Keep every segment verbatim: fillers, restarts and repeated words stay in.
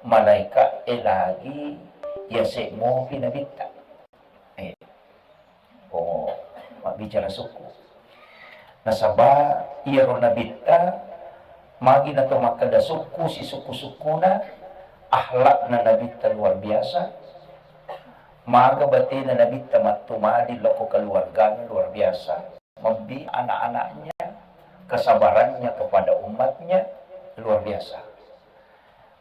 malaika e lagi yase mopi nabitta. Eh. Oh, mabbicara sukku. Nasaba iyaro nabitta magi nato makkeda sukku si sukku-sukkuna, akhlakna nabitta luar biasa, maga batena nabitta mattumadi lokko keluargana luar biasa, mabbi anak-anaknya, kesabarannya kepada umatnya luar biasa.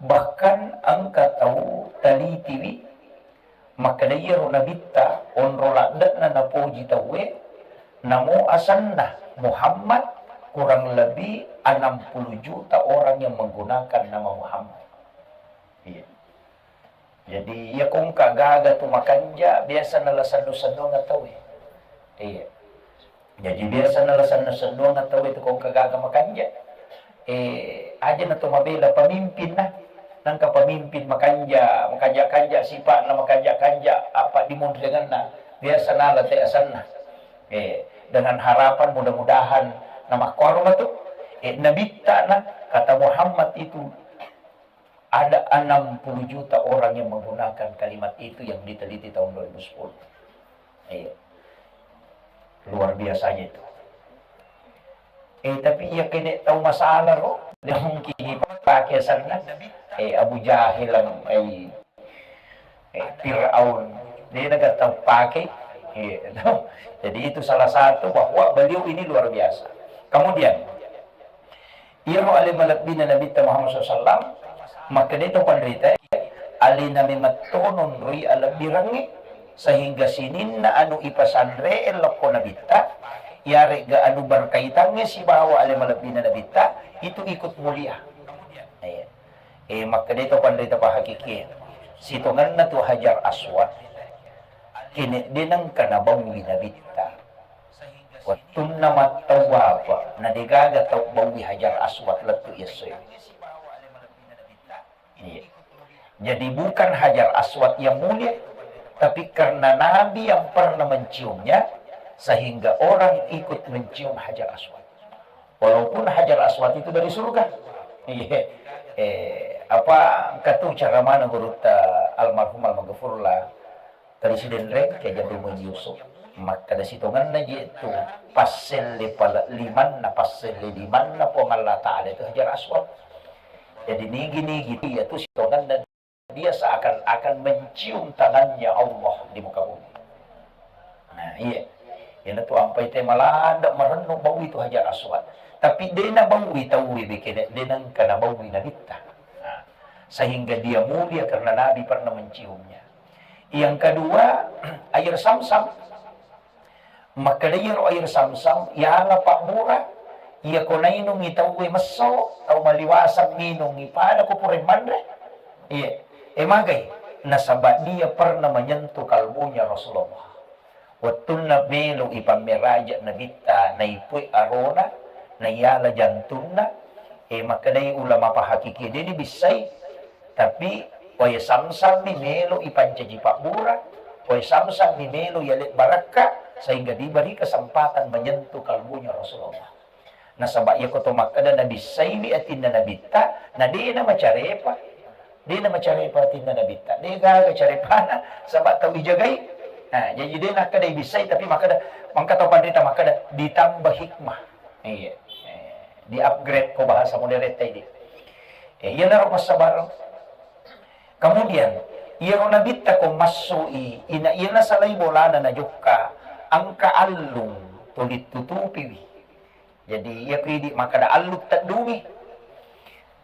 Bahkan engka tau talitiwi makkeda iyaro nabitta onro ladde'na napoji tauwe, namo asenna Muhammad, kurang lebih enam puluh juta orang yang menggunakan nama Muhammad. Iya. Jadi iya kongka gaga tu makanja biasa nala sendu-senduang tauwe. Iya. Jaji biasa nala senna-sennuang tau itu kongka gaga makanja. Eh, aja na to mabela pamimpin na. Nangka pamimpin makanja, makanja-kanja sipa'na, makanja-kanja apa dimunringanna. Biasa nala te asanna. Eh, dengan harapan mudah-mudahan na makkuaro matu. Eh, nabitta na kata Muhammad itu ada enam puluh juta orang yang menggunakan kalimat itu yang diteliti tahun dua ribu sepuluh. Iya. Luar biasanya itu. Eh, tapi iya kene tau masalah ro, dia mungkin dipakai sana. Eh, Abu Jahil, eh, eh, Fir'aun, dia nggak tahu pakai. Iya, no. Jadi itu salah satu bahwa beliau ini luar biasa. Kemudian, iyaro ale malebbina Nabitta Muhammad sallallahu alaihi wasallam, makkedai to panrita, alena memettonon roi alebbirengnge, sehingga sininna anu ipasanre lokko Nabitta, yarega anu berkaitannya sibawa ale malebbina Nabitta, itu ikut mulia. Eh, eh, makkedai to panrita pahakiki, sitongenna tu Hajar Aswad, kene denengka nabawi Nabitta. Wettunna mattawwafa, na degaga tau bawi Hajar Aswad lettu iyessoe. Iya. Jadi bukan Hajar Aswad yang mulia, tapi karena Nabi yang pernah menciumnya, sehingga orang ikut mencium Hajar Aswad. Walaupun Hajar Aswad itu dari surga. Iya. Eh, apa engka tu cara mana gurutta almarhum almaghfurlah Presiden Rengke Jabri Muin Yusuf, makkeda sitongenna je tu passelle pale limanna, passelle limanna Puang Allah Ta'ala itu Hajar Aswad. Jadi nigi-nigi dia tu sitongenna dia seakan-akan mencium tangannya Allah di muka bumi. Nah, iya. Iyana tu ampai te malanda marennu bawi tu Hajar Aswad. Tapi dena bawi tauwe bekene, dena engka nabawi Nabitta. Nah, sehingga dia mulia karena Nabi pernah menciumnya. Yang kedua, air Samsam. Makkeda iyaro air Samsam, yala pabbura, iya ko nainungi tauwe messo, tau maliwasang minungi pada ko pura manre. Iya, e magai, nasaba dia pernah menyentuh kalbunya Rasulullah. Wettunna melo ipammeraja Nabitta, naipue arona, naiyala jantunna, e makkedai ulama pahakiki, de nibissai, tapi wae Samsam mi melo ipancaji pabbura, wae Samsam mi melo yale barakka, sehingga diberi kesempatan menyentuh kalbunya Rasulullah. Nasaba iya ko to makkeda nabissaiwi atinna Nabitta, na de na macarepa. De na macarepa atinna Nabitta. De gaga carepana, saba tau ijagai. Nah, jadi de nakkeda ibissai, tapi makkeda, mangka tau panrita makkeda ditambah hikmah. Iya. Eh, di-upgrade ko bahasa modern tadi. Eh, iyanaro passabareng. Kemudian, iyaro Nabitta ko massui, ina iyana salai bolana najokka, engka allung tuli tutupiwi. Jadi, iya ko idi makkeda allung teddungi.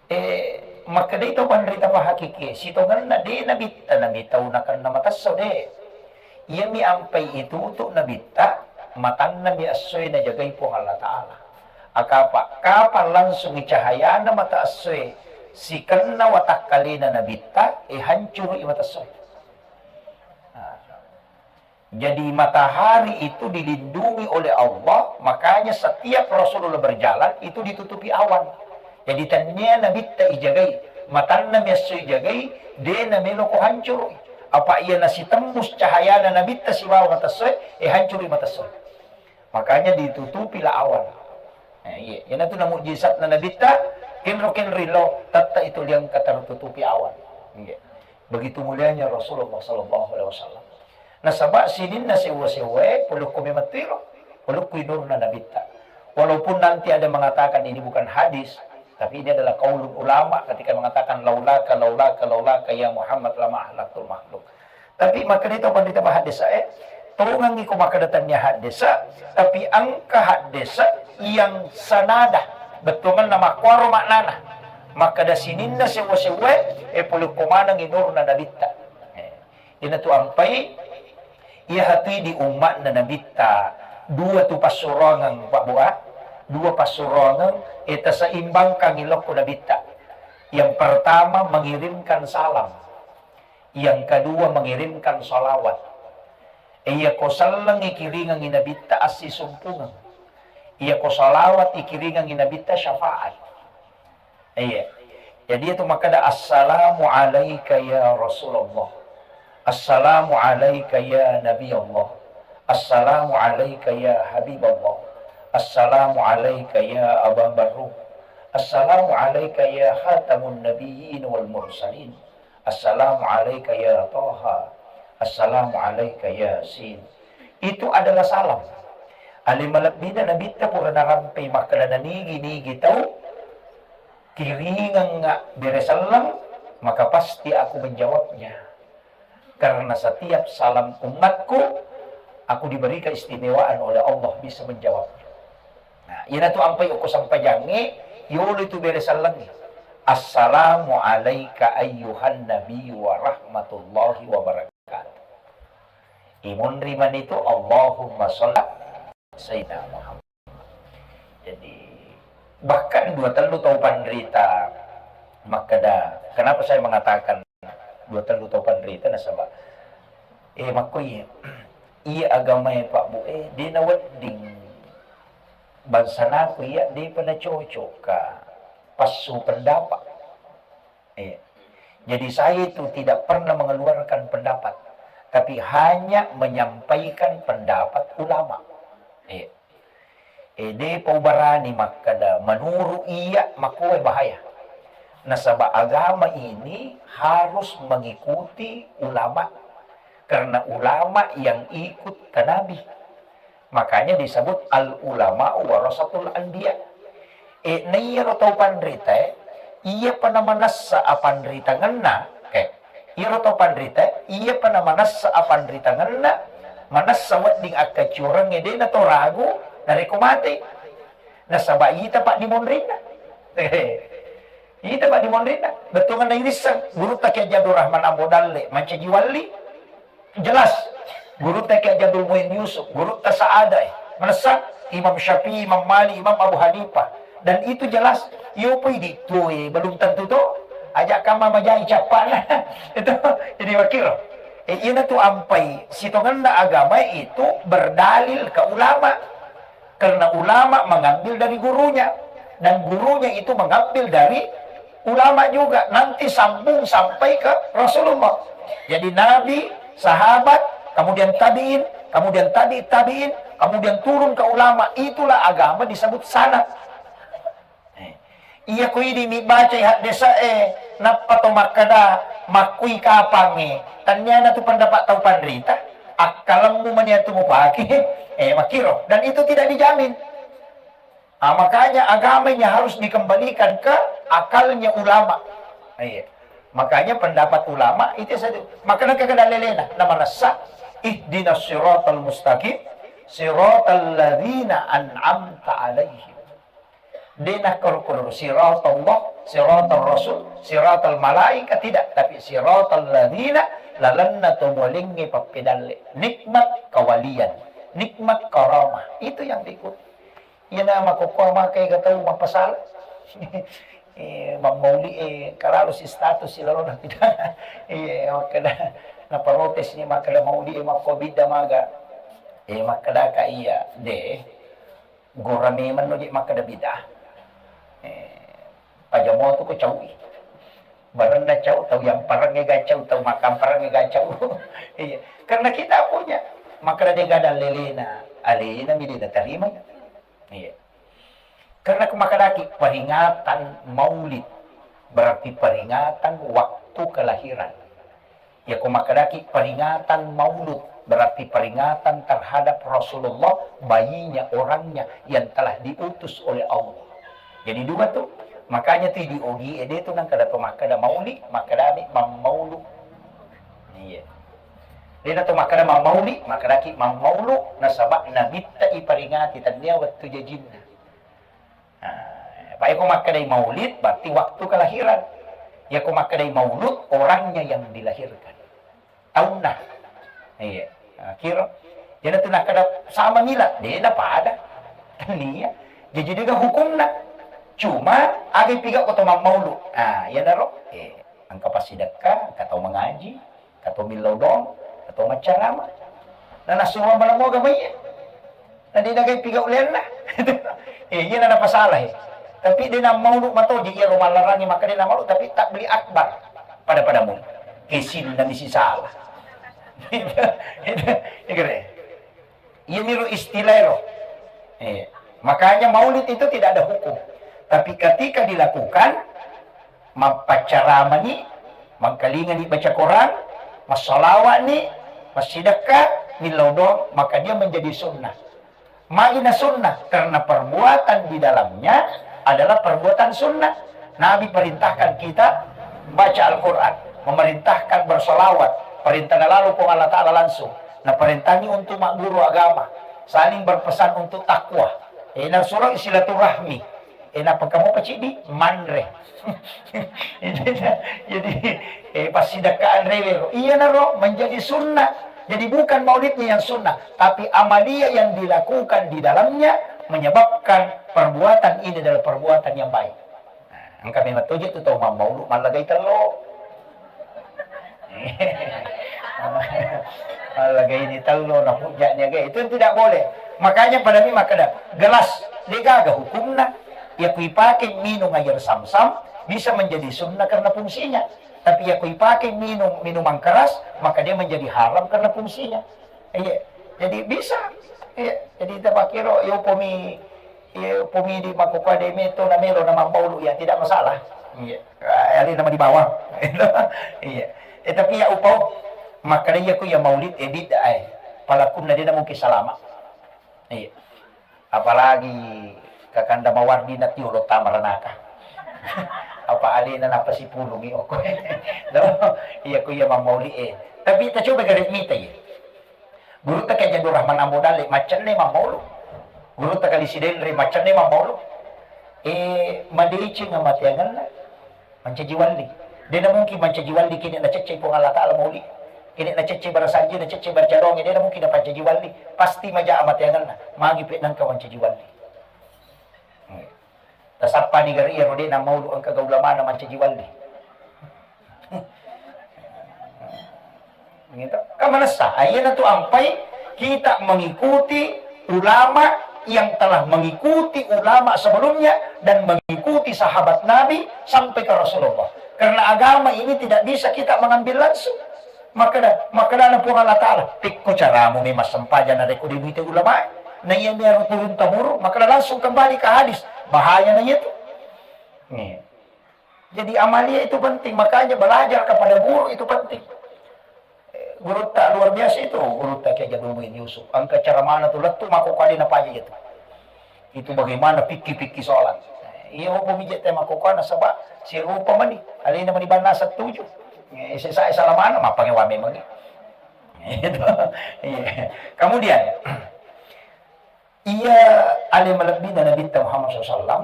Eh, makkedai to panrita pahakiki, sitongenna de Nabitta nami tau nakenna matesso de. Iyami ampai itutu Nabitta, matanna mi essoe najagai Puang Allah Ta'ala. Akapa, kapan langsungi cahayana mata essoe sikenna watakkalena Nabitta, eh, hancurui mata essoe. Nah. Jadi matahari itu dilindungi oleh Allah, makanya setiap Rasulullah berjalan itu ditutupi awan. Jadi tennia Nabitta ijagai, matanna mi esso ijagai, de namelo ko hancurui. Apa iya nasitembus cahayana Nabitta sibawa mata essoe, eh, hancurui mata essoe. Makanya ditutupilah awan. Nah, iya, iyanatu na mujizatna Nabitta, kenro-kenro ilo, tetta itu liang katertutupi awan. Iya. Begitu mulianya Rasulullah sallallahu alaihi wasallam. Nasaba sininna sewwa-sewwae polokko memettuiro, polokko inurna Nabitta. Walaupun nanti ada mengatakan ini bukan hadis, tapi ini adalah qaulul ulama ketika mengatakan, "Laulaka, laulaka, laulaka ya Muhammad lama ahlaktul makhluk." Tapi makkeda to panrita bahaddesae, tongangngi ko makkeda tennia haddesa, tapi engka haddesa yang sanada, bettuanna makkuaro maknana. Makkeda sininna sewwa-sewwae, e, polokko maneng inurna Nabitta. E, inatu ampai, iya hatui di umma'na Nabitta, dua tu passuroangeng, Pak Bu, ah. Dua passuroangeng, e, taseimbangkangngi lokko Nabitta. Yang pertama, mengirimkan salam. Yang kedua, mengirimkan salawat. Iya ko selleng ikiringengngi Nabitta assisumpungeng. Iya ko salawat ikiringengngi Nabitta syafaat. Iya. Jadi itu makkeda, "Assalamu alaika ya Rasulullah. Assalamu alaika ya Nabi Allah. Assalamu alaika ya Habib Allah. Assalamu alaika ya Aba Barruh. Assalamu alaika ya Khatamun Nabiyyin wal Mursalin. Assalamu alaika ya Taha. Assalamu alaika ya Sin." Itu adalah salam. Ale malebbina Nabitta pura narampei makkeda nanigi-nigi tau kiringengnga bere selleng, maka pasti aku menjawabnya. Karena setiap salam umatku, aku diberi keistimewaan oleh Allah bisa menjawabnya. Nah, iyanatu ampai okko sempajangnge, yolo itu bere sellengnge. "Assalamu alaika ayyuhan nabi wa rahmatullahi wa barakatuh." Imunri manitu, "Allahumma sholli sayyidina Muhammad." Jadi, bahkan dua tellu tau panrita makkeda, kenapa saya mengatakan dua tellu tau panrita, nasaba, eh, makkoi, iya agamae, Pak Bu, eh, de nawedding bangsanaku iya depa nacocokka passu pendapat. Eh, jadi saya itu tidak pernah mengeluarkan pendapat, tapi hanya menyampaikan pendapat ulama. Eh, eh, depa ubarani makkeda, menurut iya, makkuwae bahaya. Nasaba agama ini harus mengikuti ulama, karena ulama yang ikut ke Nabi. Makanya disebut al ulama warasatul anbiya. E, na iyaro tau panrita, e, iyapa namanessa apanritangenna, e, iyaro tau panrita, e, iyapa namanessa apanritangenna, manessa wedding akkaciorengnge, de nato ragu narekko mate. Nasaba ita paddimonrinna. Ita paddimonrinna. Bettuanna irisseng, gurutta Kiai Abdul Rahman Ambo Dalle, mancaji walli. Jelas. Gurutta Kiai Abdul Muin Yusuf, gurutta Saadai, manessa Imam Syafi'i, Imam Malik, Imam Abu Hanifah. Dan itu jelas, yo poi ditue, belum tentu to. Aja kama majai cappana. Itu jadi wakil. Eh, ina tu ampai, sitongenna agama itu berdalil ke ulama. Karena ulama mengambil dari gurunya, dan gurunya itu mengambil dari ulama juga, nanti sambung sampai ke Rasulullah. Jadi Nabi, sahabat, kemudian tabi'in, kemudian tabi' tabi'in, kemudian turun ke ulama, itulah agama disebut sanad. Eh, iya ko idi mi bacai haddese'e, nappa to makkeda, makkui kapangnge, tanniana tu pendapat tau panrita, akkalemmu mania tu mupake, eh, makkiro. Dan itu tidak dijamin. Ah, makanya agama ini harus dikembalikan ke akalnya ulama. Iya. Makanya pendapat ulama itu satu. Maka nengka keda lelena, namanessa, "Ihdinas siratal mustaqim, siratal ladzina an'amta alaihim." De nakkoro-koro siratallah, siratal rasul, siratal malaika, tidak, tapi siratal ladzina, lalenna to mualengnge pappedalle. Nikmat kawalian, nikmat karamah, itu yang diikuti. Iyana makkokkoe maka ega tau mappasala. Eh, mammauli'e, eh, kalalo si status si lalona pida. Iya, makkeda, naprotes ni makkeda mauli'e, eh, makko bidda maga. Eh, makkedaka iya, de. Gora memang no je makkeda bidda. Eh, paja moto ko caui. Barenna cau, tau yang parengnge ga cau, tau makan parengnge ga cau. Iya. Karena kita punya. Makkeda de gadang lelena, alena mi de natarima. Iya. Karena ku makkedaki peringatan Maulid, berarti peringatan waktu kelahiran. Yako makkedaki peringatan maulud, berarti peringatan terhadap Rasulullah, bayinya, orangnya yang telah diutus oleh Allah. Jadi dua tu. Makanya tu di ogi ede tu nang kada to makkeda maulid, makkedami mammaulu. Iya. Dena to makkeda mammauli, makkedaki mammaulu, nasaba nabitta iperingati tania wettu jajinna. Nah, apa yako makkedai maulid, berarti waktu kelahiran. Yako makkedai maulud, orangnya yang dilahirkan. Taunna. Iya. Nah, kiro. Jadi tu nakkeda sama mila, dena pada. Tania. Jadi juga hukumna. Cuma, aga piga ko to mammaulu. Nah, iya naro. Eh, engka passidekka, engka tau mengaji, engka tau millau doang, engka tau maccarama. Nah, nasuro mana moga mai. Nah, dia nagai piga ulianna. Eh, iya nana pasalah, eh. Tapi dia namaulu matoji, iya ro mallarangi, maka dia namaulu, tapi tak beli akbar pada-padamu. Kesin dan isi salah. Itu, itu, itu keren. Iya niru istilah ro. Eh, makanya maulid itu tidak ada hukum. Tapi ketika dilakukan, mappaccaramani, mangkalingani baca Quran, massalawani, massidekka, millau doang, maka dia menjadi sunnah. Magina sunnah, karena perbuatan di dalamnya adalah perbuatan sunnah. Nabi perintahkan kita baca Al-Quran, memerintahkan bersolawat, perintah lalu Puang Allah Ta'ala langsung. Nah, perintahnya untuk mak guru agama, saling berpesan untuk takwa. Eh, nah, surah silaturahmi. Eh, nappa kamu apa, Cik, di? Manre. Jadi, eh, pas sidakkaan rewe. Iya naro, menjadi sunnah. Jadi bukan maulidnya yang sunnah, tapi amalia yang dilakukan di dalamnya menyebabkan perbuatan ini adalah perbuatan yang baik. Nah, engka memang toje tu tau mammaulu mallagai tello. Allagai ni tello, na hujjah ni aga. Itu tidak boleh. Makanya pada mi makkeda, gelas, degaga hukumna. Ya kui pakai minum air sam-sam, bisa menjadi sunnah karena fungsinya. Tapi ya kui pakai minum minuman keras, maka dia menjadi haram karena fungsinya. Iya. Jadi bisa. Iya. Jadi kita pakai ro, yo pomi Iya, pumidi makkukua de meto na melo na mammaulu, ya tidak masalah. Iya. Ah, ali nama di bawah. Iya. Eh, tapi ya upau, makkeda iya ku ya maulid, eh, bid'ah, eh. Palakunna de na mungkin salama. Iya. Apalagi kakanda mawardi na tiolo tamaranaka. Apa alena napa sipulungi okko. No? Iya ku ya mammauli, eh. Tapi kita coba gare mita, ya. Gurutta Kiai Abdul Rahman Ambo Dalle, maccenne mammaulu. Gurutta Kali Sidenre, maccenne mammaulu. Eh, madeceng amateangenna, mancaji walli. Dena mungkin mancaji walli kini nacecce Puang Allah Ta'ala mauli. Kini nacecce barasajie, nacecce barcadonge, dena mungkin napancaji walli. Pasti maja amateangenna. Magi pe nangka mancaji walli. Tasappani gare iya ro de na maulu engka ga ulamana mancaji walli. Gitu. Kan manessa, ayyana tu ampai kita mengikuti ulama yang telah mengikuti ulama sebelumnya dan mengikuti sahabat Nabi sampai ke Rasulullah. Karena agama ini tidak bisa kita mengambil langsung. Makkeda, makkedana Puang Allah Ta'ala, "Pekko caramu memang sempajang narekko de muite ulamae? Na iya mi aro turun temurun." Makkeda langsung kembali ke hadis. Bahaya na iya tu. Nih. Jadi amalia itu penting, makanya belajar kepada guru itu penting. Eh, guru tak luar biasa itu, guru tak Kiai Jadul Muin Yusuf. Angka cara mana tu lettu mako kali na paja itu. Itu bagaimana fikih-fikih sholat. Iya, apa mijak tema kokana sebab si rupa mani. Alina mani bana setuju. Eh, saya salah mana, apa ngewa memang. Gitu. Iya. Kemudian, iya, ale malebbina Nabi Muhammad sallallahu alaihi wasallam,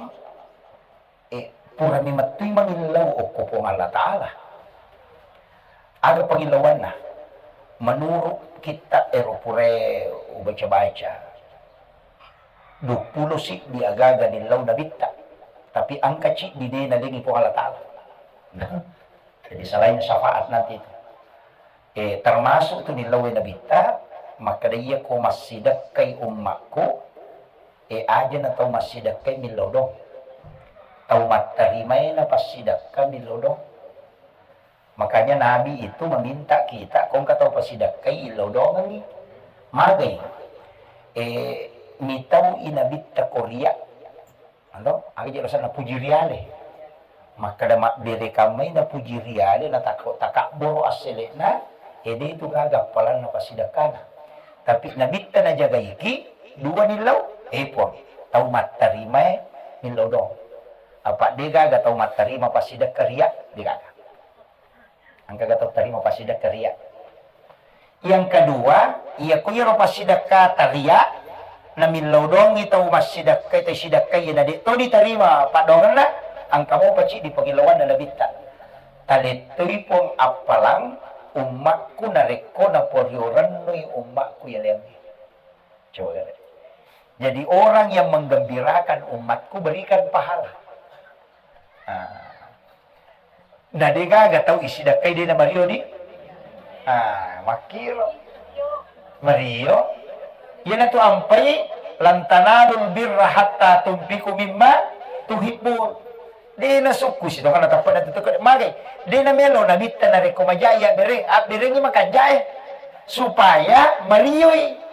eh, purani mettui mangillau okko Puang Allah Ta'ala. Aga pangillauanna? Menurut kitab ero pura ubaca-baca, duappulo siddi agaga nillau Nabitta, tapi angka ciddi de nadengi Puang Allah Ta'ala. Jadi selain syafaat nanti itu. Eh, termasuk tu nillau Nabitta, makkeda iya ko massidekkai ummakku, eh, aja na tau massidekkai millau dong. Tau mattarimae na passidekka millau dong. Makanya Nabi itu meminta kita, ko engka tau pasidakkai, illau dongengi. Magai. Eh, mitau i Nabitta koria. Ando, aga je rasanna puji riale. Makkeda mabbere kammai napuji riale, natakko-, takabboro assele'na, ede itu gaga appalanna pasidekkana. Tapi Nabitta najagaiki, dua nillau, eh, Puang, tau mattarimae nillau dong. Apa de gaga tau mattarima pasidekka ria, de gaga. Engkaga tau tarima pasidekka ria. Yang kedua, iyako iyaro pasidekka taria, namillau dongi tau massidekka, tau sidekka iya na de to ditarima paddoangenna, engka mopa ci dipangilauanna Nabitta. Talettoi Puang appalang ummakku narekko naporio rennui ummakku iya leangnge. Coba. Jadi orang yang menggembirakan umatku berikan pahala. Ah. Na de gaga tau isidakkai de na mario di. Ah, makkiro. Mario. Iyanatu ampai, "Lan tanalul birra hatta tunfiqu mimma tuhibbun." De na sukku si tongana tappa na tutuke magai. De na melo na mitta narekko majai abbereng, abberengi makanjae. Supaya marioi.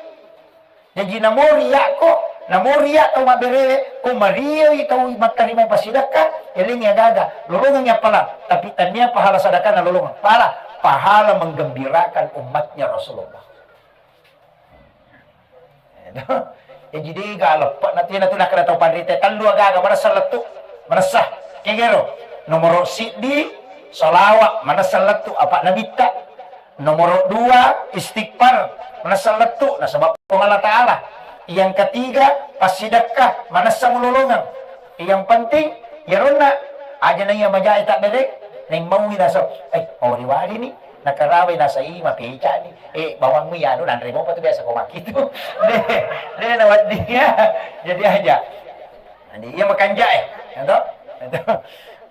Jaji namo riakko, namo riak tau mabberewe, ko marioi tau mattarima pasidakka, elengi agaga, lolongengi appalang, tapi tania pahala sadakana lolongeng. Pahala, pahala menggembirakan umatnya Rasulullah. Jaji dega leppa na tu, na tu nakkeda tau panrita, tellu agaga, manessa lettu, manessa. Kegero, nomoro siddi, salawat, manessa lettu, apa nabitta. Nomoro dua, istighfar, manessa lettu, nasaba Puang Allah Ta'ala. Yang ketiga, passidekka, manessa mulolongeng. Yang penting, yaronna, aja na iya majae tabbere, neng maui nasa, eh, oh, riwari ni, nakarabai nasa i, mapeca ni. Eh, bawangmu ya, anu, nanre mopa tu biasa ko makitu. De, de, na wedding ya. Jadi aja. Jadi, iya makanjae, ya toh?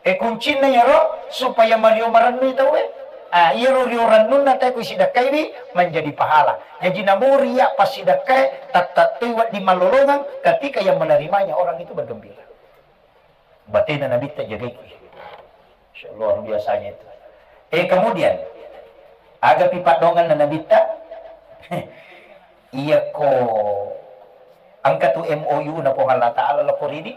Eh, kuncinna iyaro supaya mario marennui tauwe. Ah, iyaro rio rennunna tae ku sidakkaiwi menjadi pahala. Jaji namo ria passidakkae, tattattoi wedding mallolongeng ketika yang menerimanya orang itu bergembira. Batena Nabitta jagaiki. Masya Allah, luar biasanya itu. Eh, kemudian, agapi paddoangenna Nabitta, iyako engka tu M O U na Puang Allah Ta'ala loko rini,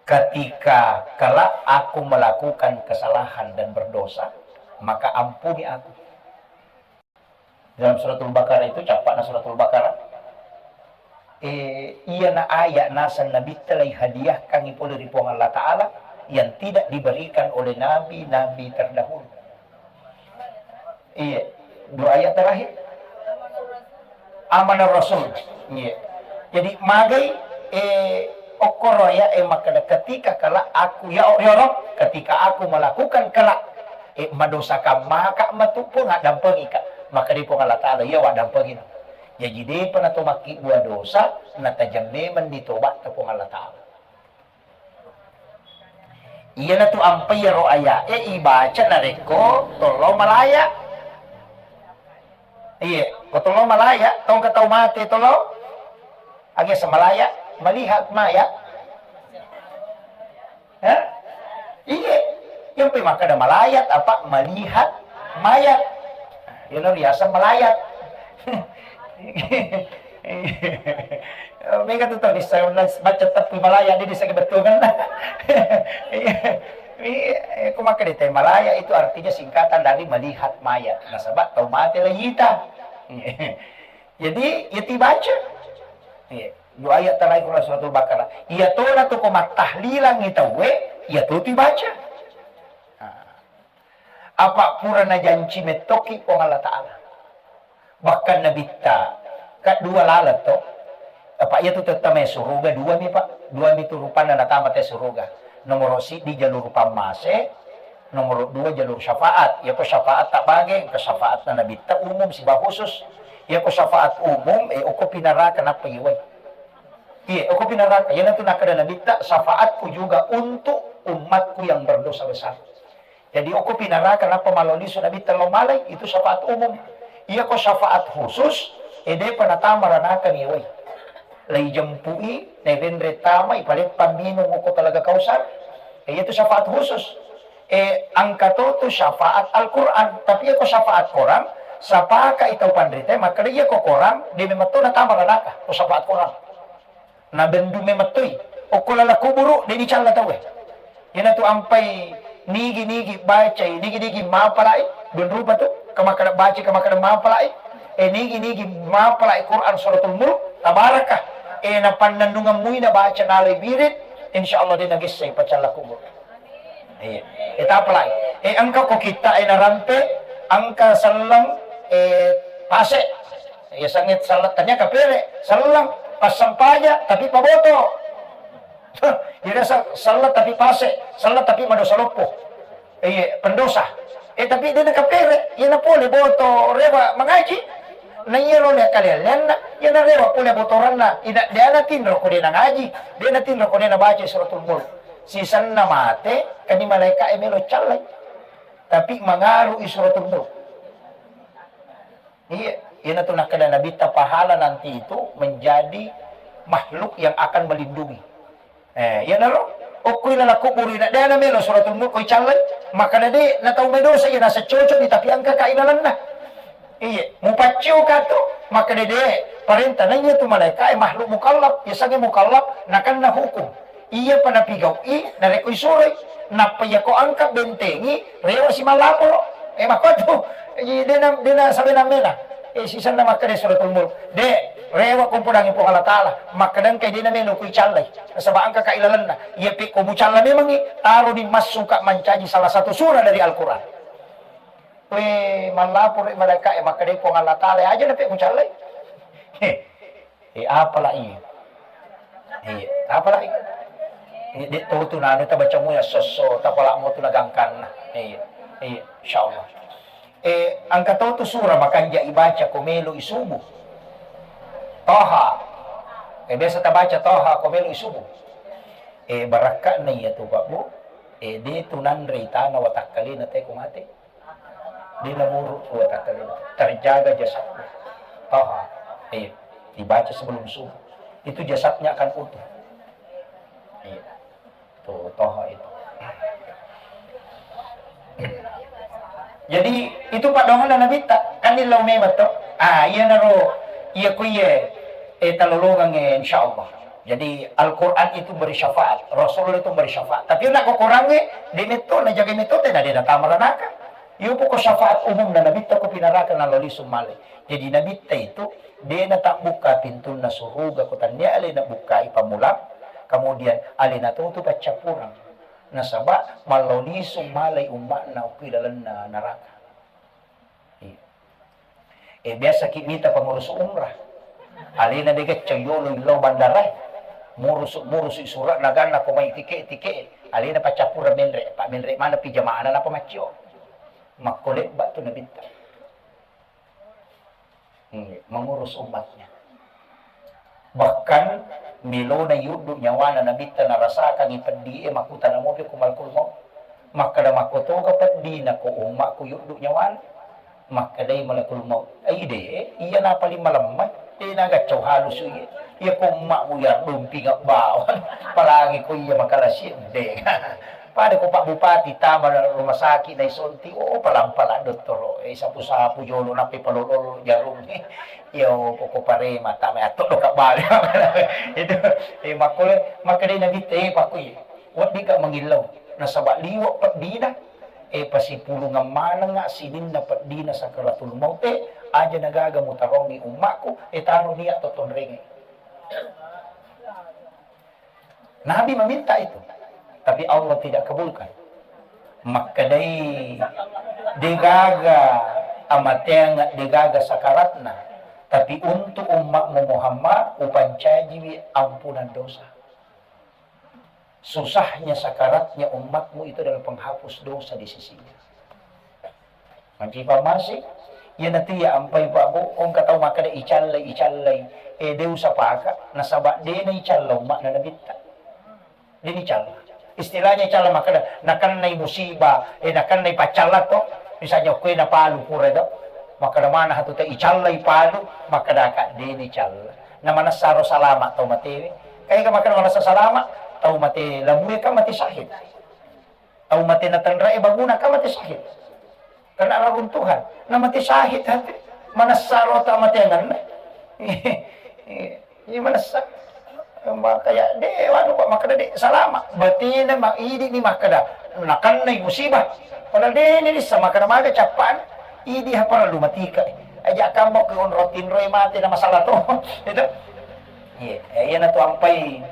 ketika kelak aku melakukan kesalahan dan berdosa, maka ampuni aku. Dalam Suratul Baqarah itu, cappa'na Suratul Baqarah, eh, iyana ayat naseng Nabitta lai hadiahkan pole ri Puang Allah Ta'ala yang tidak diberikan oleh nabi-nabi terdahulu. Iya, dua ayat terakhir. Amanah Rasul. Iya. Jadi, magai, eh, okkoro ya, eh, makkeda, "Ketika kelak aku, ya, ya Rabb, ketika aku melakukan kelak, eh, madosakan maka matu Puang, addampengika." Maka di Puang Allah Ta'ala, "Iya, wa dampengi." Jaji, depa na to makkibbua dosa, natajeng memeng di tobatta Puang Allah Ta'ala. Iyanatu ampai iyaro aya'e ibaca narekko tollo malaya. Iye, ko tollo malaya, tongka tau mate tollo. Age semalaya, melihat mayat. Hah? Iye, yang pe makkeda malayat apa melihat mayat. Iyana riaseng malayat. Mega tu tau dissa baca teppu malaya, dia dissa kebetulan. Iya. Iya, ko makkeda te malaya itu artinya singkatan dari melihat mayat. Nasaba tau mate layita. Jadi, ya tibaca. Iya. Dua ayat terakhir Suratul Baqarah. Iya tona tu ko mattahlilang tauwe, iya tu tibaca. Nah. Apa pura najanci mettoki Puang Allah Ta'ala. Bahkan Nabitta, ka dua laleng to. Apa iya tu tettama suruga dua mi, Pak. Dua mi tu rupanna natama te suruga. Nomoro siddi jalur pammase, nomoro dua jalur syafaat. Iya ko syafaat tak bage, ke syafaat na Nabitta umum siba khusus. Iya ko syafaat umum, eh, oko pinaraka nappa iwai. Iya, oko pinaraka. Iya na tu nakada Nabitta, syafaatku juga untuk umatku yang berdosa besar. Jadi, okko pinaraka nappa malao lisu Nabitta lao malai, itu syafaat umum. Iyako syafaat khusus, e, depa natama ranaka ni wai. Lai jempui, nairenre tama, ipaleppang minung okko Talaga Kausar. E, iyatu syafaat khusus. E, engka to tu syafaat Al-Quran. Tapi iyako syafaat korang, sapaka itau panrita, makkada iyako korang, de memang to natama ranaka, ko syafaat korang. Nabendu memettoi. Okko lala kuburu, de dicalla tauwe. Ina tu ampai nigi-nigi bacai, nigi-nigi mapalai, dun rupa tu, kamakkada bacai, kamakkada mapalai, eh, nigi-nigi mapalai Quran Suratul Mulk, tabarakah, eh, napannennungeng mui nabaca nalai wirid, insya Allah de nagessai pacalla kubur. Iya. Eh, tapalai. Eh, engka ko kita, eh, narampe, engka selleng, eh, pase. Ya, sangit selleng, tanya kapere, selleng, passempaja, tapi paboto. Iyana sa-, selleng tapi pase, selleng tapi madosa loppo. Iya, pendosa. Eh, tapi de nakapere, iyana pole boto rewa mangaji. Na iyaro le kaleallianna, iyana rewa pole botoranna, ina de natinro ko de nangaji, de natinro ko de nabaca Suratul Mulk. Sisenna mate, kani malaika e melo callai. Tapi mangaru i Suratul Mulk. Iya, iyanatu nakkeda Nabitta, pahala nanti itu menjadi makhluk yang akan melindungi. Eh, iyanaro, okkoi laleng kuburu ina, de namelo Suratul Mulk ko icallai, makkeda de, na tau medosa iya nasa cocok ni, tapi engka ka ilalenna. Iya, mupaccio ka tu, makkeda de, parenta na iya tu malaika e makhluk mukallaf, yasengnge mukallaf, nakenna hukum. Iyapa napigau'i, narekko isuroi, nappa iyako engka bentengi, rewa si mallaporo. Eh, makkotu. Jadi, dena, dena sabena mena. Eh, sisenna makkeda Suratul Mulk. De, rewa ko podangi Puang Allah Taala. Makkeda engka dena melo ku icallai. Nasaba engka ka ilalenna. Iya pe ko mucalla memangi, taro di massuka mancaji salah satu surah dari Al-Quran. We, mallaporo malaika e, makkeda Puang Allah Taala, aja na pe mucallai. Heh. Eh, apalagi? Iya, apalagi? Eh, de to tu nanu tabaca mu ya sosso, tapala mo tu nagangkanna. Iya, iya, insyaallah. Eh, engka to tu surah makanja ibaca ko melo isubu. Toha. Eh, biasa tabaca Toha ko melo isubu. Eh, barakka'na iya tu, Pak Bu. Eh, de tu nanre tana watakkalena te ko mate. Dena muru watakkalena. Terjaga jasadnya. Toha. Iya. Dibaca sebelum subuh. Itu jasadnya akan utuh. Iya. Tuh, Toha itu. Jadi, itu paddoanganna Nabitta. Kan illau memang to. Ah, iya naro, iya ku iya, eh, talolongang, eh, insyaallah. Jadi, Al-Quran itu beri syafaat, Rasulullah itu beri syafaat. Tapi nak ko Quran, eh, de metto, na jaga metto, tena de natama ranaka. Iyo poko syafaat umum na Nabitta ko pinaraka na loli sumale. Jadi Nabitta itu de natabbukka pintunna suruga ko tannia ale nabukkai pammulang, kemudian ale natutu paccappureng. Nasaba malloli summalai ummatna okki lalenna naraka. Iya. Eh, biasa ki mita pengurus umrah. Alena de gacca yolo illau bandara. Murusu, murusu surat naganna ko mai tike, tike. Alena paccappureng menre, pa menre mana pi jamaana napa maccio. Makko lebba tu Nabitta. Hmm, mengurus umatnya. Bahkan melona yuddu nyawana Nabitta narasakangi peddi e, makkutana mopi ko malakul maut. Makkeda, makkotoga peddina ko ummakku yuddu nyawana? Makkedai malakul maut, ai de, iya na paling malemma, de nagaccau halusu iya. Iya ko ummakmu ya dumpinga bawang, apalagi ko iya makalasi de. Pada ko Pak Bupati tama rumah sakit naisonti, oh, palang-palang dottoro, eh, sapu-sapu jolo, nappi palolo jarung. Iya, oh, poko parema, tama atto doka bale. Itu, eh, makkole, makkedai Nabitta, eh, pakku iya. Weddikka mangillau, nasaba liwe peddina, eh, pasipulungeng manengnga sininna peddina sakaratul maut, eh, aja nagaga mutarongi ummakku, eh, taro niat to tonrenge. Nabi meminta itu, tapi Allah tidak kabulkan. Makkedai, degaga amateang, degaga sakaratna, tapi untuk ummakmu Muhammad, upancajiwi ampunan dosa. Susahnya sakaratnya umatmu itu adalah penghapus dosa di sisinya. Mancaji pammase, iyanatu iya ampai Pak Bu, engka tau makkeda icallai, icallai. Eh, de usapaka, nasaba de naicalla umma'na Nabitta. De naicalla. Istilahnya icalla makkeda, nakennai musibah, eh, nakennai paccalla to. Misalnya, kue napalu pura to. Makkeda mana hatu te icallai palu, makkedaka de naicalla. Na manessaro salama tau matewe. Kae ka makkeda manessa salama, tau mate lamue kan mate syahid. Tau mate natenre'e banguna kan mate syahid. Kena raruntuhan. Na mate syahid hati. Manessaro tau mate anganna. Iya manessa. Makanya de wanu, Pak, makkeda de salama. Batena ma idi ni makkeda nakennai musibah. Padahal de ni lissa makkeda maga cappa'na. Idi ha parellu matika. Aja kammo ke onro tinroi mate na masalah to. Itu. Iya, eh, iya na tu ampai,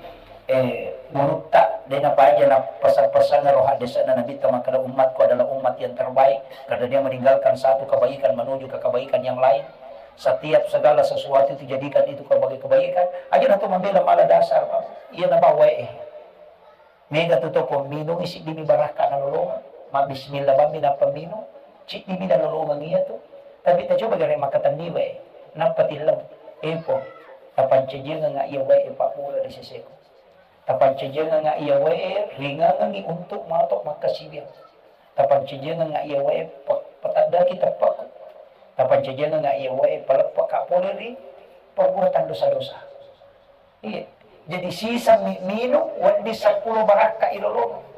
eh, gurutta de na paja na pesan-pesan roh hadisna Nabi ta makkeda umatku adalah umat yang terbaik karena dia meninggalkan satu kebaikan menuju ke kebaikan yang lain. Setiap segala sesuatu itu jadikan itu sebagai kebaikan. Aja na tu membela mala dasar, Pak. Iya na bawa eh. Mega tu toko minung isi dimi barakka na lolongang. Ma bismillah bammi nappa minung. Cik dimi na lolongang iya tu. Tapi ta coba gare makkatenni wae. Nappa tilleng. Epo. Tapancajiangenga iya wae pabbura di seseku. Tapancajiangenga iya wae ringangengi untuk matok makkasiwiang. Tapancajiangenga iya wae pe-, petaddaki teppakku. Tapancajiangenga iya wae paleppaka pole ri perbuatan dosa-dosa. Iya. Jadi siseng mi minung wedding seppulo barakka ilolongang.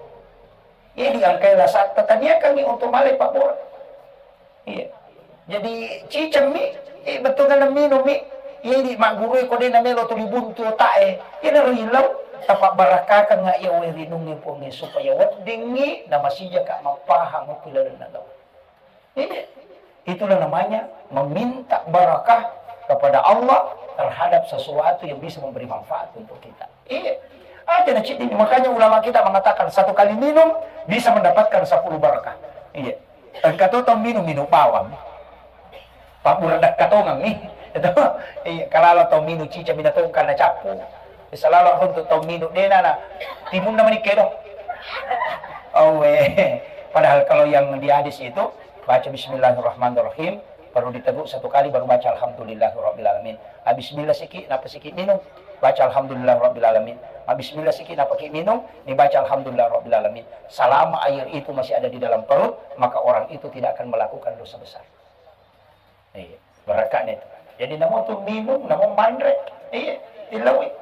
Iya diangkai lasatta taniakangi untuk male pabbura. Iya. Jadi cicemmi, eh, bettuanna minummi. Iya di maggurui ko de namelo tu dibuntu otak e. Iya naro ilau. Tapabbarakkakengnga iya wae rinungnge Puangnge supaya weddingngi namasijaka mappahang okko ilalenna gau. Iya. Itulah namanya meminta barakah kepada Allah terhadap sesuatu yang bisa memberi manfaat untuk kita. Iya. Aja na ceddi. Makanya ulama kita mengatakan satu kali minum bisa mendapatkan sepuluh barakah. Iya. Engka to tau minum, minum bawang. Pabbura dakka tongeng mi. Itu. Iya, kalalo tau minum cica mina tongkang na cappu. Bisa lalo runtu tau minum dena na timunna mani kedo. Oh, eh. Padahal kalau yang di hadis itu baca bismillahirrahmanirrahim, baru diteguk satu kali, baru baca alhamdulillahirabbil alamin. Habis bismillah siki, napa siki minum? Baca alhamdulillahirabbil alamin. Habis bismillah siki, napa ki minum? Ni baca alhamdulillahirabbil alamin. Selama air itu masih ada di dalam perut, maka orang itu tidak akan melakukan dosa besar. Iya, barakane itu. Jadi namo tu minum, namo manre. Iya, tilawi.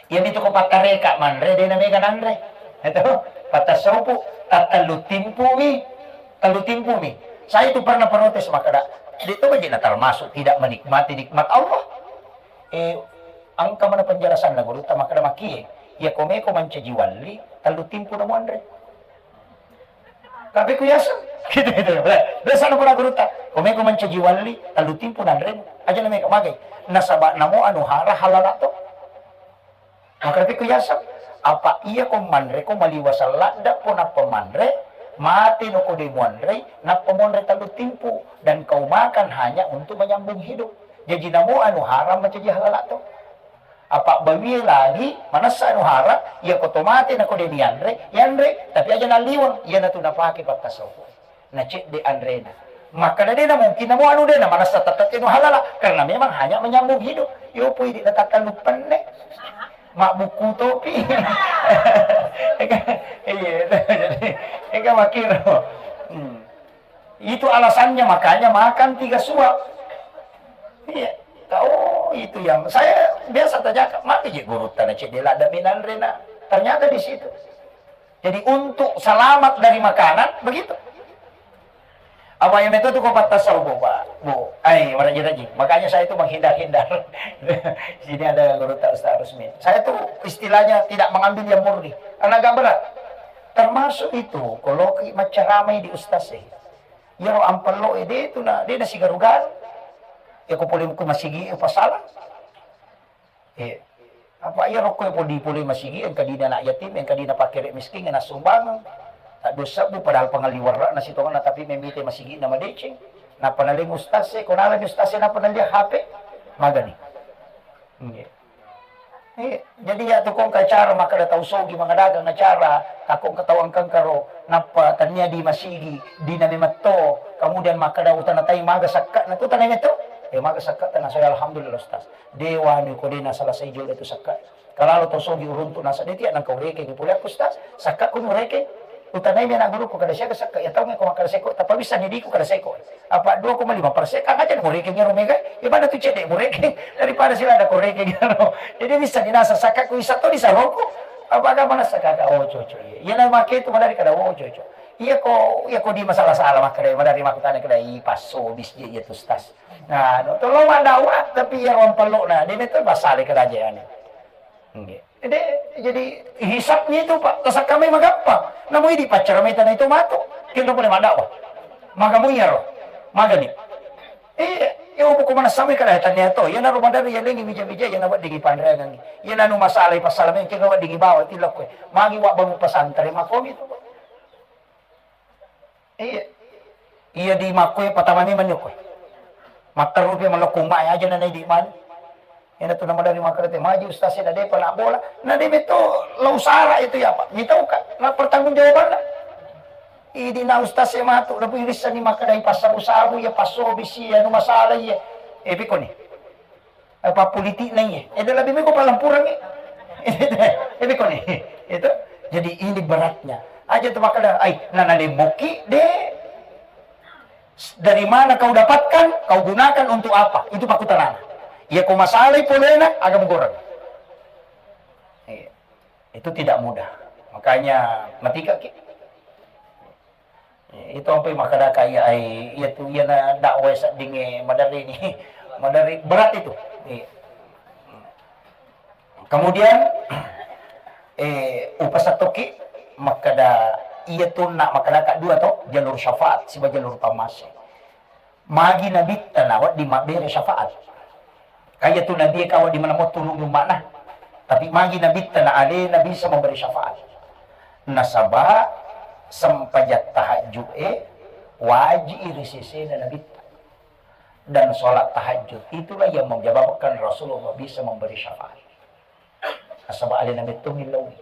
Iya, itu ko pattareka manre, de na mega nanre. Itu, patasaupu, tatallu timpumi, tallu timpumi. Saya itu pernah protes makkeda, de to baje na termasuk tidak menikmati nikmat Allah. Eh, engka mana penjelasanna gurutta makkeda makie. Iya, ko meko mancaji walli, tallu timpu na muanre. Tapi ku yaseng. Gitu, gitu. Biasa na pura gurutta. Ko meko mancaji walli, tallu timpu nanre. Aja na meko magai. Nasaba namo anu hara halala to. Maka tapi ku yaseng. Apa iya ko manre ko maliwa salladda po nappa manre, mate no ko de muanre, nappa muanre tallu timpu, dan kau makan hanya untuk menyambung hidup. Jadi namo anu haram mancaji halala to. Apa bawie lagi manessa anu haram, iya ko to mate na ko de nianre, yanre, tapi aja naliweng, iya natu napake pakkasauku. Na cedde anrena. Makkeda de na mungkin namo anu de na manessa tette anu halala, karena memang hanya menyambung hidup. Yo pui di natakkan lupenne. Mabbuku topi. Iya, jadi ega makiro. Hmm. Itu alasannya makanya makan tiga suap. Iya. Oh, itu yang saya biasa tanyakan, mati je guru tanah cedela ada minanrena. Ternyata di situ. Jadi untuk selamat dari makanan, begitu. Apa yang itu tuh kau patah sau, Bu, Pak? Bu, ai, meraji-raji. Makanya saya itu menghindar-hindar. Sini ada guru tak Ustaz Rusmin. Saya tuh istilahnya tidak mengambil yang murni. Karena agak berat. Termasuk itu, kalau ki macaramai di Ustaz sih. Iyaro ampello e de tu na, de na sigaru-garu. Iya ko pole ku masigi e pasala. Eh, apa iyaro ko pole, pole masigi, engka dina anak yatim, engka dina pakere miskin, na sumbang. Tak dua sebbu padahal pengali warna sitongenna tapi memite masigi na madeceng. Nappa naleng ustaz e, ko naleng ustaz e, nappa nalia H P. Magani. Iya. Eh, jadi ya tu kong acara makkeda tau sogi mangadagang acara, takko engka tau engka-engka ro, nappa tania di masigi, di na memetto, kemudian makkeda utana tai maga sakka na tu tanai metto, eh maga sakka tana saya alhamdulillah ustaz. Dewa ni ko de na selesai jolo itu sakka. Kalau tau sogi uruntu nasa de tiak nang kau reke di pole aku ustaz, sakka ku reke. Utanai mi anak guruku kada siaga sakka, iya tau ko makkeda seko, tappa bisa ni diku kada seko. Apa dua koma lima persen kan aja murekeng ero mega, iya mana tu cedde murekeng daripada sila ada korekeng ero. Jadi bisa dinasa sakka ku isa to disaroku. Apa agama nasa kaka oh coco iya. Iya na make tu mana kada oh coco. Iya ko, iya ko di masalah-salah makkeda, mana ri makkutana keda i passo bis iya tu stas. Nah, no, tolong madawa tapi iya ruang pelok na, dia itu basale keda aja ya. Nggih. Ede, jadi hisabnya itu, Pak, tasakkamai magampang. Namu idi paccara mai tanai to matu. Kinro pole madakwa. Magamu iyaro. Magani. Iya, iya, buku mana sampai kada tanya to. Iya, naru madari ya lengi bija-bija, iya, nawa dingi panreangan. Iya, nanu masalah, pasal men kira dingi bawa tilok kue. Magi wa bangun pesantren, makomi itu, Pak. Iya. Iya di makkoe patamani mani koe. Matteru pe malokku mai aja na naidi mani. Ena tu nama dari makkeda te, maju ustaz na depa na bola. Na de beto lau sara itu ya, Pak. Mitau ka na pertanggungjawabanna. Idi na ustaz e matu, na bu irissani makkeda i passabu-sabu ya, passobisi ya, nu masalah ya. Eh, piko ni. Apa politik na iya. Eh, lebih meko palampuran ni. Eh, piko ni. Itu. Jadi ini beratnya. Aja tu makkeda, ai, na nalemmoki de. Dari mana kau dapatkan, kau gunakan untuk apa? Itu pakutanana. Iya ko masalai polena, aga mugoreng. Iya. Itu tidak mudah. Makanya, matika ki. Iya, itu ampai makkadaka iya, ai, iya tu, iya na dakwah seddinge madari ni. Madari berat itu. Iya. Kemudian, eh, upasattoki makkada iya tu na makkadaka dua to, jalur syafaat, siba jalur pammase. Magi nabitta na wedding mabbere syafaat. Kaya tu nabi e ka wedding maneng mo turungi umma'na. Tapi magi nabitta na alena bisa memberi syafaat. Nasaba sempajang tahajud e waji ri sesena nabitta. Dan sholat tahajud itulah yang menyebabkan Rasulullah bisa memberi syafaat. Nasaba alena metto millauwi.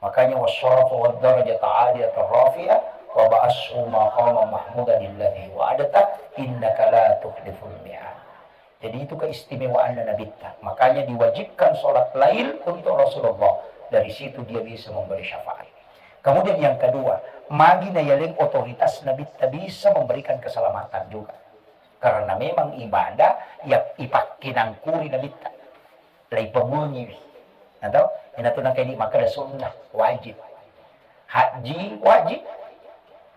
Makanya wasyarafa wad darajata aliyata rafi'a wa ba'ashu maqama mahmudan alladhi wa'adta innaka la tukhliful mi'ad. Jadi itu keistimewaanna nabitta. Makanya diwajibkan sholat lail untuk Rasulullah. Dari situ dia bisa memberi syafaat. Kemudian yang kedua, magi na yaleng otoritas nabitta bisa memberikan keselamatan juga. Karena memang ibadah ya ipakkinangkuri nabitta. Laipamuangiwi. Atau ina tu nangka ini makkada sunnah, wajib. Haji wajib.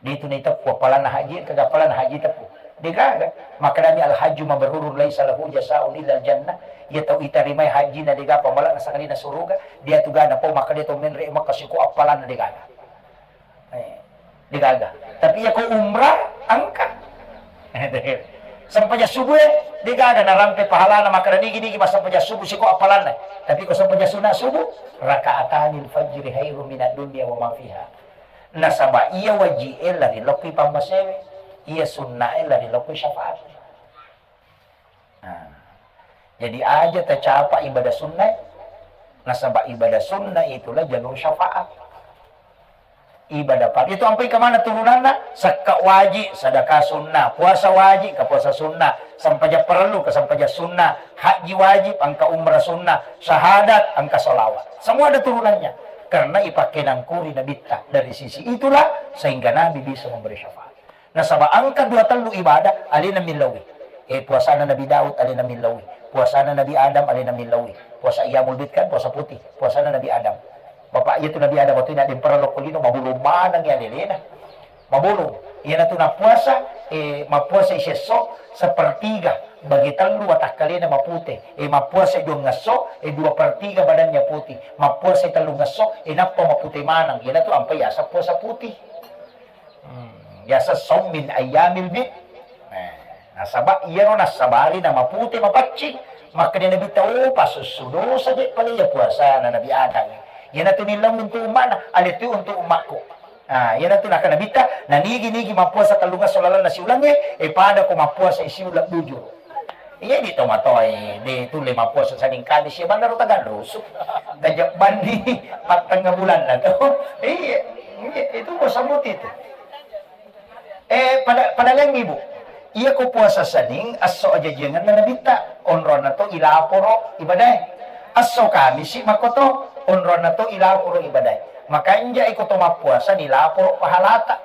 Di tu naiteppu appalanna haji, kaga appalanna haji teppu. Degaga. Makkadami al hajju mabrurun laisa lahu jasaun illa al jannah. Iya tau itarimai haji na dega pamala na sangadina suruga. Dia tu gana po makkada to menre makka siko appalanna degaga. Eh, degaga. Tapi iya ko umrah, engka. Sempajang subuh e, degaga narampe pahalana makkada nigi-nigi massempajang subuh siko appalanna. Tapi ko sempajang sunna subuh, rakaatanil fajri khairum minad dunya wa ma fiha. Nasaba iya waji e lari lokki pammasewe, iya sunna e lari lokki syafaat. Nah, jadi aja tacapa ibadah sunnah, nasaba ibadah sunnah itulah jalur syafaat. Ibadah fardhu itu ampai kemana turunanna? Sekka wajib, sedekah sunnah, puasa wajib, ka puasa sunnah, sempajang perlu, ka sempajang sunnah, haji wajib, engka umrah sunnah, syahadat, engka salawat. Semua ada turunannya. Karena ipakkenangkuri nabitta. Dari sisi itulah sehingga Nabi bisa memberi syafaat. Nasaba engka dua tellu ibadah alena millauwi. Eh, puasana Nabi Daud alena millauwi. Puasana Nabi Adam alena millauwi. Puasa Iyamul Bid kan puasa putih. Puasana Nabi Adam. Bapak iya tu Nabi Adam waktu ini ada yang pernah lokko lino mabulu maneng ya lelena. Mabulu. Iya tu na puasa, eh, mappuasa isesso sepertiga bagi tellu watakkalena mapute. Eh, mappuasa dua ngesso, eh, dua per tiga badannya putih. Mappuasa tellu ngesso, eh, nappa mapute maneng. Iya tu ampai asa puasa putih. Hmm, biasa saum min ayyamil bid. Nah, nasaba iyaro nassabari na mapute mapaccing. Makkeda Nabitta, "Oh, pasussu dosa je pale iya puasana Nabi Adam." Iyanatu nillau untuk umma'na, ale tu untuk umma'ku. Nah, iyanatu nakkeda Nabitta, nanigi-nigi mappuasa tellungesso lalenna siulengnge, e pada ko mappuasa siuleng bujur. Iya di tomatoae, de tulle mappuasa Senin Kamis, iya bannaro tagallusu. Tajabbanni pattengnga bulanna to. Iya, iya, itu puasa muti itu. Eh, pada, pada laing ibu. Iya ko puasa Senin, esso ajajiangenna Nabitta. Onronna to ilaporo ibadae. Esso Kamisi makko to, onronna to ilaporo ibadae. Makanja iko to mappuasa nilaporo pahalata.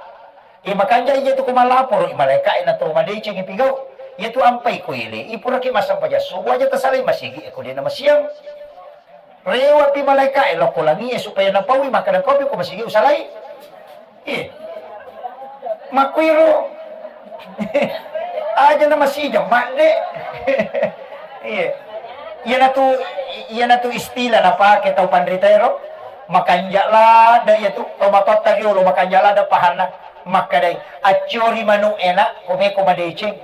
Iya, makanja iya tu ko malaporo i malaeka'e na to madecengi pigau. Iya tu ampai ko ile, ipuraki massempajang subuh aja tasalai masigi e ko dena masiang. Rewa pi malaeka'e lokko langie supaya napaui makkeda kopi ko masigi usalai. Iya. Makkuiro. Aja na masijang madde. Iya. Iyanatu, iyanatu istilah napake tau panritaero, makanja' ladde' iyatu, tau matoatta riolo makanja' ladde' pahanna, makkedai, "Accori manu'e, Nak, ko meko madeceng."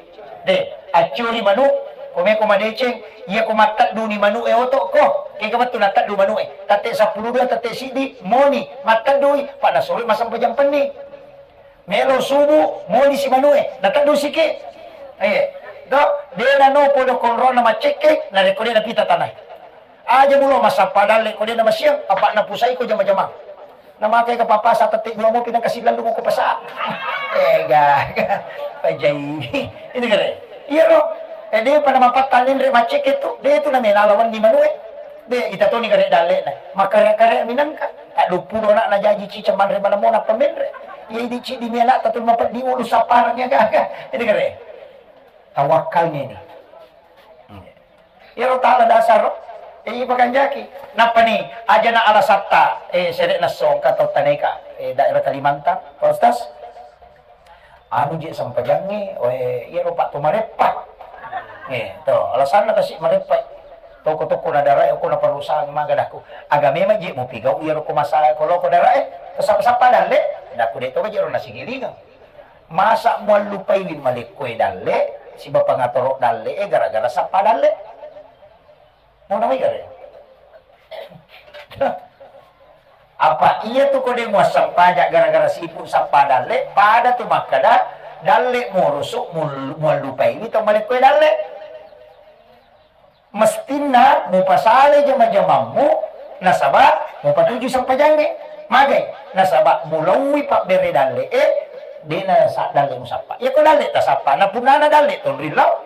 De', accori manu', ko meko madeceng, iyako mattedduni manu'e oto'ko, kega wettu natteddu manu'e, tette' seppulo dua, tette' siddi, moni, matteddui, pa' nasuroi massempajang penni. Melo subu, moni si manu'e, nateddu siki. Eh, do, de' nano podo konrona maccekke, narekko de' napita tanae. Aja mulo massappa dalle' ko de' namasiang, apa' napusaiko jama-jamang. Namakai ka papasa tette' dua mopi nangka sillallu ko pasa. Eh, ga, ga. Pajai. Ini kare. Iyaro. Eh, de' pada mapatta lenre maccekke tu. De' tu namela lawan di manu'e. De', ita toni kare dalle'na. Makare-kare minangka. Tadduppulo ana'na jaji ciceng manre manemmona pamenre. Iya idi' ciddi mela tatu mapeddi ulu sapparang ya gaga. Ini kare. Tawakkalnya ini. Iyaro tala dasar, eh, ipakanjaki. Nappani, ajana alasatta, eh, sere'na songka tau taneka, eh, daerah Kalimantan, Pak Ustaz. Anu je sempajangnge, we, iyaro Pak to mareppa. Eh, to, alasanna kasi mareppa. Toko-toko na darai, ko na perusahaan maga daku. Aga memang je mupigau iyaro ko masalah ko loko darai, to sappa-sappa dalle, daku de' to ga jero nasigilingang. Masa muallupaiwi malekkoe dalle, siba pangatoro dalle'e gara-gara sappa dalle? Nauna mai gare? Apa iya tu ko de' muassempajang gara-gara sibuk sappa dalle, pada tu makkeda dalle murusu mul-, muallupaiwi tau malekkoe dalle. Mestinna mupasalai jama-jamammu, nasaba mupatuju sempajangnge. Magai? Nasaba mulauwi pabbere dalle'e, de'na sa-, dalle musappa. Iyako dalle tasappa, na punnana dalle tonrillau.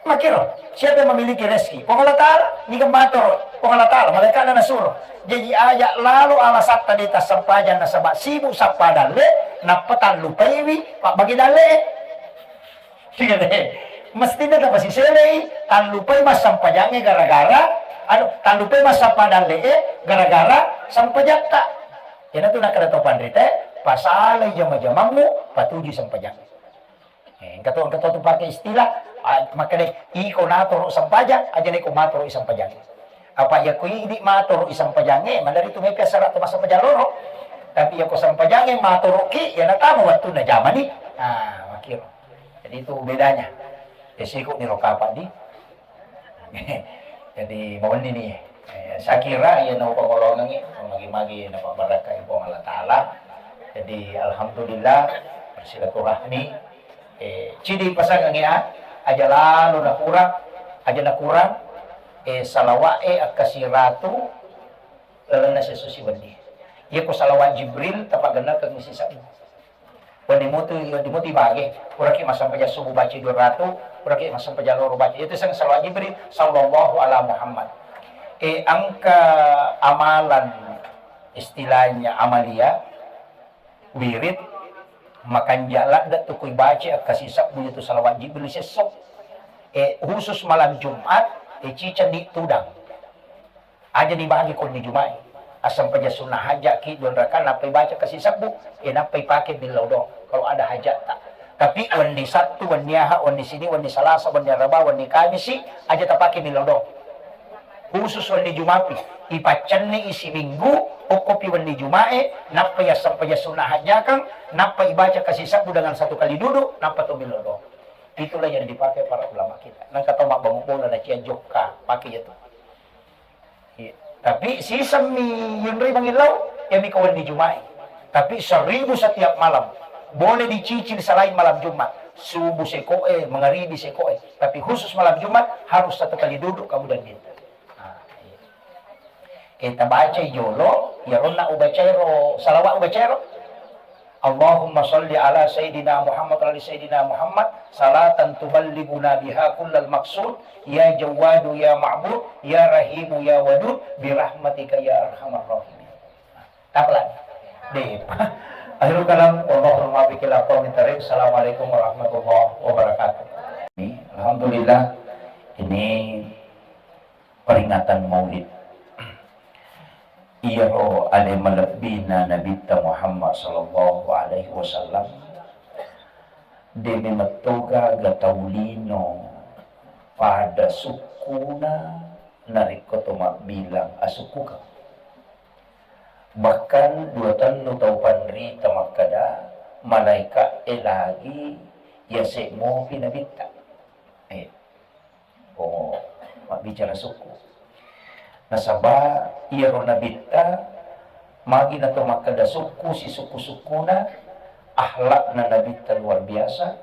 Makiro, siapa yang memiliki rezeki? Puang Allah Ta'ala, niga matoro, Puang Allah Ta'ala, malaikatna nasuro. Jaji aja lalo alasatta de' tassempajang nasaba sibuk sappa dalle, nappa tallupaiwi pabbage dalle'e. Iya deh. Mestinna tapasiselei, tallupai massempajangnge gara-gara, anu, tallupai massappa dalle'e gara-gara sempajatta. Iyanatu nakkeda to panritae, pasalai jama-jamammu, patuju sempajang. Eh, engka to, engka to tu pake istilah, ah, makkeda, iko natoro sempajang, aja neko matoro sempajang. Apa iya ko idi matoro i sempajangnge, maneri tu mepi assara to massempajang loro. Tapi iya ko sempajangnge matoroki, iya natama wettunna jamani. Ah, makiro. Jadi itu bedanya. Esiko ni rokapa di. Jadi mawenni ni. Eh, saya kira iya nau pangolongengi, magi-magi napa barakai Puang Allah Ta'ala. Jadi alhamdulillah bersilaturahmi. Eh, cidi pasangengi a, aja lalo nakurang, aja nakurang, eh, salawa'e akkasiratu lalenna sesso siwenni. Iya ko salawat Jibril, tapagennalkeng sisebbu. Wenni mutu, wenni mutu ibage, puraki massempajang subuh baca dua ratu, puraki massempajang loro baca. Itu seng salawat Jibril, sallallahu ala Muhammad. Eh, engka amalan, istilahnya amalia, wirid, makanja ladde tu kui baca akkasisebbu itu salawat Jibril sesso. Eh, khusus malam Jumat, eh, ciceng ni tudang. Aja ni bagi konni Juma'i. Assempaja sunnah hajjaki dua rakaat, nappai baca kasi sebbu, eh, nappai pake millau doang kalau ada hajatta. Tapi wenni Sattu, wenni Aha, wenni Sini, wenni Salasa, wenni Araba, wenni Kamisi, aja tapake millau doang. Khusus wenni Jumapi, ipaccenni isi minggu, okkopi wenni Juma'e, nappai assempaja sunnah hajjakang, nappai baca kasi sebbu dengan satu kali duduk, nappa to millau doang. Itulah yang dipakai para ulama kita. Nangka tau mabbangung bola na cia jokka, pake itu. Iya. Tapi sisemmi yunrui mangillau, yami kawan di Juma'i. Tapi seribu setiap malam. Boleh dicicil selain malam Jumat. Subuh sekoe, mengaribi sekoe. Tapi khusus malam Jumat harus satu kali duduk kamu dan minta. Nah, iya. Eh, tabacai jolo, ya ronna ubacairo, salawat ubacairo. Allahumma salli ala Sayyidina Muhammad wa ala Sayyidina Muhammad, salatan tuballighuna biha kullal maqsud, ya Jawwadu ya Ma'bud, ya Rahimu ya Wadud, birahmatika ya arhamar rahimin. Tapelan. Deh. Akhirul kalam, wallahul muwaffiq ila aqwamit thariq. Assalamualaikum warahmatullahi wabarakatuh. Alhamdulillah, ini peringatan Maulid. Iyaro ale malebbina Nabitta Muhammad sallallahu alaihi wasallam, de memettoga ga tau lino pada sukkuna narekko to mabbilang asukkukeng. Bahkan dua tellu tau panrita makkeda, malaika'e lagi yase' mopi nabitta. Eh, oh, mabbicara sukku. Nasaba iyaro nabitta, magi nato makkeda sukku, sisukku-sukkuna, akhlakna nabitta luar biasa,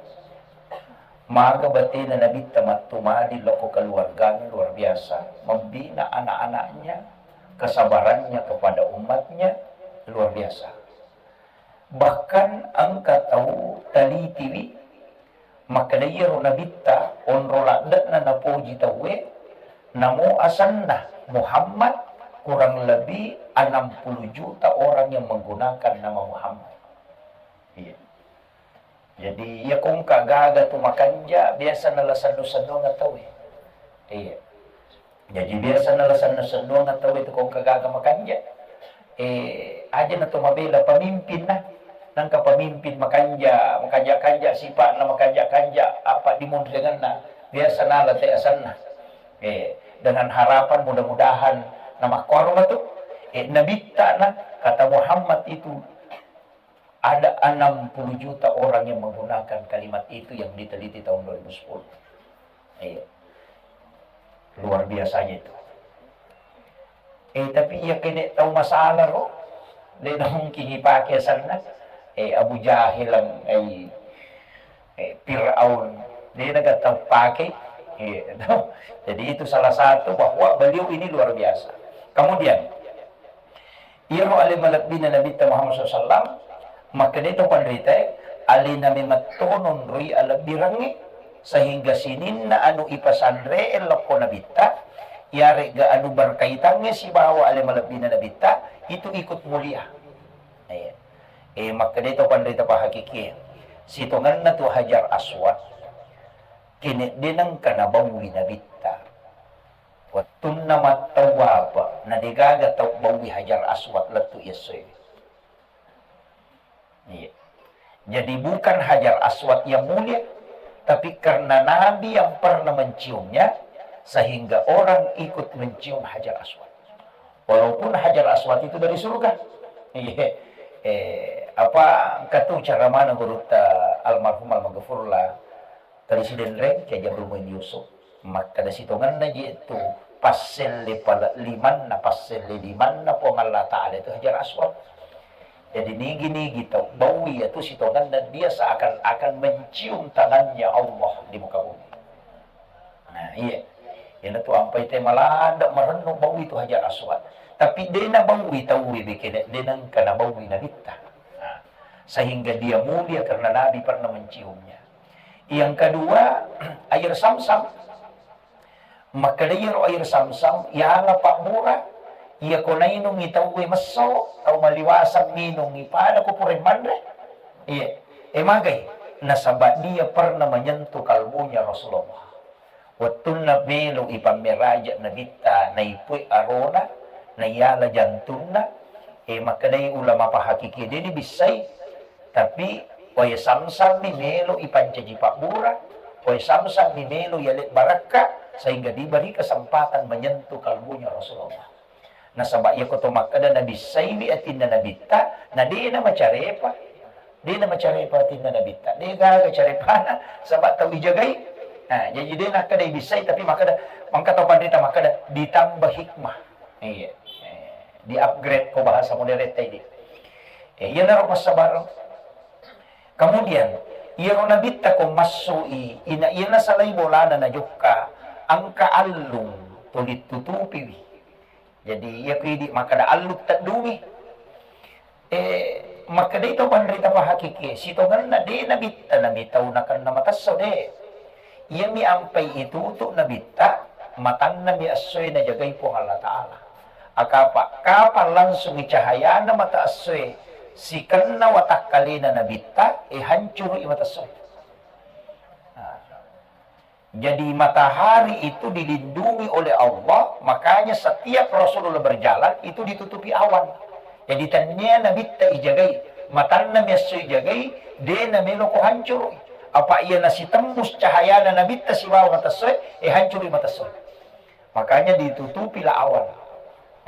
maga batena nabitta mattumadi lokko keluargana luar biasa, membina anak-anaknya, kesabarannya kepada umatnya luar biasa. Bahkan engka tau talitiwi makkeda iyaro nabitta onro ladde'na napoji tauwe, namo asenna Muhammad, kurang lebih enam puluh juta orang yang menggunakan nama Muhammad. Iya. Jadi, iya kongka gaga tu makanja, biasa nala sennu-sennuang tauwe. Iya. Jadi, biasa nala sennu-sennuang tauwe tu kongka gaga makanja. Eh, aja na to mabela pemimpin na. Nangka pemimpin makanja, makanja-kanja sipa'na, makanja-kanja apa dimonriangenna. Biasa nala te asenna. Eh, dengan harapan mudah-mudahan namakkuaro matu. Eh, nabitta na kata Muhammad itu ada enam puluh juta orang yang menggunakan kalimat itu yang diteliti tahun dua ribu sepuluh. Iya. Luar biasanya itu. Eh, tapi iya kene tau masalah ro, de' na mungkin ipake asenna. Eh, Abu Jahil, eh, eh, Fir'aun, de' na tau pake. Iya, toh. Jadi itu salah satu bahwa beliau ini luar biasa. Kemudian, iyaro ale malebbina Nabitta Muhammad sallallahu alaihi wasallam, makkedai to panritae, alena memetto nonroi alebbirengnge, sehingga sininna anu ipasanre'e lokko Nabitta, iyare'ga anu berkaitangnge sibawa ale malebbina Nabitta, itu ikut mulia. Iya. Eh, makkedai to panrita pahakikie, sitongenna tu Hajar Aswad, kene de' nengka nabauwi Nabitta. Wettunna mattawwafa, na degaga tau bauwi Hajar Aswad lettu essoe. Iya. Jadi bukan Hajar Aswad yang mulia, tapi karena Nabi yang pernah menciumnya, sehingga orang ikut mencium Hajar Aswad. Walaupun Hajar Aswad itu dari surga. Iya. Eh, apa, engka tu ceramana gurutta almarhum almaghfurlah, Tadi sidenreng, Kiai Abdul Muin Yusuf. Makkeda sitongenna je tu passelle pale-, limanna, passelle limanna Puang Allah Ta'ala itu Hajar Aswad. Jadi nigi-nigi tau bauwi itu sitongenna dia seakan-akan mencium tangannya Allah di muka bumi. Nah, iya. Iyana tu ampai te malada marennu bauwi tu Hajar Aswad. Tapi de' nabauwi tauwe bekene, de' nengka nabauwi Nabitta. Nah, sehingga dia mulia karena Nabi pernah menciumnya. Yang kedua, air Zamzam. Makkeda iyaro air Zamzam, iyala pabbura, iya ko nainungi tauwe messo, tau maliwasang minungi pada ko pura manre. Iya, e magai, nasaba dia pernah menyentuh kalbunya Rasulullah. Wettunna melo ipammeraja Nabitta, naipue arona, naiyala jantunna, e, makkedai ulama pahakiki, de' nibissai, tapi wae Zamzam mi melo ipancaji pabbura, wae Zamzam mi melo yale barakka, sehingga diberi kesempatan menyentuh kalbunya Rasulullah. Nasaba iyako to makkeda nabissaiwi atinna Nabitta, na de' namacarepa. De' namacarepa atinna Nabitta. De' gaga carepana, saba tau ijagai. Nah, jaji de' nakkeda ibissai, tapi makkeda, mangka tau panrita makkeda ditambah hikmah. Iya. Eh, di-upgrade ko bahasa modern tadi. Eh, iyanaro passabareng. Kemudian, iyaro Nabitta ko massui, ina iyana salai bolana najokka, engka allung tuli tutupiwi. Jadi, iya ko idi makkeda allung teddungi. Eh, makkedai to panrita pahakiki, sitongenna de' Nabitta nami tau nakenna matesso de'. Iyami ampai itutu Nabitta, matanna mi essoe najagai Puang Allah Ta'ala. Akapa, kapan langsungi cahayana mata essoe sikenna watakkalena Nabitta, e hancurui mata essoe. Nah. Jadi matahari itu dilindungi oleh Allah, makanya setiap Rasulullah berjalan itu ditutupi awan. Jadi tennia Nabitta ijagai, matanna mi esso ijagai, de' namelo ko hancurui. Apa iya nasitembus cahayana Nabitta sibawa mata essoe, e hancurui mata essoe. Makanya ditutupilah awan.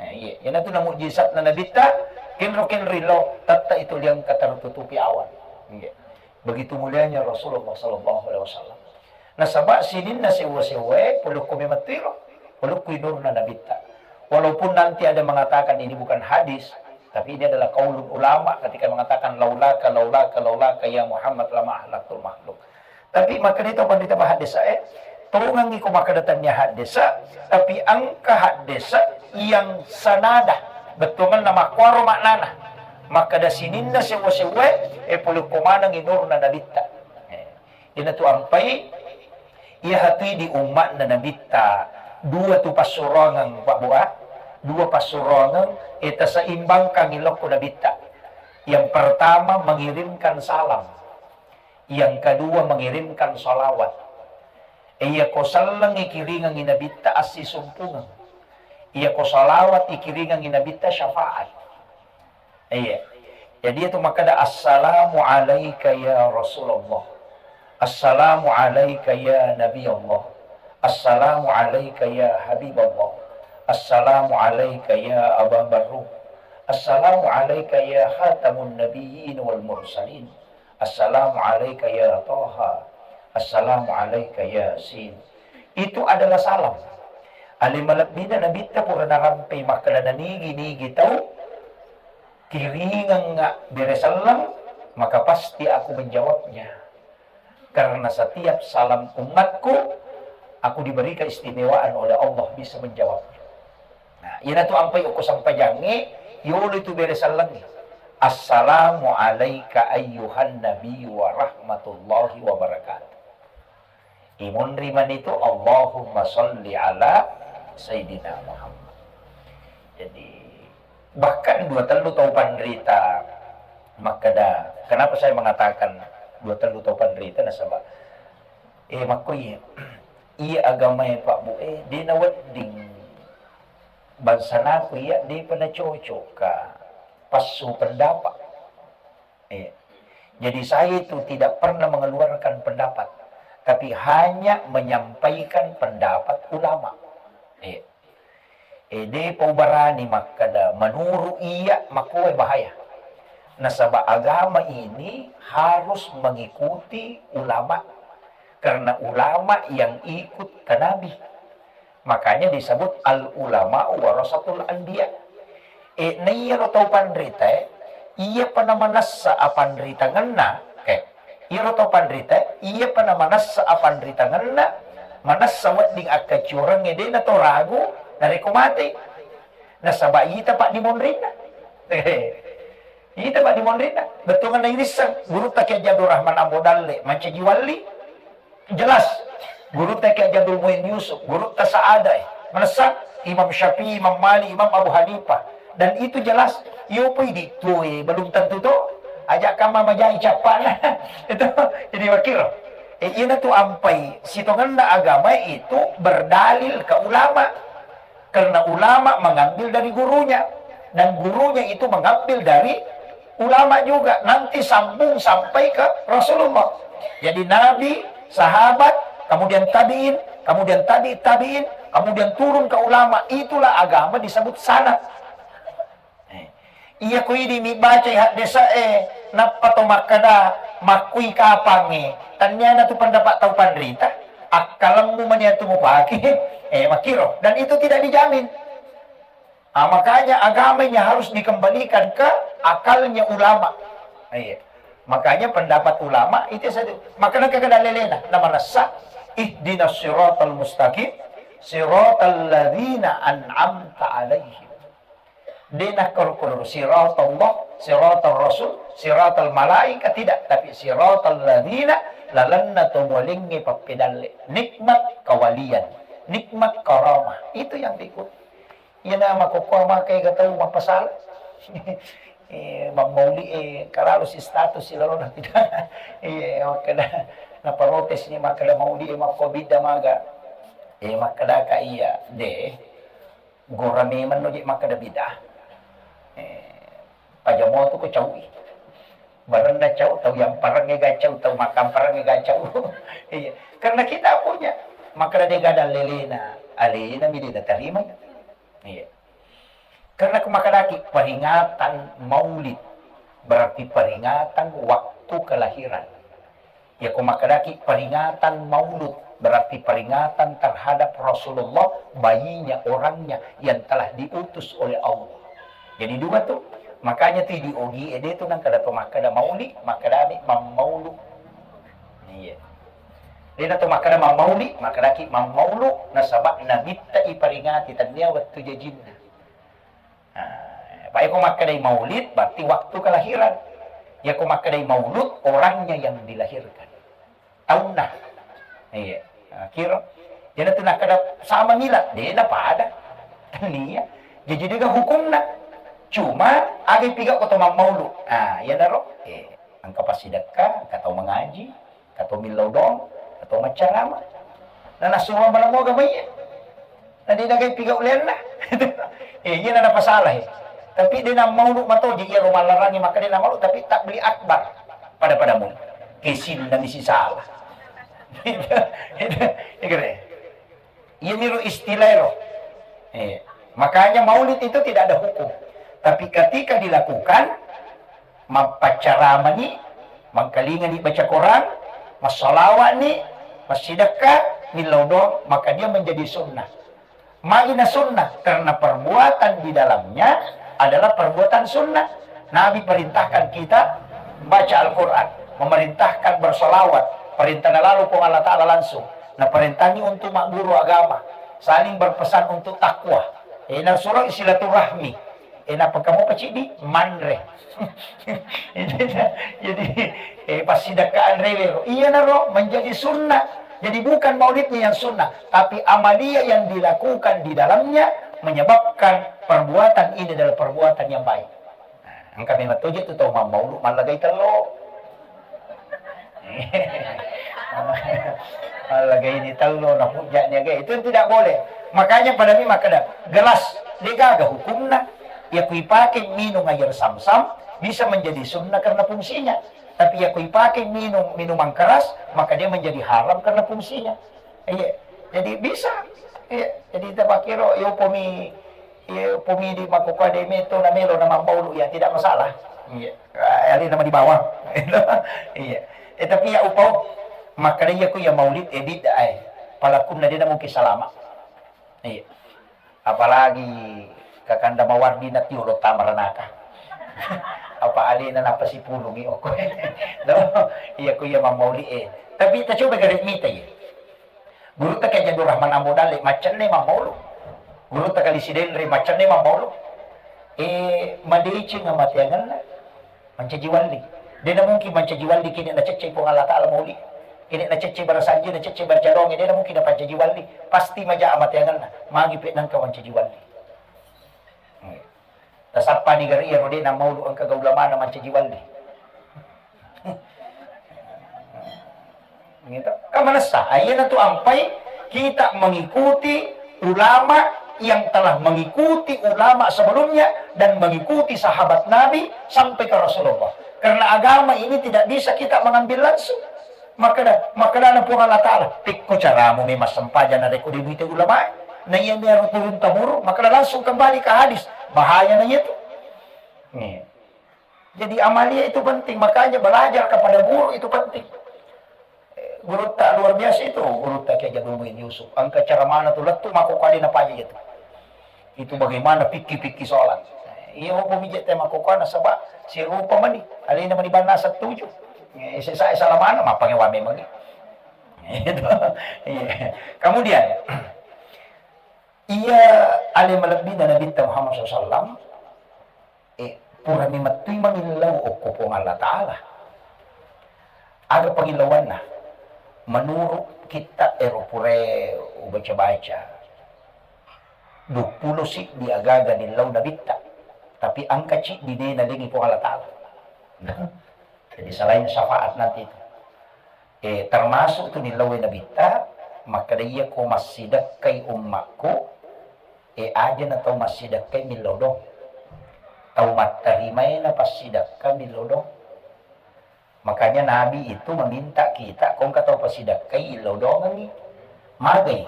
Eh, iya. Iyanatu na mujizatna Nabitta, kenro-kenro ilo, tette itu liangka tertutupi awan. Iya. Begitu mulianya Rasulullah sallallahu alaihi wasallam. Nasaba sininna sewwa-sewwae, polokko memettu iro, polokko inurna Nabitta. Walaupun nanti ada mengatakan ini bukan hadis, tapi ini adalah qaulul ulama ketika mengatakan, "Laulaka, laulaka, laulaka ya Muhammad lama ahlaktul makhluk." Tapi makkeda tau panrita ba haddesa e, tongengngi ko makkeda tennia haddesa, tapi engka haddesa yang sanada, bettuanna makkuaro maknana. Makkeda sininna sewwa-sewwae, e, polokko maneng inurna Nabitta. Eh, iyanatu ampai, iya hatui di ummatna Nabitta, dua tu passuroangeng, Pak Bu, ah. Dua passuroangeng, e, taseimbangkangngi lokko Nabitta. Yang pertama, mengirimkan salam. Yang kedua, mengirimkan salawat. E, iya ko selleng ikiringengngi Nabitta, assisumpungeng. Iya ko salawat ikiringengngi Nabitta, syafaat. Iya. Jadi itu makkeda, "Assalamu alaika ya Rasulullah. Assalamu alaika ya Nabi Allah. Assalamu alaika ya Habib Allah. Assalamu alaika ya Aba Barru. Assalamu alaika ya Khatamun Nabiyyin wal Mursalin. Assalamu alaika ya Taha. Assalamu alaika ya Sin." Itu adalah salam. Ale malebbina Nabitta pura narampei makkeda, nanigi-nigi tau kiringengnga bere selleng, maka pasti aku menjawabnya. Karena setiap salam umatku, aku diberi keistimewaan oleh Allah bisa menjawabnya. Nah, iyanatu ampai okko sempajangnge, yolo itu bere sellengnge. "Assalamu alaika ayyuhan nabiyyu wa rahmatullahi wa barakatuh." Imunri manitu, "Allahumma salli ala Sayyidina Muhammad." Jadi, bahkan dua tellu tau panrita makkeda, kenapa saya mengatakan dua tellu tau panrita, nasaba, eh, makko iya, iya agamae, Pak Bu, eh, de nawedding bangsanaku iya, depa nacocok ka passu pendapat. Eh, jadi saya itu tidak pernah mengeluarkan pendapat, tapi hanya menyampaikan pendapat ulama. Eh, eh, depa ubarani makkeda, menurut iya, makkuwae bahaya. Nasaba agama ini harus mengikuti ulama, karena ulama yang ikut ke Nabi. Makanya disebut al ulama warasatul anbiya. E, naiyaro tau panrita e, iyapa namanessa apanritangenna, eh, iyaro tau panrita e, iyapa namanessa apanritangenna, manessa wedding akkaciorengnge, de nato ragu narekko mate. Nasaba ita paddimonrinna. Ita paddimonrinna. Bettuanna irisseng, gurutta Kiai Haji Abdul Rahman Ambo Dalle, mancaji walli. Jelas. Gurutta Kiai Haji Abdul Muin Yusuf, gurutta Sa'ada, eh. Manessa Imam Syafi'i, Imam Malik, Imam Abu Hanifah. Dan itu jelas. Iyo poi di tue, belum tentu to. Ajak kama majai cappana. Itu jadi wakil. Eh, ina tu ampai sitongenna agama itu berdalil ke ulama. Karena ulama mengambil dari gurunya, dan gurunya itu mengambil dari ulama juga. Nanti sambung sampai ke Rasulullah. Jadi Nabi, sahabat, kemudian tabi'in, kemudian tabi' tabi'in, kemudian turun ke ulama. Itulah agama disebut sanad. Eh, iya ko idi mi bacai haddesa e, nappa to makkeda makkui kapangnge, tanniana tu pendapat tau panrita, akkalemmu mani atu mupake, eh, makkiro. Dan itu tidak dijamin. Ah, makanya agama ini harus dikembalikan ke akalnya ulama. Iya. Makanya pendapat ulama itu satu. Makanya kagak ada lelena. Nama rasa, "Ihdinas siratal mustaqim, siratal ladzina an'amta alaihim." De nakkoro-koro siratallah, siratal rasul, siratal malaika, tidak, tapi siratal ladzina, lalenna to mualengnge pappedalle. Nikmat kawalian, nikmat karamah, itu yang diikuti. Iyana makkokkoe maka ega tau mappasala. Eh, mammauli e, kalalu si status si lalona tidak. Iya, makkeda, naparotes ni makkeda mauli e makko bidda maga. Eh, makkedaka iya, de. Gora memang no je makkeda bid'ah. Eh, pajamoa tu ko caui. Barenna cau, tau yang parengnge ga cau, tau makan parengnge ga cau. Iya. Karena kita punya. Makkeda de' gaga dalelena, alena mi de' natarimai. Iya. Karena ko makkedaki peringatan maulid, berarti peringatan waktu kelahiran. Ya, ko makkedaki peringatan maulud, berarti peringatan terhadap Rasulullah, bayinya, orangnya yang telah diutus oleh Allah. Jadi dua tu. Makanya tu di ogi ede tu nang kada to makkeda maulid, makkeda ni mammaulu. Iya. Dena to makkeda mammauli, makkedaki mammaulu, nasaba nabitta iperingati tania wettu jajinna. Nah, apa ko makkedai maulid, berarti waktu kelahiran. Ya ko makkedai maulud, orangnya yang dilahirkan. Taunna. Iya. Nah, kira. Jadi tu nakkeda sama mila, dena pada. Tania. Jadi dega hukumna. Cuma aga piga ko to mammaulu. Ah, iya naro. Eh, engka passidekka, engka tau mengaji, engka tau millau doang, engka tau maccarama. Nah, nasuro mana moga mai. Nah, dia nagai piga ulenna. Eh, iya nana pasalah, eh. Tapi dia namaulu matoji, iya ro mallarangi, maka dia namaulu, tapi tak beli akbar pada-padamu. Kesinna misi salah. Itu, itu, itu, Iya niro istilah ro. Eh, makanya maulid itu tidak ada hukum. Tapi ketika dilakukan, mappaccaramani, mangkalingani baca Quran, massalawani, massidekka, millau doang, maka dia menjadi sunnah. Magi na sunnah? Karena perbuatan di dalamnya adalah perbuatan sunnah. Nabi perintahkan kita baca Al-Quran, memerintahkan bersalawat, perintah lalu Puang Allah Ta'ala langsung. Nah, perintahnya untuk magguru agama, saling berpesan untuk takwa. Eh, nah, surah silaturahmi. Eh, napa kamu pacidi? Manre. Jadi, eh, pas sidakka anre wero. Iya naro, menjadi sunnah. Jadi bukan maulidnya yang sunnah, tapi amalia yang dilakukan di dalamnya menyebabkan perbuatan ini adalah perbuatan yang baik. Nah, engka memang toje tu tau mammaulu mallagai tello. Mallagai ni tello, na hujjah ni aga. Itu tidak boleh. Makanya pada mi makkeda, gelas degaga hukumna, ya kui pakai minum air sam-sam, bisa menjadi sunnah karena fungsinya. Tapi ya kui pakai minum minuman keras, maka dia menjadi haram karena fungsinya. Iya. Jadi bisa. Iya. Jadi tapakiro, yo pomi, yo pomi di makkokkoe de meto na melo na mammaulu, ya tidak masalah. Iya. Ah, ali nama di bawah. Iya. Eh, tapi ya upau, makanya iya ku ya maulid, eh, bid'ah, eh. Palakunna dia mungkin salama. Iya. Apalagi kakanda mawardi na tiolo tamaranaka. Apa alena napa sipulungi okko. No? Iya ku iya mammauli, eh. Tapi ta coba gare mita, iya. Gurutta Kiai Abdul Rahman Ambo Dalle maccenne mammaulu. Gurutta Kali Sidenre maccenne mammaulu. Eh, madeceng amateangenna. Mancaji walli. Dena mungkin mancaji walli kini nacecce Puang Allah Ta'ala mauli. Kini nacecce barasanji, nacecce barcalonge, dena mungkin napancaji walli. Pasti maja amateangenna. Magi pe nangka mancaji walli. Tasappa ni gari iya rode na maulu engka ga ulamana mancaji walli. Gitu. Kan manessa, ayyana tu ampai kita mengikuti ulama yang telah mengikuti ulama sebelumnya dan mengikuti sahabat Nabi sampai ke Rasulullah. Karena agama ini tidak bisa kita mengambil langsung. Maka da, maka dana Puang Allah Ta'ala, pekko caramu memang sempajang narekko dibuite ulama. Nah, iya mero turun temurun, maka langsung kembali ke hadis. Bahaya na itu. Nih. Jadi amalia itu penting, makanya belajar kepada guru itu penting. Eh, guru tak luar biasa itu, guru tak Kiai Jadul Muin Yusuf. Angka cara mana tu lettu mako kali na paja itu. Itu bagaimana pikir-pikir soalan. Iya, apa mijak tema kokana sebab si rupa mani. Alina mani bana setuju. Eh, saya salah mana, apa ngewa memang. Itu. Iya. Kemudian, iya, ale malebbina Nabi Muhammad sallallahu alaihi wasallam, eh, purani mettui mangillau okko Puang Allah Ta'ala. Aga pangillauanna? Menurut kitab ero pura ubaca-baca, duappulo siddi agaga nillau Nabitta, tapi angka ciddi de nalengi Puang Allah Ta'ala. Jadi selain syafaat nanti itu. Eh, termasuk tu nillau Nabitta, makkeda iya ko massidekkai ummakku, eh, aja na tau massidekkai millau dong. Tau mattarimae na passidekka millau dong. Makanya Nabi itu meminta kita, ko engka tau passidekkai, illau dongengi. Magai,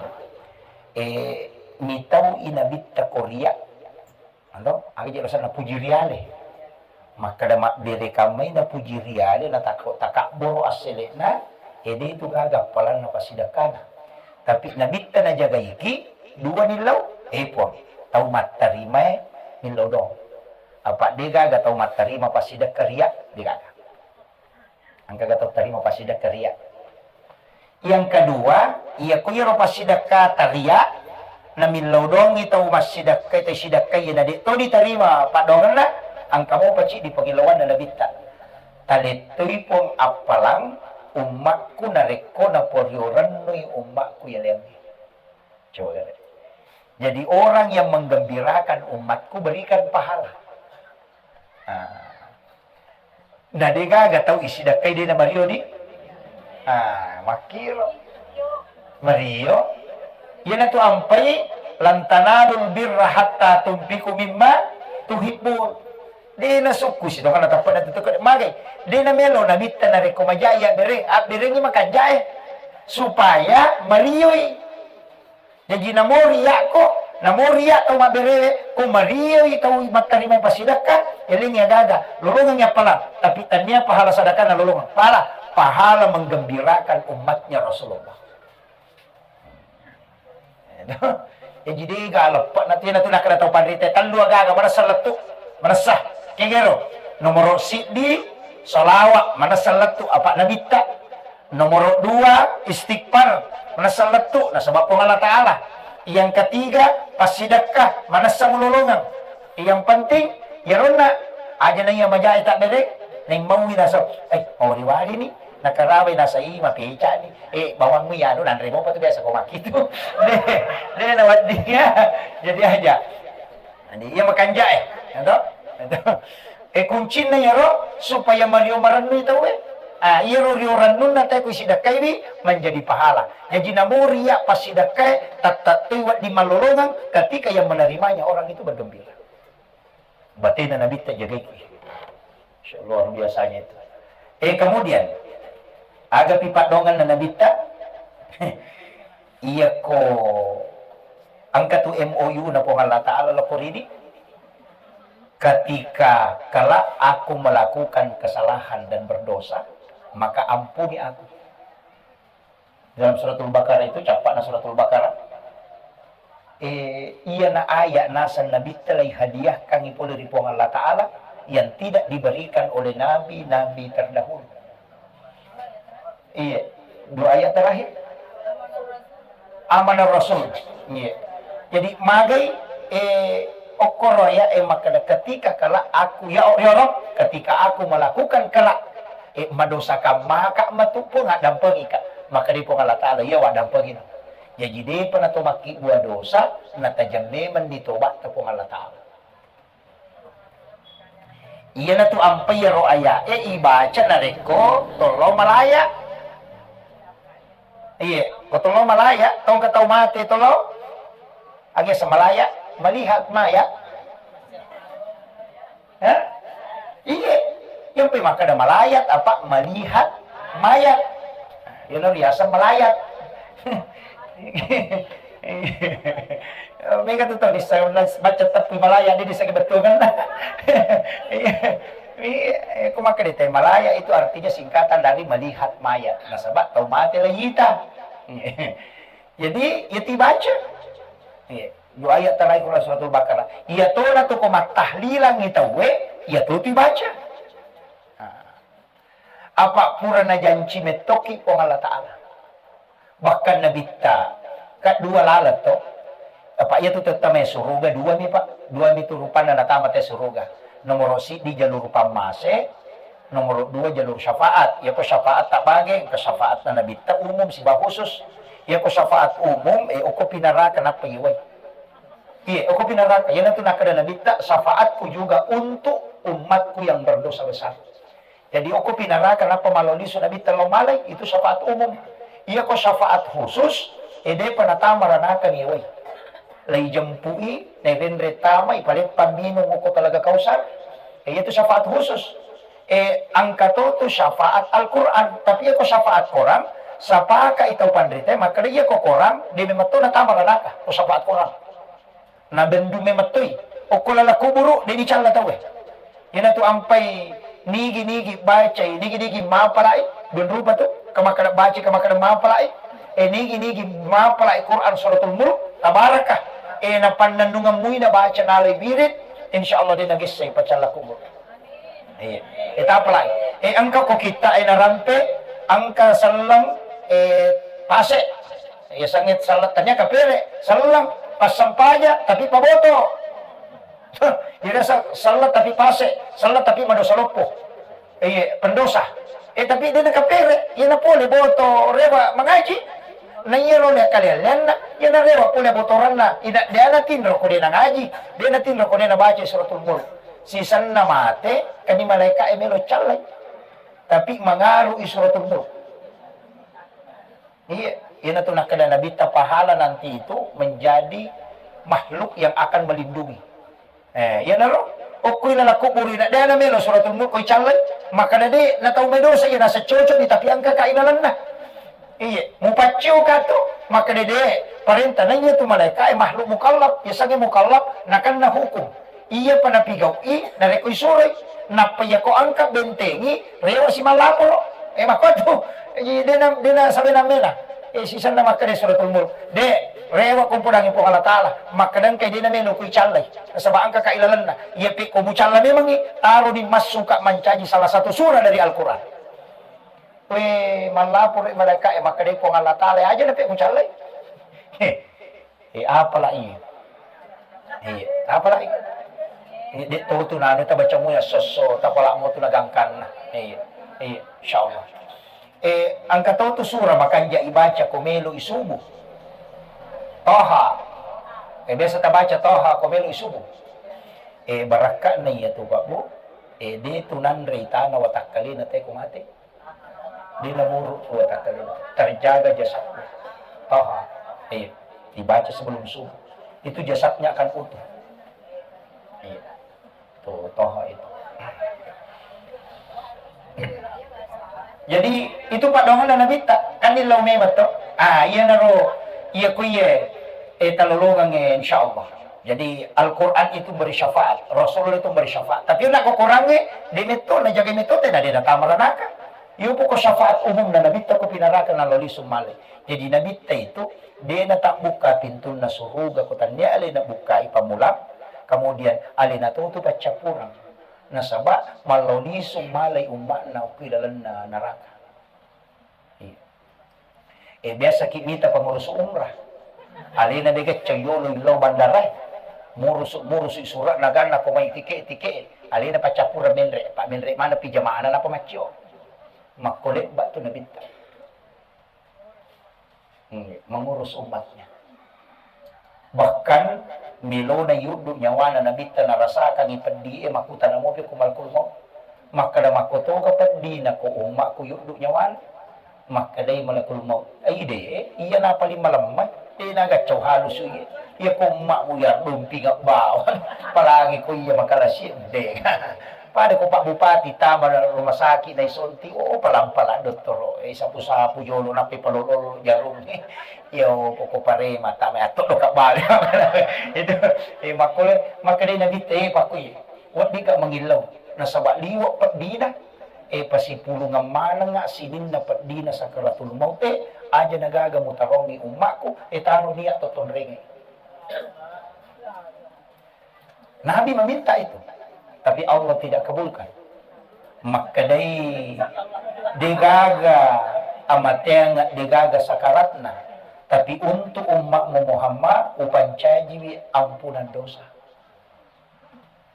eh, mitau i nabitta ko ria. Ando, aga je rasa napuji riale. Makkada mabbere kammai napuji riale, na takko takabboro assele'na, ede itu gaga appalanna pasidakkana. Tapi nabitta najagaiki, dua nillau, eh, Puang, tau mattarimae millau dong. Apa de gaga tau mattarima pasidakka ria, de gaga. Engkaga tau tarima passidekka ria. Yang kedua, iya ko iyaro passidekka taria, namillau dongi tau massidekka, tau sidekka iya na de to ditarima paddoangenna, engka mopa ciddi pangillauanna nabitta. Talettoi Puang appalang ummakku narekko naporio rennui ummakku yaleangnge. Coba lihat. Jadi orang yang menggembirakan umatku berikan pahala. Ah. Na de gaga tau isidakkai de na mario di. Ah, makkiro. Mario. Iyanatu ampai, "Lan tanalul birra hatta tunfiqu mimma tuhibbun." De na sukku si tongana tappa na tutuke magai. De na melo nabitta narekko majai abbereng, abberengi makanjae. Supaya marioi. Jaji namo riakko, namo riak tau mabberewe, ko marioi tau mattarimai passidekka, elengi agaga, lolongengi appalang, tapi tania pahala sadakana lolongeng. Pahala, pahala menggembirakan umatnya Rasulullah. Jaji dega leppe na tu, na tu nakkeda tau panrita tellu agaga, manessa lettu, manessa. Kegero, nomoro siddi, salawa, manessa lettu, apa nabitta. Nomoro dua, istighfar, manessa lettu, nasaba Puang Allah Ta'ala. Yang ketiga, passidekka, manessa mulolongeng. Yang penting, yaronna, aja na iya majae tabbereng, neng maui nasa, eh, mau riwari ni, nakarabai nasa i, mapecani, eh, bawangmu yanu, nanre mopa tu biasa ko makkitu. De, de na wedding ya. Jadi aja. Jadi iya makanjae, ya toh? Ya toh? Eh, kuncinna iyaro supaya mario marennui tauwe. Ah, iyaro rio rennunna tauwe ku sidakkaiwi menjadi pahala. Jaji namo ria passidakkae, tattattui wedding mallolongeng ketika yang menerimanya orang itu bergembira. Batena nabitta jagaiki. Masya Allah, luar biasanya itu. Eh, kemudian, agapi paddoangenna nabitta? Iyako engka tu M O U na Puang Allah Ta'ala lako ridi, ketika kelak aku melakukan kesalahan dan berdosa, maka ampuni aku. Dalam Suratul Baqarah itu, cappa'na Suratul Baqarah, eh, iyana ayat naseng nabitta lai hadiahkangi pole ri Puang Allah Ta'ala yang tidak diberikan oleh nabi-nabi terdahulu. Iya, dua ayat terakhir. Amanah Rasul. Iya. Jadi magai, eh, okkoro ya, eh, makkeda ketika kelak aku, ya, ya Rob, ketika aku melakukan kelak, eh, madosakan maka matu Puang addampengika. Maka di Puang Allah Ta'ala, iya wa dampengina. Jadi depa na to makkibua dosa, natajang memang ditobatta Puang Allah Ta'ala. Iyanatu ampai iyaro aya'e ibaca narekko tollo malaya. Iye, ko tollo malaya, tongka tau mate tollo. Age semalaya, melihat mayat. Hah? Iye, yang pe makkeda malayat apa melihat mayat. Iyana riaseng malayat. Mega tu tau dissa baca teppu malaya, de dissa kebetulan. Iya. Iya, ko makkeda te malaya itu artinya singkatan dari melihat mayat. Nasaba tau mate lagi ita. Jadi, ya tibaca. Iya. Dua ayat terakhir Suratul Baqarah. Iya tona tu ko mattahlilang tauwe, iya tu tibaca. Nah. Apa pura najanci mettoki Puang Allah Ta'ala. Bahkan Nabitta, ka dua laleng to. Apa iya tu tetta mai suruga dua mi, Pak. Dua mi tu rupanna natama te suruga. Nomoro siddi jalur pammase, nomoro dua jalur syafaat. Iya ko syafaat tabage, ke syafaat na Nabitta umum siba khusus. Iya ko syafaat umum, eh, okko pinaraka nappa iwai. Iya, okko pinaraka. Iyana tu nakkeda Nabitta, syafaatku juga untuk umatku yang berdosa besar. Jadi, okko pinaraka nappa malao lisu Nabitta lao malai, itu syafaat umum. Iya ko syafaat khusus, eh, depa natama ranaka ni wai. Lai jempui, nai renre tama, ipaleppang minung okko talaga Kausar. Eh, itu syafaat khusus. Eh, engka to tu syafaat Al-Quran. Tapi iya ko syafaat Quran, Sapaka i tau panrita, makkeda iya ko korang, de memetto natama ranaka, ko sapa korang. Nabendu memettoi, okko lala kuburu, de dicalla tauwe. Iyanatu ampai nigi-nigi bacai, nigi-nigi mapalai, dun rupa tu, kamakkeda bacai, kamakkeda mapalai, e nigi-nigi mapalai Quran Suratul Mulk, tabaraka. E napannennungeng mui nabaca nalai wirid, insya Allah de nagessai pacalla kuburu. Iya. E tapalai. E engka ko kitta e narampe, engka selleng, e pase. Iya sangit selleng tania kapere, selleng, passempaja, tapi paboto. Ira sa-, selleng tapi pase, selleng tapi madosa loppo. Iya, pendosa. E tapi de nakapere, iya napole boto rewa mangaji. Na iya ro le kalian lenna, iya narewa pole botoranna. Ida de natinro ko de nangaji, de natinro ko de nabaca Suratul Mulk. Sisenna mate, kani malaika e melo callai. Tapi mangaru i Suratul Mulk. Iya, iyanatu nakkeda Nabitta pahala nanti itu menjadi makhluk yang akan melindungi. Eh, iyanaro, okkui lala kuburu ina, de namelo Suratul Mulk ko icallai, makkeda de, na tau medosa iya nasa cocok ni, tapi engka ka ilalenna. Iya, mupaccio ka tu, makkeda de, parenta naiya tu malaika e makhluk mukallaf, yasengnge mukallaf, nakenna hukum. Iya pa napigau'i, narekko isuroi, nappa iya ko engka bentengi, rewa si mallaporo. Eh, makkotu. Jadi, dena, dena sabena mena. Eh, sisenna makkeda Suratul Mulk. De, rewa ko podangi Puang Allah Taala. Makkeda engka dena melo ku icallai. Nasaba engka ka ilalenna. Iya pe ko mucalla memangi, taro di massuka mancaji salah satu surah dari Al-Quran. We, mallaporo malaika e, makkeda Puang Allah Taala, aja na pe mucallai. Eh, apala iya? Iya, apala iya? Iya, de to tu nanu tabaca mu ya sosso, tapala mo tu nagangkanna. Iya, iya, insyaallah. Eh, engka to tu surah makanja ibaca ko melo isubu. Toha. Eh, biasa tabaca Toha ko melo isubu. Eh, barakka'na iya tu, Pak Bu. Eh, de tu nanre tana watakkalena te ko mate. Dena muru kuatakkalena. Terjaga jasadnya. Toha. Iya. Dibaca sebelum subuh. Itu jasadnya akan utuh. Iya. Tuh, Toha itu. Jadi, itu paddoanganna Nabitta. Kan illau memang to. Ah, iya naro, iya ku iya, eh, talolongang, eh, insya Allah. Jadi, Al-Quran itu beri syafaat, Rasulullah itu beri syafaat. Tapi nak kokorangnge, de metto, na jaga metto, tena de natama ranaka. Iyo poko syafaat umum na Nabitta ko pinaraka na loli sumale. Jadi Nabitta itu de natabbukka pintunna suruga ko tannia ale nabukkai pammulang, kemudian ale natutu paccappurang. Nasaba mallo lisu malai ummakna okki lalenna naraka. Iya. Eh, biasa ki mita pengurus umrah. Alena de gacco yolo illo bandara. Murusu, murusu surat naganna ko mai tike, tike. Alena paccappurang menre, pa menre mana pi jamaana napa maccio. Makko lebba tu Nabitta. Hmm, mengurus umatnya. Bahkan melona yuddu nyawana Nabitta narasakangi peddi e, makutana mopi ko malakul maut. Makkeda, makkotoga peddina ko ummakku yuddu nyawana? Makkedai malakul maut, ai de, iya na paling malemma, de nagaccau halusu iya. Iya ko ummakmu ya dumpinga bawang, apalagi ko iya makalasi de. Pada ko Pak Bupati tama rumah sakit naisonti, oh, palang-palang dottoro, eh, sapu-sapu jolo, nappi palolo jarung. Iya, oh, poko parema tama atto doka bale. Itu, eh, makkole, makkedai Nabitta, eh, pakku iya. Weddika mangillau, nasaba liwa peddina, eh, pasipulungeng manengnga sininna peddina sakaratul maute, aja nagaga mutarongi ummakku, eh, taro niat to tonrenge. Nabi meminta itu, tapi Allah tidak kabulkan. Makkedai, degaga amateang, degaga sakaratna, tapi untuk ummakmu Muhammad, upancajiwi ampunan dosa.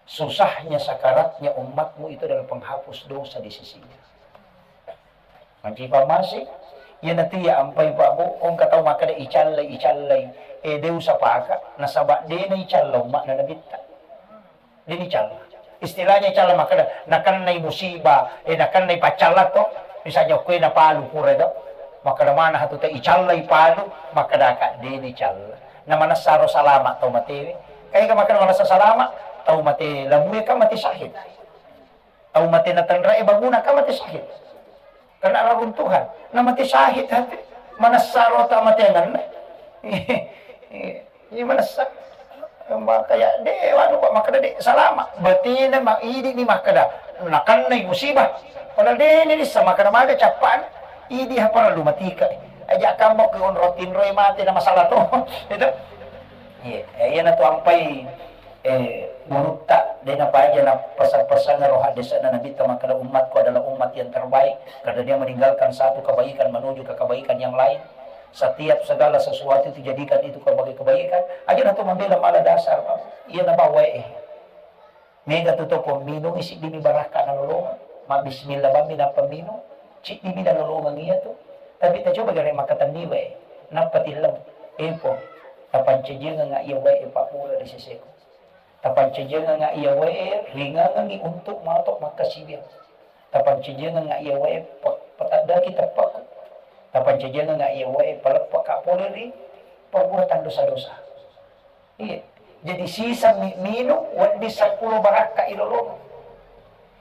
Susahnya sakaratnya umatmu itu adalah penghapus dosa di sisinya. Mancaji pammase, iyanatu iya ampai Pak Bu, engka tau makkeda icallai, icallai, eh, de usapaka, nasaba de naicalla umma'na Nabitta. De nicalla. Istilahnya icalla makkeda, nakennai musibah, eh, nakennai paccalla to, misalnya kue napalu pura do, makkeda mana hatu te icallai palu, makkedaka de nicalla. Na manessaro salama tau matewe. Kae ka makkeda manessa salama, tau mate labue kan mate syahid. Tau mate natanrae banguna kan mate syahid. Kena raruntuhan. Na mate syahid hati. Manessa rota mate anganna. Iya manessa. Makanya de wanu, Pak, makkeda de salama. Batena ma idi ni makkeda nakennai musibah. Padahal de ni lissa makkeda maga cappana. Idi ha parellu matika. Aja kammo ke onro tinroi mate na masalah to. Itu. Iya, eh, iya na tu ampai eh, gurutta, de napaja na pesa-, pesanna ro haddese'na Nabitta makkeda, "Umatku adalah umat yang terbaik, karena dia meninggalkan satu kebaikan menuju ke kebaikan yang lain. Setiap segala sesuatu itu jadikan itu sebagai kebaikan." Aja na tu mambela mala dasar, Pak. Iya na bawa, eh. Mega tu to ko minung, siddi mi barakka nalolongeng. Ma bismillah bammi nappa minung, siddi mi nalolongeng iya tu. Tapi ta coba gare makkatenni wae. Nappa tillau. Eh, Puang, tapancajiangengnga iya wae, eh, pabbura ri seseku. Tapancajiangengnga iya wae ringangengngi untuk mato makkasiwiang. Tapancajiangengnga iya wae pe-, pataddaki teppakku. Tapancajiangengnga iya wae paleppaka pole ri perbuatan dosa-dosa. Iya. Jadi siseng mi minung wedding seppulo barakka ilolongeng.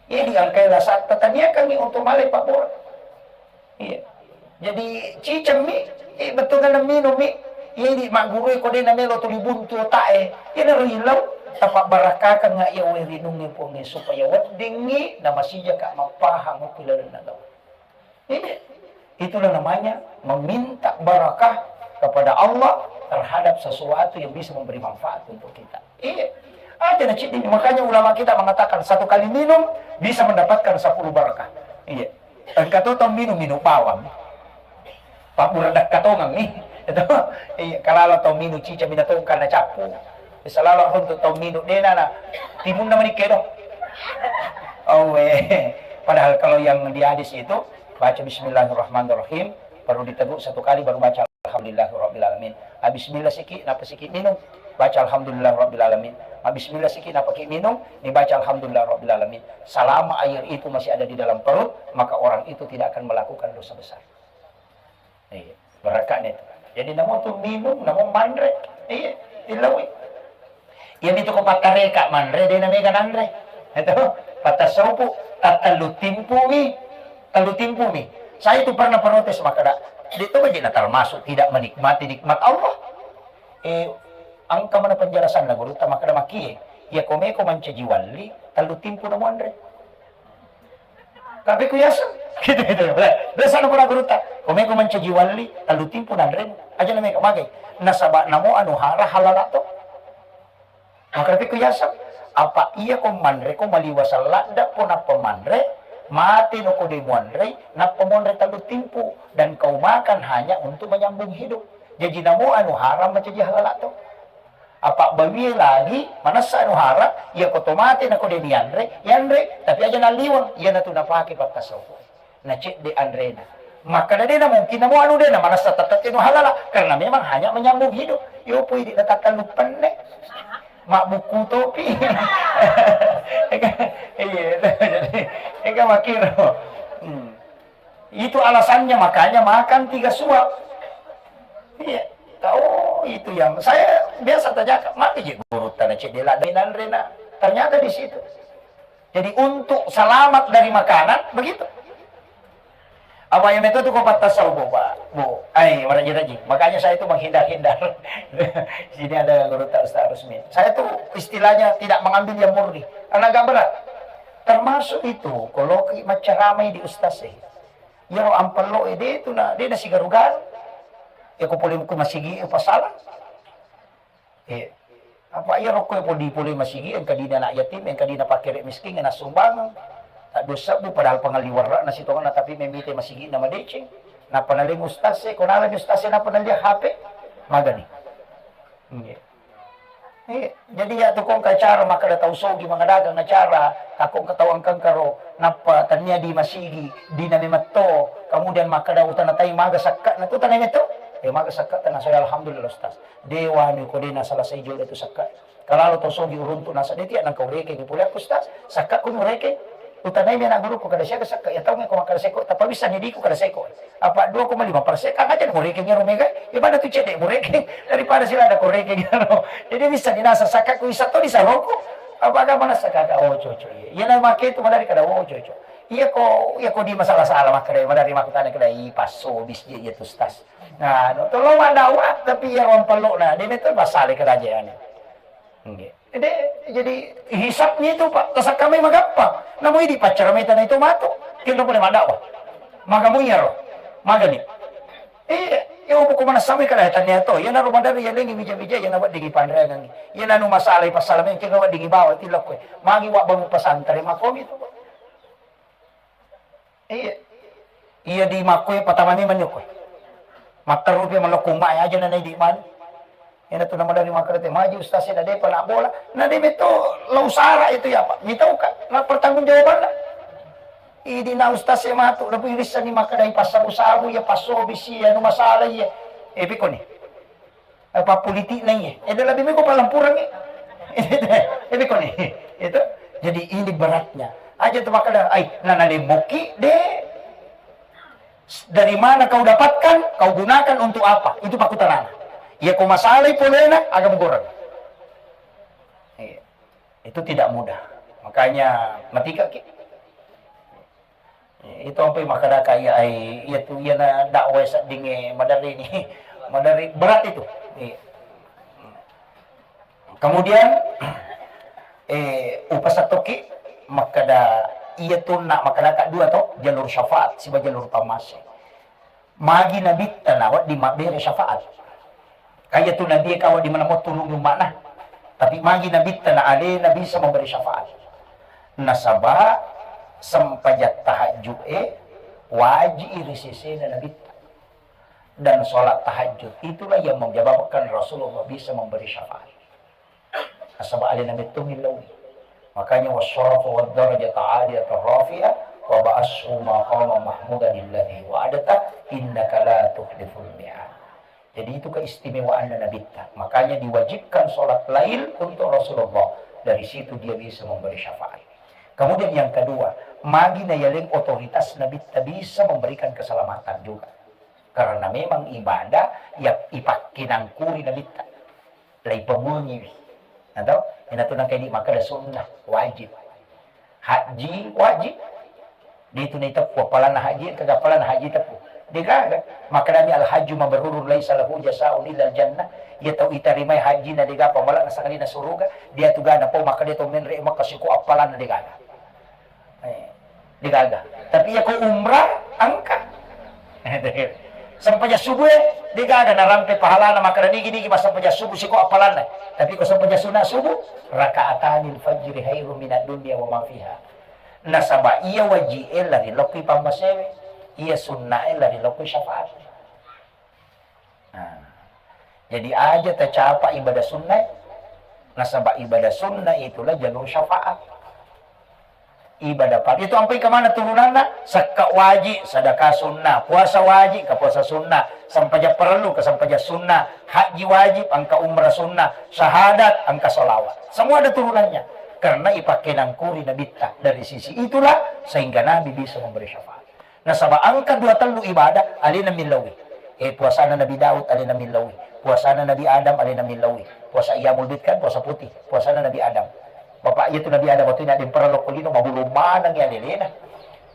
Iya, diangkai lasatta taniakangngi untuk malai pabbura. Iya. Jadi ciceng mi, eh, bettuanna minung mi. Iya, di maggurui ko de namelo tuli buntu otak e. Iya, naro ilau. Tapabbarakkakengnga iya wae rinungnge Puangnge supaya weddingngi namasijaka mappahang okko ilalenna agama. Iya. Itulah namanya meminta barakah kepada Allah terhadap sesuatu yang bisa memberi manfaat untuk kita. Iya. Aja na ciddi. Makanya ulama kita mengatakan satu kali minum bisa mendapatkan sepuluh barakah. Iya. Engka to tau minum, minum bawang. Pabbura dakka tongeng ni. Itu. Iya, kalau tau minum cica mina tongeng karena cappu. Selalu untuk tau minum dena na timunna menikah do. Oh, eh. Padahal kalau yang di hadis itu baca bismillahirrahmanirrahim, baru diteguk satu kali, baru baca alhamdulillahirabbil alamin. Habis bismillah siki, napa siki minum? Baca alhamdulillahirabbil alamin. Habis bismillah siki, napa ki minum? Dibaca alhamdulillahirabbil alamin. Selama air itu masih ada di dalam perut, maka orang itu tidak akan melakukan dosa besar. Iya, barakahnya itu. Jadi namo tu minum, namo manre. Iya, tilaui. Iya, itu ko pattareka manre, de na mega nanre. Itu, pattasaupu, tattallu timpumi, tallu timpumi. Saya itu pernah protes makkeda, de to baje na termasuk tidak menikmati nikmat Allah. Eh, engka mana penjelasanna gurutta makkeda makie, iya ko meko mancaji walli, tallu timpu na muanre. Tapi ku yaseng. Gitu, gitu. Biasa na pura gurutta. Ko meko mancaji walli, tallu timpu nanremu. Aja na meko magai. Nasaba namo anu hara halala to. Maka tapi ku yaseng. Apa iya ko manre ko maliwa salladda ko nappa manre, mate no ko de muanrei, nappa muanre tallu timpu. Dan kau makan hanya untuk menyambung hidup. Jaji namo anu hara mancaji halala to. Apa bawie lagi, manessa anu hara, iya ko to mate na ko de nianre, yanre, tapi aja nalliweng, iya natu napake pattasaupu. Na cedde anrena. Makkeda de na mungkin namo anu de na manessa tette anu halala, karena memang hanya menyambung hidup. Yo pui di na tattallu penne. Mabbukku topi. Ega, iya, jadi, ega makiro. Hmm. Itu alasannya makanya makan tiga suap. Iya. Oh, itu yang saya biasa tanyakan, mati je gurutta na cedde la de nanrena. Ternyata di situ. Jadi untuk selamat dari makanan, begitu. Apa yang itu tuh kau patah sah, Bu, Pak? Bu, ai, maraji-raji. Makanya saya itu menghindar-hindar. Sini ada gurutta Ustaz Rusmin. Saya tuh istilahnya tidak mengambil yang murni. Karena agak berat. Termasuk itu, kalau ki macaramai di ustaz eh. Iyaro ampello e de tu na, de na sigaru-garu. Iya ko pole ku masigi e pasala. Eh, apa iya rokko e podi pole masigi, engka dina anak yatim, engka dina pakere miskin, na sumbangeng. Tak dua sebbu padahal pengali warna sitongenna tapi memite masigi na madeceng. Napa naleng ustaz e, ko naleng ustaz e napa nalia H P? Magani. Iya. Eh, jadi ya tu kongka acara makkeda tau sogi mangadagang acara, takko engka tau engka-engka ro, nappa tania di masigi, di na memetto, kemudian makkeda utana tai maga sakka na tu tanai metto, eh maga sakka tana saya alhamdulillah ustaz. Dewa ni ko de na selesai jolo tu sakka. Kalau tau sogi uruntu nasa de tiak nangka ureke ni pole aku ustaz, sakka ku ureke. Utanai mi anak guruku kada siaga sekka, iya tau mi ko makkada seko, tappa bisa ni diku kada seko. Apa dua koma lima persen, kan aja murekeng ero mega, iya pada tu cedde murekeng daripada sila ada korekeng ero. Jadi bisa ni nasa sakka ku isa to di saroku. Apa agama nasa kaka, oh coco iya. Iya na make tu malari kada, oh coco. Iya ko, iya ko di masalah-salah makkeda, maderri makkutana keda, "Ih, passobis je iya tu, Ustaz." Nah, no, tolong maddawa, tapi iya ruang pello na, de metto pasale keda je ane. Nggih. De, jadi hisabnya itu, Pak, tasakkamai magampang. Namu idi paccara meta na itu matu. Kendo pole maddawa. Magamu iya ro. Magani. Iya, iya, buku mana sampai keda tanya to. Iya, naru maderri iya lengi bija-bija, iya nawa digi panreangan. Iya, nanu masalah, pasal mengke nawa digi bawa tilok kue. Magi wa bangun pesantren, makomi tu. Iya. Iya di makkoe patama memang ni koe. Matteru pi malokko umma aja na naidi mani. Ena tu nama dari makkeda te maji ustaz e na depa na bola. Na de metto lau sara itu ya, Pak. Mitau ka na pertanggungjawabanna. Idi na ustaz e matu na irissani makkeda i passabu-sabu ya, passobisi ya, anu masalah iya. Eh, piko ni. Eh, pappolitik na iya. Eh, lebih meko palampurangi. Eh, piko ni. Itu. Jadi ini beratnya. Aja tu makkeda, ai, na nalemmoki de. Dari mana kau dapatkan, kau gunakan untuk apa? Itu pakkutanana. Iya ko masalai polena, aga mugoreng. Iya. Itu tidak mudah. Makanya matika ki. Iya, itu ampai makkadaka iya, ai, iya tu, iya na dakwah seddinge maderri ni. Maderri berat itu. Iya. Kemudian, eh, upasattoki makkeda, iya tu na makkadaka dua to, jalur syafaat siba jalur pammase. Magi nabitta na wedding mabbere syafaat. Kaya tu nabi ka wedding maneng mo tulungi umma'na. Tapi magi nabitta na alena bisa memberi syafaat. Nasaba sempajang tahajud e waji ri sesena nabitta. Dan sholat tahajud itulah yang menyebabkan Rasulullah bisa memberi syafaat. Nasaba alena metto millau. Makanya wasyarafa wad darajata aliyata rafi'a wa ba'ashu maqama mahmudan alladhi wa'adta innaka la tukhliful mi'ad. Jadi itu keistimewaanna nabitta. Makanya diwajibkan sholat lail untuk Rasulullah. Dari situ dia bisa memberi syafaat. Kemudian yang kedua, magi na yaleng otoritas nabitta bisa memberikan keselamatan juga. Karena memang ibadah ya ipakkenangkuri nabitta. Laipamuangiwi. Atau ina tu nangka idi makkeda sunnah, wajib. Haji wajib. Di tu naiteppu appalanna haji, engka ga appalanna haji teppu. Degaga. Makkedami al hajju mabrurun laisa lahu jasaun illa al jannah. Iya tau itarimai haji na dega pamala na sangadina suruga, dia tu gana pau makkeda to menre makka siko appalanna degaga. Eh, degaga. Tapi iya ko umrah, engka. Sempajang subuh e, degaga narampe pahalana makkeda nigi-nigi massempajang subuh siko appalanna. Tapi ko sempajang sunat subuh, rakaatanil fajri khairum minad dunya wa ma fiha. Nasaba iya waji e lari lokki pammasewe, iya sunna e lari lokki syafaat. Nah, jadi aja tacapa ibadah sunnah, nasaba ibadah sunnah itulah jalur syafaat. Ibadah pa-, itu ampai kemana turunanna? Sekka wajib, sedekah sunnah, puasa wajib, ke puasa sunnah, sempajang perlu, ke sempajang sunnah, haji wajib, engka umrah sunnah, syahadat, engka salawat. Semua ada turunannya. Karena ipakkenangkuri nabitta. Dari sisi itulah sehingga Nabi bisa memberi syafaat. Nasaba engka dua tellu ibadah alena millauwi. Eh, puasana Nabi Daud alena millauwi. Puasana Nabi Adam alena millauwi. Puasa Iyamul Bid kan puasa putih. Puasana Nabi Adam. Bapak iya tu Nabi Adam waktu ini ada yang pernah lokko lino mabulu maneng ya lelena.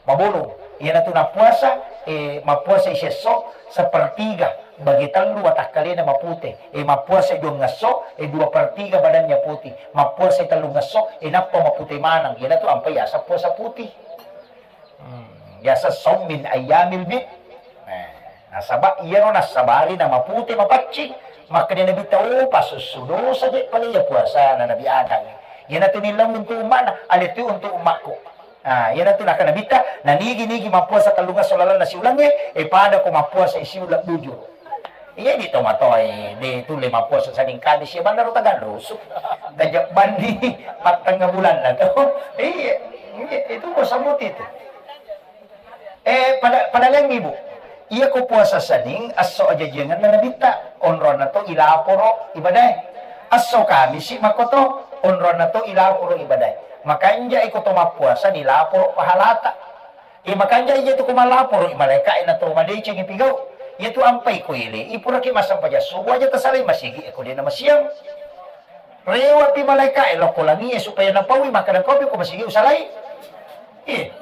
Mabulu. Iyana tu napuasa, eh, mappuasa isesso sepertiga bagi tellu watakkalena mapute. Eh, mappuasa dua ngesso, eh, dua per tiga badannya putih. Mappuasa tellu ngesso, eh, nappa mapute maneng. Iyana tu ampai yasa puasa putih. Hmm, biasa saum min ayyamil bid. Nah, nasaba iyaro nassabari na mapute mapaccing. Makkeda Nabi tau pasussu dosa je pale iya puasa na Nabi Adam. Iyana tu nillau untuk ummana, ale tu untuk ummakku. Nah, iyana tu nakka Nabitta, na nigi-nigi mappuasa tellungesso lalenna siulengnge, e pada ko mappuasa siuleng bujur. Iya, di tomatoae, de tulle mappuasa Senin Kamis, ya, bannaro tagallusu. Gajah bandi, pattengnga bulanna to. Iya, iya, itu ko samuti itu. Eh, pada, pada laing, Ibu. Iya ko puasa Senin, esso ajajiangenna Nabitta. Onronna to ilaporo ibadae. Esso Kamisi makkoto, onronna to ilaporo ibadae. Makanja iko to mappuasa nilaporo pahalata. Iya, makanja iya tu ko malaporo i malaeka e na to madecengi pigau. Iya tu ampai ko ele, i puraki massempajang subuh aja tasalai masigi e ko dena masiang. Rewa pi malaeka e lokko langi e supaya napaui makkada kopi ko masigi usalai. Iya.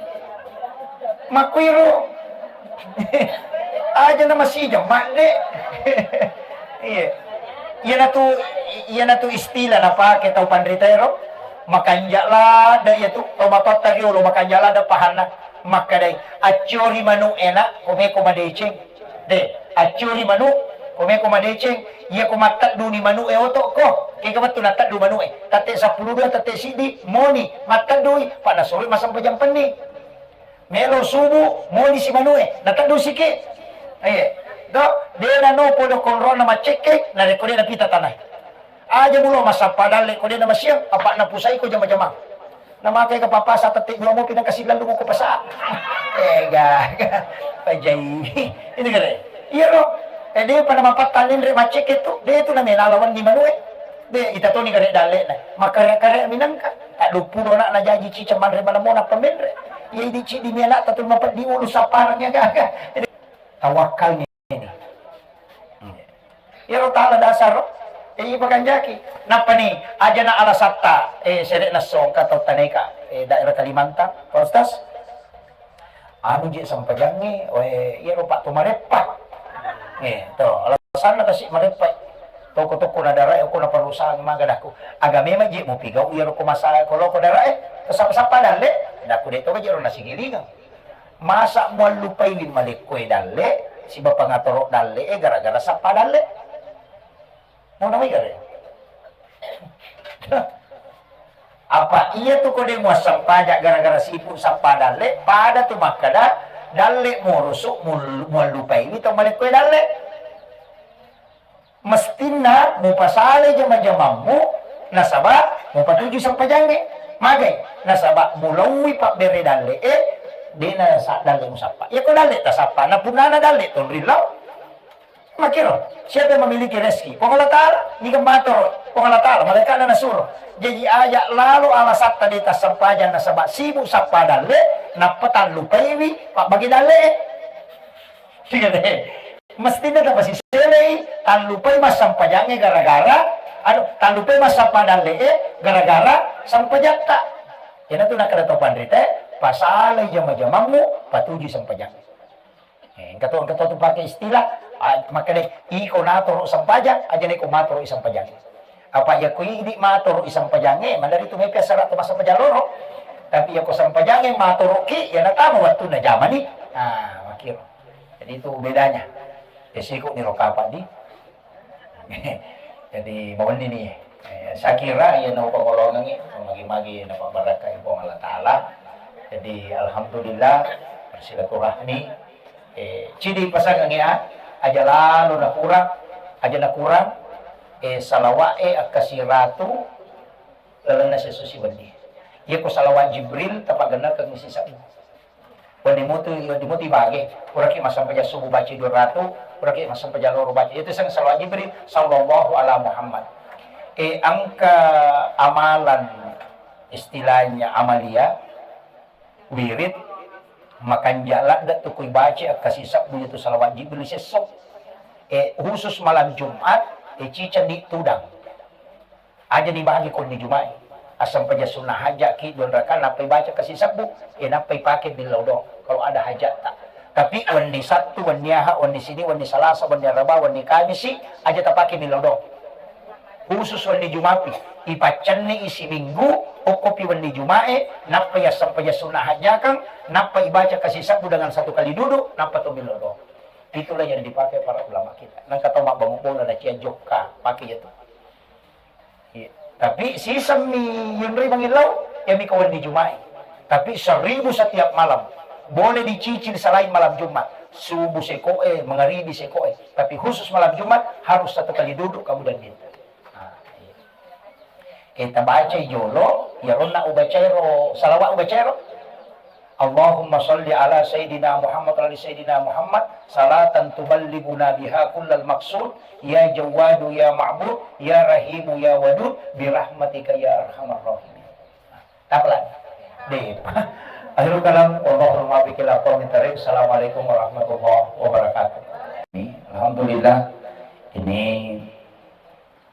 Makkuiro. Aja na masijang, madde. Iya. Iyanatu, iyanatu istilah napake tau panrita ero. Makanja ladde iyatu, tau matotta riolo makanja ladde pahanna. Makkadai, acciori manu e na, komeko madeceng. De, acciori manu, komeko madeceng, iya ko mattedduni manu e oto ko, kega wettu natteddu manu e, tette seppulo dua, tette siddi, moni, matteddui, pa nasuro massempajang penni. Melo subu, moni si manu e, nateddu siki. Eh, do, de nano podo konrona maccekke, narekko de napita tanai. Aja mulo massappa dalle ko de namasiang, apa napusai ko jama-jama. Namakai ke papa sa tette dua mopi nang kasi lalu ko pasa. Eh, ga, ga. Pajai. Ini kare. Iya ro. Eh, de pada mapatta lenre maccekke tu. De tu namena lawan di manu e. De, ita toni kare dalle na. Makare-kare minangka. Tak dua puluh anak na jaji cica manre malamona pamenre. Iya idi cidi mi anak tatu mapeddi ulu sapparang ya gaga. Tawakkalnya ini. Iyaro tala dasar ro. Eh, iya pakanjaki. Nappani, aja na alasatta, eh, sere na songka tau taneka, eh, daerah Kalimantan, Pak Ustaz. Anu je sempajangnge, eh, iyaro Pak to mareppa. Eh, to, alasanna kasi mareppa. Toko-toko na darai, ko na perusahaan maga daku. Aga memang je mupigau iyaro ko masa ko loko darai, to sappa-sappa dalle, daku de to je ro nasigilingang. Masa muallupaiwi malekkoe dalle, siba pangatoro dalle e gara-gara sappa dalle. Nauna mai gare. Apa iya tu ko de muassempajang gara-gara sibuk sappa dalle, pada tu makkada dalle murusu mul-, muallupaiwi to malekkoe dalle. Mestinna mupasalai jama-jamammu, nasaba mupatuju sempajangnge. Magai? Nasaba mulauwi pabbere dalle'e, dena sa-, dalle musappa. Iya ko dalle tasappa, na punnana dalle tonrillau. Makiro, siapa yang memiliki rezeki? Puang Allah Ta'ala, niga matoro, Puang Allah Ta'ala, malaikatna nasuro. Jaji aja lalo alasatta de tassempajang nasaba sibuk sappa dalle, nappa tallupaiwi pabbage dalle'e. Iya deh. Mestinna tapasiselei, tallupai massempajangnge gara-gara, anu, tallupai massappa dalle'e gara-gara sempajatta. Iyanatu nakkeda to panritae, pasalai jama-jamammu, patuju sempajangnge. Eh, engka to, engka to tu pake istilah, ah, makkeda, iko natoro sempajang, aja neko matoro i sempajang. Apa iya ko idi matoro i sempajangnge, maneri tu mepi assara to massempajang loro. Tapi iya ko sempajangnge matoroki, iya natama wattunna jamani. Ah, makiro. Jadi itu bedanya. Resiko ni ro kapang di. Jadi, mawenni ni, eh, sakira iya naupangolongengi, magi-magi napabbarakkai Puang Allah Ta'ala. Jadi, alhamdulillah, bersilaturahmi, eh, cidi pasangengi a, aja lalo nakurang, aja nakurang, eh, salawa'e akkasiratu lalenna sesso siwenni. Iya ko salawat Jibril, tapagennalkengngi sisebbu. Wenni mutu, wenni mutu ibage. Puraki massempajang subuh baca dua ratu, puraki massempajang loro baca. Itu sang salawat Jibril, sallallahu ala Muhammad. Eh, engka amalan, istilahnya amalia, wirid, makanja ladde tu kui baca, akkasi sebbu itu salawat Jibril sesso. Eh, khusus malam Jumat, eh, ciceng ni tudang. Aja dibagi ko wenni Juma'i. Assempajang sunnah haja'ki dua rakaat, nappai baca kasi sebbu, eh, nappai pake millau doang kalau ada haja'ta. Tapi wenni Sattu, wenni Aha, wenni Sini, wenni Salasa, wenni Araba, wenni Kamisi, aja tapake millau doang. Khusus wenni Juma'i, ipaccenni isi minggu, okkopi wenni Juma'e, nappai assempajang sunnah haja'kang, nappai baca kasi sebbu dengan satu kali duduk, nappa to millau doang. Itulah yang dipakai para ulama kita. Nangka tau mabbangung bola na cia jokka, pake itu. Iya. Tapi sisemmi yunrui mangillau, yami kawan di Jumai. Tapi seribu setiap malam. Boleh dicicil selain malam Jumat. Subuh sekoe, mangaribi sekoe. Tapi khusus malam Jumat harus satu kali duduk kamu dan minta. Nah, iya. Eh, tabacai jolo, ya ronna ubacairo, salawat ubacairo. Allahumma salli ala Sayyidina Muhammad wa ala Sayyidina Muhammad, salatan tuballighuna biha kullal maqsud, ya Jawwadu ya Ma'bud, ya Rahimu ya Wadud, birahmatika ya arhamar rahimin. Tapelan. Deh. Akhirul kalam, wallahul muwaffiq ila aqwamit thariq. Assalamualaikum warahmatullahi wabarakatuh. Alhamdulillah, ini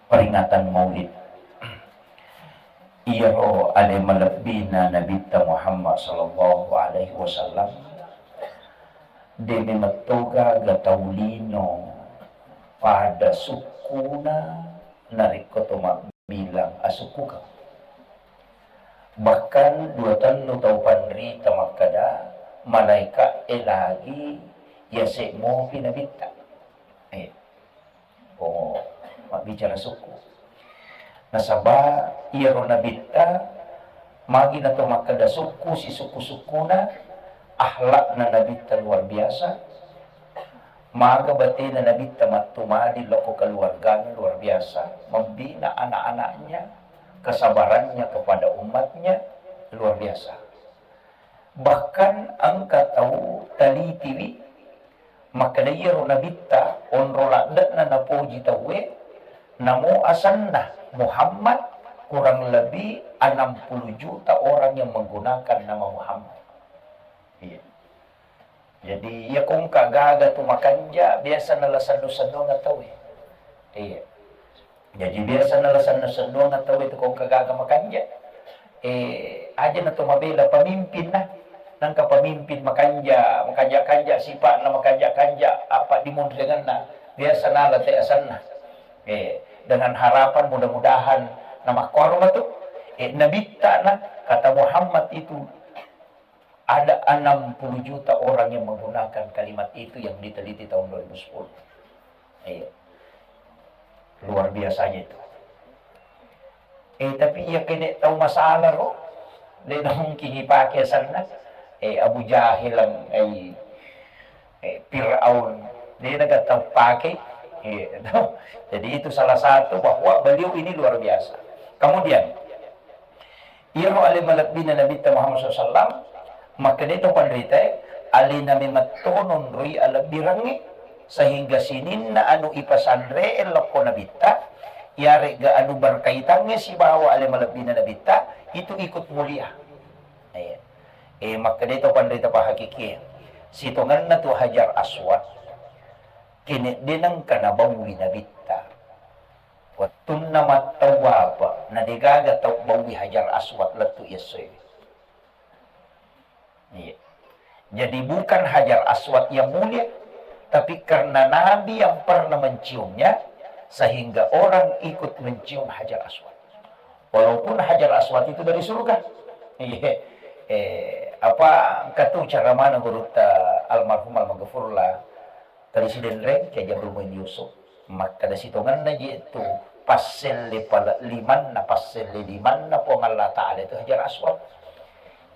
peringatan Maulid. Iyaro ale malebbina Nabitta Muhammad sallallahu alaihi wasallam, De memettoga ga tau lino pada sukkuna narekko to mabbilang asukkukeng. Bahkan dua tellu tau panrita makkeda, malaika e lagi yase mopi nabitta. Eh, oh, mabbicara sukku. Nasaba iyaro nabitta, magi nato makkeda sukku, sisukku-sukkuna, akhlakna nabitta luar biasa, maga batena nabitta mattumadi lokko keluargana luar biasa, membina anak-anaknya, kesabarannya kepada umatnya luar biasa. Bahkan engka tau talitiwi makkeda iyaro nabitta onro ladde'na napoji tauwe, namo asenna Muhammad, kurang lebih enam puluh juta orang yang menggunakan nama Muhammad. Iya. Jadi iya kongka gaga tu makanja biasa nala sendu-senduang tauwe. Iya. Jaji biasa nala senna-senduang tauwe tu kongka gaga makanja. Eh, aja na to mabela pemimpin na. Nangka pemimpin makanja, makanja-kanja sipa'na, makanja-kanja apa dimunriangenna. Biasa nala te asenna. Eh, dengan harapan mudah-mudahan na makkoro matu. Eh, nabitta na kata Muhammad itu ada enam puluh juta orang yang menggunakan kalimat itu yang diteliti tahun dua ribu sepuluh. Iya. Luar biasanya itu. Eh, tapi iya kene tau masalah ro, de mungkin ipake asenna. Eh, Abu Jahil, eh, eh, Fir'aun, de naga tau pake. Iya, toh. Jadi itu salah satu bahwa beliau ini luar biasa. Kemudian, iyaro ale malebbina Nabitta Muhammad sallallahu alaihi wasallam, makkedai to panritae, alena memetto nonroi alebbirengnge, sehingga sininna anu ipasanree lokko Nabitta, iyaregga anu berkaitangnge sibawa ale malebbina Nabitta, itu ikut mulia. Eh, eh, makkedai to panrita pahakikie, sitongenna tu Hajar Aswad, kene de nengka nabaui Nabitta. Wettunna mattawwafa, na degaga tau baui Hajar Aswad lettu essoe. Iya. Jadi bukan Hajar Aswad yang mulia, tapi karena Nabi yang pernah menciumnya, sehingga orang ikut mencium Hajar Aswad. Walaupun Hajar Aswad itu dari surga. Iya. Eh, apa katu cara mana gurutta almarhum almaghfurlah Tali Sidenreng, Kiai Jabir Muin Yusuf. Makkeda sitongenna je tu passelle pale-, limanna, passelle limanna Puang Allah Ta'ala itu Hajar Aswad.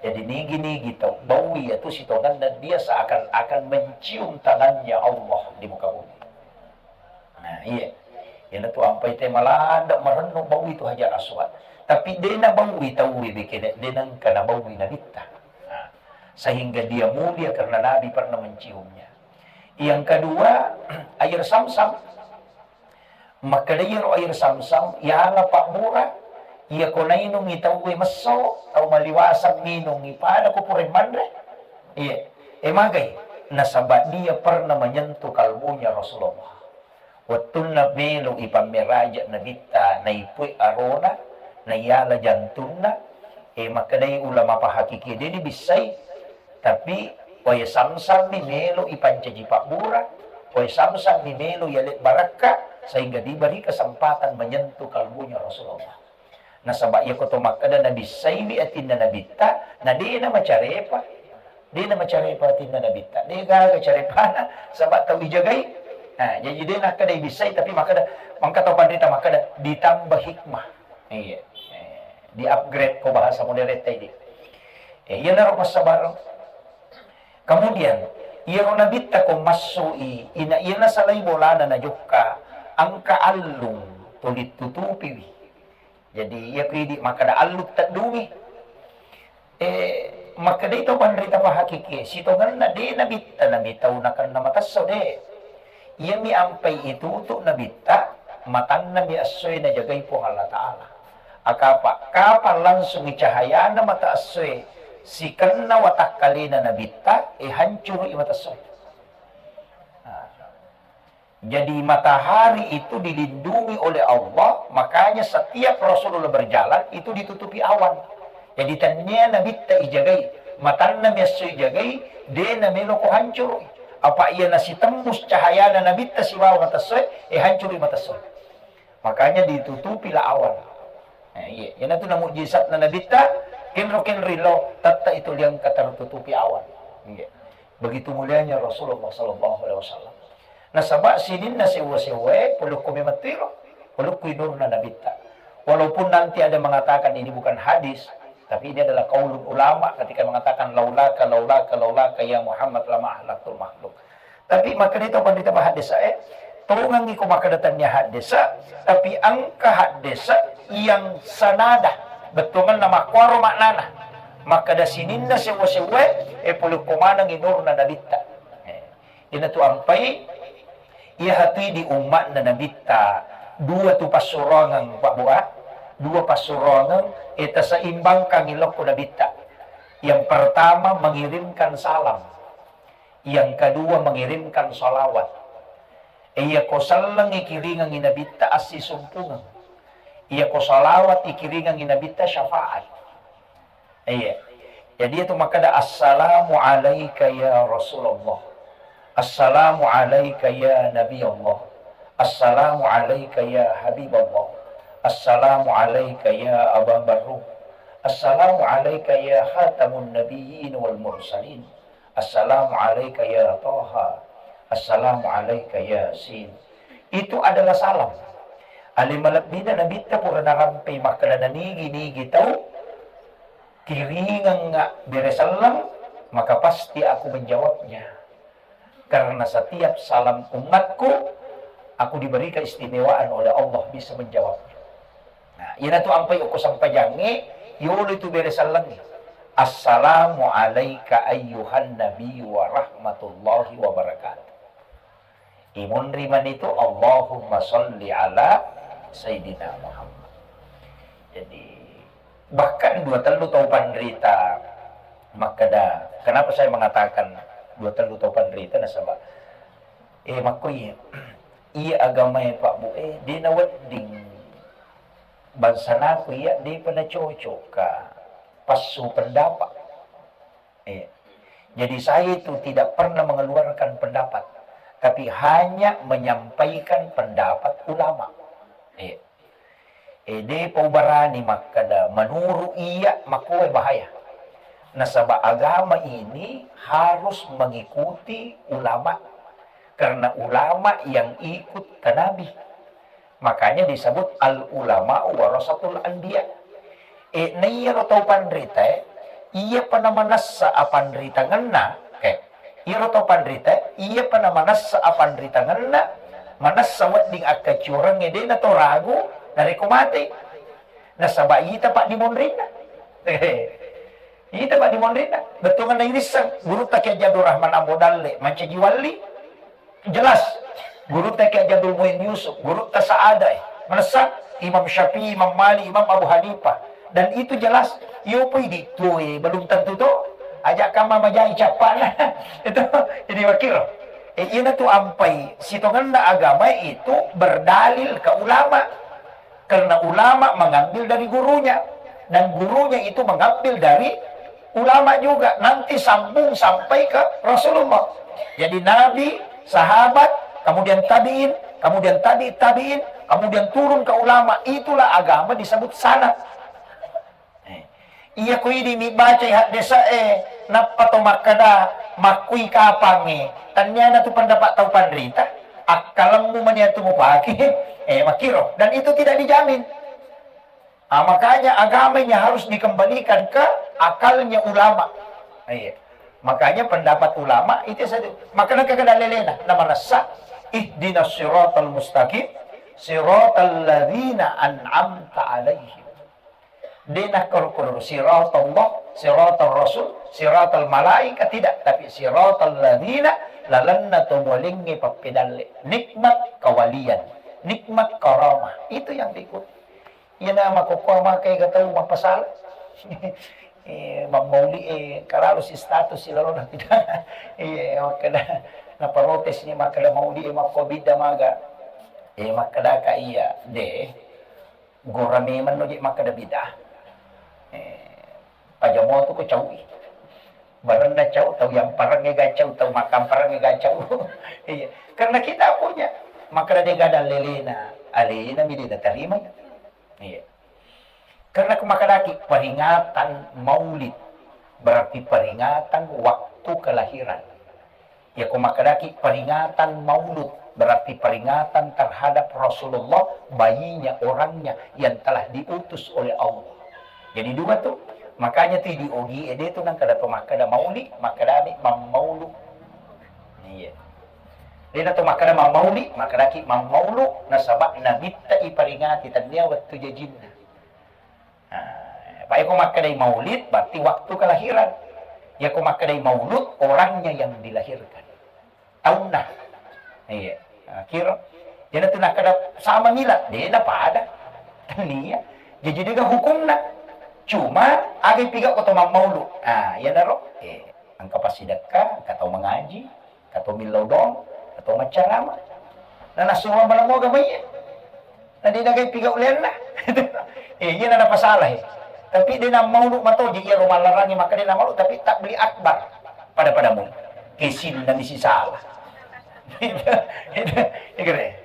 Jadi nigi-nigi tau baui iyatu sitongenna dia seakan-akan mencium tangannya Allah di muka bumi. Nah, iya. Iyana tu ampai te malada marennu baui tu Hajar Aswad. Tapi de nabaui tauwe bekene, de nengka nabaui Nabitta. Nah, sehingga dia mulia karena Nabi pernah menciumnya. Yang kedua, air Samsam. Makkeda iyaro air Samsam, yala pabbura, iya ko nainungi tauwe messo, tau maliwasang minungi pada ko pura manre. Iya, e magai, nasaba dia pernah menyentuh kalbunya Rasulullah. Wettunna melo ipammeraja Nabitta, naipue arona, naiyala jantunna, e, makkedai ulama pahakiki, de nibissai, tapi wae Samsam ni melo ipancaji pabbura, wae Samsam ni melo yale barakka, sehingga diberi kesempatan menyentuh kalbunya Rasulullah. Nasaba iyako to makkeda nabissaiwi atinna Nabitta, na de namacarepa. De namacarepa atinna Nabitta. De gaga carepana, saba tau ijagai. Nah, jadi de nakkeda ibissai, tapi makkeda, mangka tau panrita makkeda ditambah hikmah. Iya. Eh, di-upgrade ko bahasa modern tadi. Eh, iyanaro passabareng. Kemudian, iyaro Nabitta ko massui, ina iyana salai bolana najokka, engka allung tuli tutupiwi. Jadi, iya ku idi makkeda allung teddungi. Eh, makkedai tau panrita pahakiki, sitongenna de Nabitta nami tau nakenna matesso de. Iyami ampai itutu Nabitta, matanna mi essoe najagai Puang Allah Ta'ala. Akapa, kapan langsungi cahayana mata essoe sikenna watakkalena Nabitta, eh, hancurui mata essoe. Nah. Jadi matahari itu dilindungi oleh Allah, makanya setiap Rasulullah berjalan itu ditutupi awan. Jadi tennia Nabitta ijagai, matanna mi esso ijagai, de namelo ko hancurui. Apa iya nasitembus cahayana Nabitta sibawa matessoe, eh, hancuri matessoe. Makanya ditutupilah awan. Eh, iya, iyanatu na mujizatna Nabitta, kenro-kenro lo, tetta itu liangka tertutupi awan. Iya. Begitu mulianya Rasulullah sallallahu alaihi wasallam. Nasaba sininna sewwa-sewwae polokko memetto iro, polokko inurna Nabitta. Walaupun nanti ada mengatakan ini bukan hadis, tapi ini adalah qaulul ulama ketika mengatakan, "Laulaka, laulaka, laulaka ya Muhammad lama ahlaktul makhluk." Tapi makkeda to pandita ba haddesa e, tongangi ko makkeda tania haddesa, tapi engka haddesa yang sanada, bettuanna makkuaro maknana. Makkeda sininna sewwa-sewwae, eh, polokko maneng inurna Nabitta. Eh, Iyanatu ampai, iya hatui di ummatna Nabitta, dua tu passuroangeng, Pak Bu, ah. Dua passuroangeng, eh, taseimbangkan ilokko Nabitta. Yang pertama, mengirimkan salam. Yang kedua, mengirimkan salawat. Eh, iya ko selleng ikiringengi Nabitta, assisumpungeng. Iya ko salawat ikiringengi Nabitta, syafaat. Iya. Jadi itu makkeda, "Assalamu alaika ya Rasulullah. Assalamu alaika ya Nabi Allah. Assalamu alaika ya Habib Allah. Assalamu alaika ya Aba Barru. Assalamu alaika ya Khatamun Nabiyyin wal Mursalin. Assalamu alaika ya Taha. Assalamu alaika ya Sin." Itu adalah salam. Ale malebbina Nabitta pura narampe makkeda nanigi-nigi tau kiringengnga bere selleng, maka pasti aku menjawabnya. Karena setiap salam umatku, aku diberi keistimewaan oleh Allah bisa menjawabnya. Nah, iyanatu ampai okko sempajangnge, yolo itu bere sellengnge. Assalamu alaika ayyuhan nabi wa rahmatullahi wa barakatuh. Imunri manitu, Allahumma salli ala Sayyidina Muhammad. Jadi, bahkan dua tellu tau panrita makkeda, kenapa saya mengatakan dua tellu tau panrita, nasaba, eh, makko iya, iya agamae Pak Bu, eh, de nawedding bangsanaku iya, depa nacocok ka passu pendapat. Eh, jadi saya itu tidak pernah mengeluarkan pendapat, tapi hanya menyampaikan pendapat ulama. Eh, eh, depa ubarani makkeda, menurut iya, makkoe bahaya. Nasaba agama ini harus mengikuti ulama, karena ulama yang ikut ke Nabi. Makanya disebut al ulama warasatul anbiya. E, na iyaro tau panrita e, iyapa namanessa apanritangenna, e, iyaro tau panrita e, iyapa namanessa apanritangenna, manessa wedding akkaciorengnge, de nato ragu narekko mate. Nasaba ita paddimonrinna. Ita paddimonrinna. Bettuanna irisseng, gurutta Kiai Haji Abdul Rahman Ambo Dalle, mancaji walli. Jelas. Gurutta Kiai Haji Abdul Muin Yusuf, gurutta Sa'adai, manessa Imam Syafi'i, Imam Malik, Imam Abu Hanifah. Dan itu jelas, yopo idi tuoe, belum tentu to. Aja kama majai cappana. Itu jadi wakil. Eh, ina tu ampai sitongenna agama itu berdalil ke ulama. Karena ulama mengambil dari gurunya, dan gurunya itu mengambil dari ulama juga. Nanti sambung sampai ke Rasulullah. Jadi Nabi, sahabat, kemudian tabi'in, kemudian tabi' tabi'in, kemudian turun ke ulama. Itulah agama disebut sanad. Eh, iya ko idi mi bacai haddesa e, nappa to makkeda, makkui kapangnge, tanniana tu pendapat tau panrita, akkalemmu mani atu mupake, eh, makkiro. Dan itu tidak dijamin. Ah, makanya agama ini harus dikembalikan ke akalnya ulama. Iya. Makanya pendapat ulama itu satu. Makanya kagak dalilena, namanessa, ihdinas siratal mustaqim, siratal ladzina an'amta alaihim. De nakkoro-koro siratallah, siratal rasul, siratal malaika, tidak, tapi siratal ladzina, lalenna to mualengnge pappedalle. Nikmat kawalian, nikmat karamah, itu yang diikuti. Iyana makkokkoe makkeda tau mappasala. Eh, mammauli e, kalalu si status si lalona tidak. Iya, makkeda, naprotes ni makkeda mauli e makko bidda maga. Eh, makkeda ka iya, de. Gora memang no je makkeda bid'ah. Eh, pajamoto ko caui. Barenna cau, tau yang parengnge gacau, tau makkamparengnge gacau. Iya. Karena kita punya. Maka de' gada lelena, alena mi de' natarima. Iya. Karena ko makkadaki peringatan Maulid, berarti peringatan waktu kelahiran. Ya, ko makkadaki peringatan Maulud, berarti peringatan terhadap Rasulullah, bayinya, orangnya yang telah diutus oleh Allah. Jadi dua tuh. Makanya tuh di Ogi ede tuh nang kada to makkada Maulid, makkada mammaulu. Iya. Dena to makkada mammauli, makkadaki mammaulu, nasaba nabitta iperingati, tania wettu jajinna. Nah, apa ko makkadai maulid, berarti waktu kelahiran. Ya ko makkadai maulud, orangnya yang dilahirkan. Taunna. Iya. Nah, kira. Jadi tu nakkada sama milad, dena pada. Tania. Jadi dega hukumna. Cuma, aga piga ko to mammaulu. Ah, ya naro. Eh, engka pasidekka, engka tau mengaji, engka tau millau doang, engka tau maccarama. Nah, nasuro malammoga mai. Na de' nagai piga ulenna. Eh, iya na napasala, eh. Tapi de' na maulu matoji, iya ro mallarangi maka de' na maulu, tapi tabli akbar. Pada-pada mu. Kesinna misi salah. Iya, kira.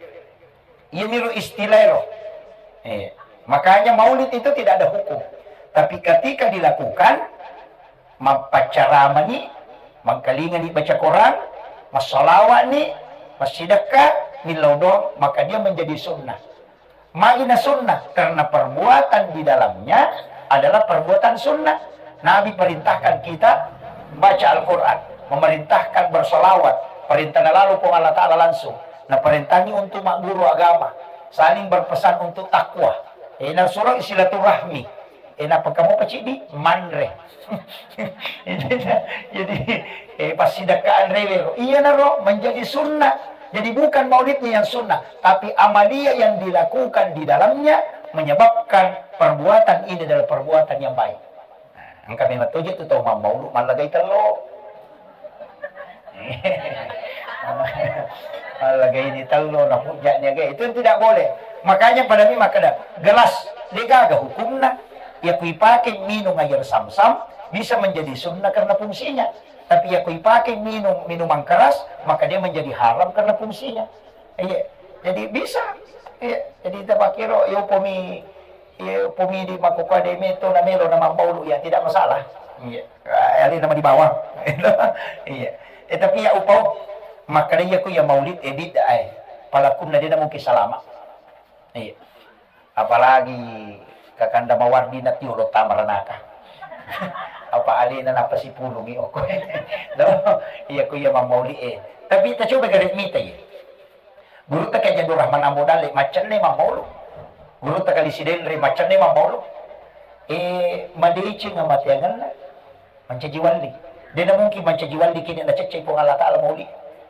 Iya miru istilah ro. Eh, makanya maulid itu tidak ada hukum. Tapi ketika dilakukan, mappacaramani, mangkalingani baca Quran, massalawani, massidekka, millau doang, maka dia menjadi sunnah. Magina sunnah, karena perbuatan di dalamnya adalah perbuatan sunnah. Nabi perintahkan kita baca Al-Quran, memerintahkan bersolawat, perintah lalu Puang Allah Ta'ala langsung. Nah, perintahnya untuk mak guru agama, saling berpesan untuk takwa. Eh, nah, surah silaturahmi. Eh, nappa kamu pacidi? Manre. Jadi, eh, passidakkaan rewero. Iya naro menjadi sunnah. Jadi bukan maulidnya yang sunnah, tapi amalia yang dilakukan di dalamnya menyebabkan perbuatan ini adalah perbuatan yang baik. Nah, engka memang toje tu tau mammaulu mallagai tello. Mallagai ni tello, na hujjah ni aga. Itu tidak boleh. Makanya pada mi makkada, gelas, de' gaga hukumna. Ya kui pakai minum air samsam, bisa menjadi sunnah karena fungsinya. Tapi ya kui pakai minum minuman keras, maka dia menjadi haram karena fungsinya. Iya. Jadi bisa. Iya. Jadi kita pakai ro, ya upami Iya, upami di makkukua de' meto na melo na mammaulu, ya tidak masalah. Iya. Ah, ali nama di bawah. Iya. Eh, tapi ya upau, makkada iya ku ya maulid, eh, bid'ah, eh. Palakunna de' na mungkin salama. Iya. Apalagi kakanda mawardi na tio lo tamaranaka. Apa alena napa sipulungi okko. No? Iya ku ya mammauli, eh. Tapi kita coba gare mita ya. Gurutta Kiai Abdul Rahman Ambo Dalle, maccenne mammaulu. Gurutta Kali Sidenre, maccenne mammaulu. Eh, madeceng amateangenna, mancaji walli. De' na mungkin mancaji walli kini nacecce Puang Allah Ta'ala mauli.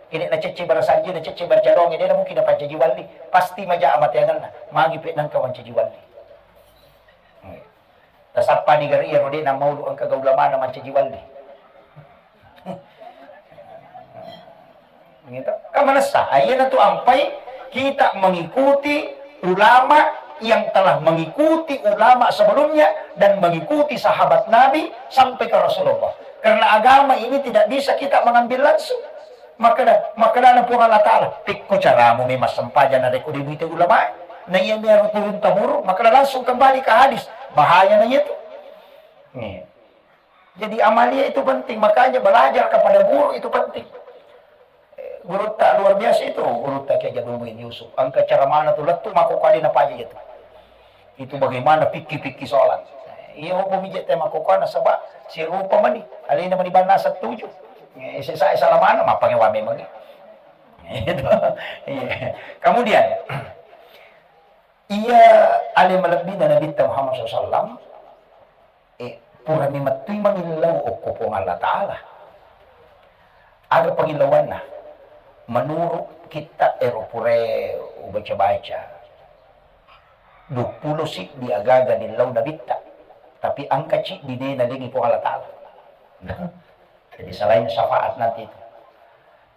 Kini nacecce barasanji, nacecce barcadonge, de' na mungkin napancaji walli. Pasti maja amateangenna. Magi pe nangka mancaji walli. Tasappa ni gari iyaro de' nammaulu engka ga ulamana mancaji walli. Gitu. Kan manessa, iyana tu ampai kita mengikuti ulama yang telah mengikuti ulama sebelumnya dan mengikuti sahabat Nabi sampai ke Rasulullah. Karena agama ini tidak bisa kita mengambil langsung. Makkeda, makkedana Puang Allah Ta'ala, "Pekko caramu memang sempajang narekko de' muite ulamae." Na iya mero turun temurun, makkeda langsung kembali ke hadis. Bahaya na iya tu. Nih. Jadi amalia itu penting, makanya belajar kepada guru itu penting. Eh, guru tak luar biasa itu, guru tak Kiai Jabir Muin Yusuf. Engka cara mana tu lettu mako kali na paja itu. Itu bagaimana pikki-pikki sholat. Iya, hukum ije tema kokona sebab si rupa mani. Alina mani bana setuju. Eh, sesa salamana, mapange wa memang. Itu. Iya. Kemudian, iya, ale malebbina Nabi Muhammad sallallahu alaihi wasallam, eh, purani mettui mangillau okko Puang Allah Ta'ala. Aga pangillauanna? Menurut kitta ero pura ubaca-baca, duappulo siddi agaga nillau Nabitta, tapi engka ciddi de nalengi Puang Allah Ta'ala. Jadi selain syafaat nanti itu.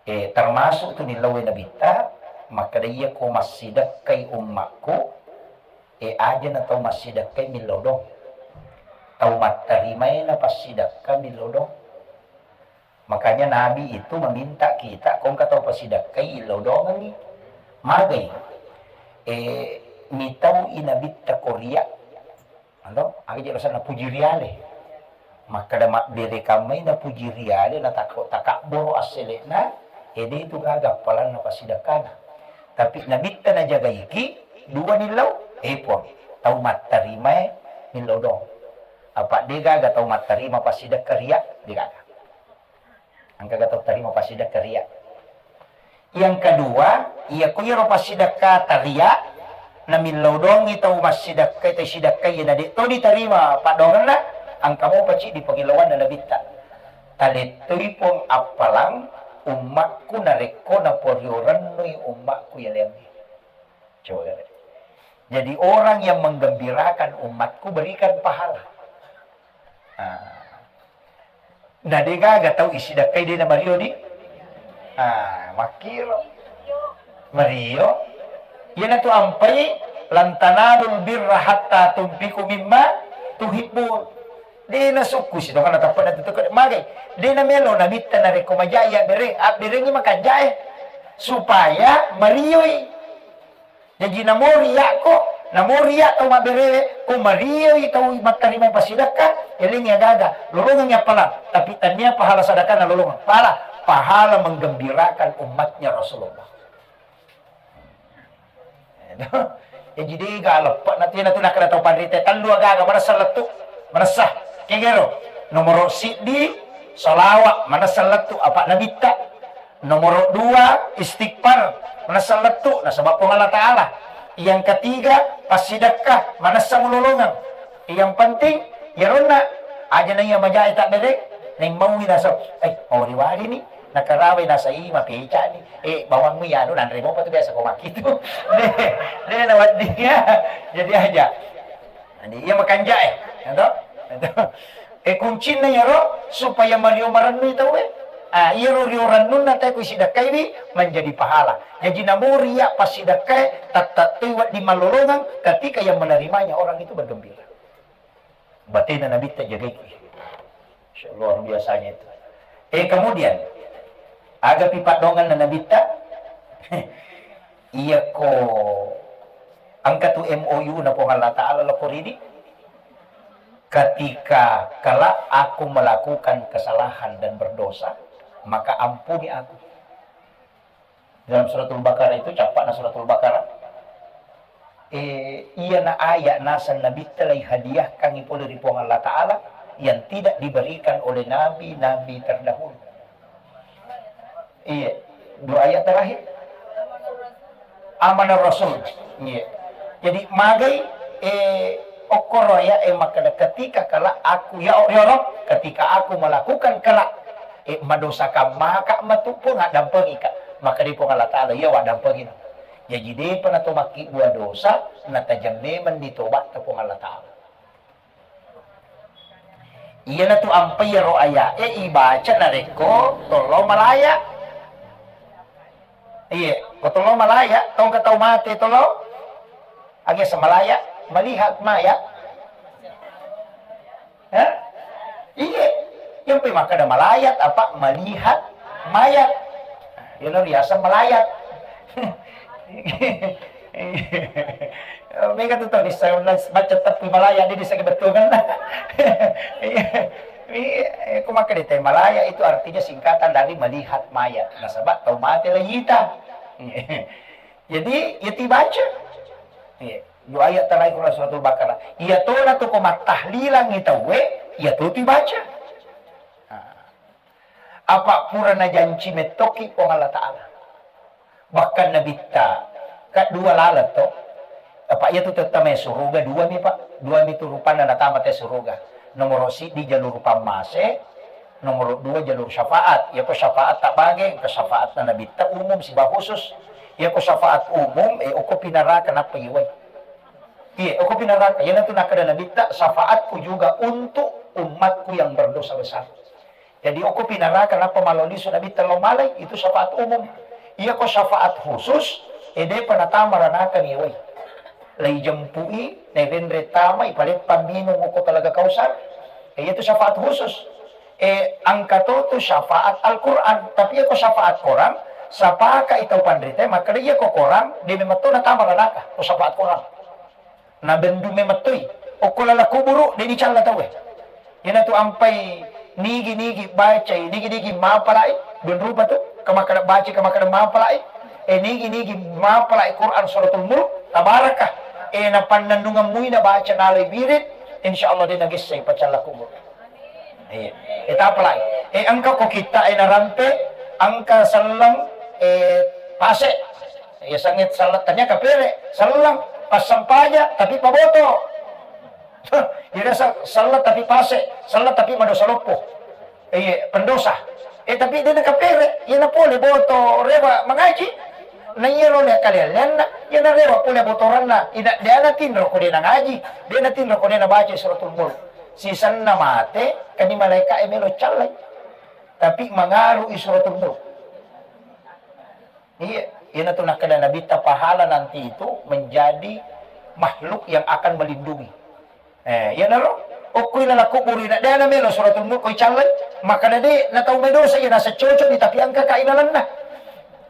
Eh, termasuk tu nillau Nabitta, makkeda iya ko massidekkai ummakku, eh, aja na tau massidekkai millau dong. Tau mattarimae na passidekka millau dong. Makanya Nabi itu meminta kita, ko engka tau pasidakkai, illau dongengi. Magai? Eh, mitau i Nabitta ko ria. Anto, aga je alasanna puji riale. Makkeda mabbere kammai na puji riale, na tako-, takabboro assele'na, ede itu gaga appalanna pasidakkana. Tapi Nabitta najagaiki, dua nillau, eh, Puang, tau mattarimae nillau dong. Apa de gaga tau mattarima pasidakka ria, de gaga. Engkaga tau tarima passidakka ria. Yang kedua, iya ko iyaro passidakkata ria, namillau dongi tau massidakkai, tau sidakkai, na de to ditarima paddoangenna, engka mopa ciddi pangillauanna Nabitta. Talettoi Puang appalang ummakku narekko naporio rennui ummakku yaleangnge. Coba kare. Jadi orang yang menggembirakan umatku berikan pahala. Ah. Na de gaga tau isidakkai de na mario di. Ah, makkiro. Mario. Iyanatu ampai, "Lan tanalul birra hatta tunfiqu mimma tuhibbun." De nasukku si tongana tappa na tutuke magai. De namelo Nabitta narekko majai abbereng, abberengi makanjae. Supaya marioi. Jaji namo riya'ko, namo riya' tau mabberewe, ko marioi tau mattarima passidakka, elengngi agaga, lolongengngi appalang, tapi tannia pahala sadakana lolongeng. Pahala, pahala menggembirakan umatnya Rasulullah. Jaji dega leppe'na tu, iyanatu nakkeda tau panrita, tellu agaga manessa lettu, manessa. Kegero, nomoro siddi, salawa', manessa lettu, apa' nabitta. Nomoro dua, istighfar, manessa lettu, nasaba' Puang Allah Ta'ala. Yang ketiga, passidakka, manessa mulolongeng. Yang penting, iyaronna, aja na iya majae tabbereng, naimmaui naseng, eh, mawari-wari ni, nakarawai nasai, mapecani, eh, bawangmu iyanu, nanre mopa tu biasa ko makkitu. De, de, naweddinga, jadi aja. Jadi, iya makanjae, ya toh? Ya toh? Eh, kuncinna iyaro supaya mario marennui tauwe. Ah, iyaro rio rennunna tauwe ku sidakkaiwi menjadi pahala. Jaji namo riya' passidakkae, tattattoi wedding mallolongeng ketika yang menerimanya orang itu bergembira. Batena Nabitta jagaiki. Masya Allah, luar biasanya itu. Eh, kemudian, agapi paddoangenna Nabitta? Iyako engka tu M O U na Puang Allah Ta'ala lokko ridi, ketika kelak aku melakukan kesalahan dan berdosa, maka ampuni aku. Dalam Suratul Baqarah itu, cappa'na Suratul Baqarah, eh, iyana ayat naseng Nabitta lai hadiahkangngi pole ri Puang Allah Ta'ala yang tidak diberikan oleh nabi-nabi terdahulu. Iya, dua ayat terakhir. Amanah Rasul. Iya. Jadi, magai, eh, okkoro ya, eh, makkeda, "Ketika kelak aku, ya, ya Rabb, ketika aku melakukan kelak, eh, madosakan maka matu Puang, addampengika." Makkeda Puang Allah Ta'ala, "Iya, waddampengino." Jaji, depa nato makkibua dosa, natajeng memeng ditobatta Puang Allah Ta'ala. Iyanatu ampai iyaro aya'e ibaca narekko tollo malaya. Iye, ko tollo malaya, tongka tau mate tollo. Agi asa malaya, melihat mayat. Hah? Iye. Yang pe makkeda malayat apa melihat mayat. Iyana riaseng malayat. Mega tu tau dissa baca teppu malaya, de dissa bettuanna. Iya, iya, ko makkeda te malaya itu artinya singkatan dari melihat mayat. Nasaba tau mate laita. Jadi, ya tibaca. Iya, dua ayat terakhir Suratul Baqarah. Iya tona tu ko mattahlilang tauwe, iya tu tibaca. Nah. Apa pura najanci mettoki Puang Allah Ta'ala. Bahkan Nabitta, ka dua laleng to. Apa iya tu tette mai suruga dua mi, Pak. Dua mi tu rupanna natama te suruga. Nomoro siddi jalur pammase, nomoro dua jalur syafaat. Iya ko syafaat tabage, ke syafaat na Nabitta umum siba khusus. Iya ko syafaat umum, eh, oko pinaraka nappa iwai. Iya, oko pinaraka. Iya tu nakkeda Nabitta, syafaatku juga untuk umatku yang berdosa besar. Jadi, okko pinaraka nappa malao lisu Nabitta lao malai, itu syafaat umum. Iya ko syafaat khusus, eh, depa natama ranaka ni wai. Lai jempui, nai renre tamai, paleppang minung okko Talaga Kausar. Eh, itu syafaat khusus. Eh, engka to tu syafaat Al-Quran. Tapi iya ko syafaat korang, sapaka i tau panrita, makkeda iya ko korang, de memang to natama ranaka, ko syafaat korang. Nabendu memettoi. Okko lala kuburu, de dicalla tauwe. Iyana tu ampai nigi-nigi bacai, nigi-nigi mapalai, dun rupa tu, kamakkeda bacai, kamakkeda mapalai, eh, nigi-nigi mapalai Quran Suratul Mulk, tabaraka. Eh, napannennungeng mui nabaca nalai wirid, insya Allah de nagessai pacalla kuburu. Iya. Eh, tapalai. Eh, engka ko kitta, eh, narampe, engka selleng, eh, pase. Iya, sangit selleng, tania kapere, selleng, passampaja, tapi paboto. Iya, se-, selleng tapi pase, selleng tapi madosa loppo. Iya, pendosa. Eh, tapi de nakapere, iya napole boto, rewa mangaji. Na iya ro le kalian, iya narewa pole botoranna. Ina, de natinro ko de nangaji, de natinro ko de nabaca Suratul Mulk. Sisenna mate, kani malaika e melo callai. Tapi mangaru i Suratul Mulk. Iya, iyana tu nakkeda Nabitta, pahala nanti itu menjadi makhluk yang akan melindungi. Eh, iyanaro, okkoi lala kuburu ina, de na melo Suratul Mulk ko icallai, makkeda de na tau medosa iya nasa cocok ni, tapi engka ka ilalenna.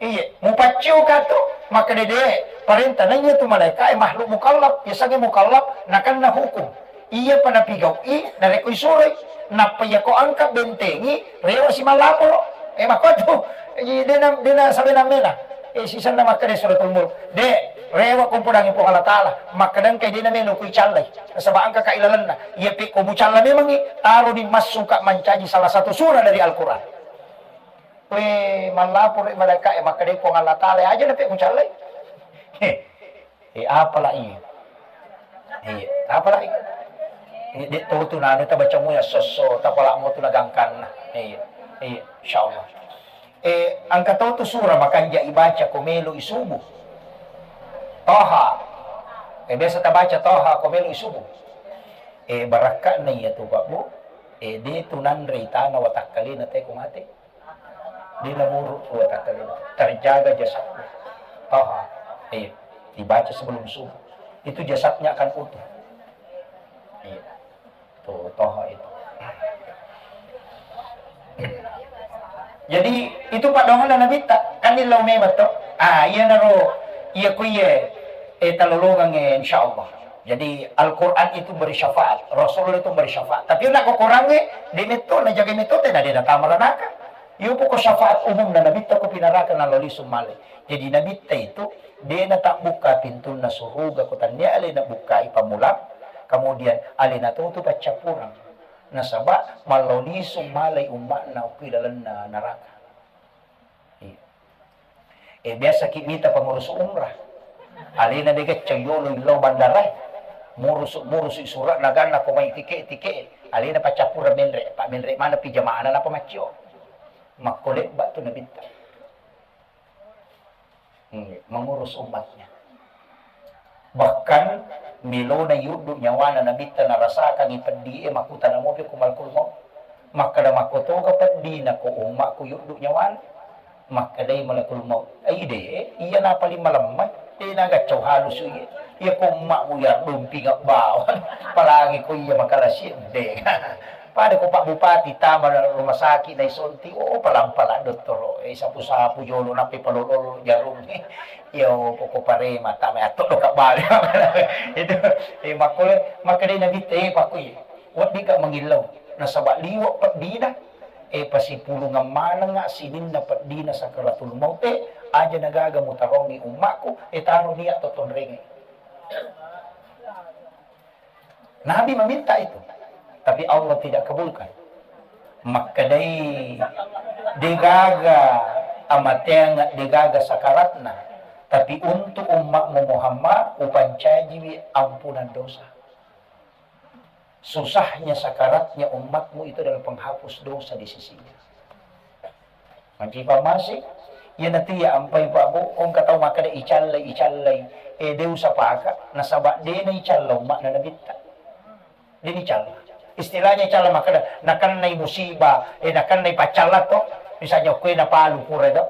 Iya, mupaccio ka tu, makkeda de, parenta na iya tu malaika e makhluk mukallaf, yasengnge mukallaf, nakenna hukum. Iya pa napigau'i, narekko isuroi, nappa iya ko engka bentengi, rewa si mallaporo. Eh, makkuatu, eh, dena, dena sabena mena. Eh, sisenna makkeda Suratul Mulk, de, rewa kumpudangi Puang Allah Ta'ala, makkeda engka dena melo ku icallai. Nasaba engka ka ilalenna. Iya pe ko mucalla memangi, taro ni massuka mancaji salah satu surah dari Al-Quran. Weh, mallaporo malaikat e, makkeda Puang Allah Ta'ala, aja na pe mucallai. Heh. Eh, apala iya? Iya, apala iya? Eh, de to tu nanu tabaca mu ya sosso, tapala mo tu nagangkanna. Iya, iya, insyaallah. Eh, engka to tu surah makanja ibaca ko melo isubu. Toha. Eh, biasa tabaca Toha ko melo isubu. Eh, barakka'na iya tu, Pak Bu. Eh, de tu nanre itana watakkalena te ko mate. Dena muru dua takkalena. Terjaga jasadnya. Toha. Iya. Dibaca sebelum subuh. Itu jasadnya akan utuh. Iya. Tuh, Toha itu. Jadi, itu paddoanganna Nabitta. Kan illau memang to. Ah, iya naro, iya ku iya, eh, talolongang, eh, insyaallah. Jadi, Al-Quran itu beri syafaat, Rasulullah itu beri syafaat. Tapi nak kokorangnge, de metto, najaga metto, tena de natama ranaka. Iyo poko syafaat umum na Nabitta ko pinaraka nalao lisu malai. Jadi Nabitta itu de natabbukka pintunna suruga ko tannia alena bukkai pammulang, kemudian alena tutu paccappureng. Nasaba mallao lisu malai ummatna okki lalenna naraka. Iya. Eh, biasa ki mita pengurus umrah. Alena de gacca yolo illau bandara. Murusu-murusu surat naganna ko mai tike-tike. Alena paccappureng menre, pa menre mana pi jamaana napa maccio. Makko lebba tu Nabitta. Hmm, mengurus umatnya. Bahkan melona yuddu nyawana Nabitta narasakangi peddi e, makkutana mopi ku malakul maut. Makkeda, makkotoga peddina ko ummakku yuddu nyawana? Makkedai malakul maut, ai de, iya na paling malemma, de nagaccau halusu iya. Iya ko ummakmu ya dumpi bawang, apalagi ko iya makalasi de. Pada ko Pak Bupati tama rumah sakit naisonti, oh, palang-palang dottoro, eh, sapu-sapu jolo, nappi palolo jarung. Iyo, poko parema, tama atto doka bale. Itu, eh, makkole, makkedai Nabitta, eh, pakku iya. Weddikka mangillau, nasaba liwe peddina, eh, pasipulungeng manengnga sininna peddina sakaratul maut, eh, aja nagaga mutarongi ummakku, eh, taro niat to tonrenge. Nabi meminta itu, tapi Allah tidak kabulkan. Makkedai, degaga amateang, degaga sakaratna, tapi untuk ummakmu Muhammad, upancajiwi ampunan dosa. Susahnya sakaratnya ummatmu itu adalah penghapus dosa di sisinya. Mancipang masi, iya natu iya ampai Pak Bu, engka tau makkeda icallai, icallai, eh, de usapaka, nasaba de na icalla ummakna Nabitta. De na icalla. Istilahnya icalla makkeda, nakennai musibah, eh, nakennai paccalla to, misalnya kue napalu pura to,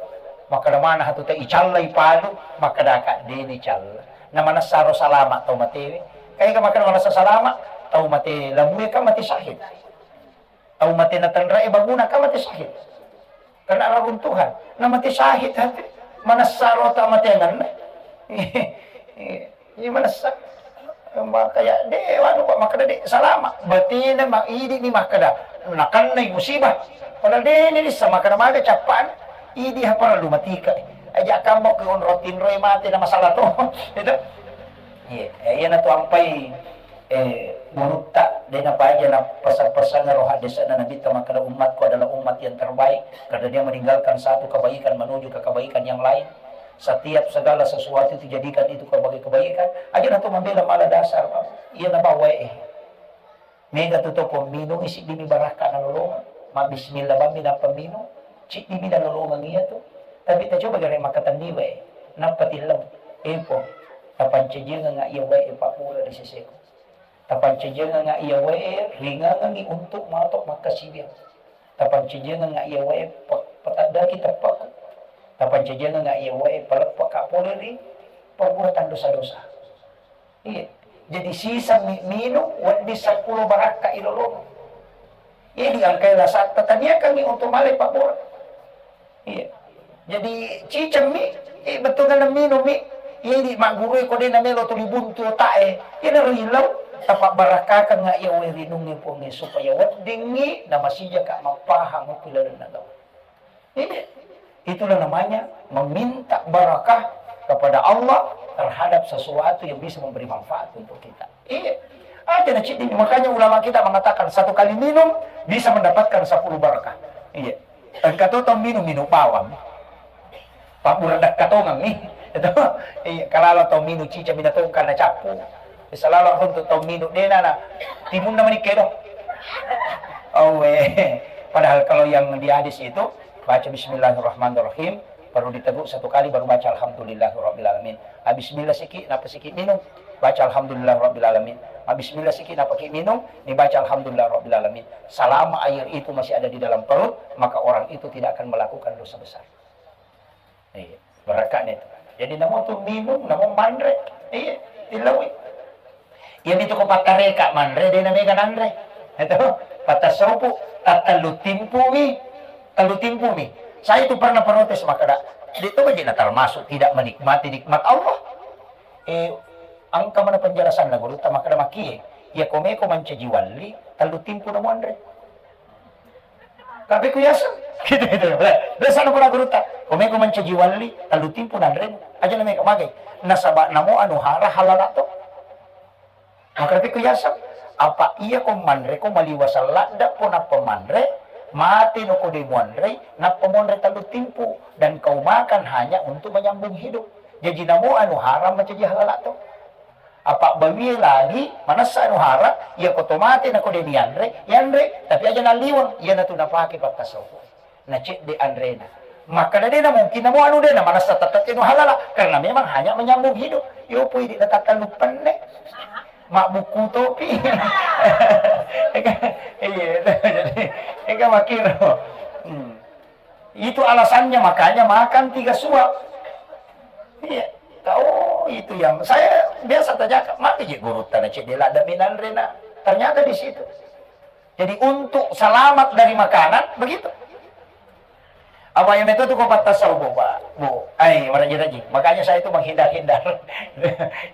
makkeda mana hatu te icallai palu, makkeda ka de na icalla. Na manessa ro salama tau matewe. Kae ka makkeda manessa salama, tau mate lamue kan mate syahid. Tau mate natenre'e baguna ka mate syahid. Karena reruntuhan. Na mate syahid hati. Manessa rota mate anganna. Iya, manessa. Makanya de wanu, Pak, makkeda de salama. Batena ma idi ni makkeda nakennai musibah. Padahal de ni lissa makkeda maga cappana. Idi ha parellu matika. Aja kammo ke onro tinroi mate na masalah to. Itu. Iya, eh, iya na tu ampai eh, gurutta, de napaja na pasa-pasang ro hadisna Nabitta makkeda, "Umatku adalah umat yang terbaik karena dia meninggalkan satu kebaikan menuju ke kebaikan yang lain. Setiap segala sesuatu itu jadikan itu sebagai kebaikan." Aja na tu mabela mala dasar, Pak. Iya na bawa eh. Mega tu to ko minung isi dimi barakka na lolongang. Ma bismillah bammi nappa minung. Cik dimi na lolongang iya tu. Tapi ta coba gare makkatenni wae. Nappa tillau. Epo. Tapancajiangengnga iya wae pabbura di seseku. Tapancajiangengnga iya wae ringangengngi untuk mato makkasiwiang. Tapancajiangengnga iya wae pe-, petaddaki teppaku. Tapancajiangengnga iya wae paleppaka pole ri perbuatan dosa-dosa. Iya. Jadi sisa mi-, minung wedding seppulo barakka ilolong. Iya diangkai lasatta taniakangngi untuk malai pabbura. Iya. Jadi cicemmi, eh, bettuanna minummi. Iya di maggurui ko de namelo tuli buntu otak e. Iya naro ilau. Tapabbarakkakengnga iya wae rinungnge Puangnge supaya weddingngi namasijaka mappahang okko ilalenna gau. Iya. Itulah namanya meminta barakah kepada Allah terhadap sesuatu yang bisa memberi manfaat untuk kita. Iya. Aja na ceddi. Makanya ulama kita mengatakan satu kali minum bisa mendapatkan sepuluh barakah. Iya. Engka to tau minum, minum bawang. Pabbura dakka tongeng mi. Itu. Iya, kalalo tau minum cica mina tongka na cappu. Salalo untuk tau minum dena na timunna menikkedo. Oh, eh. Padahal kalau yang di hadis itu baca bismillahirrahmanirrahim, baru diteguk satu kali, baru baca alhamdulillahirabbil alamin. Habis bismillah siki, napa siki minum? Baca alhamdulillahirabbil alamin. Habis bismillah siki, napa ki minum? Dibaca alhamdulillahirabbil alamin. Selama air itu masih ada di dalam perut, maka orang itu tidak akan melakukan dosa besar. Iya, barakane tu. Jadi namo tu minum, namo manre. Iya, tilawi. Iya, itu ko pattareka manre, de na mega nanre. Itu, pattasaupu, tattallu timpumi, tallu timpumi. Saya itu pernah protes makkeda, de to baje na termasuk tidak menikmati nikmat Allah. Eh, engka mana penjelasanna gurutta makkeda makie. Iya, ko meko mancaji walli, tallu timpu na muanre. Tapi ku yaseng. Gitu, gitu. Biasa na pura gurutta. Ko meko mancaji walli, tallu timpu nanre. Aja na meko magai. Nasaba namo anu hara halala to. Maka tapi ku yaseng. Apa iya ko manre ko maliwasang ladda ko nappa manre, mate no ko de muanre, nappa muanre tallu timpu dan kau makan hanya untuk menyambung hidup. Jadi namo anu haram mancaji halala to. Apa bawie lagi, manessa anu hara, iya ko to mate na ko de nianre, yanre, tapi aja nalliweng, iya natu napake pattasauku. Na cedde anrena. Makkeda de na mungkin namo anu de na manessa tette nu halala, karena memang hanya menyambung hidup. Yo pui di na tattallu penne. Mabbukku topi. Iya, jadi, ega makiro. Hmm. Itu alasannya makanya makan tiga suap. Iya. Oh, itu yang saya biasa tanyakan, maka je guru tanya cedde ladda minanre na. Ternyata di situ. Jadi untuk selamat dari makanan, begitu. Apa yang itu tuh kau patah sah, Bu, Pak? Bu, ai, meraji-raji. Makanya saya itu menghindar-hindar.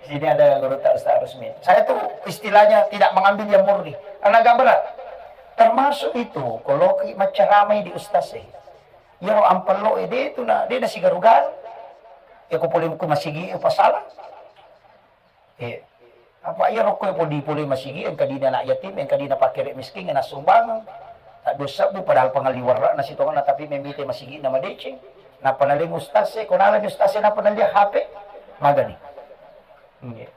Sini ada guru tak Ustaz Rusmin. Saya tuh istilahnya tidak mengambil yang murni. Karena agak berat. Termasuk itu, kalau ki macaramai di ustaz eh. Iyaro ampello e de tu na, de na sigaru-garu. Iya ko pole ku masigi e pasala. Eh, apa iyaro ko pole, pole masigi engka dina anak yatim, engka dina fakir miskin, na sumbang. Tak dua sebbu padahal pengali warna sitongenna tapi memite masigi na madeceng. Nappa naleng ustaz e, ko naleng ustaz e nappa nalia H P. Magani. Iya.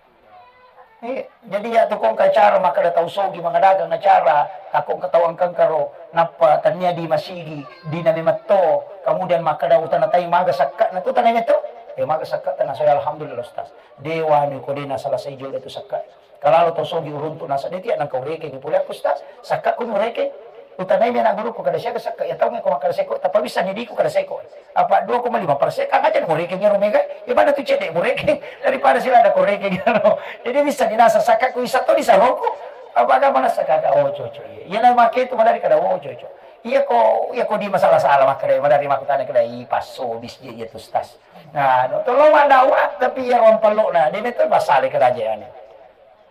Eh, jadi ya tu kong acara makkeda tau sogi mangadagang acara, takko engka tau engka-engka ro, nappa tania di masigi, di na memetto, kemudian makkeda utana tai maga sakka na tu tanai metto, eh maga sakka tana saya alhamdulillah ustaz. Dewa ni ko de na selesai jolo tu sakka. Kalau tau sogi uruntu nasa de tiak nang kau reke ni pole aku ustaz, sakka ku nu reke. Utanai mi anak guruku kada siaga sekka, iya tau ko makkada seko, tappa bisa ni diku kada seko. Apa dua koma lima persen kan aja murekeng ero mega, iya pada tu cedde murekeng daripada sila ada korekeng ero. Jadi bisa dinasa sakka ku isa to disaroku. Apa aga manessa kaka, oh, cocok, iya. Iya, na make tu madari kada, oh, cocok. Iya ko, iya ko di masalah-salah makkeda, madari makkutana kada, i passo bis je iya tu stas. Nah, no, tolong maddawa, tapi iya ruang pello na, dia itu pasale kada aja ane.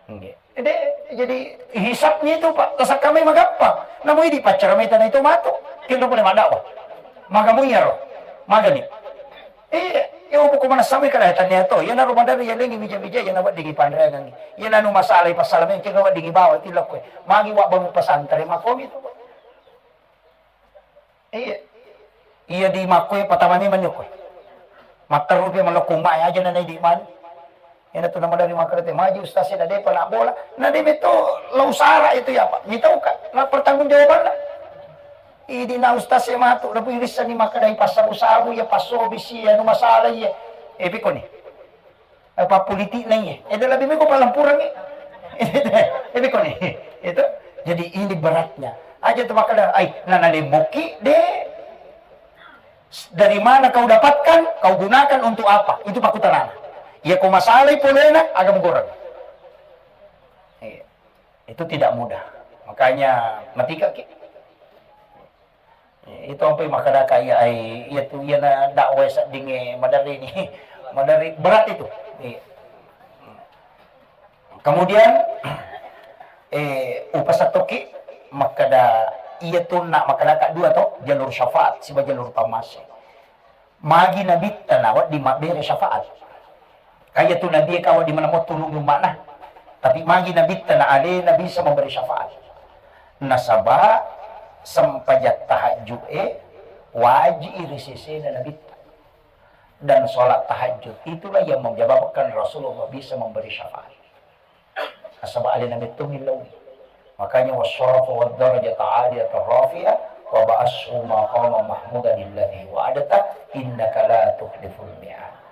Nggih. Jadi, jadi hisabnya itu, Pak, tasakkamai magampang. Namun ini pacar meta na itu matu, kendo boleh maddawa. Magamu iya ro. Magani. Iya, iya, buku mana sampai kada tanya to. Iya, naru madari iya lengi bija-bija, iya, nawa digi panrengan. Iya, nanu masalah, pasal men kendo digi bawa tilok kue. Magi wa bangun pesantren, makomi itu, Pak. Iya. Iya di makkoe patama memang ni koe. Matteru pe malokko umma aja na naidi mani. Ena tu nama dari makkeda te, maju ustaz e, na depa na bola. Na de meto lau sara itu ya, Pak. Mitau ka. Na pertanggung jawabanna. Idi na ustaz e matu, na bu irissa ni makkeda i passabu-sabu ya, passobi si anu masalah iya. Eh, piko ni. Apa politik na iya. Ede lebih meko palampurangngi. Ede kone. Itu. Jadi ini beratnya. Aja tu makkeda, ai, nana lemboki de. Dari mana kau dapatkan, kau gunakan untuk apa? Itu pakutanana. Iya ko masalai polena, aga mugoreng. Iya. Itu tidak mudah. Makanya matika ki. Itu ampai makkadaka iya, ai, iya tu, iya na dakwah seddingnge maderri ni. Maderri berat itu. Iya. Kemudian, eh, upasattoki makkada, iya tu na makkadaka dua to, jalur syafaat siba jalur pammase. Magi nabitta na wedding mabbere syafaat. Kaya tu nabi e kawa di mana mo tulung umma'na. Tapi magi nabitta na alena bisa memberi syafaat. Nasaba sempajang tahajud e wajib ri sesena nabitta. Dan sholat tahajud itulah yang menyebabkan Rasulullah bisa memberi syafaat. Nasaba alena metto millau. Makanya wasyarafa wad darajata aliyata rafi'a wa ba'ashu maqama mahmudan alladhi wa'adta innaka la tukhliful mi'ad.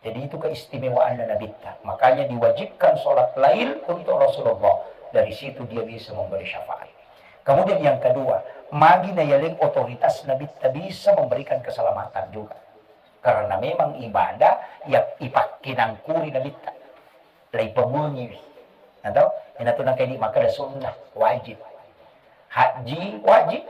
Jadi itu keistimewaannya Nabitta. Makanya diwajibkan sholat lail untuk Rasulullah. Dari situ dia bisa memberi syafaat. Kemudian yang kedua, magi na yaleng otoritas Nabitta bisa memberikan keselamatan juga. Karena memang ibadah ya ipakkinangkuri Nabitta. Laipamuangiwi. Atau ina tu nangka idi makkeda sunnah, wajib. Haji wajib.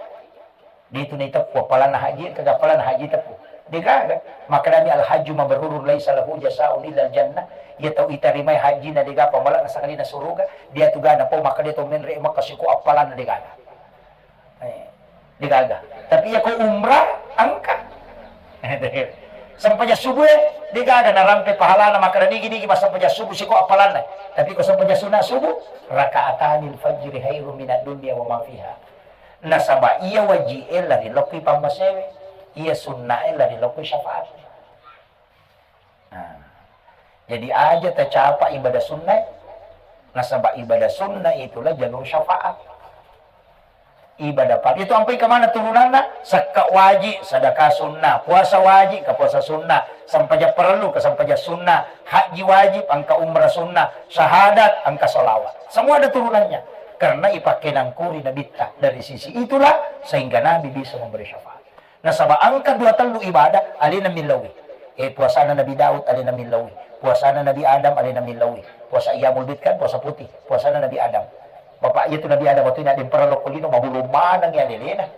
Di tu naiteppu appalanna haji, kega appalanna haji teppu. Degaga. Makkedami al hajju mabrurun laisa lahu jasaun illa al jannah. Iya tau itarimai haji na dega pamala na sangadina suruga. Dia tu gana pau makkeda to menre makka siko appalanna degaga. Eh, degaga. Tapi iya ko umrah, engka. Sempajang subuh e, degaga narampe pahalana makkeda nigi-nigi massempajang subuh siko appalanna. Tapi ko sempajang sunat subuh, raka'atanil fajri khairum minad dunya wa ma fiha. Nasaba iya wajib e lari lokki pammasewe, iya sunnah e lari lokki syafaat. Nah, jadi aja tacapa ibadah sunnah, nasaba ibadah sunnah itulah jalur syafaat. Ibadah pagi itu ampai kemana turunanna? Sekka wajib, sedekah sunnah, puasa wajib, ke puasa sunnah, sempajang perlu, ke sempajang sunnah, haji wajib, engka umrah sunnah, syahadat, engka salawat. Semua ada turunannya. Karena ipakkenangkuri Nabitta dari sisi itulah sehingga Nabi bisa memberi syafaat. Nasaba engka dua tellu ibadah alena millaui. Eh, puasana Nabi Daud alena millaui. Puasana Nabi Adam alena millaui. Puasa Iyamul Bid kan, puasa putih. Puasana Nabi Adam. Bapak iya tu Nabi Adam waktu ini ada yang pernah lokko lino, mabulu maneng ya lelena.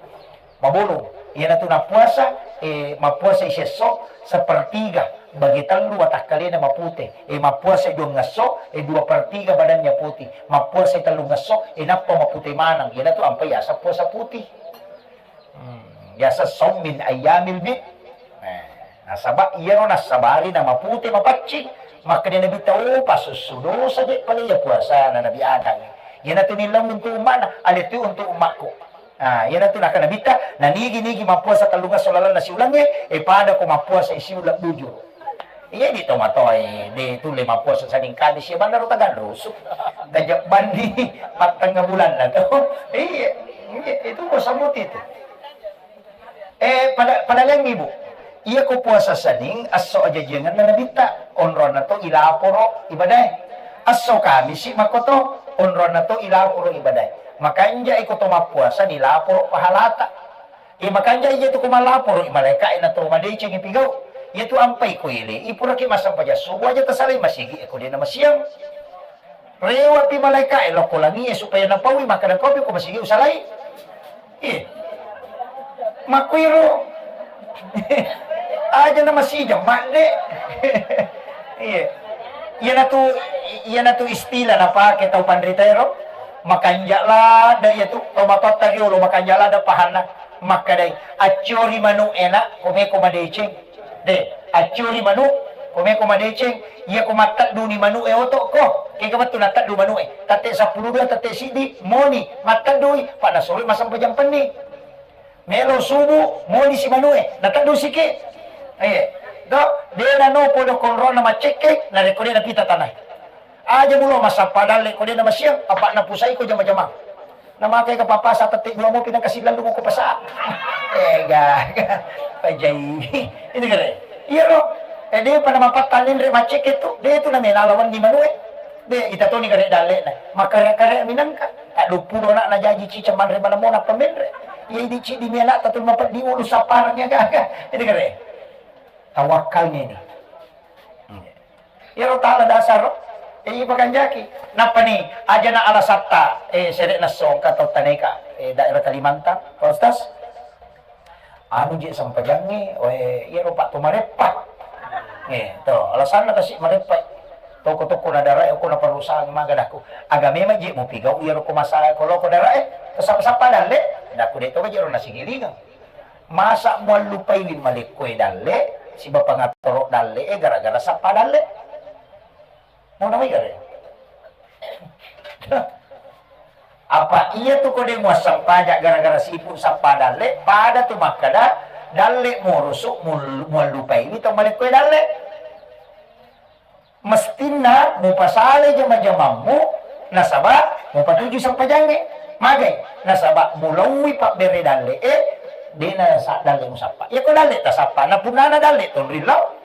Mabulu. Iyana tu napuasa, eh, mapuasa isesso sepertiga bagi tellu watakkalena mapute. Eh, mapuasa dua ngesso, eh, dua per tiga badannya putih. Mapuasa tellu ngesso, eh, nappa mapute maneng. Iyana tu ampai yasa puasa putih. Hmm, biasa saum min ayyamil bid. Nah, nasaba iyaro nassabari na mapute mapaccing. Makkeda Nabitta, oh, pasussu dosa je pale iya puasana Nabi Adam. Iyanatu nillau untuk ummana, ale tu untuk ummakku. Nah, iyanatu naka Nabitta, na nigi-nigi mappuasa tellungesso lalenna siulengnge, e pada ko mappuasa siuleng bujur. Iya di tomatoae, de tulle mappuasa Senin Kamis, ya bannaro taganrusu. Gajah bandi, pattengnga bulanna to. Iya, iya, itu puasa muti itu. Eh, pada, pada laing ibu. Iya ko puasa Senin, esso ajajiangenna Nabitta. Onronna to ilaporo ibadae. Esso Kamisi makko to, onronna to ilaporo ibadae. Makanja iko to mappuasa nilaporo pahalata. E, makanja iyatu ko mallaporo i malaeka'e na to madecengi pigau. Iyatu ampai ko ele, ipuraki massempajang subuh aja tasalai masigi e ko dena masiang. Rewepi malaeka'e lao ko langie supaya napaui, makkeda kopi ko masigi usalai. Iya. Makkuiro. Aja na masijang, madde. Iya. Iyanatu, iyanatu istilah napake tau panritaero. Makanja' ladda iyatu, tau matoatta riolo makanja' ladda pahanna. Makkedai, acciori manu'e, Nak, ko meko madeceng. De, acciori manu', ko meko madeceng, iya ko mattedduni manu'e oto' ko, kega wettu natteddu manu'e, tette' seppulo dua, tette' siddi, moni, matteddui, pa' nasuroi massempajang penni. Melo subu, moni si manu'e, nateddusiki. Eh, do, de nano podo konrona maccekke, narekko de napita tanae. Aja mulo massappa dalle ko de namasiang, apa' napusaiko jama-jamang. Namakai ka papasa tette' dua mopi nangka sillallu ko pasa. Ega, pajai. Ini kare. Iyaro. Eh, de pada mapatta lenre maccekke tu. De tu namela lawan di manue. De, ita toni kare dalle na. Makare-kare minangka. Tak dupu dona na jaji cica manre mana mona pamenre. Iya idi cidi mela tatu mapeddi ulu sapparang ya gaga. Ini kare. Tawakkalni ini. Iyaro tala dasar, eh, ipakanjaki. Nappani, ajana alasatta, eh, sere'na songka tau taneka, eh, daerah Kalimantan, Pak Ustaz. Anu je sempajangnge, eh, iyaro Pak to mareppa. Eh, to, alasanna kasi mareppa. Toko-toko na darai, ko na perusahaan maga daku. Aga memang je mupigau iyaro ko masa ko loko darai, to sappa-sappa dalle, daku de to je ro nasigilingang. Masa muallupaiwi malekkoe dalle, siba pangattoro dalle e gara-gara sappa dalle. Mau namai gare? Apa iya tu kode muassempajang gara-gara sibuk sappa dalle, pada tu makkeda dalle murusu mul-, muallupaiwi tau malekkoe dalle. Mestinna mupasalai jama-jamammu, nasaba mupatuju sempajangnge. Magai? Nasaba mulauwi pabbere dalle'e, dena sa-, dalle musappa. Iyako dalle tasappa, napunnana dalle tonrillau.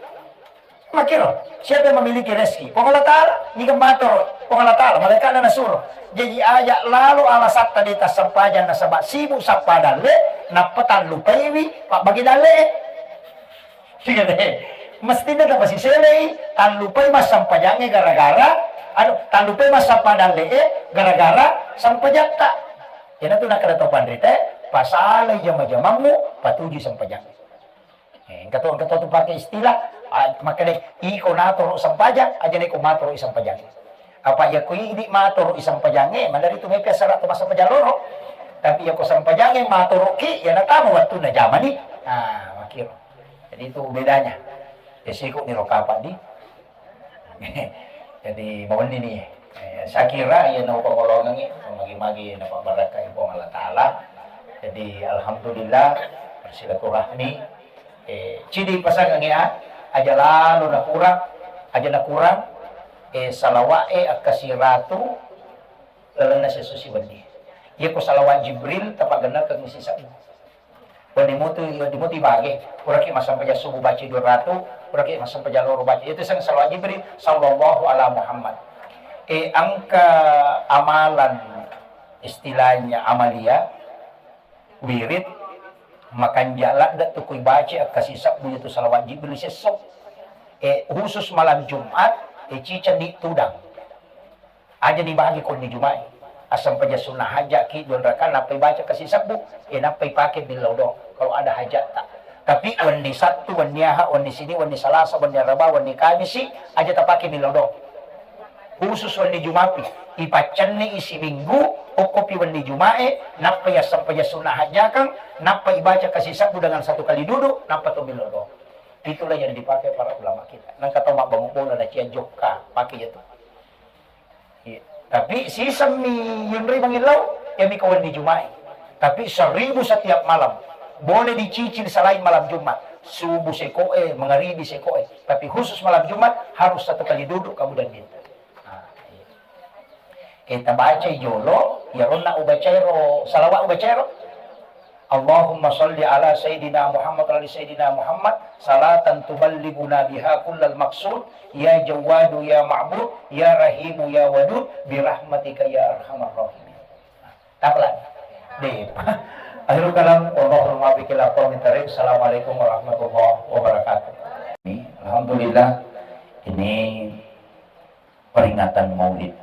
Makiro, siapa yang memiliki rezeki? Puang Allah Ta'ala. Niga matoro, Puang Allah Ta'ala, malaikatna nasuro. Jaji aja lalo alasatta de tassempajang nasaba sibuk sappa dalle, nappa tallupaiwi pabbage dalle'e. Iya deh. Mestinna tapasiselei, tallupai massempajangnge gara-gara, anu, tallupai massappa dalle'e gara-gara sempajatta. Iyanatu nakkeda tau panrita, pasalai jama-jamammu, patuju sempajang. Eh, engka to, engka to tu pake istilah, ah, makkeda, iko natoro sempajang, aja neko matoro i sempajang. Apa iya ko idi matoro i sempajangnge, madari tu mepi asara to massempajang loro. Tapi iya ko sempajangnge matoroki, iya natama wettunna jamani. Ah, makiro. Jadi itu bedanya. Ya siko ni ro kapa di. Jadi mawenni ni. Eh, saya kira iya na upangolongengi, magi-magi na pabarakai Puang Allah Ta'ala. Jadi alhamdulillah bersilaturahmi. Eh, cidi pasangengi a, aja lalo nakurang, aja nakurang, eh, salawa'e akkasiratu lalenna sesusi wenni. Iya ko salawat Jibril tapaggennakeng sisebbu. Wenni mutu, wenni mutu ibage, puraki massempajang subuh baca dua ratu, puraki massempajang loro baca. Itu seng salawat Jibril, sallallahu ala Muhammad. Eh, engka amalan istilahnya amalia, wirid, makanja ladde tu kui baca akkasisebbu itu salawat Jibril sesso. Eh, khusus malam Jumat, eh, ciceng ni tudang. Aja ni bagi ko ni Juma'i. Assempajang sunnah hajjaki dua rakaat, nappai baca kasi sebbu, eh, nappai pake millau doang kalau ada hajatta. Tapi wenni Sattu, wenni Aha, wenni Sini, wenni Salasa, wenni Araba, wenni Kamisi, aja tapake millau doang. Khusus wenni Jumapi, ipaccenni isi minggu, okkopi wenni Juma'e, nappai assempajang sunnah hajjakang, nappai baca kasi sebbu dengan satu kali duduk, nappa to millau doang. Itulah yang dipakai para ulama kita. Nang kata mak bangun bola na cia jokka, pakai itu. Iya. Tapi sisemmi yunri mangillau, ya mika wenni Juma'i. Tapi seribu setiap malam. Boleh dicicil selain malam Jumat. Subuh sekoe, mangaribi sekoe. Tapi khusus malam Jumat harus satu kali duduk kamu dan minta. Nah, iya. Eh, tabacai jolo, ya ronna ubacairo, salawat ubacairo. Allahumma salli ala Sayyidina Muhammad wa ala Sayyidina Muhammad, salatan tuballighuna biha kullal maqsud, ya Jawwadu ya Ma'bud, ya Rahimu ya Wadud, birahmatika ya arhamar rahimin. Tapelan. Deh. Akhirul kalam, wallahul muwaffiq ila aqwamit thariq. Assalamualaikum warahmatullahi wabarakatuh. Ini, alhamdulillah, ini peringatan Maulid.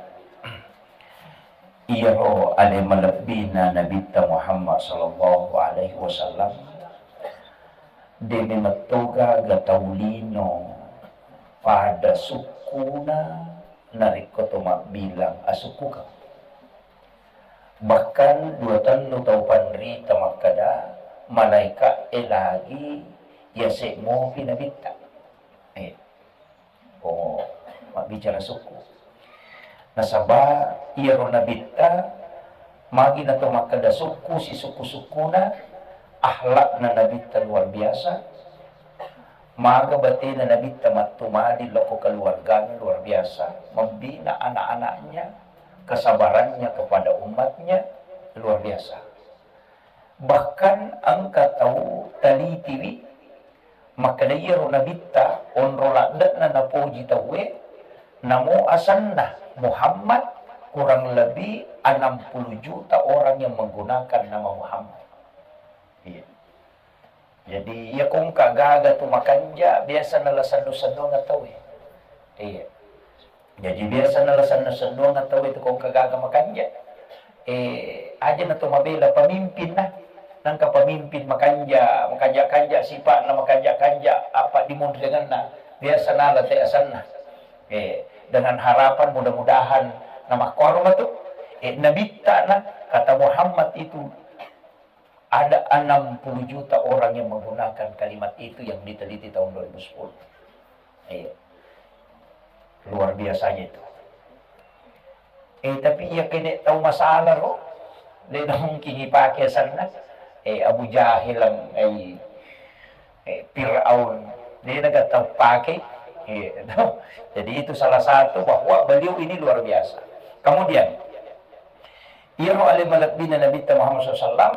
Iyaro ale malebbina Nabitta Muhammad sallallahu alaihi wasallam, de memettoga ga tau lino pada sukkuna narekko to mabbilang asukkukeng. Bahkan dua tellu tau panrita makkeda, malaika e lagi yase mopi Nabitta. Eh. Oh, mabbicara sukku. Nasaba iyaro Nabitta, magi nato makkeda sukku, sisukku-sukkuna, akhlakna Nabitta luar biasa, maga batena Nabitta mattumadi lokko keluarganya luar biasa, membina anak-anaknya, kesabarannya kepada umatnya luar biasa. Bahkan engka tau talitiwi makkeda iyaro Nabitta onro ladde'na napoji tauwe, namo asenna Muhammad, kurang lebih enam puluh juta orang yang menggunakan nama Muhammad. Iya. Jadi iya kongka gaga tu makanja biasa nala sennu-sennuang tauwe. Iya. Jaji biasa nala sennu-sennuang tau itu kongka gaga makanja. Eh, aja na to mabela pemimpin na. Nangka pemimpin makanja, makanja-kanja sipa'na, makanja-kanja apa dimunriangenna. Biasa nala te asenna. Eh, dengan harapan mudah-mudahan na makkuaro matu. Eh, Nabitta na kata Muhammad itu ada enam puluh juta orang yang menggunakan kalimat itu yang diteliti tahun dua ribu sepuluh. Iya. Luar biasanya itu. Eh, tapi iya kene tau masalah ro, de mungkin ipake asenna. Eh, Abu Jahil, eh, eh, Fir'aun, de naga tau pake. Iya, toh. Jadi itu salah satu bahwa beliau ini luar biasa. Kemudian, iyaro ale malebbina Nabitta Muhammad sallallahu alaihi wasallam,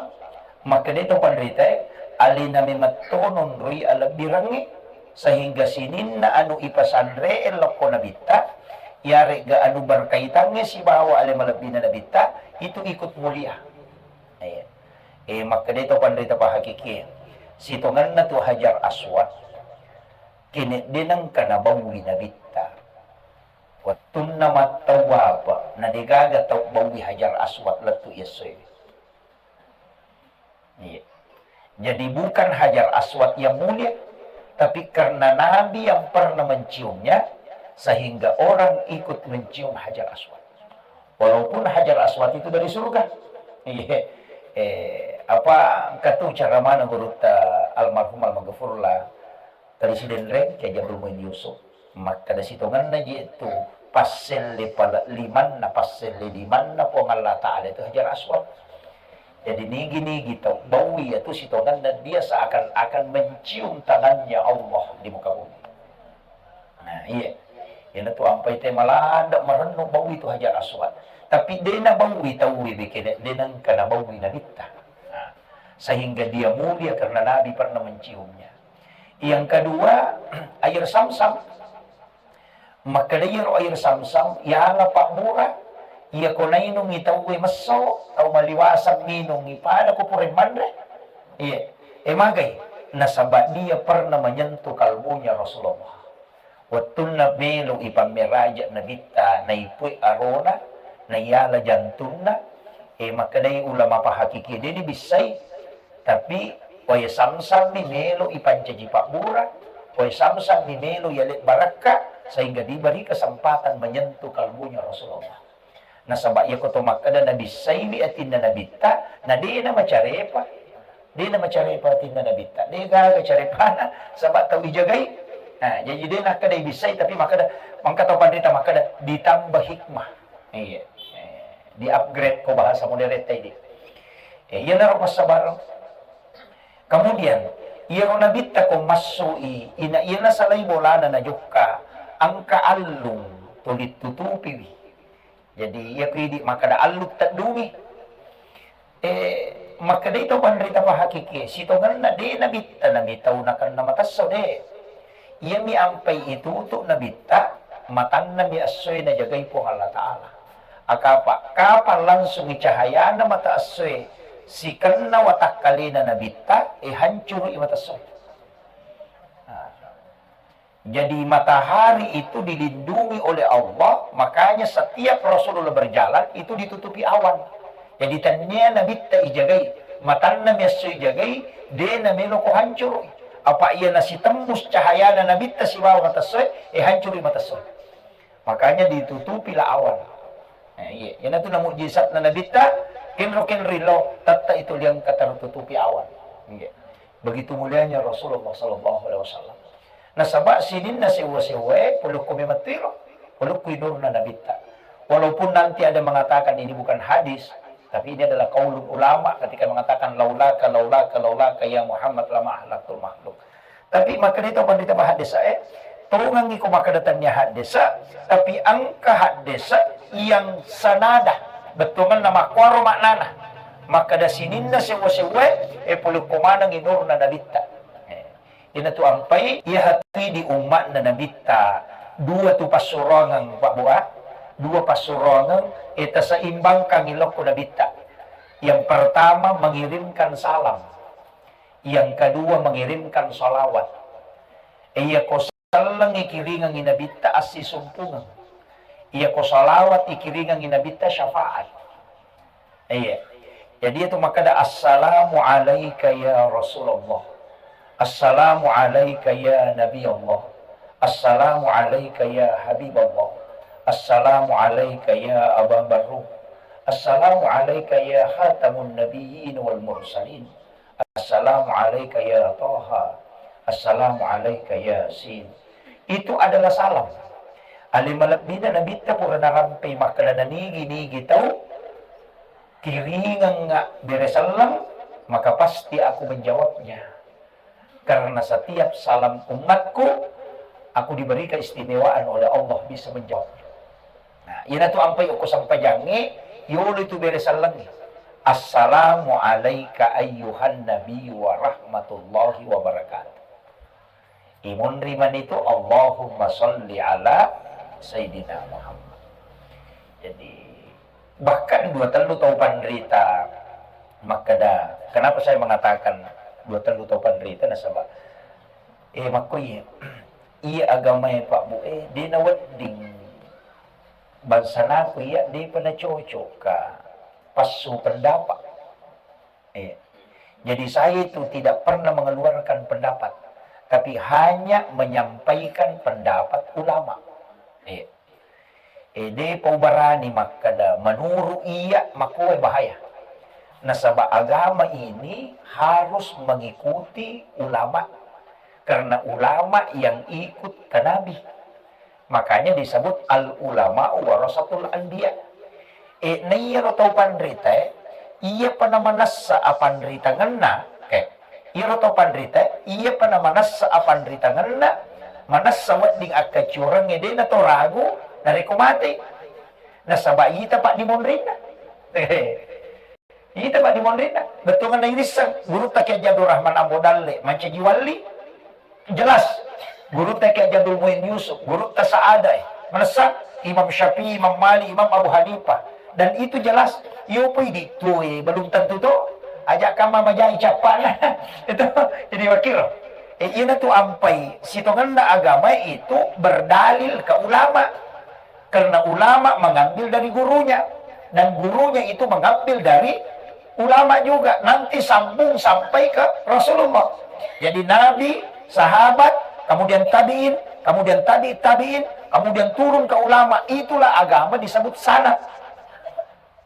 makkedai to panritae, alena memetto nonroi alebbirengnge, sehingga sininna anu ipasanre lokko Nabitta, iyaregga anu berkaitangnge sibawa ale malebbina Nabitta, itu ikut mulia. Iya. Eh, makkedai to panrita pahakikie, sitongenna tu Hajar Aswad, kene de nengka nabauwi Nabitta. Wettunna mattawwafa, na degaga tau bauwi Hajar Aswad lettu iyessoe. Iya. Jadi bukan Hajar Aswad yang mulia, tapi karena Nabi yang pernah menciumnya, sehingga orang ikut mencium Hajar Aswad. Walaupun Hajar Aswad itu dari surga. Iya. Eh, apa engka tu cara mana gurutta almarhum almaghfurlah Tadi sidenreng Kiai Haji Abdul Muin Yusuf, makkeda sitongenna je tu passelle pale limanna, passelle limanna Puang Allah Ta'ala itu Hajar Aswad. Jadi nigi-nigi tau baui itu sitongenna dia seakan-akan mencium tangannya Allah di muka bumi. Nah, iya. Iyana tu ampai te malada marennu baui tu Hajar Aswad. Tapi dena baui tau bikene, dena engka na baui Nabitta. Nah, sehingga dia mulia karena Nabi pernah menciumnya. Yang kedua, air Zamzam. Makkeda iyaro air Zamzam, iyala pabbura, iyako nainungi tauwe messo, tau maliwasang minungi pada ko pura manre. Iya, e magai, nasaba dia pernah menyentuh kalbunya Rasulullah. Wettunna melo ipammeraja Nabitta, naipue arona, naiyala jantunna, e makkedai ulama pahakiki, deni bissai, tapi wae Zamzam mi melo ipancaji pabbura, wae Zamzam mi melo yale barakka, sehingga diberi kesempatan menyentuh kalbunya Rasulullah. Nasaba iyako to makkeda nabissaiwi atinna Nabitta, na dena macarepa, dena macarepa atinna Nabitta, de gaga carepana, saba tau ijagai. Nah, jadi dena kada ibissai, tapi makkeda, mangka tau panrita makkeda ditambah hikmah. Iya. Eh, di-upgrade ko bahasa modern tadi. Eh, iyanaro passabareng. Kemudian, iyaro Nabitta ko massui, ina iyana salai bolana najokka, engka allung tuli tutupiwi. Jadi, iya ko idi makkeda allung teddungi. Eh, makkedai tau panrita pahakiki, sitongenna de Nabitta nami tau nakenna matesso de. Iyami ampai itutu Nabitta, matanna mi essoe najagai Puang Allah Ta'ala. Akapa, kapang langsungi cahayana mata essoe sikenna watakkalena Nabitta, e hancurui mata essoe. Nah. Jadi matahari itu dilindungi oleh Allah, makanya setiap Rasulullah berjalan itu ditutupi awan. Jadi tennia Nabitta ijagai, matanna miasso ijagai, de namelo ko hancuru. Apa iya nasitembus cahayana Nabitta sibawa matessoe, eh hancuri matessoe. Makanya ditutupi la awan. Eh, iya, iyanatu na mujizatna Nabitta, kenro-kenri lo, tatta itu liang tertutupi awan. Iya. Begitu mulianya Rasulullah sallallahu alaihi wasallam. Nasaba sininna sewwa-sewwae polokko memettuiro, polokko inurna Nabitta. Walaupun nanti ada mengatakan ini bukan hadis, tapi ini adalah kaulul ulama ketika mengatakan laulaka, laulaka, laulaka ya Muhammad lama ahlaktul makhluk. Tapi makkeda to panrita ba haddesa e, tongangi ko makkeda tania haddesa, tapi engka haddesa yang sanada, bettuanna makkuaro maknana. Makkeda sininna sewwa-sewwae, e polokko maneng inurna Nabitta. Eh, inatu ampai, iya hatui di umma'na Nabitta, dua tu passuroangeng, Pak Bu, ah. Dua passuroangeng, e taseimbangkan ilokko Nabitta. Yang pertama, mengirimkan salam. Yang kedua, mengirimkan salawat. Iya ko selleng ikiringengi Nabitta assisumpungeng. Iya ko salawat ikiringengi Nabitta syafaat. Iya. Jadi itu makkeda, "Assalamu alaika ya Rasulullah. Assalamu alaika ya Nabi Allah. Assalamu alaika ya Habib Allah. Assalamu alaika ya Aba Barruh. Assalamu alaika ya Khatamun Nabiyyin wal Mursalin. Assalamu alaika ya Toha. Assalamu alaika ya Sin." Itu adalah salam. Ale malebbina Nabitta pura narampei makkeda na nigi-nigi tau kiringengnga bere selleng, maka pasti aku menjawabnya. Karena setiap salam umatku, aku diberi keistimewaan oleh Allah bisa menjawab. Nah, iyanatu ampai okko sempajangnge, yolo itu bere sellengnge. Assalamu alaika ayyuhan nabi wa rahmatullahi wa barakatuh. Imunri manitu, Allahumma salli ala Sayyidina Muhammad. Jadi, bahkan dua tellu tau panrita makkeda, kenapa saya mengatakan dua tellu tau panrita, nasaba, eh, makko iya, iya agamae Pak Bu, eh, de nawedding bangsanaku iya, depa nacocok ka passu pendapat. Iya. Jadi saya itu tidak pernah mengeluarkan pendapat, tapi hanya menyampaikan pendapat ulama. Iya. Eh, depa ubarani makkeda, menurut iya, makkuwae bahaya. Nasaba agama ini harus mengikuti ulama. Karena ulama yang ikut ke Nabi. Makanya disebut al ulama warasatul anbiya. Eh, naiyaro tau panrita, eh, iyapa namanessa apanritangenna, eh, iyaro tau panrita, iyapa namanessa apanritangenna, manessa wedding akkacureng, eh, de nato ragu, narekko mate. Nasaba ita paddimonrinna. Ita paddimonrinna. Bettuanna irisseng, gurutta Kiai Haji Abdul Rahman Ambo Dalle, mancaji walli, jelas. Gurutta Kiai Haji Abdul Muin Yusuf, gurutta Saadae, manessa Imam Syafi'i, Imam Malik, Imam Abu Hanifah. Dan itu jelas, yo poi ditue, belum tentu to. Aja kama majai cappana. Itu, jadi wakil. Eh, ina tu ampai, sitongenna agama itu berdalil ke ulama. Karena ulama mengambil dari gurunya, dan gurunya itu mengambil dari ulama juga, nanti sambung sampai ke Rasulullah. Jadi Nabi, sahabat, kemudian tabiin, kemudian tabi tabiin, kemudian turun ke ulama, itulah agama disebut sanad.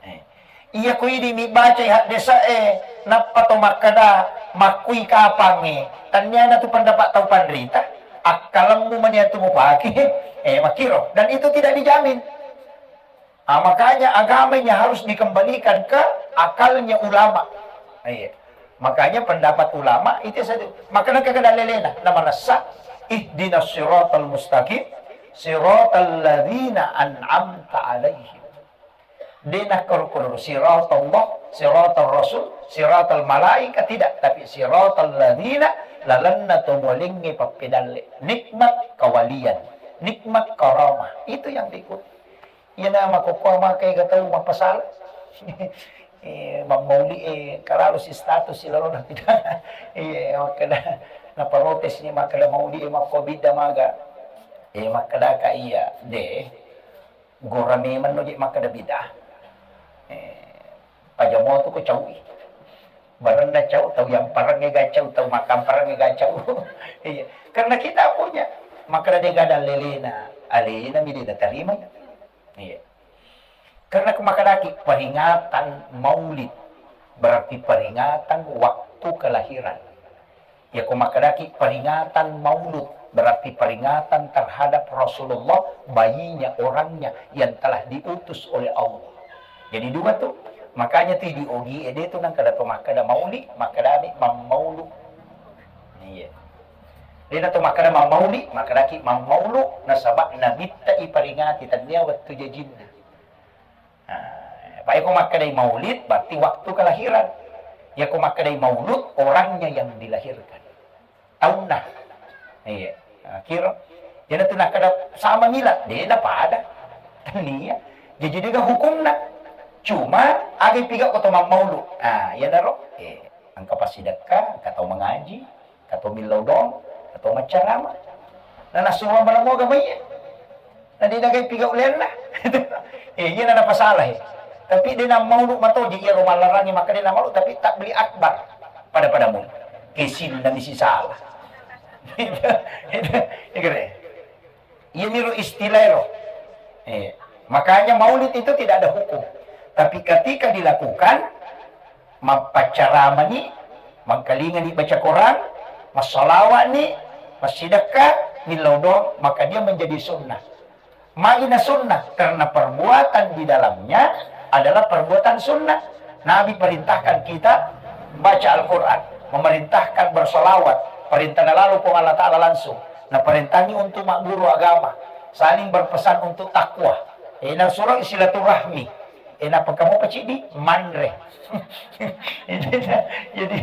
Eh. Iya ko idi mi bacai haddesa e, nappa to makkada makkui kapangnge, tanniana tu pendapat tau panrita, akkalemmu mania tu mupake, eh, makkiro. Dan itu tidak dijamin. Ah, makanya agama ini harus dikembalikan ke akalnya ulama. Iya. Makanya pendapat ulama itu satu. Makanya kagak ada lelena. Nama nasa, ihdinas siratal mustaqim, siratal ladzina an'amta alaihim. De nakkorokoro siratallah, siratal rasul, siratal malaika, tidak, tapi siratal ladzina, lalenna to mualengnge pappedalle. Nikmat kawalian, nikmat karamah. Itu yang diikuti. Iyana makkokkoe maka ega tau mappasala. Eh, mammauli e, kalalu si status si lalona pida. Iya, makkeda, naparotes ni makkeda mauli e makko bidda maga. Eh, makkadaka iya, de, gora memang no je makkada bid'ah. Eh, pajamo tu ko caui. Barenna cau, tau yang parang ga cau, tau makan parang ga cau. Iya. Karena kita punya makkada de gada lelena, alena mi de terima. Iya. Karena ku makkadaki peringatan Maulid, berarti peringatan waktu kelahiran. Ya, ku makkadaki peringatan Maulud, berarti peringatan terhadap Rasulullah, bayinya, orangnya yang telah diutus oleh Allah. Jadi dua tu. Makanya tu di ogi ede tu nang kada to makkada Maulid, makkadami mammaulu. Iya. Dena to makkada mammauli, makkadaki mammaulu, nasaba nabitta iperingati, tania wettu jajinna. Nah, apa ko makkadai maulid, berarti waktu kelahiran. Ya ko makkadai maulud, orangnya yang dilahirkan. Taunna. Iya. Nah, kiro. Jadi tu nakkada sama milad, dena pada. Tania. Jadi dega hukumna. Cuma, aga piga ko to mammaulu. Ah, iya naro. Eh, engka passidekka, engka tau mengaji. Kato millau doang, kato maccarama. Na nasuro mala moga mai. Na de nagai piga ulenna. Eh, iya na napasala, eh. Tapi de na maulu matoji, iya ro mallarangi maka de na maulu, tapi tak beli akbar. Pada-pada mu. Kesin na misi salah. Itu, itu, itu deh. Iya niru istilah lo. Eh, makanya maulid itu tidak ada hukum. Tapi ketika dilakukan, mappaccaramani, mangkalingani baca Quran, massalawani, massidekka, millau doang, maka dia menjadi sunnah. Magina sunnah, karena perbuatan di dalamnya adalah perbuatan sunnah. Nabi perintahkan kita baca Al-Quran, memerintahkan bersalawat, perintah lalu Puang Allah Ta'ala langsung. Nah, perintahnya untuk makguru agama, saling berpesan untuk takwa. Eh, nah, surah silaturahmi. Eh, nappa kamu apa, Cik, di? Manre. Jadi,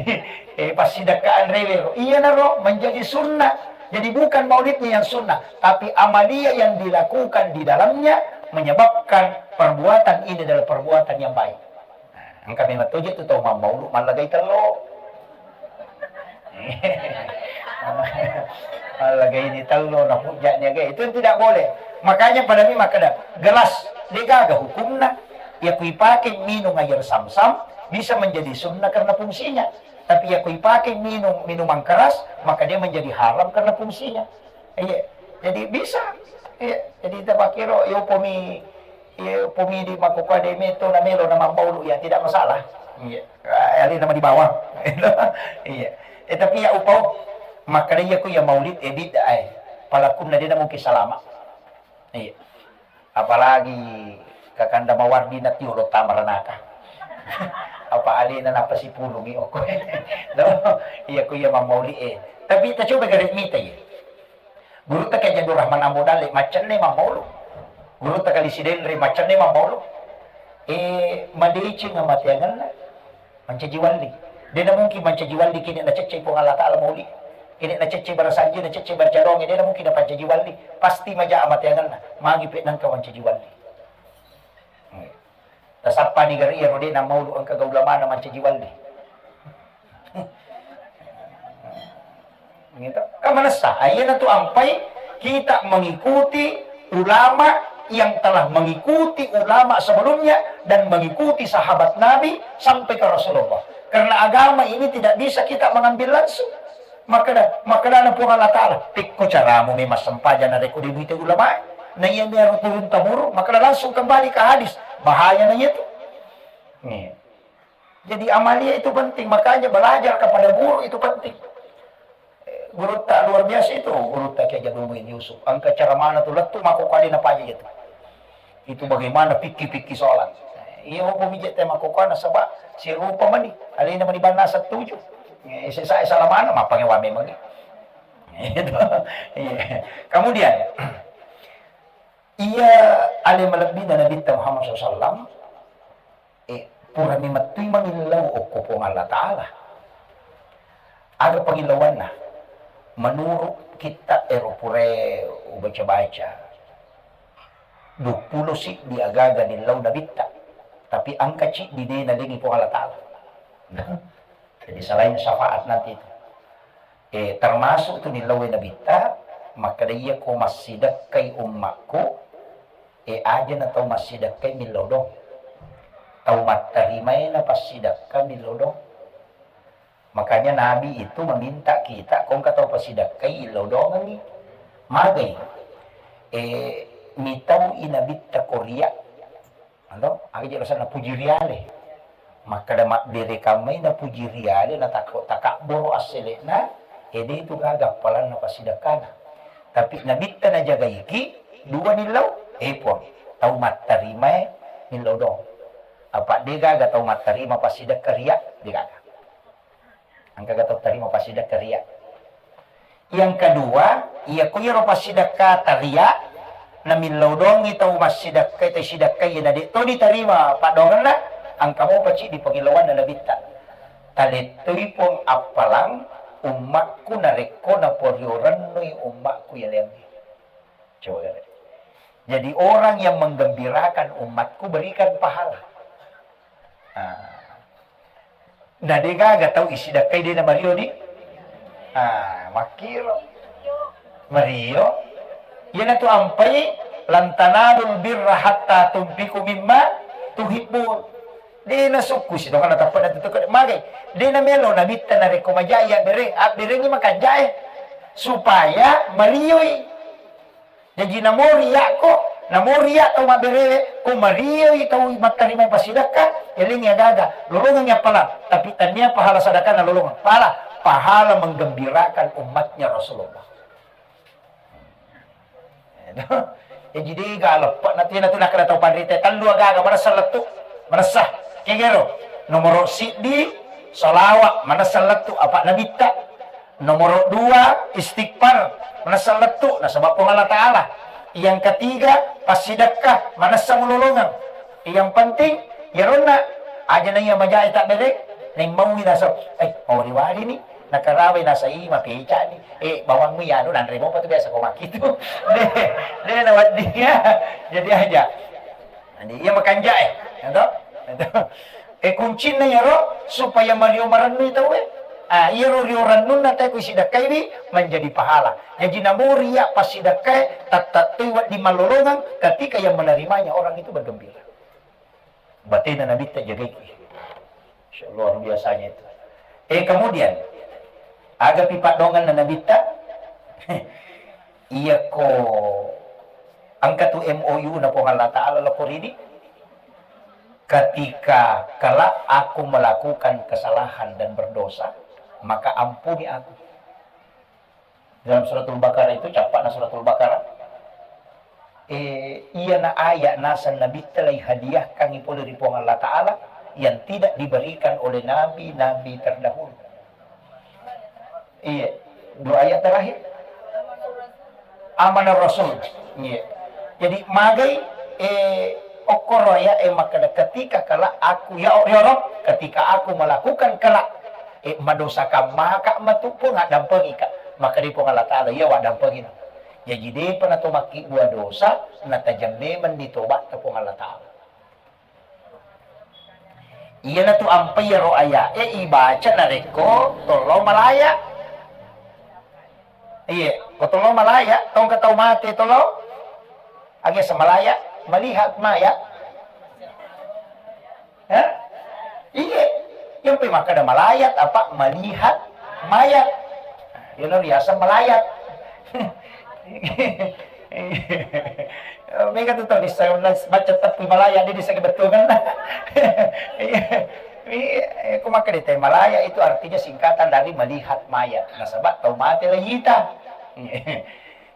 eh, pas sidakkaan rewe. Iya naro, menjadi sunnah. Jadi bukan maulidnya yang sunnah, tapi amalia yang dilakukan di dalamnya menyebabkan perbuatan ini adalah perbuatan yang baik. Nah, engka memang toje tu tau mammaulu mallagai tello. Mallagai ni tello na hujjahnya ga. Itu tidak boleh. Makanya pada mi makkeda, gelas degaga hukumna. Ya kui pakai minum air samsam bisa menjadi sunnah karena fungsinya. Tapi ya kui pakai minum minuman keras, maka dia menjadi haram karena fungsinya. Iya. Jadi bisa. Iya. Jadi kita pakai ro, yo pomi Iya, pumi di makkukua de meto na melo na mammaulu, ya tidak masalah. Iya. Eh, ali nama di bawah. Iya. Eh, tapi ya upau makkeda iya ku ya maulid, eh, bid'ah, eh. Palakunna de na mungkin salama. Iya. Apalagi kakanda mawardi na tiolo tamaranaka. Apa alena napa sipulungi okko. No? Iya ku ya mammauli, eh. Tapi kita coba gare mita ya. Gurutta Kiai Haji Abdul Rahman Ambo Dalle maccenne mammaulu. Gurutta Kali Sidenre maccenne mammaulu. Eh, madeceng amateangenna mancaji walli. Dena mungkin mancaji walli kini nacecce Puang Allah Ta'ala mauli. Kini nacecce barasanji, nacecce barcadonge, dena mungkin napancaji walli. Pasti maja amateangenna. Magi pe nangka mancaji walli. Tasappani gare iyaro de nammaulu engka ga ulamana mancaji walli. Gitu. Kan manessa, ah, iyanatu ampai kita mengikuti ulama yang telah mengikuti ulama sebelumnya dan mengikuti sahabat Nabi sampai ke Rasulullah. Karena agama ini tidak bisa kita mengambil langsung. Makkeda, makkedana Puang Allah Ta'ala, "Pekko caramu memang sempajang narekko de muite ulamae?" Na iya mero turun temurun, makkeda langsung kembali ke hadis. Bahaya na iya tu. Nih. Jadi amalia itu penting, makanya belajar kepada guru itu penting. Eh, guru tak luar biasa itu, guru tak Kiai Jadul Muin Yusuf. Angka cara mana tu lettu mako kali na paja itu. Itu bagaimana fikih-fikih sholat. Iya, apa mijak tema kokona sebab si rupa mani, alina mani bana setuju. Eh, sesa salamana, apa ngewa memang. Itu. Iya. Kemudian, iya, ale malebbina Nabi Muhammad sallallahu alaihi wasallam, eh, pura mi mettui mangillau okko Puang Allah Ta'ala. Aga pangillauanna? Menurut kitab ero pura ubaca-baca, duappulo siddi agaga nillau nabitta, tapi angka ciddi de nalengi Puang Allah Ta'ala. Jadi selain syafaat nanti itu. Eh, termasuk tu nillau nabitta, Makkeda, "Iya ko massidekkai ummakku, e, aja na tau massidekkai millau dong. Tau mattarimae na passidekka millau dong." Makanya Nabi itu meminta kita, ko engka tau passidekkai, illau dongengi. Magai? E, mitau i Nabitta ko ria. Ando, aga je rasanna puji riale. Makkeda mabbere kammai na puji riale, na takko takabboro assele'na, e, de tu gaga appalanna passidekkana. Tapi Nabitta najagaiki, dua nillau, e, Puang, tau mattarimae nillau dong. Apa de gaga tau mattarima passidekka ria, de gaga. Engkaga tau tarima passidekka ria. Yang kedua, iya ko iyaro passidekka taria, namillau dongi tau massidekka, tau sidekka iya na de to ditarima paddoangenna, engka mopa ciddi pangillauanna Nabitta. Talettoi Puang appalang ummakku narekko naporio rennui ummakku yaleangnge. Coba. Jadi orang yang menggembirakan umatku berikan pahala. Ah. Na de gaga tau isidakkai de na mario di. Ah, makkiro. Mario. Iyanatu ampai, "Lan tanalul birra hatta tunfiqu mimma tuhibbun." De na sukku si tongana tappa na tutuke magai. De na melo na mitta narekko majai abbereng, abberengi makanjae. Supaya marioi. Jaji namo riakko, namo riak tau mabberewe, ko marioi tau mattarima passidekka, elengi agaga, lolongengi appalang, tapi tania pahala sedekahna lolongeng, pahala, pahala menggembirakan umatnya Rasulullah. Jaji de ga leppe na tu, na tu nakkeda tau panrita, tellu agaga manessa lettu, manessa. Kegero, nomoro siddi, salawat, manessa lettu, apa nabitta. Nomoro dua, istighfar, manessa lettu, nasaba Puang Allah Ta'ala. Yang ketiga, passidekka, manessa mulolongeng. Yang penting, yaronna, aja na iya majae tabbereng, neng maui nasa, eh, mawari-wari ni, nakarabai nasa i, mapeca ni, eh, bawangmu yanu, nanre mopa tu biasa ko makkitu. De, de, na wedding ya. Jadi aja. Jadi, iya makanjae, ya toh? E, kuncinna iyaro supaya mario marennui tauwe. Ah, iyaro rio rennunna tae ku sidakkaiwi menjadi pahala. Jaji namo ria passidakkae, tattattui wedding mallolongeng ketika yang menerimanya orang itu bergembira. Batena Nabitta jagaiki. Masya Allah, luar biasanya itu. Eh, kemudian, agapi paddoangenna Nabitta? Iyako engka tu M O U na Puang Allah Ta'ala lako rini, ketika kelak aku melakukan kesalahan dan berdosa, maka ampuni aku. Dalam Suratul Baqarah itu, cappa'na Suratul Baqarah, eh, iyana ayat naseng Nabitta lai hadiahkangi pole ri Puang Allah Ta'ala yang tidak diberikan oleh nabi-nabi terdahulu. Iya, dua ayat terakhir. Amanah Rasul. Iya. Jadi magai, eh, okkoro ya, eh, makkeda ketika kelak aku, ya, ya Rabb, ketika aku melakukan kelak, eh, madosa ka maka matu Puang addampengika. Maka di Puang Allah Ta'ala, iya waddampengina. Jaji depa nato makkibbua dosa, natajang memang ditobatta Puang Allah Ta'ala. Iyanatu ampai iyaro aya'e ibaca narekko tollo malaya. Iye, ko tollo malaya, tongka tau mate tollo. Age semalaya, melihat mayat. Hah? Iye, yang pe makkeda malayat apa melihat mayat. Iyana riaseng malayat. Mega tu tau dissa baca teppu malaya, de dissa kebetulan. Iya, iya, ku makkeda te malaya itu artinya singkatan dari melihat mayat. Nasaba tau mate layita.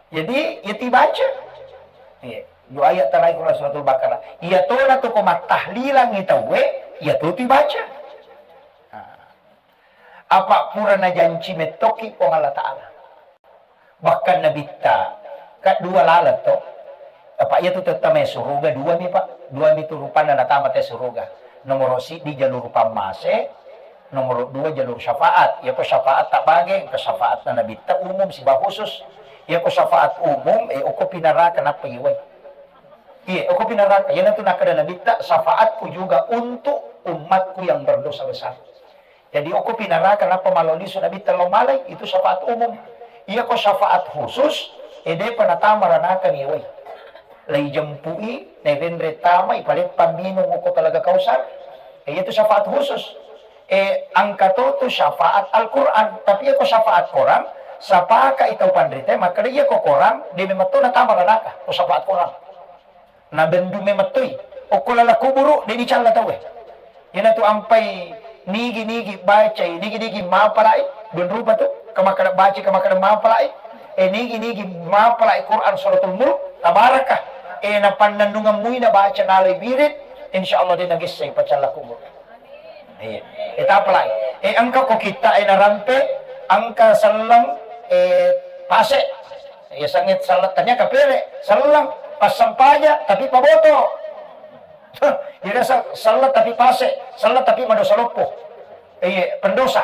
Jadi, ya tibaca. Iya, dua ayat terakhir Suratul Baqarah. Iya tona tu ko mattahlilang tauwe, iya tu tibaca. Nah. Apa pura najanci mettoki Puang Allah Ta'ala. Bahkan Nabitta, ka dua laleng to. Apa iya tu tetta mai suruga dua mi, Pak. Dua mi tu rupanna natama te suruga. Nomoro siddi jalur pammase, nomoro dua jalur syafaat. Iya ko syafaat tabage, ke syafaatna Nabitta umum siba khusus. Iya ko syafaat umum, eh, oko pinaraka nappa iwai. Iya, oko pinaraka. Iyanatu nakkeda Nabitta, syafaatku juga untuk umatku yang berdosa besar. Jadi, okko pinaraka nappa malo lisu Nabitta lao malai, itu syafaat umum. Iya ko syafaat khusus, E, depa natama ranaka ni wai. Lai jempui, nairenre tama, ipaleppang minung okko Talaga Kausar. E, iyatu syafaat khusus. E, engka to tu syafaat Al-Quran. Tapi iyako syafaat korang, sapaka i tau panrita, makkeda iyako korang, de memang to natama ranaka, ko syafaat korang. Nabendu memettoi, okko lala kuburu, de dicalla tauwe. Iyanatu ampai nigi-nigi bacai, nigi-nigi mapalai, dun rupa tu, kamakkeda bacai, kamakkeda mapalai, e nigi-nigi mapalai Quran Suratul Mulk, tabarakah, e napannennungeng mui nabaca nalai birit, insya Allah de nagessai pacalla kuburu. Iya. E tapalai. E engka ko kitta e narampe, engka selleng, e pase. Iya sangit selleng tania kapere, selleng, passempaja, tapi paboto. Iya sa-, selleng tapi pase, selleng tapi madosa loppo. Iya, pendosa.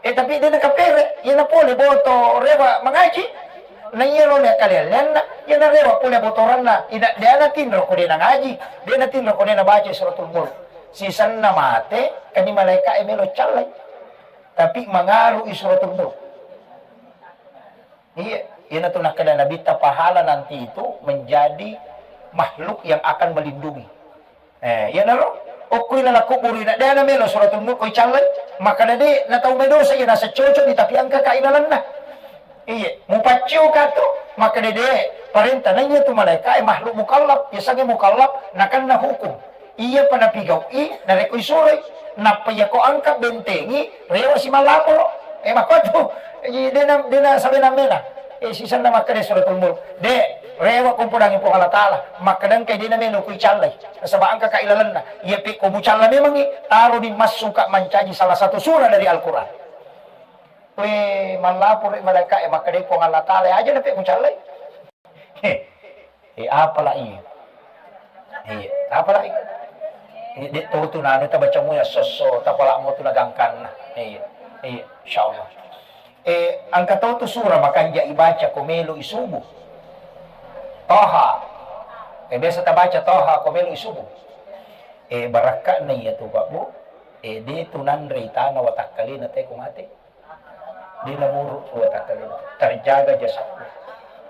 E tapi de nakapere, iya napole boto rewa mangaji. Na iya lo le kalian lenna, iya narewa pole botoranna. Ina de natinro ko de nangaji, de natinro ko de nabaca Suratul Mulk. Sisenna mate, kani malaika e melo callai. Tapi mangaru i Suratul Mulk. Iya, iyanatu nakkeda Nabitta pahala nanti itu menjadi makhluk yang akan melindungi. Eh, iyanaro, okkoi lala kuburu ina de namelo Suratul Mulk ko icallai, makkeda de natau medosa iya nasa cocok di tapi engka ka ilalenna. Iya, mupaccio ka tu, makkeda de, parenta na iya tu malaika e makhluk mukallaf, yasengnge mukallaf nakenna hukum. Iyapa napigau'i narekko isuroi, nappa iyako engka bentengi rewa si mallaporo. E makkuatu, dena dena sabenang-benang. E sisenna makkeda Suratul Mulk, de, rewa kumpodangi Puang Allah Taala, makkeda engka dena melo ku icallai. Nasaba engka ka ilalenna. Iya pe ko mucalla memangi, taroni massuka mancaji salah satu surah dari Al-Quran. We mallaporo malaikat e makkeda Puang Allah Taala aja na pe mucallai. He, he, apala iya? Iya, apala iya? Iya, de to tu nanu tabaca muya sosso, tapala mo tu nagangkanna. Iya, iya, insyaallah. E, engka to tu surah makanja ibaca ko melo isubu. Toha. E, biasa tabaca Toha ko melo isubu. E, barakka'na iya tu, Pak Bu. E, de tu nanre tana watakkalena te ko mate. Dena muru dua takkalena. Terjaga jasadnya.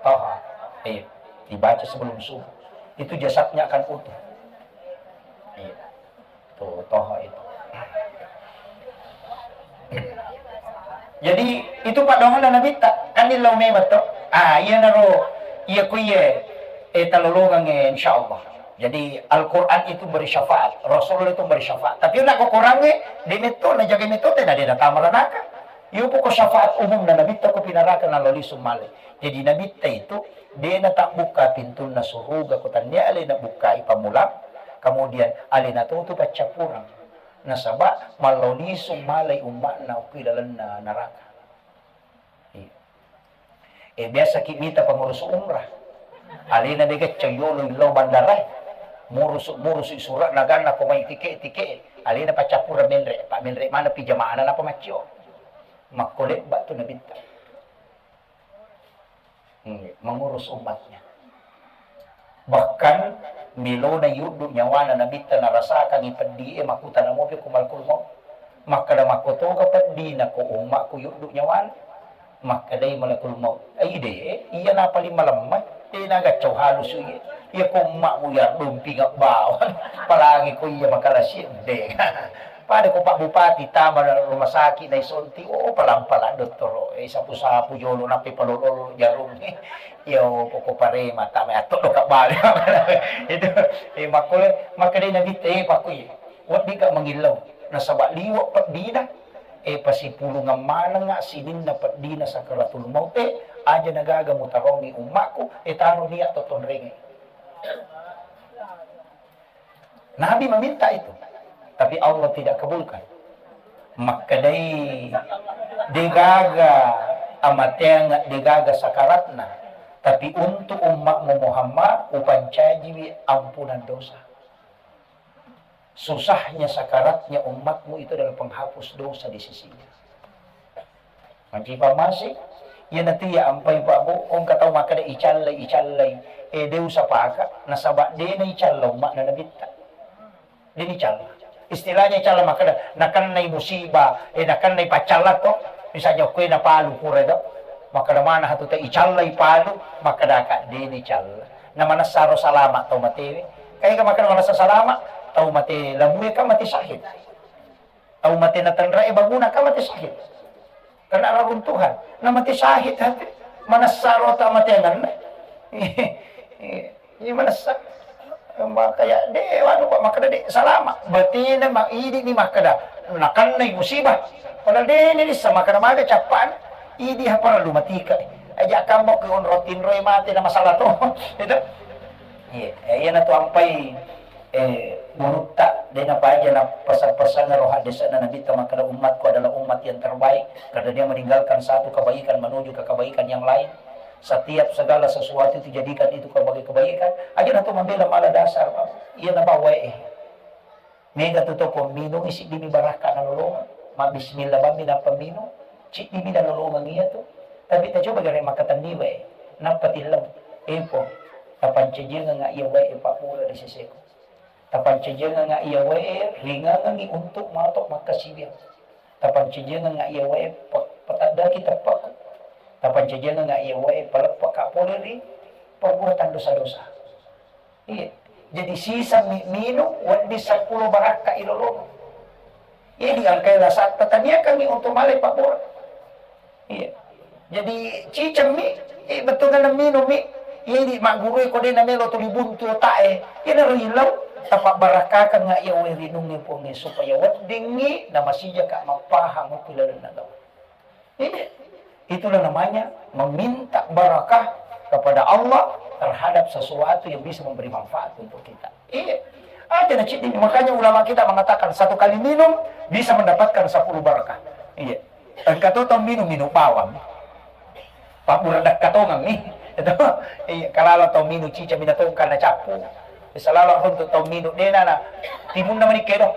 Toha. Iya. Dibaca sebelum subuh. Itu jasadnya akan utuh. Iya. Tuh, Toha itu. Jadi, itu paddoanganna Nabitta. Kan illau memang to. Ah, iya naro, iya ku iya, eh, talolongang, eh, insya Allah. Jadi, Al-Quran itu beri syafaat, Rasulullah itu beri syafaat. Tapi nak ko Quran, eh, di metto, na jaga metto, tena dia datang meranaka. Iyo poko syafaat umum na Nabitta ko pinaraka na loli sumale. Jadi Nabitta itu de na tabbukka pintunna suruga ko tannia ale na bukkai pammulang, kemudian ale na tutu paccappurang. Nasaba malloli sumalai ummakna okki lalenna naraka. Iya. Eh, biasa ki mita pengurus umrah. Alena de gacca yolo illau bandara. Murusu, murusu surat naganna ko mai tike, tike. Alena paccappurang menre, pak menre mana pi jamaana napa maccio. Makko lebba tu Nabitta. Hmm, mengurus umatnya. Bahkan melona yuddu nyawana Nabitta narasakangi peddi e makutana mopi ku malakul maut. Makkeda makkotoga peddina ko ummakku yuddu nyawana. Makkedai malakul maut, ai de, iya napaling malemma, de nagaccau halusu iya. Iya ko ummakmu yardumpi bawang, apalagi ko iya makalasi de. Pada ko Pak Bupati tama dalam rumah sakit naisonti, oh, palang-palang dottoro, eh, sapu-sapu jolo, nappi palolo-lolo jarung. Iyo, poko parema, tama atto doka bale. Itu, eh, makkole, makkedai Nabitta, eh, pakku iya. Wedding ka mangillau, nasaba liwa peddina, eh, pasipulungang manengnga sininna peddina sakaratul maut, eh, aja nagaga mutarongi ummakku, eh, taro niat to tonrenge. Nabi meminta itu, tapi Allah tidak kabulkan. Makkedai, degaga amateang, degaga sakaratna, tapi untuk ummakmu Muhammad, upancajiwi ampunan dosa. Susahnya sakaratnya ummakmu itu adalah penghapus dosa di sisinya. Macipa masih, iya nanti ya ampai Pak Bu, engka tau makkeda icallai, icallai. Eh, de usapaka, nasaba de na icalla ummakna Nabitta. De nicalla. Istilahnya icalla makkeda, nakennai musibah, eh, nakennai paccalla to. Misalnya kue napalu pura to. Makkeda mana hatu te icalla ipalu, makkedaka deni calla. Na manessaro salama tau matewe. Kae ka makkeda manessa salama, tau mate lamue ka mate syahid. Tau mate natenrae banguna ka mate syahid. Karena raruntuhan. Na mate syahid hatu. Manessaro ta mate anganna. Iya manessa. Makanya de wanu pak makkeda de salama. Batena ma idi ni makkeda nakennai musibah. Padahal de ni lissa makkeda maga cappana. Idi hapara lu matika. Aja kammo ke onro tinroi mate na masalah to. Itu. Iya, eh, iya na tu ampai eh gurutta de na paja na pesan-pesan roh hadisna Nabi ta makkeda umatku adalah umat yang terbaik karena dia meninggalkan satu kebaikan menuju ke kebaikan yang lain. Setiap segala sesuatu itu jadikan itu sebagai kebaikan. Aja na tu mambela mala dasar. Iya na bawa eh. Mega tu toko minung isi dimi barakka na lolongang. Ma bismillah bammi nappa minung. Cik dimi na lolongang iya tu. Tapi ta coba gare makatenni wae. Nappa tillau. Epo. Tapancajiangenga iya wae pabbura di seseku. Tapancajiangenga iya wae ringangengi untuk matok makkasiwiang. Tapancajiangenga iya wae pe-, petaddaki teppaku. Tapancajiangenga iya wae paleppaka pole ri perbuatan dosa-dosa. Iya. Jadi sisa mi-, minung wedding seppulo barakka ilolongang. Iya diangkai lasatta taniakangi untuk malai pabbura. Iya. Jadi cicemmi, eh, bettuanna minummi. Iya di maggurui ko de namelo tuli buntu otak e. Iya naro ilau. Tapabbarakkakangnga iya wae rinungnge Puangnge supaya weddingngi namasijaka mappahang okko ilalenna gau. Iya. Itulah namanya meminta barakah kepada Allah terhadap sesuatu yang bisa memberi manfaat untuk kita. Iya. Aja na ceddi. Makanya ulama kita mengatakan satu kali minum bisa mendapatkan sepuluh barakah. Iya. Engka to tau minum, minum bawang. Pabbura dakka tongeng ni. Itu. Iya, kalala tau minum cica mina tongeng kana cappu. Bisa lalo untuk tau minum dena na timunna mani kedo.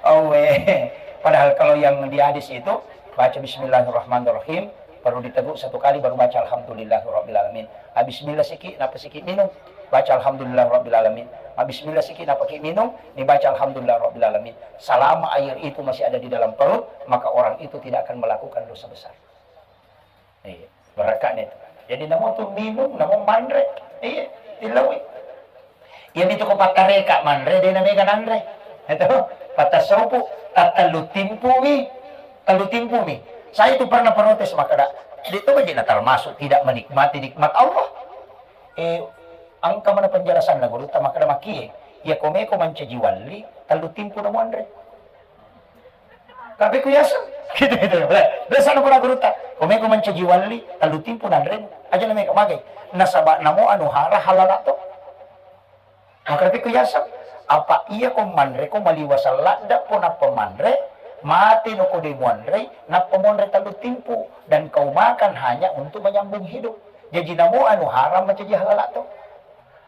Oh, eh. Padahal kalau yang di hadis itu baca bismillahirrahmanirrahim, baru diteguk satu kali, baru baca alhamdulillahirabbil alamin. Ah, bismillah siki, napa siki minum? Baca alhamdulillahirabbil alamin. Ah, bismillah siki, napa ki minum? Dibaca alhamdulillahirabbil alamin. Selama air itu masih ada di dalam perut, maka orang itu tidak akan melakukan dosa besar. Iya, barakane tu. Jadi namo tu minum, namo manre. Iya, tilaui. Iya, itu ko pattareka manre, de na mega nanre. Itu, pattasopu, tattallu timpumi, tallu timpumi. Saya itu pernah protes makkeda, de to baje na termasuk tidak menikmati nikmat Allah. Eh, engka mana penjelasan na guru ta makkeda makie. Iya, ko meko mancaji walli, tallu timpu na muanre. Tapi ku yaseng. Gitu, gitu. Biasa na pura guru ta. Ko meko mancaji walli, tallu timpu nanre. Aja na meko magai. Nasaba namo anu hara halala to. Makkarepi ku yaseng, apa iya ko manre ko maliwasang ladde ko nappa manre, mate no ko de muanrei, nappa muanre tallu timpu, dan kau makan hanya untuk menyambung hidup. Jaji namo anu haram mancaji halala to.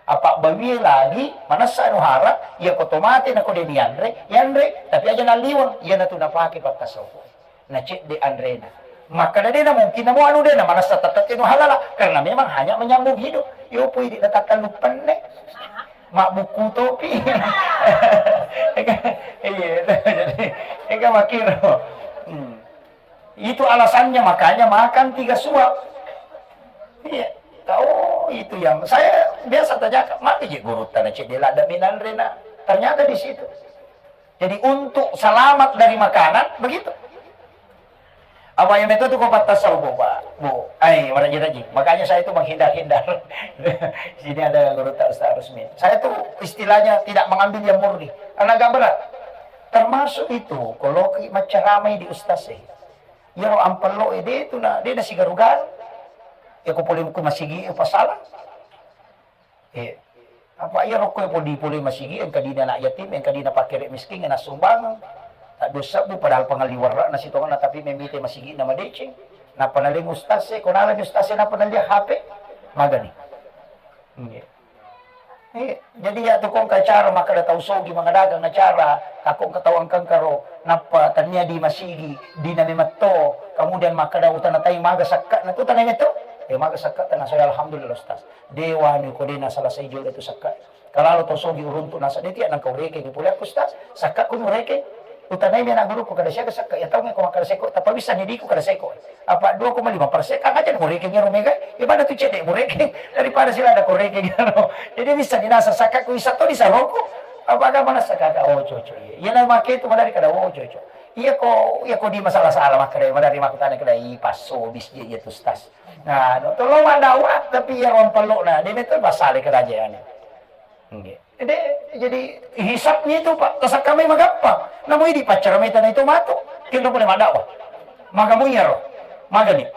Apa bawie lagi manessa anu haram, iya ko to mate na ko de nianre, yanre, tapi aja naliweng, iya natu napake pakkasauko. Na cedde anrena. Makkeda de na mungkin namo anu de na manessa tette'e nu halala, karena memang hanya menyambung hidup. Yo pui di natakkallu penne. Mabbukku topi. Iya, jadi, ega makiro. Hmm. Itu alasannya makanya makan tiga suap. Iya. Oh, itu yang saya biasa tanyakan, mati je guru tanah cedde ladde minanrena. Ternyata di situ. Jadi untuk selamat dari makanan, begitu. Apa yang itu tuh kau patah Bu, Pak? Bu, ai, maraji-raji. Makanya saya itu menghindar-hindar. Sini ada guru tak Ustaz Rusmi. Saya tuh istilahnya tidak mengambil yang murni. Karena agak berat. Termasuk itu, kalau ki macaramai di ustaz eh. Ya ro ampello eh, de itu na, de na sigaru-garu. Ya ko pole ku masigi eh, pasalah. Eh, apa iya rokko podi pole masigi, engka dina anak yatim, engka dina pakere miskin, engka sumbang. Tak dosa bu, padahal pengali warna sitongan, tapi memite masigi nama deceng. Napa naleng ustaz e, ko naleng ustaz e, napa naleng H P? Magani. Iya. Eh, jadi ya tu kong acara maka ada tau sogi mangadagang acara, takut ketahuan kengkaro, napa tania di masigi, dina memetto, kemudian maka ada utana tai maga sakka, na tu tanai meto, eh maga sakka tanah saya alhamdulillah ustaz. Dewa ni ko dena salah sai jolo itu sakka. Kalau to sogi uruntu nasa de tiak nang kau reke ni pole aku ustaz, sakka ku reke. Utanai mi anak guruku kada seko sekka, ya tau ko makkada seko, tappa bisa ni diku kada seko. Apa dua koma lima persen, kan aja murekeng ero mega, ya pada tu cedde murekeng, daripada sila ada korekeng ero. Jadi bisa ni nasa sakka ku isa to di saroku. Apa agama nasa kaka, oh, coco, iya. Iya na make tu madari kada, oh, coco. Iya ko, iya ko di masalah-salah makkada, madari makkutana kada, i passo bis je, iya tu stas. Nah, no, tolong mandawa, tapi iya ruang pelok na, dia betul pasal kada aja ya. Nggih. Jadi, jadi hisabnya itu, Pak, tasakkamai magampang. Namu idi paccaramai tana itu matu. Kira boleh madawa. Maga muyaro. Magani.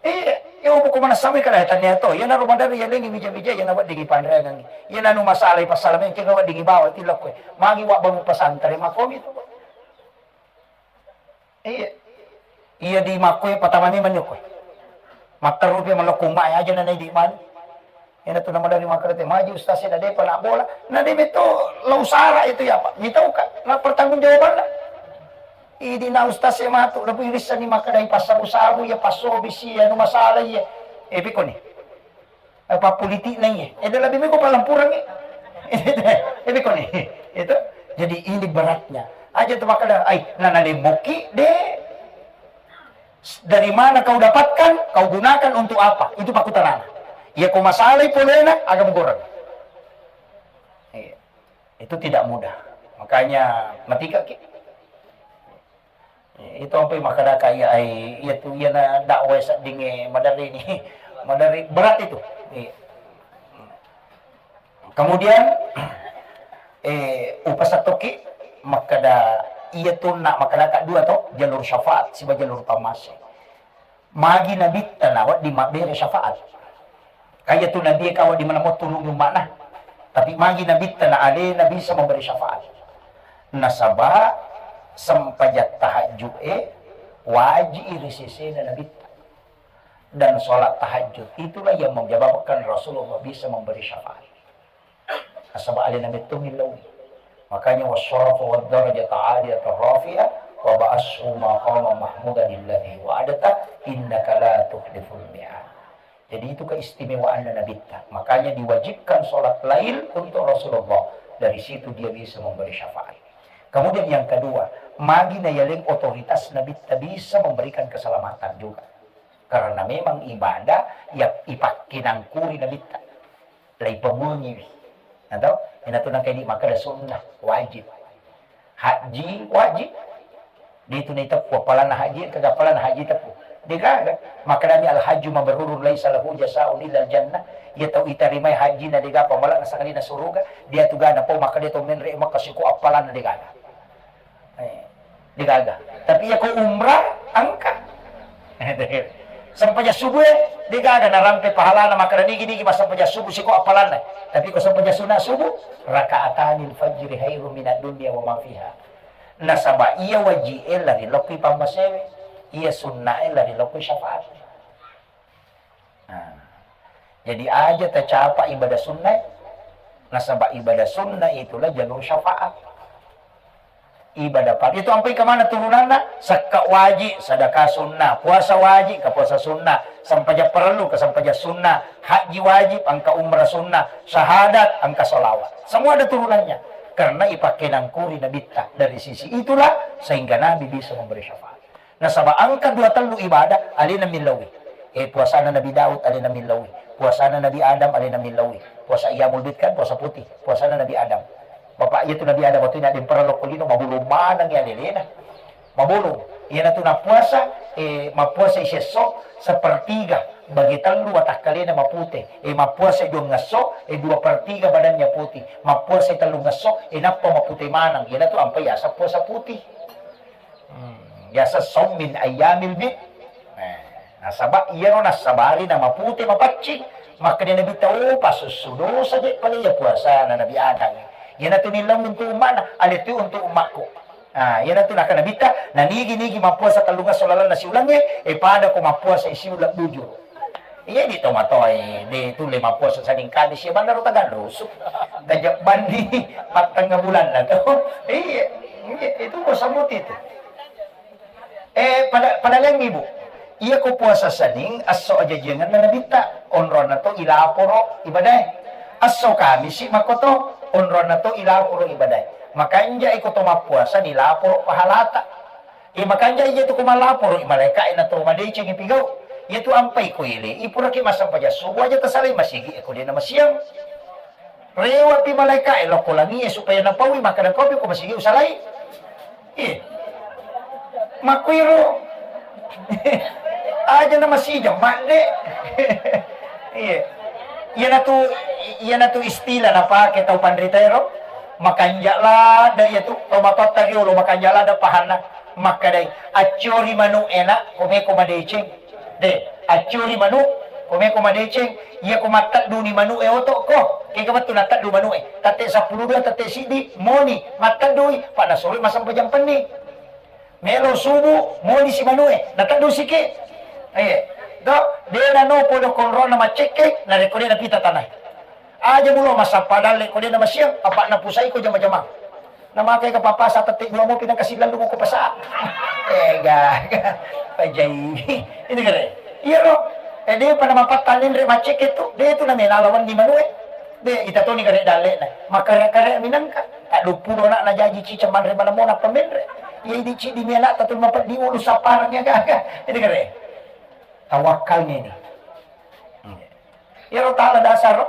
Iya, ya, buku mana sampai kada tanya to. Ya, naru madari ya lengi bija-bija, ya, nawa digi panreangan. Ya, nanu masalah, pasal men, kira wa digi bawa, tilok kue. Magi wa bangun pesantren, makomi itu, Pak. Iya. Iya di makkoe patama memang nyokoe. Matteru pi malokko umma aja na naidi mani. Ena tu nama dari makkada te, maju ustaz, na depa na bola. Na de beto lau sara itu ya, Pak. Mitau ka na pertanggung jawabanna. Idi na ustaz e matu, na bu irissa ni makkada i passabu-sabu ya, passobi si anu masalah iya. Eh, piko ni. Apa politik na iya. Eh, de lebbi meko palempurengngi. Eh, piko ni. Itu. Jadi ini beratnya. Aja tu makkada, ai, na nalemmoki de. Dari mana kau dapatkan, kau gunakan untuk apa? Itu pakkutanana. Iya ko masalai polena, aga mugoreng. Iya. Itu tidak mudah. Makanya matika ki. Iya, itu ampai makkada ka iya, ai, iya tu, iya na dakwah seddinge madari ni. Madari berat itu. Iya. Kemudian, eh, upasattoki makkada, iya tu na makkada ka dua to, jalur syafaat siba jalur tamase. Magi nabitta na wedding mabbere syafaat. Kaya tu nabi ka wedding mana mo tulung umma'na. Tapi magi nabitta na alena bisa memberi syafaat. Nasaba sempajang tahajud e waji ri sesena nabitta. Dan sholat tahajud itulah yang menyebabkan Rasulullah bisa memberi syafaat. Nasaba alena metto millau. Makanya wasyarafa wad darajata aliyata rafi'a wa ba'ashu maqama mahmudan alladhi wa'adta innaka la tukhliful mi'ad. Jadi itu keistimewaannya Nabitta. Makanya diwajibkan sholat lail untuk Rasulullah. Dari situ dia bisa memberi syafaat. Kemudian yang kedua, magi na yaleng otoritas Nabitta bisa memberikan keselamatan juga. Karena memang ibadah ya ipakkenangkuri Nabitta. Laipamuangiwi. Atau inatu nangka idi makkada sunnah, wajib. Haji wajib. Di itu naiteppu appalanna haji, kega appalanna haji teppu. Degaga. Makkadami al hajju mabrurun laisa lahu jasaun illa al jannah. Iya tau itarimai haji na degaga pamala na sangadina suruga. Dia tugana po makkada to menre Makkah siko appalanna degaga. Eh, degaga. Tapi iya ko umrah, engka. Sempajang subuh e, degaga narampe pahalana makkada nigi-nigi massempajang subuh siko appalanna. Tapi ko sempajang sunat subuh, rakaatanil fajri khairum minad dunya wa ma fiha. Nasaba iya waji e lari lokki pammasewe, iya sunna e lari lokki syafaat. Nah, jadi aja tacapa ibadah sunnah, nasaba ibadah sunnah itulah jalur syafaat. Ibadah paling itu ampai kemana turunanna? Sekka wajib, sedekah sunnah, puasa wajib, ke puasa sunnah, sempajang perlu, ke sempajang sunnah, haji wajib, engka umrah sunnah, syahadat, engka salawat. Semua ada turunannya. Karena ipakkenangkuri Nabitta dari sisi itulah sehingga Nabi bisa memberi syafaat. Nasaba engka dua tellu ibadah alena millaui. Eh, puasana Nabi Daud alena millaui. Puasana Nabi Adam alena millaui. Puasa Iyamul Bid kan, puasa putih. Puasana Nabi Adam. Bapak iya tu Nabi Adam waktu ini ada yang pernah lokko lino, mabulu maneng ya lelena. Mabulu. Iya na tu na puasa, eh, mappuasa isesso sepertiga bagi tellu watakkalena mapute. Eh, mappuasa dua ngesso, eh, dua per tiga badannya putih. Mappuasa tellu ngesso, eh, nappa mapute maneng. Iya na tu ampai asa puasa putih. Hmm, biasa saum min ayyamil bid. Nah, nasaba iyaro nassabari na mapute mapaccing. Makkeda Nabitta, "Oh, pasussu dosa je pale iya puasana Nabi Adam. Iyanatu nillau untuk ummana, ale tu untuk ummakku." Nah, iyanatu naka Nabitta, na nigi-nigi mappuasa tellungesso lalenna siulengnge, e pada ko mappuasa siuleng bujur. Iya di tomatoae, de tulle mappuasa Senin Kamis, iya bannaro tagallusu. Gajah bandi pattengnga bulanna to. Iya, iya, itu puasa muti itu. Eh, pada, pada lain ibu. Iya ko puasa Senin, esso ajajiangenna Nabitta. Onronna to ilaporo ibadae. Esso Kamisi makkoto. Onronna to ilaporo ibadae. Makanja iko to mappuasa nilaporo pahalata. Iya makanja iya tu ko malaporo malaekae na to madeceng ipigau. Iya tu ampai ko ele, ipuraki massempajang subuh aja tasalai masigi ko dena masiang. Rewa pi malaekae lokko langie supaya napaui makkada kopi ko masigi usalai. Iya. Makkuiro. Aja na masijang madde. Iya. Iyanatu, iyanatu istilah napake tau panrita ero. Makanja ladda iyatu, tau matotta riolo makanja ladda pahanna. Makkadai, accori manu enak, komeko madeceng. De, accuri manu, ko meko madeceng, iya ko mattedduni manu e oto ko, kega wettu natteddu manu e, tette seppulo dua, tette siddi, moni, matteddui, pa nasuri massempajang penni. Melo subu, moni si manu e, nateddu siki. Eh, do, de nano podo konrona maccekke, narekko de napita tanah. Aja mulo massappa dalle ko de namasiang, apa napusaiko jama-jama. Namakai ke papa sa tette dua mopi nang kasi lalu ko pasa. Ega. Pajai. Ini kare. Iya ro. Eh, de pada mapattanin re macek itu. De itu namena lawan di manue. De ita toni kare dalle na. Makare-kare minangka. Tak dua puluh anak na jaji cicam manre malamona pemenre. Iya ini cidi miala tatul mapeddi ulu saparang ya gaga. Ini kare. Tawakkalnya ini. Iyaro tala dasar,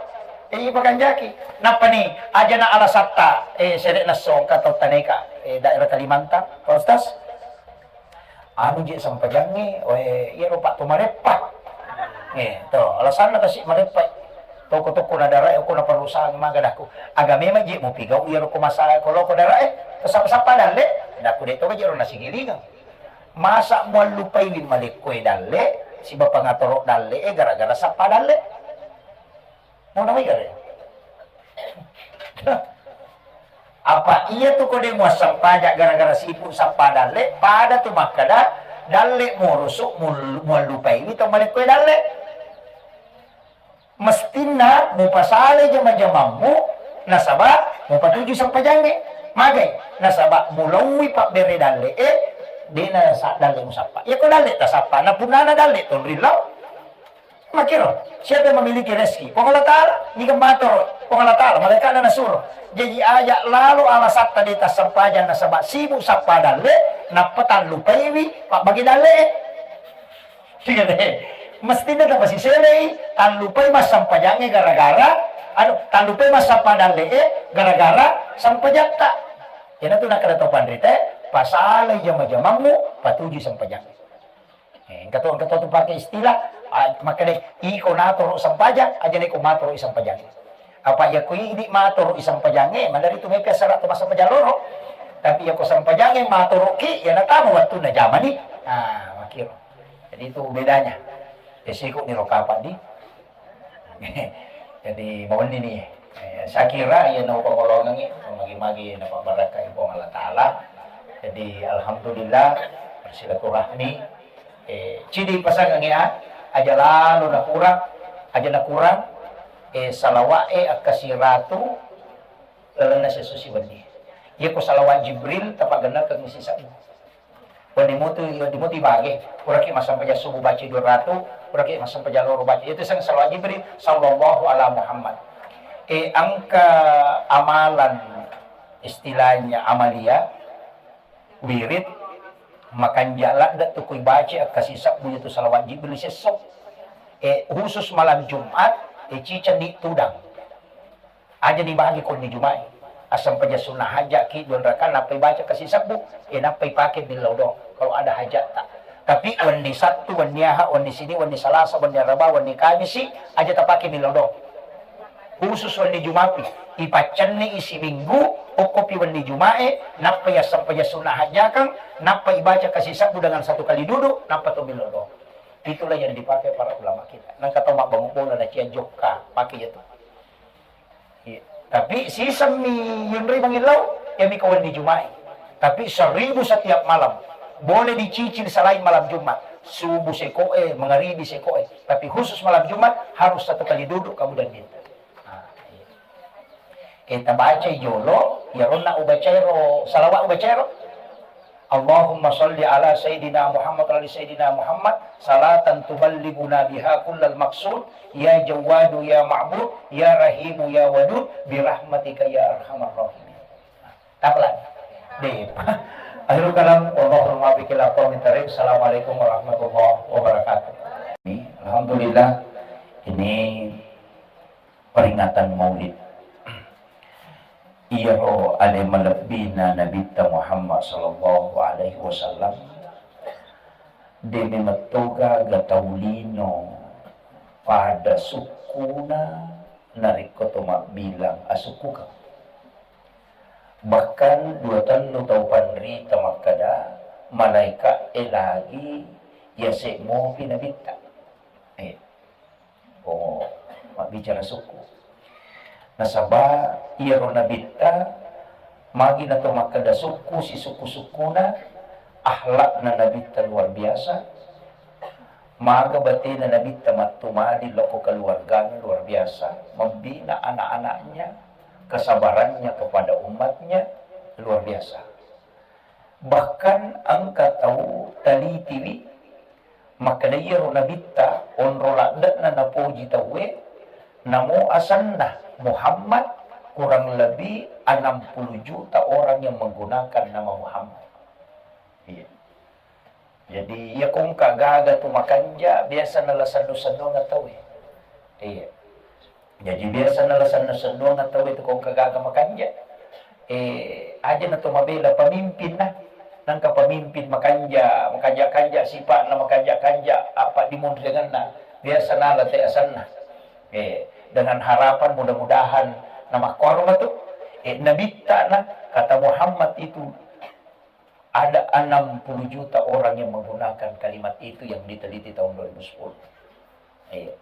eh, ipakanjaki. Nappani, ajana alasatta, eh, sere'na songka tau taneka, eh, daerah Kalimantan, Pak Ustaz. Anu je sempajangnge, eh, iyaro Pak to mareppa. Eh, to, alasanna kasi mareppa. Toko-toko na darae, ko na perusahaan maga daku. Aga memang je mupigau iyaro ko masalah ko loko darae, to sappa-sappa dalle, daku de to je ro nasigilingang. Masa muallupaiwi malekkoe dalle, siba pangatoro dalle e gara-gara sappa dalle? Nauna mai gare? Apa iya tu ko de muassempajang gara-gara sibuk sappa dalle, pada tu makkada dalle murusu mul-, muallupaiwi tau malekkoe dalle. Mestinna mupasalai jama-jamammu, nasaba mupatuju sempajangnge. Magai? Nasaba mulauwi pabbere dalle'e, dena sa-, dalle musappa. Iya ko dalle tasappa, na punnana dalle tonrillau. Makiro, siapa yang memiliki rezeki? Puang Allah Ta'ala, niga matoro, Puang Allah Ta'ala, malaikatna nasuro. Jaji aja lalo alasatta de tassempajang nasaba sibuk sappa dalle, nappa tallupaiwi pabbage dalle'e. Iya deh. Mestinna tapasiselei, tallupai massempajangnge gara-gara, anu, tallupai massappa dalle'e gara-gara sempajatta. Iyanatu nakkeda tau panrita, pasalai jama-jamammu, patuju sempajangnge. Eh, engka to, engka to tu pake istilah, ah, makkeda, iko natoro sempajang, aja iko matoro sempajang. Apa iya ko idi matoro i sempajangnge, madari tu mepi assara to massempajang loro. Tapi iya ko sempajangnge matoroki, iya natama wettunna jamani. Ah, makiro. Jadi itu bedanya. Resiko ni ro kapang di. Jadi mawenni ni. Eh, saya kira iya no pangolongengi, magi-magi na pabarakai Puang Allah Ta'ala. Jadi alhamdulillah bersilaturahmi. Eh, cidi pasangengnge a, aja lalo nakurang, aja nakurang, eh, salawa'e akkasi ratu lalenna siesso siwenni. Iya ko salawat Jibril, tapagennakeng sisebbu. Wenni mutu, wenni mutu ibage, puraki massempajang subuh baca dua ratu, puraki massempajang loro baca. Itu sang salawat Jibril, sallallahu ala Muhammad. Eh, engka amalan, istilahnya amalia, wirid, makanja ladde tu kui baca akkasi sebbu itu salawat Jibril siesso. Eh, khusus malam Jumat, eh, cicenni tudang. Aja ni bagi konni Juma'i. Assempajang sunnah hajat ki dua rakaat, nappai baca kasi sebbu, eh, nappai pake millau doang kalau ada hajat ta. Tapi wenni Sabtu, wenni Ahad, wenni Sini, wenni Salasa, wenni Araba, wenni Kamisi, aja tapake millau doang. Khusus wenni Juma'i, ipaccenni isi minggu, okkopi wenni Juma'e, nappai assempajang sunnah hajjakang, nappai baca kasi sebbu dengan satu kali duduk, nappa to millau doang. Itulah yang dipakai para ulama kita. Nang kata mak bangun bola na cia jokka, pakai itu. Iya. Tapi sisemmi yunri mangillau, ya mika wenni Juma'i. Tapi seribu setiap malam. Boleh dicicil selain malam Jumat. Subuh sekoe, mengaribi sekoe. Tapi khusus malam Jumat harus satu kali duduk kamu dan dia. Nah, iya. Eh, tabaca jolo, ya ronna ubacairo, salawat ubacairo. Allahumma salli ala Sayyidina Muhammad wa ala Sayyidina Muhammad, salatan tuballighuna biha kullal maqsud, ya Jawwadu ya Ma'bud, ya Rahimu ya Wadud, birahmatika ya arhamar rahimin. Tapelan. Deh. Akhirul kalam, wallahul muwaffiq ila aqwamit thariq. Assalamualaikum warahmatullahi wabarakatuh. Alhamdulillah, ini peringatan Maulid. Iyaro ale malebbina Nabitta Muhammad sallallahu alaihi wasallam, de memettoga ga tau lino pada sukkuna narekko to mabbilang asukkukeng. Bahkan dua tellu tau panrita makkeda, malaika e lagi yase mopi Nabitta. Eh. Oh, mabbicara sukku. Nasaba iyaro Nabitta, magi nato makkeda sukku, sisukku-sukkuna, akhlakna Nabitta luar biasa, maga batena Nabitta mattumadi loko keluargana luar biasa, membina anak-anaknya, kesabarannya kepada umatnya luar biasa. Bahkan engka tau talitiwi makkeda iyaro Nabitta onro ladde'na napoji tauwe, namo asenna Muhammad, kurang lebih enam puluh juta orang yang menggunakan nama Muhammad. Iya. Jadi, iya kongka gaga tu makanja, biasa nala sennu-sennuang tauwe. Iya. Jaji biasa nala senna-sennuang tauwe tu kongka gaga makanja. Eh, aja na to mabela pemimpin na. Nangka pemimpin makanja, makanja-kanja sipa'na, makanja-kanja apa dimunriangenna. Biasa nala te asenna. Eh, dengan harapan mudah-mudahan na makkoro matu. Eh, Nabitta na kata Muhammad itu ada enam puluh juta orang yang menggunakan kalimat itu yang diteliti tahun dua ribu sepuluh. Iya.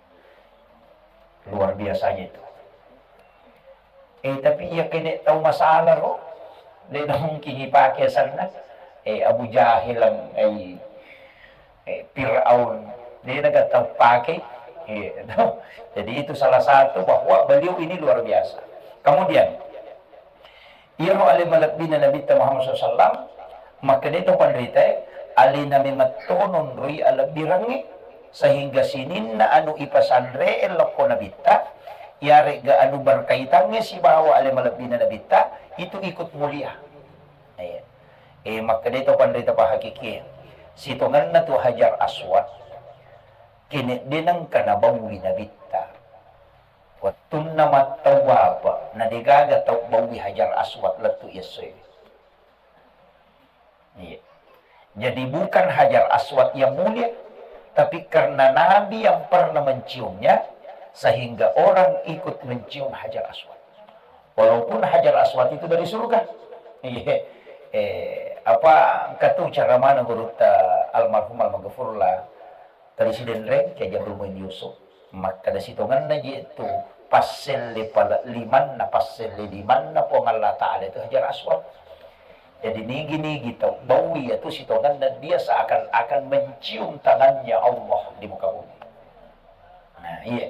Luar biasanya itu. Eh, tapi iya kene tau masalah ro, de mungkin ipake asenna. Eh, Abu Jahil, eh, eh, Fir'aun, de naga tau pake. Iya, no? Jadi itu salah satu bahwa beliau ini luar biasa. Kemudian, iyaro ale malebbina Nabitta Muhammad sallallahu alaihi wasallam, makkedai to panritae, alena memettono nroi alebbirengnge, sehingga sininna anu ipasanree lokko Nabitta, iyaregga anu berkaitangnge sibawa ale malebbina Nabitta, itu ikut mulia. Iya. Eh, makkedai to panrita pahakikie, sitongenna tu Hajar Aswad, kene de nengka nabaui Nabitta. Wettunna mattawwafa, na degaga tau baui Hajar Aswad lettu essoe. Iya. Jadi bukan Hajar Aswad yang mulia, tapi karena Nabi yang pernah menciumnya, sehingga orang ikut mencium Hajar Aswad. Walaupun Hajar Aswad itu dari surga. Iya. Eh, apa engka tu ceramana gurutta almarhum almaghfurlah, Tali Sidenreng, Kiai Haji Abdul Muin Yusuf. Makkeda sitongenna je tu passelle pale-, limanna, passelle limanna Puang Allah Ta'ala itu Hajar Aswad. Jadi nigi-nigi tau baui itu sitongenna dia seakan-akan mencium tangannya Allah di muka bumi. Nah, iya.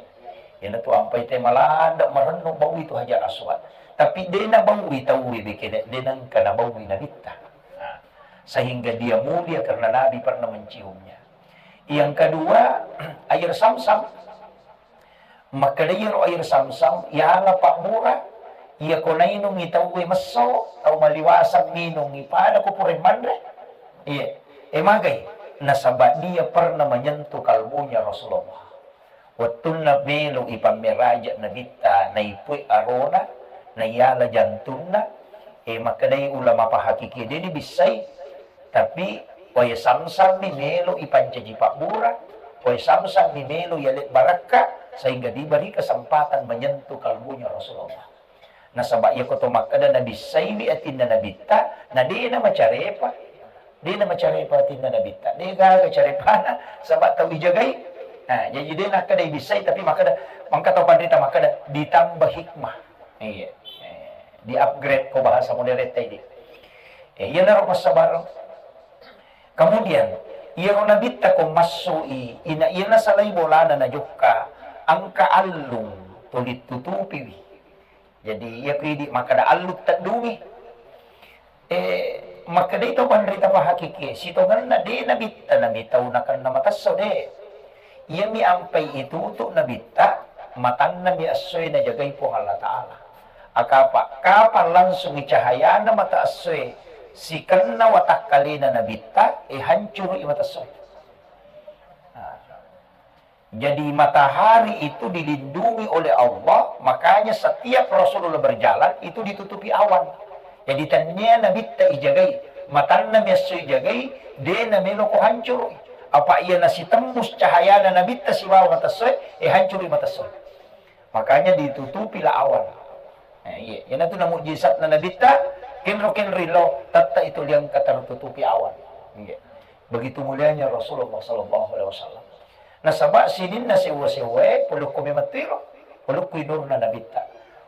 Iyana tu ampai te malada marennu baui itu Hajar Aswad. Tapi de nabaui tauwe bekene, de nengka nabaui Nabitta. Nah, sehingga dia mulia karena Nabi pernah menciumnya. Yang kedua, air Samsam. Makkedai ro air Samsam, yala pabbura, iya ko nainungi tauwe messo, tau maliwasang minungi pada ko pura manre. Iya, e magai, nasaba dia pernah menyentuh kalbunya Rasulullah. Wettunna melo ipammeraja Nabitta, naipue arona, naiyala jantunna, e makkedai ulama pahakiki, de nibissai, tapi wae Samsam mi melo ipancaji pabbura, wae Samsam mi melo yale barakka, sehingga diberi kesempatan menyentuh kalbunya Rasulullah. Nasaba iyako to makkeda nabissaiwi atinna Nabitta, na de namacarepa. De namacarepa atinna Nabitta. De gaga carepana, saba tau ijagai. Nah, jadi de nakkeda ibissai, tapi makkeda, mangka tau panrita makkeda ditambah hikmah. Iya. Eh, di-upgrade ko bahasa modern tadi. Eh, iyanaro passabareng. Kemudian, iyaro Nabitta ko massui, ina iyana salai bolana najokka, engka allung tuli tutupiwi. Jadi, iya ku idi makkeda allung teddungi. Eh, Makkedai tau panrita pahakikie, sitongenna de nabitta nami tau nakenna mata esso, de. Iyami ampai itutu nabitta, matanna mi essoe najagai Puang Allah Ta'ala. Akapa, kapang langsungi cahayana mata essoe sikenna watakkalena nabitta, e, hancurui mata essoe. Nah. Jadi matahari itu dilindungi oleh Allah, makanya setiap Rasulullah berjalan itu ditutupi awan. Jadi tennia nabitta ijagai, matanna mi esso ijagai, de namelo ko hancurui. Apa iya nasitembus cahayana nabitta sibawa mata essoe, e, hancurui mata essoe. Makanya ditutupi la awan. Nah, iya, iyanatu na mujizatna nabitta, kenro-kenro lo, tetta itu liangka tertutupi awan. Iya. Begitu mulianya Rasulullah sallallahu alaihi wasallam. Nasaba sininna sewwa-sewwae polokko memettuiro, polokko inurna nabitta.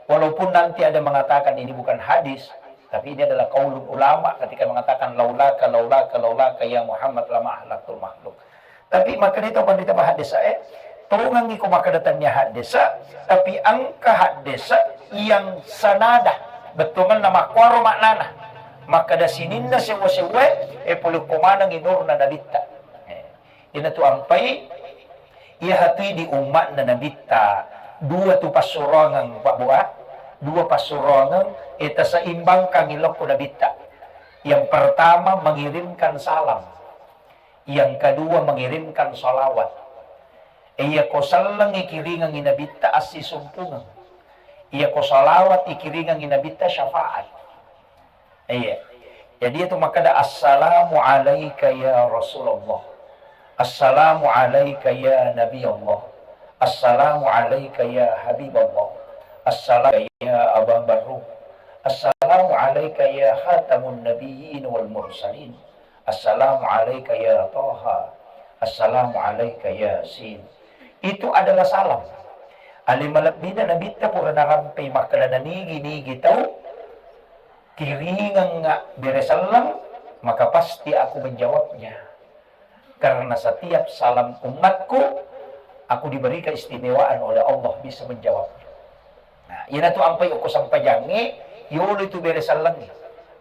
Walaupun nanti ada mengatakan ini bukan hadis, tapi ini adalah qaulul ulama ketika mengatakan, "Laulaka, laulaka, laulaka ya Muhammad lama ahlaktul makhluk." Tapi makkedai tau panrita pahaddesa e, tongangi ko makkeda tennia haddesa, tapi engka haddesa yang sanada, bettuanna makkuaro maknana. Makkeda sininna sewwa-sewwae, e, polokko maneng inurna nabitta. Eh, Iyanatu ampai, iya hatui di umma'na nabitta, dua tu passuroangeng, Pak Bu, ah. Dua passuroangeng, e, taseimbangkangi lokko nabitta. Yang pertama, mengirimkan salam. Yang kedua, mengirimkan salawat. E, iya ko selleng ikiringengi nabitta, assisumpungeng. Iya ko salawat ikiringengi nabitta, syafaat. Iya. Jadi itu makkeda, "Assalamu alaika ya Rasulullah. Assalamu alaika ya Nabi Allah. Assalamu alaika ya Habib Allah. Assalamu ya Aba Barru. Assalamu alaika ya khatamun nabiyyin wal mursalin. Assalamu alaika ya Taha. Assalamu alaika ya Sin." Itu adalah salam. Ali malebbina nabitta pura narampe makkeda nanigi-nigi tau kiringengnga bere selleng, maka pasti aku menjawabnya. Karena setiap salam umatku, aku diberi keistimewaan oleh Allah bisa menjawabnya. Nah, iyanatu ampai okko sempajangnge, yolo itu bere sellengnge.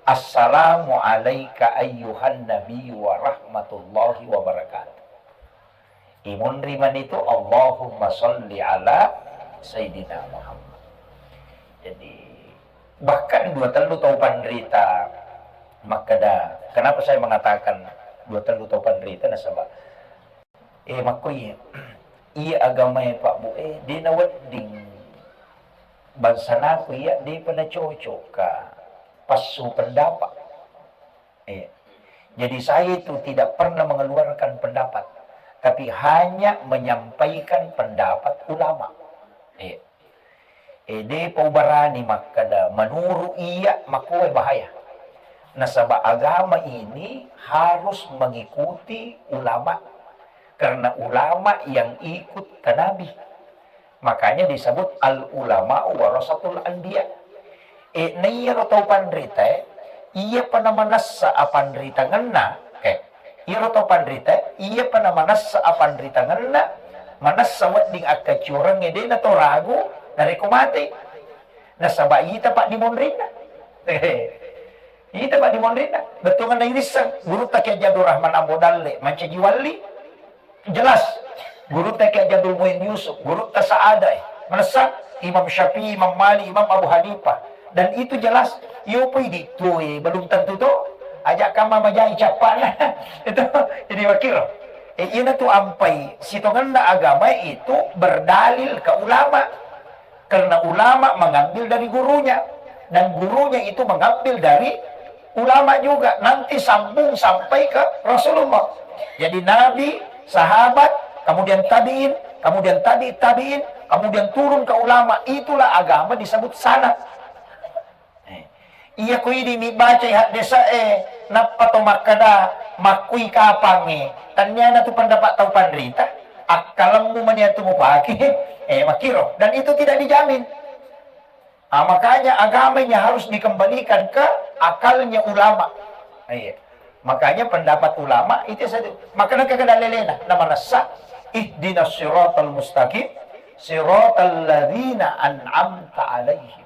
Assalamu alaika ayyuhan nabi wa rahmatullahi wa barakatuh. Imunri manitu, Allahumma salli ala Sayyidina Muhammad. Jadi, bahkan dua tellu tau panrita makkeda, kenapa saya mengatakan dua tellu tau panrita, nasaba, eh, makko iya, iya agamae Pak Bu, eh, de nawedding bangsanaku iya, depa nacocok ka passu pendapat. Eh, jadi saya itu tidak pernah mengeluarkan pendapat, tapi hanya menyampaikan pendapat ulama. Eh, eh, depa ubarani makkeda, menurut iya, makkoe bahaya. Nasaba agama ini harus mengikuti ulama, karena ulama yang ikut ke Nabi. Makanya disebut al ulama warasatul anbiya. E, na iyaro tau panrita e, iyapa namanessa apanritangenna, eh, iyaro tau panrita e, iyapa namanessa apanritangenna, manessa wedding akkaciorengnge, de nato ragu narekko mate. Nasaba ita paddimonrinna. Ita paddimonrinna. Bettuanna irisseng, gurutta Kiai Haji Abdul Rahman Ambo Dalle, mancaji walli. Jelas, gurutta Kiai Haji Abdul Muin Yusuf, gurutta Saada, eh, manessa Imam Syafi'i, Imam Malik, Imam Abu Hanifah. Dan itu jelas, iyo poi di tuo, eh, belum tentu to. Aja kama majai cappana. Itu jadi wakil. Eh, ina tu ampai sitongenna agama itu berdalil ke ulama. Karena ulama mengambil dari gurunya, dan gurunya itu mengambil dari ulama juga, nanti sambung sampai ke Rasulullah. Jadi Nabi, sahabat, kemudian tabiin, kemudian tabi tabiin, kemudian turun ke ulama, itulah agama disebut sanad. Eh, iya ko idi mibacai haddese'e, nappa to makkeda makkui kapangnge, tanniana tu pendapat tau panrita, akkalemmu mani atu mupake, eh, makkiro. Dan itu tidak dijamin. Ah, makanya agama ini harus dikembalikan ke akalnya ulama. Iya. Makanya pendapat ulama itu satu. Maka nengka kena lelena, nama nessa, ihdinas siratal mustaqim, siratal ladzina an'amta alaihim.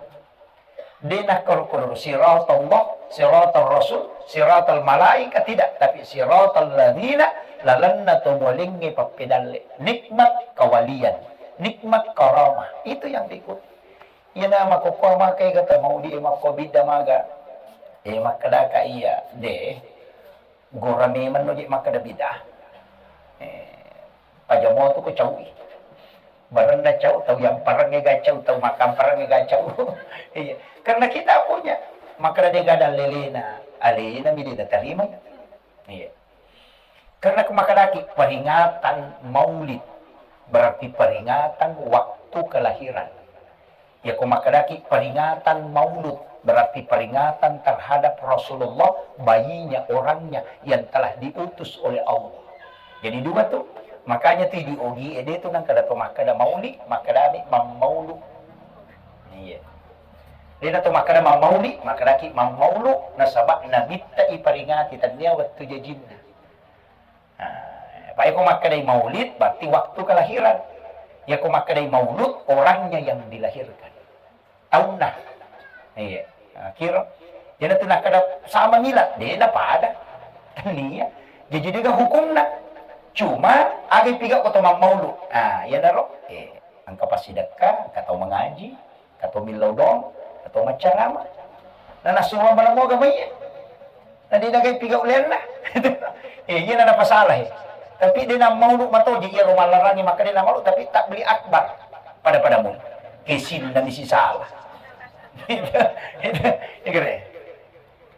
De' nakkoro-koro siratallah, siratal rasul, siratal malaika, tidak, tapi siratal ladzina, lalenna to mualengnge pappedalle. Nikmat kawalian, nikmat karamah, itu yang diikuti. Iyana makkokkoe maka ega tau maulid e makko bidda maga. Eh, makkedaka iya, de'. Gora memang no je makkeda bid'ah. Eh, paja moto ko cau i. Barenna cau, tau yang parengnge ga cau, tau makampareng ga cau. Iya. Karena kita punya makkeda de' gaga dalelena, alena mi de' natarima. Iya. Karena ko makkedaki peringatan maulid, berarti peringatan waktu kelahiran. Yako makkedaki peringatan maulud, berarti peringatan terhadap Rasulullah, bayinya, orangnya yang telah diutus oleh Allah. Jadi dua tu. Makanya tu di ogi ede tu nang kada to makkeda maulid, makkedami mammaulu. Iya. Dena to makkeda mammauli, makkedaki mammaulu, nasaba nabitta iperingati tania wettu jajinna. Nah, apa ko makkedai maulid, berarti waktu kelahiran. Ya ko makkedai maulud, orangnya yang dilahirkan. Taunna. Iya. Nah, kira. Jadi tu nakkeda sama milad, de' na pada. Tania. Jadi dia hukumna. Cuma, aga piga ko to mammaulu. Ah, ya naro. Eh, engka passidekka, engka tau mengaji, engka to millau doang, engka to maccarama. Nah, nasuro malammoga mai. Na de' nagai piga ulenna. Eh, iya na napasala, eh. Tapi de' na maulu matoji, iya ro mallarangi maka de' na maulu, tapi takbeli akbar pada-pada mu. Kesinna misi salah. Iya kere.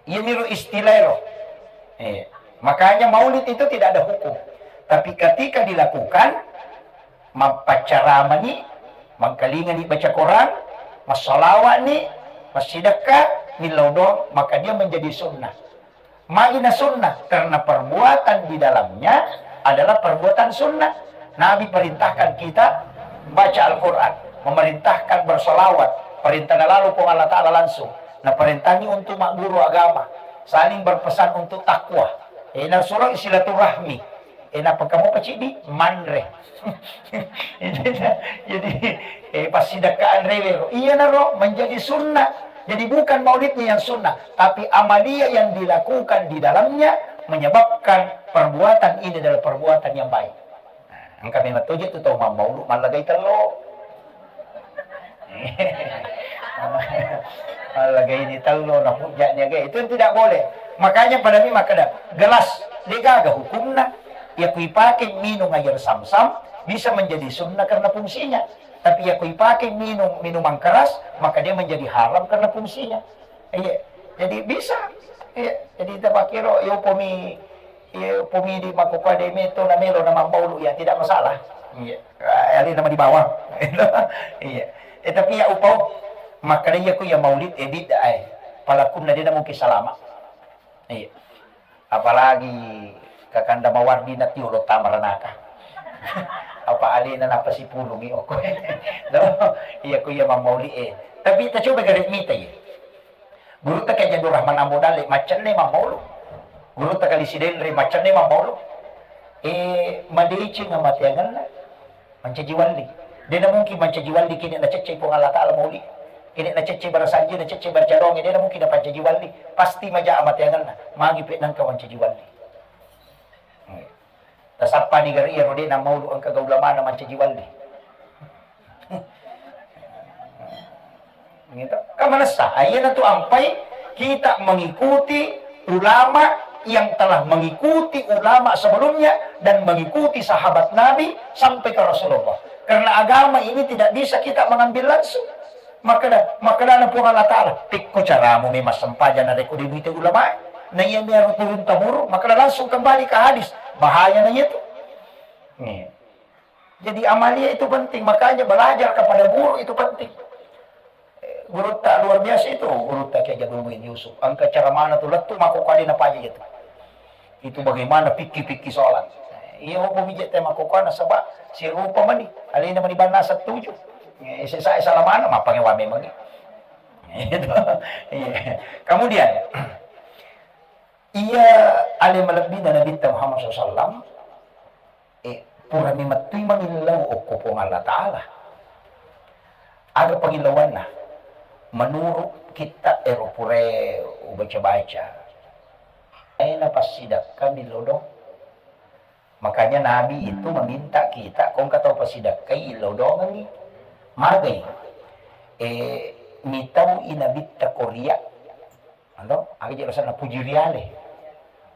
Iya miru istilah ro. Eh, makanya maulid itu tidak ada hukum. Tapi ketika dilakukan, mappaccaramani, mangkalingani baca Quran, massalawani, massidekka, millau doang, maka dia menjadi sunnah. Magina sunnah, karena perbuatan di dalamnya adalah perbuatan sunnah. Nabi perintahkan kita baca Al-Quran, memerintahkan bersolawat, perintah lalu Puang Allah Ta'ala langsung. Nah, perintahnya untuk magguru agama, saling berpesan untuk takwa. Eh, nah, surah silaturahmi. Eh, nappa kamu pacidi? Manre. Jadi, eh, passidekkaan rewe ro. Iya naro, menjadi sunnah. Jadi bukan maulidnya yang sunnah, tapi amalia yang dilakukan di dalamnya menyebabkan perbuatan ini adalah perbuatan yang baik. Nah, engka memang toje tu tau mammaulu mallagai tello. Mallagai ni tello na hujjahnya ge. Itu tidak boleh. Makanya pada mi makkeda, gelas, de' gaga hukumna. Ya ku ipake minum air samsam, bisa menjadi sunnah karena fungsinya. Tapi ya ku ipake minum minuman keras, maka dia menjadi haram karena fungsinya. Iya. Jadi bisa. Iya. Jadi kita pakai ro, yo pomi Iya, pumi di makkukua de' meto na melo na mammaulu, ya tidak masalah. Iya. Ah, ali nama di bawah. Iya. Eh, tapi ya upau, makkeda iya ku ya maulid, eh, bid'ah, eh. Palakunna de' na mungkin salama. Iya. Apalagi kakanda mawardi na tiolo tamaranaka. Apa alena napa sipulungi oko. No? Iya ku ya mammauli, eh. Tapi kita coba gare mita ya. Gurutta Kiai Haji Abdul Rahman Ambo Dalle, maccenne mammaulu. Gurutta Kali Sidenre, maccenne mammaulu. Eh, madeceng amateangenna, mancaji walli. De' na mungkin mancaji walli kene' naceccei Puang Allah Ta'ala mauli. Kene' naceccei barasanji, naceccei barcadonge, de' na mungkin napancaji walli. Pasti maja amateangenna. Magi pe nangka mancaji walli. Tasappani gare iya ro de' na maulu engka ga ulamana mancaji walli. Gitu. Kan manessa, ah, iyanatu ampai kita mengikuti ulama yang telah mengikuti ulama sebelumnya dan mengikuti sahabat Nabi sampai ke Rasulullah. Karena agama ini tidak bisa kita mengambil langsung. Makkeda, makkedana Puang Allah Ta'ala, "Pekko caramu memang sempajang narekko de' muite ulamae. Na iya mero turun temurun, makkeda langsung kembali ke hadis." Bahaya na iya tu. Nih. Jadi amalia itu penting, makanya belajar kepada guru itu penting. Eh, guru tak luar biasa itu, guru tak Kiai Jabir Muin Yusuf. Engka cara mana tu lettu mako kali na paja itu. Itu bagaimana fikih-fikih sholat. Iya, apa bijak tema kokana sebab si rupa mani. Alina mani bana setuju. Eh, saya salah mana, mapang wa memang. Gitu. Iya. Kemudian, iya, ale malebbina Nabi Muhammad sallallahu alaihi wasallam, eh, purani mettui mamillau okko Puang Allah Ta'ala. Aga pangillauanna? Menurut kitta ero purae ubaca-baca, e, napassidekka millau doang. Makanya Nabi itu meminta kita, ko engka tau passidekkai, illau doangengngi. Magai? E, mitau i Nabitta ko ria. Ando, aga je alasanna? Puji riale.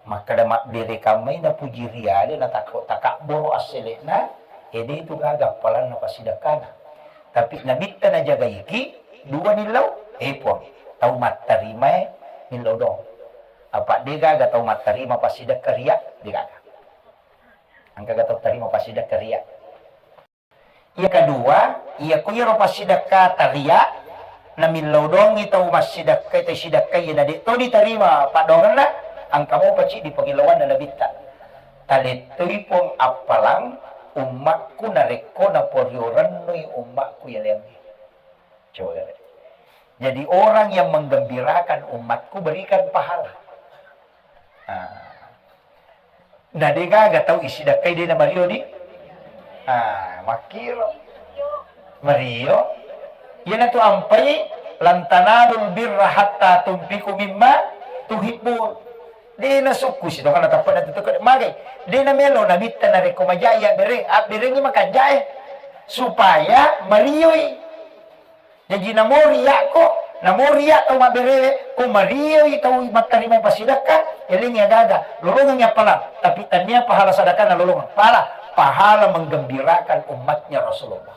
Makkeda mabbere kammai na puji riale, na tako-, takabboro assele'na, e, de tu gaga appalanna passidekkana. Tapi Nabitta najagaiki, dua nillau, e, Puang, tau mattarimae millau doang. Apa de gaga tau mattarima passidekka ria? De gaga. Engkaga tau tarima passidekka ria? Iya kedua, iya ko iyaro passidekka taria, na millau doangngi tau massidekka, tau sidekka iya na de to ditarima paddoangenna, engka mopa ciddi pangillauanna Nabitta. Talettoi Puang appalang ummakku narekko naporio rennui ummakku yaleangnge. Coba lihat. Jadi, orang yang menggembirakan umatku, berikan pahala. Ah. Na de gaga tau isidakkai de na mario di. Ah, makkiro. Mario. Iyanatu ampai, "Lan tanalul birra hatta tunfiqu mimma tuhibbun." De nasukku si tongana tappa na tutuke magai. De namelo Nabitta narekko majai abbereng, abberengi makanjae. Supaya marioi. Jaji namori yakko, namori yak tau mabberewe, ko marioi tau mattarima passidakka, elengi agaga, lolongengi appalang, tapi tania pahala sadakana lolongeng, pala pahala menggembirakan umatnya Rasulullah.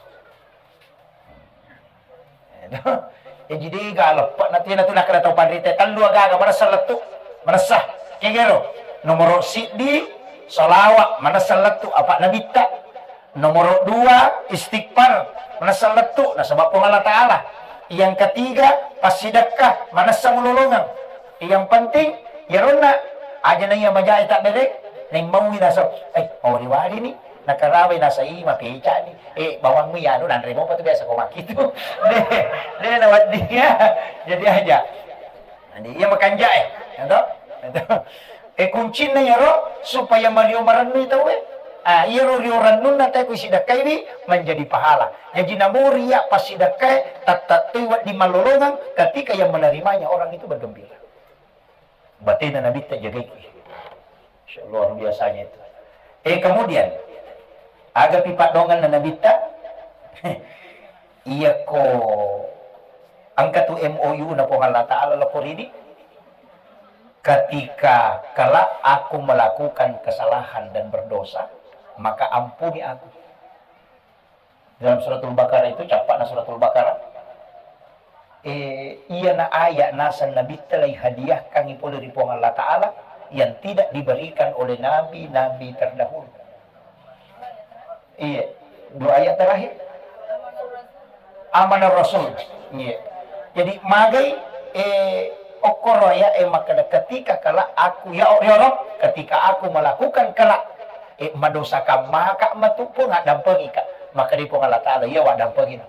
Jaji dega leppa na tena tu nakkeda tau panrita tellu agaga manessa lettu, manessa kegero, nomoro siddi salawat manessa lettu apa nabitta. Nomoro dua, istighfar, manessa lettu nasaba Puang Allah Ta'ala. Yang ketiga, passidekka, manessa mulolongeng. Yang penting, yaronna aja na iya majae tabbereng, neng maui nasa, eh, mawari-wari ni, nakarabai nasa i mapeca ni, eh, bawangmu yanu nanre mopa tu biasa ko makkitu. De, de na wedding ya. Jadi aja. Jadi iya makanjae, ya toh? E, kuncinna iyaro supaya mario marennui tauwe. Ah, iyaro rio rennunna tae ku sidakkaiwi menjadi pahala. Jaji namori iya passidakkae tattattui wedding mallolongeng ketika yang menerimanya orang itu bergembira. Batena Nabitta jagaiki. Masya Allah, luar biasanya itu. Eh, kemudian, aga pi paddoangenna Nabitta? Iyako engka tu M O U na Puang Allah Ta'ala lako rini, ketika kelak aku melakukan kesalahan dan berdosa, maka ampuni aku. Dalam Suratul Baqarah itu, cappa'na Suratul Baqarah, eh, iyana ayat naseng Nabitta lai hadiahkangi pole ri Puang Allah Ta'ala yang tidak diberikan oleh nabi-nabi terdahulu. Iya, dua ayat terakhir. Amanah Rasul. Iya. Jadi magai, eh, okkoro ayat, eh, makkeda ketika kala aku, ya, ya Rabb, ketika aku melakukan kala, eh, madosakan maka matu Puang addampengika. Maka di Puang Allah Ta'ala, iya waddampengina.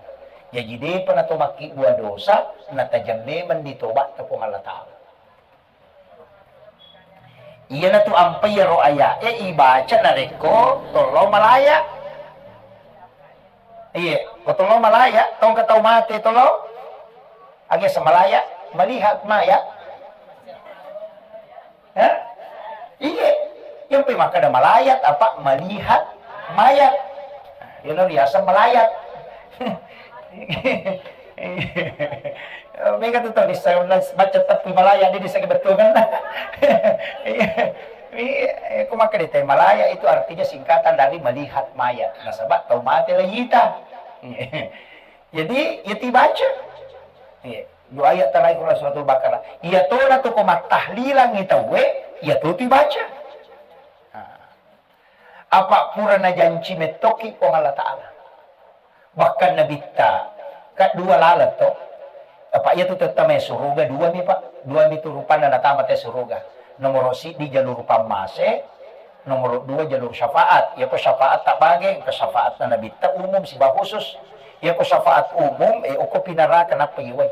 Jaji depa nato makkibbua dosa, natajang memang ditobatta Puang Allah Ta'ala. Iyanatu ampai iyaro aya'e ibaca narekko tollo malaya. Iye, ko tollo malaya, tongka tau mate tollo. Age semalaya, melihat mayat. Hah? Iye, yang pe makkeda malayat apa melihat mayat. Iyana riaseng malayat. Mega tu tau dissa baca teppu malaya, de dissa kebetulan. Iya, iya, ko makkeda te malaya itu artinya singkatan dari melihat mayat. Nasaba tau mate lagi ita. Jadi, ya tibaca. Iya, dua ayat terakhir Suratul Baqarah. Iya tona tu ko mattahlilang tauwe, iya tu tibaca. Nah. Apa pura najanci mettoki Puang Allah Ta'ala. Bahkan Nabitta, ka dua laleng to. Apa iya tu tetta mai suruga dua mi, Pak. Dua mi tu rupanna natama te suruga. Nomoro siddi jalur pammase, nomoro dua jalur syafaat. Iya ko syafaat tabage, ke syafaat na Nabitta umum siba khusus. Iya ko syafaat umum, eh, oko pinaraka nappa iwai.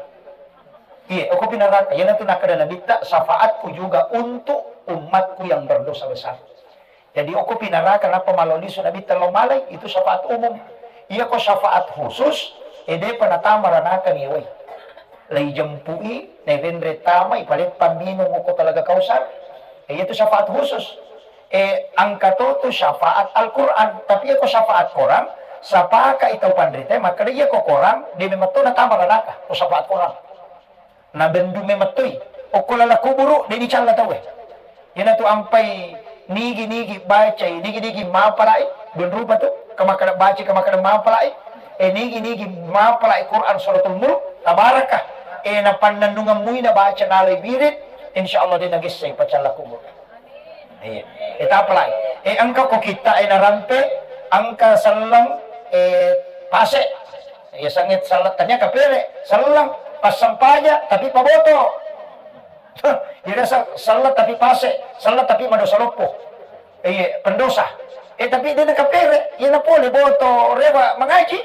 Iya, oko pinaraka. Iya natu nakkeda Nabitta, syafaatku juga untuk umatku yang berdosa besar. Jadi, okko pinaraka nappa malao lisu Nabitta lao malai, itu syafaat umum. Iya ko syafaat khusus, ede pa natama ranaka ni wai. Lai jempui, nairenre tamai, paleppang minung okko Talaga Kausar. E, iyatu syafaat khusus. E, engka to tu syafaat Al-Quran. Tapi iyako syafaat korang, sapaka itau panrita, makkeda iyako korang, de memetto natama ranaka, ko syafaat korang. Nabendu memettoi. Okko lala kuburu, de dicalla tauwe. Iyanatu ampai nigi-nigi bacai, nigi-nigi mapalai, dun rupa tu, kamakkada bacai, kamakkada mapalai, e nigi-nigi mapalai Quran Suratul Mulk, tabarakah, e napannennungeng mui nabaca nalai wirid, insya Allah de nagessai pacalla kubur. Iya. E tapalai. E engka ko kitta e narampe, engka selleng, e pase. Iya sangit selleng tania kapere, selleng, passempaja, tapi paboto. Iyarega se-, selleng tapi pase, selleng tapi madosa loppo. Iya, pendosa. E, tapi de nakapere, iyana pole boto rewa mangaji.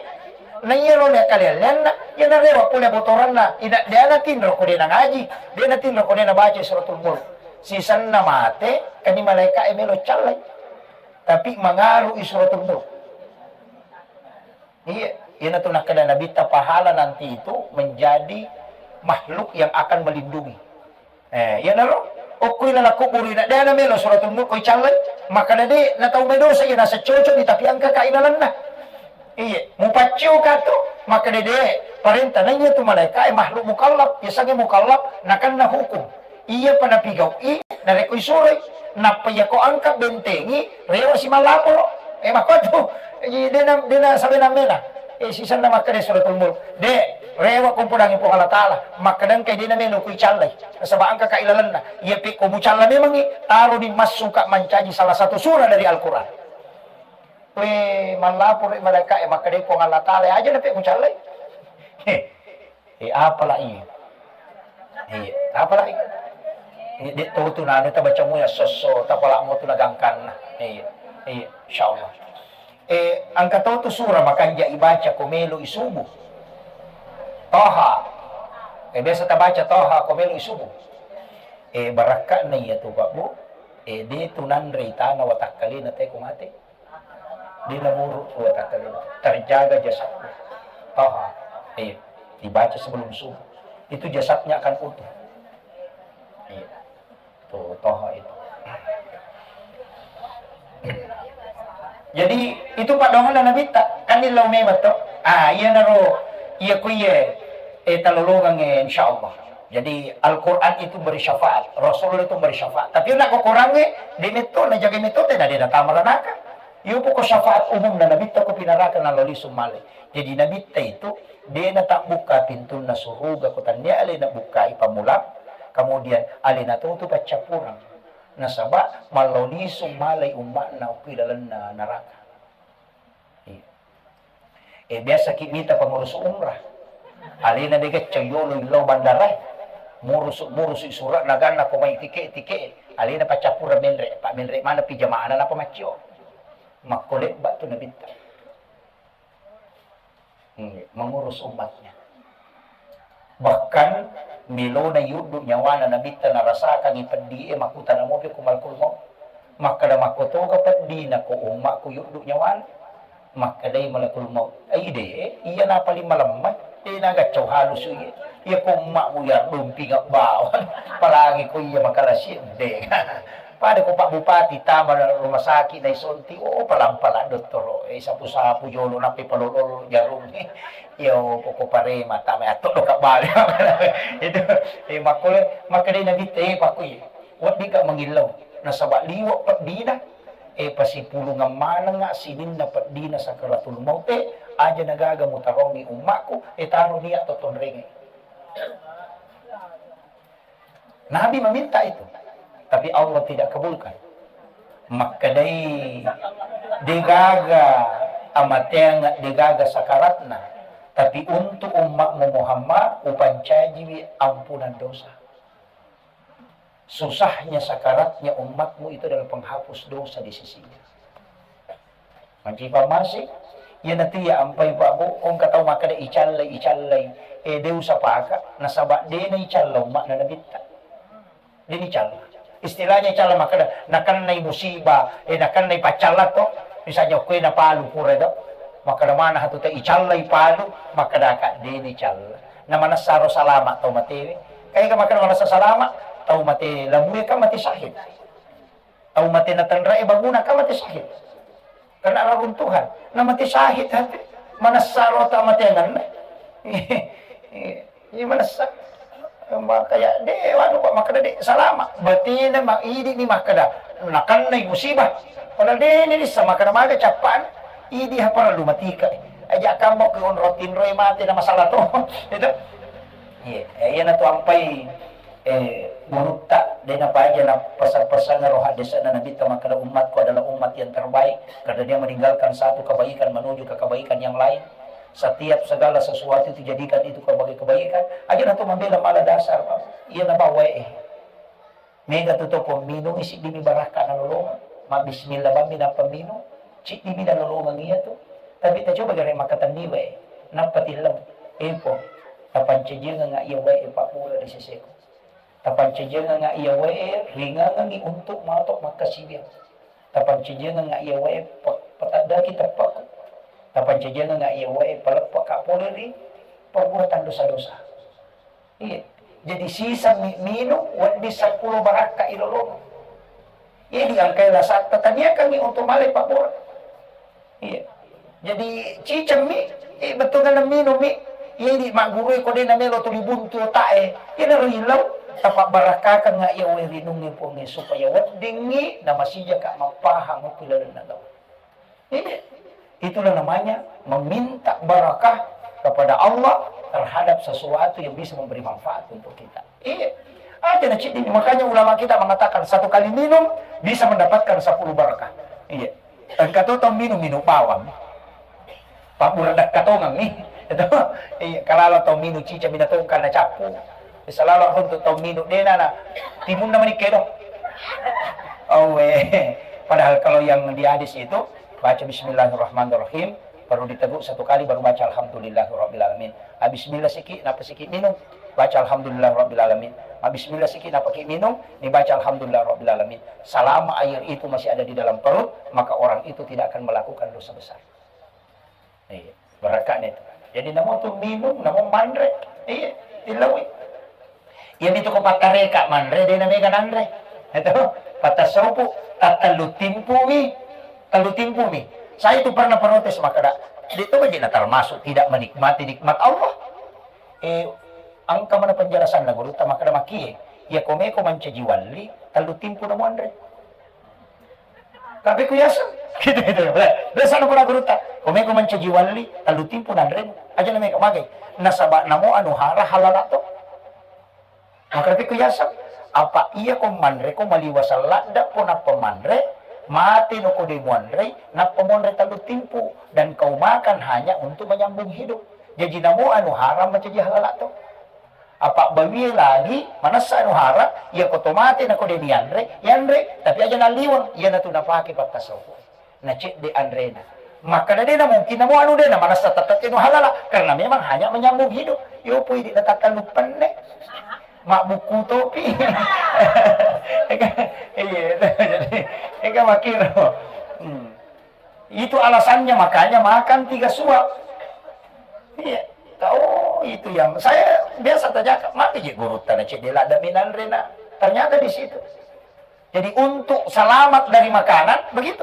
Na iyaro le kaleallianna, iyana rewa pole botoranna. Ina, de natinro ko de nangaji, de natinro ko de nabaca Suratul Mulk. Sisenna mate, kani malaika e melo callai. Tapi mangaru i Suratul Mulk. Iya, iyanatu nakkeda Nabitta pahala nanti itu menjadi makhluk yang akan melindungi. Eh, iyanaro, okkui lala kuburu ina, de namelo Suratul Mulk ko icallai, makkeda de, natau medosa iya nasa cocok ni, tapi engka ka ilalenna. Iya, mupaccio ka tu, makkeda de, parenta naiya tu malaika e makhluk mukallaf, yasengnge mukallaf, nakenna hukum. Iyapa napigau'i, narekko isuroi, nappa iyako engka bentengi, rewa si mallaporo. E, makkuatu, i, dena, dena sabena mena. E, sisenna makkeda Suratul Mulk. De, rewa ko podangi Puang Allah Taala. Makkeda engka dena melo ku icallai. Nasaba engka ka ilalenna. Iya pe ko mucalla memangi, taro di massuka mancaji salah satu surah dari Al-Quran. We, mallaporo malaika e, makkeda Puang Allah Taala, aja na pe mucallai. He. E, apalagi? Iya, apalagi? E, de to tu nanu tabaca muya sosso, tapala mo tu nagangkanna. Iya, iya, insyaallah. E, engka to tu surah makanja ibaca ko melo isubu. Toha. E, biasa tabaca Toha ko melo isubu. E, barakka'na iya tu, Pak Bu. E, de tu nanre tana watakkalena te ko mate. Dena muru dua kata dulu. Terjaga jasadku. Toha. Iya. Dibaca sebelum subuh. Itu jasadnya akan utuh. Iya. Tuh, Toha itu. Jadi, itu paddoanganna Nabitta. Kan illau memang to. Ah, iya naro, iya ku iya, eh, talolongang, eh, insya Allah. Jadi, Al-Quran itu beri syafaat, Rasulullah itu beri syafaat. Tapi nak ko Quran, eh, di metto, na jaga metto, tena dena tamara naka. Iyo poko syafaat umum na Nabitta ko pinaraka na loli sumale. Jadi Nabitta itu dena tabbukka pintunna suruga ko tannia alena bukkai pammulang, kemudian alena tutu paccappureng. Nasaba malloli summalai ummatna okki lalenna naraka. Iya. E, biasa ki mita pengurus umrah. Alena de gacca yolo illau bandara. Murusu, murusu surat naganna ko mai tike, tike. Alena paccappureng menre, Pak, menre mana pi jamaahna napa maccio. Makko lebba tu Nabitta. Hmm, mengurus umatnya. Bahkan melona yuddu nyawana Nabitta narasakangi peddi e, makkutana mopi ko malakul maut. Makkeda makkotoga peddina ko ummakku yuddu nyawana. Makkedai malakul maut, "Ai de, iya na paling malemma, de na gaccau halusu iya. Iya ko ummakmu ya dumpinga bawang, apalagi ko iya makalasi de." Pada ko Pak Bupati tama rumah sakit naisonti, oh, palang-palang dottoro, eh, sapu-sapu jolo nappi palolo jarung. Iyo, poko parema tama atto doka bale. Itu, eh, makkole, makkedai Nabitta, eh, pakku iya. Weddikka mangillau, nasaba liwe peddina, eh, pasipulungeng manengnga sininna peddina sakaratul maute, aja nagaga mutarongi ummakku, eh, taro niat to tonrenge. Nabi meminta itu, tapi Allah tidak kabulkan. Makkedai, degaga amateang, degaga sakaratna, tapi untuk ummakmu Muhammad, upancajiwi ampunan dosa. Susahnya sakaratnya umatmu itu adalah penghapus dosa di sisinya. Mancaji pammase, iyanatu iya ampai Pak Bu, engka tau makkeda icallai, icallai. Eh, de usapaka, nasaba de na icalla umma'na Nabitta. De na icalla. Istilahnya icalla makkeda, nakennai musibah, eh, nakennai paccalla to. Misalnya, kue na palu pura to. Makkeda mana hatu te icallai palu, makkedaka de na icalla. Na manessaro salama tau matewe. Kae ka makkeda manessa salama, tau mate labue kan mate syahid. Tau mate natenre'e banguna kan mate syahid. Kena raruntuhan. Na mate syahid hati. Manessaro tau mate anganna. Iya manessa. Makanya de wanu Pak makkeda de salama. Batena ma idi ni makkeda nakennai musibah. Padahal de ni bisa makkeda maga cappana. Idi ha parellu matika. Aja kammo ke onro tinroi mate na masalah to. Itu. Iya, eh, iyana tu ampai, eh, gurutta, de napaja na pesa-, pesanna ro hadisna Nabitta makkeda, "Umatku adalah umat yang terbaik karena dia meninggalkan satu kebaikan menuju ke kebaikan yang lain. Setiap segala sesuatu itu jadikan itu sebagai kebaikan." Aja na tu mambela mala dasar, Pak. Iya na bawa, eh. Mega tu to ko minungi siddimi barakka nalolongeng. Mabbismillah bammi nappa minung, ciddimi nalolongeng iya tu. Tapi tacoba gare makkatenni wae. Nappa tilleng. Epo, tapancajiangengnga iya wae pabbura ri seseku. Tapancajiangengnga iya wae ringangengi untuk mato makkasiwiang. Tapancajiangengnga iya wae pe-, petaddaki teppeku. Tapancajiangengnga iya wae paleppeka pole ri perbuatan dosa-dosa. Iya. Jadi siseng mi minung wedding seppulo barakka ilolongeng. Iya diangkai lasatta taniakangngi untuk malai pabbura. Iya. Jadi ciceng mi, eh, bettuanna minung mi. Iya di maggurui ko de namelo tuli buntu otae. Iya naro ilau tapabbarakkakangnga iya wae rinungnge Puangnge supaya weddingngi namasijaka mappahang okko ilalenna gau. Iya. Itulah namanya meminta barakah kepada Allah terhadap sesuatu yang bisa memberi manfaat untuk kita. Iya. Aja na ciddimi. Makanya ulama kita mengatakan satu kali minum bisa mendapatkan sepuluh barakah. Iya. Engka to tau minum, minum bawang. Pabbura dakka tongeng ni. Itu. Iya, kalau tau minum cica mina tongeng karena cappu. Bisa lalo untuk tau minum dena na timunna manikke do. Oh, eh. Padahal kalau yang di hadis itu baca bismillahirrahmanirrahim, baru diteguk satu kali, baru baca alhamdulillahirabbil alamin. Ah, bismillah siki, napa siki minum? Baca alhamdulillahirabbil alamin. Ah, bismillah siki, napa ki minum? Ni baca alhamdulillahirabbil alamin. Selama air itu masih ada di dalam perut, maka orang itu tidak akan melakukan dosa besar. Iya, barakane tu. Jadi namo tu minum, namo manre. Iya, tilawi. Iya mitu ko pattareka manre, de na mega nanre. Itu, patasaupu, tattellu timpumi, tellu timpumi. Saya itu pernah protes makkeda, de to baje na termasuk tidak menikmati nikmat Allah. Eh, engka mana penjelasan na guru ta makkeda makie. Iya ko meko mancaji walli, tellu timpu namo anre. Tapi ku yaseng. Gitu, gitu. Biasa na pura gurutta. Ko meko mancaji walli, tellu timpu nanremu. Aja na meko magai. Nasaba namo anu hara halala to. Maka tapi ku yaseng. Apa iya ko manre ko maliwa salladda ko nappa manre, mate no ko de muanre, nappa muanre tellu timpu. Dan kau makan hanya untuk menyambung hidup. Jadi namo anu haram mancaji halala to. Apa bawie lagi, manessa anu hara, iya ko to mate nako de nianre, yanre, tapi aja naliweng, iya natu napake pattasaupu. Na cedde anrena. Makkada de na mungkin namo anu de na manessa tettet anu halala, karena memang hanya menyambung hidup. Yo pui di natakkan lupenne. Mak buku topi. Eka, iya, jadi, eka makiro. Hmm. Itu alasannya makanya makan tiga suap. Iya. Oh, itu yang saya biasa tanyakan, mati je guru tanah cedde lada minanre na. Ternyata di situ. Jadi untuk selamat dari makanan, begitu.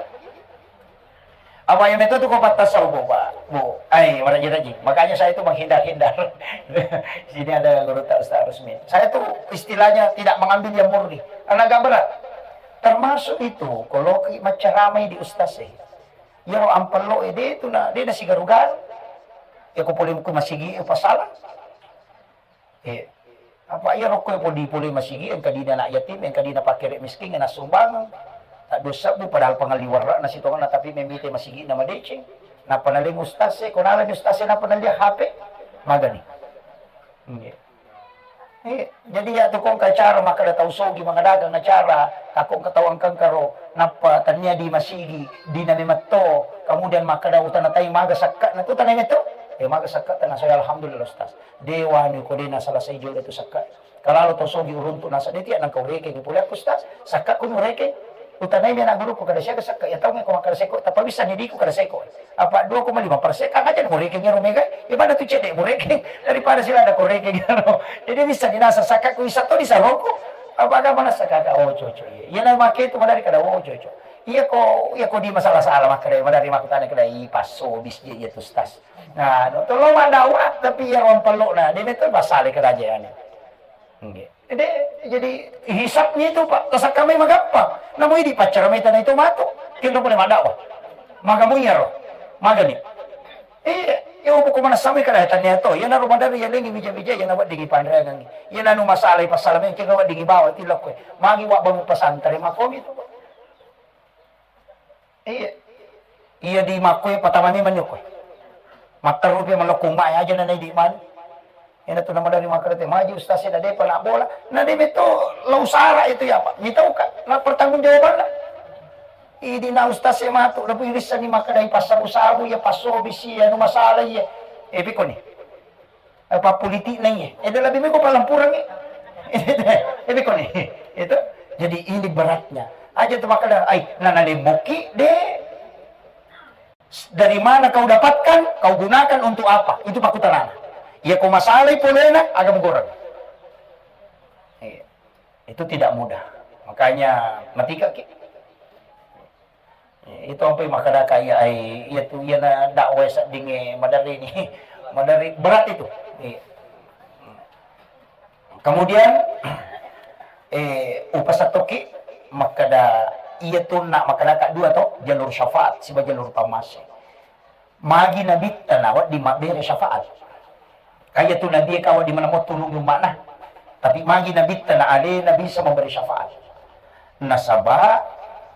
Apa yang itu tuh kopat tasawuf, Pak? Bu, ai, maraji-raji. Makanya saya itu menghindar-hindar. Sini ada guru tak Ustaz Rusmin. Saya tuh istilahnya tidak mengambil yang murni. Karena agak berat. Termasuk itu, kalau ki macaramai di ustaz sih. Iyaro ampello e de tu na, de na sigaru-garu. Iya ko pole ku masigi e pasala. Eh, apa iya rokko e podi pole masigi, engka dina anak yatim, engka dina pakere miskin, na sumbang. Tak dua sebbu padahal pengali warna na sitongenna tapi memite masigi na madeceng. Napa naleng ustaz e, ko naleng ustaz e napa nalia H P. Magani. Iya. Eh, jadi ya tu kongka cara makkada tau sogi mangadagang acara, takongka tau angkangkaro, nappa tania di masigi, di na memetto, kemudian makkada utana tai maga sakka na tu tana meto, eh maga sakka tana saya alhamdulillah ustaz. Dewa ni ko dena selesai juga tu sakka. Kalau tau sogi uruntu nasa detia nang kau reke di pole aku ustaz, sakka ku reke. Utanai mi anak guruku kada siaga sekka, iya tau ko makkada seko, tappa bisa ni diku kada seko. Apa dua koma lima persen, kan aja murekeng ero mega, iya pada tu cedde murekeng, daripada sila ada korekeng ero. Jadi bisa dinasa sakka ku isa to di saroku. Apa agama nasa kaka, oh, coco, iya. Iya na make tu madari kada, oh, coco. Iya ko, iya ko di masalah-salah makkada, madari makkutana kada, i passo bis je, iya tu stas. Nah, no, tolong maddawa, tapi iya ruang pello na, dia itu pasale kada aja ya. Nggih. Jadi, jadi hisabnya itu, Pak, tasakkamai magampang. Namu idi paccara mai tanah itu matu. Kinro pole maddawa. Maga mui iyaro. Magani. Iya, iya, ubu ko manassamai kada tania to. Iya naro madari iya lengi bija-bija, iya nawa dingi panreangangi. Iya nanu masalah, pasal mai kinro wa dingi bawa tilok koe. Magi wa bangun pesantren makomi itu, Pak. Iya. Iya di makkoe patama memang nyokkoe. Matteru pe malokko ummae aja na naidi mani. Ena tu nama dari makkada te, maju ustaz, na depa na bola. Na de meto lau sara itu ya, Pak. Mitau ka na pertanggung jawabanna. Idi na ustaz e matu, lebih bisa ni makkada i passabu-sabu ya, passobisi ya, nu masalah iya. Eh, piko ni. Apa politik na iya. Eh, lebih meko palampuran ni. Eh, piko ni. Itu. Jadi ini beratnya. Aja tu makkada, ai, na nalemmoki de. Dari mana kau dapatkan, kau gunakan untuk apa? Itu pakutanana. Iya ko masalai polena, aga mugoreng. Iya. Itu tidak mudah. Makanya matika ki. Iya, itu ampai makkada kaya ai, iya tu, iya na dakwah seddinge madari ni. Madari berat itu. Iya. Kemudian, eh, upasattoki makkada, iya tu na makkada ka dua to, jalur syafaat siba jalur pammase. Magi nabitta na wedding mabbere syafaat. Kaya tu nabi ka wedding manamo tulungi umma'na. Tapi magi nabitta na alena bisa memberi syafaat. Nasaba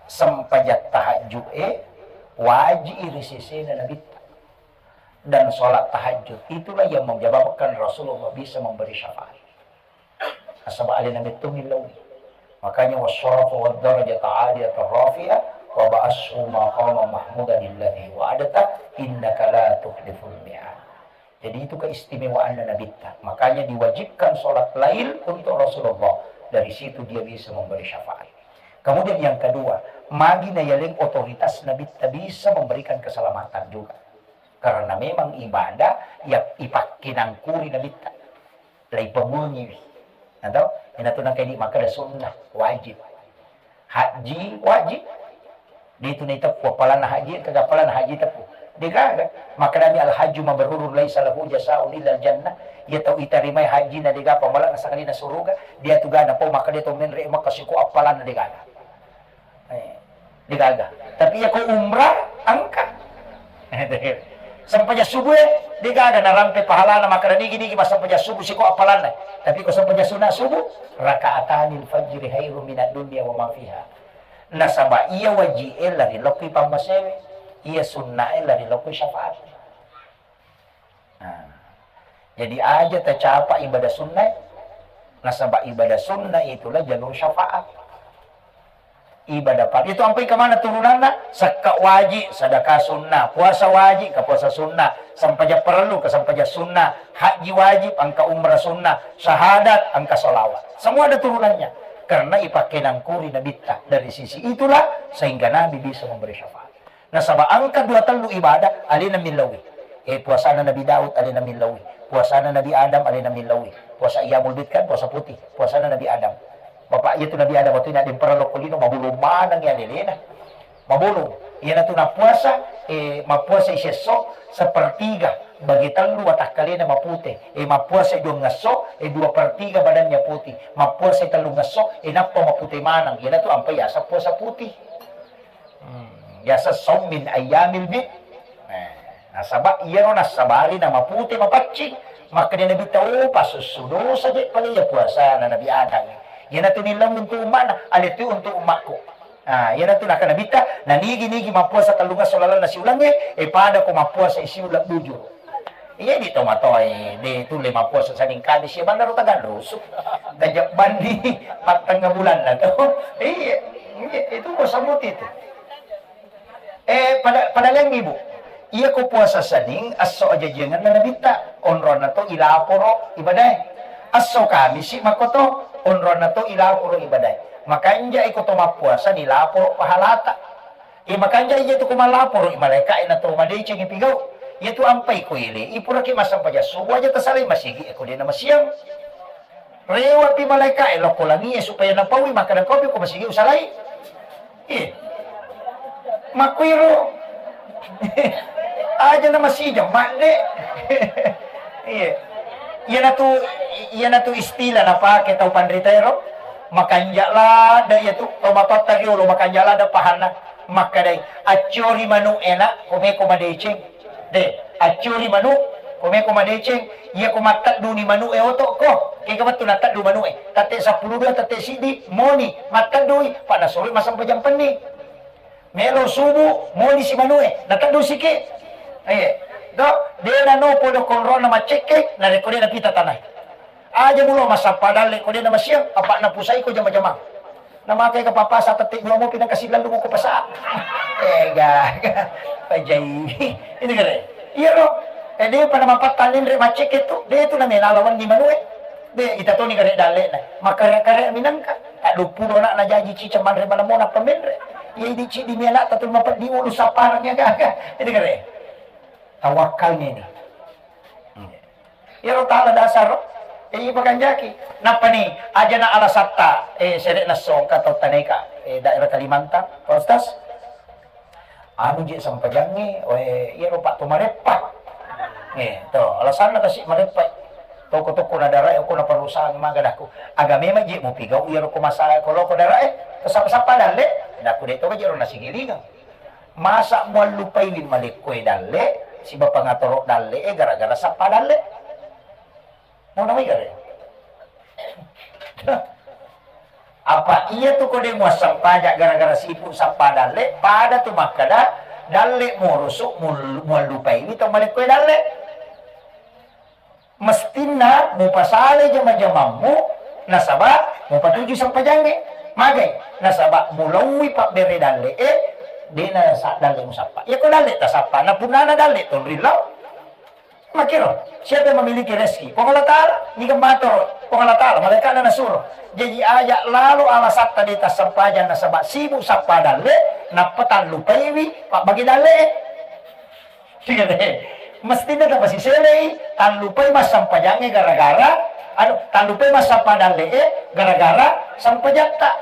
sempajang tahajud e waji ri sesena nabitta. Dan sholat tahajud itulah yang menyebabkan Rasulullah bisa memberi syafaat. Nasaba alena metto millau. Makanya wasyarafa wad darajata aliyata rafi'a wa ba'ashu maqama mahmudan alladhi wa'adta innaka la tukhliful mi'ad. Jadi itu keistimewaan Nabitta. Makanya diwajibkan sholat lail untuk Rasulullah. Dari situ dia bisa memberi syafaat. Kemudian yang kedua, magi na yaleng otoritas Nabitta bisa memberikan keselamatan juga. Karena memang ibadah ya ipakkenangkuri Nabitta. Lai pamuangiwi. Atau ina tu nangka idi makkada sunnah, wajib. Haji wajib. Di tu ni teppu appalanna haji, kaga appalanna haji teppu. Degaga. Makkada mi al hajju mabrurun laisa lahu jazaa'un illa al jannah. Iya tau itarimai haji na degaga pamala na sangadina suruga. Dia tu gana po makkada to menre Makkah siko appalanna degaga. Eh, degaga. Tapi iya ko umrah, engka. Sempajang subuh e, degaga narampe pahalana makkada nigi-nigi massempajang subuh siko appalanna. Tapi ko sempajang sunna subuh, raka'atanil fajri khairum minad dunya wa ma fiha. Nasaba iya waji e lari lokki pammasewe, iya sunna e lari lokki syafaat. Nah, jadi aja tacapa ibadah sunnah, nasaba ibadah sunnah itulah jalur syafaat. Ibadah fardhu itu ampai kemana turunanna? Sekka wajib, sedekah sunnah, puasa wajib, ke puasa sunnah, sempajang perlu, ke sempajang sunnah, haji wajib, engka umrah sunnah, syahadat, engka salawat. Semua ada turunannya. Karena ipakkenangkuri Nabitta dari sisi itulah sehingga Nabi bisa memberi syafaat. Nasaba engka dua tellu ibadah alena millaui. Eh, puasana Nabi Daud alena millaui. Puasana Nabi Adam alena millaui. Puasa Iyamul Bid kan puasa putih. Puasana Nabi Adam. Bapak iya tu Nabi Adam waktu ini ada yang pernah lokko lino mabulu maneng ya lelena. Mabulu. Iyana tu napuasa, eh, mapuasa isesso sepertiga bagi tellu watakkalena mapute. Eh, mapuasa dua ngesso, eh, dua per tiga badannya putih. Mapuasa tellu ngesso, eh, nappa mapute maneng. Iyana tu ampai yasa puasa putih. Hmm, biasa saum min ayyamil bid. Nah, nasaba iyaro nassabari na mapute mapaccing. Makkeda Nabitta, oh, pasussu dosa je pale iya puasana Nabi Adam. Iyana tu nillau untuk ummana, ale tu untuk ummakku. Nah, iyana tu naka Nabitta, na nigi-nigi mappuasa tellungesso lalenna siulengnge, e pada ko mappuasa siuleng bujur. Iya di tomatoae, de tulle mappuasa Senin Kamis, iya bannaro tagallusu. Tajabbanni pattengnga bulanna to. Iya, iya, itu puasa muti itu. Eh, pada, pada laing ibu. Iya ko puasa Senin, esso ajajiangenna Nabitta. Onronna to ilaporo ibadae. Esso Kamisi makko to. onronna to ilaporo ibadae. Makanja iko to mappuasa nilaporo pahalata. E, makanja iya tu ko malaporo i malaika e na to madeceng i pigau. Iya tu ampai ko ele i puraki massempajang subuh aja tasalai masigi e ko de na masiang. Rewa pi malaika e lokko langi e supaya napaui makkada kopi ko masigi usalai. Iya. Makkuiro. Aja na masijang madde. Iya. Iyanatu, iyanatu istilah napake tau panrita ero. Makanja ladda iyatu, tau matotta riolo makanja ladda pahanna. Makkadai, accori manu e na, komeko madeceng. De, accuri manu, komeko madeceng, iya ko mattedduni manu e oto ko, kega wettu natteddu manu e, tette seppulo dua, tette siddi, moni, matteddui, pa nasuroi massempajang penni. Melo subuh, moni si manu e, nateddu siki. Eh, do, de nano podo konrona maccekke, narekko de napita tanai. Aja mulo massappa dalle ko de na masiang, apa napusai ko jama-jamang. Namakai ke papa sa tette dua mopi nang kasi lalu ko pasa. Eh, ga, ga. Pajai. Ini kare. Iya ro. Eh, de pada mapatta lenre macek itu. De itu namanya lawan di manu e. De ita toni kare dalle na. Makare-kare minangka. Tak dua puluh anak na jaji cicang manre mana mona pemenre. Iya di cidi mi anak tatu mapet di ulu saparang ya ga. Ini kare. Tawakkalnya ini. Iyaro tala dasar, eh, ipakanjaki. Nappani, ajana alasatta, eh, sere'na songka tau taneka, eh, daerah Kalimantan, Pak Ustaz. Anu je sempajangnge, eh, iyaro Pak to mareppa. Eh, to, alasanna kasi mareppa. Toko-toko na darae, ko na perusahaan maga daku. Aga memang je mupigau iyaro ko masa, ko loko darae, to sapa-sapa dalle, daku de to je ro nasigilingang. Masa muallupaiwi malekkoe dalle, siba pangatoro dalle e gara-gara sappa dalle. Nauna mai gare. Apa iya tu kode muassempajang gara-gara sibuk sappa dalle, pada tu makkada dalle murusu mul-, muallupaiwi tau malekkoe dalle. Mestinna mupasalai jama-jamammu, nasaba mupatuju sempajangnge. Magai? Nasaba mulauwi pabbere dalle'e, dena sa-, dalle musappa. Iya ko dalle tasappa, na punnana dalle tonri lao. Makiro, siapa yang memiliki rezeki? Puang Allah Ta'ala. Niga matoro, Puang Allah Ta'ala, malaikatna nasuro. Jaji aja lalo alasatta de tassempajang nasaba sibuk sappa dalle, nappa tallupaiwi pabbage dalle'e. Iya deh. Mestinna tapasiselei, tallupai massampajangnge gara-gara, anu, tallupai massappa dalle'e gara-gara sampajatta.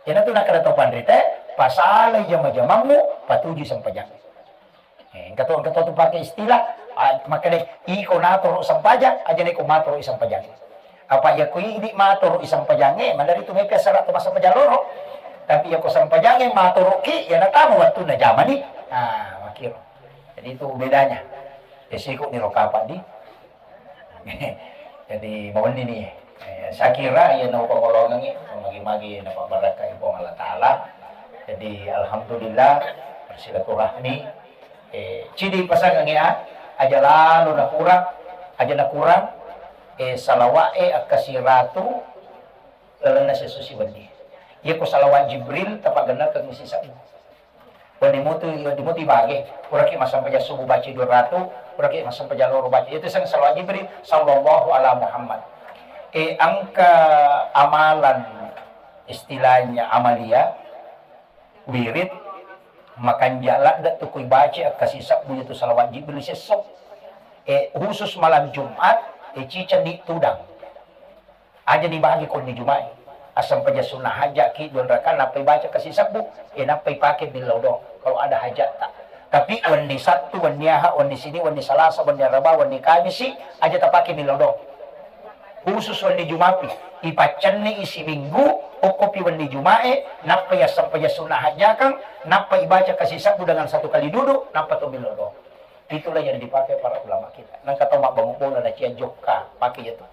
Iyanatu nakkeda tau panrita, pasalai jama-jamammu, patuju sampajang. Eh, engka to, engka to tu pake istilah, ah, makkeda, iko natoro sampajang, aja neko matoro sampajang. Apa iya ko idi matoro i sampajangnge, madari tu mepi asara to massempajang loro. Tapi iya ko sampajangnge matoro ki, ya natama wattunna jamani. Ah, makiro. Jadi itu bedanya. Resiko ni ro kapang di. Jadi mawenni ni. Eh, saya kira iya nau pangolongengi, magi-magi napabarakai Puang Allah Ta'ala. Jadi alhamdulillah bersilaturahmi. Eh, cidi pasangengi a, aja lalo nakurang, aja nakurang, eh, salawa'e akkasiratu lalenna sesusi wenni. Iya ko salawat Jibril, tapagennakeng sisebbu. Wenni mutu, wenni mutu ibage, puraki massempajang subuh baca dua ratu, puraki massempajang loro baca. Itu sang salawat Jibril, sallallahu ala Muhammad. Eh, engka amalan, istilahnya amalia, wirid, makanja ladde tu kui baca akkasisebbu itu salawat Jibril sessok. Eh, khusus malam Jumat, eh, ciceng ni tudang. Aja ni bagi ko ni Juma'i. Assampajang sunnah hajat ki dua rakaat, nappai baca kasi sebbu, eh, nappai pake millau doang kalau ada hajat ta. Tapi wenni Sattu, wenni Aha, wenni Sini, wenni Salasa, wenni Araba, wenni Kamisi, aja tapake millau doang. Khusus wenni Juma'i, ipaccenni isi minggu, okkopi wenni Juma'e, nappai assampajang sunnah hajakang, nappai baca kasi sebbu dengan satu kali duduk, nappa to millau doang. Itulah yang dipakai para ulama kita. Nang kata mak bangun bola na cia jokka, pakai itu.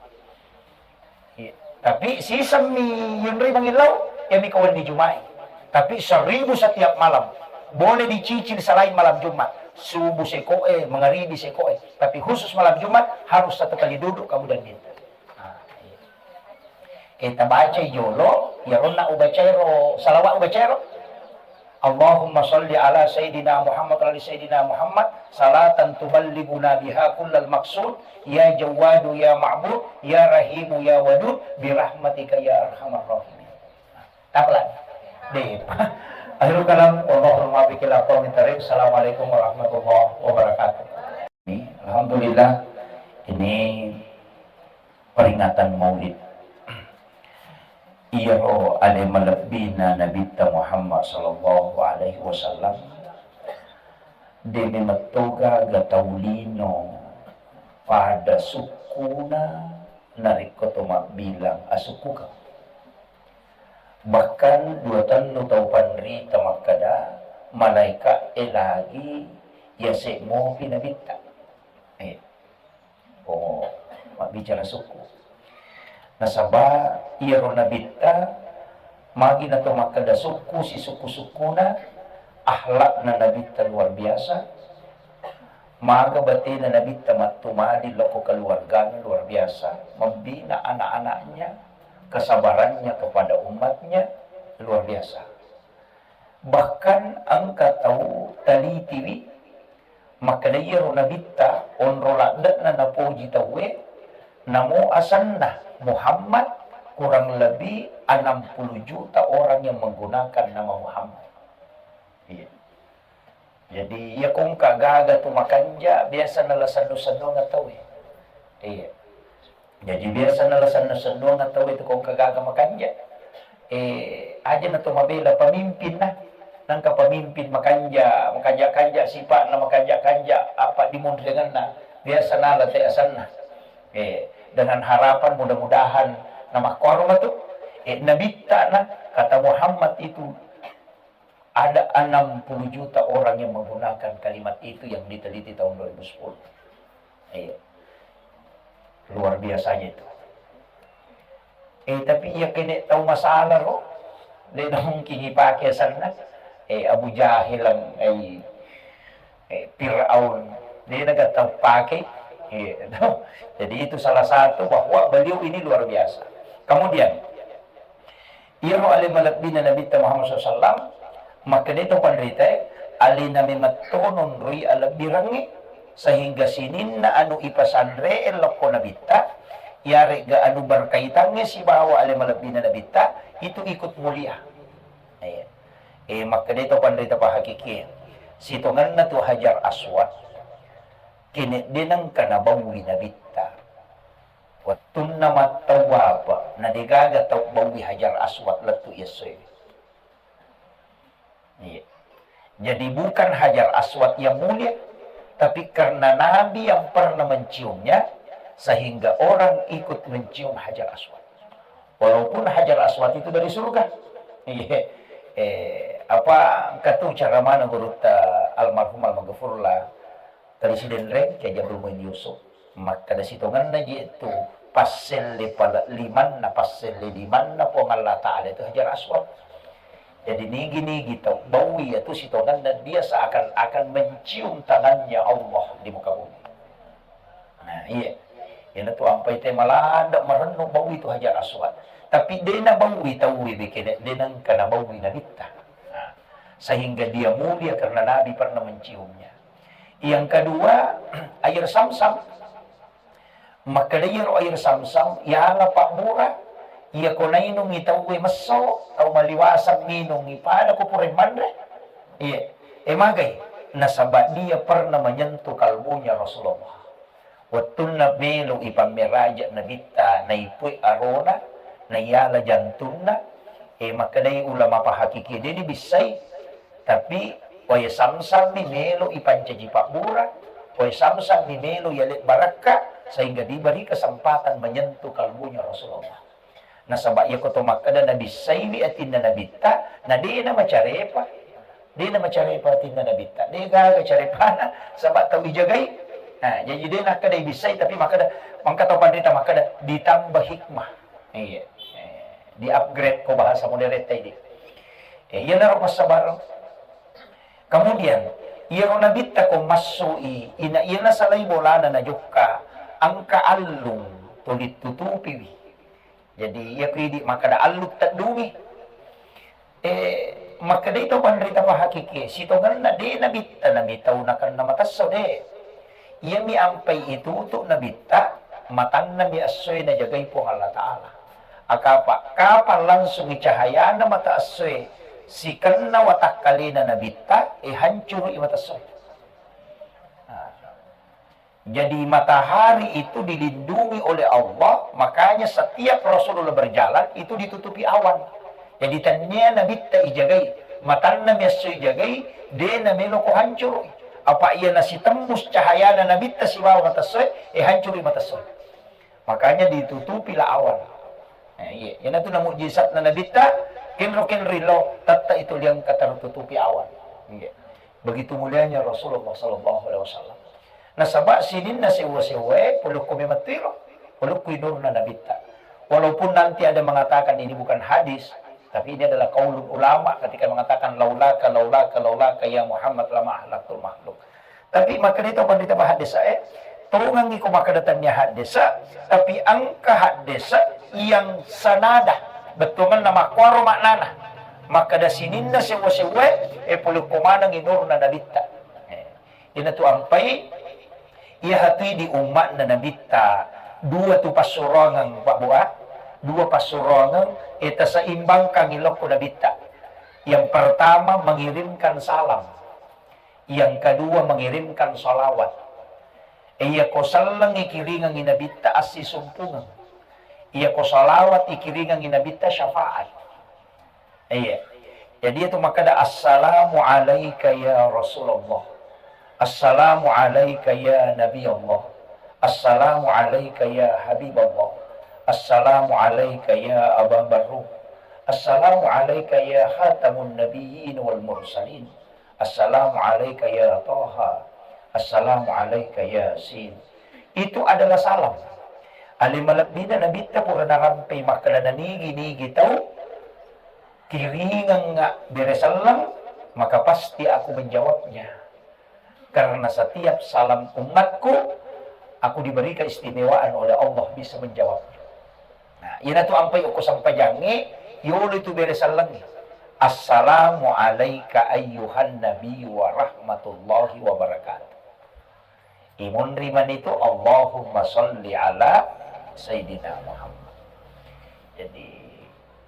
Iya. Tapi sisemmi yunri mangillau, ya mika wenni Juma'i. Tapi seribu setiap malam. Boleh dicicil selain malam Jumat. Subuh sekoe, mangaribi sekoe. Tapi khusus malam Jumat harus satu kali duduk kamu dan minta. Nah, iya. Eh, tabaca jolo, ya ronna ubacairo, salawat ubacairo. Allahumma salli ala Sayyidina Muhammad wa ala Sayyidina Muhammad, salatan tuballighuna biha kullal maqsud, ya Jawwadu ya Ma'bud, ya Rahimu ya Wadud, birahmatika ya arhamar rahimin. Tapelan. Deh. Akhirul kalam, wallahul muwaffiq ila aqwamit thariq. Assalamualaikum warahmatullahi wabarakatuh. Ini, alhamdulillah, ini peringatan Maulid. Iyaro ale malebbina Nabitta Muhammad sallallahu alaihi wasallam, de memettoga ga tau lino pada sukkuna narekko to mabbilang asukkukeng. Bahkan dua tennu tau panrita makkeda, malaika e lagi yase mopi Nabitta. Eh. Oh, mabbicara sukku. Nasaba iyaro Nabitta, magi nato makkeda sukku, sisukku-sukkuna, akhlakna Nabitta luar biasa, maga batena Nabitta mattumadi lokko keluargana luar biasa, membina anak-anaknya, kesabarannya kepada umatnya luar biasa. Bahkan engka tau talitiwi makkeda iyaro Nabitta onro ladde'na napoji tauwe, namo asenna Muhammad, kurang lebih enam puluh juta orang yang menggunakan nama Muhammad. Iya. Jadi iya kongka gaga tu makanja biasa nala sennu-sennuang tauwe. Iya. Jaji biasa nala sennu-sennuang tauwe tu kongka gaga makanja. Eh, aja na to mabela pemimpin na. Nangka pemimpin makanja, makanja-kanja sipa'na, makanja-kanja apa dimunriangenna. Biasa nala te asenna. Eh, dengan harapan mudah-mudahan na makkuaro matu. Eh, Nabitta na kata Muhammad itu ada enam puluh juta orang yang menggunakan kalimat itu yang diteliti tahun dua ribu sepuluh. Iya. Luar biasanya itu. Eh, tapi iya kene tau masalah ro, de mungkin ipake asenna. Eh, Abu Jahil, eh, eh, Fir'aun, de na tau pake. Iya, toh. Jadi itu salah satu bahwa beliau ini luar biasa. Kemudian, iyaro ale malebbina Nabitta Muhammad sallallahu alaihi wasallam, makkeda to panritae, alena memetto nonroi alebbirengnge, sehingga sininna anu ipasanre lokko Nabitta, yarega anu berkaitangnge sibawa ale malebbina Nabitta, itu ikut mulia. Eh, eh, makkeda to panrita pahakikie, sitongenna tu Hajar Aswad, kene de nengka nabaui Nabitta. Wettunna mattawwafa, na degaga tau baui Hajar Aswad lettu iyessoe. Iya. Jadi bukan Hajar Aswad yang mulia, tapi karena Nabi yang pernah menciumnya, sehingga orang ikut mencium Hajar Aswad. Walaupun Hajar Aswad itu dari surga. Iya. Eh, apa engka tu cara mana gurutta almarhum almaghfurlah Tali Sidenreng, Kiai Abdul Muin Yusuf. Makkeda sitongenna je tu passelle pale limanna, passelle limanna Puang Allah Ta'ala itu Hajar Aswad. Jadi nigi-nigi tau baui itu sitongenna dia seakan-akan mencium tangannya Allah di muka bumi. Nah, iya. Iyana tu ampai te malada marennu baui itu Hajar Aswad. Tapi dena baui tau bikene, dena engka nabaui Nabitta. Nah, sehingga dia mulia karena Nabi pernah menciumnya. Yang kedua, air Samsam. Makkeda iyaro air Samsam, yala pabbura, iya ko nainungi tauwe messo, tau maliwasang minungi pada ko pura manre. Iya, e magai, nasaba dia pernah menyentuh kalbunya Rasulullah. Wettunna melo ipammeraja Nabitta, naipue arona, naiyala jantunna, e, makkedai ulama pahakiki, de nibissai, tapi wae Samsam mi melo ipancaji pabbura, wae Samsam mi melo yale barakka, sehingga diberi kesempatan menyentuh kalbunya Rasulullah. Nasaba iyako to makkeda nabissaiwi atinna Nabitta, na de namacarepa. De namacarepa atinna Nabitta. De gaga carepana, saba tau ijagai. Nah, jadi de nakkeda ibissai, tapi makkeda, mangka tau panrita makkeda ditambah hikmah. Iya. Eh, di-upgrade ko bahasa modern tadi. Eh, iyanaro passabareng. Kemudian, iyaro Nabitta ko massui, ina iyana salai bolana najokka, engka allung tuli tutupiwi. Jadi, iya ku idi makkeda allung teddungi. Eh, Makkedai tau panrita pahakikie, sitongenna de nabitta nami tau nakenna mata esso, de. Iyami ampai itutu nabitta, matanna mi essoe najagai Puang Allah Ta'ala. Akapa, kapang langsungi cahayana mata essoe sikenna watakkalena nabitta, e hancurui mata essoe. Nah. Jadi matahari itu dilindungi oleh Allah, makanya setiap Rasulullah berjalan itu ditutupi awan. Jadi tennia nabitta ijagai, matanna mi esso ijagai, de namelo ko hancurui. Apa iya nasitembus cahayana nabitta sibawa mata essoe, e hancurui mata essoe. Makanya ditutupi la awan. Eh, iya, iyanatu na mujizatna nabitta, kenro-kenri lo, tetta itu liang tertutupi awan. Iya. Begitu mulianya Rasulullah sallallahu alaihi wasallam. Nasaba sininna sewwa-sewwae polokko memettuiro, polokko nurna nabitta. Walaupun nanti ada mengatakan ini bukan hadis, tapi ini adalah qaulul ulama ketika mengatakan laulaka, laulaka, laulaka ya Muhammad lama ahlaktul makhluk. Tapi makkeda to panrita ba haddesa e, tongangi ko makkeda tennia haddesa, tapi engka haddesa yang sanada, bettuanna makkuaro maknana. Makkeda sininna sewwa-sewwae, e polokko manengi nurna nabitta. Eh, iyanatu ampai, iya hatui di umma'na nabitta, dua tu passuroangeng, Pak Bu, ah. Dua passuroangeng, e taseimbangkangi lokko nabitta. Yang pertama, mengirimkan salam. Yang kedua, mengirimkan salawat. Iya ko selleng ikiringengi nabitta assisumpungeng. Iya ko salawat ikiringengi nabitta syafaat. Iya. Jadi itu makkeda, "Assalamu alaika ya Rasulullah. Assalamu alaika ya Nabi Allah. Assalamu alaika ya Habib Allah. Assalamu alaika ya Aba Barruh. Assalamu alaika ya Khatamun Nabiyyin wal Mursalin. Assalamu alaika ya Taha. Assalamu alaika Yasin." Itu adalah salam. Ale malebbina nabitta pura narampei makkeda nanigi-nigi tau kiringengnga bere selleng, maka pasti aku menjawabnya. Karena setiap salam umatku, aku diberi keistimewaan oleh Allah bisa menjawabnya. Nah, iyanatu ampai okko sempajangnge, yolo itu bere sellengnge. Assalamu alaika ayyuhan nabi wa rahmatullahi wa barakatuh. Imunri manitu, Allahumma salli ala Sayyidina Muhammad. Jadi,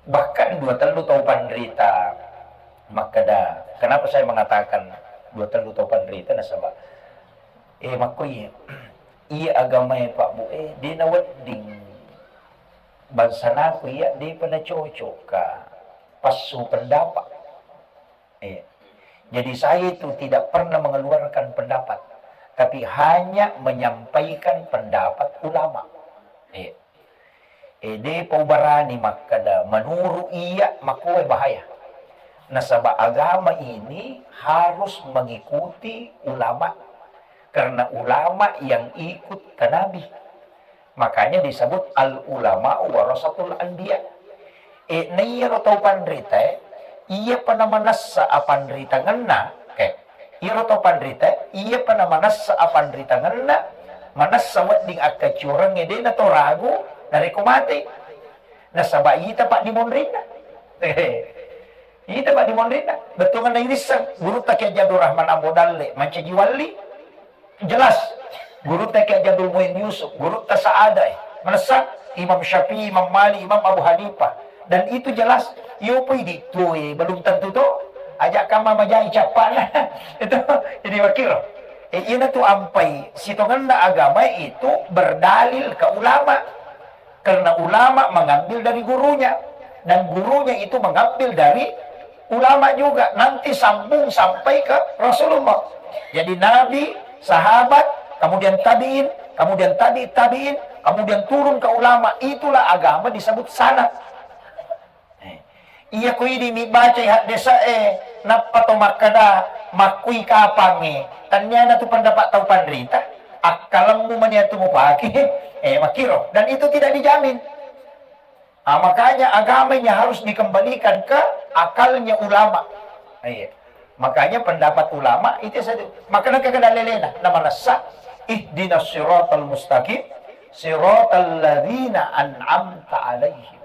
bahkan dua tellu tau panrita makkeda, kenapa saya mengatakan dua tellu tau panrita, nasaba, eh, makkoi, iya agamae Pak Bu, eh, de nawedding bangsanaku iya depa nacocok ka passu pendapat. Iya. Jadi saya itu tidak pernah mengeluarkan pendapat, tapi hanya menyampaikan pendapat ulama. Iya. Eh, depa ubarani makkeda, menurut iya, makkuwae bahaya. Nasaba agama ini harus mengikuti ulama. Karena ulama yang ikut ke Nabi. Makanya disebut al ulama warasatul anbiya. Eh, na iyaro tau panrita, eh, iyapa namanessa apanritangenna, eh, iyaro tau panrita, iyapa namanessa apanritangenna, manessa wedding akkacioreng, eh, de nato ragu, narekko mate. Nasaba ita paddimonrinna. Ita paddimonrinna. Bettuanna irisseng, gurutta Kiai Haji Abdul Rahman Ambo Dalle, mancaji walli, jelas. Gurutta Kiai Haji Abdul Muin Yusuf, gurutta Saadae, manessa Imam Syafi'i, Imam Malik, Imam Abu Hanifah. Dan itu jelas, yo poi ditue, belum tentu to. Aja kama majai cappana. Itu jadi wakil. Eh, iyanatu ampai, sitongenna agama itu berdalil ke ulama. Karena ulama mengambil dari gurunya, dan gurunya itu mengambil dari ulama juga, nanti sambung sampai ke Rasulullah. Jadi Nabi, sahabat, kemudian tabiin, kemudian tabi tabiin, kemudian turun ke ulama, itulah agama disebut sanad. Eh, iya ko idi mi bacai haddesa e, nappa to makkeda makkui kapangnge, tanniana tu pendapat tau panrita, akkalemmu mani atu mupake, eh, makkiro. Dan itu tidak dijamin. Ah, makanya agama ini harus dikembalikan ke akalnya ulama. Iya. Makanya pendapat ulama itu satu. Makanya kagak ada lelena. Nama nasa, ihdinas siratal mustaqim, siratal ladzina an'amta alaihim.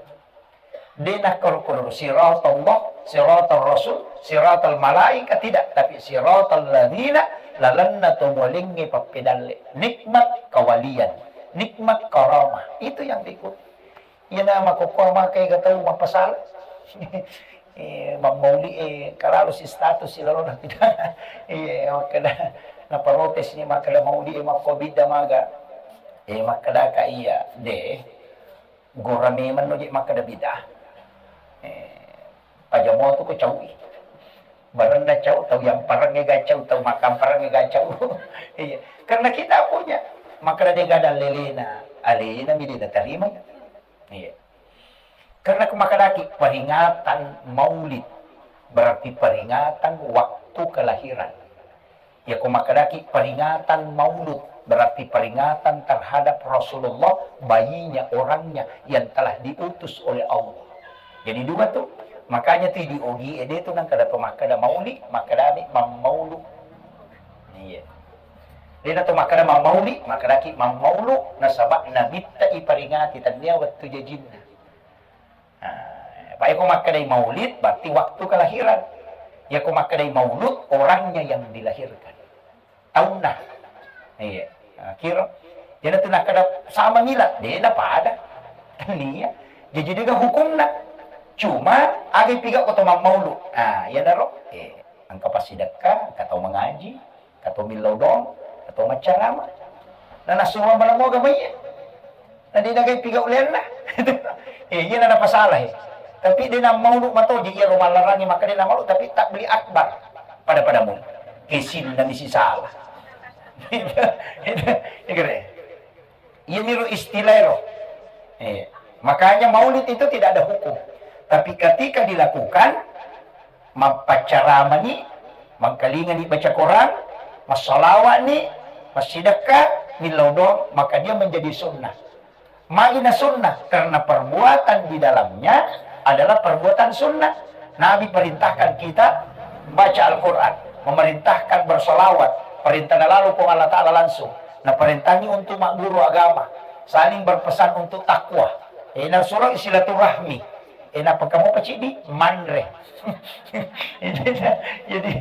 De' nakkoro-koro siratallah, siratal rasul, siratal malaika, tidak, tapi siratal ladzina, lalenna to mualengnge pappedalle. Nikmat kawalian, nikmat karamah. Itu yang diikuti. Iyana makkokkoe maka ega tau mappasala. Eh, mammauli, eh, kalalo si status si lalona kita. Iya, makkeda, naprotes ni makkeda mauli, eh, makko bidda maga. Eh, makkedaka iya, de'. Gora memang no je makkeda bid'ah. Eh, paja moto ko caui. Barenna cau, tau yang parengnge ga cau, tau makampareng ga cau. Iya. Karena kita punya makkeda de' gaga dalilena, alena mi de' natarima. Iya. Karena ko makkedaki peringatan maulid, berarti peringatan waktu kelahiran. Ya, ko makkedaki peringatan maulud, berarti peringatan terhadap Rasulullah, bayinya, orangnya yang telah diutus oleh Allah. Jadi dua tu. Makanya tu di ogi ede tu nang kada pemakkeda maulid, makkedami mammaulu. Iya. De' na tu makkeda mammauli, makkedaki mammaulu, nasaba nabitta iperingati tania wettu jajinna. Nah, apa ko makkedai maulid, berarti waktu kelahiran. Ya, ko makkedai maulud, orangnya yang dilahirkan. Taunna. Iya. Nah, kira. Jadi tu nakkeda sama milad, de' na pada. Tania. Jadi de' ga hukumna. Cuma, aga piga ko to mammaulu. Ah, iya naro. Eh, engka passidekka, engka tau mengaji, engka tau millau doang, engka tau maccarama. Nah, nasuro malemmoga mai. Na de' nagai piga ulenna. Eh, iya na napasala, eh. Tapi de' na maulu matoji, iya ro mallarangi makkeda na maulu, tapi tabli akbar. Pada-pada mu. Kesinna misi salah. Iya, kira. Iya, niru istilah lo. Eh, makanya maulid itu tidak ada hukum. Tapi ketika dilakukan, mappaccaramani, mangkalingani baca Quran, massalawani, massidekka, millau doang, maka dia menjadi sunnah. Magi na sunnah? Karena perbuatan di dalamnya adalah perbuatan sunnah. Nabi perintahkan kita baca Al-Quran, memerintahkan bersolawat, perintah lalu Puang Allah Ta'ala langsung. Nah, perintahnya untuk magguru agama, saling berpesan untuk takwa. Eh, nah, surah silaturahmi. Eh, nappa kamu pacidi? Manre. Jadi,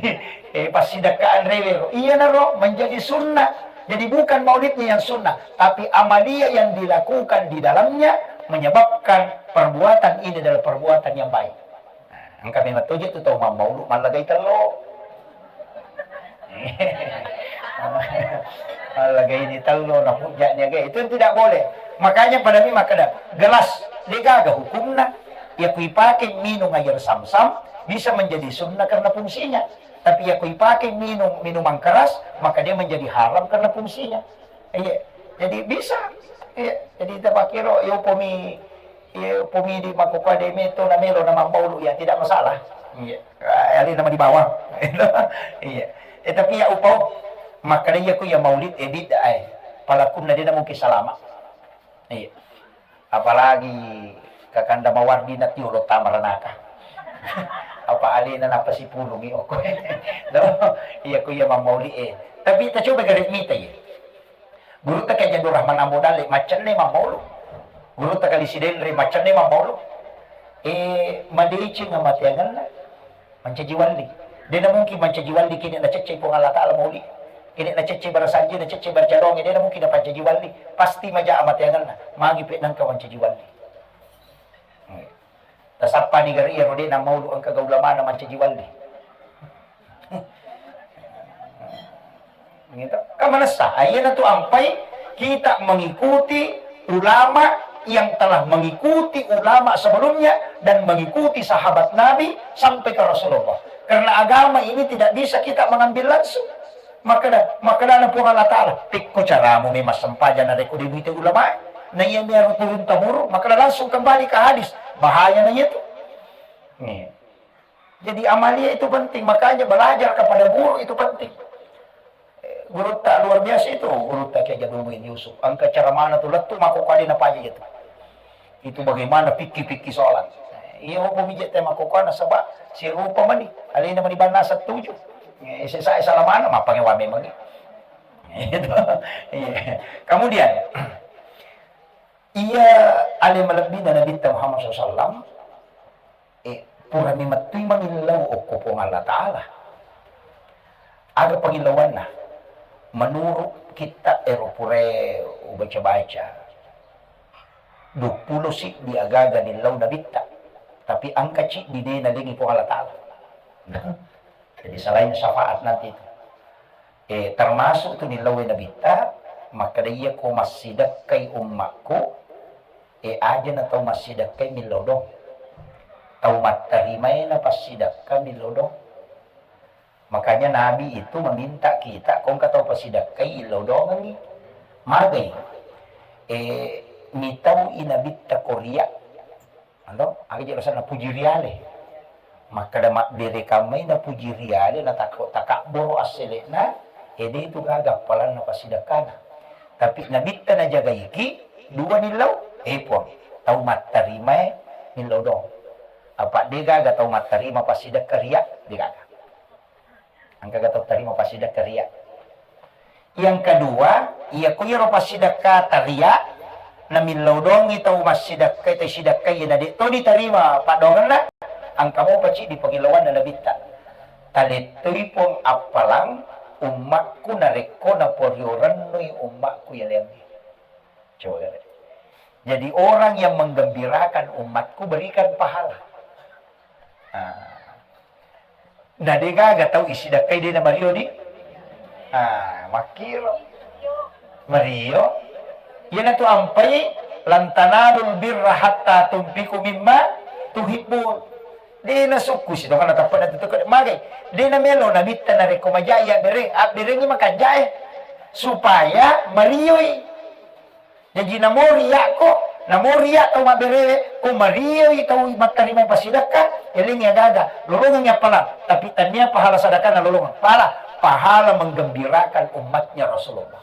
eh, passidekkaan rewe. Iya naro, menjadi sunnah. Jadi bukan maulidnya yang sunnah, tapi amalia yang dilakukan di dalamnya menyebabkan perbuatan ini adalah perbuatan yang baik. Nah, engka memang toje tu tau mammaulu mallagai tello. Allaga ini tello na hujjahnya, itu tidak boleh. Makanya pada mi makkeda, gelas, de' gaga hukumna. Ya, ku ipake minum air zam-zam, bisa menjadi sunnah karena fungsinya. Tapi ya, ku ipake minum minuman keras, maka dia menjadi haram karena fungsinya. Iya. Jadi bisa. Iya. Jadi kita pakai ro, ya, upami Iya, upami di makkokkoe de' meto na melo na mammaulu, ya tidak masalah. Iya. Ah, ali nama di bawah. Iya. Eh, tapi ya upau, makkeda iya ku ya maulid, eh, bid'ah, eh. Palakunna de' na mungkin salama. Iya. Apalagi kakanda mawardi na tiolo tamaranaka. Apa alena napa sipulungi okko. No? Iya ku ya mammauli, eh. Tapi kita coba gare mita, ya. Gurutta Kiai Abdul Rahman Ambo Dalle maccenne mammaulu. Gurutta Kali Sidenre maccenne mammaulu. Eh, madeceng amateangenna mancaji walli. De' na mungkin mancaji walli kini nacecce Puang Allah Ta'ala mauli. Kini nacecce barasanji, nacecce barcadonge, de' na mungkin napancaji walli. Pasti maja amateangenna. Magi pe nangka mancaji walli. Tasappani gare iyaro de' nammaulu engka ga ulamana mancaji walli. Gitu. Kan manessa, ah, iyanatu ampai kita mengikuti ulama yang telah mengikuti ulama sebelumnya dan mengikuti sahabat Nabi sampai ke Rasulullah. Karena agama ini tidak bisa kita mengambil langsung. Makkeda, makkedana Puang Allah Ta'ala, "Pekko caramu memang sempajang narekko de' muite ulamae." Na iya mero turun temurun, makkeda langsung kembali ke hadis. Bahaya na iya tu. Nih. Jadi amalia itu penting, makanya belajar kepada guru itu penting. Eh, guru tak luar biasa itu, guru tak Kiai Jadul Muin Yusuf. Engka cara mana tu lettu mako kali na paja itu. Itu bagaimana fikih-fikih sholat. Iya, apa mijak tema kokona sebab si rupa mani. Alina mani bana setuju. Eh, saya salah mana, apa ngewa memang. Gitu. Iya. Kemudian, iya, ale malebbina Nabi Muhammad sallallahu alaihi wasallam, Purani mettui mamillau okko Puang Allah Ta'ala. Aga pangillauanna? Menurut kitta ero purae ubaca-baca, duappulo siddi agaga nillau nabitta, tapi engka ciddi de nalengi Puang Allah Ta'ala. Jadi selain syafaat nanti itu. Eh, termasuk tu nillau nabitta, makkeda iya ko massidekkai ummakku, eh, aja na tau massidekkai millau doang. Tau mattarimae na passidekka millau doang. Makanya Nabi itu meminta kita, ko engka tau passidekkai, illau doangengngi. Magai? Eh, mitau i nabitta ko ria. Anto, aga je rasanna puji riale. Makkeda mabbere kammai na puji riale, na takko takabboro assele'na, ede itu gaga appalanna pasidekkana. Tapi nabitta najagaiki, dua nillau, eh, Puang, tau mattarimae nillau doang. Apa de gaga tau mattarima pasidekka ria, de gaga. Engkaga tau tarima passidekka ria. Yang kedua, iya ko iyaro passidekka taria, namillau doangngi tau massidekka, tau sidekka iya na de to ditarima paddoangenna, engka mopa ciddi pangillauanna nabitta. Talettoi Puang appalang ummakku narekko naporio rennui ummakku yaleangnge. Coba lihat. Jadi orang yang menggembirakan umatku berikan pahala. Ah. Na de gaga tau isidakkai de na mario di. Ah, makkiro. Mario. Iyanatu ampai, "Lan tanalul birra hatta tunfiqu mimma tuhibbun." De na sukku si tongana tappa na tutuke magai. De na melo nabitta narekko majai abbereng, abberengi makanjae supaya marioi. Jaji namo riakko, namo ria tau mabberewe, ko marioi tau mattarimai passidakka, elengi agaga, lolongengi appalang, tapi tania pahala sadakana lolongeng. Pahala, pahala menggembirakan umatnya Rasulullah.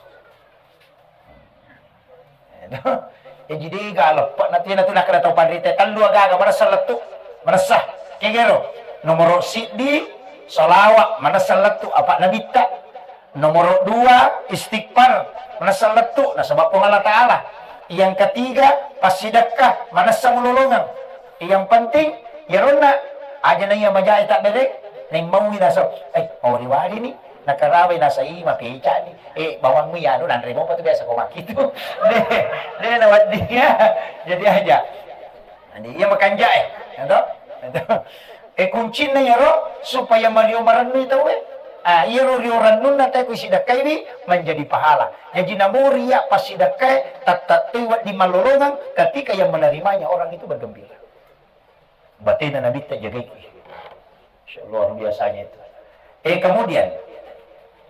Jaji dega leppa natu, natu nakkeda tau panrita tellu agaga manessa lettu, manessa. Kegero, nomoro siddi, salawat, manessa lettu, apa nabitta. Nomoro dua, istighfar, manessa lettu nasaba Puang Allah Ta'ala. Yang ketiga, passidekka, manessa mulolongeng. Yang penting, yaronna aja na iya majae tabbereng, neng maui nasa, eh, mawari-wari ni, nakarabai nasa i mapecani, eh, bawangmu yanu nanre mopa tu biasa ko makkitu. De, de na wedding ya. Jadi aja. Jadi iya makanjae, ya toh? Eh, kuncinna iyaro supaya mario marennui tauwe. Ah, iyaro rio rennunna tauwe ku sidakkaiwi menjadi pahala. Jaji namo ria passidakkae, tattattui wedding mallolongeng ketika yang menerimanya orang itu bergembira. Batena nabitta jagaiki. Masya Allah, luar biasanya itu. Eh, kemudian,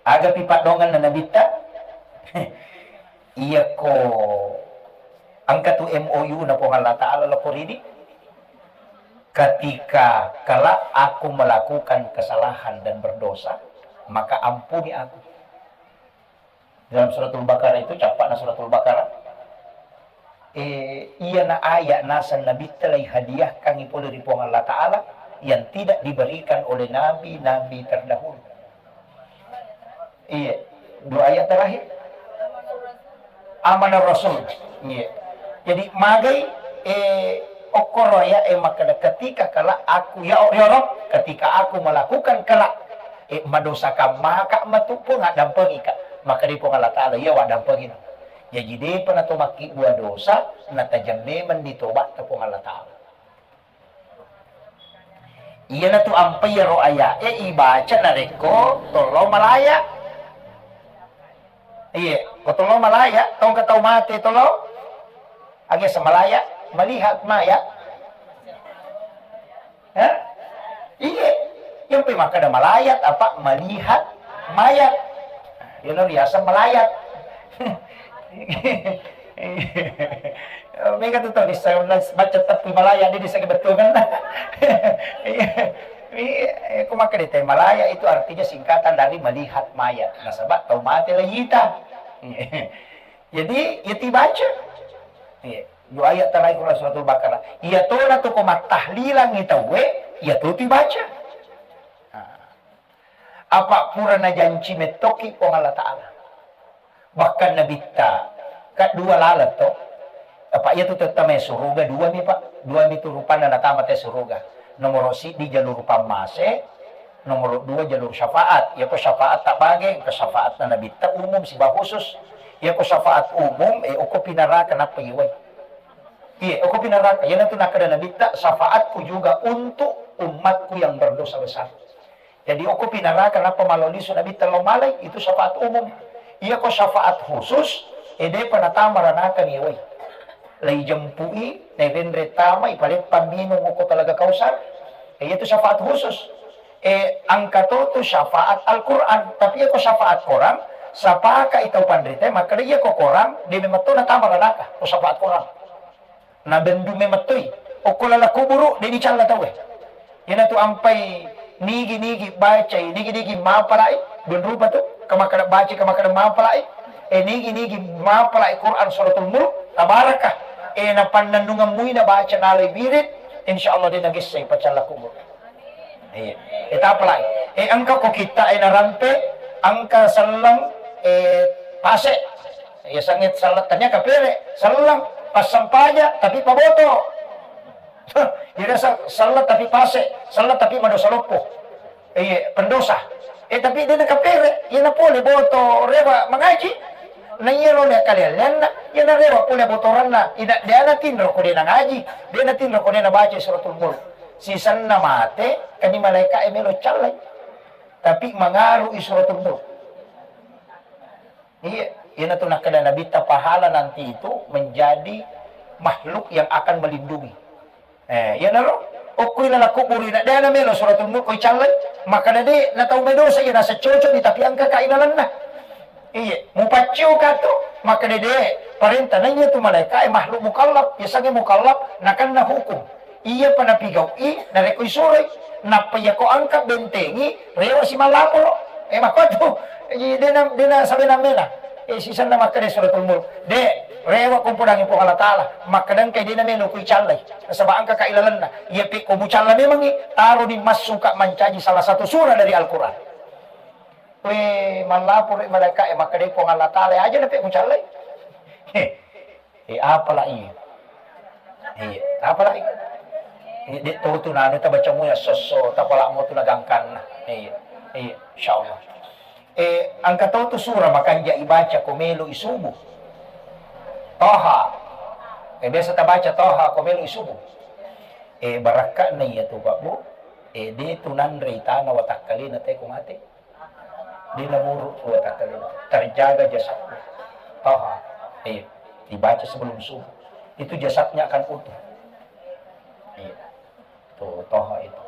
agapi paddoangenna nabitta? Iyako engka tu M O U na Puang Allah Ta'ala lako ridi, "Ketika kelak aku melakukan kesalahan dan berdosa, maka ampuni aku." Dalam Suratul Baqarah itu, cappa'na Suratul Baqarah, eh, iyana ayat naseng nabitta lai hadiahkangi pole ri Puang Allah Ta'ala yang tidak diberikan oleh nabi-nabi terdahulu. Iya, dua ayat terakhir. Amanah Rasul. Iya. Jadi magai, eh, okkoro ya, eh, makkeda, "Ketika kelak aku, ya, ya Rob, ketika aku melakukan kelak, eh, madosakan maka matu Puang, addampengika." Maka di Puang Allah Ta'ala, "Iya, waddampengino." Jaji depa nato makkibbua dosa, natajang memang ditobatta Puang Allah Ta'ala. Iyanatu ampai iyaro aya'e ibaca narekko tollo malaya. Iye, ko tollo malaya, tongka tau mate tollo. Age semalaya, melihat mayat. Hah? Iye, yang pe makkeda malayat apa melihat mayat. Iyana riaseng malayat. Mega tu tau dissa baca teppu malaya, de dissa kebetulan. Iya, iya, ko makkeda te malaya itu artinya singkatan dari melihat mayat. Nasaba tau mate lagi ita. Jadi, ya tibaca. Iya, dua ayat terakhir Suratul Baqarah. Iya tona tu ko mattahlilang tauwe, iya tu tibaca. Nah. Apa pura najanci mettoki Puang Allah Ta'ala. Bahkan Nabitta, ka dua laleng to. Apa iya tu tette mai suruga dua mi, Pak. Dua mi tu rupanna natama te suruga. Nomoro siddi jalur pammase, nomoro dua jalur syafaat. Iyako syafaat tabage, engka syafaatna Nabitta umum siba khusus. Iyako syafaat umum, eh, okko pinaraka nappa iwai. Iya, okko pinaraka. Iyanatu nakkeda Nabitta, "Syafaatku juga untuk umatku yang berdosa besar." Jadi, okko pinaraka nappa malao lisu Nabitta lao malai, itu syafaat umum. Iyako syafaat khusus, eh, depa natama ranaka ni wai. Lai jempui, nairenre tama, ipaleppa minung okko Talaga Kausar. Eh, iyatu syafaat khusus. Eh, engka to tu syafaat Al-Quran. Tapi iyako syafaat korang, sapaka itau panrita, makkeda iyako korang, de memang to natama ranaka, ko syafaat korang. Nabendu memettoi. Okko lala kuburu, de dicalla tauwe. Iyanatu ampai nigi-nigi bacai, nigi-nigi mapalai, dua rupa tu, kamakkeda baca, kamakkeda mapalai. Eh, nigi-nigi mapalai Quran Suratul Mulk, Tabarakah. Eh, napannennungeng mui nabaca nalai wirid, insya Allah de nagessai pacalla kuburu. Iya. Eh, tapalai. Eh, engka ko kitta, eh, narampe, engka selleng, eh, pase. Iya, sangit selleng, tania kapere, selleng, passempaja, tapi paboto. Iya, se-, selleng tapi pase, selleng tapi madosa loppo. Iya, pendosa. Eh, tapi de nakapere, iya napole boto, rewa mangaji. Na iyaro le kalian lenna, iya narewa pole botoranna. Ida, de natinro ko de nangaji, de natinro ko de nabaca Suratul Mulk. Sisenna mate, kani malaika e melo callai. Tapi mangaru i Suratul Mulk. Iya, iyanatu nakkeda Nabitta pahala nanti itu menjadi makhluk yang akan melindungi. Eh, iyanaro, okko ilala kuburu ina, de namelo Suratul Mulk ko icallai, makkeda de natau medosa iya nasa cocok ni, tapi engka ka ilalenna. Iya, mupaccio ka tu, makkeda de, parenta naiya tu malaika e makhluk mukallaf, yasengnge mukallaf, nakenna hukum. Iyapa napigau'i, narekko isuroi, nappa iyako engka bentengi, rewa si mallaporo. Eh, makkotu. Jadi, dena, dena sabena mena. Eh, sisenna makkeda Suratul Mulk. De, rewa ko podangi Puang Allah Taala. Makkeda engka dena melo ku icallai. Nasaba engka ka ilalenna. Iya pe ko mucalla memangi, taro di massuka mancaji salah satu surah dari Al-Quran. We, mallaporo malaika e, makkeda Puang Allah Taala, aja na pe mucallai. Heh. Eh, apalagi? Eh, apalagi? Eh, de to tu nanu tabaca muya sosso, tapala mo tu nagangkanna. Eh, eh, insyaallah. Eh, engka to tu surah makanja ibaca ko melo isubu. Toha. Eh, biasa tabaca Toha ko melo isubu. Eh, barakka'na iya tu, Pak Bu. Eh, de tu nanre tana watakkalena te ko mate. Dia namuru dua kata dulu. Terjaga jasadnya. Toha. Iya. Dibaca sebelum subuh. Itu jasadnya akan utuh. Iya. Tuh, Toha itu.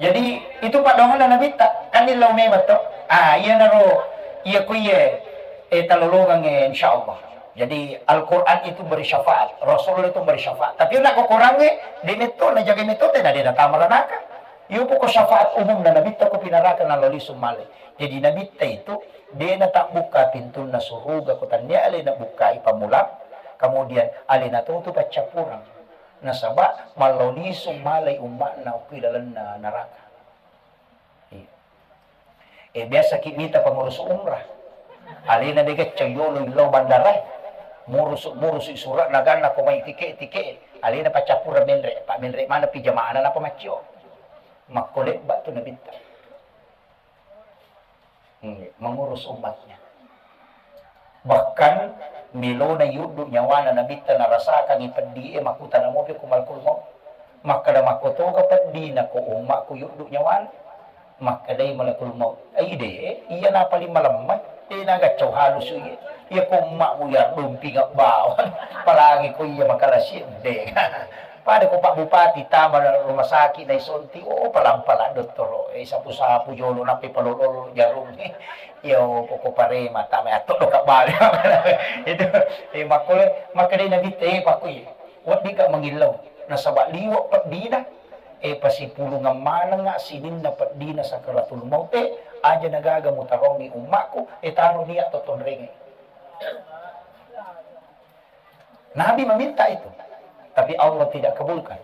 Jadi, itu paddoanganna Nabitta. Kan illau memang to. Ah, iya naro, iya ku iya, eh, talolongang, eh, insyaallah. Jadi, Al-Quran itu beri syafaat, Rasulullah itu beri syafaat. Tapi nak kokorangnge, de metto, na jaga metto, tena de natama ranaka. Iyo poko syafaat umumna Nabitta ko pinaraka nalao lisu male. Jadi Nabitta itu, de natabbukka pintunna suruga ko tannia alena bukkai pammula, kemudian alena tutu paccappureng. Nasaba mallao lisu malai umma'na okko ilalenna naraka. Iya. Eh, biasa ki mita pengurus umrah. Alena de gacca yolo illau bandara. Murusu, murusu surat naganna ko mai tike, tike. Alena paccappureng menre, pa menre mana pi jamaahna napa maccio. Makko lebba tu Nabitta. Hmm, mengurus umatnya. Bahkan melona yuddu nyawana Nabitta narasakangi peddi e makkutana mopi ko malakul maut. Makkeda makkotoga peddina ko ummakku yuddu nyawana. Makkedai malakul maut, "Ai de, iya na paling malemma, de nagaccau halusu iya. Iya ko ummakmu ya dumpinga bawang, apalagi ko iya makalasi de." Pada ko Pak Bupati tama rumah sakit naisonti, oh, palang-palang dottoro, eh, sapu-sapu jolo, nappi palolo jarung. Iya, oh, poko parema tama atto doka bale. Itu, eh, makkole, makkedai Nabitta, eh, pakku iya. Weddikka mangillau, nasaba liwa peddina, eh, pasipulungeng manengnga sininna peddina sakaratul maute, aja nagaga mutarongi ummakku, eh, taro niat to tonrenge. Nabi meminta itu, tapi Allah tidak kabulkan.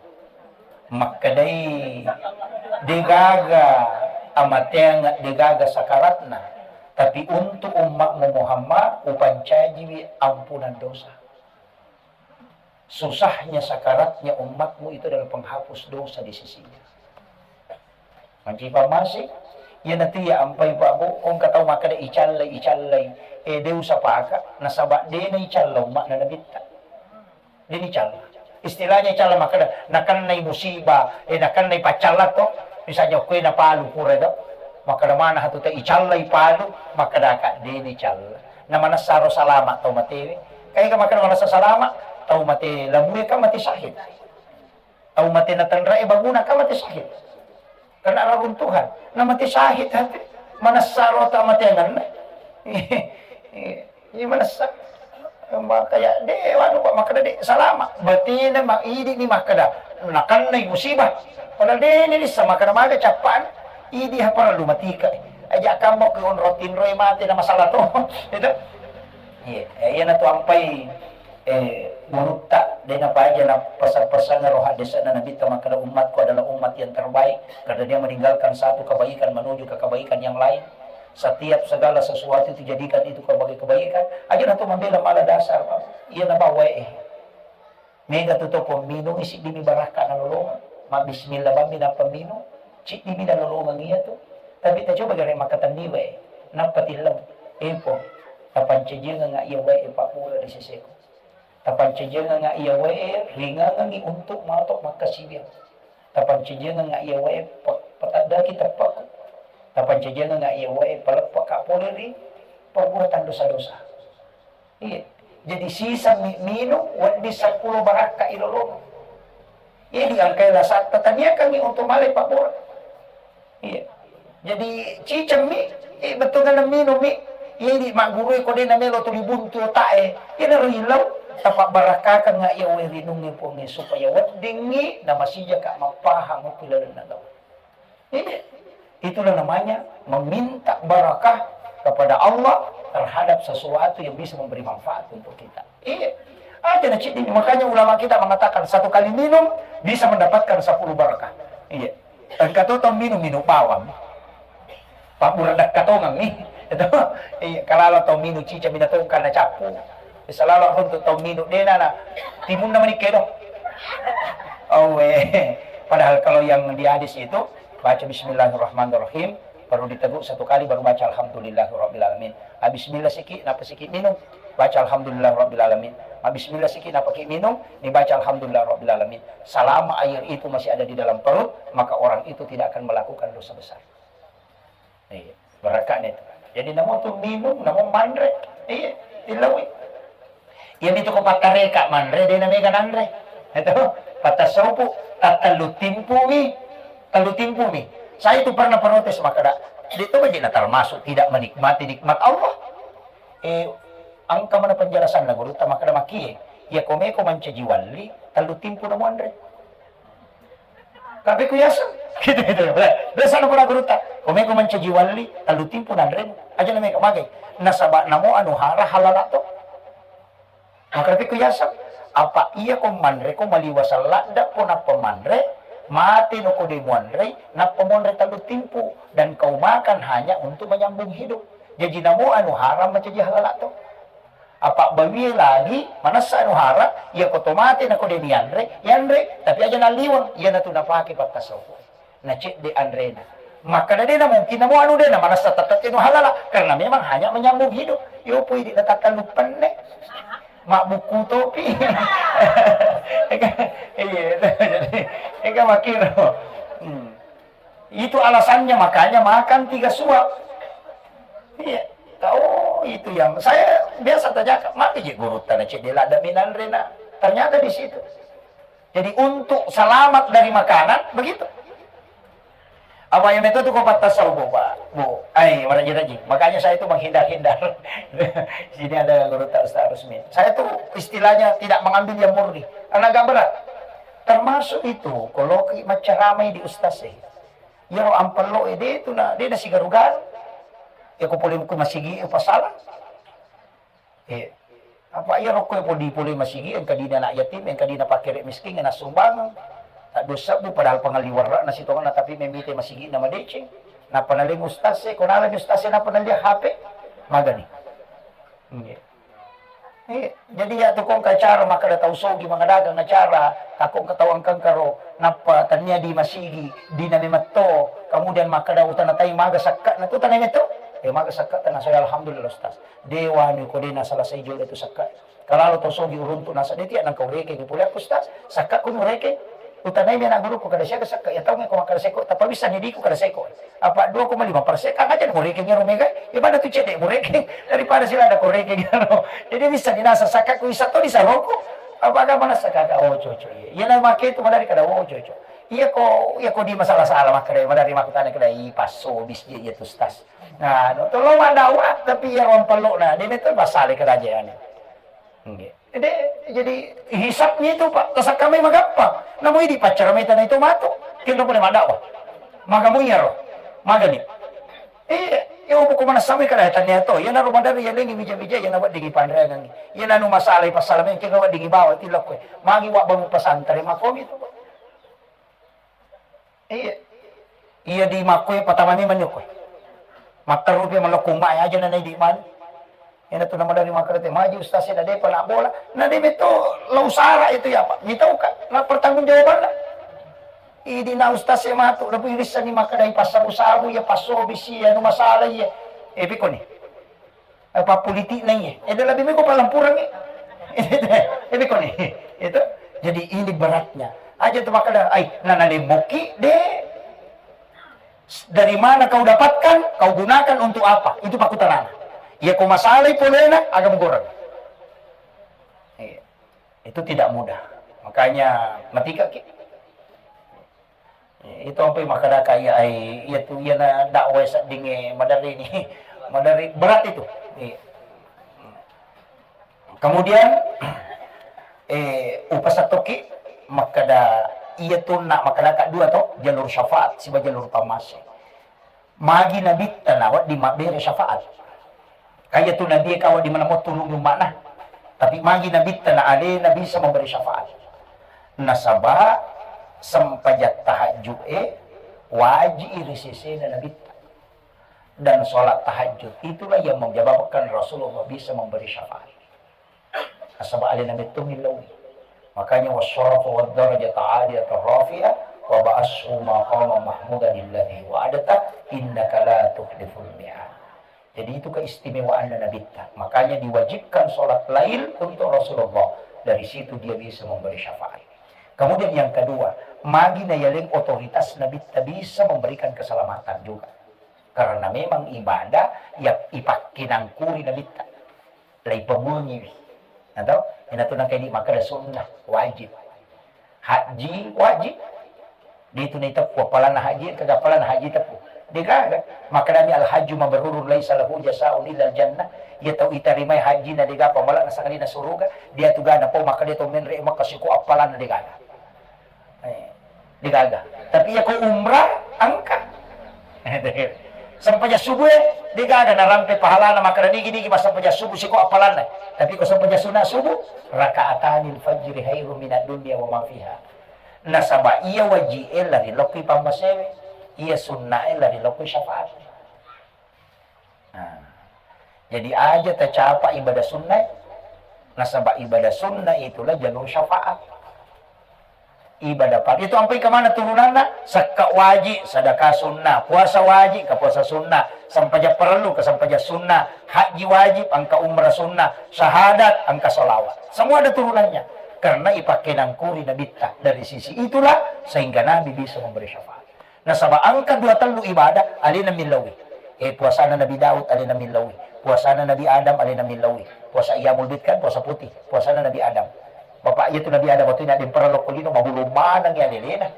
Makkedai, degaga amateang, degaga sakaratna, tapi untuk ummakmu Muhammad, upancajiwi ampunan dosa. Susahnya sakaratnya umatmu itu adalah penghapus dosa di sisinya. Mancipa masih, iya nanti ya ampai Pak Bu, engka tau makkeda icallai, icallai. Eh, de usapaka, nasaba de na icalla umma'na Nabitta. De nicalla. Istilahnya icalla makkeda, nakennai musibah, eh, nakennai paccalla to. Misalnya kue napalu pura do. Makkeda mana hatu te icallai palu, makkeda ka de nicalla. Na manessaro salama tau matewe. Kae ka makkeda manessa salama, tau mate lamue kan mate syahid. Tau mate natanrae banguna kan mate syahid. Kena raruntuhan. Na mate syahid hati. Manessaro ta mate anganna. Iya manessa. Makanya de wanu Pak makkeda de salama. Batena ma idi ni makkeda nakennai musibah. Padahal de ni lissa makkeda maga cappana. Idi ha parellu matika. Aja kammo ke onro tinroi mate na masalah to. Itu. Iya, eh, iya na tu ampai eh, gurutta, de napaja na pesa-, pesanna ro haddese'na Nabitta makkeda, "Umatku adalah umat yang terbaik karena dia meninggalkan satu kebaikan menuju ke kebaikan yang lain. Setiap segala sesuatu itu jadikan itu sebagai kebaikan." Aja na tu mambela mala dasar, Pak. Iya na bawa eh. Mega tu to pemminum isi dimi barakka na lolongang. Ma bismillah bammi na pemminum. Cik dimi na lolongang iya tu. Tapi ta coba gare makkatenni wae. Nappa tillau. Epo. Tapancajiangenga iya wae, Pak, pura di seseku. Tapancajiangenga iya wae ringangengi untuk matok makkasiwiang. Tapancajiangenga iya wae pe-, petaddaki teppaku. Tapancajiangenga iya wae paleppaka pole ri perbuatan dosa-dosa. Iya. Jadi sisa mi-, minung wedding seppulo barakka ilolongang. Iya diangkai lasatta taniakangi untuk malai pabbura. Iya. Jadi cicemmi, eh, bettuanna minummi. Iya, idi maggurui ko de namelo tuli buntu otae. Iyanaro ilau, tapabbarakkakengnga iya wae rinungnge Puangnge supaya weddingngi namasijaka mappahang okko ilalenna gau. Iya. Itulah namanya meminta barakah kepada Allah terhadap sesuatu yang bisa memberi manfaat untuk kita. Iya. Aja na ceddi. Makanya ulama kita mengatakan satu kali minum bisa mendapatkan sepuluh barakah. Iya. Engka to tau minum, minum bawang. Pabbura dakka tongeng ni. Itu. Iya, kalalo tau minum cica mina tongeng karena cappu. Bisa lalo untuk tau minum dena na timunna menikah do. Oh, eh. Padahal kalau yang di hadis itu baca bismillahirrahmanirrahim, baru diteguk satu kali, baru baca alhamdulillahirabbil alamin. Ah, bismillah siki, napa siki minum, baca alhamdulillahirabbil alamin. Ah, bismillah siki, napa ki minum, dibaca alhamdulillahirabbil alamin. Selama air itu masih ada di dalam perut, maka orang itu tidak akan melakukan dosa besar. Iya, barakane tu. Jadi namo tu minum, namo manre. Iya, tilawi. Iyami tu ko pattareka manre, de na mega nanre. Itu, pattasopu, tattellu timpumi, tellu timpumi. Saya itu pernah protes makkeda, de to baji na termasuk tidak menikmati nikmat Allah. Eh, engka mana penjelasanna gurutta makkeda makkie, iya ko meko mancaji walli, tellu timpu na muanre. Tapi ku yaseng. Gitu, gitu. Biasa na pura gurutta. Ko meko mancaji walli, tellu timpu nanremu. Aja na meko magai. Nasaba namo anu hara halala to. Maka tapi ku yaseng. Apa iya ko manre ko maliwa salladda ko nappa manre, mate no ko de muanre, nappa muanre tellu timpu dan kau makan hanya untuk menyambung hidup. Jadi namo anu haram mancaji halala to. Apa bawie lagi, manessa anu hara, iya ko to mate nako de nianre, yanre, tapi aja nalliweng, iyanatu napake pattasopo. Na cedde anrena. Makkada de na mungkin namo anu de na manessa tette anu halala, karena memang hanya menyambung hidup. Yo pui di natakkalu penne. Mabbuku topi. Iya, jadi, ega makiro. Hmm. Itu alasannya makanya makan tiga suap. Iya. Oh, itu yang saya biasa tanyakan, mati je guru tanah cedela ada minanre na. Ternyata di situ. Jadi untuk selamat dari makanan, begitu. Apa yang itu tuh kopat tasawuf, Pak? Bu, ai, waraji-raji. Makanya saya itu menghindar-hindar. Sini ada guru tak Ustaz Rusmin. Saya tuh istilahnya tidak mengambil yang murni. Karena agak berat. Termasuk itu, kalau ki macaramai di ustaz eh. Iyaro ampello e de tu na, de na sigaru-garu. Iya ko pole ku masigi e pasala. Eh, apa iyaro ko podi pole masigi engka dina anak yatim, engka dina pakere miskin, na sumbang. Tak dua sebbu padahal pengali warna na sitongenna tapi memite masigi na madeceng. Napa naleng ustaz e, ko naleng ustaz e napa naleng H P? Magani. Nggih. Eh, jadi ya tu kong acara makkeda tau sogi mangadagang acara, takong ke tau angkangkaro, nappa tania di masigi, di name matto, kemudian makkeda utana tai maga sakka na tu tanai metto. Eh, maga sakka tanah saya, alhamdulillah, Ustaz. Dewa ni ko dena salah saya juga itu sakka. Kalau tau sogi uruntu nasa de tiak nang kau reke ni pole aku, Ustaz. Sakka ku reke. Utanai mena guruku kada siaga sakka, ya tau meko makkada seko, tapi bisa ni diku kada seko. Apa dua koma lima persen, kan aja murekeng ero mega, ya pada tu cedde murekeng, daripada sila ada korekeng ero. Jadi bisa dinasa sakka ku bisa to disaroku. Apa agama nasa kaka, oh, coco, iya. Iya na make tu madari kada, oh, coco. Iya ko, iya ko di masalah-salah makkada, madari makkutana kada, i passo bis je, iya tu stas. Nah, no, tolong mandawa, tapi iya wan pello na, dia betul pasale kada aja ya ni. Nggih. Jadi, jadi hisabnya itu, Pak, tasakkamai magampang. Namo idi paccaramai tanah itu matu. Kenro pole maddawa. Maga muyaro. Magani. Iya, ya ubu ko manassamai kada tania to. Iya naro madari ya lengi bija-bija ya nawa digi panreangan. Iya nanu masalah pasal men kenro digi bawa tilok kowe. Magi wa bangun pesantren makomi itu, Pak. Iya. Iya di makkoe patama memang ni koe. Matteru pe malokko umma aja na naidi mani. Ena tu nama dari makkada te maju ustaz e na depa na bola. Na de beto lau sara itu ya Pak. Mitau ka na pertanggung jawabanna. Idi na ustaz e matu lebih bisa ni makkada i passabu-sabu ya passobi si anu masalah iya. Eh piko ni. Apa politik na iya. Ede lebih meko palampuran ni. Ede ko ni. Itu. Jadi ini beratnya. Aja tu makkada, ai, nana lemboki de. Dari mana kau dapatkan, kau gunakan untuk apa? Itu pakutanana. Iya ko masalah polena, agama goreng. Iya. Itu tidak mudah. Makanya matika ki. Eh, itu ampai makkadaka iya, ai, iya tu, iya na dakwah sedding, eh, maderri ni. Maderri berat itu. Iya. Kemudian, eh, upasattoki makkada iya tu na makkadaka dua to, jalur syafaat siba jalur pammase. Magi nabitta na wedding mabbere syafaat. Kaya tu nabi e ka wedding maneng mo turungi umma'na. Tapi magi nabitta na alena bisa memberi syafaat. Nasaba sempajang tahajud e waji ri sesena nabitta. Dan sholat tahajud itulah yang menyebabkan Rasulullah bisa memberi syafaat. Nasaba alena metto millau. Makanya wasyarafa wad darajata aliyata rafi'a wa ba'ashu maqama mahmudan alladhi wa'adta innaka la tukhliful mi'ad. Jadi itu keistimewaannya Nabitta. Makanya diwajibkan sholat lail untuk Rasulullah. Dari situ dia bisa memberi syafaat. Kemudian yang kedua, magi na yaleng otoritas Nabitta bisa memberikan keselamatan juga. Karena memang ibadah ya ipakkinangkuri Nabitta. Laipamuangiwi. Atau ina tu nangka ini makkada sunnah, wajib. Haji wajib. Di tu naiteppu appalanna haji, engka ga appalanna haji teppu. Degaga. Makkadami al hajju mabrurun laisa lahu jasaun illa al jannah. Iya tau itarimai haji na dega pamala na sangadina suruga. Dia tu gana po makkada to menre Makkah siko appalanna degaga. Eh, degaga. Tapi iya ko umrah, engka. Sempajang subuh e, degaga narampe pahalana makkada nigi-nigi massempajang subuh siko appalanna. Tapi ko sempajang sunat subuh, rakaatanil fajri khairum minad dunya wa ma fiha. Nasaba iya waji e lari lokki pammasewe, iya sunna e lari lokki syafaat. Nah, jadi aja tacapa ibadah sunnah, nasaba ibadah sunnah itulah jalur syafaat. Ibadah fardu itu ampai kemana turunanna? Sakka wajib, sedekah sunnah, puasa wajib, ke puasa sunnah, sempajang perlu, ke sempajang sunnah, haji wajib, engka umrah sunnah, syahadat, engka salawat. Semua ada turunannya. Karena ipakkenangkuri Nabitta dari sisi itulah sehingga Nabi bisa memberi syafaat. Nasaba engka dua tellu ibadah alena millaui. Eh, puasana Nabi Daud alena millaui. Puasana Nabi Adam alena millaui. Puasa Qiyamul Bid kan puasa putih. Puasana Nabi Adam. Bapak iya tu Nabi Adam waktu ini ada yang pernah lokko lino mabulu maneng ya lelena.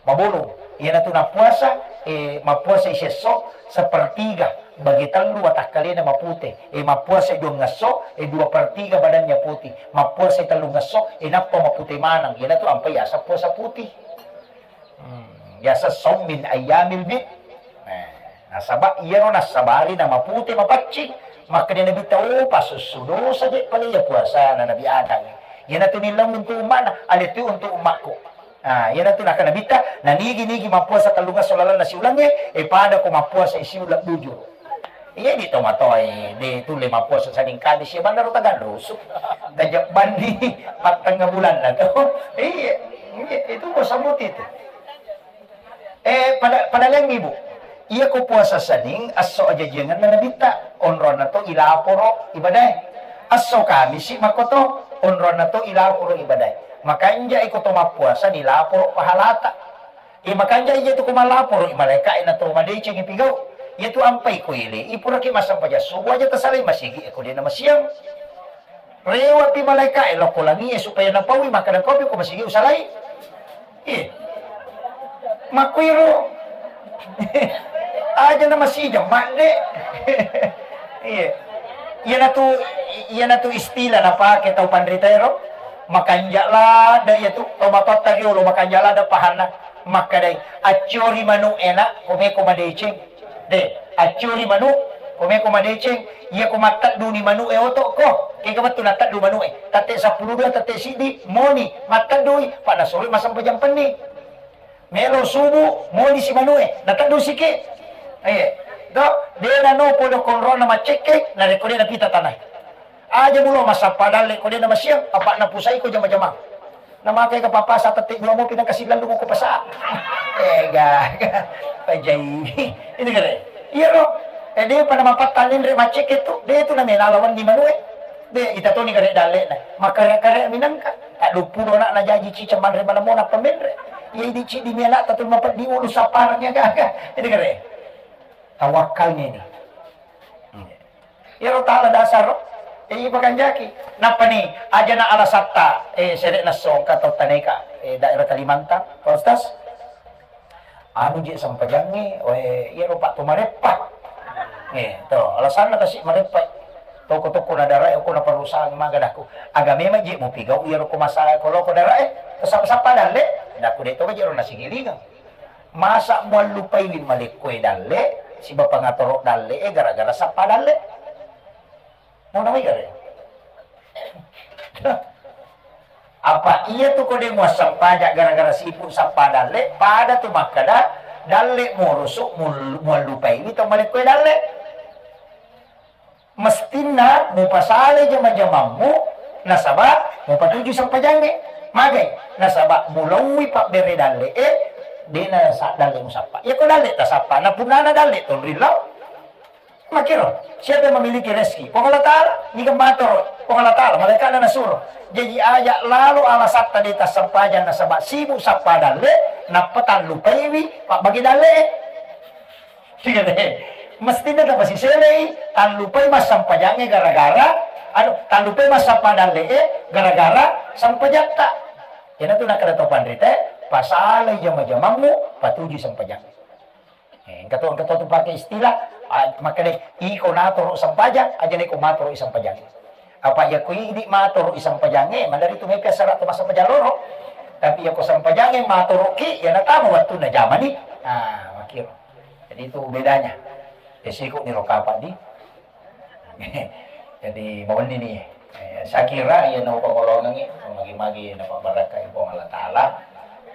Mabulu. Iya tu na puasa, eh, mappuasa isesso sepertiga bagi tellu watakkalena mapute. Eh, mappuasa dua ngesso, eh, dua per tiga badannya putih. Mappuasa tellu ngesso, eh, nappa mapute maneng. Iya tu ampai yasa puasa putih. Hmm, biasa saum min ayyamil bid. Nah, nasaba iyaro nassabari na mapute mapaccing. Makkeda Nabi ta, oh, pasussu dosa je pale ya puasa na Nabi Adam. Iyanatu nillau untuk ummana, ale tu untuk ummakku. Nah, iyanatu naka Nabi ta, na nigi-nigi mappuasa tellungesso lalenna siulengnge, e pada ko mappuasa siuleng bujur. Iya, di tomatoae, de tulle mappuasa Senin Kamis, iya, bannaro tagallusu. Gajah bandi, pattengnga bulanna to. Iya, iya, itu puasa muti itu. Eh, pada, pada laing, Ibu. Iya, ko puasa Senin, esso ajajiangenna Nabitta, onronna to ilaporo ibadae. Esso Kamisi makkoto, onronna to ilaporo ibadae. Makanja iko to mappuasa nilaporo pahalata. Iya, makanja iya tu ko malaporo i malaeka'e na to madecengi pigau. Iya tu ampai ko ele, ipuraki massempajang subuh aja tasalai masigi e ko de na masiang. Rewa pi malaeka'e lao ko langie supaya napaui makkeda kopi ko masigi usalai. Iya. Makkuiro. Aja na masijang madde. Iya. Iyanatu, iyanatu istilah napake tau panrita ero. Makanja ladda iya tu, tau matotta riolo makanja ladda pahanna. Makkadai, accori manu e na, komeko madeceng. De, accuri manu, komeko madeceng, iya ko mattedduni manu e oto ko, kega wettu natteddu manu e, tette seppulo dua, tette siddi, moni, matteddui, pa nasuroi massempajang penni. Melo subuh, moni si manu e, nateddu siki. Eh, do, de nano podo konrona maccekke, narekko de napita tanai. Aja mulo massappa dalle ko de na masiang, apa napusai ko jama-jama. Namakai ke papa sa tette dua mopi na kasi lalu ko pasa. Ega, pajai. Ini kare. Iya ro. Eh, de pada mapattanin re macek itu. De itu namanya lawan di manue. De, ita toni kare dalle na. Makare-kare minangka. Tak dupu dona na jaji cica manre mana mona pemenre. Iya ini cidi miala tatul mapet di ulu saparang ya gaga. Ini kare. Tawakkalnya ini. Iyaro tala dasar ro, eh, ipakanjaki. Nappani, ajana alasatta, eh, sere'na songka tau taneka, eh, daerah Kalimantan, Pak Ustaz. Anu je sempajangnge, eh, iyaro Pak to mareppa. Eh, to, alasanna kasi mareppa. Toko-toko na darai, oko na perusahaan maga daku. Aga memang je mupigau iyaro ko masa ko loko darai, to sappa-sappa dalle, daku de to je ro nasigilingang. Masa muallupaiwi malekkoe dalle, siba pangatoro dalle e gara-gara sappa dalle. Nauna mai gare. Apa iya tu ko de muassempajang gara-gara sibuk sappa dalle, pada tu makkada dalle murusu mul-, muallupaiwi to malekkoe dalle. Mestinna mupasalai jama-jamammu, nasaba mupatuju sempajangnge. Magai? Nasaba mulauwi pabbere dalle'e, dena sa-, dalle musappa. Iya ko dalle tasappa, na punnana dalle tonrillau. Makiro, siapa yang memiliki rezeki? Puang Allah Ta'ala, niga matoro, Puang Allah Ta'ala, malaikatna nasuro. Jaji aja lalo alasatta de tassempajang nasaba sibuk sappa dalle, nappa tallupaiwi pabbage dalle. Iya deh. Mestinna tapasiselei, tallupai massampajangnge gara-gara, anu, tallupai massappa dalle'e gara-gara sampajatta. Iyanatu nakkeda to panrita, pasalai jama-jamammu, patuju sampajang. Eh, engka to, engka to tu pake istilah, ah, makkeda, iko natoro sampajang, aja iko matoro sampajang. Apa iya ko idi matoro sampajangnge, madari tu mepi assara to massapajang loro. Tapi iya ko sampajangnge matoroki, iya natama wattunna jamani. Ah, makiro. Jadi itu bedanya. Resiko ni ro kapang di. Jadi, mawenni ni. Eh, saya kira iya na upangolongengi, magi-magi na pabarakai Puang Allah Ta'ala.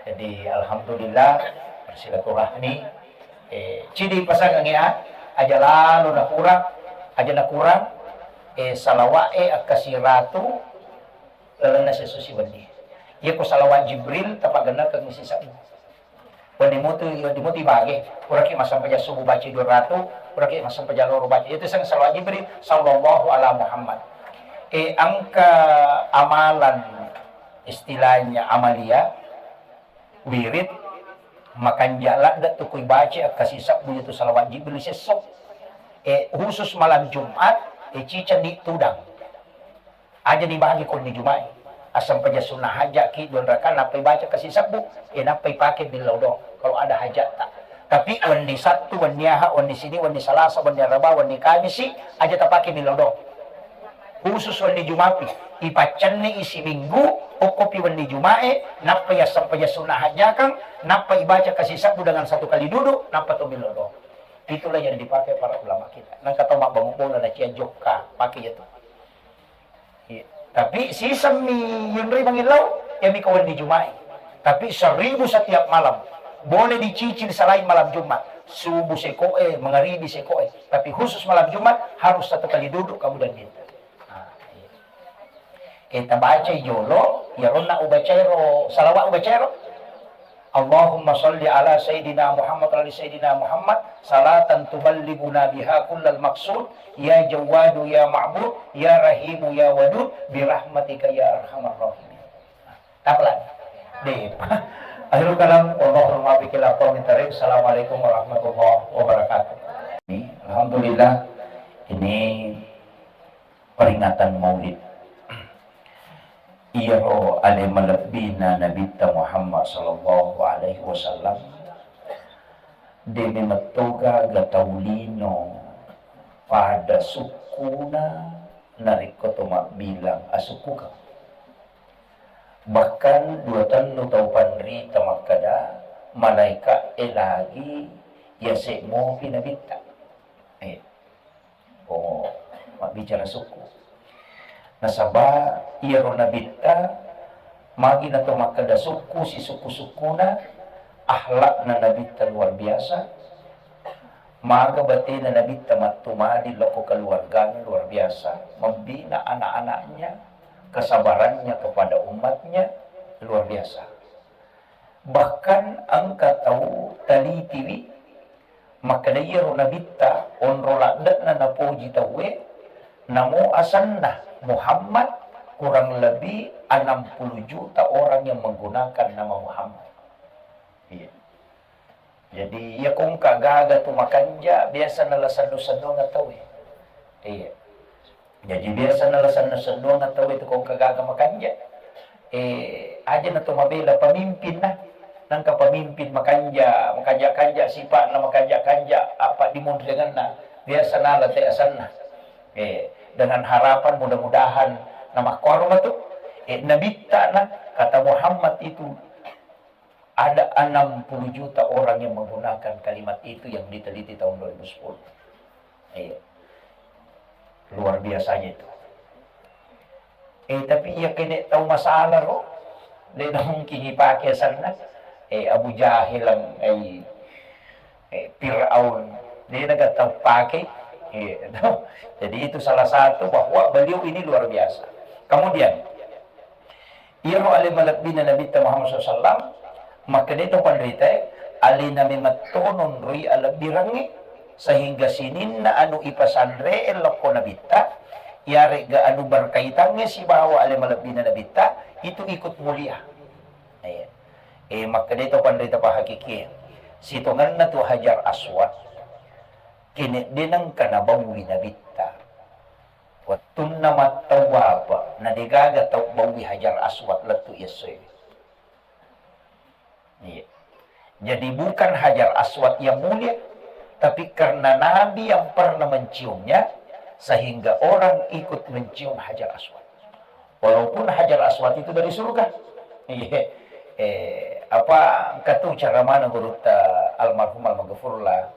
Jadi, alhamdulillah, bersilaturahmi. Eh, cidi pasangengi, ah, aja lalo nakurang, aja nakurang, eh, salawat, eh, akkasi ratu, lalenna sesso siwenni. Iya ko salawat Jibril, tapagennakeng sisebbu. Wenni mutu, wenni mutu bage, puraki massampajang subuh baca dua ratu, puraki massampajang loro baca. Itu sang salawat Jibril, sallallahu ala Muhammad. Eh, engka amalan, istilahnya amalia, wirid, makanja ladde tu kui baca, akkasi sebbu itu salawat Jibril sesso. Eh, khusus malam Jumat, eh, cicani tudang. Aja ni bagi konni Juma'i. Assampajang sunnah hajat ki dua rakaat, nappai baca kasi sebbu, eh, nappai pake millau doang kalau ada hajat ta. Tapi wenni Sabtu, wenni Ahad, wenni Sini, wenni Salasa, wenni Araba, wenni Kamisi, aja tapake millau doang. Khusus wenni Juma'i, ipaccanni isi minggu, okkopi wenni Juma'e, nappai assampajang sunnah hajakang, nappai baca kasi sebbu dengan satu kali duduk, nappa to millau doang. Itulah yang dipakai para ulama kita. Nangka tau mabbangun bola na cia jokka, pakai itu. Iya. Tapi sisemmi yunrui mangillau, ya mika wenni Juma'i. Tapi seribu setiap malam. Boleh dicicil selain malam Jumat. Subuh sekoe, mangaribi sekoe. Tapi khusus malam Jumat harus satu kali duduk kamu dan minta. Nah, iya. Kita baca jolo, ya ronna ubacairo, salawat ubacairo. Allahumma salli ala Sayyidina Muhammad wa ala Sayyidina Muhammad, salatan tuballighuna biha kullal maqsud, ya Jawwadu ya Ma'bud, ya Rahimu ya Wadud, birahmatika ya arhamar rahimin. Tapelan. Deh. Akhirul kalam, wallahul muwaffiq ila aqwamit thariq. Assalamualaikum warahmatullahi wabarakatuh. Ini, alhamdulillah, ini peringatan Maulid. Iyaro ale malebbina Nabitta Muhammad sallallahu alaihi wasallam, de memettoga ga tau lino pada sukkuna narekko to mabbilang asukkukeng. Bahkan dua tellu tau panrita makkeda, malaeka'e lagi yase' mopi Nabitta. Eh, oh, mabbicara sukku. Nasaba iyaro Nabitta, magi nato makkeda sukku, sisukku-sukkuna, akhlakna Nabitta luar biasa, maga batena Nabitta mattumadi loko keluargana luar biasa, membina anak-anaknya, kesabarannya kepada umatnya luar biasa. Bahkan engka tau talitiwi makkeda iyaro Nabitta onro ladde'na napoji tauwe, namo asenna Muhammad, kurang lebih enam puluh juta orang yang menggunakan nama Muhammad. Iya. Jadi, iya ko engka gaga tu makanja, biasa nala sennu-sennuang tauwe. Iya. Jadi, biasa nala sennu-sennuang tauwe tu ko engka gaga makanja. Eh, aja na to mabela pemimpin na. Nangka pemimpin makanja, makanja-kanja sipa'na, makanja-kanja apa dimunriangenna. Biasa nala te asenna. Eh, dengan harapan mudah-mudahan na makkuaro matu. Eh, Nabitta na kata Muhammad itu ada enam puluh juta orang yang menggunakan kalimat itu yang diteliti tahun dua ribu sepuluh. Iya. Luar biasanya itu. Eh, tapi iya kene tau masalah ro, de mungkin ipake asenna. Eh, Abu Jahil, eh, eh, Fir'aun, de naga tau pake. Eh, jadi itu salah satu bahwa beliau ini luar biasa. Kemudian, iyaro ale malebbina Nabitta Muhammad sallallahu alaihi wasallam, makkedai to panritae, alena memettono nroi alebbirengnge, sehingga sininna anu ipasanre'e lokko Nabitta, iyare'ga anu berkaitangnge sibawa ale malebbina Nabitta, itu ikut mulia. Iya. Eh, makkedai to panrita pahakikie, sitongenna tu Hajar Aswad, kene de nengka nabaui Nabitta. Wettunna mattawwafa, na degaga tau baui Hajar Aswad lettu essoe. Iya. Jadi bukan Hajar Aswad yang mulia, tapi karena Nabi yang pernah menciumnya, sehingga orang ikut mencium Hajar Aswad. Walaupun Hajar Aswad itu dari surga. Iya. Eh, apa, engka tu ceramana gurutta almarhum almaghfurlah,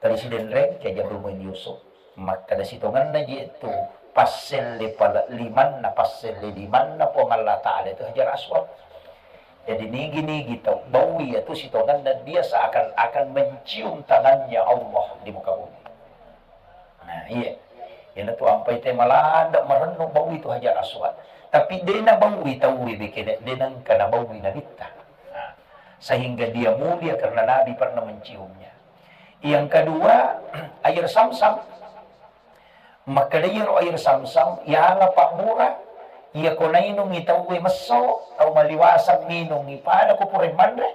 Presiden Reng, Kiai Abdul Muin Yusuf. Makkeda sitongenna je tu passelle pale-, limanna, passelle limanna Puang Allah Ta'ala itu Hajar Aswad. Jadi nigi-nigi tau baui itu sitongenna dia seakan-akan mencium tangannya Allah di muka bumi. Nah, iya. Iyana tu ampai te malanda marennu baui itu Hajar Aswad. Tapi de nabaui tauwe bekene, de nengka nabaui Nabitta. Nah, sehingga dia mulia karena Nabi pernah menciumnya. Yang kedua, air Samsam. Makkeda iyaro air Samsam, iyala pabbura, iya ko nainungi tauwe messo, tau maliwasang minungi pada ko pura manre.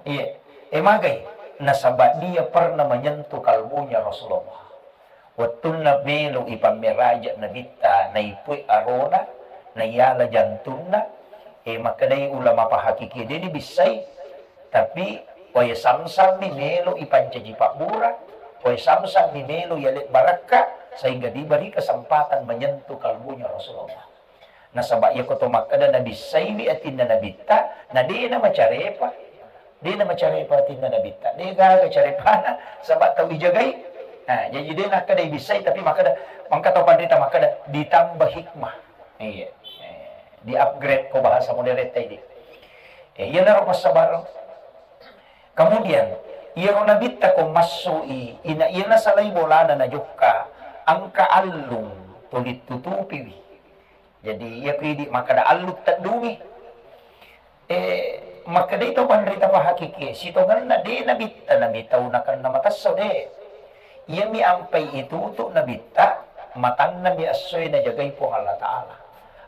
Iya, e magai, nasaba dia pernah menyentuh kalbunya Rasulullah. Wettunna melo ipammeraja Nabitta, naipue arona, naiyala jantunna, e, makkedai ulama pahakiki, de nibissai, tapi wae Samsam ni melo ipancaji pabbura, wae Samsam ni melo yale barakka, sehingga diberi kesempatan menyentuh kalbunya Rasulullah. Nasaba iyako to makkeda nabissaiwi atinna Nabitta, na de namacarepa, de namacarepa atinna Nabitta, de gaga carepana, saba tau ijagai. Nah, jadi de nakkeda ibissai, tapi makkeda, mangka tau panrita makkeda ditambah hikmah. Iya. Eh, di-upgrade ko bahasa modern tadi. Eh, iyanaro passabareng. Kemudian, Iyaro nabitta ko massu'i, ina iya nasalai bolana najokka, engka allung tuli tutupiwi. Jadi, iya ko idi makkeda allung teddungi. Eh, makkedai tau panrita pahakikie, sitongenna de nabitta nami tau nakenna matesso de. Iyami ampai itutu nabitta, matannami essoe najagai Puang Allah Ta'ala.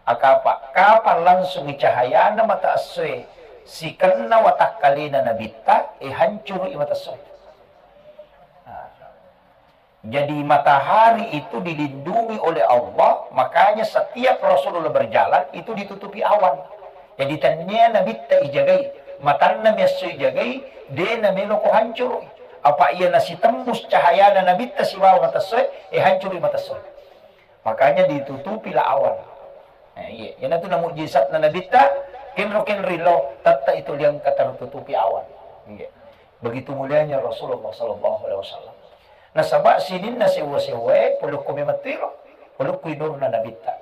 Akapa, kapang langsungi cahayana mata essoe sikenna watakkalena nabitta, eh, hancurui mata essoe. Nah. Jadi matahari itu dilindungi oleh Allah, makanya setiap Rasulullah berjalan itu ditutupi awan. Jadi tennia nabitta ijagai, matanna miesso ijagai, de namelo ko hancurui. Apa iya nasitembus cahayana nabitta sibawa mata essoe, eh, hancurui mata essoe. Makanya ditutupi la awan. Nah, iya, iyanatu na mujizatna nabitta, kenro-kenro lo, tetta itu liangka tertutupi awan. Iya. Begitu mulianya Rasulullah sallallahu alaihi wasallam. Nasaba sininna sewwa-sewwae polokko memang tuiro, polokko inurna nabitta.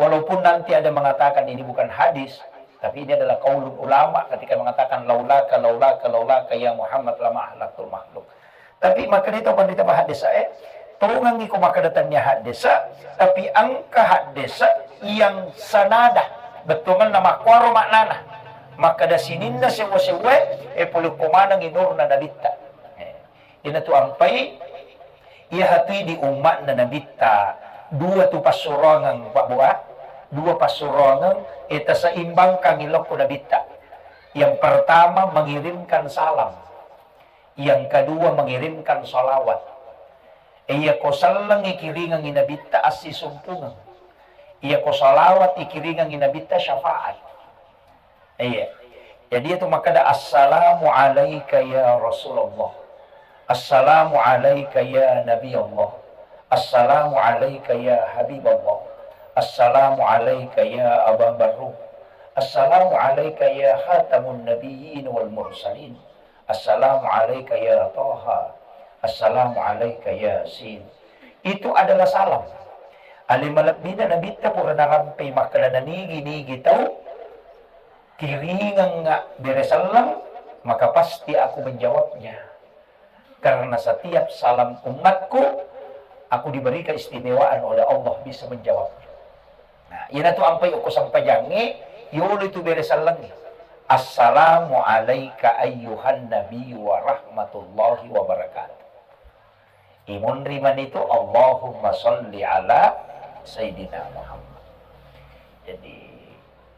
Walaupun nanti ada mengatakan ini bukan hadis, tapi ini adalah qaulul ulama ketika mengatakan laulaka, laulaka, laulaka ya Muhammad lama ahlaktul makhluk. Tapi makkeda tau panrita pahaddesa e, tongangi ko makkeda tennia haddesa, tapi engka haddesa yang sanada, bettuanna makkuaro maknana. Makkeda sininna sewwa-sewwae, e polokko maneng inurna nabitta. Eh, iyanatu ampai, iya hatui di ummatna nabitta, dua tu passuroangeng, Pak Bu, ah. Dua passuroangeng, eh, taseimbangkangi lokko nabitta. Yang pertama, mengirimkan salam. Yang kedua, mengirimkan salawat. Eh, iya ko selleng ikiringengi nabitta assisumpungeng. Iya ko salawat ikiringengi nabitta syafaat. Iya. Jadi itu makkeda, "Assalamu alaika ya Rasulullah. Assalamu alaika ya Nabi Allah. Assalamu alaika ya Habib Allah. Assalamu alaika ya Aba Barru. Assalamu alaika ya Khatamun Nabiyyin wal Mursalin. Assalamu alaika ya Toha. Assalamu alaika ya Sin." Itu adalah salam. Ali malebbina nabitta pura narampei makkeda nanigi-nigi tau kiringengnga bere selleng, maka pasti aku menjawabnya. Karena setiap salam umatku, aku diberi keistimewaan oleh Allah bisa menjawab. Nah, iyanatu ampai okko sempajangnge, yolo itu bere sellengnge. Assalamu alaika ayyuhan nabiyyu wa rahmatullahi wa barakatuh. Imunri manitu, Allahumma salli ala Sayyidina Muhammad. Jadi,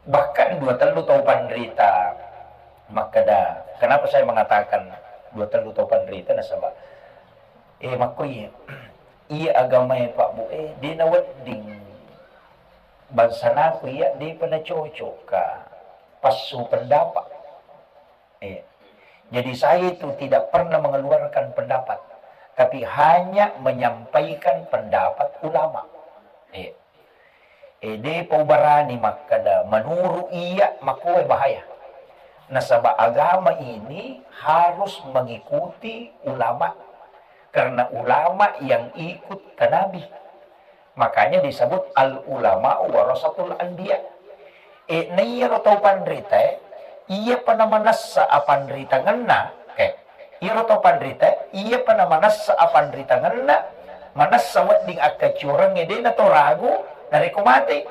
bahkan dua tellu tau panrita makkeda, kenapa saya mengatakan dua tellu tau panrita, nasaba, eh, makko iya, iya agamae Pak Bu, eh, de nawedding bangsanaku iya, depa nacocok ka passu pendapat. Eh, jadi saya itu tidak pernah mengeluarkan pendapat, tapi hanya menyampaikan pendapat ulama. Eh, eh, depa ubarani makkeda, menurut iya, makkoe bahaya. Nasaba agama ini harus mengikuti ulama, karena ulama yang ikut ke Nabi. Makanya disebut al ulama warasatul anbiya. Eh, na iyaro tau panrita, eh, iyapa namanessa apanritangenna, eh, iyaro tau panrita, iyapa namanessa apanritangenna, manessa wedding akkaciorengnge, de nato ragu narekko mate.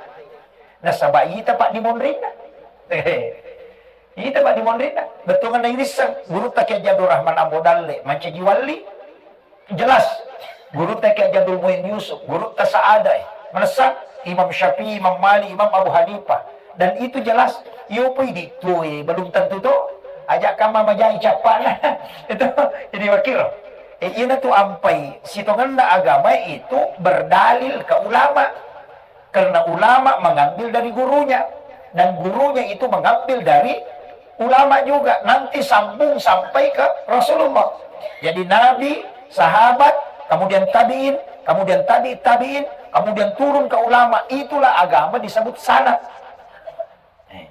Nasaba ita paddimonrinna. Ita paddimonrinna. Bettuanna irisseng, gurutta Kiai Haji Abdul Rahman Ambo Dalle, mancaji walli, jelas. Gurutta Kiai Haji Abdul Muin Yusuf, gurutta Saada, eh. Manessa Imam Syafi'i, Imam Malik, Imam Abu Hanifah. Dan itu jelas, yo poi di tuo, eh, belum tentu to. Aja kama majai cappana. Itu, jadi wakil. Eh, ina tu ampai, sitongenna agama itu berdalil ke ulama. Karena ulama mengambil dari gurunya, dan gurunya itu mengambil dari ulama juga. Nanti sambung sampai ke Rasulullah. Jadi Nabi, sahabat, kemudian tabi'in, kemudian tabi' tabi'in, kemudian turun ke ulama. Itulah agama disebut sanad. Eh,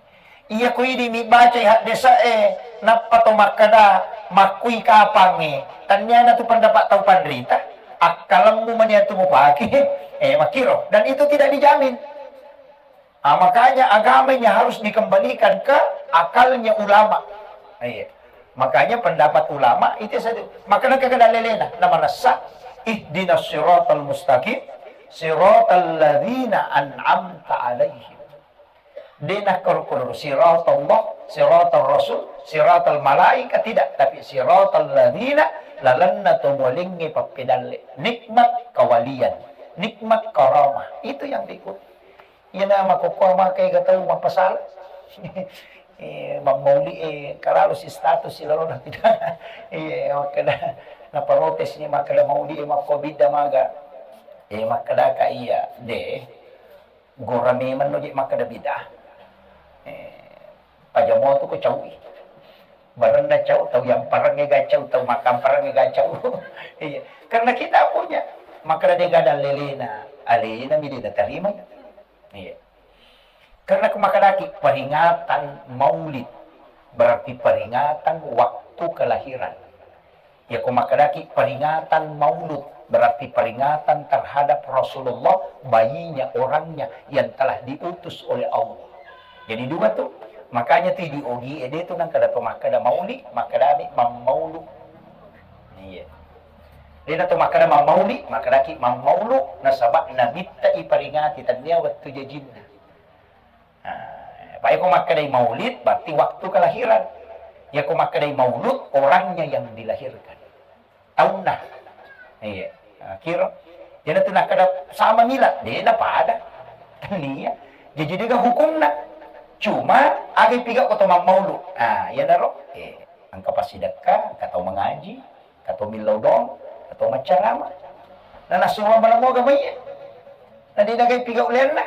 iya ko idi mi bacai haddesa e, nappa to makkeda, makkui kapangnge, tanniana tu pendapat tau panrita, akkalemmu mani atu mupake, eh, makkiro. Dan itu tidak dijamin. Ah, makanya agama ini harus dikembalikan ke akalnya ulama. Iya. Makanya pendapat ulama itu satu. Maka nengka kedalelena, nama nessa, "Ihdinas siratal mustaqim, siratal ladzina an'amta alaihim." De nakkoro-koro siratallah, siratal rasul, siratal malaika, tidak, tapi siratal ladzina, lalenna to mualengnge pappedalle. Nikmat kawalian, nikmat karamah, itu yang diikuti. Iyana makkokkoe maka ega tau mappasala. Eh, mammauli, eh, kalalu si status si lalona tidak. Iya, makkeda, naparotes ni makkeda mauli, eh, makko bidda maga. Eh, makkedaka iya, de. Gora memang no je makkeda bidda. Eh, pajamoa tu ko caui. Barenna cau, tau yang parengnge ga cau, tau makan parengnge ga cau. Iya. Karena kita punya, makkeda de ga dallelena, alena mi de natarima. Iya. Karena ko makkedaki peringatan maulid, berarti peringatan waktu kelahiran. Ya, ko makkedaki peringatan maulud, berarti peringatan terhadap Rasulullah, bayinya, orangnya yang telah diutus oleh Allah. Jadi dua tuh. Makanya tuh di ogi ede tuh nang kada to makkeda mauli, makkedami mammaulu. Iya. Dena to makkeda mammauli, makkedaki mammaulu, nasaba nabitta iperingati tennia wettu jajinna. Nah, baik ko makkedai maulid, berarti waktu kelahiran. Ya ko makkedai maulud, orangnya yang dilahirkan. Taunna. Iya. Nah, kira. Jadi tu nakkeda sama milad, dena pada. Tennia. Jadi dega hukumna. Cuma aga piga ko to mammaulu. Nah, iya naro. Eh, engka passidekka, engka tau mengaji. Atau millau doang, atau maccarama. Na nasuro mala moga mai. Na de nagai piga ulenna.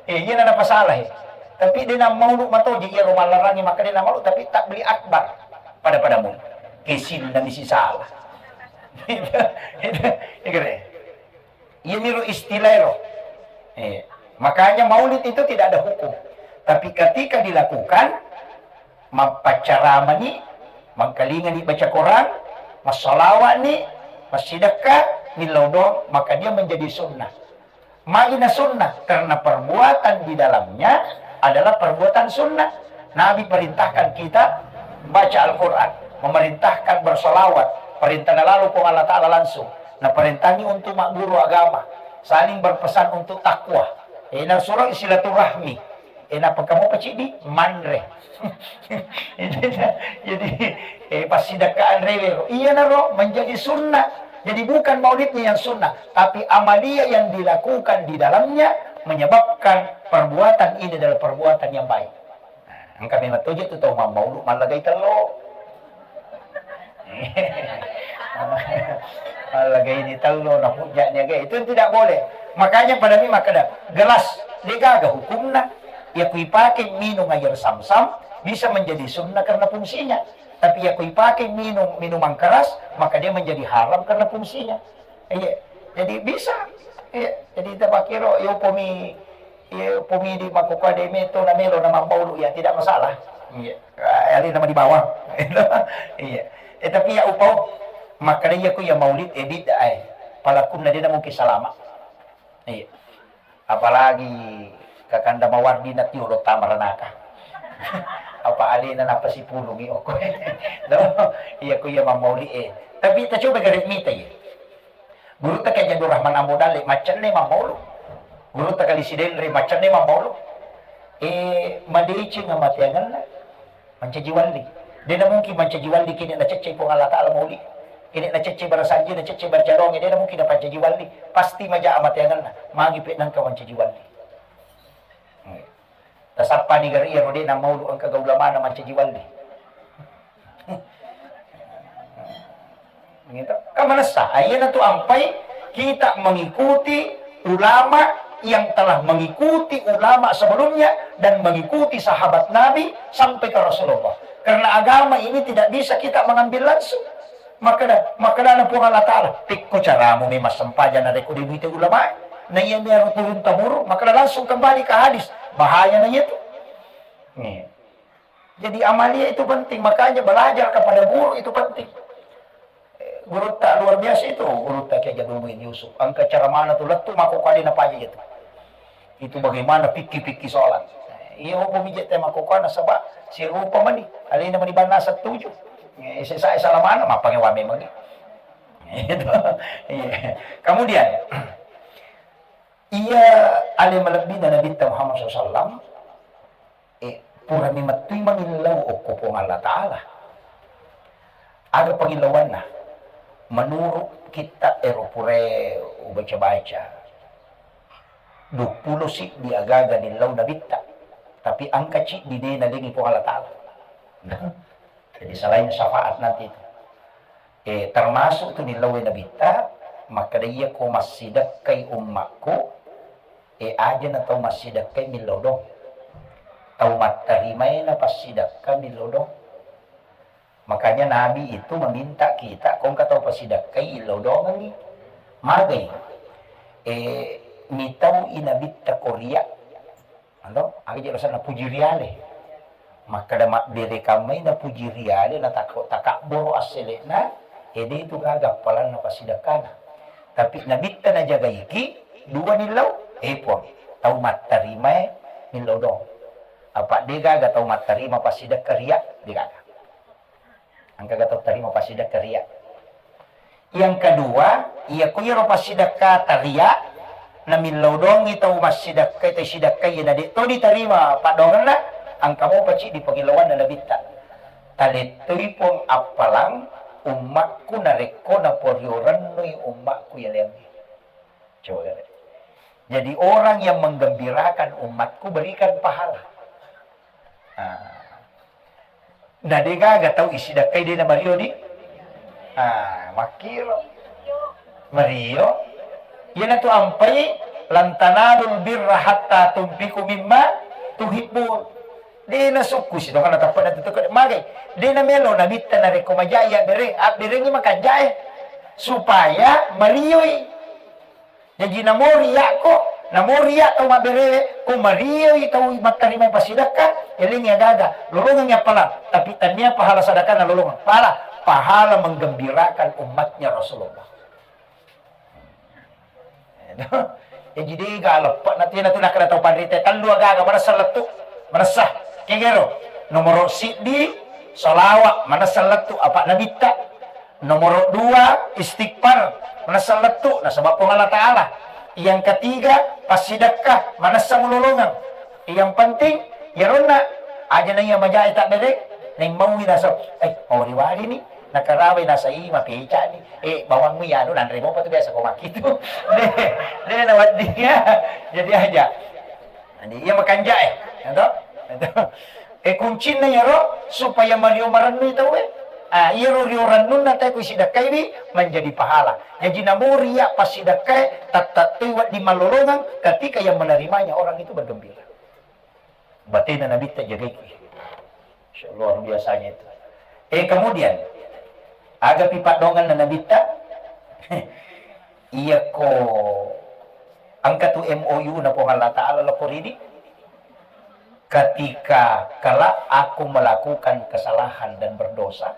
Eh, iya na napasala, eh. Tapi de na maulu matoji iya ro mallarangi, maka de na maulu, tapi tak beli akbar pada-padamu. Kesin dan isi salah. Iya, kira. Iya miru istilah ro. Eh, makanya maulid itu tidak ada hukum. Tapi ketika dilakukan, mappaccaramani, mangkalingani baca Quran, massalawani, massidekka, millau doang, maka dia menjadi sunnah. Magi na sunnah? Karena perbuatan di dalamnya adalah perbuatan sunnah. Nabi perintahkan kita baca Al-Quran, memerintahkan bersalawat, perintah lalu Puang Allah Ta'ala langsung. Nah, perintahnya untuk mak guru agama, saling berpesan untuk takwa. Eh, nah, surah silaturahmi. Eh, nappa kamu pacidi manre. Jadi, eh, passidakkaan rewe ro. Iya naro menjadi sunnah. Jadi bukan maulidnya yang sunnah, tapi amalia yang dilakukan di dalamnya menyebabkan perbuatan ini adalah perbuatan yang baik. Nah, engka memang toje tu tau mammaulu mallagai tello. Mallagai ni tello na hujjah ni aga. Itu tidak boleh. Makanya pada mi makkeda, gelas degaga hukumna. Ya kui pakai minum air sam-sam bisa menjadi sunnah karena fungsinya. Tapi ya kui pakai minum minuman keras, maka dia menjadi haram karena fungsinya. Iya. Jadi bisa. Iya. Jadi tapakiro yo pomi Iya, pumi di makkokkoe de meto na melo na mammaulu, ya tidak masalah. Iya. Ah, ali nama di bawah. Iya. Eh, tapi ya upau makkeda iya ku ya maulid, eh, bid'ah, eh. Palakunna de na mungkin salama. Iya. Apalagi kakanda mawardi na tiolo tamaranaka. Apa alena napa sipulungi okko. No? Iya ku ya mammauli, eh. Tapi kita coba gare mita ya. Gurutta Kiai Abdul Rahman Ambo Dalle, maccenne mammaulu. Gurutta Kali Sidenre, maccenne mammaulu. Eh, madeceng amateangenna, mancaji walli. Dena mungkin mancaji walli kini nacecce Puang Allah Ta'ala mauli. Kini nacecce barasanji, nacecce barcadonge, dena mungkin napancaji walli. Pasti maja amateangenna, magi pe nangka mancaji walli. Tasappani gari iyaro de nammaulu engka ga ulamana mancaji walli. Gitu. Kan manessa, aiyana tu ampai kita mengikuti ulama yang telah mengikuti ulama sebelumnya dan mengikuti sahabat Nabi sampai ke Rasulullah. Karena agama ini tidak bisa kita mengambil langsung. Makkeda, makkedana Puang Allah Ta'ala, "Pekko caramu mi massempajang narekko de muite ulamae?" Na iya mi aro turun temurun, makkeda langsung kembali ke hadis. Bahaya na iya tu. Nih. Jadi amalia itu penting, makanya belajar kepada guru itu penting. Eh, guru tak luar biasa itu, guru tak Kiai Jadumuin Yusuf. Engka cara mana tu lettu mako kali na paja itu. Itu bagaimana fikih-fikih sholat. Iya, opo mije tema kokona sebab sirupa mani, alena mani banna setuju. Eh, sesa salamana, mappangewa memang. Itu. Iya. Kemudian, iya, ale malebbina Nabitta Muhammad sallallahu alaihi wasallam, eh, purani mettui mangillau okko Puang Allah Ta'ala. Aga pangillauanna? Menurut kitta ero purae ubaca-baca, duappulo siddi agaga nillau Nabitta, tapi engka ciddi de nalengi Puang Allah Ta'ala. Jadi selain syafaat nanti itu. Eh, termasuk tu nillau Nabitta, makkeda, "Iya ko massidekkai ummakku, eh, aja na tau massidekkai millau dong. Tau mattarimae na passidekka millau dong." Makanya Nabi itu meminta kita, "Ko engka tau pasidekkai, illau dongengi." Magai? Eh, mitau i Nabitta ko riya. Atau, aga je alasanna, puji riale. Makkeda mabbere kammai na puji riale, na tako-, takabboro assele'na, ede itu gaga appalanna pasidekkana. Tapi Nabitta najagaiki, dua nillau, eh, Puang, tau mattarimae millau dong. Apa de gaga tau mattarima pasidekka riya, de gaga. Engkaga tau tarima pasidekka riya. Yang kedua, iya ko iyaro pasidekka tariya, namillau dongi tau massidekka, tau sidekka iya na de to ditarima paddoangenna, engka mopa ciddi pangillauanna Nabitta. Talettui Puang appalang ummakku narekko naporio rennui ummakku iya leangnge. Coba lihat. Jadi orang yang menggembirakan umatku berikan pahala. Ah. Na de gaga tau isidakkai de na mario di. Ah, makkiro. Mario. Iyanatu ampai, "Lan tanalul birra hatta tunfiqu mimma tuhibbun." De na sukku si tongana tappa na tutuku magai. De na melo nabitta narekko majai abbereng, abberengi makanjae. Supaya marioi. Jaji namori yakko, namori yak tau mabberewe, ko marioi tau mattarima pasidakka, elengi agaga, lolongengi appalang, tapi tania pahala sadakana lolongeng, pala pahala menggembirakan umatnya Rasulullah. Jaji dega leppa na tena tu nakkeda tau panrita tellu agaga manessa lettu, manessa kegero, nomoro siddi, salawat, manessa lettu apa nabitta. Nomoro dua, istighfar, manessa lettu nasaba Puang Allah Ta'ala. Yang ketiga, passidekka, manessa mulolongeng. Yang penting, yaronna aja na iya majae tabbereng, neng maui nasa, eh, mawari-wari ni, nakarabai nasa i mapeca ni. Eh, bawangmu yanu nanre mopa tu biasa ko makkitu. De, de na wedding ya. Jadi aja. Jadi iya makanjae, ya toh? Ya toh? Eh, kuncinna iyaro supaya mario marennui tauwe. Ah, iyaro rio rennunna tae ku sidakkaiwi menjadi pahala. Jaji namori iya passidakkae tattattui wedding mallolongeng ketika yang menerimanya orang itu bergembira. Batena nabitta jagaiki. Masya Allah, luar biasanya itu. Eh, kemudian, agapi paddoangenna nabitta? Iyako engka tu M O U na Puang Allah Ta'ala loko ridi, ketika kelak aku melakukan kesalahan dan berdosa,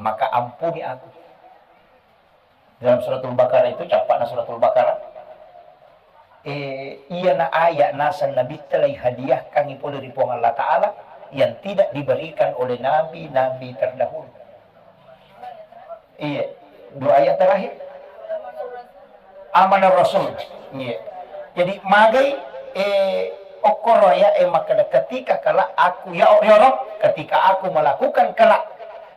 maka ampuni aku. Dalam Suratul Baqarah itu, cappa'na Suratul Baqarah, eh, iyana ayat naseng nabitta lai hadiahkan pole ri Puang Allah Ta'ala yang tidak diberikan oleh nabi-nabi terdahulu. Iya, dua ayat terakhir. Amanah Rasul. Iya. Jadi magai, eh, okkoro ya, eh, makkeda ketika kala aku ya, ya Rob, ketika aku melakukan kala,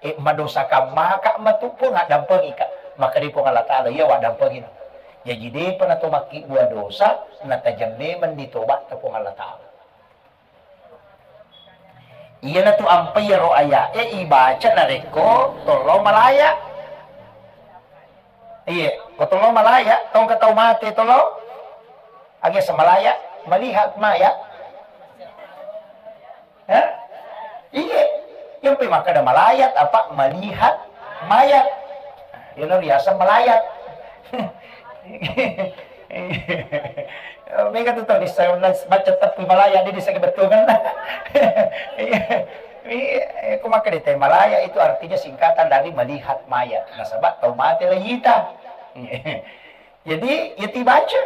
eh, madosakan maka matupu ngaddampengika. Maka di Puang Allah Ta'ala, iya waddampengina. Jadi depa na to makkibua dosa, natajang memang ditobatta Puang Allah Ta'ala. Iyanatu ampai iyaro aya'e ibaca narekko tollo malaya. Iye, ko tollo malaya, tongka tau mate tollo. Agi asa malaya, melihat mayat. Hah? Iye, yang pe makkeda malayat apa melihat mayat. Iyana riaseng malayat. Mega tu tau dissa baca teppi malaya di dissa kebetulan. Iya, iya, ko makkeda te malaya itu artinya singkatan dari melihat mayat. Nasaba tau mate lai ita. Jadi, ya tibaca.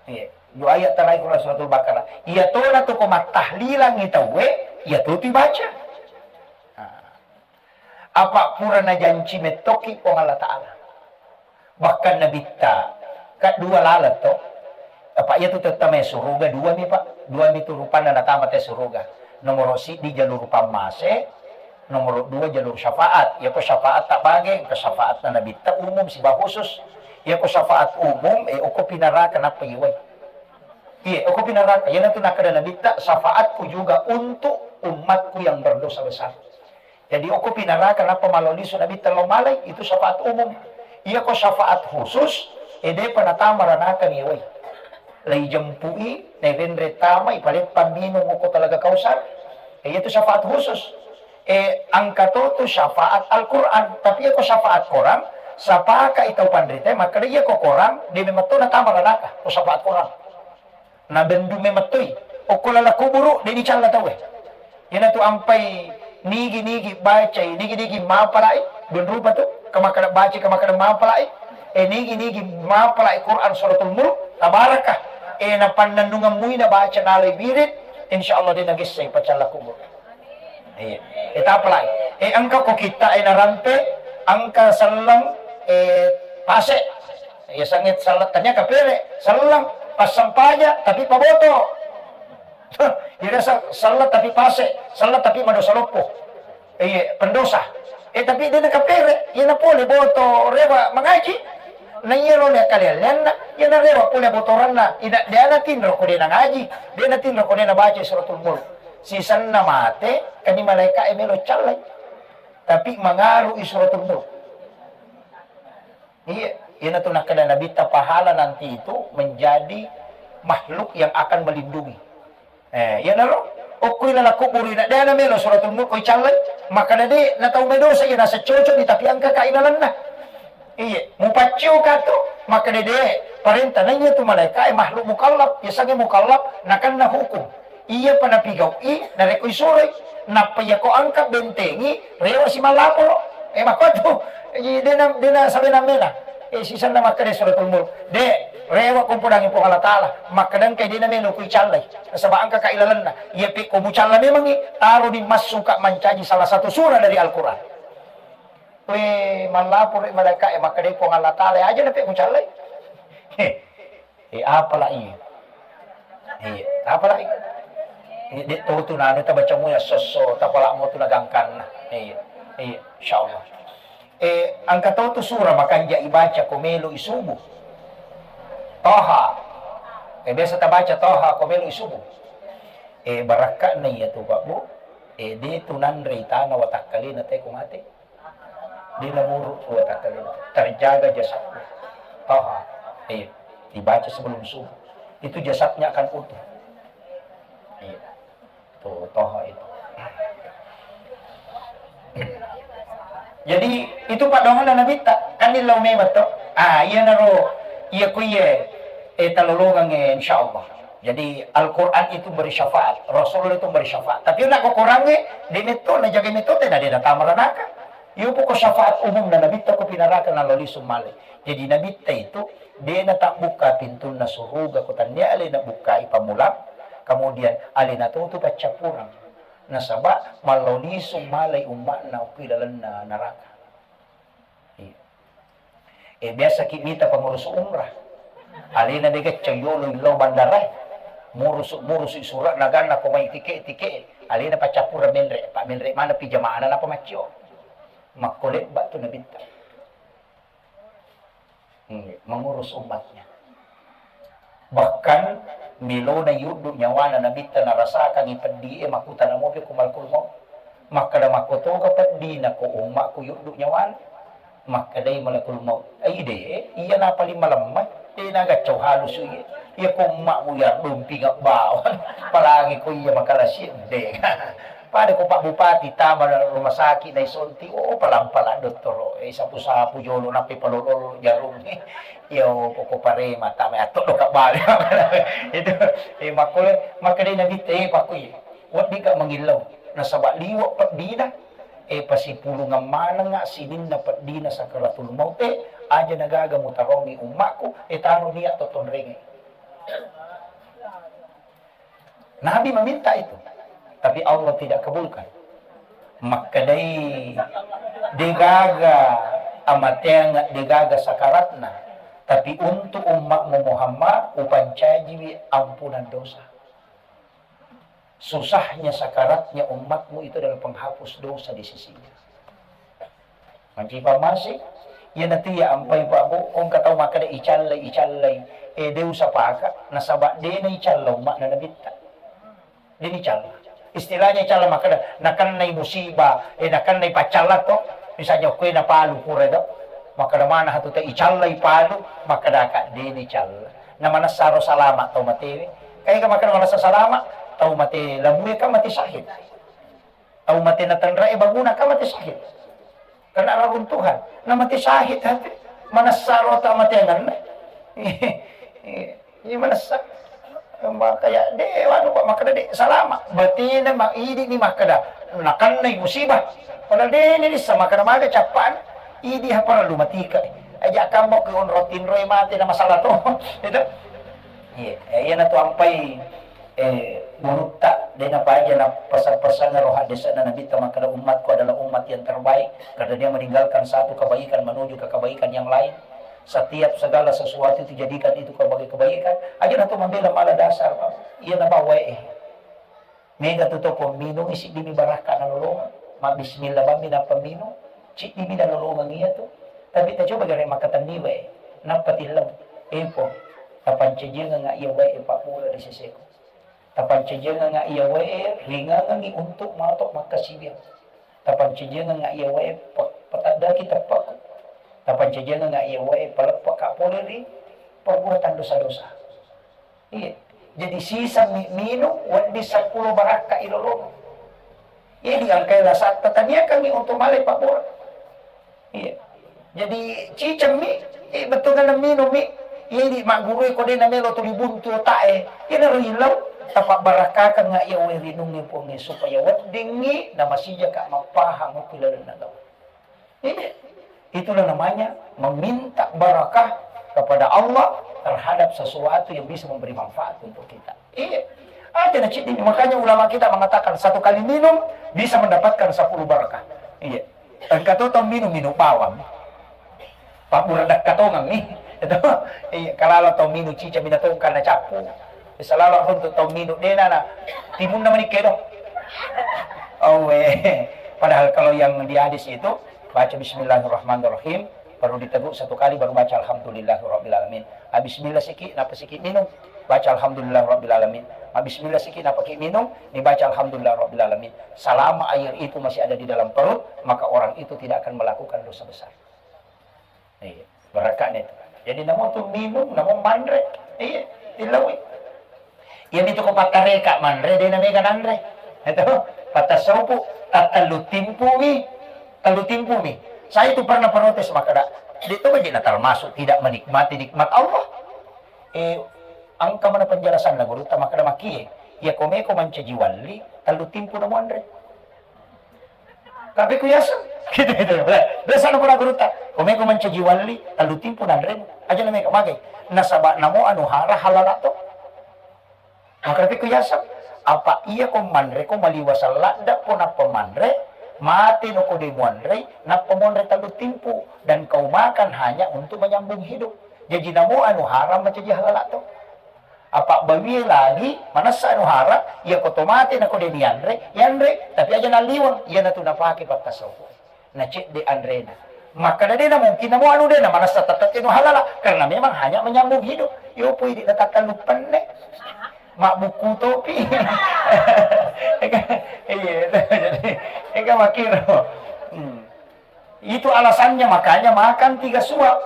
Iya. Dua ayat terakhir Quran Suratul Baqarah. Iya tona tu ko mattahlilang i tauwe, iya to tu ibaca. Apa pura najanci mettoki Puang Allah Ta'ala. Bahkan Nabitta, ka dua laleng to. Apa iya tu tette mai suruga dua mi, Pak. Dua mi tu rupanna natama te suruga. Nomoro siddi jalur pammase, nomoro dua jalur syafaat. Iya ko syafaat tabage, ke syafaat na Nabitta umum siba khusus. Iya ko syafaat umum, eh, okko pinaraka nappa iwai. Iya, okko pinaraka. Iya natu nakada Nabitta, syafaatku juga untuk umatku yang berdosa besar. Jadi, okko pinaraka nappa malao lisu Nabitta lao malai, itu syafaat umum. Iya ko syafaat khusus, e, depa natama ranaka ni wai. Lai jempui, nairenre tama, ipaleppang minung okko Talaga Kausar. E, itu syafaat khusus. E, engka to tu syafaat Al-Quran. Tapi iya ko syafaat korang, sapaka itau panrita, makkada iya ko korang, de memang to natama ranaka, ko syafaat korang. Nabendu memettoi. Okko lala kuburu, de dicalla tauwe. Iyanatu ampai nigi-nigi bacai, nigi-nigi mapalai, dun rupa tu, kamakkada baca, kamakkada mapalai. E, nigi-nigi mapalai Quran Suratul Mulk, tabarakah. E, napannennungeng mui nabaca nalai wirid, insya Allah de nagessai pacalla kuburu. Iya. E, tapalai. E, engka ko kitta, e, narampe, engka selleng, e, pase. Iya, sangit selleng, tania kapere, selleng, passempaja, tapi paboto. Iya, se-, selleng tapi pase, selleng tapi madosa loppo. Iya, pendosa. E, tapi de nakapere, iya napole boto rewa mangaji. Na iya lo le kalian lenna, iya narewa pole botoranna. Ida, de natinro ko de nangaji, de natinro ko de nabaca Suratul Mulk. Sisenna mate, kani malaika e melo callai. Tapi mangaruh i Suratul Mulk. Iya, iyanatu nakkeda Nabitta, pahala nanti itu menjadi makhluk yang akan melindungi. Eh, iyanaro, okkui lala kuburu ina, de na melo Suratul Mulk ko icallai, makkada de na tau medosa iya nasa cocok ni, tapi engka ka ilalenna. Iya, mupaccio ka tu, makkada de, parenta naiya tu malaika e makhluk mukallaf, yasengnge mukallaf, nakenna hukum. Iya pa napigau'i, narekko isuroi, nappa iyako engka bentengi, rewa si mallaporo. E, makkuatu, i, dena, dena sabena mena. E, sisenna makkeda Suratul Mulk, de, rewa ko podangi Puang Allah Ta'ala, makkeda engkai dena melo ku icallai. Nasaba engka ka ilalenna. Iya pe ko mucalla memangi, taro di massuka mancaji salah satu surah dari Al-Quran. We, mallaporo i malaika e, makkeda Puang Allah Ta'ala, aja na pe mucallai. He. E, apala iya? Iya, apala iya? Iya, de to tu nanu tabaca muya sosso, tapala mo tu nagangkanna. Iya, iya, insyaallah. E, engka to tu surah makanja ibaca ko melo i subuh. Toha. E, biasa tabaca Toha ko melo i subuh. E, barakka'na iya tu, Pak, Bu. E, de tu nanre i tana watakkalena te ko mate. Dia namuru dua kata itu. Terjaga jasadku. Toha. Iya. Dibaca sebelum subuh. Itu jasadnya akan utuh. Iya. Tuh, Toha itu. Jadi, itu paddoanganna Nabitta. Kan illau memang to. Ah, iya naro, iya ku iya, eh, talolongang, eh, insya Allah. Jadi, Al-Quran itu beri syafaat, Rasulullah itu beri syafaat. Tapi nak kokorangnge, de metto, najaga metto, tena de natama ranaka. Iyo poko syafaat umum na Nabitta ko pinaraka nalao lisu malai. Jadi Nabitta itu de natabbukka pintunna suruga ko tannia alena bukkai pammula, kemudian alena tutu paccappureng. Nasaba mallao lisu malai umma'na okko ilalenna naraka. Iya. E, biasa ki mita pengurus umrah. Alena de gacca yolo illau bandara. Murusu, murusu surat naganna ko mai tike, tike. Alena paccappureng menre, pa menre mana pi jamaahna napa maccio. Makko lebba tu Nabitta. Hmm, mengurus umatnya. Bahkan melona yuddu nyawana Nabitta narasakangi peddi e, makutana mopi ku malakul maut. Makkeda, makkotoga peddina ko ummakku yuddu nyawana? Makkedai malakul maut, ai de, iya na paling malemma, de nagaccau halusu iya. Iya ko ummakmu ya dumpinga bawang, apalagi ko iya makalasi de. Pada ko Pak Bupati tama rumah sakit naisonti, oh, palang-palang dottoro, eh, sapu-sapu jolo, nappi palolo jarung. Iya, oh, poko parema tama atto doka bale. Itu, eh, makkole, makkedai Nabitta, eh, pakku iya. Weddikka mangillau, nasaba liwe peddina, eh, pasipulungeng manengnga sininna peddina sakaratul maut, eh, aja nagaga mutarongi ummakku, eh, taro niat to tonrenge. Nabi meminta itu, tapi Allah tidak kabulkan. Makkedai, Degaga amateang, degaga sakaratna, tapi untuk ummatmu Muhammad, upancajiwi ampunan dosa. Susahnya sakaratnya ummatmu itu adalah penghapus dosa di sisinya. Mancipa masih, iya nanti ya ampai Pak Bu, kong katau makkeda icallai, icallai, eh, de usapaka, nasaba dena icalla ummatna nabitta. Jadi calla. Istilahnya calla makkeda, nakennai musibah, eh, nakennai paccalla to. Misalnya kue napalu pura do. Makkeda mana hatu te icallai palu, makkeda ka deni calla. Na manessaro salama tau matewe. Kae ka makkeda manessa salama, tau mate labue ka mate syahid. Tau mate natenrae baguna ka mate syahid. Karena raruntuhan. Na mate syahid hati. Manessaro ta mate anganna. Iya manessa. Makanya de anu Pak makkeda de salama. Batena ma idi ni makkeda nakennai musibah. Padahal de ni lissa makkeda maga cappana. Idi ha parellu matika. Aja kammo ke onro tinroi mate na masalah to. Itu. Iya, eh, iya na tu ampai eh, gurutta, de napaja na pesa-, pesangero haddese'na Nabitta makkeda, "Umatku adalah umat yang terbaik karena dia meninggalkan satu kebaikan menuju ke kebaikan yang lain. Setiap segala sesuatu itu jadikan itu sebagai kebaikan." Aja na tu mambela mala dasar, Pak. Iya na bawa eh. Mega tu to pemminung isi dimi barakka na lolongang. Ma bismillah bammi na pemminung, ciddimi na lolongang iya tu. Tapi ta coba gare makkatenni wae. Nappa tillau. Epo, tapancajiangenga iya wae Pak pura di seseku. Tapancajiangenga iya wae ringangengi untuk mato makkasiwiang. Tapancajiangenga iya wae pe-, petaddaki teppaku. Tapancajiangenga iya wae paleppaka pole ri perbuatan dosa-dosa. Iya. Jadi sisa mi-, minung wedding seppulo barakka ilolongang. Iya diangkai lasatta taniakangi untuk malai pabbura. Iya. Jadi cicemmi, eh, bettuanna minummi. Iya, di maggurui ko de namelo tuli buntu otak e. Iya naro ilau, tapabbarakkakengnga iya wae rinungnge Puangnge supaya weddingngi namasijaka mappahang okko ilalenna gau. Iya. Itulah namanya meminta barakah kepada Allah terhadap sesuatu yang bisa memberi manfaat untuk kita. Iya. Aja na ceddi. Makanya ulama kita mengatakan satu kali minum bisa mendapatkan sepuluh barakah. Iya. Engka to tau minum, minum bawang. Pabbura dakka tongeng mi. Itu. Iya, kalalo tau minum cica mina tongeng karena cappu. Salalo untuk tau minum dena na timunna menikah do. Oh, eh. Padahal kalau yang di hadis itu baca bismillahirrahmanirrahim, baru diteguk satu kali, baru baca alhamdulillahirrabbilalamin. Habis bismillah siki, napa siki minum, baca alhamdulillahirrabbilalamin. Habis bismillah siki, napa ki minum, dibaca alhamdulillahirrabbilalamin. Selama air itu masih ada di dalam perut, maka orang itu tidak akan melakukan dosa besar. Iya, barakane tu. Jadi namo tu minum, namo manre. Iya, tilaui. Iya, itu ko patareka manre, de namega nanre. Itu, patasaupu, tatallu timpumi, tallu timpumi. Saya itu pernah protes makkeda, de to bajina termasuk tidak menikmati nikmat Allah. Eh, engka mana penjelasan na gurutta makkeda makie. Iya, komeko mancaji walli, tallu timpu namo anre. Tapi ku yaseng. Gitu, gitu. Biasa na pura gurutta. Komeko mancaji walli, tallu timpu nanremu. Aja na mega magai. Nasaba namo anu hara halala to. Maka tapi ku yaseng. Apa iya ko manre ko maliwa salladda ko nappa manre, mate no ko de muanre, nappa muanre tallu timpu dan kau makan hanya untuk menyambung hidup. Jadi namo anu haram mancaji halala to. Apa bawie lagi, manessa anu hara, iya ko to mate na ko de nianre, yanre, tapi aja naliweng, iya natu napake pakkasauko. Na cedde anrena. Makkada de na mungkin namo anu de na manessa tetap anu halala, karena memang hanya menyambung hidup. Yo pui di natakkan luppenne. Mak buku topi. Iya, jadi, ega makiro. Hmm. Itu alasannya makanya makan tiga suap.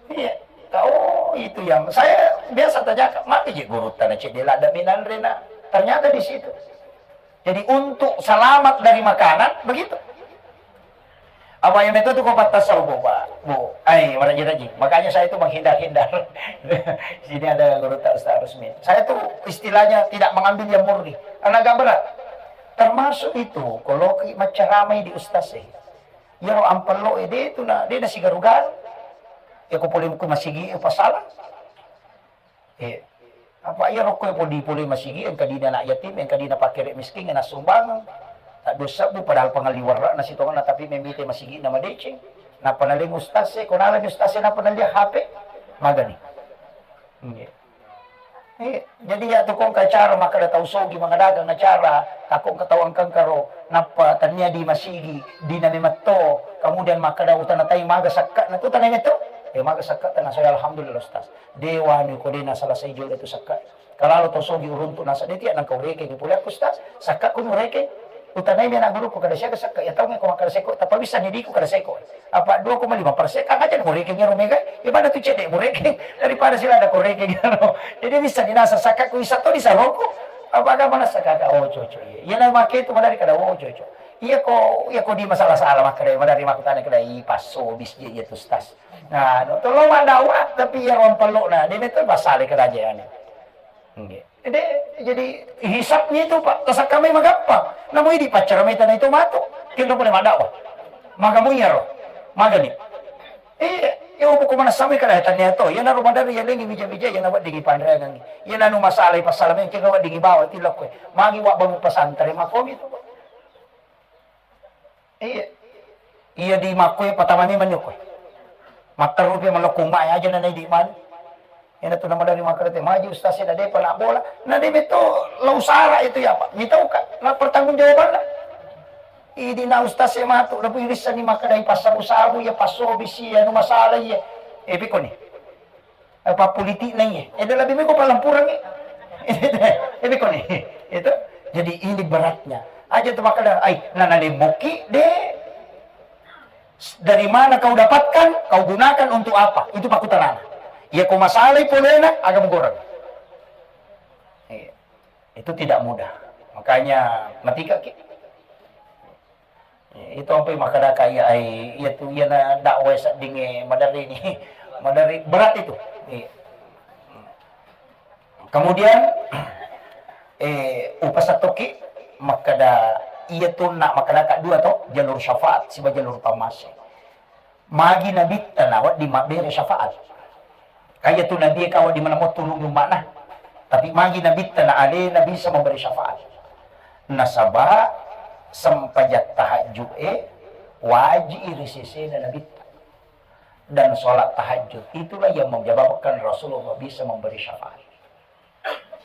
Iya. Oh, itu yang saya biasa tanyakan, mati je guru tanah cedela ada minanre na. Ternyata di situ. Jadi untuk selamat dari makanan, begitu. Apa yang itu tuh kok patah bu, Pak? Bu, ai, maraji-raji. Makanya saya itu menghindar-hindar. Sini ada guru tak Ustaz Rusmi. Saya tuh istilahnya tidak mengambil yang murni. Karena agak berat. Termasuk itu, kalau ki macaramai di ustaz eh. Iyaro ampello e de tu na, de na sigaru-garu. Iya ko pole ku masigi e pasala. Eh, apa iyaro ko pole, pole masigi engka dina anak yatim, engka dina pakere miskin, na sumbang. Taddua sebbu padahal pangelli warra'na sitongenna, tapi memite masigi'na madeceng. Nappa naleng ustaz e, ko nalani ustaz e nappa nalliang H P, magani. Nggih. Eh, jadi ya tu kongka acara makkeda tau sogi mangadagang acara, takongka tau engka-engka ro, nappa tania di masigi, di name metto, kemudian makkeda utana tai maga sakka na tu tanai metto. Eh, maga sakka tana saya alhamdulillah ustaz. Dewa ni ko dena salah saya jolo itu sakka. Kalalo to sogi uruntu nasa de tiak nangka urekeng pole aku ustaz, sakka ku urekeng. Utanai mi anak guruku kada siaga sakka, ya tau ko makkada seko, tappa bisa ni diku kada seko. Apa dua koma lima persen kan aja murekeng ero mega, ya pada tu cedde murekeng daripada sila ada korekeng ero. Jadi bisa ni nasa sakka ku isa to di saroku. Apa agama nasa kaka oh coco iya. Iya na make tu madari kada oh coco. Iya ko iya ko di masalah-salah makkada madari makkutana kada i passo bis iya tu ustaz. Nah, no, tolong mandawa tapi iya rompello na, dia itu pasale kada aja ya. Nggih. Jadi, jadi hisabnya itu, Pak, tasakkamai magampang. Namo idi paccaramai tana itu matu. Kendo pole maddawa. Maga mui iyaro. Magani. Eh, ya opo ko manassamai kada tania to. Iya naro madari ya lengi bija-bija ya naweddingi panreangangi. Iya nanu masalah pasala mengke naweddingi bawa tilokko. Magi wa bangun pesantren makomi to, Pak. Iya. Iya di makkoe patama memang ni koe. Matteru pe malokko umma aja na naidi mani. Ena tu nama dari makkada te maji ustaz e na depa na bola. Na de beto lau sara itu ya Pak. Mitau ka na pertanggung jawabanna. Idi na ustaz e matu na bu irissa ni makkada i passabu-sabu ya passobi si anu masalah iya. Eh piko ni. Apa politik na iya. Eh, dalam bimiko palempuran ni. Eh, biko ni. Itu. Jadi ini beratnya. Aja tu makkada, ai, nana lemboki de. Dari mana kau dapatkan, kau gunakan untuk apa? Itu pakutanana. Ya kau masalah polena, agak goreng. Iya. Itu tidak mudah. Makanya matika ki. Itu ampai makkadaka iya ai iya tu iya na dakwah seddingnge maderri ni maderri berat itu. Iya. Kemudian eh upasattoki makkada iya tu na makkadaka dua to jalur syafaat siba jalur tamase. Magi nabitta nawedding mabbere syafaat. Kaya tu nabi e kawa di mana mo tulung umma'na. Tapi magi nabitta na alena bisa memberi syafaat. Nasaba sempajang tahajud e waji ri sesena nabitta. Dan sholat tahajud itulah yang menyebabkan Rasulullah bisa memberi syafaat.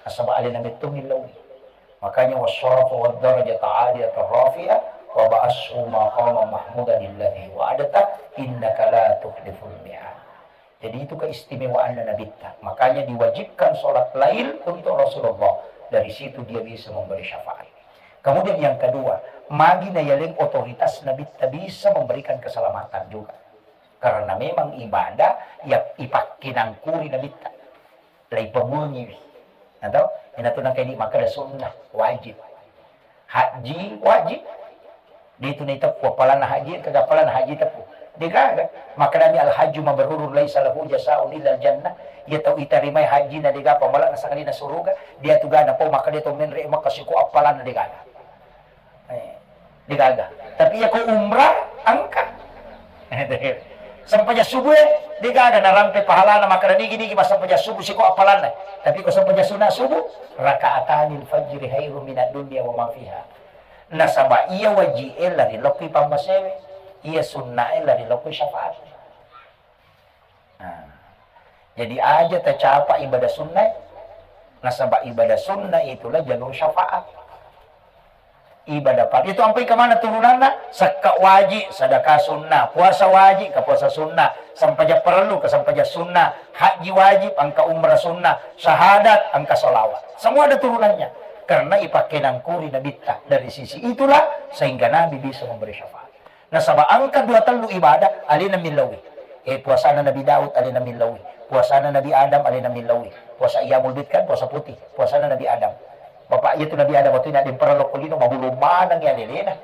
Nasaba alena metto millau. Makanya wasyarafa wad darajata aliyata rafi'a wa ba'ashu maqaman mahmudan alladzi wa'adta innaka la tukhliful mi'ad. Jadi itu keistimewaannya Nabitta. Makanya diwajibkan sholat lail untuk Rasulullah. Dari situ dia bisa memberi syafaat. Kemudian yang kedua, magi na yaleng otoritas Nabitta bisa memberikan keselamatan juga. Karena memang ibadah ya ipakkenangkuri Nabitta. Laipamuangiwi. Atau inatu nangka ini makkada sunnah, wajib. Haji wajib. Dia itu naiteppu appalanna haji, kega appalanna haji teppu. Degaga. Makkadami al hajju mabrurun laisa lahu jasaun illa al jannah. Iya tau itarimai haji na dega pamala na sangadina suruga. Dia tu gana pau makkada to menre makka siku appalanna degaga. Eh, degaga. Tapi iya ko umrah, engka. Sempajang subuh e, degaga narampe pahalana makkada nigi-nigi massempajang subuh siko appalanna. Tapi ko sempajang sunat subuh, rakaatanil fajri khairum minad dunya wa ma fiha. Nasaba iya waji e lari lokki pammasewe, iya sunna e lari lokki syafaat. Nah, jadi aja tacapa ibadah sunnah, nasaba ibadah sunnah itulah jalur syafaat. Ibadah paling itu ampai kemana turunanna? Sakka wajib, sedekah sunnah, puasa wajib, ke puasa sunnah, sempajang perlu, ke sempajang sunnah, haji wajib, engka umrah sunnah, syahadat, engka salawat. Semua ada turunannya. Karena ipakai nangkuri nabitta. Dari sisi itulah sehingga Nabi bisa memberi syafaat. Nasaba engka dua tellu ibadah alena millaui. Eh, puasana Nabi Daud alena millaui. Puasana Nabi Adam alena millaui. Puasa Iyamul Bid kan puasa putih. Puasana Nabi Adam. Bapak iya tu Nabi Adam waktu ini ada yang pernah lokko lino mabulu maneng ya lelena.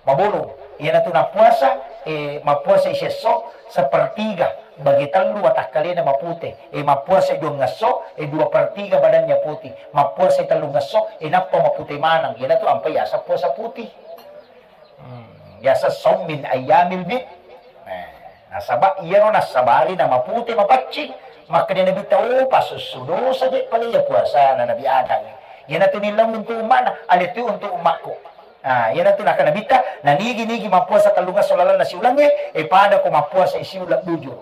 Mabulu. Iya natu na puasa, eh, mapuasa isesso sepertiga bagi tellu watakkalena mapute. Eh, mapuasa dua ngesso, eh, dua per tiga badannya putih. Mapuasa tellu ngesso, eh, nappa mapute maneng. Iya natu ampai asa puasa putih. Hmm, biasa saum min ayyamil bid. Nah, nasaba iyaro nassabari na mapute mapaccing. Makkeda Nabi tau pasussu dosa je pale ya puasana Nabi Adam. Iyanatu nillau untuk ummana, ale tu untuk ummakku. Ah, iyanatu nakkeda Nabitta, nanigi-nigi mappuasa tellungesso lalenna siulengnge, e pada ko mappuasa siuleng bujur.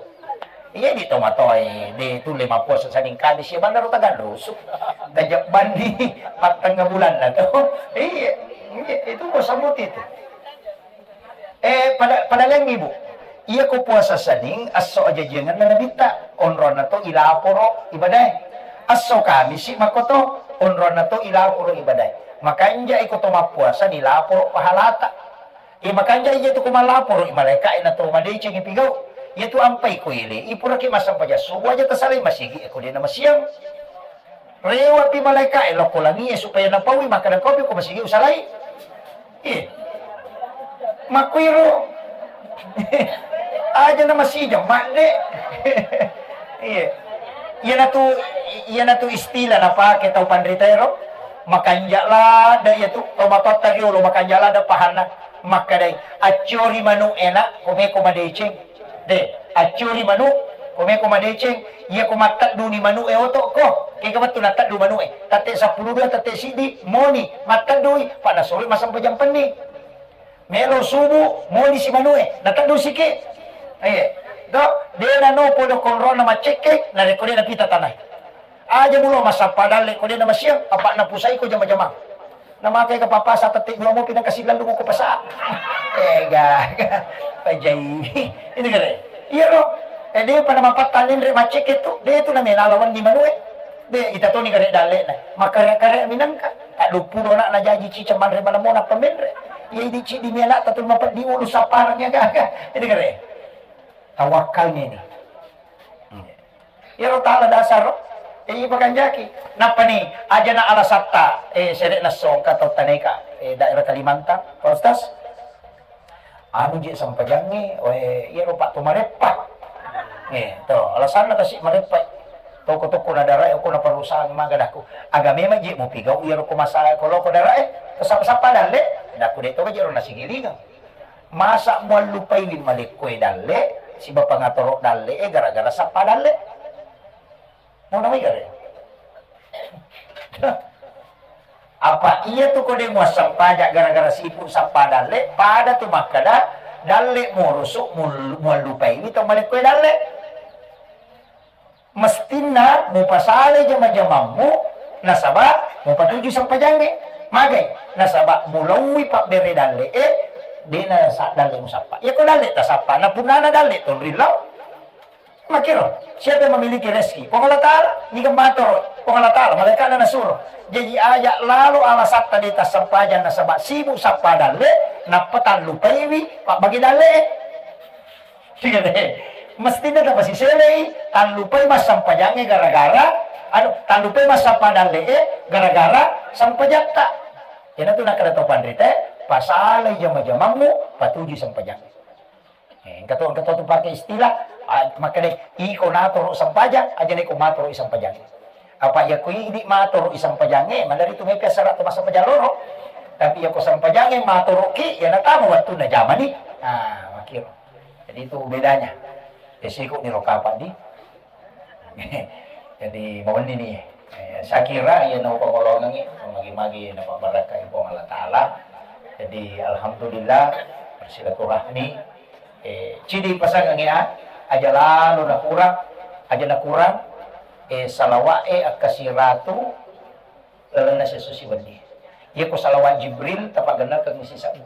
Iya di tomatoae, de tulle mappuasa Senin Kamis, iya bannaro tagallusu. Gajah bandi pattengnga bulanna to. Iya, iya, itu ko samuti itu. Eh, pada, pada laing, Ibu. Iya ko puasa Senin, esso ajajiangenna Nabitta, onronna to ilaporo ibadae. Esso Kamisi makkoto, onronna to ilaporo ibadae. Makanja iko to mappuasa nilaporo pahalata. Iya makanja iya tu ko malaporo malaeka e na to madeceng ipigau. Iya tu ampai ko ele, ipuraki massempajang subuh aja tasalai masigi, eko de na masiang. Rewepi malaeka e lokko langi e supaya napaui, makkeda kopi ko masigi usalai. Iya. Makkuiro. Aja na masijang madde. Iya. Iyanatu, iyanatu istilah napake tau panrita ero. Makanja ladde iya tu, tau matotta riolo makanja ladde pahanna. Makkedai, accori manu e na, komeko madeceng. De, accuri manu, komeko madeceng, iya ko mattedduni manu e oto ko, kega wettu natteddu manu e, tette seppulo dua, tette siddi, moni, matteddui, pada sore massempajang penni. Melo subuh, moni si manu e, nateddu siki. Eh, do, de nano podo konrona maccekke, narekko de napita tanai. Aja mulo massappa dalle ko de na masiang, apa na pusai ko jama-jama. Na makai ka papa sa tette dua mopi na kasi lalu ko pasa. Ega. Pajai. Ini kare. Iya ro. Eh, de pada mapatta lenre maceke tu, de tu na mena lawan di manue. De ita toni kare dalle na. Makare-kare minangka. Tak dua puluh anak na jaji cica manre mana mona pemenre. Iya idi ci di mena tatul mapeddi ulu saparang ya gaga. Ini kare. Tawakkalnya ini. Iyaro tala dasar ro, eh, ipakanjaki. Nappani, ajana alasatta, eh, sere'na songka tau taneka, eh, daerah Kalimantan, Pak Ustaz. Anu je sempajangnge, eh, iyaro Pak to mareppa. Eh, to, alasanna kasi mareppa. Toko-toko na darai, ko na perusahaan maga daku. Aga memang je mupigau iyaro ko masalah ko loko darai, to sappa-sappa dalle, daku de to je ro nasigilingang. Masa muallupaiwi malekkoe dalle, siba pangatoro dalle e gara-gara sappa dalle. Nauna mai gare. Apa iya tu ko de muassempaja gara-gara sibuk sappa dalle, pada tu makkeda dalle murusu mul-, muallupaiwi to malekkoe dalle. Mestinna mupasalai jama-jamammu, nasaba mupatuju sempajangnge. Magai? Nasaba mulauwi pabbere dalle'e, dena sa-, dalle musappa. Iya ko dalle tasappa, na punnana dalle tonrillau. Makiro, siapa yang memiliki rezeki? Puang Allah Ta'ala, niga matoro, Puang Allah Ta'ala, malaikatna nasuro. Jaji aja lalo alasatta de tassempajang nasaba sibuk sappa dalle, nappa tallupaiwi pabbage dalle'e. Iya deh. Mestinna tapasiselei, tallupai massempajangnge gara-gara, anu, tallupai massappa dalle'e gara-gara sempajatta. Iyanatu nakkeda to panrita, pasalai jama-jamammu, patuju sempajang. Eh, engka to, engka to tu pake istilah, ah, makkeda, iko natoro sempajang, aja iko matoro sempajang. Apa iya ko idi matoro i sempajangnge, madari tu mepi assara to massempajang loro. Tapi iya ko sempajangnge matoroki, iya natama wettunna jamani. Ah, makiro. Jadi itu bedanya. Resiko ni rokapa di. Jadi mawenni ni. Eh, saya kira iya no pangolongangi, magi-magi na pabarakai Puang Allah Ta'ala. Jadi alhamdulillah bersilaturahmi. Eh, cidi pasangangi a, aja lalo nakurang, aja nakurang, eh, salawa'e akkasiratu lalenna siesso siwenni. Iya ko salawat Jibril tapagennalkeng sisebbu.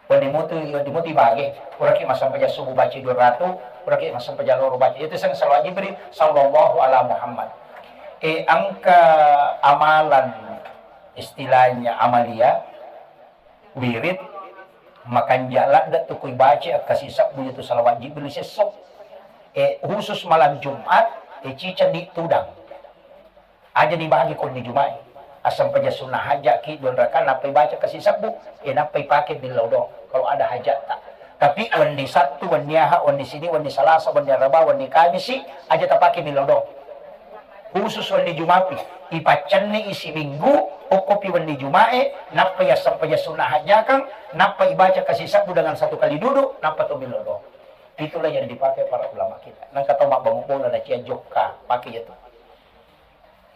Wenni mutu, wenni mutu bage, puraki massempajang subuh baca dua ratu, puraki massempajang loro baca. Itu sang salawat Jibril, sallallahu ala Muhammad. Eh, engka amalan istilahnya amalia, wirid, makanja ladde tu kui baca akkasisebbu itu salawat Jibril siesso. Eh, khusus malam Jumat, eh, ciceng di tudang. Aja ni bagi konni Juma'i. Assempajang sunnah hajjaki dua rakaat nappai baca kasisebbu, e nappai pake millau doang kalau ada hajat ta. Tapi wenni Sattu, wenni Aha, wenni Sini, wenni Salasa, wenni Araba, wenni Kamisi, aja tapake millau doang. Khusus wenni Juma'i, ipaccenni isi minggu, okkopi wenni Juma'e, nappai assempajang sunnah hajjakang, nappai baca kasisebbu dengan satu kali duduk, nappa to millau doang. Itulah yang dipakai para ulama kita. Nang kata mak bangun bola na cia jokka, pakai itu.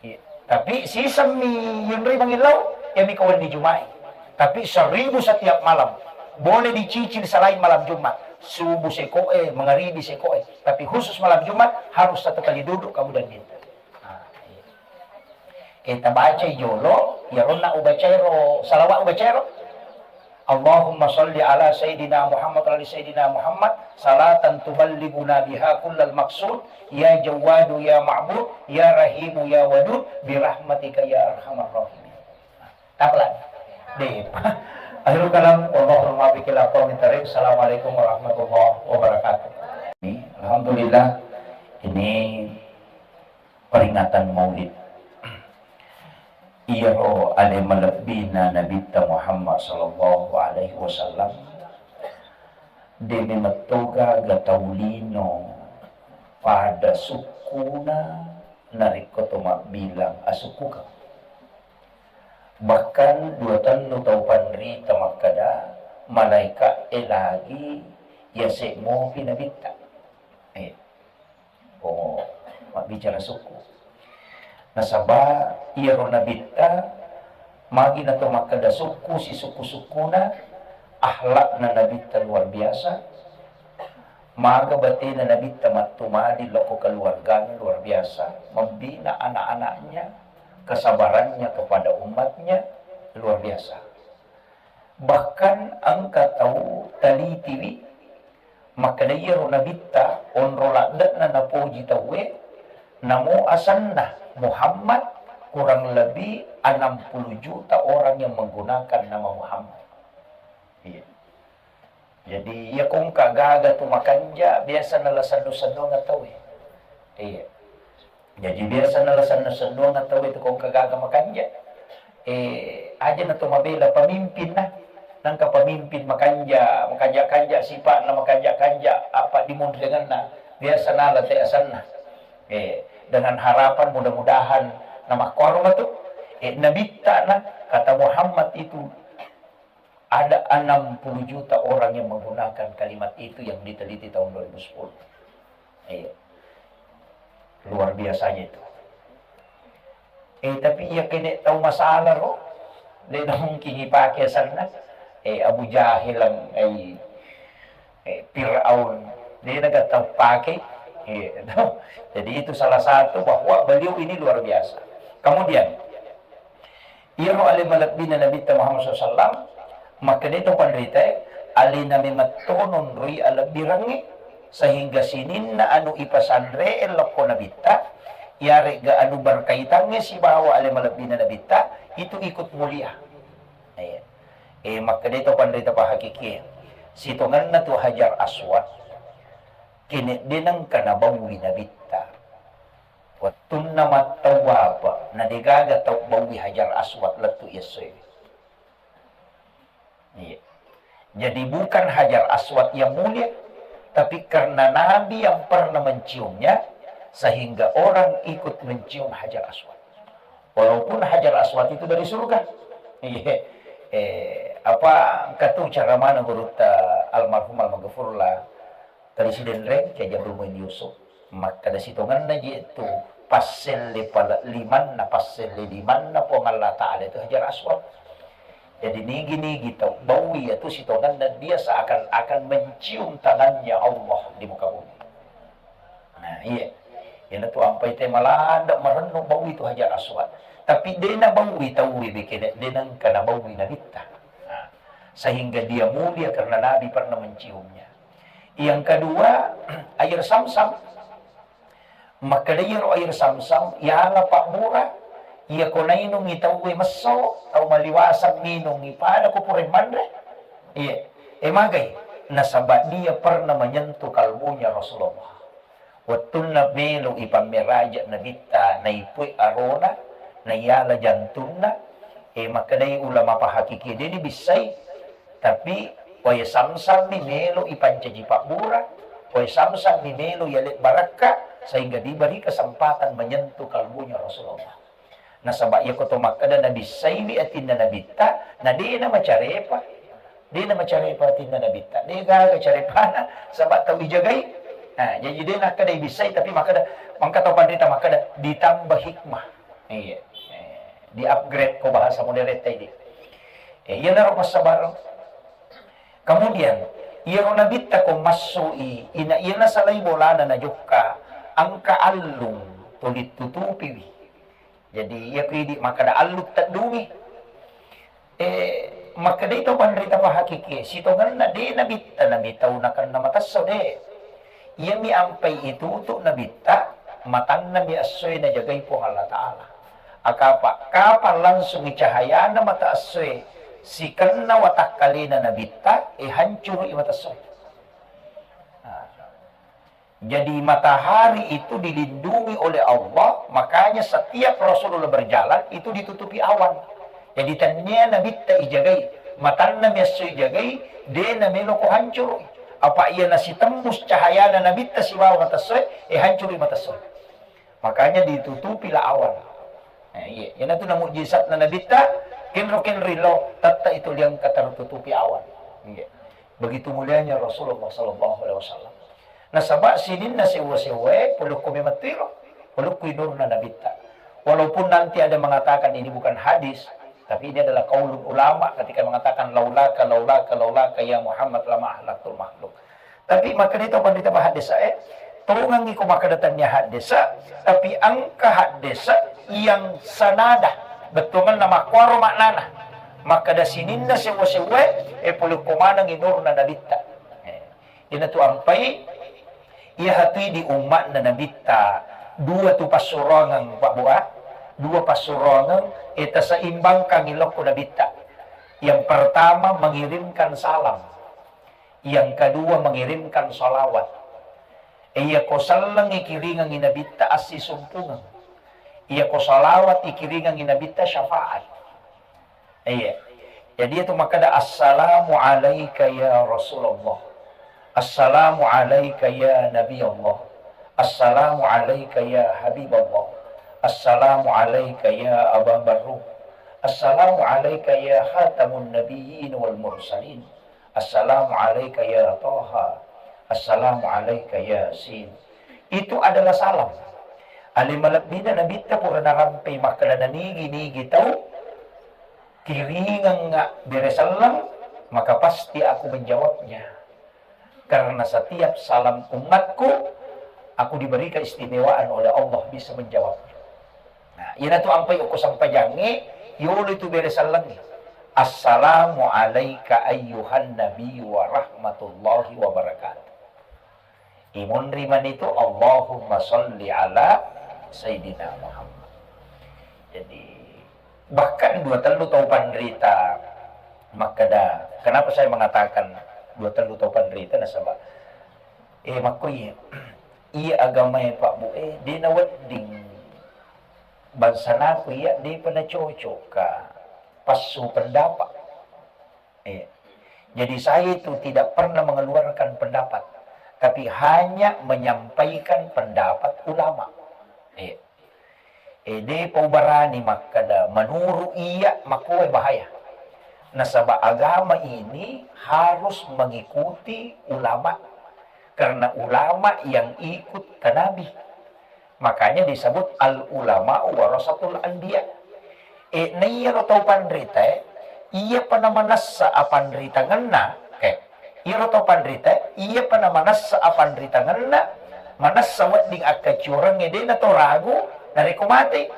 Iya. Tapi sisemmi yunri mangillau, ya mika wenni Juma'i. Tapi seribu setiap malam. Boleh dicicil selain malam Jumat. Subuh sekoe, mangaribi sekoe. Tapi khusus malam Jumat harus satu kali duduk kamu dan minta. Nah, iya. Eh, tabacai jolo, iyaronna ubacairo, salawat ubacairo. Allahumma salli ala Sayyidina Muhammad wa ala Sayyidina Muhammad, salatan tuballighuna biha kullal maqsud, ya Jawwadu ya Ma'bud, ya Rahimu ya Wadud, birahmatika ya arhamar rahimin. Tapelan. Deh. Akhirul kalam, wallahul muwaffiq ila aqwamit thariq. Assalamualaikum warahmatullahi wabarakatuh. Alhamdulillah, ini peringatan Maulid. Iyaro ale malebbina Nabitta Muhammad sallallahu alaihi wasallam, de memettoga ga tau lino pada sukkuna narekko to mabbilang asukkukeng. Bahkan dua tellu tau panrita makkeda, malaika e lagi yase mopi Nabitta. Eh. Oh, mabbicara sukku. Nasaba iyaro Nabitta, magi nato makkeda sukku, sisukku-sukkuna, akhlakna Nabitta luar biasa, maga batena Nabitta mattumadi loko keluarganya luar biasa, membina anak-anaknya, kesabarannya kepada umatnya luar biasa. Bahkan engka tau talitiwi, makkeda iyaro Nabitta onro ladde'na napoji tauwe, namo asenna Muhammad, kurang lebih enam puluh juta orang yang menggunakan nama Muhammad. Iya. Jadi, iya kongka gaga tu makanja, biasa nala sennu-sennuang tauwe. Iya. Jaji biasa nala senna-sennuang tauwe tu kongka gaga makanja. Eh, aja na to mabela pemimpin na. Nangka pemimpin makanja, makanja-kanja sipa'na, makanja-kanja apa dimunriangenna. Biasa nala te asenna. Eh, dengan harapan mudah-mudahan na makkoro matu. Eh, Nabitta na kata Muhammad itu ada enam puluh juta orang yang menggunakan kalimat itu yang diteliti tahun dua ribu sepuluh. Iya. Luar biasanya itu. Eh, tapi iya kene tau masalah ro, de na mungkin ipake asenna. Eh, Abu Jahil, eh, eh, Fir'aun, de na tau pake. Iya, no? Jadi itu salah satu bahwa beliau ini luar biasa. Kemudian, iyaro ale malebbina Nabitta Muhammad sallallahu alaihi wasallam, makkedai to panritae, alena memetto nonroi alebbirengnge, sehingga sininna anu ipasanree lokko Nabitta, iyaregga anu berkaitangnge sibawa ale malebbina Nabitta, itu ikut mulia. Eh, eh, makkedai to panrita pahakikie, sitongenna tu Hajar Aswad, kene de nengka nabaui Nabitta. Wettunna mattawwafa, na degaga tau baui Hajar Aswad lettu essoe. Iya. Jadi bukan Hajar Aswad yang mulia, tapi karena Nabi yang pernah menciumnya, sehingga orang ikut mencium Hajar Aswad. Walaupun Hajar Aswad itu dari surga. Iya. Eh, apa engka tu ceramana gurutta almarhum almaghfurlah Tali Sidenreng, Kiai Haji Abdul Muin Yusuf. Makkeda sitongenna je tu passelle pale limanna, passelle limanna Puang Allah Ta'ala itu Hajar Aswad. Jadi nigi-nigi tau baui itu sitongenna dia seakan-akan mencium tangannya Allah di muka bumi. Nah, iya. Iyana tu ampai te malada marennu baui itu Hajar Aswad. Tapi de na baui tau bekene, de nengka na baui Nabitta. Nah, sehingga dia mulia karena Nabi pernah menciumnya. Yang kedua, air Samsam. Makkeda iyaro air Samsam, yala pabbura, iya ko nainungi tauwe messo, tau maliwasang minungi pada ko pura manre. Iya, e magai, nasaba dia pernah menyentuh kalbunya Rasulullah. Wettunna melo ipammeraja Nabitta, naipue arona, naiyala jantunna, e makkedai ulama pahakiki de nibissai, tapi wae Samsam ni melo ipancaji pabbura, wae Samsam ni melo yale barakka, sehingga diberi kesempatan menyentuh kalbunya Rasulullah. Nasaba iyako to makkeda nabissaiwi atinna Nabitta, na de na macarepa. De na macarepa atinna Nabitta. De gaga carepana, saba tau ijagai. Nah, jadi de nakkeda ibissai, tapi makkeda, mangka tau panrita makkeda ditambah hikmah. Iya. Eh, di-upgrade ko bahasa modern tadi. Eh, iyanaro passabareng. Kemudian, iyaro nabitta ko massui, ina iya nasalai bolana najokka, engka allung tuli tutupiwi. Jadi, iya ku idi makkeda allung teddungi. Eh, makkedai tau panrita pahakiki, sitongenna de nabitta nami tau nakenna matesso de. Iyami ampai itutu nabitta, matanna mi essoe najagai Puang Allah Ta'ala. Akapa, kapang langsungi cahayana mata essoe, sikenna watakkalena nabitta, eh, hancurui mata essoe. Nah. Jadi matahari itu dilindungi oleh Allah, makanya setiap Rasulullah berjalan itu ditutupi awan. Jadi tennia nabitta ijagai, matanna mi esso ijagai, de namelo ko hancurui. Apa iya nasitembus cahayana nabitta sibawa mata essoe, eh, hancurui mata essoe. Makanya ditutupi la awan. Eh, iya, iyanatu na mujizatna nabitta, kenro-kenro lo, tetta itu liangka tertutupi awan. Iya. Begitu mulianya Rasulullah sallallahu alaihi wasallam. Nasaba sininna sewwa-sewwae polokko memettuiro, polokko inurna nabitta. Walaupun nanti ada mengatakan ini bukan hadis, tapi ini adalah qaulul ulama ketika mengatakan laulaka, laulaka, laulaka ya Muhammad lama ahlaktul makhluk. Tapi makkeda to panrita pa haddesa e, tongangi ko makkeda tania haddesa, tapi engka haddesa yang sanada, bettuanna makkuaro maknana. Makkeda sininna sewwa-sewwae, e polokko maneng inurna nabitta. Eh, iyanatu ampai, iya hatui di ummatna nabitta, dua tu passuroangeng, Pak Bu, ah. Dua passuroangeng, e taseimbangkan ilokko nabitta. Yang pertama mengirimkan salam. Yang kedua mengirimkan salawat. Iya ko selleng ikiringengi nabitta assisumpungeng. Iya ko salawat ikiringengi nabitta syafaat. Iya. Jadi itu makkeda, "Assalamu alaika ya Rasulullah. Assalamu alaika ya Nabi Allah. Assalamu alaika ya Habib Allah. Assalamu alaika ya Aba Barru. Assalamu alaika ya Khatamun Nabiyyin wal Mursalin. Assalamu alaika ya Toha. Assalamu alaika ya Sin." Itu adalah salam. Ale malebbina nabitta pura narampei makkeda nanigi-nigi tau kiringengnga bere selleng, maka pasti aku menjawabnya. Karena setiap salam umatku, aku diberi keistimewaan oleh Allah bisa menjawabnya. Nah, iyanatu ampai okko sempajangnge, yolo itu bere sellengnge. Assalamu alaika ayyuhan nabiyyu wa rahmatullahi wa barakatuh. Imunri manitu, Allahumma salli ala Sayyidina Muhammad. Jadi, bahkan dua tellu tau panrita makkeda, kenapa saya mengatakan dua tellu tau panrita, nasaba, eh, makkoi, iya agamae Pak Bu, eh, de nawedding bangsanaku iya depa nacocokka passu pendapat. Eh, jadi saya itu tidak pernah mengeluarkan pendapat, tapi hanya menyampaikan pendapat ulama. Eh, eh, depa ubarani makkeda, menurut iya, makkuwae bahaya. Nasaba agama ini harus mengikuti ulama, karena ulama yang ikut ke Nabi. Makanya disebut al ulama warasatul anbiya. E, na iyaro tau panrita e, iyapa namanessa apanritangenna, eh, iyaro tau panrita e, iyapa namanessa apanritangenna, manessa wedding akkaciorengnge de nato ragu narekko mate.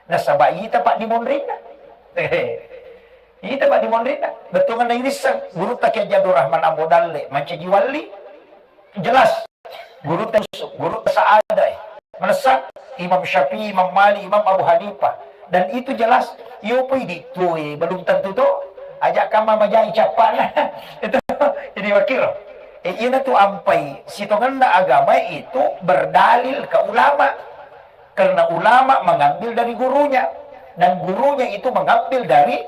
Nasaba ita paddimonrinna. Ita paddimonrinna. Bettuanna irisseng, gurutta Kiai Haji Abdul Rahman Ambo Dalle, mancaji walli. Jelas. Gurutta Yusuf, gurutta Sa'ada, eh. Manessa Imam Syafi'i, Imam Malik, Imam Abu Hanifah. Dan itu jelas, yo poi di tuo, eh, belum tentu to. Aja kama majai cappana. Itu, jadi wakil. Eh, iyanatu ampai, sitongenna agama itu berdalil ke ulama. Karena ulama mengambil dari gurunya, dan gurunya itu mengambil dari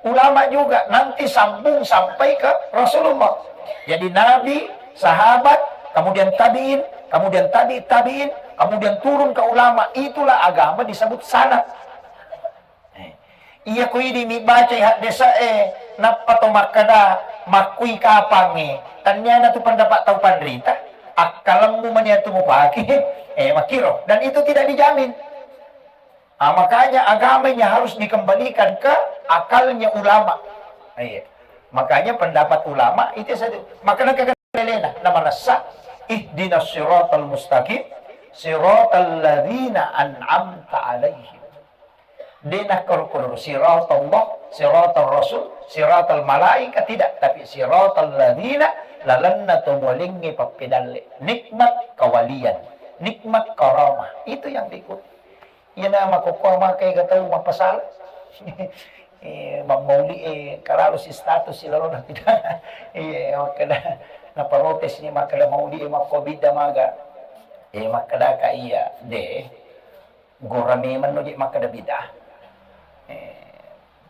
ulama juga. Nanti sambung sampai ke Rasulullah. Jadi Nabi, sahabat, kemudian tabi'in, kemudian tabi' tabi'in, kemudian turun ke ulama. Itulah agama disebut sanad. Eh, iya ko idi mi bacai haddesa e, nappa to makkeda, makkui kapangnge. Tanniana tu pendapat tau panrita, akkalemmu mani tu mupake, eh, makkiro. Dan itu tidak dijamin. Ah, makanya agama ini harus dikembalikan ke akalnya ulama. Iya. Makanya pendapat ulama itu satu. Maka nengka lelena, namanessa, "Ihdinas siratal mustaqim, siratal ladzina an'amta alaihim." De nakkoro-koro siratallah, siratal rasul, siratal malaika, tidak, tapi siratal ladzina, lalenna to mualengnge pappedalle. Nikmat kawalian, nikmat karamah, itu yang diikuti. Iyana makkokkoe maka ega tau mappasala. Eh, mammauli, eh, kalalu si status si lalona tidak. Iya, makkeda, naparotesni makkeda mauli, eh, makko bidda maga. Eh, makkedaka iya, de. Gora memang no je makkeda bidda. Eh,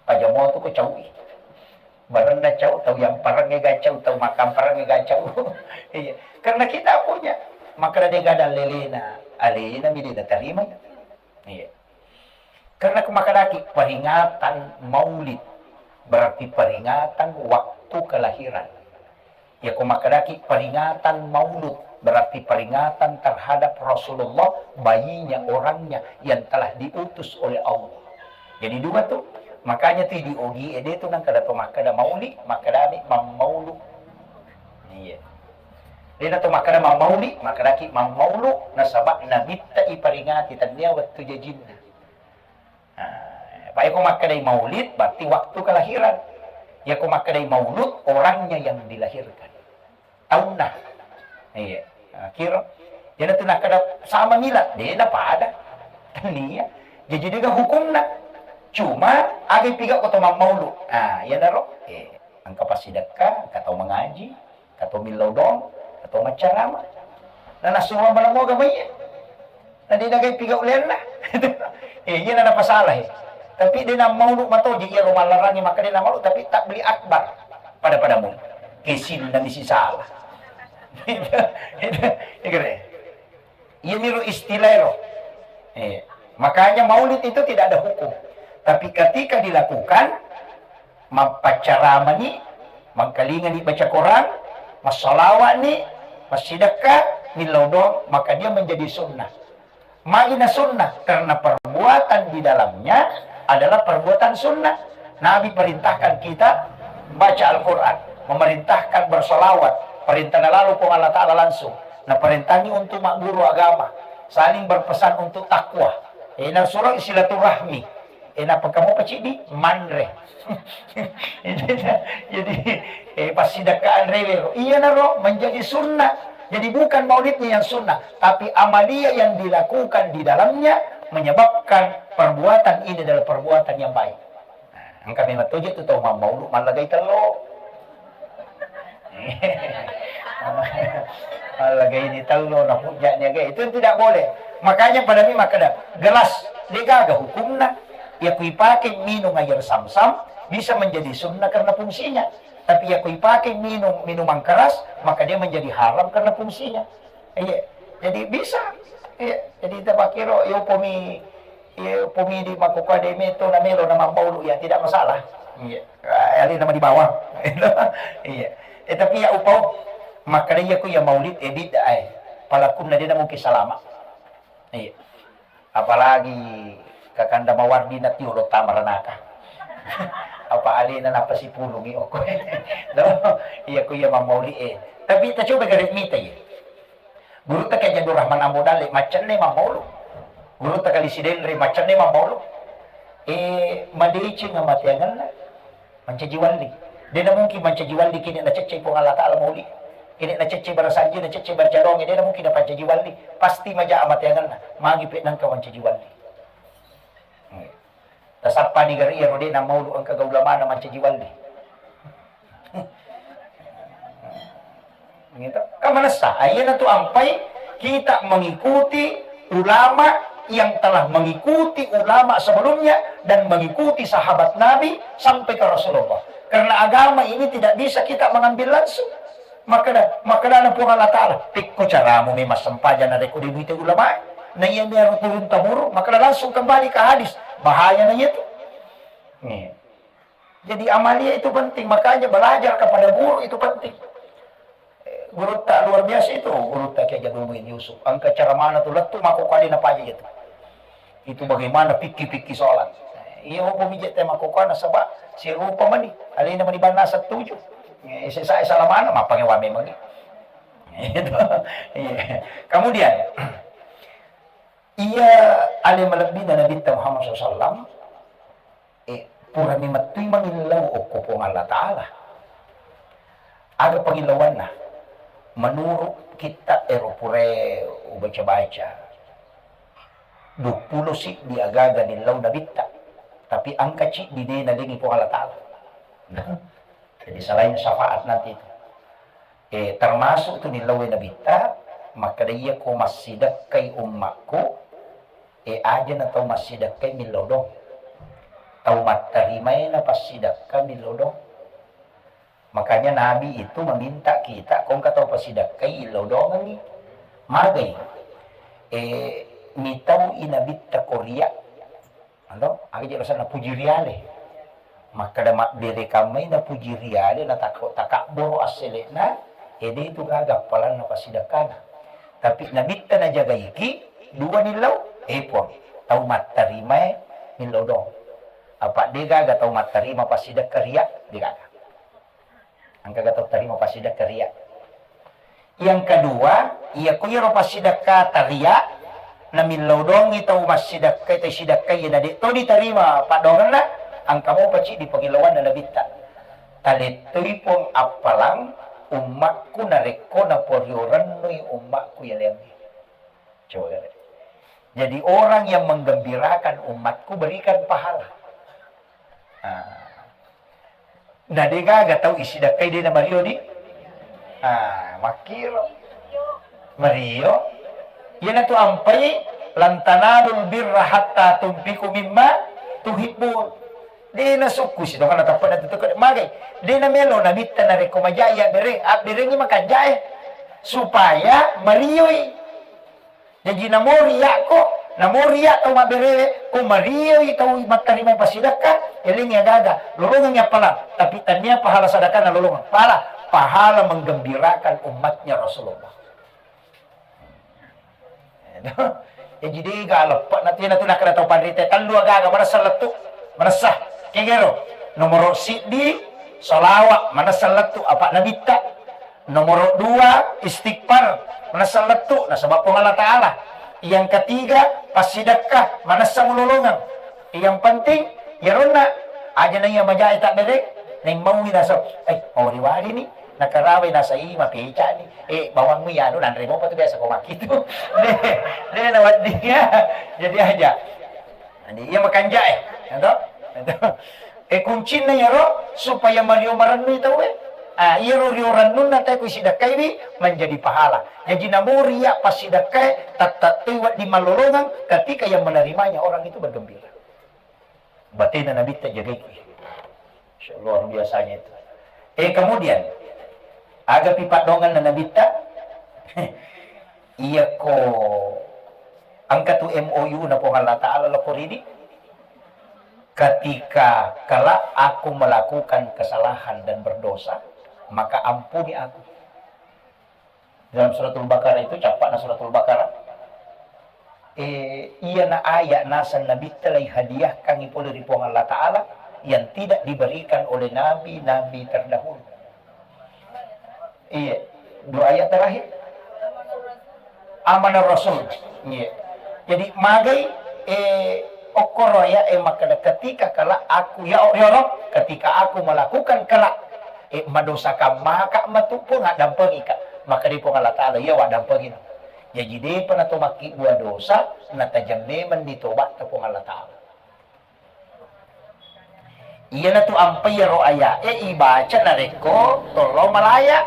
pajamo tu ko caui. Barenna cau, tau yang parang ega cau, tau makan parang ega cau. Iya. Karena kita punya, makkeda de gada lelena, alena mi de natarima. Iya. Karena ku makkedaki peringatan maulid, berarti peringatan waktu kelahiran. Ya, ku makkedaki peringatan maulud, berarti peringatan terhadap Rasulullah, bayinya, orangnya yang telah diutus oleh Allah. Jadi dua tuh. Makanya tuh di ogi ede tuh nang kada to makkeda maulid, makkedami mammaulu. Iya. Dena to makkeda mammauli, makkedaki mammaulu, nasaba nabitta iperingati tannia wettu jajinna. Nah, apa ko makkedai maulid, berarti waktu kelahiran. Ya ko makkedai maulud, orangnya yang dilahirkan. Taunna. Iya. Nah, kira. Jadi tu nakkeda sama milad, dena pada. Tannia. Jadi dega hukumna. Cuma, aga piga ko to mammaulu. Nah, iya naro. Eh, engka passidekka, engka tau mengaji, engka tau millau doang, engka tau maccarama. Nah, nasuro mala moga mai. Nah, de nagai piga ulenna. Eh, iya na napasala, eh. Tapi de nammaulu matoji, iya ro mallarangi maka de nammaulu, tapi takbeli akbar pada-pada mu. Kesinna misi salah. Itu, itu, itu deh. Iya niru istilah ro. Eh, makanya maulid itu tidak ada hukum. Tapi ketika dilakukan, mappaccaramani, mangkalingani baca Quran, massalawani, massidekka, millau doang, maka dia menjadi sunnah. Magina sunnah, karena perbuatan di dalamnya adalah perbuatan sunnah. Nabi perintahkan kita baca Al-Quran, memerintahkan bersolawat, perintah lalu Puang Allah Ta'ala langsung. Nah, perintahnya untuk mak guru agama, saling berpesan untuk takwa. Eh, nah, surah silaturahmi. Eh, nappa kamu pacidi? Manre. Jadi, eh, passidekkaan rewe ro. Iya naro, menjadi sunnah. Jadi bukan maulidnya yang sunnah, tapi amalia yang dilakukan di dalamnya menyebabkan perbuatan ini adalah perbuatan yang baik. Nah, engka memang toje tu tau mammaulu mallagai tello. Mallagai ni tello, na hujjah ni aga. Itu tidak boleh. Makanya pada mi makkeda, gelas, de gaga hukumna. Ya ku ipake minum air samsam, bisa menjadi sunnah karena fungsinya. Tapi ya ku ipake minum minuman keras, maka dia menjadi haram karena fungsinya. Iya. Jadi bisa. Iya. Jadi tapakiro, yo pomi Iya, upami di makkukua de meto na melo na mammaulu, ya tidak masalah. Iya. Ah, ali nama di bawah. Iya. Eh, tapi ya upau, makkeda iya ku ya maulid, eh, bid'ah, eh. Palakunna de na mungkin salama. Iya. Apalagi kakanda mawardi na tiolo tamaranaka. Apa alena napa sipulungi oko. No? Iya ku ya mammauli, eh. Tapi kita coba gare mita, ya. Gurutta Kiai Abdul Rahman Ambo Dalle, maccenne mammaulu. Gurutta Kali Sidenre, maccenne mammaulu. Eh, madeceng amateangenna, mancaji walli. Dena mungkin mancaji walli kini nacecce Puang Allah Ta'ala mauli. Kini nacecce barasanji, nacecce barjalonge, dena mungkin napancaji walli. Pasti maja amateangenna. Magi pe nangka mancaji walli. Tasappani gari iyaro de nammaulu engka ga ulamana mancaji walli. Gitu. Kan manessa, ayyana tu ampai kita mengikuti ulama yang telah mengikuti ulama sebelumnya dan mengikuti sahabat Nabi sampai ke Rasulullah. Karena agama ini tidak bisa kita mengambil langsung. Makkeda, makkedana Puang Allah Ta'ala, "Pekko caramu memang sempajang narekko de muite ulamae." Na iya mero turun temurun, makkeda langsung kembali ke hadis. Bahaya na iya tu. Nih. Jadi amalia itu penting, makanya belajar kepada guru itu penting. Eh, guru tak luar biasa itu, guru tak Kiai Jabir Muin Yusuf. Engka cara mana tu lettu mako kali na paja itu. Itu bagaimana fikih-fikih sholat. Iya, opo mije tema kokoa nasaba sirupa mani. Alena mani banna setuju. Eh, sesa salamana mappangewa memang. Itu. Iya. Kemudian, iya, ale malebbina Nabitta Muhammad sallallahu alaihi wasallam, eh, purani mettui mamillau okko Puang Allah Ta'ala. Aga pangillauanna? Menurut kitta ero purae ubaca-baca, duappulo siddi agaga nillau Nabitta, tapi engka ciddi de nalengi Puang Allah Ta'ala. Jadi selain syafaat nanti itu. Eh, termasuk tu nillau Nabitta, makkeda iya ko massidekkai ummakku, eh, aja na tau massidekkai millau dong. Tau mattarimae na passidekka millau dong. Makanya Nabi itu meminta kita, ko engka tau passidekkai, illau dongengi. Magai? Eh, mitau i Nabitta ko ria. Anto, aga je alasanna puji riale. Makkeda mabbere kammai na puji riale, na tako-, takabboro assele'na, ede itu gaga appalanna pasidekkana. Tapi Nabitta najagaiki, dua nillau, eh, Puang, tau mattarimae millau dong. Apa de gaga tau mattarima pasidekka ria, de gaga. Engkaga tau tarima passidekka ria. Yang kedua, iya ko iyaro passidekkata ria, namillau dongi tau massidekkai, tau sidekkai, na de to ditarima paddoangenna, engka mopa ciddi pangillauanna Nabitta. Talettoi Puang appalang ummakku narekko naporio rennui ummakku yaleangnge. Coba kare. Jadi orang yang menggembirakan umatku berikan pahala. Ah. Na de gaga tau isidakkai de na mario di. Ah, makkiro. Mario. Iyanatu ampai, "Lan tanalul birra hatta tunfiqu mimma tuhibbun." De na sukku si tongana tappa na tutuke magai. De na melo Nabitta narekko majai abbereng, abberengi makanjae supaya marioi. Jaji namo riya'ko, namo riya' tau mabberewe, ko marioi tau mattarima pasidakka, elengi agaga, lolongengi appalang, tapi tania pahala sadakana lolongeng. Pahala, pahala menggembirakan umatnya Rasulullah. Jaji dega leppa na tiana tu nakkeda tau panrita, tellu agaga manessa lettu, manessa. Kegero, nomoro siddi, salawat, manessa lettu, apa Nabitta. Nomoro dua, istighfar, manessa lettu, nasaba Puang Allah Ta'ala. Yang ketiga, passidakka, manessa mulolongeng. Yang penting, yaronna, aja na iya majae tabbere, neng maui nasab, eh, mau riwari ni, nakarawai nasai, mapeca ni, eh, bawangmu ya, anu, nanre mopa tu biasa ko makkitu. De, de, na wedding ya. Jadi aja. Jadi, iya makanjae, ya toh? Ya toh? Eh, kuncinna iyaro supaya mario marennui tauwe. Ah, iyaro rio rennunna tauwe ku sidakkaiwi menjadi pahala. Jaji namo riya passidakkae, tattattoi wedding mallolongeng ketika yang menerimanya orang itu bergembira. Batena Nabitta jagaiki. Masya Allah, luar biasanya itu. Eh, kemudian, agapi paddoangenna Nabitta? Iyako engka tu M O U na Puang Allah Ta'ala lokko ridi, "Ketika kelak aku melakukan kesalahan dan berdosa, maka ampuni aku." Dalam Suratul Baqarah itu, cappa'na Suratul Baqarah, eh, iyana ayat naseng Nabitta lai hadiahkangi pole ri Puang Allah Ta'ala yang tidak diberikan oleh nabi-nabi terdahulu. Iya, dua ayat terakhir. Amanah Rasul. Iya. Jadi, magai, eh, okkoro ya, eh, makkeda, "Ketika kelak aku, ya, ya Rabb, ketika aku melakukan kelak, eh, madosakan maka matu Puang, addampengika." Makkeda Puang Allah Ta'ala, "Iya, waddampengino." Jaji, depa nato makkibua dosa, natajeng memeng ditobatta Puang Allah Ta'ala. Iyanatu ampai iyaro aya'e ibaca narekko tollo malaya.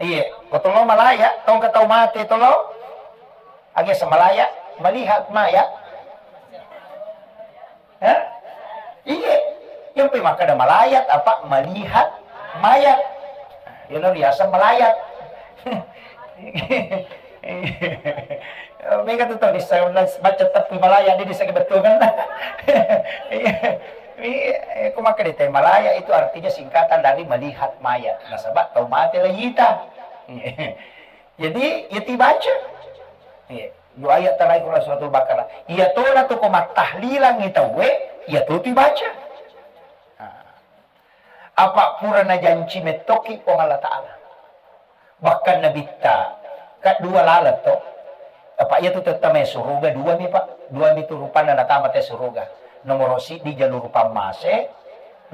Iye, ko tollo malaya, tongka tau mate tollo. Agi asa malaya, melihat mayat. Hah? Iye. Yang pe makkeda malayat apa melihat mayat. Iyana riaseng malayat. Mega tu tau dissa baca teppu malaya, de dissa bettuanna. Iya, iya, ko makkeda te malaya itu artinya singkatan dari melihat mayat. Nasaba tau mate lai ita. Jadi, ya tibaca. Iya, dua ayat terakhir Quran Suratul Baqarah. Iya tona tu ko mattahlilangi tauwe, iya to tu ibaca. Nah. Apa pura najanci mettoki Puang Allah Ta'ala. Bahkan Nabitta, ka dua laleng to. Apa iya tu tette mai suruga dua mi, Pak. Dua mi tu rupanna natama te suruga. Nomoro siddi jalur pammase,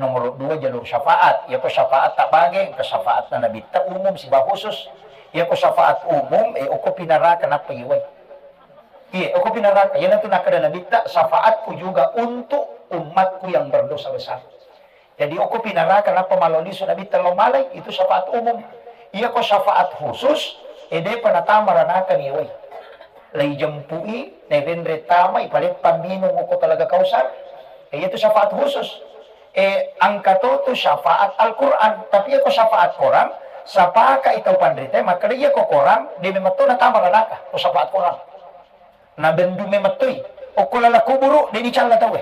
nomoro dua jalur syafaat. Iya ko syafaat tabage, ke syafaat na Nabitta umum siba khusus. Iya ko syafaat umum, eh, oko pinaraka nappa iwai. Iya, oko pinaraka. Iya natu nakkeda Nabitta, syafaatku juga untuk umatku yang berdosa besar. Jadi, okko pinaraka nappa malao lisu Nabitta lao malai, itu syafaat umum. Iyako syafaat khusus, e, depa natama ranaka ni wai. Lai jempui, nairenre tama, ipaleppang minung okko Talaga Kausar. E, itu syafaat khusus. E, engka to tu syafaat Al-Quran. Tapi iyako syafaat korang, sapaka itau panrita, makkeda iyako korang, de memang to natama ranaka, ko syafaat korang. Nabendu memettoi. Okko lala kuburu, de dicalla tauwe.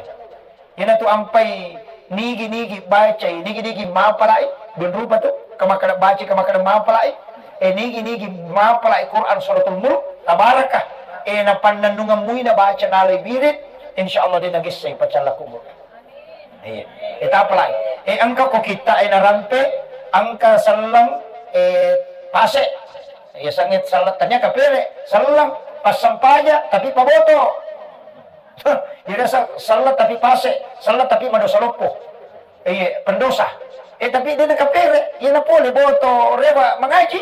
Iyanatu ampai nigi-nigi bacai, nigi-nigi mapalai, dua rupa tu, kamakkada bacai, kamakkada mapalai. E, nigi-nigi mapalai Quran Suratul Mulk, tabaraka. E, napannennungeng mui nabaca nalai wirid, insya Allah de nagessai pacalla kuburu. Iya. E, tapalai. E, engka ko kitta, e, narampe, engka selleng, e, pase. Iya, sangit selleng, tania kapere, selleng, passempaja, tapi paboto. Iya, se-, selleng tapi pase, selleng tapi madosa loppo. Iya, pendosa. E, tapi de nakapere, iya napole boto rewa mangaji.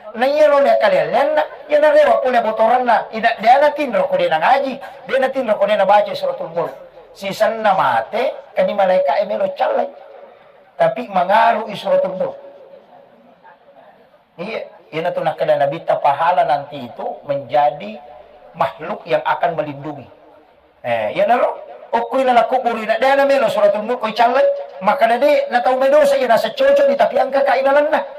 Na iyaro le kaleallenna, iya narewa pole botoranna. Ina de natinro ko de nangaji, de natinro ko de nabaca Suratul Mulk. Sisenna mate, kani malaika e melo callai. Tapi mangaru i Suratul Mulk. Iya, iyanatu nakkeda Nabitta pahala nanti itu menjadi makhluk yang akan melindungi. Eh, iyanaro, okkoi lala kuburu ina, de na melo Suratul Mulk ko icallai, makkeda de na tau medosa iya nasa cocok ni, tapi engka ka ilalenna.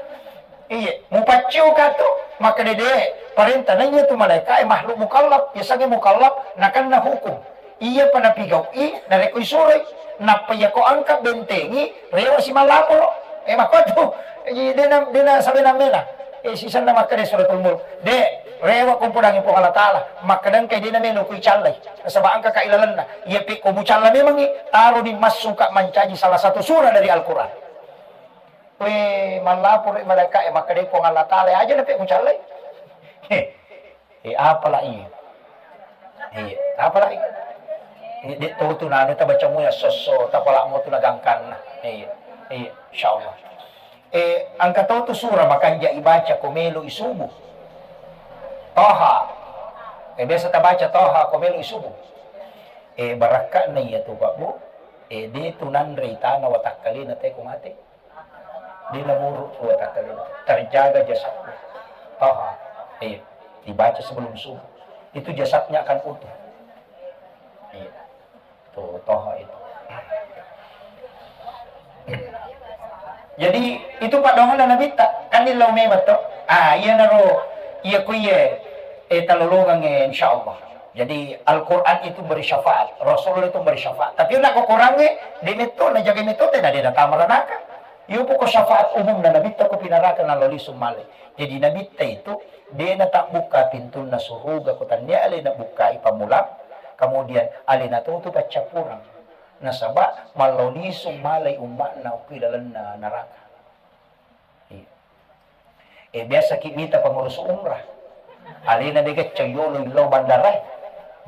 Iya, mupaccio ka tu, makkeda de, parenta na iya tu malaika e makhluk mukallaf, yasengnge mukallaf, nakenna hukum. Iyapa napigau'i, narekko isuroi, nappa iyako engka bentengi, rewa si mallaporo. E, makkuatu, e, dena, dena sabena mena. E, sisenna makkeda Suratul Mulk, de, rewa kumpudangi Puang Allah Ta'ala, makkeda engka dena melo ku icallai. Nasaba engka ka ilalenna. Iya pe ko mucalla memangi, taro ni massuka mancaji salah satu surah dari Al-Quran. We, mallaporo malaika e, makkeda Puang Allah Ta'ala, aja na pe mucallai. He. E, apala iya? Iya, apala iya? E, de to tu nanu tabaca mu ya sosso, tapala mo tu nagangkanna. Iya, iya, insyaallah. E, engka to tu surah makanja ibaca ko melo isubu. Toha. E, biasa tabaca Toha ko melo isubu. E, barakka'na iya tu, Pak Bu. E, de tu nanre itana watakkalena te ko mate. Dena muru dua takkalena. Terjaga jasadnya. Toha. Iya. Dibaca sebelum subuh. Itu jasadnya akan utuh. Iya. Tuh, Toha itu. Jadi, itu paddoanganna Nabitta. Kan illau memang to. Ah, iya naro, iya ku iya, eh, talolongang, eh, insya Allah. Jadi, Al-Quran itu beri syafaat, Rasulullah itu beri syafaat. Tapi nak kokorangnge, de metto, na jaga metto, tena de natama ranaka. Iyo poko syafaat umum na Nabitta ko pinaraka na loli sumale. Jadi Nabitta itu de na tabbukka pintunna suruga ko tannia ale na bukkai pamulang, kemudian ale na tutu paccappurang. Nasaba mallo lisu malai ummakna okko ilalenna naraka. Iya. Eh, biasa ki mita pengurus umrah. Alena de gacco yolo illo bandara.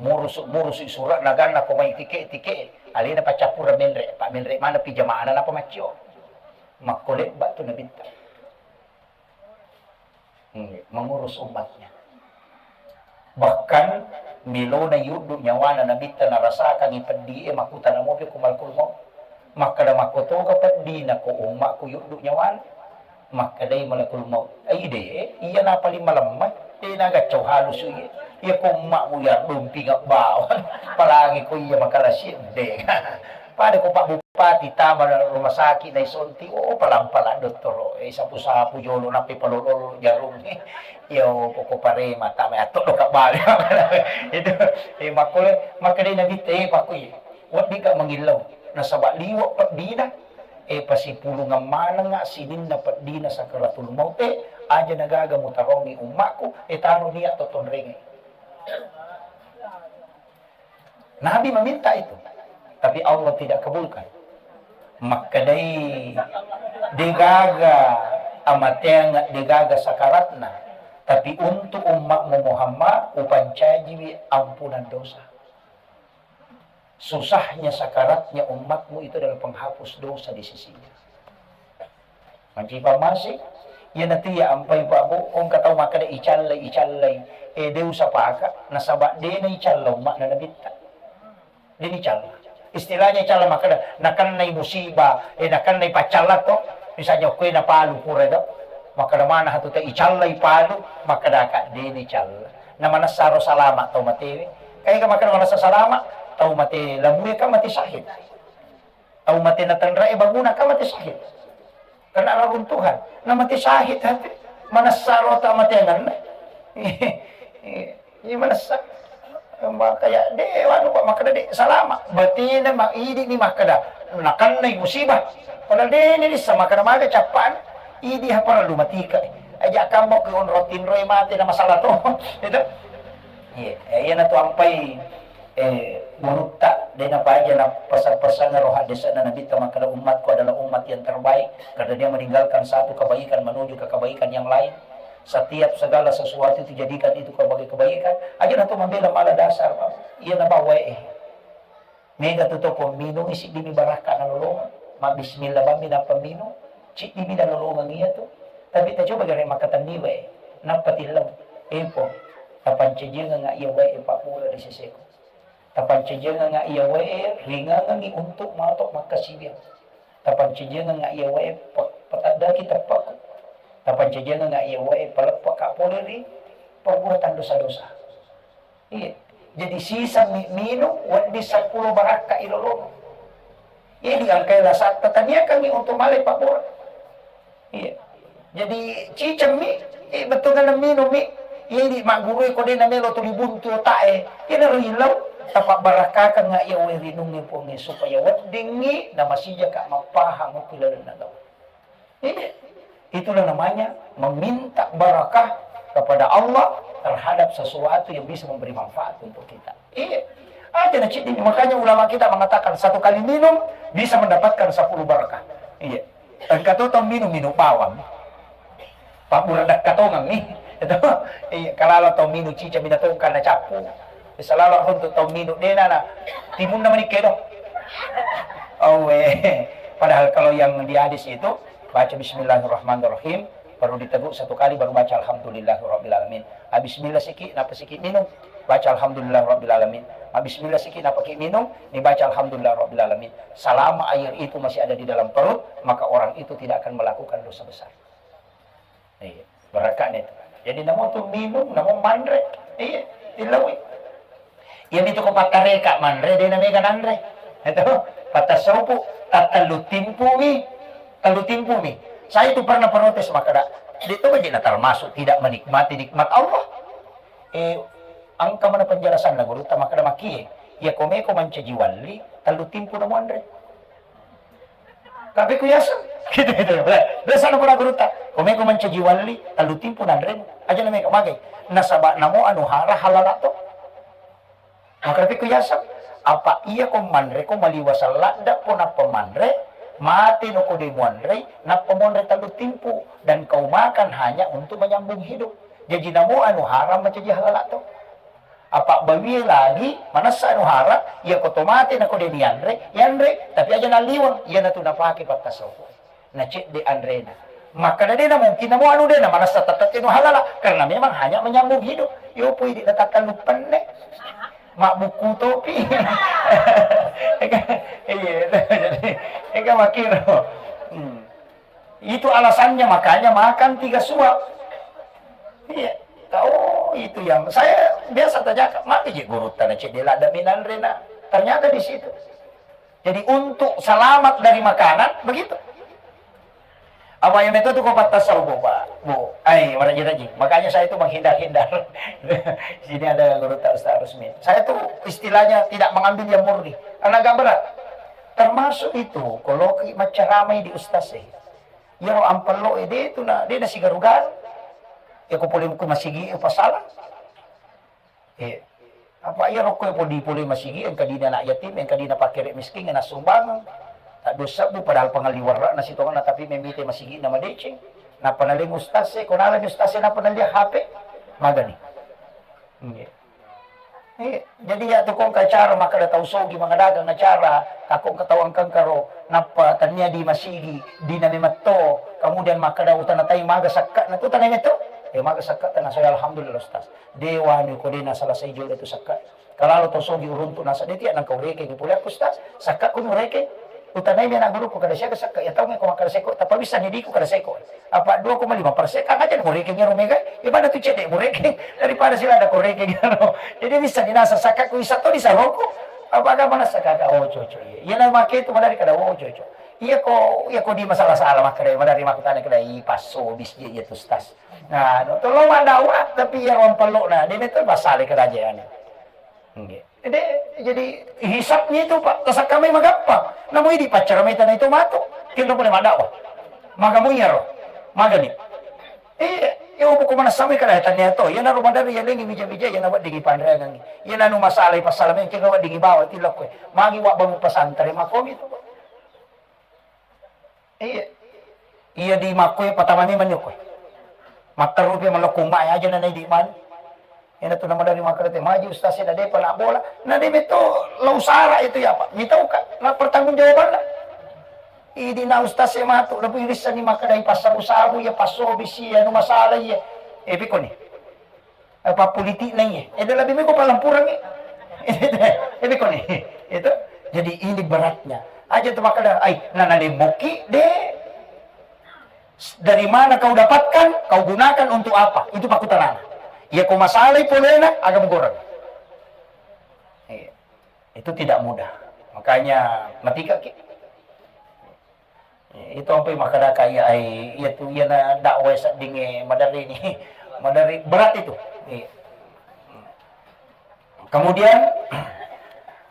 Murusu, murusu surat naganna ko mai tike, tike. Alena paccappurang menre, pa menre mana pi jamaana napa maccio. Makko lebba tu Nabitta. Hmm, mengurus umatnya. Bahkan melona yuddu nyawana Nabitta narasakangi peddi e, makkutana mopi ku malakul maut. Makkeda, makkotoga peddina ko ummakku yuddu nyawana? Makkedai malakul maut, ai de, iya na paling malemma, de na gaccau halusu iye. Iya ko ummakmu ya dumpi bawang, apalagi ko iya makalasi de. Pada ko Pak Bupati tama rumah sakit naisonti, oh, palang-palang dottoro, eh, sapu-sapu jolo, nappi palolo jarung, eh. Iyo, poko parema, tama atto doka bale. Itu, eh, makkole, makkedai Nabitta, eh, pakui, wedding ka mangillau, nasaba liwe peddina, eh, pasipulungeng manengnga sininna peddina sakaratul maute, aja nagaga mutarongi ummakku, eh, taro niat to tonrenge. Nabi meminta itu, tapi Allah tidak kabulkan. Makkedai, degaga amateang, degaga sakaratna, tapi untuk ummatmu Muhammad, upancajiwi ampunan dosa. Susahnya sakaratnya ummatmu itu adalah penghapus dosa di sisinya. Mancipa masih, iya nanti ya ampai Pak Bu, engka tau makkeda icallai, icallai. Eh, de usapaka, nasaba de na icalla ummatna Nabitta. De nicalla. Istilahnya icalla makkeda, nakennai musibah, eh, nakennai paccalla to. Misalnya kue na palu pura do. Makkeda mana hatu te icallai palu, makkeda ka de nicalla. Na manessaro salama tau matewe. Kae ka makkeda manessa salama, tau mate lamue ka mate syahid. Tau mate natanrae banguna ka mate syahid. Kena reruntuhan. Na mate syahid hati. Manessaro ta mate anganna. Iya manessa. Makanya de wanu Pak makkeda de salama. Batina ma idi ni makkeda nakennai musibah. Padahal de ni lissa makkeda maga cappaan. Idi ha parellu matika. Aja kammo ke onro tinroi mate na masalah to. Itu. Iya, eh, iya na tu ampai eh, gurutta, de napaja na pesa-, pesang ro haddese'na Nabitta makkeda, "Ummatku adalah umat yang terbaik karena dia meninggalkan satu kebaikan menuju ke kebaikan yang lain. Setiap segala sesuatu itu jadikan itu sebagai kebaikan." Aja na tu mambela mala dasar, Pak. Iya na bawa eh. Mega tu to ko minung isi dimi barakka na lolongang. Ma bismillah bammi nappa minung, ciddimi na lolongang iya tu. Tapi ta coba gare makkatenni wae. Nappa tilleng, "Eh, Puang, tapancajiangenga iya wae pabbura di seseku." Tapancajiangengnga iya wae ringangengngi untuk mato makkasiwiang. Tapancajiangengnga iya wae pe-, petaddaki teppakku. Tapancajiangengnga iya wae paleppaka pole ri perbuatan dosa-dosa. Iya. Jadi siseng mi minung wedding seppulo barakka ilolongo. Iya diangkai lasatta taniakangngi untuk male pabbura. Iya. Jadi cicemmi, eh, bettuanna minummi, iya di maggurui ko de namelo tuli buntu otae, iya naro ilau, tapabbarakkakengnga iya wae rinungnge Puangnge supaya weddingngi namasijaka mappahang okko laleng agama. Iya. Itulah namanya meminta barakah kepada Allah terhadap sesuatu yang bisa memberi manfaat untuk kita. Iya. Aja na ceddi, makanya ulama kita mengatakan satu kali minum bisa mendapatkan sepuluh barakah. Iya. Engka to tau minum, minum bawang. Pabbura dakka tongeng ni. Itu, iya, kalalo tau minum cica mina tongkang na cappu. Bisa lalo untuk tau minum dena na timunna manikke do. Oh, eh. Padahal kalau yang di hadis itu, baca bismillahirrahmanirrahim, baru diteguk satu kali, baru baca alhamdulillahirabbil alamin. Habis bismillah siki, napa siki minum, baca alhamdulillahirabbil alamin. Habis bismillah siki, napa ki minum, dibaca alhamdulillahirabbil alamin. Selama air itu masih ada di dalam perut, maka orang itu tidak akan melakukan dosa besar. Iya, barakane tu. Jadi namo tu minum, namo manre. Iya, tilawi. Iya mitu ko pattareka manre, de na mega nanre. Itu, pattassaupu, tattellu timpumi, tellu timpumi. Saya itu pernah protes makkeda, de to baje na termasuk tidak menikmati nikmat Allah. Eh, engka mana penjelasanna gurutta makkeda makkie. Iya ko meko mancaji walli, tellu timpu na muanre. Tapi ku yaseng. Gitu, gitu. Biasa na pura gurutta. Ko meko mancaji walli, tellu timpu nanremu. Aja na mega magai. Nasaba namo anu hara halala to. Maka tapi ku yaseng. Apa iya ko manre ko maliwa salladda ko nappa manre, mate no ko de muanre, nappa muanre tellu timpu. Dan kau makan hanya untuk menyambung hidup. Jaji namo anu haram mancaji halala to. Apa bawie lagi, manessa anu haram, iya ko to mate na ko de nianre, yanre, tapi aja naliweng, iya natu napake pattassaupu. Na cedde anrena. Makkeda de na mungkin namo anu de na manessa tette'e nu halala, karena memang hanya menyambung hidup. Yo pui di letakkan lu penne. Mabbuku topi. Ega, iya, jadi, ega makiro. Hmm. Itu alasannya makanya makan tiga suap. Iya. Oh, itu yang saya biasa tanya, mati je gurutta na cedde ladda minanre na. Ternyata di situ. Jadi untuk selamat dari makanan, begitu. Apa yang itu tuh kau patah saubu, Pak, Bu? Ai, maraji-raji. Makanya saya itu menghindar-hindar. Sini ada gurutta Ustaz Rusmin. Saya tuh istilahnya tidak mengambil yang murni. Karena agak berat. Termasuk itu, kalau ki macaramai di ustaz eh. Iyaro ampello e de tu na, de na sigaru-garu. Iya ko pole ku masigi e pasala. Eh, Apa iya rokko podi pole masigi, engka dina anak yatim, engka dina pakere miskin, na sumbang. Tak dua sebbu padahal pangalli warra'na sitongenna, tapi memite masigi na madeceng. Nappa naleng ustaz e, ko naleng ustaz e, nappa nalia H P. Magani. Nggih. Eh, jadi ya tu kong ka cara makkeda tau sogi mangadagang acara, takong ka tau engkangkaro, nappa tania di masigi, dina memetto, kemudian makkeda utana tai maga sakka, na tu tanai metto. Eh, maga sakka tana soya, alhamdulillah ustaz. Dewa ni ko dena salah sai jolo tu sakka. Kalalo to sogi uruntu nasa de tiak nangka ureke ni pole aku ustaz. Sakka ku ureke. Utanai mi anak guruku kada siaga sakka ya tau ko makkeda seko, tappa bisa ni diku kada seko. Apa dua koma lima persen kan aja ureke ni romega. Ya pada tu cedek ureke daripada sila ada koreke gitu. Jadi bisa ni nasa sakka ku isa to di saroku. Apa agama nasa kaka oh coco iya. Iya na make tu malah kada oh coco. Iya ko iya ko di masalah-salah makkeda malah ri makkutana kada i passo bis iya tu ustaz. Nah, no, tolong mandawa tapi iya rompello na dia itu masalah kada aja ya. Nggih. Jadi, jadi hisabnya itu, Pak, tasakkamai magampang. Namu idi paccara mai tanai tomatu, kinro pole maddakwah. Magamu iyaro. Magani. Iya, iya, ubu ko manassamai kada tania to. Iya naro madari ya lengi bija-bija, iya nawa dingi panreangi. Iya nanu masalah pasal mai kinro dingi bawa tilok kowe. Magi wa bangun pesantren makomi itu, Pak. Iya. Iya di makkoe patama memang nyokkoe. Matteru pe malokko umma aja na naidi mani. Ena tu nama dari makkeda te maji ustaz e na depa na bola. Na de beto lau sara itu ya Pak. Mitau ka na pertanggung jawabanna. Idi na ustaz e matu lebih risani makkeda i passabu-sabu ya passobi si anu masalah iya. Eh piko ni. Apa politik na iya. Eh lebih miko palampuran ni. Eh piko ni. Itu jadi ini beratnya. Aja tu makkeda ai na nalemoki de. Dari mana kau dapatkan, kau gunakan untuk apa? Itu pakutanana. Iya ko masalai polena, agam goreng. Iya. Itu tidak mudah. Makanya matika ki. Iya, itu ampai makkadaka iya ai iya tu iya na dakwah seddinge madari ni. Madari berat itu. Iya. Kemudian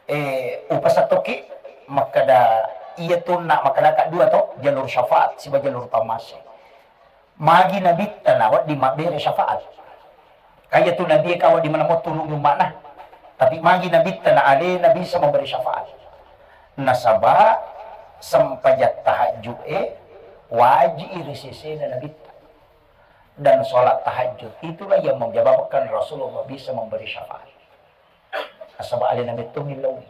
eh upasattoki makkeda iya tunna makkadaka dua to jalur syafaat siba jalur pammase. Magi nabitta na wedding mabbere syafaat. Kaya tu nabi ka wedding maneng mo tulungi umma'na. Tapi magi nabitta na alena bisa memberi syafaat. Nasaba sempajang tahajud e waji ri sesena nabitta. Dan sholat tahajud itulah yang menyebabkan Rasulullah bisa memberi syafaat. Nasaba alena metto millau.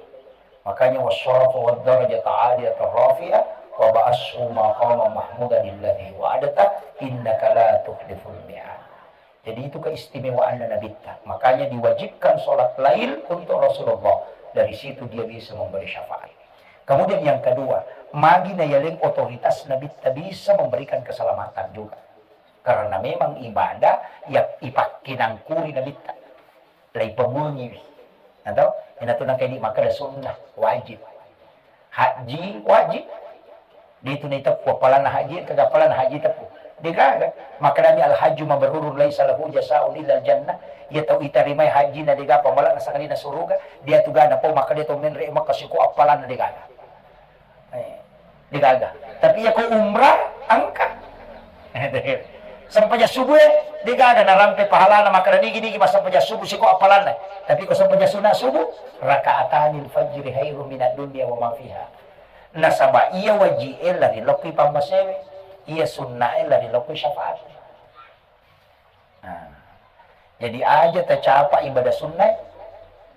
Makanya wasyarafa wad darajata aliyata rafi'a wa ba'ashu maqaman mahmudan alladhi wa'adta innaka la tukhliful mi'ad. Jadi itu keistimewaanna nabitta. Makanya diwajibkan sholat lail untuk Rasulullah. Dari situ dia bisa memberi syafaat. Kemudian yang kedua, magi na yaleng otoritas nabitta bisa memberikan keselamatan juga. Karena memang ibadah yang ipakkinangkuri nabitta. Laipamuangiwi. Atau ina tu nangka idi makkeda sunnah, wajib. Haji wajib. Di tu naiteppu appalanna haji, engka ga appalanna haji teppu. Degaga. Makkedami al hajju mabrurun laisa lahu jasaun illa al jannah. Iya tau itarimai haji na dega pamala nasangalina suruga, dia tu gana pau makkeda to menre Makkah siko appalanna degaga. Eh, degaga. Tapi iya ko umrah engka. Sempajang subuh e, degaga narampe pahalana makkeda nigi-nigi massempajang subuh siko appalanna. Tapi ko sempajang sunat subuh, rakaatanil fajri khairum minad dunya wa ma fiha. Nasaba iya waji e lari lokki pammasewe, iya sunna e lari lokki syafaat. Nah, jadi aja tacapa ibadah sunnah.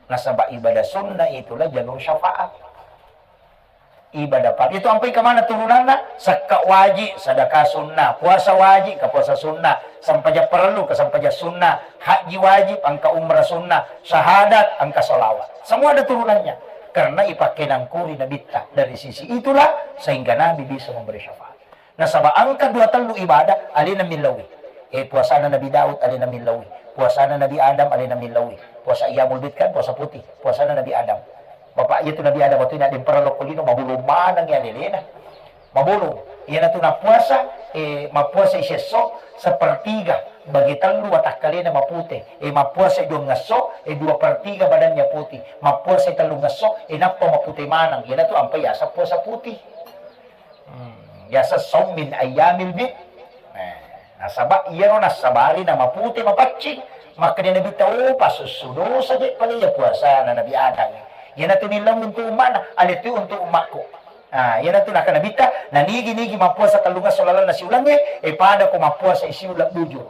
Nasaba ibadah sunnah itulah jalur syafaat. Ibadah par itu ampai kemana turunanna? Sekka wajib, sedekah sunnah, puasa wajib, ke puasa sunnah, sempajang perlu, ke sempajang sunnah, haji wajib, engka umrah sunnah, syahadat, engka salawat. Semua ada turunannya. Karena ipakkenangkuri nabitta dari sisi itulah sehingga Nabi bisa memberi syafaat. Nasaba engka dua tellu ibadah alena millaui. Eh, puasana Nabi Daud alena millaui. Puasana Nabi Adam alena millaui. Puasa Ayyamul Bid kan puasa putih. Puasana Nabi Adam. Bapak iya tu Nabi Adam waktu ini ada yang pernah lokko lino mabulu maneng ya lelena. Mabulu. Iya tu na puasa, eh, mappuasa isesso sepertiga bagi tellu watakkalena mapute. Eh, mappuasa dua ngesso, eh, dua per tiga badannya putih. Mappuasa tellu ngesso, eh, nappa mapute maneng. Iya tu ampai asa puasa putih. Hmm, biasa saum min ayyamil bid. Nah, nasaba iyaro nassabari na mapute mapaccing, Makkeda Nabitta, "Oh, pasussu dosa je pale iya puasa na Nabi Adam. Iyanatu nillau untuk umma'na, ale tu untuk umma'ku." Ah, iyanatu nakkeda Nabitta, "Nanigi-nigi mappuasa tellungesso lalenna siulengnge, e pada ko mappuasa siuleng bujur."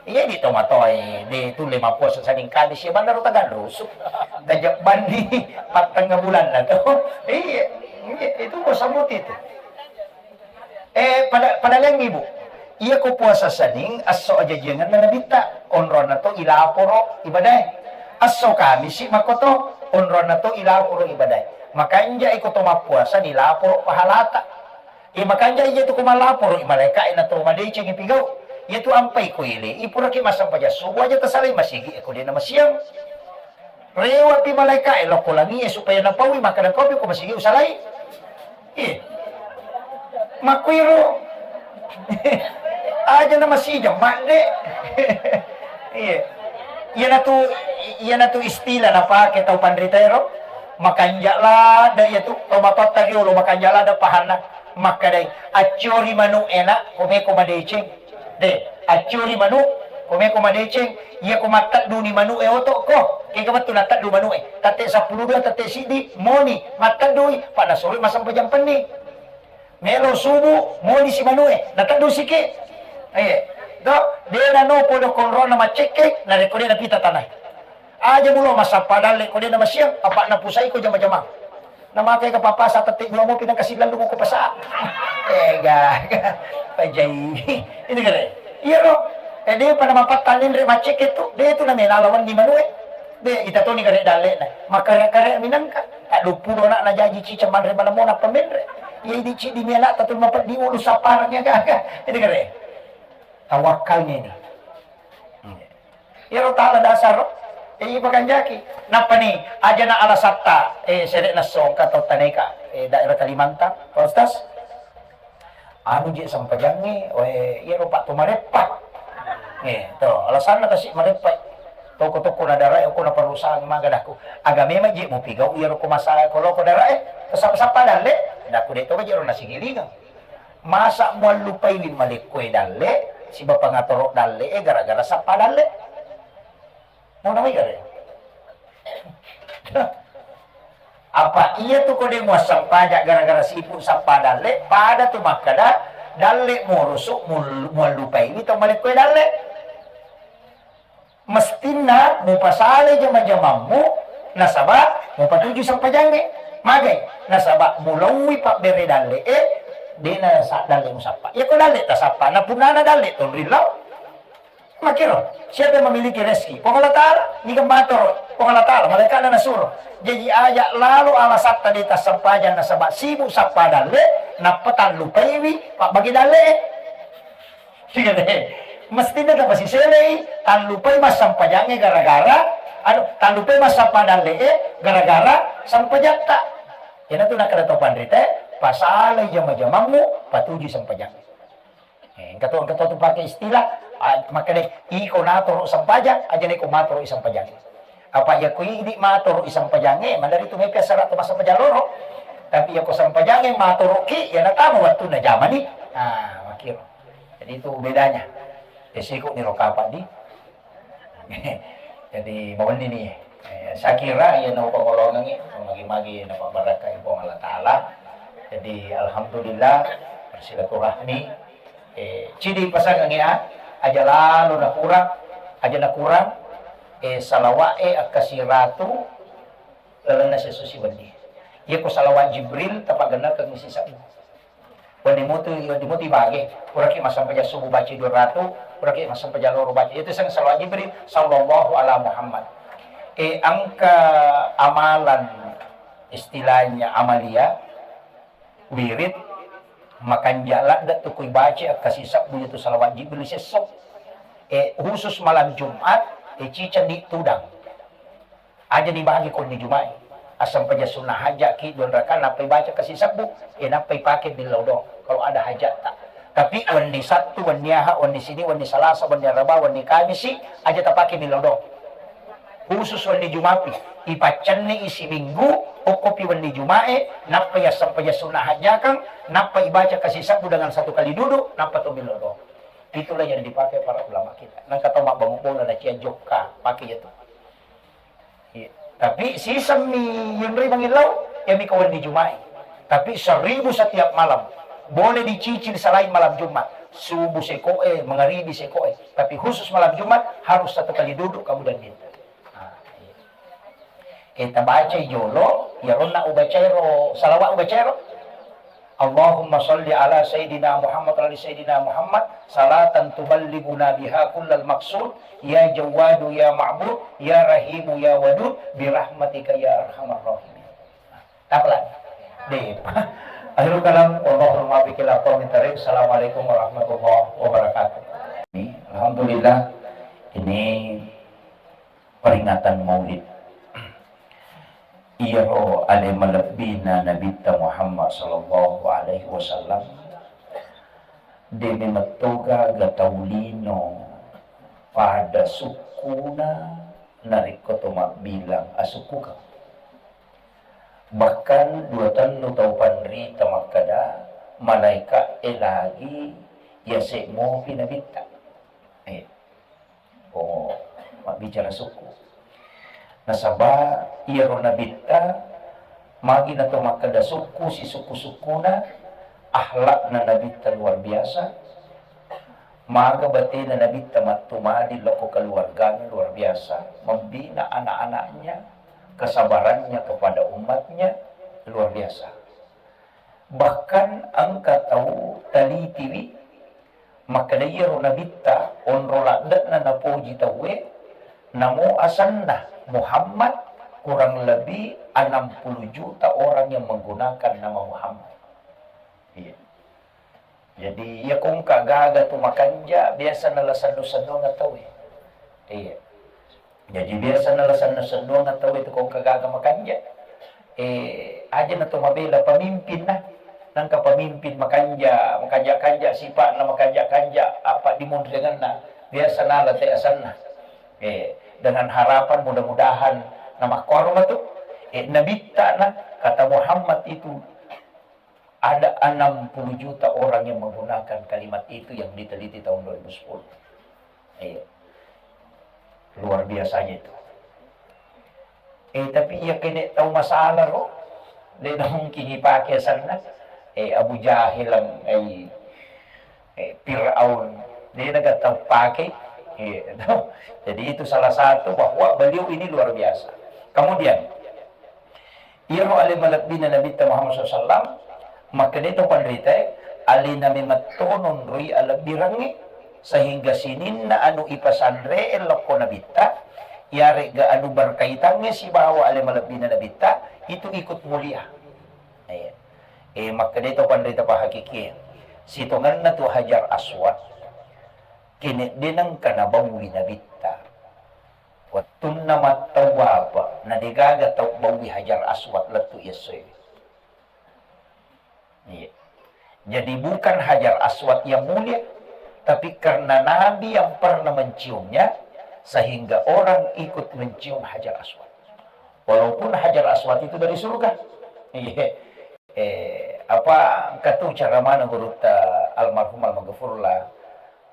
Iya di tomatoae, de tulle mappuasa Senin Kamis, iya bannaro tagallusu. Gajah bandi pattengnga bulanna to. Iya, iya, itu puasa muti itu. Eh, pada, pada laing, Ibu. Iya ko puasa Senin, esso ajajiangenna Nabitta, onronna to ilaporo ibadae. Esso Kamisi makkoto, onronna to ilaporo ibadae. Makanja iko to mappuasa nilaporo pahalata. Iya makanja iya tu ko malaporo i malaeka'e na to madeceng ipigau. Iya tu ampai ko ile, ipuraki massempajang subuh aja tasalai masigi e ko de na masiang. Rewapi malaeka'e lao ko langie supaya napaui, makkeda, "Kopi ko masigi usalai." Iya. Makkuiro. Aja na masijang, madde. Iya. Iyanatu, iyanatu istilah napake tau panrita ero. Makanja ladde iya tu, tau matotta riolo makanja ladde pahanna. Makkedai, "Acciori manu e, Nak, ko meko madeceng." De, accuri manu, ko meko madeceng, iya ko mattedduni manu e oto ko, kega wettu natteddu manu e, tette seppulo dua, tette siddi, moni, matteddui, pa nasuroi massempajang penni. Melo subu, moni si manu e, nateddu siki. Eh, do, de nano podo konrona maccekke, narekko de napita tanah. Aja mulo massappa dalle ko de namasiang, apa napusaiko jama-jamang. Namakai ka papasa tette dua mopi nangka sillallu ko pasa. Eh, ga, ga. Pajai. Ini kare. Iya ro. Eh, de pada mapatta nendre maccekke tu. De tu namela lawan di manue. De, ita toni kare dalle na. Makare-kare minangka. Tak dua puluh anak na jaji cica manre mana mona pamenre. Iya ini cidi mela tatul mapeddi ulu saparang ya gaga. Ini kare. Tawakkalnya ini. Iyaro tala dasar, eh, ipakanjaki. Nappani, ajana alasatta, eh, sere'na songka tau taneka, eh, daerah Kalimantan, Pak Ustaz. Anu je sempajangnge, eh, iyaro Pak to mareppa. Eh, to, alasanna kasi mareppa. Toko-toko na darai, ko na perusahaan maga daku. Aga memang je mupigau iyaro ko masa ko loko darai, eh, sappa-sappa dalle, daku de to ka jero nasigilingang. Masa muallupaiwi malekkoe dalle, siba pangatoro dalle e gara-gara sappa dalle? Mau namai gare? Apa iya tu ko de muassempajang gara-gara sibuk sappa dalle, pada tu makkeda dalle murusu mul-, muallupaiwi tau malekkoe dalle. Mestinna mupasalai jama-jamammu, nasaba mupatuju sempajangnge. Magai? Nasaba mulauwi pabbere dalle'e, dena sa-, dalle musappa. Iya ko dalle tasappa, na punnana dalle tonrillau. Makiro, siapa yang memiliki rezeki? Puang Allah Ta'ala, niga matoro, Puang Allah Ta'ala, malaikatna nasuro. Jaji aja lalo alasatta de tassempajang nasaba sibuk sappa dalle, nappa tallupaiwi pabbage dalle'e. Iya deh. Mestinna tapasiselei, tallupai massempajangnge gara-gara, anu, tallupai massappa dalle'e gara-gara sempajatta. Iyanatu nakkeda tau panrita, pasalai jama-jamammu, patuju sempajang. Eh, engka to, engka to tu pake istilah, ah, makkeda, iko natoro sempajang, aja neko matoro sempajang. Apa iya ko idi matoro i sempajangnge, maderri tu mepi assara to massempajang loro. Tapi iya ko sempajangnge matoroki, iya natama wettunna jamani. Ah, makiro. Jadi itu bedanya. Esiko ni rokapa di. Jadi bawenni ni. Eh, saya kira iya no pangolongengi, magi-magi na pabarakai Puang Allah Ta'ala. Jadi alhamdulillah bersilaturahmi. Eh, cidi pasangengi a, aja lalo nakurang, aja nakurang, eh, salawa'e akkasiratu lalenna siesso siwenni. Iya ko salawat Jibril, tapagennarkeng sisebbu. Wenni mutu, wenni mutu bage, puraki massempajang subuh baca dua ratu, puraki massempajang loro baca. Itu sang salawat Jibril, sallallahu ala Muhammad. Eh, engka amalan istilahnya amalia, wirid, makanja ladde tu kui baca akkasisebbu itu salawat Jibril siesso. Eh, khusus malam Jumat, eh, ciceng di tudang. Aja ni bagi konni Juma'i. Assempajang sunnah hajat ki dua rakaat, nappai baca kasi sebbu, eh, nappai pake millau doang kalau ada hajat ta. Tapi wenni Sabtu, wenni Ahad, wenni Sini, wenni Salasa, wenni Araba, wenni Kamisi, aja tapake millau doang. Khusus wenni Juma'i, ipaccenni isi minggu, okkopi wenni Juma'i, nappai assempajang sunnah hajakang, nappai baca kasi sebbu dengan satu kali duduk, nappa to millau doang. Itulah yang dipakai para ulama kita. Nangka tau mabbangung bola na cia jokka, pakai itu. Iya. Tapi sisemmi yunri mangillau, ya mi kawan di Jumai. Tapi seribu setiap malam. Boleh dicicil selain malam Jumat. Subuh sekoe, mangaribi sekoe. Tapi khusus malam Jumat harus satu kali duduk kamu dan minta. Nah, iya. Eh, tabacai jolo, ya ronna ubacairo, salawat ubacairo. Allahumma salli ala Sayyidina Muhammad wa ala Sayyidina Muhammad, salatan tuballighuna biha kullal maqsud, ya Jawwadu ya Ma'bud, ya Rahimu ya Wadud, birahmatika ya arhamar rahimin. Tapelan. Deh. Akhirul kalam, wallahul muwaffiq ila aqwamit thariq. Assalamualaikum warahmatullahi wabarakatuh. Alhamdulillah, ini peringatan Maulid. Iyaro ale malebbina Nabitta Muhammad sallallahu alaihi wasallam, de memettoga ga tau lino pada sukkuna narekko to mabbilang asukkukeng. Bahkan dua tellu tau panrita makkeda, malaika e lagi yase mopi Nabitta. Eh. Oh, mabbicara sukku. Nasaba iyaro Nabitta, magi nato makkeda sukku, sisukku-sukkuna, akhlakna Nabitta luar biasa, maga batena Nabitta mattumadi loko keluarganya luar biasa, membina anak-anaknya, kesabarannya kepada umatnya luar biasa. Bahkan engka tau talitiwi, makkeda iyaro Nabitta onro ladde'na napoji tauwe, namo asenna Muhammad, kurang lebih enam puluh juta orang yang menggunakan nama Muhammad. Iya. Jadi, iya kongka gaga tu makanja, biasa nala sennu-sennuang tauwe. Iya. Jadi biasa nala sennu-sennuang tau itu kongka gaga makanja. Eh, aja na to mabela pemimpin na. Nangka pemimpin makanja, makanja-kanja sipa'na, makanja-kanja apa dimunringanna. Biasa nala te asenna. Eh, dengan harapan mudah-mudahan na makkuaro matu. Eh, Nabitta na kata Muhammad itu ada enam puluh juta orang yang menggunakan kalimat itu yang diteliti tahun dua ribu sepuluh. Iya. Luar biasanya itu. Eh, tapi iya kene tau masalah ro, de na mungkin ipake asenna. Eh, Abu Jahil, eh, eh, Fir'aun, de na tau pake. Eh, jadi itu salah satu bahwa beliau ini luar biasa. Kemudian, iyaro ale malebbina Nabitta Muhammad sallallahu alaihi wasallam, makkedai to panritae, alena memettono nroi alebbirengnge, sehingga sininna anu ipasanree lokko Nabitta, iyaregga anu berkaitangnge sibawa ale malebbina Nabitta, itu ikut mulia. Eh, eh, makkedai to panrita pahakikie, sitongenna tu Hajar Aswad, kene de nengka nabauwi Nabitta. Wettunna mattawwafa, na degaga tau bauwi Hajar Aswad lettu iyessoe. Iya. Jadi bukan Hajar Aswad yang mulia, tapi karena Nabi yang pernah menciumnya, sehingga orang ikut mencium Hajar Aswad. Walaupun Hajar Aswad itu dari surga. Iya. Eh, apa engka tu ceramana gurutta almarhum almaghfurlah,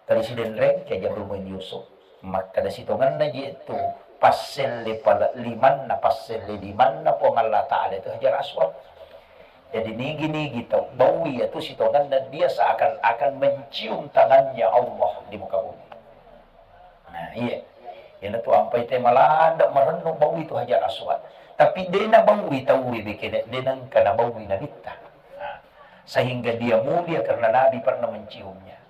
Tali Sidenreng, Kiai Haji Abdul Muin Yusuf. Makkeda sitongenna je tu passelle pale limanna, passelle limanna Puang Allah Ta'ala itu Hajar Aswad. Jadi nigi-nigi tau baui itu sitongenna dia seakan-akan mencium tangannya Allah di muka bumi. Nah, iya. Iyana tu ampai te malada marennu baui tu Hajar Aswad. Tapi de na baui tau bekene, de nengka na baui Nabitta. Nah, sehingga dia mulia karena Nabi pernah menciumnya.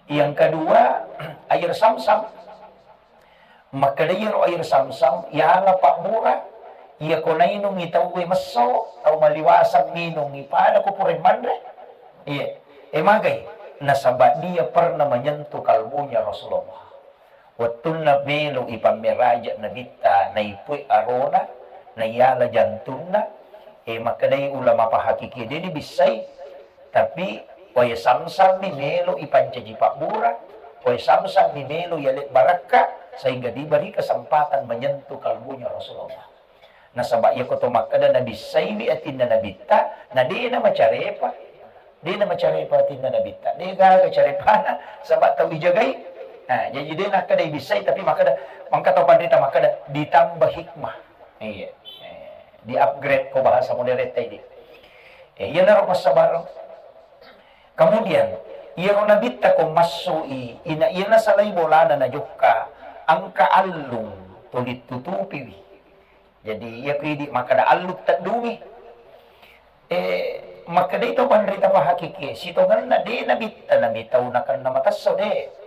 Yang kedua, air Samsam. Makkeda iyaro air Samsam, yala pabbura, iya ko nainungi tauwe messo, tau maliwasang minungi pada ko pura manre. Iya, e magai, nasaba dia pernah menyentuh kalbunya Rasulullah. Wettunna melo ipammeraja Nabitta, naipue arona, naiyala jantunna, e makkedai ulama pahakiki de nibissai, tapi wae Samsam ni melo ipancaji pabbura, wae Samsam ni melo yale barakka, sehingga diberi kesempatan menyentuh kalbunya Rasulullah. Nasaba iya ko to makkeda nabissaiwi atinna Nabitta, na de na macarepa. De' na macarepa atinna Nabitta, de' gaga carepana, saba' tau ijagai. Nah, jaji de' nakkeda ibissai, tapi makkeda, mangka tau panrita makkeda ditambah hikmah. Iya. Eh, di-upgrade ko bahasa modern tadi. Eh, iyanaro passabareng. Kemudian, iyaro Nabitta ko massu'i, ina-, iyana salai bolana najokka, engka allung tuli tutupiwi. Jadi, iya ku idi' makkeda allung teddungi. Eh, makkedai tau panrita pahakiki, sitongenna de' Nabitta nami tau nakenna mata esso, de'.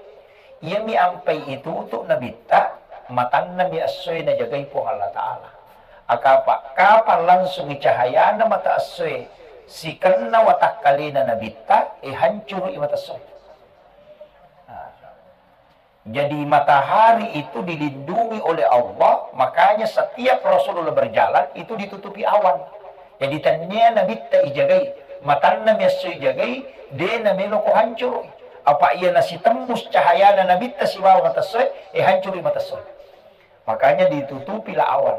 Iyami ampai itutu Nabitta, matanna mi essoe najagai Puang Allah Ta'ala. Akapa, kapang langsungi cahayana mata essoe sikenna watakkalena Nabitta, eh, hancurui mata essoe. Nah. Jadi matahari itu dilindungi oleh Allah, makanya setiap Rasulullah berjalan itu ditutupi awan. Jadi tennia Nabitta ijagai, matanna mi esso ijagai, de' namelo ko hancurui. Apa iya nasitembus cahayana Nabitta sibawa mata essoe, eh, hancurui mata essoe. Makanya ditutupilah awan.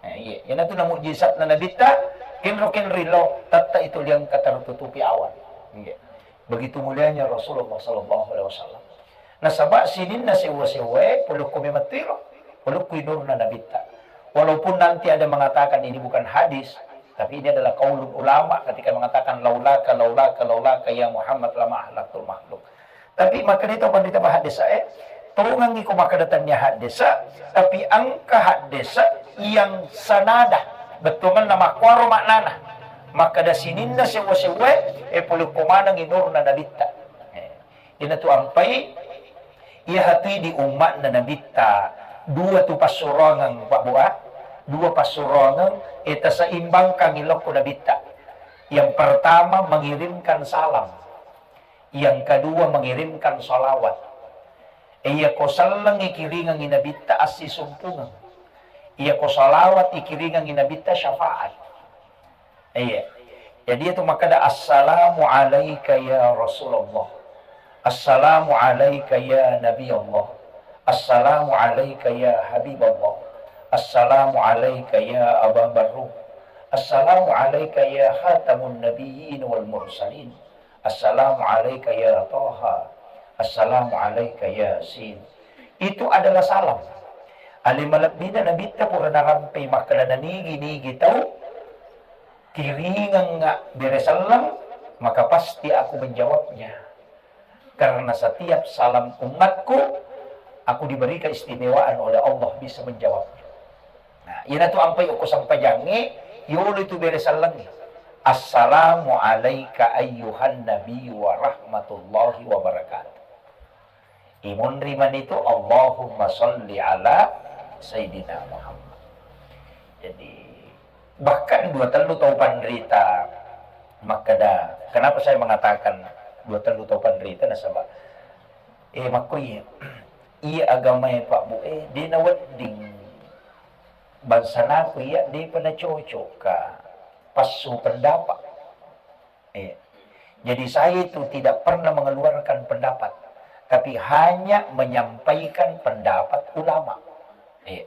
Eh, iya, iyanatu na mukjizatna Nabitta, kenro-kenro lo, tette itu liangka tertutupi awan. Iya. Begitu mulianya Rasulullah sallallahu alaihi wasallam. Nasaba' sininna sewwa-sewwae polokko memettuiro, polokko inurna Nabitta. Walaupun nanti ada mengatakan ini bukan hadis, tapi ini adalah qaulul ulama ketika mengatakan laulaka, laulaka, laulaka ya Muhammad lama ahlaktul makhluk. Tapi makkeda tau panrita pahaddesae, tongengi ko makkeda tennia haddesa, tapi engka haddesa yang sanada, bettuanna makkuaro maknana. Makkeda sininna sewwa-sewwae, eh, polokko maneng inurna Nabitta. Eh, iyanatu ampai, iya hatui di umma'na Nabitta, dua tu passuroangeng, Pak Bu, ah. Dua passuroangeng, eh, taseimbangkangi lokko Nabitta. Yang pertama, mengirimkan salam. Yang kedua, mengirimkan salawat. Iya ko selleng ikiringengi Nabitta assisumpungeng. Iya ko salawat ikiringengi Nabitta syafaat. Iya. Jadi itu makkeda, "Assalamu alaika ya Rasulullah. Assalamu alaika ya Nabi Allah. Assalamu alaika ya Habib Allah. Assalamu alaika ya Aba Barru. Assalamu alaika ya khatamun nabiyyin wal mursalin. Assalamu alaika ya Toha. Assalamu alaika ya Sin." Itu adalah salam. Ale malebbina Nabitta pura narampei makkeda nanigi-nigi tau kiringengnga bere selleng, maka pasti aku menjawabnya. Karena setiap salam umatku, aku diberi keistimewaan oleh Allah bisa menjawabnya. Nah, iyanatu ampai okko sempajangnge, yolo itu bere sellengnge. Assalamu alaika ayyuhan nabi wa rahmatullahi wa barakatuh. Imunri manitu, Allahumma salli ala Sayyidina Muhammad. Jadi, bahkan dua tellu tau panrita makkeda, kenapa saya mengatakan dua tellu tau panrita, nasaba, eh, makko iya, iya agamae Pak Bu, eh, de nawedding bangsanaku iya, depa nacocok ka passu pendapat. Eh, jadi saya itu tidak pernah mengeluarkan pendapat, tapi hanya menyampaikan pendapat ulama. Eh,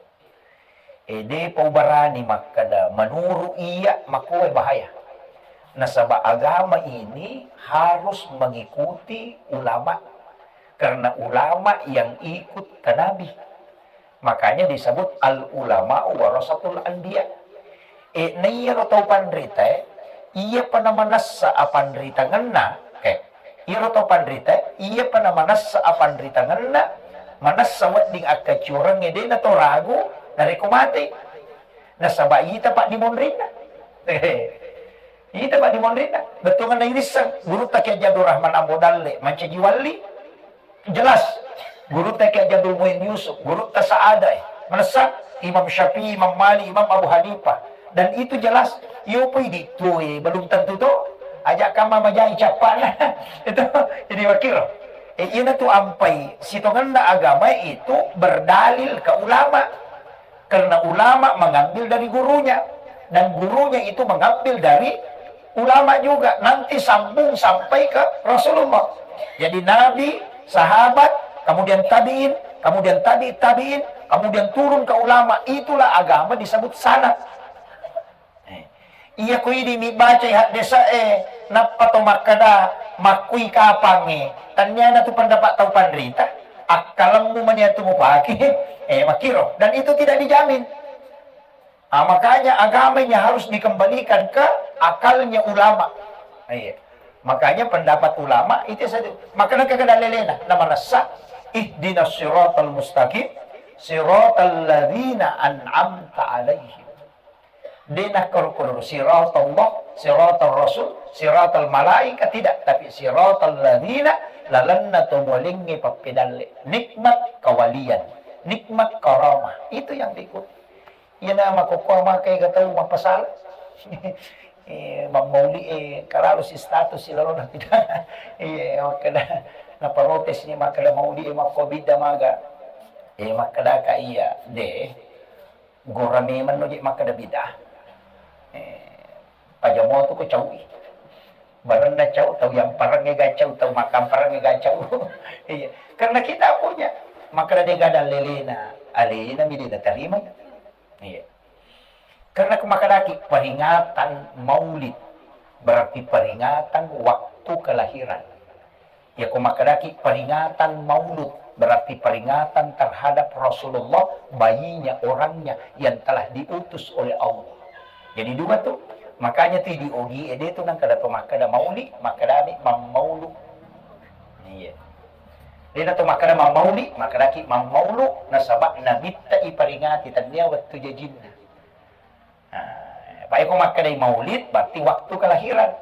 eh, depa ubarani makkeda, menurut iya, makkoe bahaya. Nasaba agama ini harus mengikuti ulama, karena ulama yang ikut ke Nabi. Makanya disebut al ulama warasatul anbiya. E, naiyaro tau panritae, iyapa namanessa apanritangenna, eh, iyaro tau panritae, iyapa namanessa apanritangenna, manessa wedding akkaciorengnge, de nato ragu narekko mate. Nasaba ita paddimonrinna. Ita paddimonrinna. Bettuanna irisseng, gurutta Kiai Haji Abdul Rahman Ambo Dalle, mancaji walli. Jelas. Gurutta Kiai Haji Abdul Muin Yusuf, gurutta Sa'ada, eh. Manessa Imam Syafi'i, Imam Malik, Imam Abu Hanifah. Dan itu jelas, iyo poi di tuo, eh, belum tentu to. Aja kama majai cappana. Itu jadi wakil. Eh, ina tu ampai sitongenna agama itu berdalil ke ulama. Karena ulama mengambil dari gurunya, dan gurunya itu mengambil dari ulama juga, nanti sambung sampai ke Rasulullah. Jadi Nabi, sahabat, kemudian tabi'in, kemudian tabi' tabi'in, kemudian turun ke ulama, itulah agama disebut sanad. Eh, Iya ko idi mi bacai haddese'e, nappa to makkeda makkui kapangnge, tanniana tu pendapat tau panrita, akkalemmu mani atu mupake, eh, makkiro. Dan itu tidak dijamin. Ah, makanya agama ini harus dikembalikan ke akalnya ulama. Iya. Makanya pendapat ulama itu satu. Maka nengka kena lelena, nama nessa, ihdinas siratal mustaqim, siratal ladzina an'amta alaihim. De nakkorokoro siratallah, siratal rasul, siratal malaika, tidak, tapi siratal ladzina, lalenna to mualengnge pappedalle. Nikmat kawalian, nikmat karamah. Itu yang diikuti. Iyana makkokkoe maka ega tau mappasala. Eh, mammauli'e, eh, kalalu si status si lalona tidak. Iya, makkeda, naprotes ni makkeda mauli'e, eh, makko bidda maga. Eh, makkeda ka iya, de. Gora memang no je makkeda bidda. Eh, pajamo tu ko caui. Barenna cau, tau yang parengnge ga cau, tau makan parengnge ga cau. Iya. Karena kita punya. Makkeda de gada lelena, alena mi de natarima. Iya. Karena ku makkedaki peringatan maulid, berarti peringatan waktu kelahiran. Ya, ku makkedaki peringatan maulud, berarti peringatan terhadap Rasulullah, bayinya, orangnya yang telah diutus oleh Allah. Jadi dua tu. Makanya tu di ogi ede tu nang kada to makkeda maulid, makkeda ni mammaulu. Iya. Dena to makkeda mammauli, makkedaki mammaulu, nasaba nabitta iperingati tannia wettu jajinna. Nah, apa iko makkedai maulid, berarti waktu kelahiran.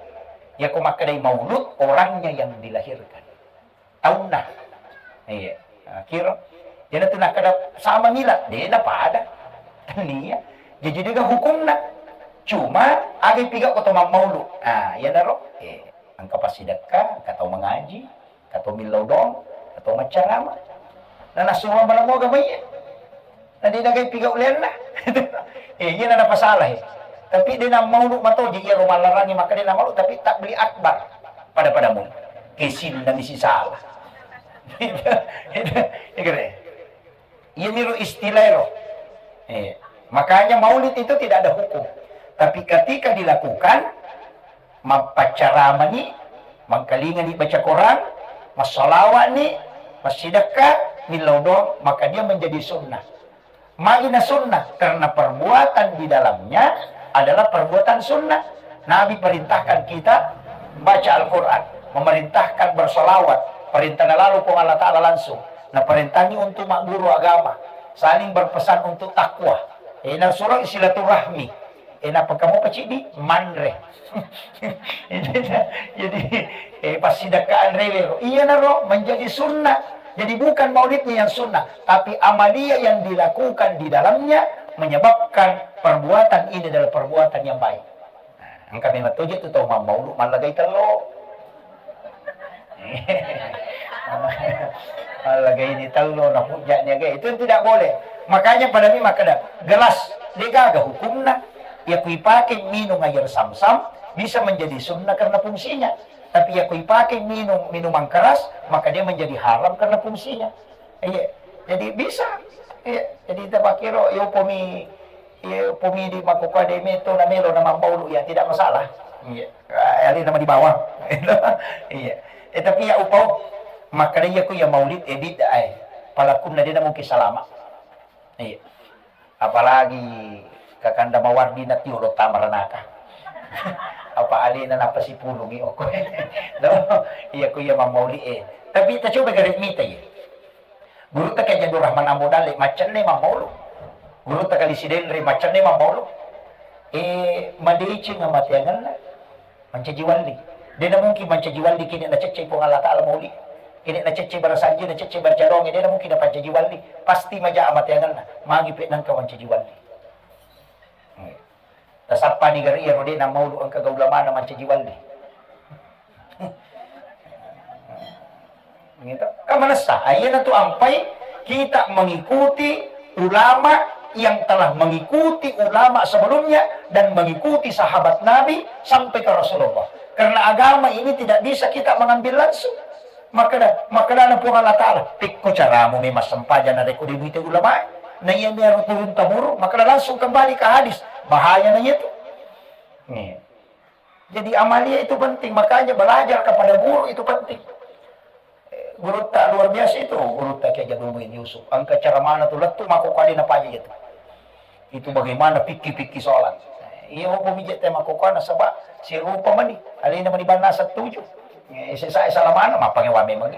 Ya ko makkedai maulud, orangnya yang dilahirkan. Taunna. Iya. Nah, kiro. Jadi tu nakkeda sama milad, dena pada. Tania. Jadi juga hukumna. Cuma, aga piga ko to mammaulu. Nah, iya naro. Eh, engka passidekka, engka tau mengaji. Kato millau doang, kato maccarama. Nah, nassuroang balangoga maiye. Nah, de nagai pigaulenna. Eh, iya na napasala, eh. Tapi de nammaulu matoji, iya ro mallarangi, maka de nammaulu, tapi tak beli akbar. Pada-pada mu. Kesin na misi salah. Iya, kira. Iya, miru istilah ro. Eh, makanya maulid itu tidak ada hukum. Tapi ketika dilakukan, mappaccaramani, mangkalingani baca Quran, massalawani, massidekka, millau doang, maka dia menjadi sunnah. Magina sunnah, karena perbuatan di dalamnya adalah perbuatan sunnah. Nabi perintahkan kita baca Al-Quran, memerintahkan bersolawat, perintah lalu Puang Allah Ta'ala langsung. Nah, perintahnya untuk mak guru agama, saling berpesan untuk takwa. Eh, nah, surah silaturahmi. Eh, nappa kamu pacidi? Manre. Jadi, eh, passidakkaan rewe ro. Iya naro, menjadi sunnah. Jadi bukan maulidnya yang sunnah, tapi amalia yang dilakukan di dalamnya menyebabkan perbuatan ini adalah perbuatan yang baik. Nah, engka memang toje tu tau mammaulu mallagai tello. Mallagai ni tello, na hujjah ni aga. Itu tidak boleh. Makanya pada mi makkeda, gelas, de gaga hukumna. Ya ku ipake minum air samsam, bisa menjadi sunnah karena fungsinya. Tapi ya ku ipake minum minuman keras, maka dia menjadi haram karena fungsinya. Iya. Jadi bisa. Iya. Jadi tapakiro, ya upami, ya upami di makkokkoe de meto na melo na mammaulu, ya tidak masalah. Iya. Ah, ali nama di bawah. Iya. Eh, tapi ya upau, makkeda iya ku ya maulid, eh, bid'ah, eh. Palakunna de na mungkin salama. Iya. Apalagi kakanda mawardi na tiolo tamaranaka. Apa alena napasipulungi okko. No? Iya ku iya mammauli, eh. Tapi ta coba gare mita, iya. Gurutta Kiai Abdul Rahman Ambo Dalle, maccenne mammaulu. Gurutta Kali Sidenre, maccenne mammaulu. Eh, madeceng amateangenna. Mancaji walli. Dena mungkin mancaji walli kini naceccei Puang Allah Ta'ala mauli. Kini naceccei barasanji, naceccei barcadonge, dena mungkin napancaji walli. Pasti maja amateangenna. Magi pe nangka mancaji walli. Tasappa ni gari iya rode na maulu engka ga ulamana mancaji walli. Gitu. Kan manessa, ayyana tu ampai kita mengikuti ulama yang telah mengikuti ulama sebelumnya dan mengikuti sahabat Nabi sampai ke Rasulullah. Karena agama ini tidak bisa kita mengambil langsung. Makkeda, makkedana Puang Allah Ta'ala, "Pekko caramu memang sempajang narekko de muite ulama." Na iya mero turun temurun, makkeda langsung kembali ke hadis. Bahaya na iya tu. Iya. Jadi amalia itu penting, makanya belajar kepada guru itu penting. Eh, gurutta luar biasa itu, gurutta Kiai Haji Abdul Muin Yusuf. Engka cara mana tu lettu mako kali na paja itu. Itu bagaimana pikki-pikki sholat. Iya, apa mija tema kokana sebab si rupa mani, alena mani bana setuju. Eh, sesa salah mana, mappange wa memang.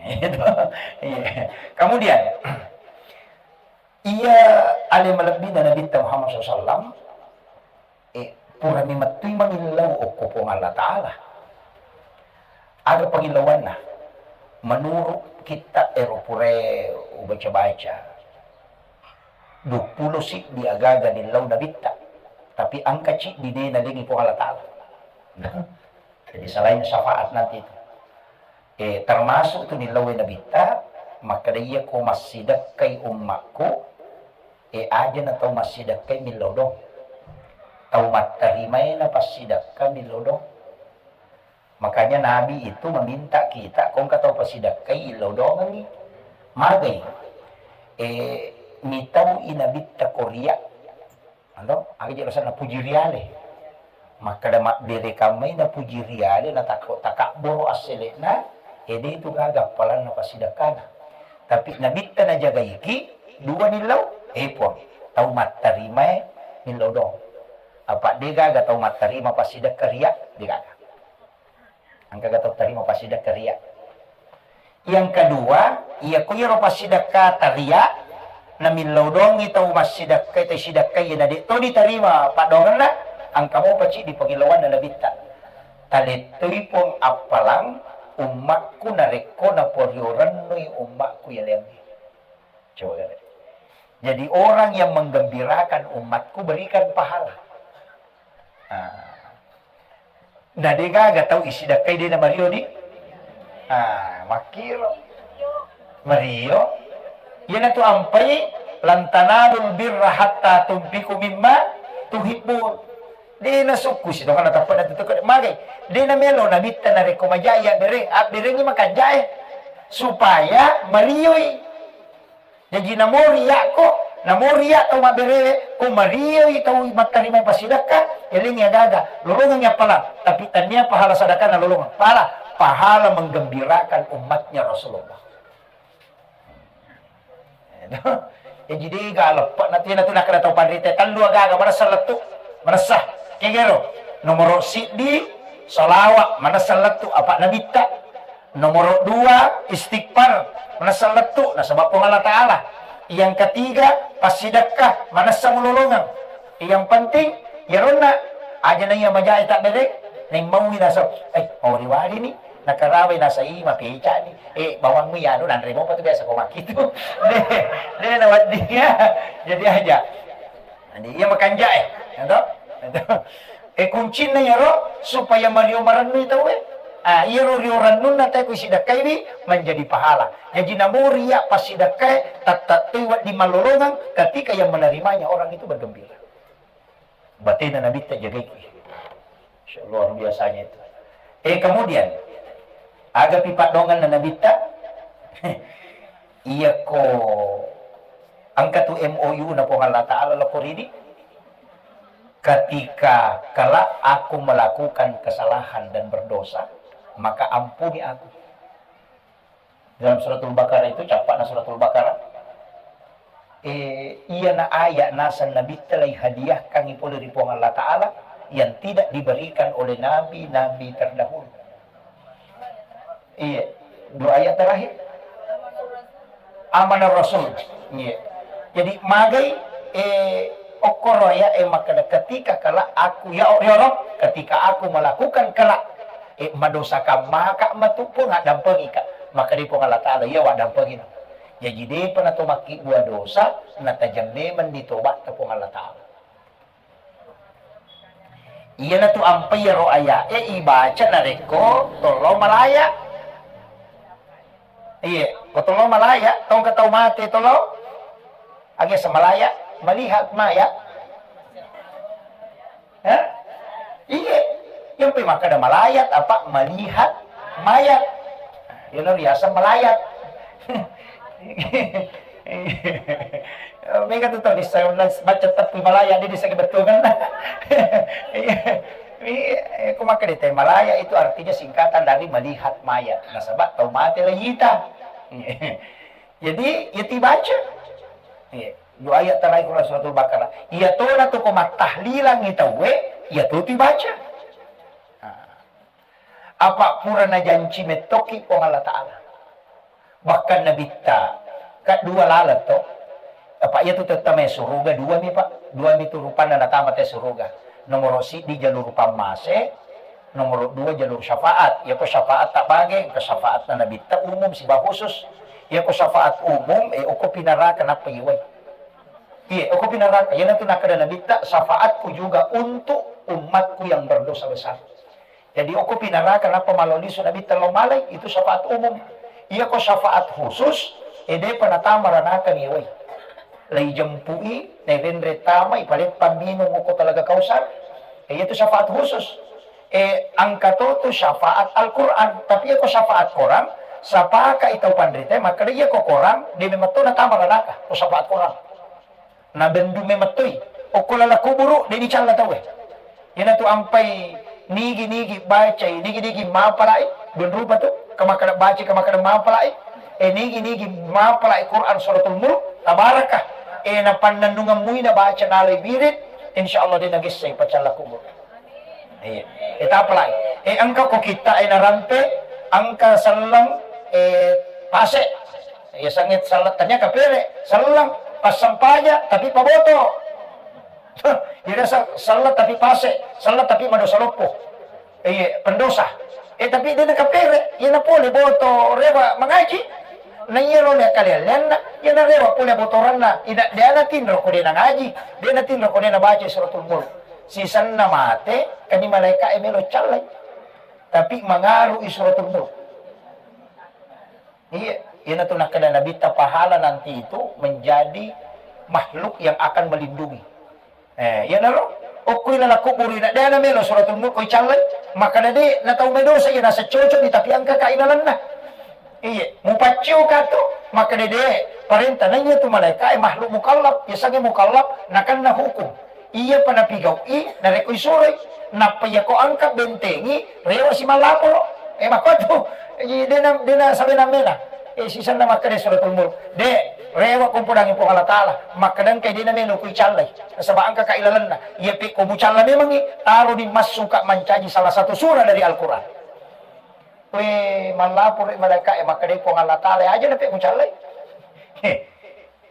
Itu. Iya. Kemudian, iya, ale malebbina Nabitta Muhammad sallallahu alaihi wasallam, eh, purani mettui mangillau okko Puang Allah Ta'ala. Aga pangillauanna? Menurut kitta ero purae ubaca-baca, duappulo siddi agaga nillau Nabitta, tapi engka ciddi de nalengi Puang Allah Ta'ala. Jadi selain syafaat nanti itu. Eh, termasuk tu nillau Nabitta, makkeda iya ko massidekkai ummakku, eh, aja na tau massidekkai millau dong. Tau mattarimae na passidekka millau dong. Makanya Nabi itu meminta kita, ko engka tau passidekkai, illau dongengi. Magai? Eh, mitau i Nabitta ko ria. Anto, aga je alasanna puji riale. Makkeda mabbere kammai na puji riale, na tako-, takabboro assele'na, ede itu gaga appalanna pasidekkana. Tapi Nabitta najagaiki, dua nillau, eh, Puang, tau mattarimae millau dong. Apa de gaga tau mattarima passidekka ria, de gaga. Engkaga tau tarima passidekka ria. Yang kedua, iya ko iyaro passidekka taria, namillau dongi tau massidekka, tau sidekka iya na de to ditarima paddoangenna, engka mopa ciddi pangillauanna Nabitta. Talettui Puang appalang ummakku narekko naporio rennui ummakku yaleangnge. Coba lihat. Jadi orang yang menggembirakan umatku berikan pahala. Ah. Na de gaga tau isidakkai de na mario di. Ah, makkiro. Mario. Iyanatu ampai, "Lan tanalul birra hatta tunfiqu mimma tuhibbun." De nasukku si tongana tappa na tutuke magai. De namelo Nabitta narekko majai abbereng, abberengi makanjae supaya marioi. Jaji namori yakko, namori yak tau mabberewe, ko marioi tau mattarima passidakka, elengi agaga, lolongengi appalang, tapi tania pahala sadakana lolongeng, pahala, pahala menggembirakan umatnya Rasulullah. Jaji dega leppa na tena tu nakkeda tau panrita tellu agaga manessa lettu, manessa. Kegero, nomoro siddi, salawat, manessa lettu apa Nabitta. Nomoro dua, istighfar, manessa lettu nasaba Puang Allah Ta'ala. Yang ketiga, passidekka, manessa mulolongeng. Yang penting, yaronna aja na iya majai tabbere, neng maui nasa, eh, mawari-wari ni, nakarawai nasa i mapeca ni. Eh, bawangmu yanu nanre mopa tu biasa ko makkitu. De, de na wedding ya. Jadi aja. Jadi iya makanjae, ya toh? Ya toh? Eh, kuncinna iyaro supaya mario marennui tauwe. Ah, iyaro rio rennunna teko isidakkaiwi menjadi pahala. Jaji namori iya passidakkae tattattoi wedding mallolongeng ketika yang menerimanya orang itu bergembira. Batena Nabitta jagaiki. Masya Allah, luar biasanya itu. Eh, kemudian, agapi paddoangenna Nabitta? Iyako engka tu M O U na Puang Allah Ta'ala loko ridi, "Ketika kelak aku melakukan kesalahan dan berdosa, maka ampuni aku." Dalam Suratul Baqarah itu, cappa'na Suratul Baqarah, eh, iyana ayat naseng Nabitta lai hadiahkangngi pole ri Puang Allah Ta'ala yang tidak diberikan oleh nabi-nabi terdahulu. Iya, dua ayat terakhir. Amanah Rasul. Iya. Jadi magai, eh, okkoro ya, eh, makkeda ketika kelak aku, ya, ya Rabb, ketika aku melakukan kelak, eh, madosakan maka matu Puang addampengika. Maka di Puang Allah Ta'ala, iya, waddampengino. Jaji depa na to makkibua dosa, natajang memang di tobatta Puang Allah Ta'ala. Iyanatu ampai iyaro aya'e ibaca narekko tollo malaya. Iye, ko tollo malaya, tongka tau mate tollo. Age semalaya, melihat mayat. Hah? Iye, yang pe makkada malayat apa melihat mayat. Iyana riaseng malayat. Mega tu tau dissa baca teppu malaya, de dissa kebetulan. Iya, iya, ko makkeda te malaya itu artinya singkatan dari melihat mayat. Nasaba tau mate lagi ita. Jadi, ya tibaca. Iya, dua ayat terakhir Quran Suratul Baqarah. Iya tona tu ko mattahlilang i tauwe, iya to tibaca. Nah. Apa pura najanci mettoki Puang Allah Ta'ala. Bahkan Nabitta, ka dua laleng to. Apa iya tu tette mai suruga dua mi, Pak. Dua mi tu rupanna natama te suruga. Nomoro siddi jalur pammase, nomoro dua jalur syafaat. Iya ko syafaat tabage, ke syafaat na Nabitta umum siba khusus. Iya ko syafaat umum, eh, oko pinaraka nappa iwai. Iya, oko pinaraka. Iya natu nakada Nabitta, syafaatku juga untuk umatku yang berdosa besar. Jadi, okko pinaraka nappa malao lisu Nabitta lao malai, itu syafaat umum. Iya ko syafaat khusus, e, depa natama ranaka ni wai. Lai jempui, nairenre tama, ipaleppang minung okko Talaga Kausar. E, itu syafaat khusus. E, engka to tu syafaat Al-Quran. Tapi iya ko syafaat korang, sapaka itau panrita, makkeda iya ko korang, de memang to natama ranaka, ko syafaat korang. Nabendu memettoi. Okko lala kuburu, de dicalla tauwe. Iyanatu ampai nigi-nigi bacai, nigi-nigi mapalai, benrupa tu, kamakkada baca, kamakkada mapalai, e nigi-nigi mapalai Quran Suratul Mulk, tabarakah. E napannennungeng mui nabaca nalai wirid, insya Allah de nagessai pacalla kuburu. Iya. E tapalai. E engka ko kitta e narampe, engka selleng, e pase. Iya, sangit selleng, tania kapere, selleng, passampaja, tapi paboto. Iya, se-, selleng tapi pase, selleng tapi madosa loppo. Iya, pendosa. E tapi de nakapere, iya napole boto rewa mangaji. Na iya ro le kalian lenna, iya narewa pole botoranna. Ina de natinro ko de nangaji, de natinro ko de nabaca Suratul Mulk. Sisenna mate, kani malaika e melo callai. Tapi mangaru i Suratul Mulk. Iya, iyanatu nakkeda Nabitta pahala nanti itu menjadi makhluk yang akan melindungi. Eh, iyanaro, okkoi lala kuburu ina, de na melo Suratul Mulk ko icallai, makkeda de na tau medosa iya nasa cocok ni, tapi engka ka ilalenna. Iya, mupaccio ka tu, makkeda de, parenta na iya tu malaika e makhluk mukallaf, yasengnge mukallaf, nakenna hukum. Iyapa napigau'i, narekko isuroi, nappa iyako engka bentengi, rewa si mallaporo. E, makkuatu, e, dena, dena sabena mena. E, sisenna makkeda Suratul Mulk. De, rewa ko podangi Puang Allah Ta'ala. Makkeda engka dena melo ko icallai. Nasaba engka ka ilalenna. Iya pe ko mucalla memangi, taro ni massuka mancaji salah satu surah dari Al-Quran. We, mallaporo malaika e, makkeda Puang Allah Ta'ala, aja na pe mucallai. He.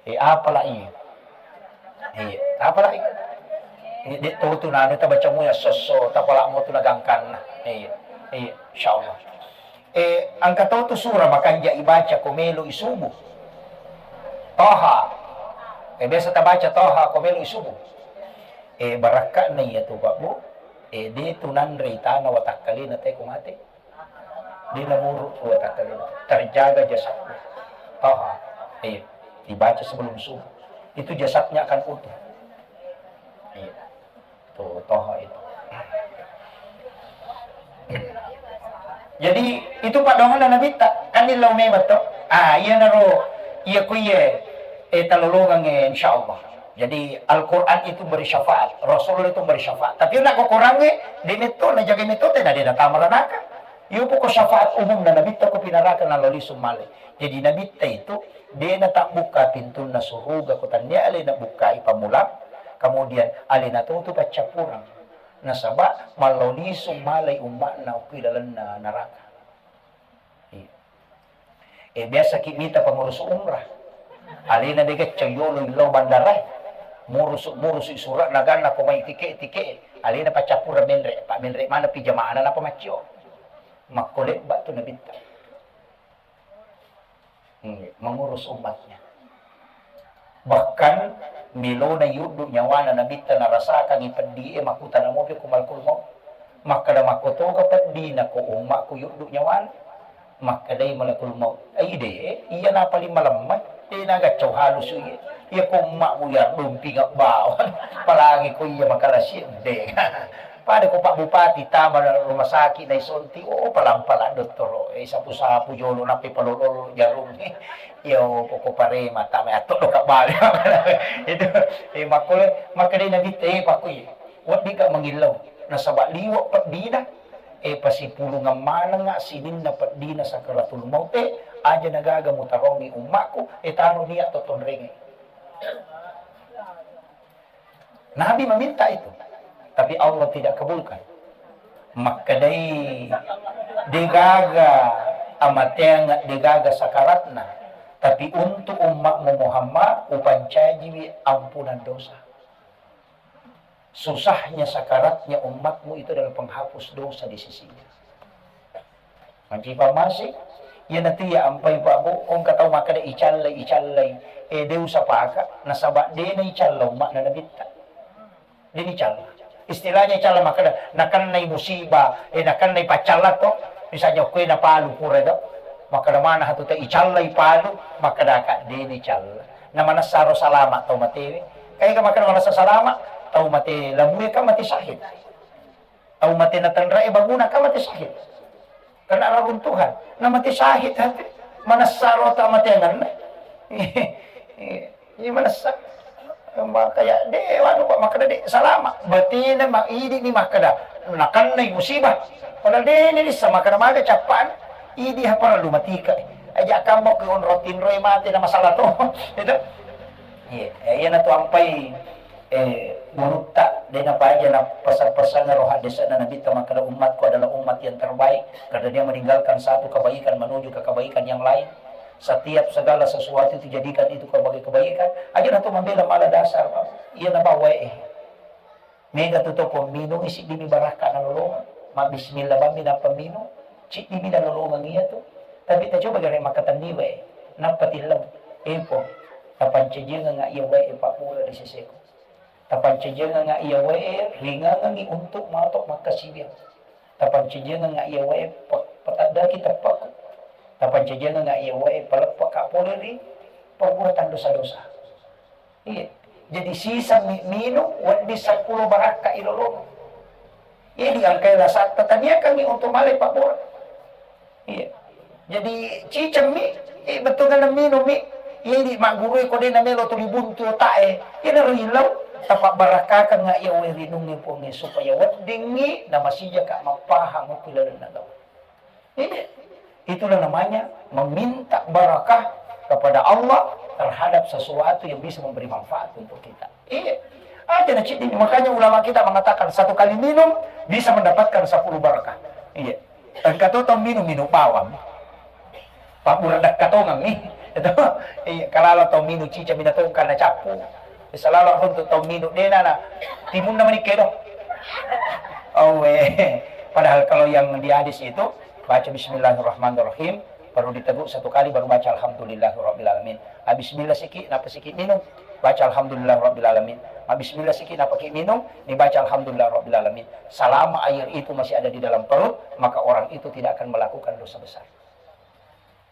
Eh, apala iya? Iya, apala iya? Eh, de to tu nanu tabaca mu ya sosso, tapala mo tu nagangkanna. Iya, iya, insyaallah. Eh, engka to tu surah makanja ibaca ko melo isubuh. Toha. Eh, biasa tabaca Toha ko melo isubuh. Eh, barakka'na iya tu, Pak Bu. Eh, de tu nanre itana watakkalena te ko mate. Dia namuru dua kata dulu. Terjaga jasadnya. Toha. Iya. Dibaca sebelum subuh. Itu jasadnya akan utuh. Iya. Tuh, Toha itu. Jadi, itu paddoanganna Nabitta. Kan illau memang to. Ah, iya naro. Iya ku iya. Eh, talolongang, eh, insya Allah. Jadi, Al-Quran itu beri syafaat. Rasulullah itu beri syafaat. Tapi nak kokorangnge, dia metode, jaga metode, nah, dia datang meranaka. Iya poko syafaat umum na Nabitta ko pinaraka na loli sumale. Jadi Nabitta itu de na tabbukka pintunna suruga ko tannia alena bukkai pammulang, kemudian alena tutu paccappurang. Nasaba malloli summalei ummatna okki lalenna naraka. Iya. Eh, biasa ki mita pengurus umrah. Alena de gacca yolo illau bandara. Murusu, murusu surat naganna ko mai tike, tike. Alena paccappurang menre, pak menre mana pi jamaana napa maccio. Makko lebba tu Nabitta. Hmm, mengurus umatnya. Bahkan melona yuddu nyawana Nabitta narasakangi peddi e makkutana mopi ku malakul maut. Makkeda makkotoga peddi na ko ummakku yuddu nyawana. Makkedai malakul maut, "Ai de, iya na paling malemma, de na gaccau halusu iya. Iya ko ummakmu ya dumpi bawang, apalagi ko iya makalasi de." Pada ko Pak Bupati tama rumah sakit naisonti, oh, palang-palang dottoro, eh, sapu-sapu jolo nappi palolo jarung. Iya, oh, poko parema tama atto doka bale. Itu, eh, makkole, makkedai Nabitta, eh, pakku iya. Weddikka mangillau, nasaba liwe' peddina, e, pasipulungeng manengnga sininna peddina sakaratul maut e, aja nagaga mutarongngi ummakku, e, taro nia' to tonrenge. Nabi meminta itu, tapi Allah tidak kabulkan. Makkedai, degaga amateang, degaga sakaratna, tapi untuk ummakmu Muhammad, upancajiwi ampunan dosa. Susahnya sakaratnya umatmu itu adalah penghapus dosa di sisinya. Majipa masih, iyanatu iya ampai Pak Bu, engka tau makkeda icallai, icallai, eh, de usapaka, nasaba de naicalla ummakna Nabitta. De nicalla. Istilahnya icalla makkeda, nakennai musibah, eh, nakennai paccalla to, misalnya kue napalu pura do, makkeda mana hatu te icallai palu, makkeda ka de nicalla. Na manessaro salama tau matewe. Kae ka makkeda manessa salama, tau mate lamue ka mate syahid. Tau mate natenra'e banguna ka mate syahid. Karena raruntuhan. Na mate syahid hati. Manessaro tau mate anganna. Ini manessa. Makanya de wanu Pak makkeda de salama. Batena ma idi ni makkeda nakennai musibah. Padahal de ni lissa makkeda maga cappana. Idi ha parellu matika. Aja kammo ke onro tinroi mate na masalah to. Itu. Iya, eh, iyanatu ampai, eh, gurutta, de napaja na pesa-, pesana ro haddese'na Nabitta makkeda, "Umatku adalah umat yang terbaik karena dia meninggalkan satu kebaikan menuju ke kebaikan yang lain. Setiap segala sesuatu itu jadikan itu sebagai kebaikan." Aja natu mambela mala dasar, Pak. Iya na bawa, eh. Mega tu to pomminung, siddimi barakka nalolongeng. Mabbismillah bammi nappa minung, ciddimi nalolongeng iya tu. Tapi tacoba gare makkatenni wae, nappa tillau. Epo, tapancajiangenga iya wae pabbura ri seseku. Tapancajiangenga iya wae ringangengi untuk mato makkasiwiang. Tapancajiangenga iya wae pa-, pataddaki teppaku. Tapancajiangenga iya wae paleppaka pole ri perbuatan dosa-dosa. Iya. Jadi siseng mi minung wedding seppulo barakka ilolongeng. Iya diangkai lasatta taniakangngi untuk malai pabbura. Iya. Jadi ciceng mi, eh, bettuanna minung mi. Iya di maggurui ko de namelo tuli buntu otak e. Iya naro ilau, tapabbarakkakeng iya wae rinungnge Puangnge supaya weddingngi namasijaka mappahang okko ilalenna gau. Iya. Itulah namanya meminta barakah kepada Allah terhadap sesuatu yang bisa memberi manfaat untuk kita. Iya. Aja na ciddi. Makanya ulama kita mengatakan satu kali minum bisa mendapatkan sepuluh barakah. Iya. Engka to tau minum, minum bawang. Pabbura dakka tongeng mi. Itu. Iya, kalala tau minum cica mina tongkang na cappu. Salala untuk tau minum dena na timunna manikke do. Oh, eh. Padahal kalau yang di hadis itu baca bismillahirrahmanirrahim, baru diteguk satu kali, baru baca alhamdulillahirabbil alamin. Habis bismillah siki, napa siki minum, baca alhamdulillahirabbil alamin. Habis bismillah siki, napa ki minum, dibaca alhamdulillahirabbil alamin. Selama air itu masih ada di dalam perut, maka orang itu tidak akan melakukan dosa besar.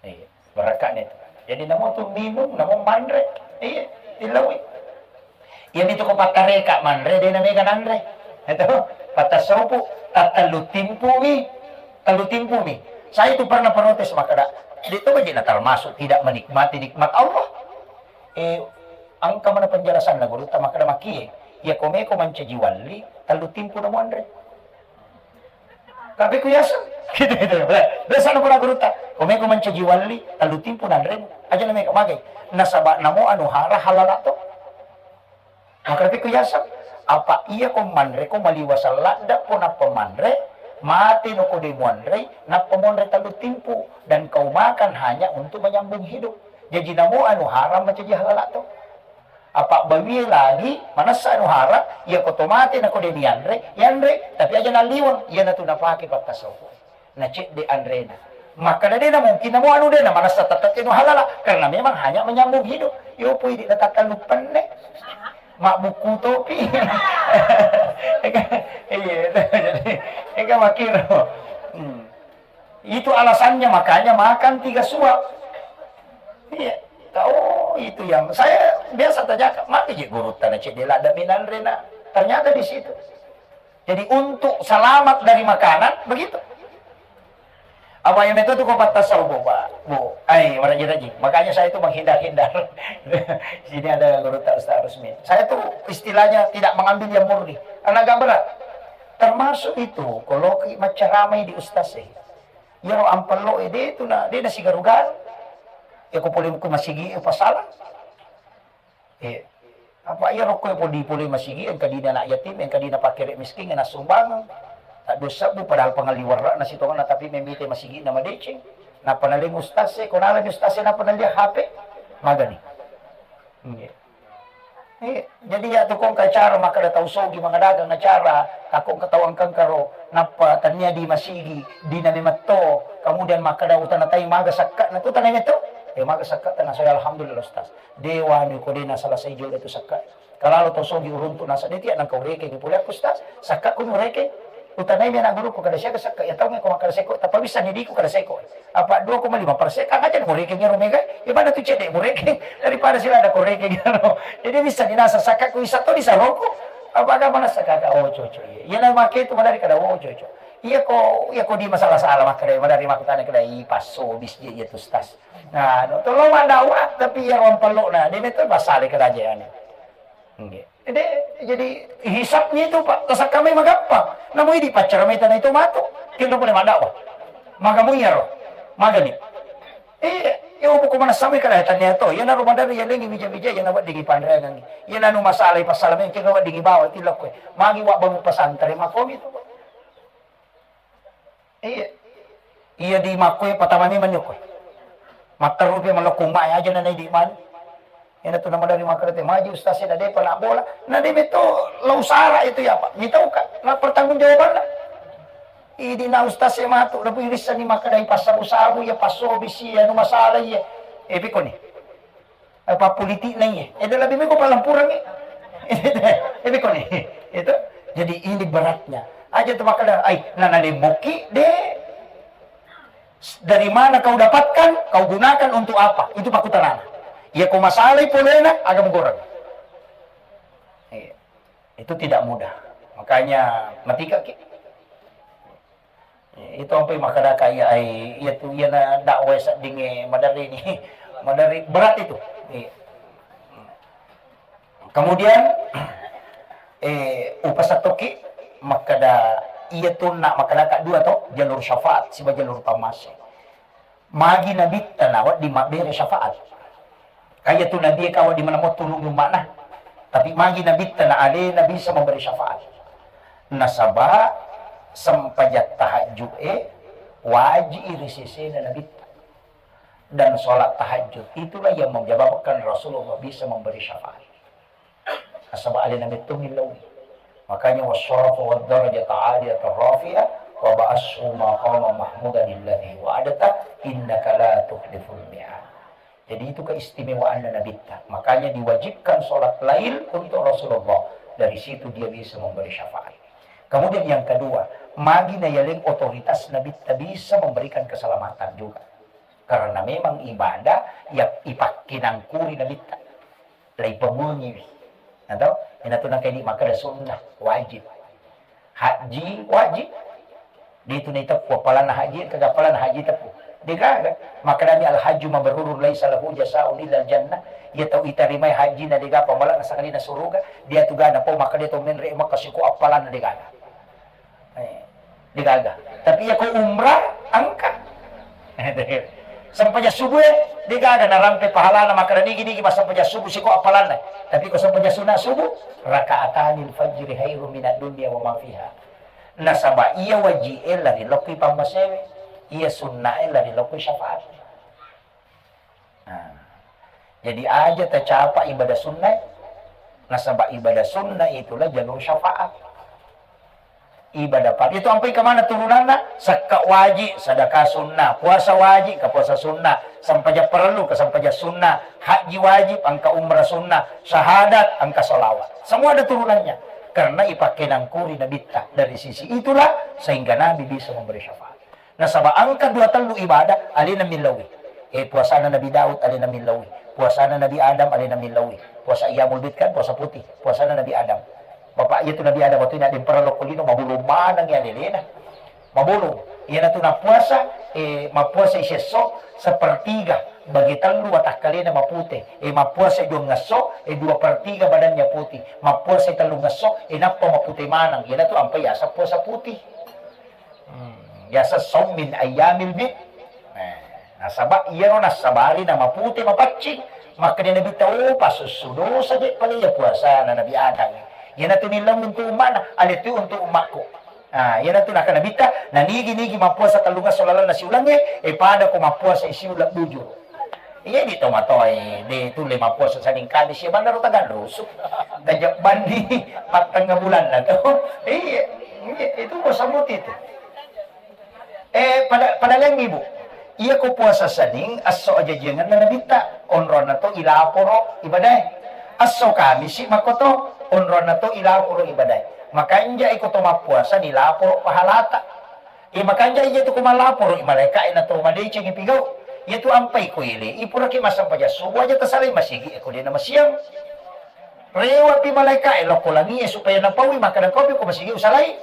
Iya, barakane tu. Jadi namo tu minum, namo manre. Iya, tilaui. Iya, itu ko pattareka manre, de na mega nanre. Itu, pattasopu, tattallu timpumi, tallu timpumi. Saya itu pernah protes makkeda, de to baje na termasuk tidak menikmati nikmat Allah. Eh, engka mana penjelasanna gurutta makkeda makie. Iya, ko meko mancaji walli, tallu timpu na muanre. Tapi ku yaseng. Gitu, gitu. Biasa na pura gurutta. Ko meko mancaji walli, tallu timpu nanremu. Aja na meko magai. Nasaba namo anu hara halala to. Maka tapi ku yaseng. Apa iya ko manre ko maliwasang ladda ko nappa manre, mate no ko de muanre, nappa muanre tallu timpu. Dan kau makan hanya untuk menyambung hidup. Jaji namo anu haram mancaji halala to. Apa bawie lagi, manessa anu hara, iya ko to mate na ko de nianre, yanre, tapi aja nalliweng, iyanatu napake pattasopo. Na cedde anrena. Makkeda de na mungkin namo anu de na manessa tetep anu halala, karena memang hanya menyambung hidup. Yo pui di na tattallu penne. Mabbukku topi. Iya, jadi, ega makiro. Hmm. Itu alasannya makanya makan tiga suap. Iya. Oh, itu yang saya biasa tanyakan, mati je gurutta na cedde ladda minanre na. Ternyata di situ. Jadi untuk selamat dari makanan, begitu. Apa yang itu tuh kau patah sawo, Pak? Bu, ai, meraji-raji. Makanya saya itu menghindar-hindar. Sini ada guru tak Ustaz Rusmi. Saya tuh istilahnya tidak mengambil yang murni. Karena agak berat. Termasuk itu, kalau ki macaramai di ustaz eh. Ya, ampello eh, dia itu nah, dia nasi garu-garu. Ya, kau boleh masigi, eh, pasala. Eh, apa iya rokko podi pole masigi, engka dina anak yatim, engka dina pakere miskin, engka sumbang. Tak dua sebbu padahal pengali warra'na sitongenna, tapi memite masigi na madeceng. Nappa naleng ustaz e, ko naleng ustaz e, nappa nalia H P. Magani. Iya. Eh, jadi ya tu kong kacara maka ada tau sogi mangadagang acara, takong ketahuan kengkaro, nappa tania di masigi, dina memetto, kemudian maka ada utana tai maga sakka, na tu tanai meto. Eh, maga sakka tanah saya alhamdulillah ustaz. Dewa ni ko dena salah sai jolo itu sakka. Kalalo to sogi uruntu nasa de tiak nangka urekeng pole aku ustaz. Sakka ku urekeng. Utanai mi anak guruku kada siaga sakka ya tau ko makkada seko tappa bisa ni diku kada seko. Apa dua koma lima persen kan aja murekeng ro mega. Ya mana tu cedek murekeng daripada sila ada korekeng ro. Jadi bisa ni nasa sakka ku isa to di saroku. Apa agama nasa kaka oh coco iya. Iya na make tu madari kada oh coco. Iya ko iya ko di masalah-salah makkada madari makkutana kada i passo bis iya tu ustaz. Nah, no, tolong mandawa tapi iya rompello na de meto basale kada aja ane. Nggih. Jadi, jadi hisabnya itu, Pak, tasakkamai magampang. Namu idi paccara meta na itu matu. Kendo pole madakwa. Magamu iya ro. Magani. Eh, ya buku mana sampai kada tanya to. Ya naru madari ya lengi bija-bija ya nawa digi pandangan. Ya nanu masalah pasal men kendo digi bawa tilok kue. Magi wa bangun pesantren makomi itu, Pak. Iya. Iya di makkoe patama memang ni koe. Matteru pe malokko umma aja na naidi mani. Ena tu nama dari makkada te maji ustaz e na depa na bola. Na de beto lau sara itu ya Pak. Mitau ka na pertanggung jawabanna. Idi na ustaz e matu na irissa ni makkada i passabu-sabu ya passobisi ya nu masalah iya. Eh piko ni. Apa politik na iya. Ede lebih meko palampurangngi. Ede ko ni. Itu. Jadi ini beratnya. Aja tu makkada, ai, nana de moki de. Dari mana kau dapatkan, kau gunakan untuk apa? Itu pakutanana. Ya kau masalai polena, agak mugorang. Iya. Itu tidak mudah. Makanya matika ki. Itu ampai makkedaka iya ai iya tu iya na dakwah seddingnge maderri ni. Maderri berat itu. Iya. Kemudian eh upasattoki makkeda iya tu na makkedaka dua to jalur syafaat siba jalur pammase. Magi nabitta na wedding mabbere syafaat. Kaya tu nabi e kawa di mana mo tulung umma'na. Tapi magi nabitta na alena bisa memberi syafaat. Nasaba sempajang tahajud e waji iri sesena nabitta. Dan sholat tahajud itulah yang menyebabkan Rasulullah bisa memberi syafaat. Nasaba alena metto millau. Makanya wasyarafa wad darajata aliyata rafi'a wa ba'ashu maqama mahmudan alladhi wa'adta innaka la tukhliful mi'ad. Jadi itu keistimewaannya Nabitta. Makanya diwajibkan sholat lail untuk Rasulullah. Dari situ dia bisa memberi syafaat. Kemudian yang kedua, magi na yaleng otoritas Nabitta bisa memberikan keselamatan juga. Karena memang ibadah ya ipakkinangkuri Nabitta. Laipamuangiwi. Atau inatu nangka ini makkeda sunnah, wajib. Haji wajib. Di itu ni teppu appalanna haji, kega appalanna haji teppu. Degaga. Makkedani al hajju mabrurun laisa lahu jasaun illa al jannah. Iya tau itarimai haji na degaga pamala na sangadina suruga. Dia tugana pau makkeda to menre makka siko appalanna degaga. Eh, degaga. Tapi iya ko umrah engka. Sempajang subuh e degaga narampe pahalana makkeda nigi-nigi massempajang subuh siko appalanna. Tapi ko sempajang sunat subuh, rakaatanil fajri khairum minad dunya wa ma fiha. Nasaba iya waji e lari lokki pammasewe, iya sunna e lari lokki syafaat. Nah, jadi aja tacapa ibadah sunnah, nasaba ibadah sunnah itulah jalur syafaat. Ibadah pagi itu ampai kemana turunanna? Sakka wajib, sedekah sunnah, puasa wajib, ke puasa sunnah, sempajang perlu, ke sempajang sunnah, haji wajib, engka umrah sunnah, syahadat, engka salawat. Semua ada turunannya. Karena ipakkenangkuri Nabitta dari sisi itulah sehingga Nabi bisa memberi syafaat. Nasaba engka dua tellu ibadah alena millaui. Eh, puasana Nabi Daud alena millaui. Puasana Nabi Adam alena millaui. Puasa Iyamul Bid kan, puasa putih. Puasana Nabi Adam. Bapak iya tu Nabi Adam waktu ini ada yang pernah lokko lino mabulu maneng ya lelena. Mabulu. Iya natu na puasa Eh, mappuasa isi esso sepertiga, bagi tellu watakkalena mapute. Eh, mappuasa dua ngesso, eh, dua per tiga badannya putih. Mappuasa tellu ngesso, eh, nappa mapute maneng. Iyanatu ampai yaseng puasa putih. Hmm, yaseng saum min ayyamil bid. Nah, nasaba iyaro nassabari na mapute mapaccing. Makkeda Nabitta, "Oh, pasussu dosa je pale iya puasana Nabi Adam. Iyanatu nillau untuk ummana, ale tu untuk ummakku." Ah, iyanatu nakkeda Nabitta, nanigi-nigi mappuasa tellu ngesso lalenna siulengnge, eh, pada ko mappuasa siuleng bujur. Iya di tomatoae, de tulle mappuasa Senin Kamis, iya bannaro tagallusu. Gajah bandi pattengnga bulanna to. Iya, iya, itu puasa putih itu. Eh, pada, pada laing, Ibu. Iya ko puasa Senin, esso ajajiangenna Nabitta, onronna to ilaporo ibadae. Esso Kamisi makko to, onronna to ilaporo ibadae. Makanja iko to mappuasa nilaporo pahalata. Iya, makanja iya tu ko malaporo i malaika e na to madeceng i pigau. Iya tu ampai ko ele, i puraki massempajang subuh aja tasalai masigi e ko de na masiang. Rewa pi malaika e lokko langi e supaya napaui makkeda kopi ko masigi usalai.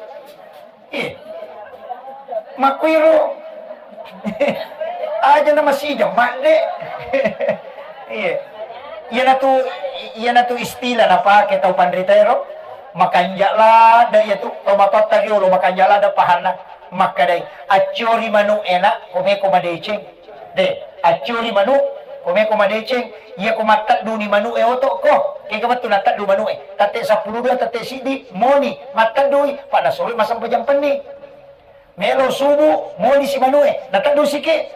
Iya. Makkuiro. Aja na masijang madde. Iya. Iyanatu, iyanatu istilah napake tau panrita ero. Makanja lada iya tu, tau matotta riolo makanja lada pahanna. Makkedai, "Acciori manu'e, Nak, ko meko madeceng." De, acciori manu, ko meko madeceng, iya ko mattedduni manu'e oto ko. Kega wettu natteddu manu'e. Tette seppulo dua, tette siddi, moni, matteddui, pa nasuroi massempajang penni. Melo subuh, moni si manu'e, nateddusiki.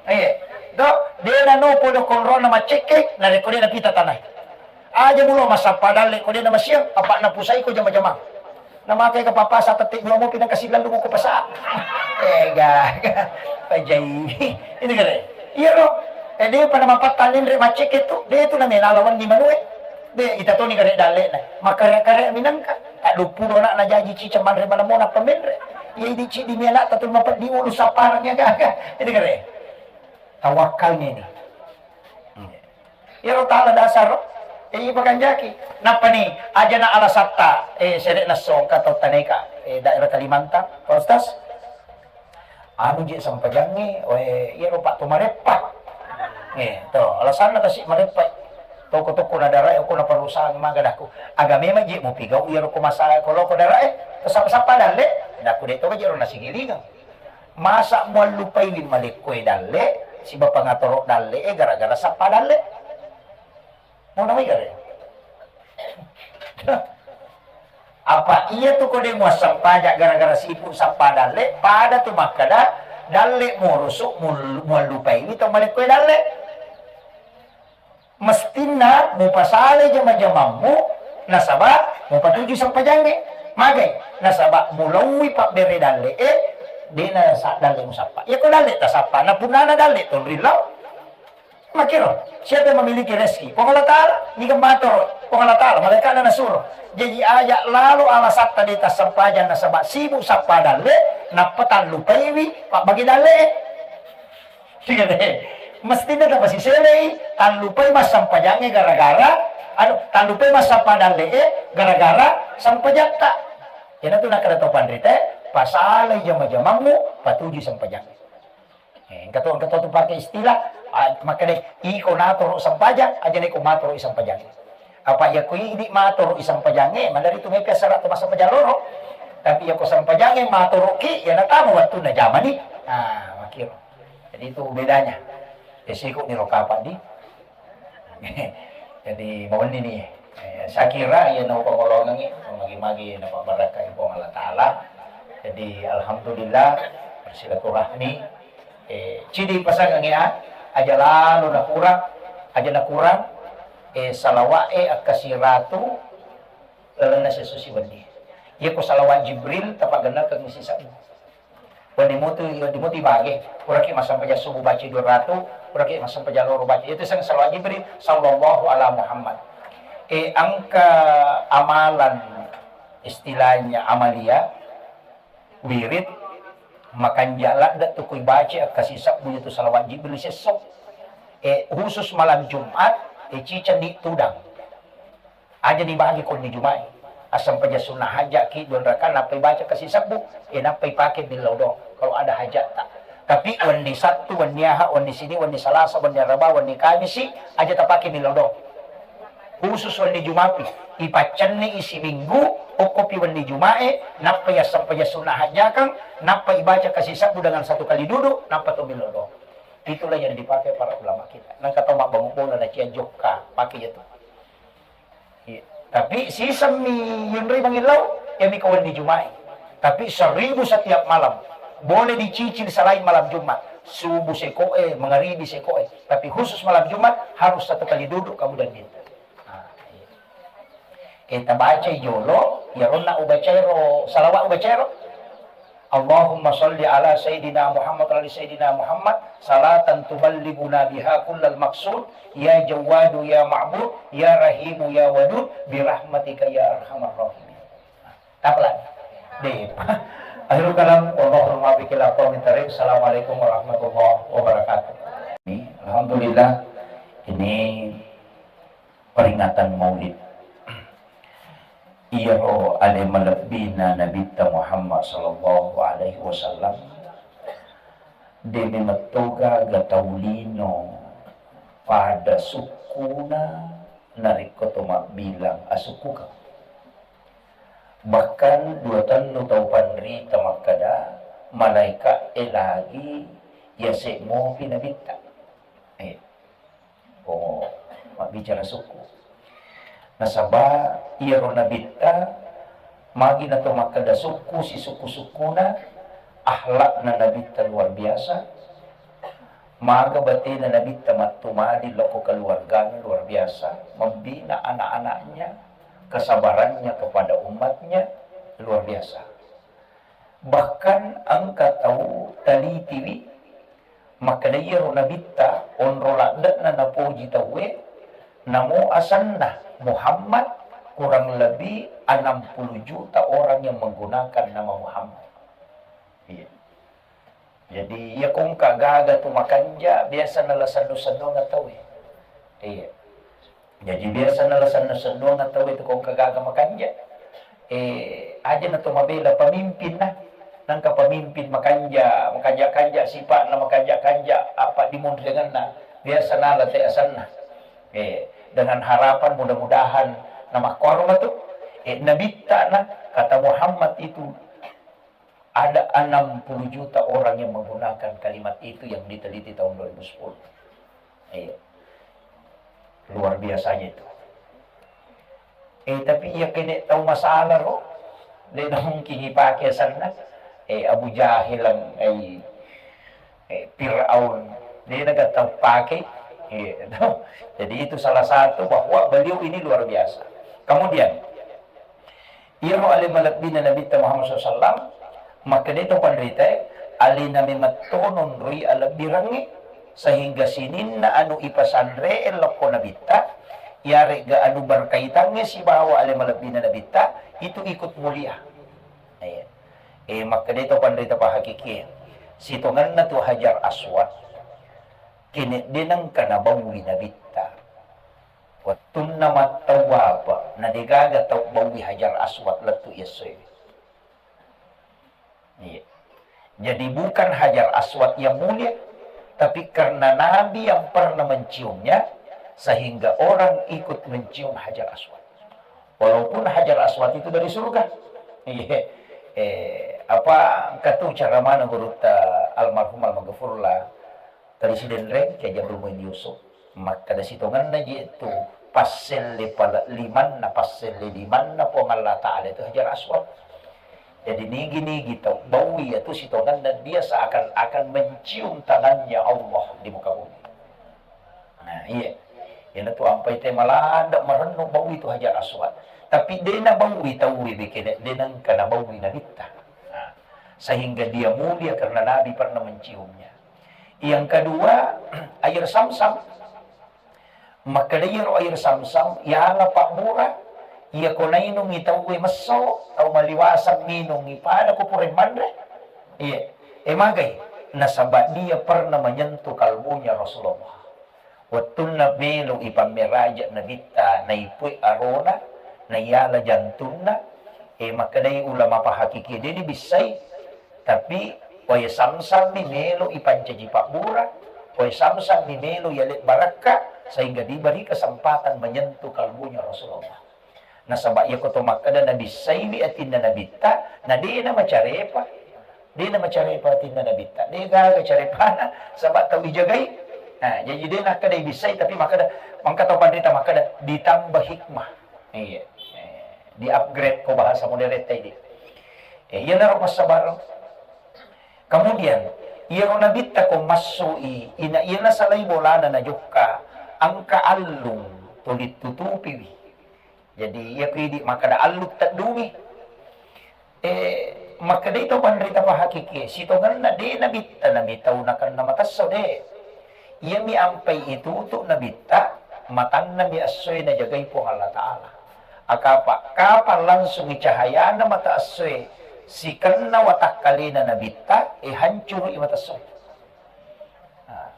Eh, do, de nano podo konrona maccekke, narekko de napita tanai. Aja mulo massappa dalle ko de na masiang, apa na pusai ko jama-jamang. Na makai ka papa sa tette dua mopi na kasi lalu ko pasa. Eh, ga, ga. Pajai. Ini kare. Iya ro. Eh, de pada mapatta lenre maccekke tu. De tu na mela lawan di manue. De, ita toni kare dalle na. Makare-kare minangka. Tak dupu do nak na jaji cica manre mana mona pamenre. Iya, di cidi mela tatu mapeddi ulu saparang ya ga, ga. Ini kare. Tawakkalnya ini. Iyaro tala dasar, eh, ipakanjaki. Nappani, ajana alasatta, eh, sere'na songka tau taneka, eh, daerah Kalimantan, Pak Ustaz. Anu je sempajangnge, eh, iyaro Pak to mareppa. Eh, to, alasanna kasi mareppa. Toko-toko na darai, ko na perusahaan maga daku. Aga memang je mupigau iyaro ko masalah ko loko darai, to sapa-sapa dalle, daku de to je ro nasigilingang. Masa muallupaiwi malekkoe dalle, siba pangatoro dalle e gara-gara sappa dalle. Mau namai gare? Apa iya tu kode muassempajang gara-gara sibuk sappa dalle, pada tu makkeda dalle murusu mul-, muallupaiwi to malekkoe dalle. Mestinna mupasalai jama-jamammu, nasaba mupatuju sempajangnge. Magai? Nasaba mulauwi pabbere dalle e, dena sa-, dalle musappa. Iya ko dalle tasappa, na punnana dalle tonrillau. Makiro, siapa yang memiliki rezeki? Puang Allah Ta'ala, niga matoro, Puang Allah Ta'ala, malaikatna nasuro. Jaji aja lalo alasatta de tassempajang nasaba sibuk sappa dalle, nappa tallupaiwi pabbagi dalle e. Iya deh. Mestinna tapasiselei, tallupai massampajangnge gara-gara, anu, tallupai massappa dalle'e gara-gara sampajatta. Iyanatu nakkeda to panrita, pasalai jama-jamammu, patuju sampajangnge. Eh, engka to, engka to tu pake istilah, ah, makkeda, iko natoro sampajang, aja neko matoro i sampajang. Apa iya ko idi matoro i sampajangnge, manari tu mepi asara to massempajang loro. Tapi iya ko sampajangnge matoroki, iya natama wattunna jamani. Ah, makiro. Jadi itu bedanya. Resiko ni ro kapang di. Jadi, mawenni ni. Eh, saya kira iya nau pangolongengi, magi-magi napa barakka Puang Allah Ta'ala. Jadi, alhamdulillah, bersilaturahmi. Eh, cidi pasangengi, ah, aja lalo nakurang, aja nakurang, eh, salawat, eh, akkasiratu, lalenna sesusi wedding. Iya ko salawat Jibril, tapagennakeng sisa. Wedding mutu, wedding mutu ibage, puraki massempajang subuh baca dua ratu, puraki massempajang loro baca. Itu seng salawat Jibril, sallallahu ala Muhammad. Eh, engka amalan istilahnya amalia, wirid, makanja ladde tu kui baca akkasi sebbu itu salawat Jibril sesso. Eh, khusus malam Jumat, eh, ciceng ni tudang. Aja ni bagi konni Juma'i. Assempajang sunnah hajat ki dua rakaat, nappai baca kasi sebbu, eh, nappai pake billau doang kalau ada hajatta. Tapi wenni Sattu, wenni Aha, wenni Sini, wenni Salasa, wenni Araba, wenni Kamisi, aja tapake millau doang. Khusus wenni Jumapi, ipaccenni isi minggu, okkopi wenni Jumae, nappa yassempajang sunna hajjakang, nappa ibaca kasi sabbu dengan satu kali duduk, nappa to millau doang. Itulah yang dipakai para ulama kita. Nangka tau mabbangung bola na cia jokka, pake ya tu. Iya. Tapi sisemmi yunri mangillau, ya mi kawan di Jumai. Tapi seribu setiap malam. Boleh dicicil selain malam Jumat. Subuh sekoe, mengaribi sekoe. Tapi khusus malam Jumat harus satu kali duduk kamu dan minta. Nah, iya. Kita baca jolo, ya ronna ubacairo, salawat ubacairo. Allahumma salli ala Sayyidina Muhammad wa ala Sayyidina Muhammad, salatan tuballighuna biha kullal maqsud, ya Jawwadu ya Ma'bud, ya Rahimu ya Wadud, birahmatika ya arhamar rahimin. Tapla. Deh. Akhirul kalam, wallahul muwaffiq ila aqwamit thariq. Assalamualaikum warahmatullahi wabarakatuh. Alhamdulillah, ini peringatan Maulid. Iyaro ale malebbina Nabitta Muhammad sallallahu alaihi wasallam, de memettoga ga tau lino pada sukkuna narekko to mabbilang asukkukeng. Bahkan dua tennu tau panrita makkeda, malaika e lagi yase mopi Nabitta. Eh. Oh, mabbicara sukku. Nasaba iyaro Nabitta, magi nato makkeda sukku, sisukku-sukkuna, akhlakna Nabitta luar biasa, maga batena Nabitta mattumadi lokko keluargana luar biasa, membina anak-anaknya, kesabarannya kepada umatnya luar biasa. Bahkan engka tau talitiwi, makkeda iyaro Nabitta onro ladde'na napoji tauwe, namo asenna Muhammad, kurang lebih enam puluh juta orang yang menggunakan nama Muhammad. Iya. Jadi, iya kongka gaga tu makanja, biasa nala sennu-sennuang tauwe. Iya. Jaji biasa nala senna-sennuang tauwe tu kongka gaga makanja. Eh, aja na to mabela pemimpin na. Nangka pemimpin makanja, makanja-kanja sipa'na, makanja-kanja apa dimunriangenna. Biasa nala te asenna. Eh, dengan harapan mudah-mudahan na makkuaro matu. Eh, Nabitta na kata Muhammad itu ada enam puluh juta orang yang menggunakan kalimat itu yang diteliti tahun dua ribu sepuluh. Iya. Luar biasanya itu. Eh, tapi iya kene tau masalah ro, de mungkin ipake asenna. Eh, Abu Jahil, eh, eh, Fir'aun, de naga tau pake. Iya, toh. Jadi itu salah satu bahwa beliau ini luar biasa. Kemudian, iyaro ale malebbina Nabitta Muhammad sallallahu alaihi wasallam, makkedai to panritae, alena memetto nonroi alebbirengnge, sehingga sininna anu ipasanre lokko Nabitta, iyaregga anu berkaitangnge sibawa ale malebbina Nabitta, itu ikut mulia. Eh, eh, makkedai to panrita pahakikie, sitongenna tu Hajar Aswad, kene de nengka nabaui Nabitta. Wettunna mattawwafa, na degaga tau baui Hajar Aswad lettu essoe. Iya. Jadi bukan Hajar Aswad yang mulia, tapi karena Nabi yang pernah menciumnya, sehingga orang ikut mencium Hajar Aswad. Walaupun Hajar Aswad itu dari surga. Iya. Eh, apa engka tu cara mana gurutta almarhum almaghfurlah, Tali Sidenreng, Kiai Haji Abdul Muin Yusuf. Makkeda sitongenna je tu passelle pale limanna, passelle limanna Puang Allah Ta'ala itu Hajar Aswad. Jadi nigi-nigi tau baui itu sitongenna dia seakan-akan mencium tangannya Allah di muka bumi. Nah, iya. Iyanatu ampai te malada marennu baui itu Hajar Aswad. Tapi de nabaui tauwe bekene, de nengka nabaui Nabitta. Nah, sehingga dia mulia karena Nabi pernah menciumnya. Yang kedua, air Samsam. Makkeda iyaro air Samsam, yala pabbura, iyako nainungi tauwe messo, tau maliwasang minungi, pada ko pura manre. Iya, e magai, nasaba dia pernah menyentuh kalbunya Rasulullah. Wettunna melo ipammeraja Nabitta, naipue arona, naiyala jantunna, e makkedai ulama pahakiki, de nibissai, tapi Wae Zamzam mi melo ipancaji pabbura, wae Zamzam mi melo yale barakka, sehingga diberi kesempatan menyentuh kalbunya Rasulullah. Nasaba iyako to makkeda nabissaiwi atinna nabitta, na de namacarepa. De namacarepa atinna nabitta. De gaga carepana, saba tau ijagai. Nah, jadi de nakkeda ibissai, tapi makkeda, mangka tau panrita makkeda ditambah hikmah. Iya. Eh, di-upgrade ko bahasa modern tadi. Eh, iyanaro passabareng. Kemudian, iyaro nabitta ko massui, ina iyana salai bolana najokka, engka allung tuli tutupiwi. Jadi, iya ko idi makkeda allung teddungi. Eh, makkedai tau panrita pahakiki, sitongenna de nabitta nami tau nakenna matesso de. Iyami ampai itutu nabitta, matanna mi essoe najagai Puang Allah Ta'ala. Akapa, kapan langsungi cahayana mata essoe sikenna watakkalena nabitta, eh, hancurui mata essoe. Nah.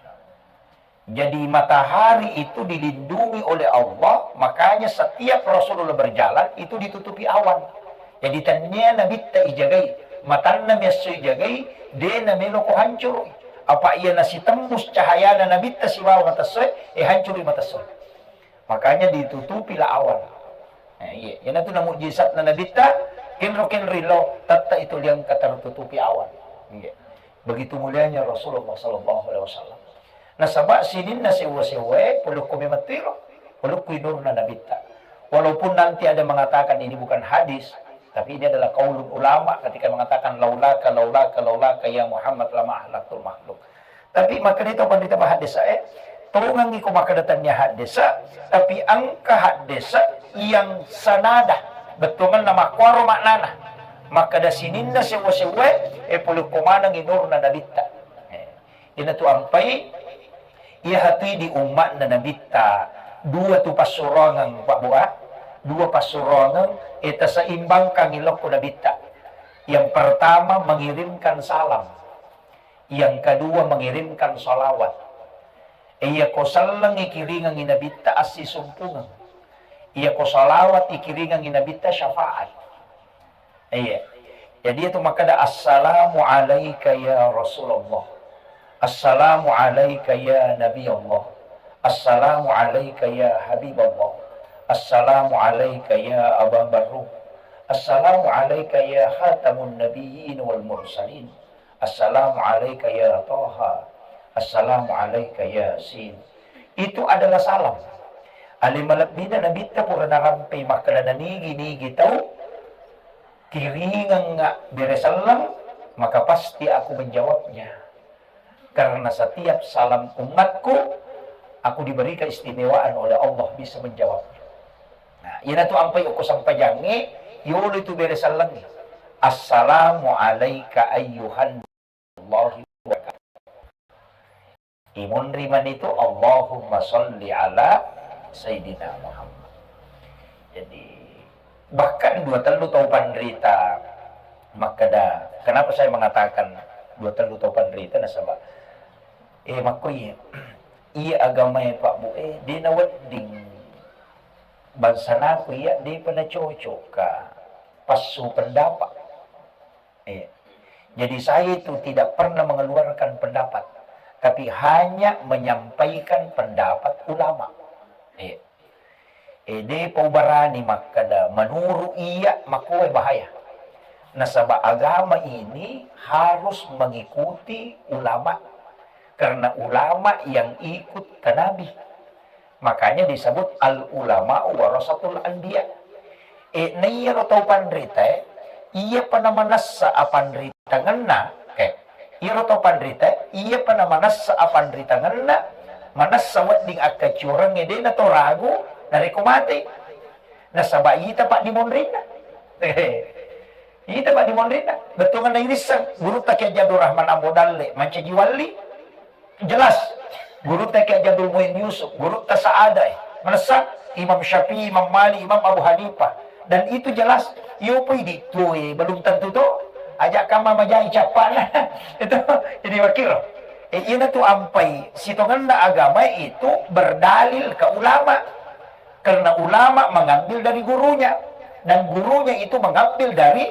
Jadi matahari itu dilindungi oleh Allah, makanya setiap Rasulullah berjalan itu ditutupi awan. Jadi tennia nabitta ijagai, matanna mi esso ijagai, de namelo ko hancurui. Apa iya nasitembus cahayana nabitta sibawa mata essoe, eh, hancurui mata essoe. Makanya ditutupilah awan. Eh, iya, iyanatu na mujizatna nabitta, kenro-kenro lo, tetta itu liangka tertutupi awan. Iya. Begitu mulianya Rasulullah sallallahu alaihi wasallam. Nasaba sininna sewwa-sewwae polokko memettuiro, polokko inurna nabitta. Walaupun nanti ada mengatakan ini bukan hadis, tapi ini adalah qaulul ulama ketika mengatakan laulaka, laulaka, laulaka ya Muhammad lama ahlaktul makhluk. Tapi makkedai tau panrita pahaddesa e, tongangi ko makkeda tennia haddesa, tapi engka haddesa yang sanada, bettuangenna makkuaro maknana. Makkeda sininna sewwa-sewwae, e polokko maneng inurna nabitta. Eh, iyanatu ampai, iya hatui di ummatna nabitta, dua tu passuroangeng, Pak Bu, ah. Dua passuroangeng, eh, taseimbangkangi lokko nabitta. Yang pertama, mengirimkan salam. Yang kedua, mengirimkan salawat. Iya ko selleng ikiringengi nabitta assisumpungeng. Iya ko salawat ikiringengi nabitta syafaat. Iya. Jadi itu makkeda, "Assalamu alaika ya Rasulullah. Assalamu alaika ya Nabi Allah. Assalamu alaika ya Habib Allah. Assalamu alaika ya Aba Barruh. Assalamu alaika ya Khatamun Nabiyyin wal Mursalin. Assalamu alaika ya Taha. Assalamu alaika ya Sin." Itu adalah salam. Ale malebbina nabitta pura narampei makkeda nanigi-nigi tau kiringengnga bere selleng, maka pasti aku menjawabnya. Karena setiap salam umatku, aku diberi keistimewaan oleh Allah bisa menjawabnya. Nah, iyanatu ampai okko sempajangnge, yolo itu bere sellengnge. Assalamu alaika ayyuhan Allahi wa barakatuh. Imunri manitu, Allahumma salli ala Sayyidina Muhammad. Jadi, bahkan dua tellu tau panrita makkeda, kenapa saya mengatakan dua tellu tau panrita, nasaba, eh, makko iya, iya agamae Pak Bu, eh, de nawedding bangsanaku iya, de pa nacocok ka passu pendapat. Iya. Jadi saya itu tidak pernah mengeluarkan pendapat, tapi hanya menyampaikan pendapat ulama. Iya. Eh, de pa ubarani makkeda, menurut iya, makkuwae bahaya. Nasaba agama ini harus mengikuti ulama. Karena ulama yang ikut ke Nabi. Makanya disebut al ulama warasatul anbiya. Eh, naiyaro tau panrita, eh, iya pa namanessa apanritangenna, eh, iyaro tau panrita, eh, iya pa namanessa apanritangenna, manessa wedding akkacioreng, eh, de nato ragu, narekko mate. Nasaba ita pa dimonrinna. Ita pa dimonrinna. Bettuanna irisseng, gurutta Kiai Haji Abdul Rahman Ambo Dalle, mancaji walli. Jelas. Gurutta Kiai Haji Abdul Muin Yusuf, gurutta Saadai. Manessa Imam Syafi'i, Imam Malik, Imam Abu Hanifah. Dan itu jelas. Iyo poi di tue, belum tentu to. Ajak kama majai cappana. Itu jadi wakil. Eh, iyanatu ampai sitongenna agama itu berdalil ke ulama. Karena ulama mengambil dari gurunya, dan gurunya itu mengambil dari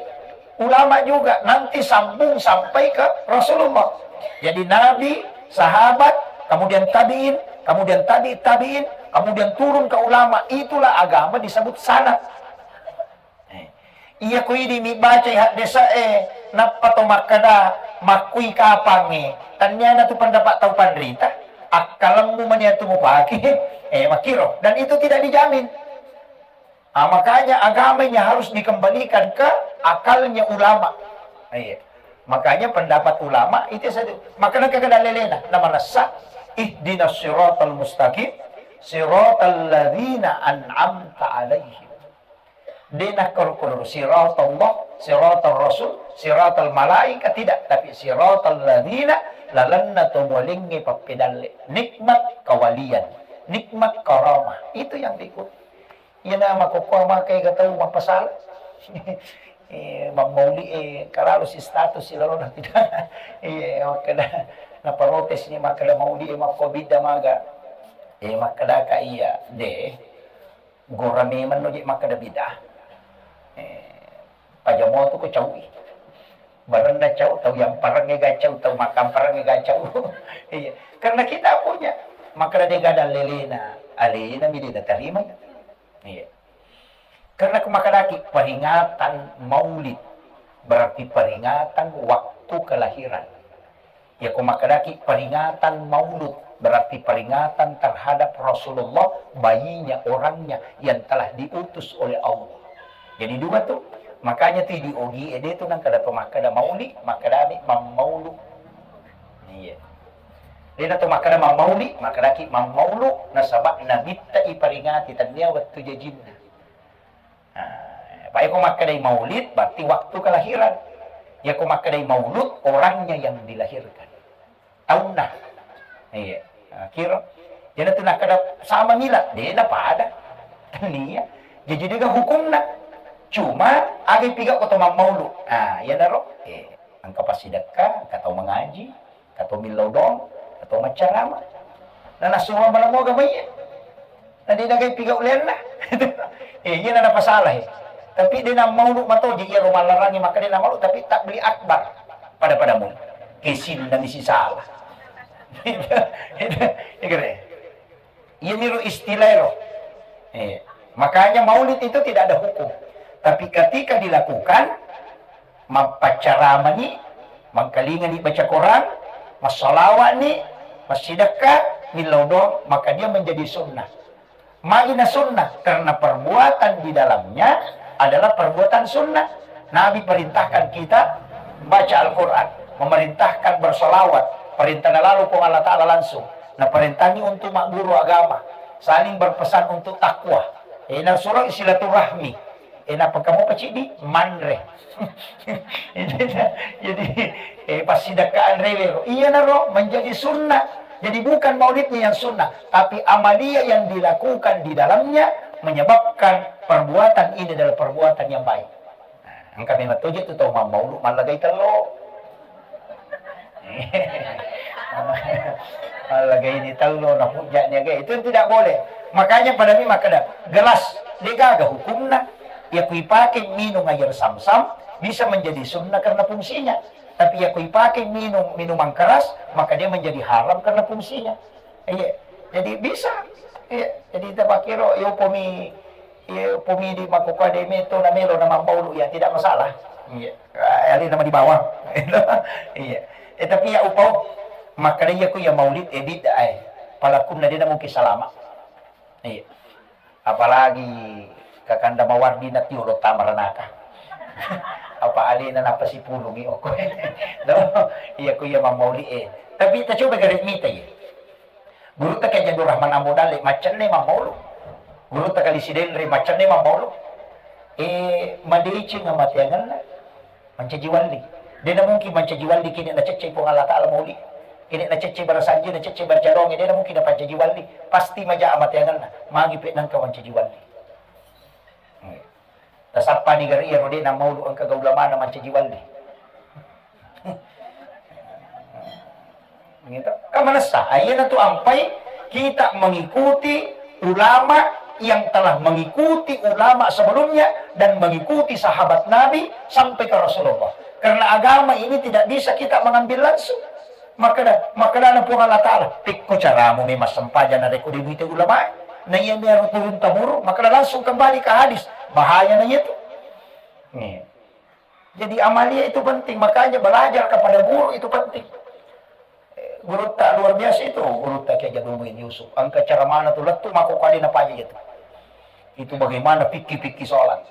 Ulama juga nanti sambung sampai ke Rasulullah. Jadi Nabi, sahabat, kemudian tabi'in, kemudian tabi' tabi'in, kemudian turun ke ulama, itulah agama disebut sanad. Eh, iya ko idi mi baca haddesae, nappa to makkada makkui kapangnge, tanniana tu pendapat tau panrita, akkalemmu mani atu mupake, eh, makkiro. Dan itu tidak dijamin. Ah, makanya agamanya harus dikembalikan ke akalnya ulama. Iya. Makanya pendapat ulama itu satu. Maka nengka kada lelena, namanessa, "Ihdinas siratal mustaqim, siratal ladzina an'amta alaihim." De nakkoro-koro siratallah, siratal rasul, siratal malaika, tidak, tapi siratal ladzina, lalenna to mualengnge pappedalle. Nikmat kawalian, nikmat karamah. Itu yang diikuti. Iyana makkokkoe makkeda tau mappasala. Eh, mammauli, eh, kalalu si status si lalona tidak. Iya, makkeda, naprotes ni makkeda mauli, eh, makko bidda maga. Eh, makkedaka iya, de. Gora memang no je makkeda bidda. Eh, pajamotu ko caui. Barenna cau, tau yampareng ega cau, tau makkampareng ega cau. Iya. Karena kita punya. Makkeda de gaga lelena, alena mi de natarima. Iya. Karena ko makkedaki peringatan maulid, berarti peringatan waktu kelahiran. Ya, ko makkedaki peringatan maulud, berarti peringatan terhadap Rasulullah, bayinya, orangnya yang telah diutus oleh Allah. Jadi dua tu. Makanya tu di ogi ede tu nang kada to makkeda mauli, makkeda mi mammaulu. Iya. Dena to makkeda mammauli, makkedaki mammaulu, nasaba nabitta iperingati tannia wettu jajinna. Nah, apa ko makkedai maulid, berarti waktu kelahiran. Ya ko makkedai maulud, orangnya yang dilahirkan. Taunna. Iya. Nah, kira. Jadi tu nakkeda sama milad, dena pada. Tannia. Jadi dega hukumna. Cuma aga piga ko to mammaulu. Ah, iya naro. Eh, engka passidekka, engka tau mengaji, engka to millau doang, engka to maccarama. Nah, nasuro malammoga mai. Na de nagai piga ulenna. Eh, iya na napasala, eh. Tapi de nammaulu matoji iya ro mallarangi makkeda nammaulu, tapi takbir akbar. Pada-pada mu. Kesinna mi sisala. Iya kere. Iya miro istilah ro. Eh, makanya maulid itu tidak ada hukum. Tapi ketika dilakukan, mappaccaramani, mangkalingani baca Quran, massalawatni, massidekka, millau doang, maka dia menjadi sunnah. Magina sunnah, karena perbuatan di dalamnya adalah perbuatan sunnah. Nabi perintahkan kita baca Al-Quran, memerintahkan bersolawat, perintah lalu Puang Allah Ta'ala langsung. Nah, perintahnya untuk magguru agama, saling berpesan untuk takwa. Eh, nah, surah silaturahmi. Eh, nappa kamu pacidi? Manre. Jadi, eh, passidekkaan rewe ro. Iya naro menjadi sunnah. Jadi bukan maulidnya yang sunnah, tapi amalia yang dilakukan di dalamnya menyebabkan perbuatan ini adalah perbuatan yang baik. Nah, engka memang toje tu tau mammaulu mallagai tello. Mallagai ni tello na hujjahnya ge. Itu tidak boleh. Makanya pada mi makkeda, gelas degaga hukumna. Ya kui pakai minum air samsam bisa menjadi sunnah karena fungsinya. Tapi ya kui pakai minum minuman keras, maka dia menjadi haram karena fungsinya. Iya. Jadi bisa. Iya. Jadi kita pakai ro, yo pomi Iya, upami di makkukua de meto na melo na mammaulu, ya tidak masalah. Iya. Ah, ali nama di bawah. Iya. Eh, tapi ya upau, makkeda iya ku ya maulid, eh, bid'ah, eh. Palakunna de na mungkin salama. Iya. Apalagi kakanda mawardi na tiolo tamaranaka. Apa alena napa sipulungi oko. No? Iya ku ya mammauli, eh. Tapi kita coba gare mita ya. Gurutta Kiai Haji Abdul Rahman Ambo Dalle, maccenne mammaulu. Gurutta Kali Sidenre, maccenne mammaulu. Eh, madeceng amateangenna, mancaji walli. Dena mungkin mancaji walli kini naceccei Puang Allah Ta'ala mauli. Kini naceccei barasanji, naceccei barcadonge, dena mungkin napancaji walli. Pasti maja amateangenna. Magi pe nangka mancaji walli. Tasappani gari iyaro de nammaulu engka ga ulamana mancaji walli. Gitu. Kan manessa, ah, iyanatu ampai kita mengikuti ulama yang telah mengikuti ulama sebelumnya dan mengikuti sahabat Nabi sampai ke Rasulullah. Karena agama ini tidak bisa kita mengambil langsung. Makkeda, makkedana Puang Allah Ta'ala, "Pekko caramu memang sempajang narekko de muite ulama." Nah, iya mero turun temurun, makkeda langsung kembali ke hadis. Bahaya na itu. Nih. Jadi amalia itu penting, makanya belajar kepada guru itu penting. Eh, guru tak luar biasa itu, guru tak Kiai Jadul Muin Yusuf. Engka cara mana tu lettu mako kali na paja itu. Itu bagaimana pikir-pikir sholat.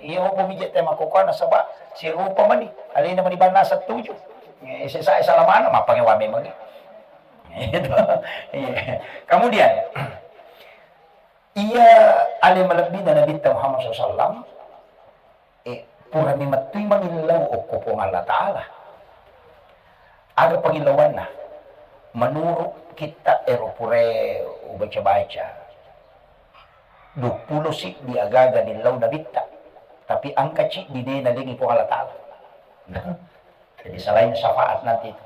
Iya, apa mijak tema kokona sebab si rupa mani, alina mani bana setuju. Eh, saya salah mana, apa ngewa memang. Itu. Iya. Kemudian, iya, ale malebbina Nabi Muhammad sallallahu alaihi wasallam, eh, purani mettui mangillau okko Puang Allah Ta'ala. Aga pangillauanna? Menurut kitab ero pura ubaca-baca, duappulo siddi agaga nillau Nabitta, tapi engka ciddi de nalengi Puang Allah Ta'ala. Jadi selain syafaat nanti itu.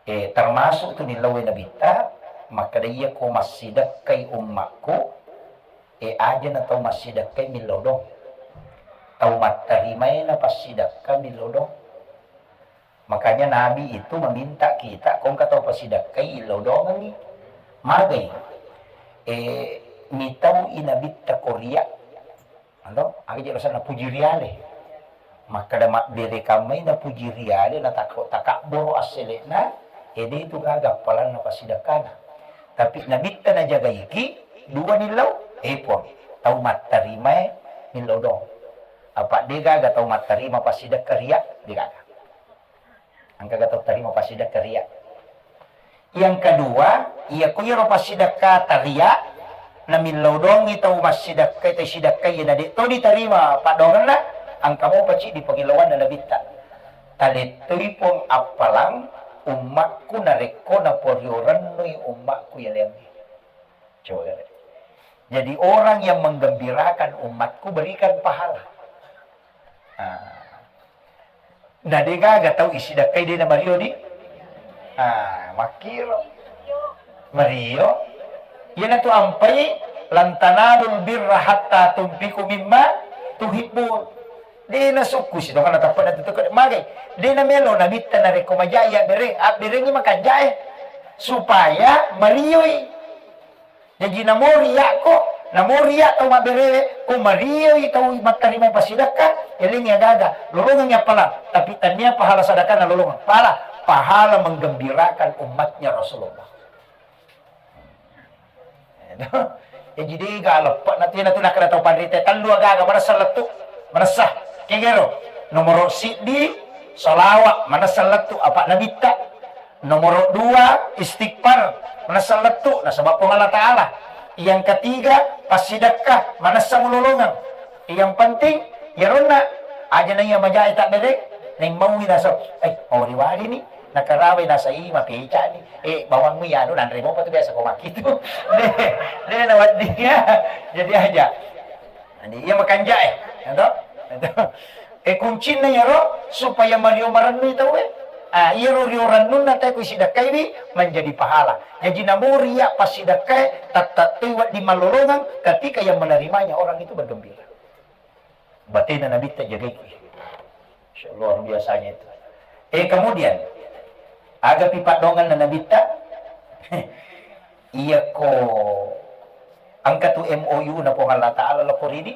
Eh, termasuk tu nillau Nabitta, makkeda iya ko massidekkai ummakku, eh, aja na tau massidekkai millau dong. Tau mattarimae na passidekka millau dong. Makanya Nabi itu meminta kita, ko engka tau passidekkai, illau dongengi. Magai? Eh, mitau i Nabitta ko riya. Anto, aga je alasanna puji riale. Makkeda mabbere kammai na puji riale, na tako-, takabboro assele'na, ede tu gaga appalanna pasidekkana. Tapi Nabitta najagaiki, dua nillau, eh, Puang, tau mattarimae nillau dong. Apa de gaga tau mattarima pasidekka riya, de gaga. Engkaga tau tarima pasidekka riya. Yang kedua, iya ko iyaro pasidekka ta riya, na millau dongi tau massidekka, tau sidekka iya na de to ditarima paddoangenna, engka mopa ciddi pangillauanna Nabitta. Talettoi Puang appalang ummakku narekko naporio rennui ummakku yaleangnge. Coba. Jadi orang yang menggembirakan umatku berikan pahala. Ah. Na de gaga tau isidakkai de na mario di. Ah, makkiro. Mario. Iyanatu ampai, "Lan tanalul birra hatta tunfiqu mimma tuhibbun." De na sukku si tongana tappa na tutuka magai. De na melo Nabitta narekko majai abbereng, abberengi makanjae. Supaya marioi. Jaji namo riya'ko, namo riya' tau mabberewe, ko marioi tau mattarima pasidakka, elengngi agaga, lolongengngi appalang, tapi tannia pahala sadakana lolongeng. Pahala, pahala menggembirakan umatnya Rasulullah. Jaji dega leppa na tu, na tu nakkeda tau panrita, tellu agaga manessa lettu, manessa. Kegero, nomoro siddi, salawa, manessa lettu, apa Nabitta. Nomoro dua, istighfar, manessa lettu, nasaba Puang Allah Ta'ala. Yang ketiga, passidekka, manessa mulolongeng. Yang penting, yaronna, aja na iya majae tabbere, neng maui nasa, eh, mau riwali ni, nakarawai nasa i, mapeca ni, eh, bawangmu yanu, nanre mopa tu biasa ko makkitu. De, de, na wedding ya. Jadi aja. Jadi, iya makanjae, ya toh? Ya toh? Eh, kuncinna iyaro supaya mario marennui tauwe. Ah, iyaro rio rennunna tae ko isidakkaiwi menjadi pahala. Jaji namo riya' passidakkae, tattattoi wedding mallolongeng ketika yang menerimanya orang itu bergembira. Batena Nabitta jagaiki. Masya Allah, luar biasanya itu. Eh, kemudian, agapi paddoangenna Nabitta, iyako engka tu M O U na Puang Allah Ta'ala loko ridi,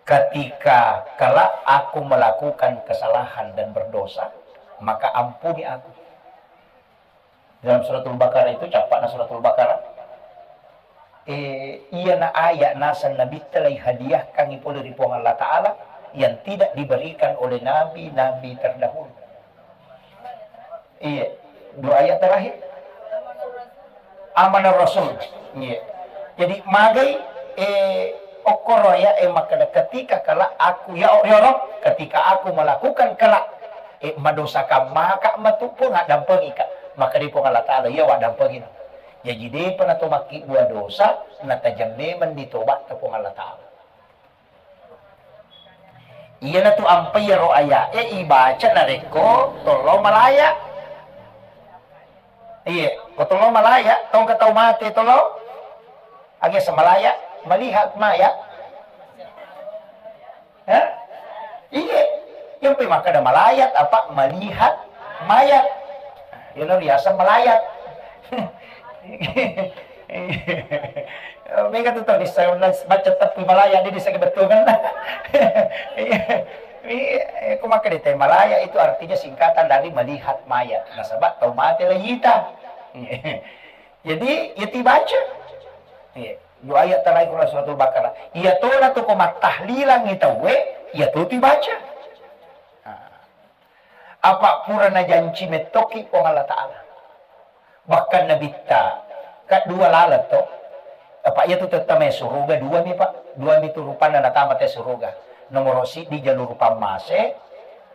"Ketika kelak aku melakukan kesalahan dan berdosa, maka ampuni aku." Dalam Suratul Baqarah itu, cappa'na Suratul Baqarah, eh, iyana ayat naseng Nabitta lai hadiahkangngi pole ri Puang Allah Ta'ala yang tidak diberikan oleh nabi-nabi terdahulu. Iya, dua ayat terakhir. Amanah Rasul. Iya. Jadi magai, eh, okkoro ya, eh, makkeda ketika kelak aku, ya, ya Rabb, ketika aku melakukan kelak, eh, madosakan maka matu Puang, addampengika. Maka di Puang Allah Ta'ala, iya, waddampengino. Jaji depa nato makkibua dosa, natajeng memeng di tobatta Puang Allah Ta'ala. Iyanatu ampai iyaro aya'e ibaca narekko tollo malaya. Iye, ko tollo malaya, tongka tau mate tollo. Age semalaya, melihat mayat. Hah? Iya. Yang pe makkeda malayat apa melihat mayat. Iyana riaseng malayat. Mega tu tau dissa baca teppu malaya di dissa bettuanna. Iya. Iya, ko makkeda te malaya itu artinya singkatan dari melihat mayat. Nasaba tau mate layita. Jadi, iya tu ibaca. Iya, dua ayat terakhir Quran Suratul Baqarah. Iya tona tu ko mattahlilangi tauwe, iya tu tu ibaca. Nah. Apa pura najanci mettoki Puang Allah Ta'ala. Bahkan Nabitta, ka dua laleng to. Apa iya tu tettama suruga dua mi, Pak. Dua mi tu rupanna natama te suruga. Nomoro siddi jalur pammase,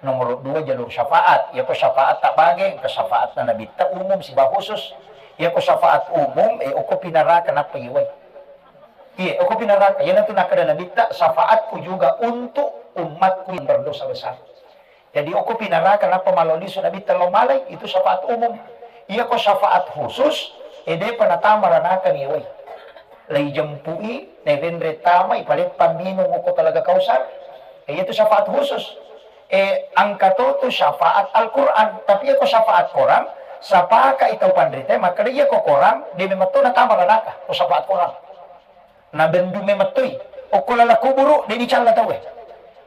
nomoro dua jalur syafaat. Iya ko syafaat tabage, ke syafaat na Nabitta umum siba khusus. Iya ko syafaat umum, eh, okko pinaraka nappa iwai. Iya, okko pinaraka. Iyana tu nakkeda Nabitta, syafaatku juga untuk umatku yang berdosa besar. Jadi, okko pinaraka nappa malao lisu Nabitta lao malai, itu syafaat umum. Iya ko syafaat khusus, eh, depa natama ranaka ni wai. Lai jempui, nai renre tama, ipaleppang minung okko talaga Kausar. Eh, iya tu syafaat khusus. Eh, engka to tu syafaat Al-Quran. Tapi iya ko syafaat korang, sapaka itau panrita, makkeda iya ko korang, de memang to natama ranaka, ko syafaat korang. Nabendu memettoi. Okko lala kuburu, de dicalla tauwe.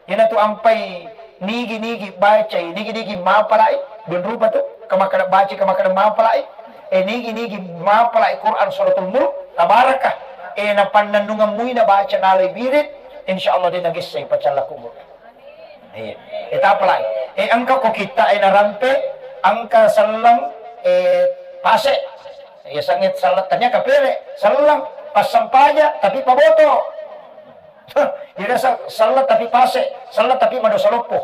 Iyana tu ampai nigi-nigi bacai, nigi-nigi mapalai, dun rupa tu, kamakkeda baci, kamakkeda mapalai, eh, nigi-nigi mapalai Quran Suratul Mulk, tabarakah, eh, napannennungeng mui nabaca nalai birit, insya Allah de nagessai pacalla kuburu. Iya. Eh, tapalai. Eh, engka ko kitta, eh, narampe, engka selleng, eh, pase. Iya, sangit selleng tania kapere, selleng, passempaja, tapi paboto. Iya, sa-, selleng tapi pase, selleng tapi madosa loppo.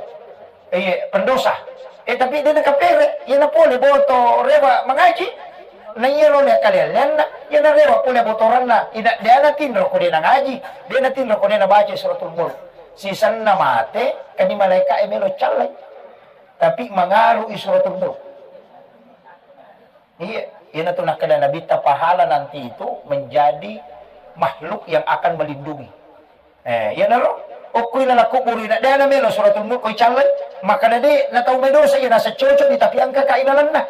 Iya, pendosa. Eh, tapi de nakapere, iya napole boto rewa mangaji. Na iya role kalian, iya narewa pole botoranna. Ina, de natinro ko de nangaji, de natinro ko de nabaca Suratul Mulk. Sisenna mate, kani malaika e melo callai. Tapi mangaru i Suratul Mulk. Iya, iyana tu nakkeda Nabitta pahala nanti itu menjadi makhluk yang akan melindungi. Eh, iyanaro, okkoi lala kuburu ina, de na melo Suratul Mulk ko icallai, makkeda de na tau medosa iya nasa cocok ni, tapi engka ka ilalenna.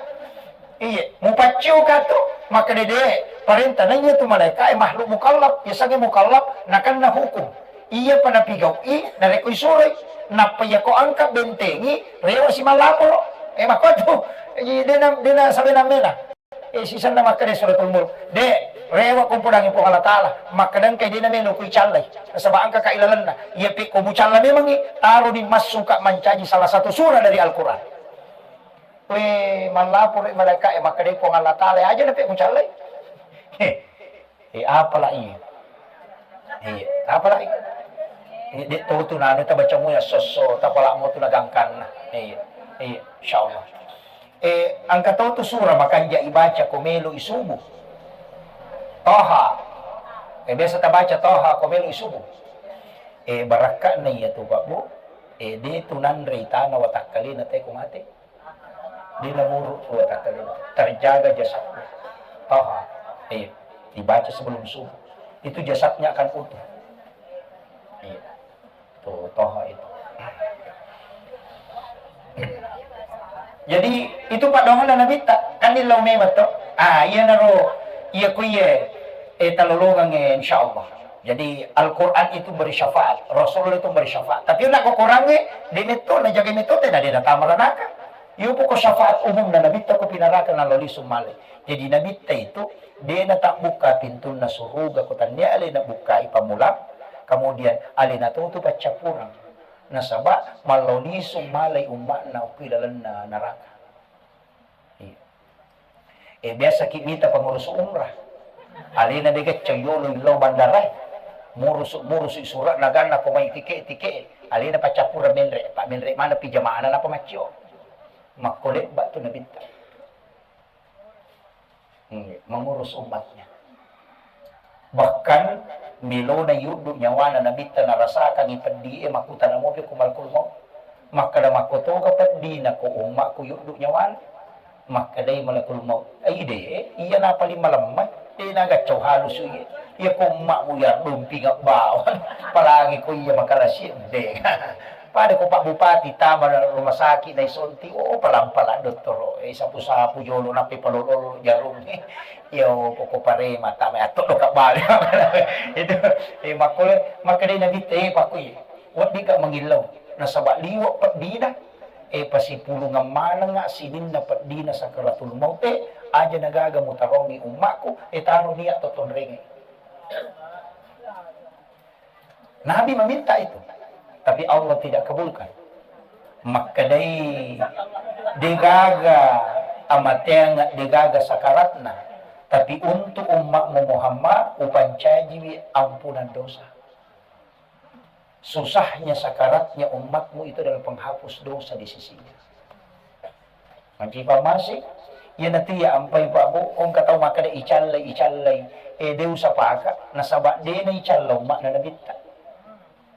Iya, mupaccio ka tu, makkeda de, parenta na iya tu malaika e makhluk mukallaf, yasengnge mukallaf, nakenna hukum. Iya pa napigau'i, narekko isuroi, nappa iya ko engka bentengi, rewa si mallaporo. Eh, makko tu, eh, de na, de na sabe na mena. Eh, sisenna makkeda Suratul Mulk, de, rewa kumpudangi Puang Allah Ta'ala, makkeda engka de na melo ku icallai, nasaba engka ka ilalenna. Iya pe ko mucalla memangi, taro ni massuka mancaji salah satu surah dari Al-Quran. We, mallaporo i malaika e, makkeda Puang Allah Ta'ala, aja na pe mucallai. He. Eh, apala iya? Eh, apala iya? Eh, de to tu nanu tabaca mu ya sosso, tapala mo tu nagangkanna. Eh, eh, insyaallah. Eh, engka to tu surah makanja ibaca ko melo i subuh. Toha. Eh, biasa tabaca Toha ko melo i subuh. Eh, barakka'na iya tu, Pak, Bu. Eh, de tu nanre i tana watakkalena te ko mate. De namuru dua kata dulu. Terjaga jasadnya. Toha. Iya. Dibaca sebelum subuh. Itu jasadnya akan utuh. Iya. Tuh, Toha itu. Jadi, itu paddoanganna Nabitta. Kan illau memang to. Ah, iya naro, iya ku iya, eh, talolongang, eh, insya Allah. Jadi, Al-Quran itu beri syafaat, Rasulullah itu beri syafaat. Tapi nak kokorangnge, de metto, na jaga metto, tena de natama ranaka. Iyo poko syafaat umum na Nabitta ko pinaraka na loli summalai. Jadi Nabitta itu de na tabbukka pintunna suruga ko tannia alena bukkai pammulang, kemudian alena tutu paccappureng. Nasaba mallo lisu malai ummatna okko ilalenna naraka. Iya. Eh, biasa ki mita pengurus umrah. Alena de gacco yolo illau bandara. Murusu, murusu surat naganna ko mai tike, tike. Alena paccappureng menre, pa menre mana pi jamaana napa maccio. Makko lebba tu Nabitta. Hmm, mengurus umatnya. Bahkan melona yuddu nyawana Nabitta narasakangi peddi e makkutana mopi ku malakul maut. Makkeda makkotoga peddi na ko ummakku yuddu nyawana. Makkedai malakul maut, "Ai de, iya na paling malemma." Tena gaccau halusu iya. Iya ko ummakmu iya dumpinga bawang. Apalagi ko iya makalasi de. Pada ko Pak Bupati tama rumah sakit nai sonti, oh, palang-palang dottoro, eh, sapu-sapu jolo, nape palolo jarung. Iya, oh, poko parema tama atto doka bale. Itu, eh, makkole, makkedai Nabi te, eh, pakui. Weddikka mangillau, nasaba liwe' peddina, eh, pasipulungeng manengnga sininna peddina sakaratul maute, aja nagaga mutarongngi ummakku, eh, taro niat to tonrenge. Nabi meminta itu, tapi Allah tidak kabulkan. Makkedai, degaga amateang, degaga sakaratna, tapi untuk ummakmu Muhammad, upancajiwi ampunan dosa. Susahnya sakaratnya umatmu itu adalah penghapus dosa di sisinya. Mancipa masih, iya nanti ya ampai Pak Bu, engka tau makkeda icallai, icallai. Eh, de usapaka, nasaba de na icalla umma'na Nabitta.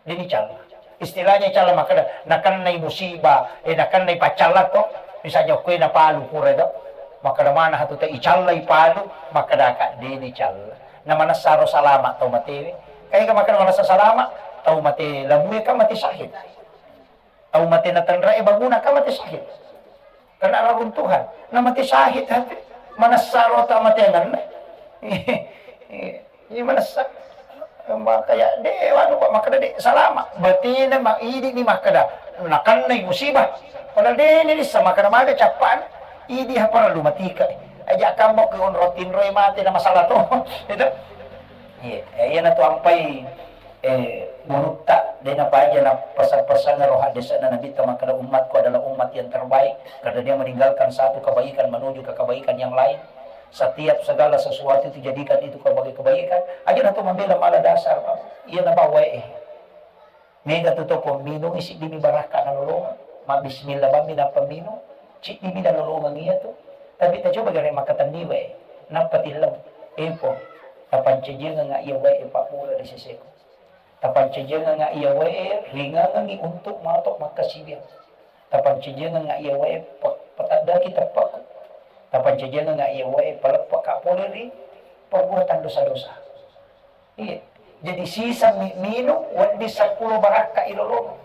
De nicalla. Istilahnya icalla makkeda, nakennai musibah, eh, nakennai paccalla to. Misalnya kue na palu pura to. Makkeda mana hatu te icallai palu, makkeda ka de nicalla. Na manessaro salama tau matewe. Kae ka makkeda manessa salama, tau mate lamue ka mate syahid. Tau mate natenra'e banguna ka mate syahid. Kena reruntuhan. Na mate syahid hati. Manessaro tau mate anganna. Ini manessa. Makanya de wanu, Pak, makkeda de salama. Batina ma idi ni makkeda. Nakennai musibah. Padahal de ni lissa makkeda maga cappa'na. Idi ha parellu matika. Aja kammo ke onro tinroi mate na masalah to. Itu. Iya, eh, iyana tu ampai, eh, gurutta, de napaja na pesa-, pesang ro hadisna Nabitta makkeda, "Umatku adalah umat yang terbaik karena dia meninggalkan satu kebaikan menuju ke kebaikan yang lain. Setiap segala sesuatu itu jadikan itu sebagai kebaikan." Aja na tu mambela mala dasar, Pak. Iya na bawa, eh. Mega tu to ko minung isi dimi barakka nalolongeng. Ma bismillah bammi nappa minung, ciddimi nalolongeng iya tu. Tapi ta coba gare makkatenni wae, nappa tillau. Epo, tapancajiangenga iya wae pabbura di seseku. Tapancajiangenga iya wae ringangengi untuk mato makkasiwiang. Tapancajiangenga iya wae pe-, petaddaki teppaku. Tapancajiangenga iya wae paleppaka pole ri perbuatan dosa-dosa. Iya. Jadi siseng mi minung, wedding seppulo barakka ilolongeng.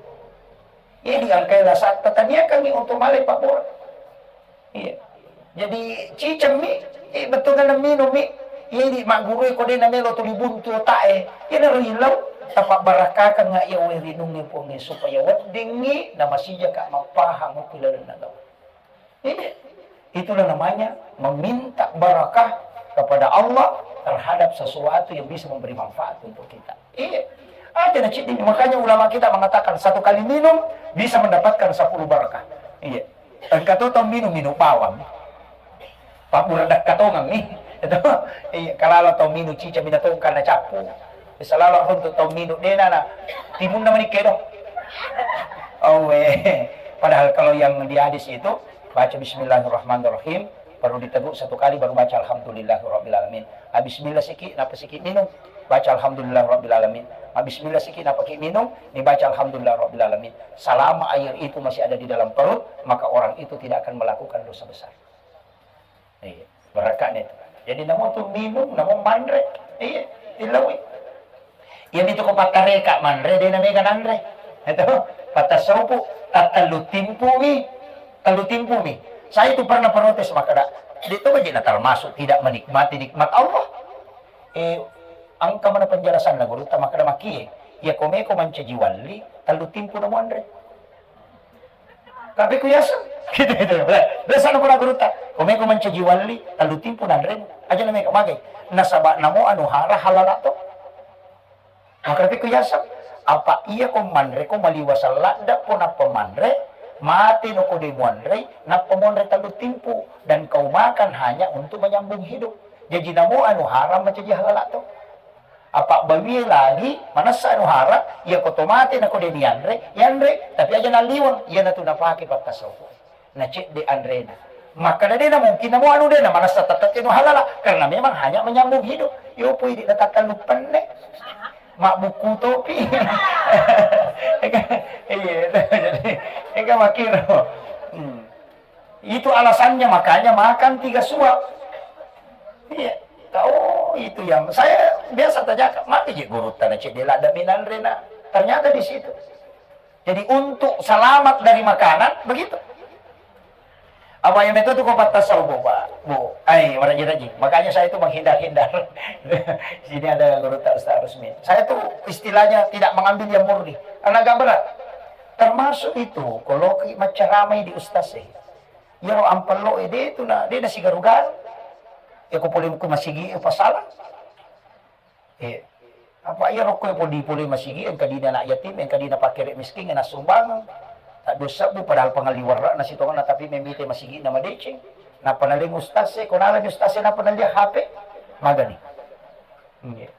Iya, diangkai lasatta taniakangngi untuk malai pabbura. Iya. Jadi ciceng mi, eh, bettuanna minung mi. Iya, di maggurui ko de namelo tu dibuntu otak e. Iya, naro ilau, tapabbarakkakangnga iya wae rinungnge Puangnge supaya weddingngi namasijaka mappahang okko ilalenna agama. Iya. Itulah namanya meminta barakah kepada Allah terhadap sesuatu yang bisa memberi manfaat untuk kita. Iya. Aja na cidding. Makanya ulama kita mengatakan satu kali minum bisa mendapatkan sepuluh barakah. Iya. Engka to tau minum, minum bawang. Pabbura dakka tongeng mi. Itu. Iya, kalalo tau minum cica minatongka na cappu. Bisa lalo runtu tau minum dena na timunna mani kedo. Oh, eh. Padahal kalau yang di hadis itu baca bismillahirrahmanirrahim, baru diteguk satu kali, baru baca alhamdulillahirabbil alamin. Ah, bismillah siki, napa siki minum, baca alhamdulillahirabbil alamin. Ah, bismillah siki, napa ki minum, dibaca alhamdulillahirabbil alamin. Selama air itu masih ada di dalam perut, maka orang itu tidak akan melakukan dosa besar. Iya, barakane tu. Jadi namo tu minum, namo manre. Iya, tilawi. Iya, itu ko pattareka manre, de na mega nanre. Itu, patasaupu, tattellu timpumi, tellu timpumi. Saya itu pernah protes makkeda, de to baji na termasuk tidak menikmati nikmat Allah. Eh, engka mana penjelasanna gurutta makkeda makkie. Iya, ko meko mancaji walli, tellu timpu na muanre. Tapi ku yaseng. Gitu, gitu. Biasa na pura gurutta. Ko meko mancaji walli, tellu timpu nanre. Aja na meko magai. Nasaba namo anu hara halala to. Maka tapi ku yaseng. Apa iya ko manre ko maliwa salladda ko nappa manre, mate no ko de muanre, nappa muanre tellu timpu dan kau makan hanya untuk menyambung hidup. Jadi namo anu haram mancaji halala to. Apa bawie lagi, manessa anu hara, iya ko to mate na ko de nianre, yanre, tapi aja naliweng, iya natu napake pakkasauku. Na cedde anrena. Makkada de na mungkin namo anu de na manessa tetap anu halala, karena memang hanya menyambung hidup. Yo pui di na tattallu penne. Mabbuku topi. Iya, jadi, ega makiro. Hmm. Itu alasannya makanya makan tiga suap. Iya. Oh, itu yang saya biasa tanyakan, mati je guru tanah cedde lada minanrena. Ternyata di situ. Jadi untuk selamat dari makanan, begitu. Apa yang itu tuh kau patah sau, Bu, Pak? Bu, ai, meraji-raji. Makanya saya itu menghindar-hindar. Sini ada guru tak Ustaz Rusmin. Saya tuh istilahnya tidak mengambil yang murni. Karena agak berat. Termasuk itu, kalau ki macaramai di ustaz eh. Ya, ampello eh, dia itu nah, dia nasi garu-garu. Ya, kau boleh ke masigi, eh, pasalah. Eh, apa iya rokko podi pole masigi, engka dina anak yatim, engka dina pakere miskin, engka sumbang. Tak dosa bu, padahal pengali warra nasi tongana, tapi memite masigi nama deceng. Napa naleng ustaz e, ko naleng ustaz e, napa nalia H P? Magani. Iya.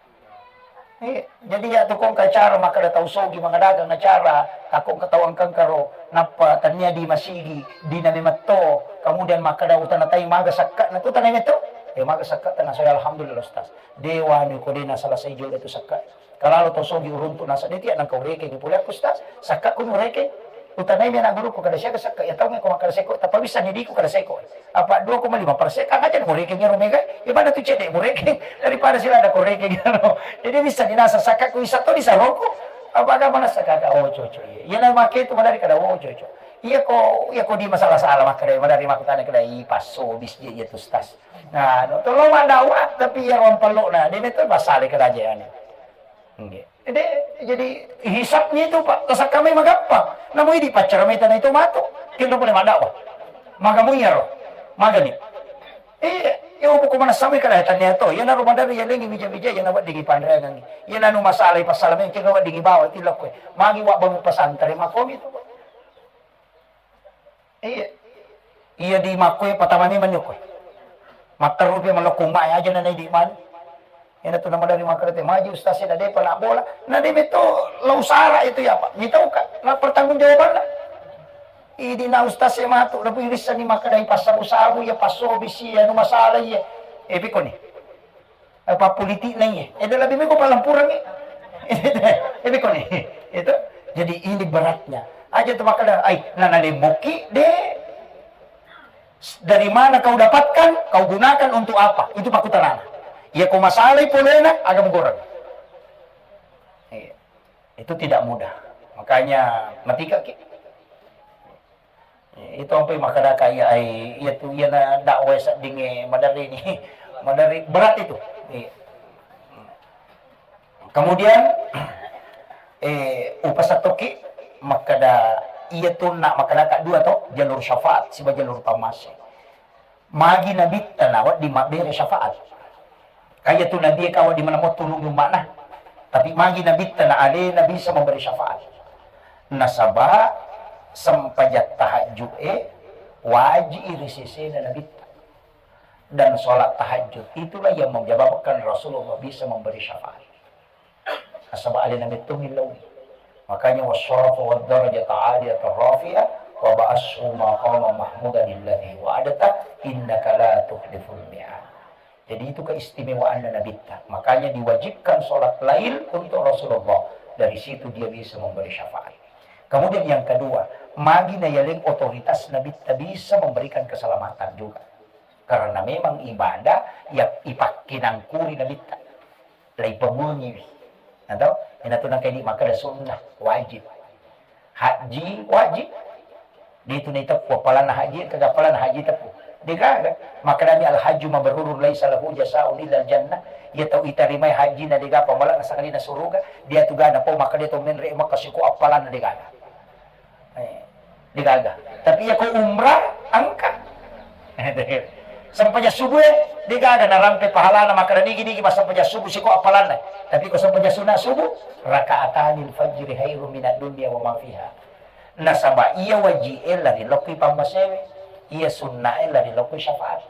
Eh, jadi ya tu kong acara makkada tau sogi mangadagang acara, takong ketahuan kengkaro, napa tania di masigi, dina memetto, kemudian makkada utana tai maga sakka, na tu tanai metto, eh maga sakka tanah saya alhamdulillah ustaz. Dewa ni ko dena salah sai jolo tu sakka. Kalalo to sogi uruntu nasa de tiak nangka urekeng pole aku ustaz. Sakka ku urekeng. Utanai mi anak guruku kada siaga sakka. Ya tau ko makkada seko. Tapa bisa ni diku kada seko. Apa dua koma lima persen kan aja urekeng ero mega. Ya mana tu cedde urekeng daripada sila ada urekeng ero. Jadi bisa dinasa sakka ku isa to di saroko. Apa agama nasa kaka oh coco iya. Iya na make tu madari kada oh coco. Iya ko iya ko di masalah-salah makkada madari makkutana kada i passo bis iya tu ustaz. Nah, no, tolong maddakwah, tapi iya ruang pello na, de metto basale kerajaan. Nggih. Jadi, jadi hisabnya itu, Pak, tasakka mai magampang. Namu idi paccara mai tanah itu matu. Kinro boleh maddakwah. Maga mu iyaro. Magani. Iya, iya, buku mana sampai kada tanya to. Iya, naru madari ya lengi bija-bija, iya, nawa digi pandangan. Iya, nanu masalah, pasal mai, kira wa digi bawa, tilok kue. Magi wa bangun pesantren, makomi itu, Pak. Iya. Iya di makkoe patama memang ni koe. Matteru pi malokku mai aja na naidi mani. Ena tu nama dari makkada te maju ustaz na depa na bola. Na de metto lau sara itu ya Pak. Mitau ka na pertanggung jawabanna. Idi na ustaz e matu na pui wissani makkada i passabu-sabu ya passobisi ya nu masalah iya. Eh piko ni. Eh, pappolitik na iya. Eh, lebih miko palampuran iya. Eh, biko ni. Itu. Jadi ini beratnya. Aja tu makkada, ai, nana lemboki de. Dari mana kau dapatkan, kau gunakan untuk apa? Itu pakutanana. Iya ko masalai polena, agam goreng. Iya. Itu tidak mudah. Makanya matika ki. Itu ampai makkadaka iya ai iya tu iyana dakwah seddingnge maderri ni. Maderri berat itu. Iya. Kemudian eh upasattoki makkada iya tu na makkadaka dua to jalur syafaat siba jalur pammase. Magi nabitta na wedding mabbere syafaat. Kaya tu nabi e kawa di mana mo tulung umma'na. Tapi magi nabitta na alena bisa memberi syafaat. Nasaba sempajang tahajud e wajib iri sesena nabitta. Dan sholat tahajud itulah yang menyebabkan Rasulullah bisa memberi syafaat. Nasaba alena metto millau. Makanya wasyarafa wad darajata aliyata rafi'a wa ba'ashu maqama mahmudan alladhi wa'adta innaka la tukhliful mi'ad. Jadi itu keistimewaannya Nabitta. Makanya diwajibkan sholat lail untuk Rasulullah. Dari situ dia bisa memberi syafaat. Kemudian yang kedua, magi na yaleng otoritas Nabitta bisa memberikan keselamatan juga. Karena memang ibadah yang ipakkinangkuri Nabitta. Laipamuangiwi. Atau ina tu nangka idi makkada sunnah, wajib. Haji wajib. Di tu naiteppu appalanna haji, kaga appalanna haji teppu. Degaga. Makkadami al hajju mabrurun laisa lahu jasaun illa al jannah. Iya tau itarimai haji na degaga pamala na sakali na suruga. Dia tu gana po makkada to menre makka siko appalanna degaga. Eh, degaga. Tapi iya ko umrah, engka. Sempajang subuh e, degaga narampe pahalana makkada nigi-nigi massempajang subuh siko appalanna. Tapi ko sempajang sunat subuh, raka'atanil fajri khairum minad dunya wa ma fiha. Nasaba iya wajib e lari lokki pammasewe, iya sunnah e lari lokki syafaat.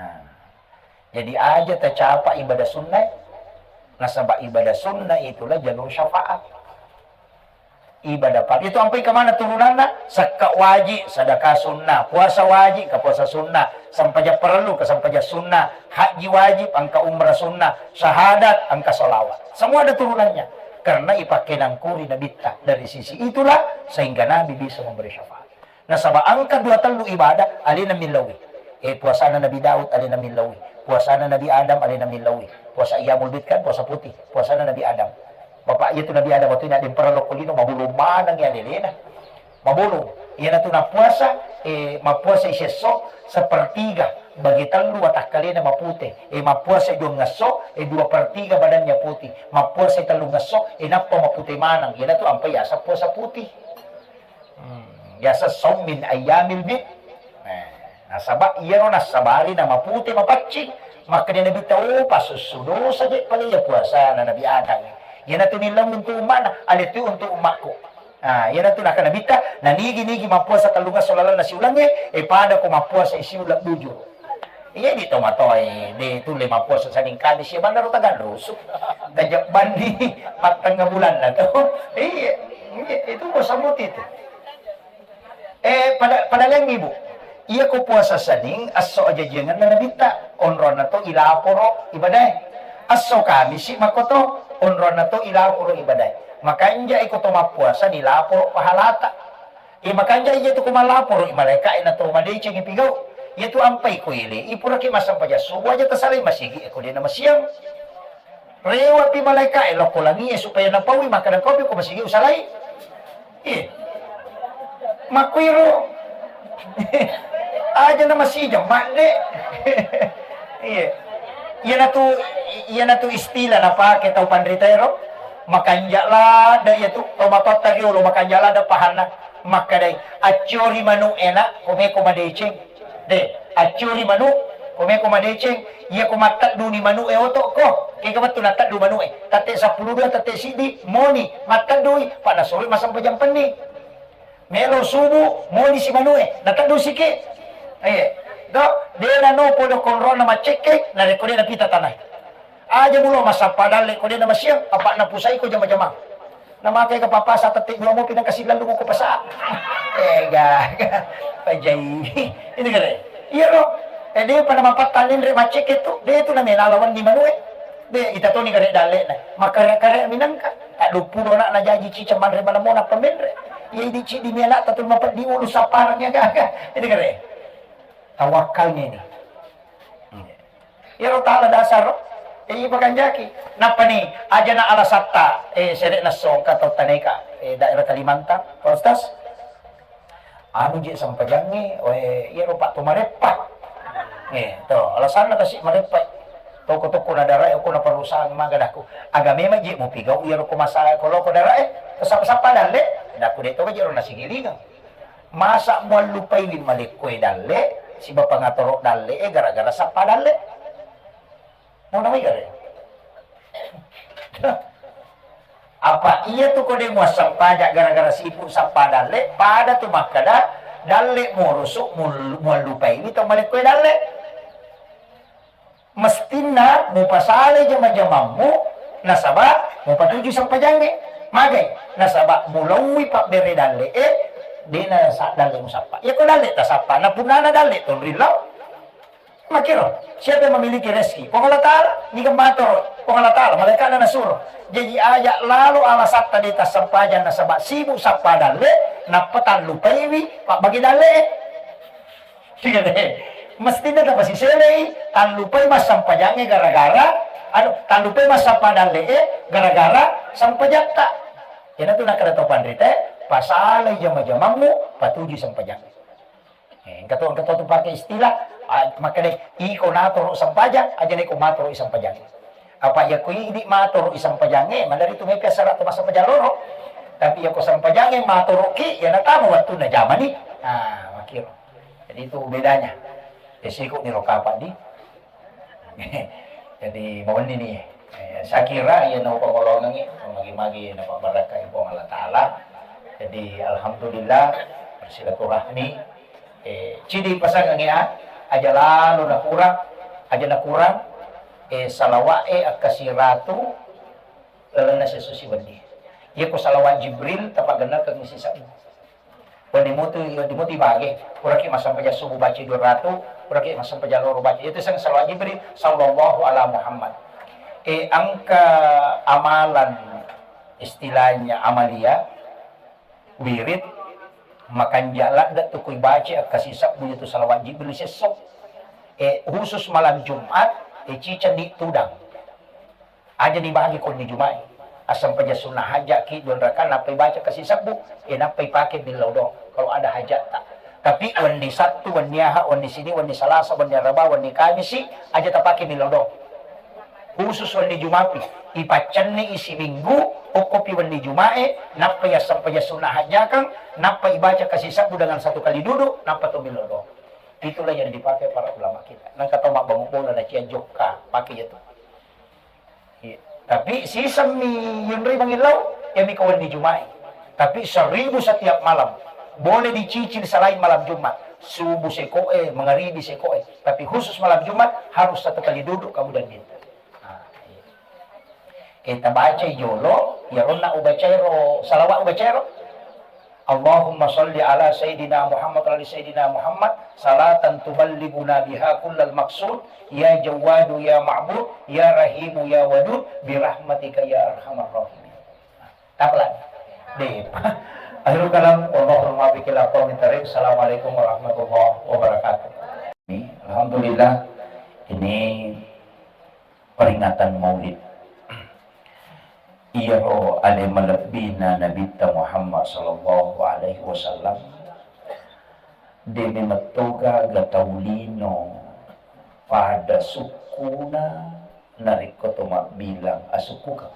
Nah, jadi aja tacapa ibadah sunnah, nasaba ibadah sunnah itulah jalur syafaat. Ibadah fardu itu ampai kemana turunanna? Sakka wajib, sedekah sunnah, puasa wajib, ke puasa sunnah, sempajang perlu, ke sempajang sunnah, haji wajib, engka umrah sunnah, syahadat, engka salawat. Semua ada turunannya. Karena ipakkenangkuri Nabitta dari sisi itulah sehingga Nabi bisa memberi syafaat. Nasaba engka dua tellu ibadah alena millaui. Eh, puasana Nabi Daud alena millaui. Puasana Nabi Adam alena millaui. Puasa Ayyamul Bid kan, puasa putih. Puasana Nabi Adam. Bapak iya tu Nabi Adam waktu ini ada perlu lino mabulu maneng ya lelena. Mabulu. Iyana tu napuasa, eh, mappuasa isesso sepertiga bagi tellu watakkalena mapute. Eh, mappuasa dua ngesso, eh, dua per tiga badannya putih. Mappuasa tellu ngesso, eh, nappa mapute maneng. Iyana tu ampai asa puasa putih. Hmm, biasa saum min ayyamil bid. Nah, nasaba iyaro nassabari na mapute mapaccing. Makkeda Nabi tau pasussu dosa je pale iya puasa na Nabi Adam. Iyana tu nillau untuk ummana, ale tu untuk ummakku. Nah, iyana tu naka Nabitta, na nigi-nigi mappuasa tellungesso lalenna siulengnge, e pada ko mappuasa siuleng bujur. Iya di tomatoae, de tulle mappuasa Senin Kamis, ya bannaro tagallusu. Gajah bandi pattengnga bulanna to. Iya, iya, itu puasa muti itu. Eh, pada, pada laing, Ibu. Iya ko puasa Senin, esso ajajiangenna Nabitta, onronna to ilaporo ibadae. Esso Kamisi makko to, onronna to ilaporo ibadae. Makanja iko to mappuasa nilaporo pahalata. Iya, makanja iya tu ko malaporo i malaeka e na to madeceng i pigau. Iya tu ampai ko ele i puraki massempajang subuh aja tasalai masigi e ko de na masiang. Rewa pi malaeka e lokko langi e supaya napaui makkeda kopi ko masigi usalai. Iya. Makkuiro. Aja na masijang madde. Iya. Iyanatu, iyanatu istilah napake tau panrita ero. Makanja lada iya tu, tau matotta riolo makanja lada pahanna. Makkedai, accori manu e na, komeko madeceng. De, accori manu, komeko madeceng. Iya ko mattedduni manu e oto ko. Kega wettu natteddu manu e. Tette seppulo dua, tette siddi, moni, matteddui, pa nasoroi massempajang penni. Melo subuh, moni si manu e, nateddu siki. Eh, do, de nano podo konrona maccekke, narekko de napita tanah. Aja mulo massappa dalle ko de na masiang, apa napusai ko jama-jamang. Namakai ke papa sa tette dua mopi nang kasi lalu ko pasa. Eh, ga, ga. Pajai. Ini kare. Iya ro. Eh, de pada mapatta lenre maccekke tu, de tu namela lawan di manu e. De, ita toni kare dalle na. Makare-kare minangka. Tadduppulona najaji ciceng manre malemona pamenre. Iya idi cidi mela tatul mapeddi ulu sapparang ya gaga. Ini kare. Tawakkalnya ini. Iyaro tala dasar, eh, ipakanjaki. Nappani, ajana alasatta, eh, sere nassongka tau taneka, eh, daerah Kalimantan, Pak Ustaz. Anu je sempajangnge, oe, iyaro Pak to mareppa. Eh, to, alasanna kasi mareppa. Toko-toko na darai, ko na perusahaan maga dakku. Aga memang je mupigau iyaro ko masa, ko loko darai, to sappa-sappa dalle, dakku de to jero nasigilingang. Masa muallupaiwi malekkoe dalle, siba pangatoro dalle e gara-gara sappa dalle. Nauna mai gare. Apa iya tu ko de muassempajang gara-gara sibuk sappa dalle, pada tu makkeda dalle murusu mul-, muallupaiwi tau malekkoe dalle. Mestinna mupasalai jama-jamammu, nasaba mupatuju sempajangnge. Magai? Nasaba mulaui pabbere dalle e, dena sa-, dalle musappa. Iya ko dalle tasappa, na punnana dalle tonri lao. Makiro, siapa yang memiliki rezeki? Puang Allah Ta'ala, niga matoro, Puang Allah Ta'ala, malaikatna nasuro. Jaji aja lalo alasatta de tassempajang nasaba sibuk sappa dalle, nappa tallupaiwi pabbage dalle e. Iya deh. Mestinna tapasiselei, tallupai massempajangnge gara-gara, anu, tallupai massappa dalle e gara-gara sempajatta. Iyanatu nakkeda tau panrita e, pasalai jama-jamammu, patuju sempajang. Eh, engka to, engka to tu pake istilah, ah, makkeda iko natoro sempajang, aja iko matoro sempajang. Apa iya ko idi matoro i sempajangnge, manari tu mepi assara to massempajang loro. Tapi iya ko sempajangnge matoroki, iya natama wettunna jamani. Ah, makiro. Jadi itu bedanya. Resiko ni rokapa di. Jadi mawenni ni. Eh, saya kira iya no pangolongangi, magi-magi na pabarakai Puang Allah Ta'ala. Jadi alhamdulillah bersilaturahmi. Eh, cidi pasangangi a, aja lalo nakurang, aja nakurang, eh, salawat e akkasiratu lalenna sesusi wenni. Iya ko salawat Jibril tapagennalkan misi sabbu. Wenni mutu, wenni mutu bage, puraki massempajang subuh baca dua ratu, puraki massempajang loro baca. Itu sang salawat Jibril, sallallahu ala Muhammad. Eh, angka amalan istilahnya amalia, wirid, makanja ladde tu kui baca akkasi sabbu itu salawat Jibril sesso. Eh, khusus malam Jumat, eh, ciceng ni tudang. Aja ni bagi ko ni Jumat. Asam paja sunnah hajat ki dua rakaat, nappa ibaca kasi sebbu, eh, nappa ipake millau do. Kalau ada hajat tak. Tapi wenni Sabtu, wenni Ahad, wenni Sini, wenni Salasa, wenni Araba, wenni Kamisi, aja tapake millau do. Khusus wenni Jumat, ipaccenni isi minggu, okkopi wenni Jumat, eh, nappa ya asam paja sunnah hajakang, nappa ibaca kasi sebbu dengan satu kali duduk, nappa to millau do. Itulah yang dipakai para ulama kita. Nang kata mak bangun bola na cia jokka, pakai itu. Iya. Tapi sisemmi yunri mangillau, ya mi kawan di Jumai. Tapi seribu setiap malam. Boleh dicicil selain malam Jumat. Subuh sekoe, mengaribi sekoe. Tapi khusus malam Jumat harus satu kali duduk kamu dan minta. Nah, iya. Eh, tabaca jolo, ya ronna ubacairo, salawat ubacairo. Allahumma salli ala Sayyidina Muhammad wa ala Sayyidina Muhammad, salatan tuballighuna biha kullal maqsud, ya Jawwadu ya Ma'bud, ya Rahimu ya Wadud, birahmatika ya arhamar rahimin. Tapelan. Deh. Akhirul kalam, wallahul muwaffiq ila aqwamit thariq. Assalamualaikum warahmatullahi wabarakatuh. Ini, alhamdulillah, ini peringatan Maulid. Iyaro ale malebbina Nabitta Muhammad sallallahu alaihi wasallam, de memettoga ga tau lino pada sukkuna narekko to mabbilang asukkukeng.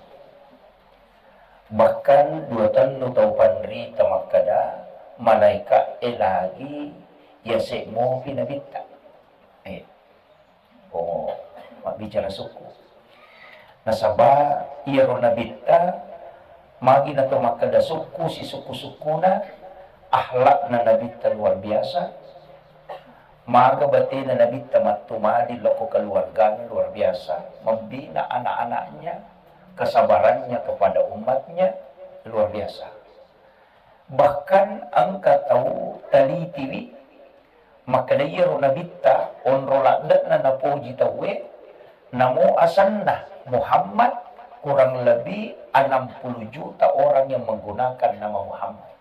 Bahkan dua tennu tau panrita makkeda, malaika e lagi yase mopi Nabitta. Eh. Oh, mabbicara sukku. Nasaba iyaro Nabitta, magi nato makkeda sukku, sisukku-sukkuna, akhlakna Nabitta luar biasa, maga batena Nabitta mattumadi loko keluargana luar biasa, membina anak-anaknya, kesabarannya kepada umatnya luar biasa. Bahkan engka tau talitiwi makkeda iyaro Nabitta onro ladde'na napoji tauwe, namo asenna Muhammad, kurang lebih enam puluh juta orang yang menggunakan nama Muhammad.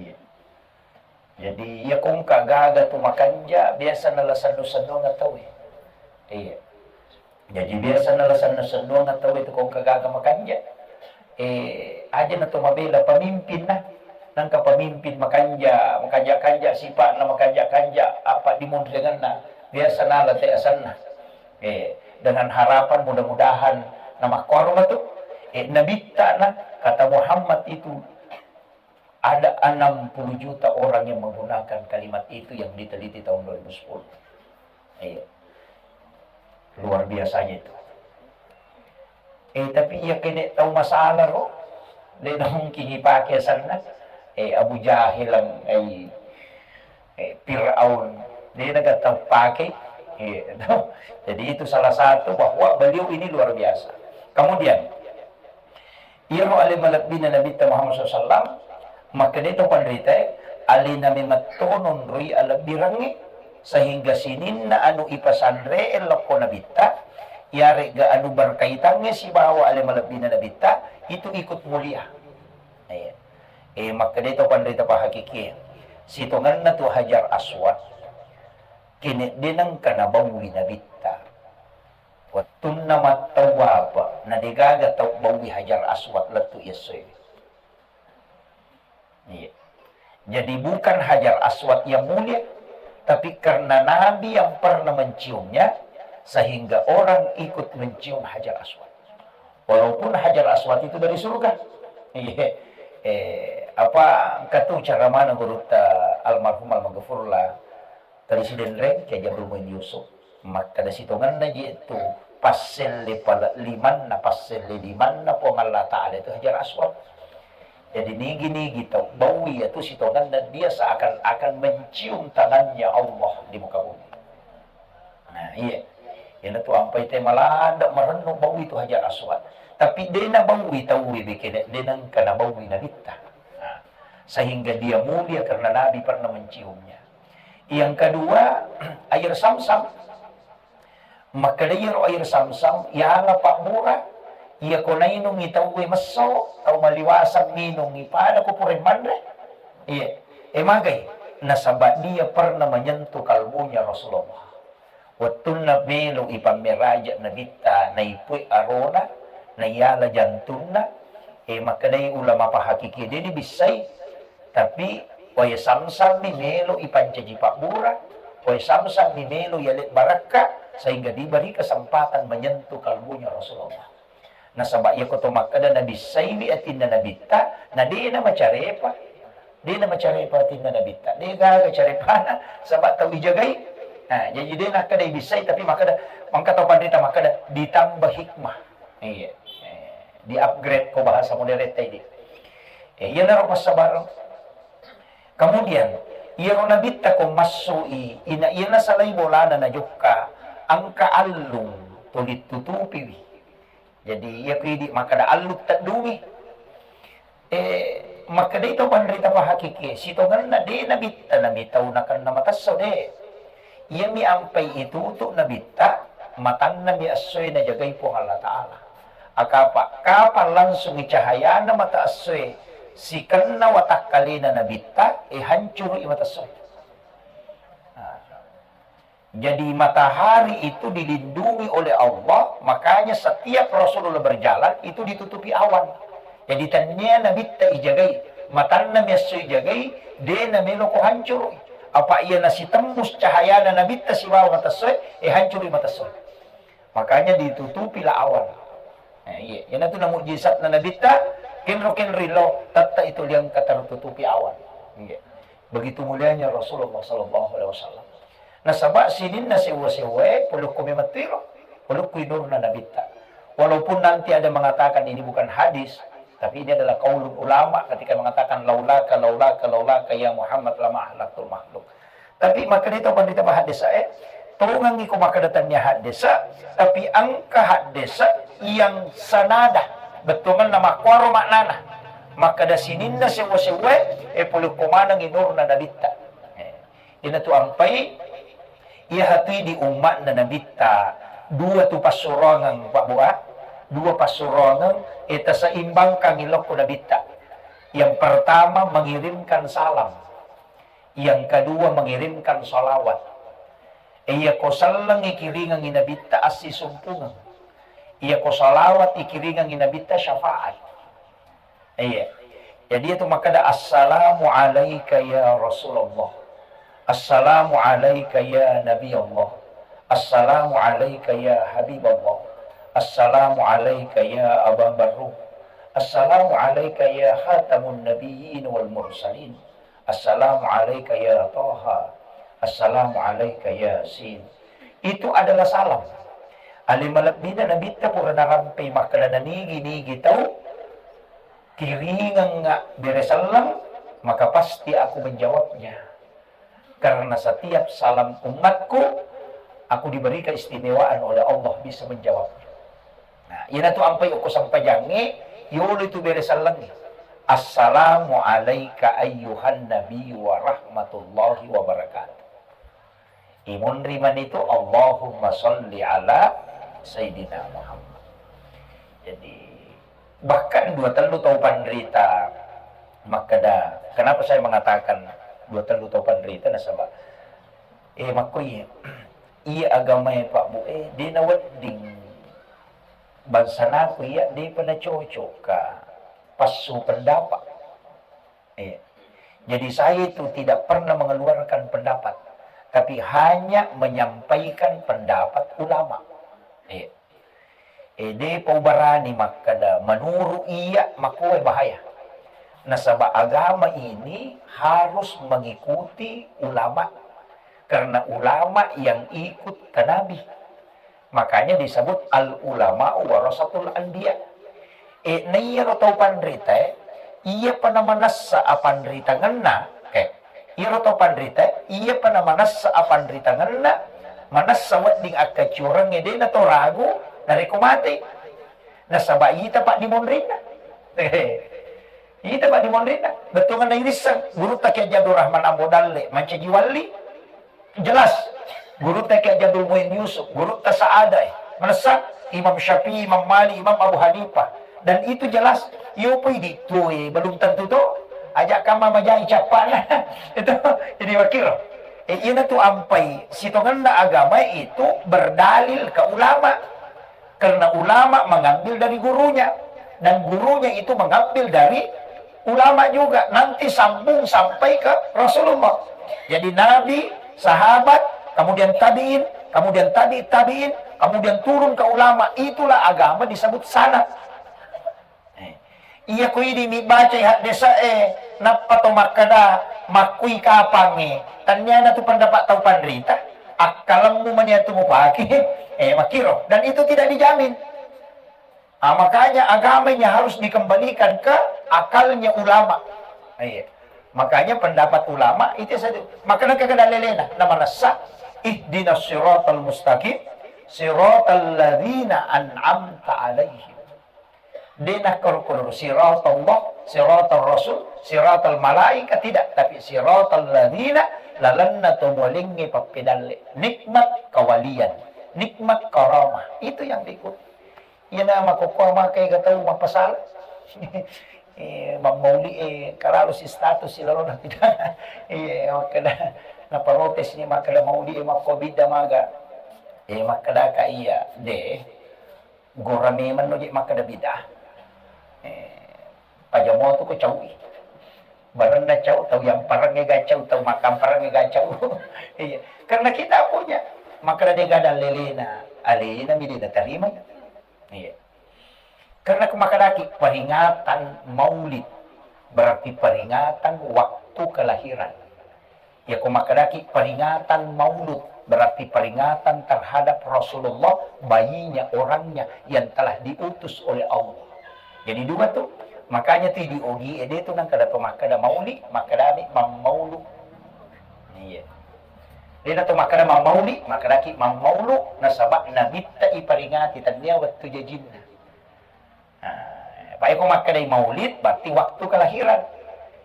Iya. Jadi, iya kongka gaga tu makanja, biasa nalasennu-sennuang tauwe. Iya. Jaji biasa nalasenna-sennuang tauwe tu kongka gaga makanja. Eh, aja na to mabela pamimpin na. Nangka pamimpin makanja, makanja-kanja sipa'na, makanja-kanja apa dimunriangenna. Biasa nala te asenna. Eh, dengan harapan mudah-mudahan na makkoro matu. Eh, Nabitta na kata Muhammad itu ada enam puluh juta orang yang menggunakan kalimat itu yang diteliti tahun dua ribu sepuluh. Iya. Luar biasanya itu. Eh, tapi iya kene tau masalah ro, de mungkin ipake asenna. Eh, Abu Jahil, eh, eh, Fir'aun, de naga tau pake. Iya. Jadi itu salah satu bahwa beliau ini luar biasa. Kemudian, iyaro ale malebbina Nabitta Muhammad sallallahu alaihi wasallam, makkedai to panritae, alena memettono nroi alebbirengnge, sehingga sininna anu ipasanree lokko Nabitta, iyaregga anu berkaitangnge sibawa ale malebbina Nabitta, itu ikut mulia. Eh, eh, makkedai to panrita pahakikie, sitongenna tu Hajar Aswad, kene de nengka nabaui Nabitta. Wettunna mattawwafa, na degaga tau baui Hajar Aswad lettu essoe. Iya. Jadi bukan Hajar Aswad yang mulia, tapi karena Nabi yang pernah menciumnya, sehingga orang ikut mencium Hajar Aswad. Walaupun Hajar Aswad itu dari surga. Iya. Eh, apa engka tu cara mana gurutta almarhum almaghfurlah Tali Sidenreng, Kiai Jabir Muin Yusuf. Makkeda sitongenna je tu passelle pale limanna, passelle limanna Puang Allah Ta'ala itu Hajar Aswad. Jadi nigi-nigi tau baui itu sitongenna dia seakan-akan mencium tangannya Allah di muka bumi. Nah, iya. Iyana tu ampai te malada marennu baui itu Hajar Aswad. Tapi de nabaui tau bekene, de nengka nabaui Nabitta. Nah, sehingga dia mulia karena Nabi pernah menciumnya. Yang kedua, air Samsam. Makkeda iyaro air Samsam, yala pabbura, iya ko nainungi tauwe messo, tau maliwasang minungi pada ko pura manre. Iya, e magai, nasaba dia pernah menyentuh kalbunya Rasulullah. Wettunna melo ipammeraja Nabitta, naipue arona, naiala jantunna, e, makkedai ulama pahakiki, de nibissai, tapi wae samsam mi melo ipancaji pabbura, wae samsam mi melo yale barakka, sehingga diberi kesempatan menyentuh kalbunya Rasulullah. Nasaba iyako to makkeda nabissaiwi atinna Nabitta, na de namacarepa. De namacarepa atinna Nabitta. De gaga carepana, saba tau ijagai. Nah, jaji de nakkeda ibissai, tapi makkeda, mangka tau panrita makkeda ditambah hikmah. Iya. Eh, di-upgrade ko bahasa modern tadi. Eh, iyanaro passabareng. Kemudian, iyaro Nabitta ko massui, ina iyana salai bolana najokka, engka allung tuli tutupiwi. Jadi, iya ku idi makkeda allung teddungi. Eh, makkedai tau panrita pahakiki, sitongenna de Nabitta nami tau nakenna matesso de. Iyami ampai itutu Nabitta, matanna mi essoe najagai Puang Allah Ta'ala. Akapa, kapang langsungi cahayana mata essoe sikenna watakkalena Nabitta, eh, hancurui mata essoe. Nah. Jadi matahari itu dilindungi oleh Allah, makanya setiap Rasulullah berjalan itu ditutupi awan. Jadi tennia Nabitta ijagai, matanna mi esso ijagai, de namelo ko hancurui. Apa iya nasitembus cahayana Nabitta sibawa mata essoe, eh, hancurui mata essoe. Makanya ditutupilah awan. Eh, iya, iyanatu na mujizatna Nabitta, kenro-kenro lo, tetta itu liang tertutupi awan. Iya. Begitu mulianya Rasulullah sallallahu alaihi wasallam. Nasaba sininna sewwa-sewwae polokko memettiro, polokko inurna Nabitta. Walaupun nanti ada mengatakan ini bukan hadis, tapi ini adalah qaulul ulama ketika mengatakan laulaka, laulaka, laulaka ya Muhammad lama ahlaktul makhluk. Tapi makkedai tau panrita pahaddesa e, tongangi ko makkeda tennia haddesa, tapi engka haddesa yang sanada, bettuangenna makkuaro maknana. Makkeda sininna sewwa-sewwae, e polokko manengngi nurna Nabitta. Eh, iyanatu ampai, iya hatui di ummatna Nabitta, dua tu passuroangeng, Pak Bu, ah. Dua passuroangeng, e, taseimbangkangngi lokko Nabitta. Yang pertama, mengirimkan salam. Yang kedua, mengirimkan salawat. E, iya ko selleng ikiringengngi Nabitta assisumpungeng. Iya ko salawat ikiringengngi Nabitta syafaat. Iya. Jadi itu makkeda, "Assalamu alaika ya Rasulullah. Assalamu alaika ya Nabi Allah. Assalamu alaika ya Habib Allah. Assalamu alaika ya Aba Barruh. Assalamu alaika ya khatamun nabiyyin wal mursalin. Assalamu alaika ya Taha. Assalamu alaika ya Sin." Itu adalah salam. Ale malebbina Nabitta pura narampei makkeda nanigi-nigi tau kiringengnga bere selleng, maka pasti aku menjawabnya. Karena setiap salam umatku, aku diberi keistimewaan oleh Allah bisa menjawabnya. Nah, iyanatu ampai okko sempajangnge, yolo itu bere sellengnge. Assalamu alaika ayyuhan nabi wa rahmatullahi wa barakatuh. Imunri manitu, Allahumma salli ala Sayyidina Muhammad. Jadi, bahkan dua tellu tau panrita makkeda, kenapa saya mengatakan dua tellu tau panrita, nasaba, eh, makko iya, iya agamae Pak Bu, eh, de nawedding bangsanaku iya depa nacocok ka passu pendapat. Iya. Jadi saya itu tidak pernah mengeluarkan pendapat, tapi hanya menyampaikan pendapat ulama. Iya. Eh, depa ubarani makkeda, menurut iya, makkoe bahaya. Nasaba agama ini harus mengikuti ulama. Karena ulama yang ikut ke Nabi. Makanya disebut al ulama warasatul anbiya. E, na iyaro tau panrita, e, iyapa namanessa apanritangenna, e, iyaro tau panrita, e, iyapa namanessa apanritangenna, manessa wedding akkacureng, e, de nato ragu, narekko mate. Nasaba ita paddimonrinna. Ita paddimonrinna. Bettuanna irisseng, gurutta Kiai Abdul Rahman Ambo Dalle, mancaji walli. Jelas. Gurutta Kiai Abdul Muin Yusuf, gurutta Sa'adai. Manessa Imam Syafi'i, Imam Malik, Imam Abu Hanifah. Dan itu jelas. Iyo poi di tue, belum tentu to. Ajak kama majai cappana. Itu jadi wakil. Eh, iyanatu ampai sitongenna agama itu berdalil ke ulama. Karena ulama mengambil dari gurunya, dan gurunya itu mengambil dari ulama juga. Nanti sambung sampai ke Rasulullah. Jadi Nabi, sahabat, kemudian tabi'in, kemudian tabi' tabi'in, kemudian turun ke ulama. Itulah agama disebut sanad. Eh, iya ko idi mi bacai haddese'e, nappa to makkeda, makkui kapangnge, tanniana tu pendapat tau panrita, akkalemmu mani atu mupake, eh, makkiro. Dan itu tidak dijamin. Ah, makanya agama ini harus dikembalikan ke akalnya ulama. Iya. Makanya pendapat ulama itu satu. Makanya kagak dalilena, nama rasa, ihdinas siratal mustaqim, siratal ladzina an'amta alaihim. De' nakkoro-koro siratallah, siratal rasul, siratal malaika, tidak, tapi siratal ladzina, lalenna to mualengnge pappedalle, nikmat kawalian, nikmat karamah, itu yang diikuti. Iyana makkokkoe makkega tau mappasala. Eh, mammauli, eh, kalalu si status si lalona tidak. Iya, makkeda, naprotes ni makkeda mauli, eh, makko bidda maga. Eh, makkedaka iya, de'. Gora memang no je makkeda bid'ah. Eh, pajamo tu ko caui. Barenna cau, tau yang parengnge ga cau, tau makan parengnge ga cau. Iya. Karena kita punya. Makkeda de' gaga dalilena, alena mi de' natarima. Iya. Karena ko makkedaki peringatan maulid, berarti peringatan waktu kelahiran. Ya, ko makkedaki peringatan maulud, berarti peringatan terhadap Rasulullah, bayinya, orangnya yang telah diutus oleh Allah. Jadi dua tu. Makanya tu di ogi ede tu nang kada to makkeda mauli, makkeda ni mammaulu. Iya. De' na to makkeda mammauli, makkedaki mammaulu, nasaba nabitta iperingati tannia wettu jajinna. Nah, apa ko makkedai maulid, berarti waktu kelahiran.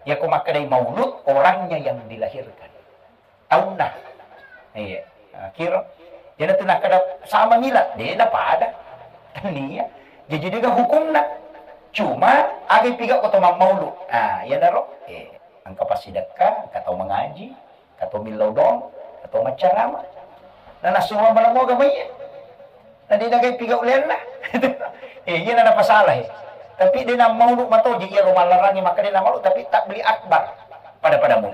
Ya, ko makkedai maulud, orangnya yang dilahirkan. Taunna. Iya. Nah, kira. Jadi tu nakkeda sama milad, de' na pada. Tania. Jadi de' ga hukumna. Cuma, aga piga ko to mammaulu. Ah, iya naro. Eh, engka passidekka, engka tau mengaji, engka to millau doang, engka to maccarama. Na nasuro malammoga mai. Na de' nagai piga ulenna. Eh, iya na napasala, eh. Tapi de' na maulu matoji iya ro mallarangi maka de' na maulu, tapi tabli akbar. Pada-pada mu.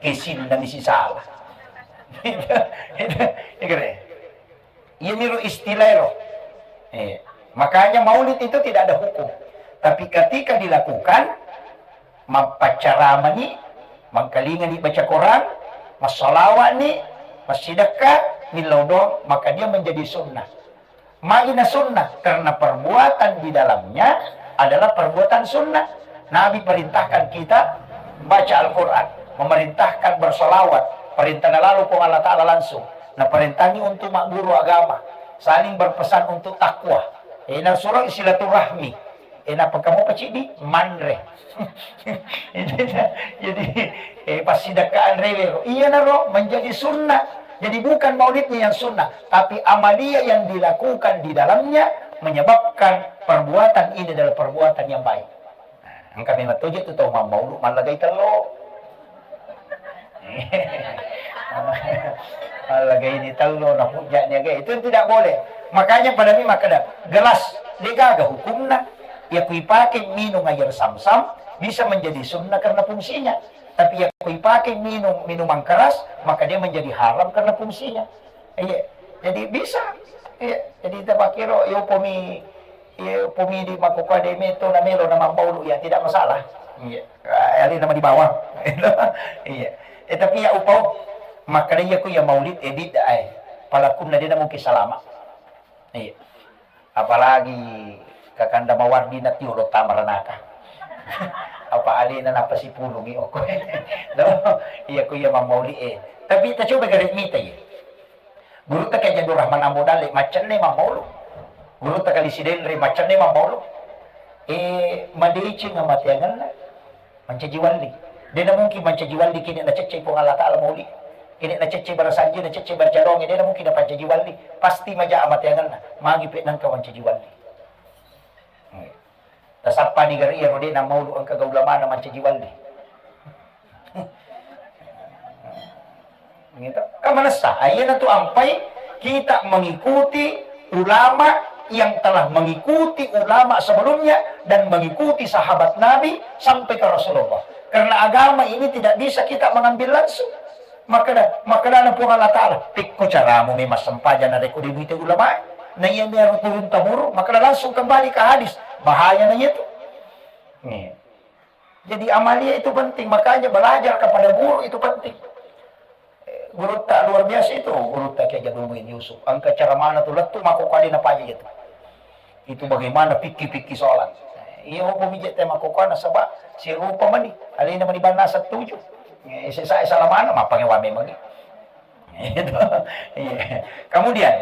Kesinna mi sisala. Iya kere. Iya miro istilah ro. Eh, makanya maulid itu tidak ada hukum. Tapi ketika dilakukan, mappaccaramani, mangkalingani baca Quran, massalawani, massidekka, millau doang, maka dia menjadi sunnah. Magina sunnah, karena perbuatan di dalamnya adalah perbuatan sunnah. Nabi perintahkan kita baca Al-Quran, memerintahkan bersolawat, perintah lalu Puang Allah Ta'ala langsung. Nah, perintahnya untuk magguru agama, saling berpesan untuk takwa. Eh, nah, surah silaturahmi. Eh, nappa kamu pacidi manre. Jadi, eh, passidekkaan rewero. Iya naro menjadi sunnah. Jadi bukan maulidnya yang sunnah, tapi amalia yang dilakukan di dalamnya menyebabkan perbuatan ini adalah perbuatan yang baik. Nah, engka memang toje tu tau mammaulu mallagai tello. Mallagai ni tello na hujjah ni aga. Itu tidak boleh. Makanya pada mi makkeda gelas de' gaga hukumna. Ya, kui pakai minum air samsam bisa menjadi sunnah karena fungsinya. Tapi ya, kui pakai minum minuman keras, maka dia menjadi haram karena fungsinya. Iya. Jadi bisa. Iya. Jadi kita pakai ro, yo pomi Iya, upami di makkukua de' meto na melo na mammaulu, ya tidak masalah. Iya. Ah, ali nama di bawah. Iya. Eh, tapi ya upau, makkeda iya ku ya maulid, eh, bid'ah, eh. Palakunna de' na mungkin salama. Iya. Apalagi kakanda mawardi na tiolo tamaranaka. Apa alena napasipulungi oko. No? Iya ku ya mammauli, eh. Tapi kita coba gare mita ya. Gurutta Kiai Haji Abdul Rahman Ambo Dalle, maccenne mammaulu. Gurutta Kali Sidenre, maccenne mammaulu. Eh, madeceng amateangenna, mancaji walli. De' na mungkin mancaji walli kini naceccei Puang Allah Ta'ala mauli. Kini naceccei barasanji, naceccei barcadonge, de' na mungkin napancaji walli. Pasti maja amateangenna. Magi pe nangka mancaji walli. Tasappani gare iya ro de' na maulu engka ga ulamana mancaji walli. Gitu. Kan manessa, ah, iyanatu ampai kita mengikuti ulama yang telah mengikuti ulama sebelumnya dan mengikuti sahabat Nabi sampai ke Rasulullah. Karena agama ini tidak bisa kita mengambil langsung. Makkeda, makkedana Puang Allah Ta'ala, "Pekko caramu memang sempajang narekko de muite ulama." Nah, iya mero turun temurun, makkeda langsung kembali ke hadis. Bahaya na itu. Nih. Jadi amalia itu penting, makanya belajar kepada guru itu penting. Eh, gurutta luar biasa itu, gurutta Kiai Jadumuddin Yusuf. Engka cara mana tu lettu mako kali na paja itu. Itu bagaimana fikih-fikih sholat. Iya, apa mijak tema kokona sebab si rupa mani, alina mani bana setuju. Eh, saya salamana, mapang wa memang. Itu. Iya. Kemudian,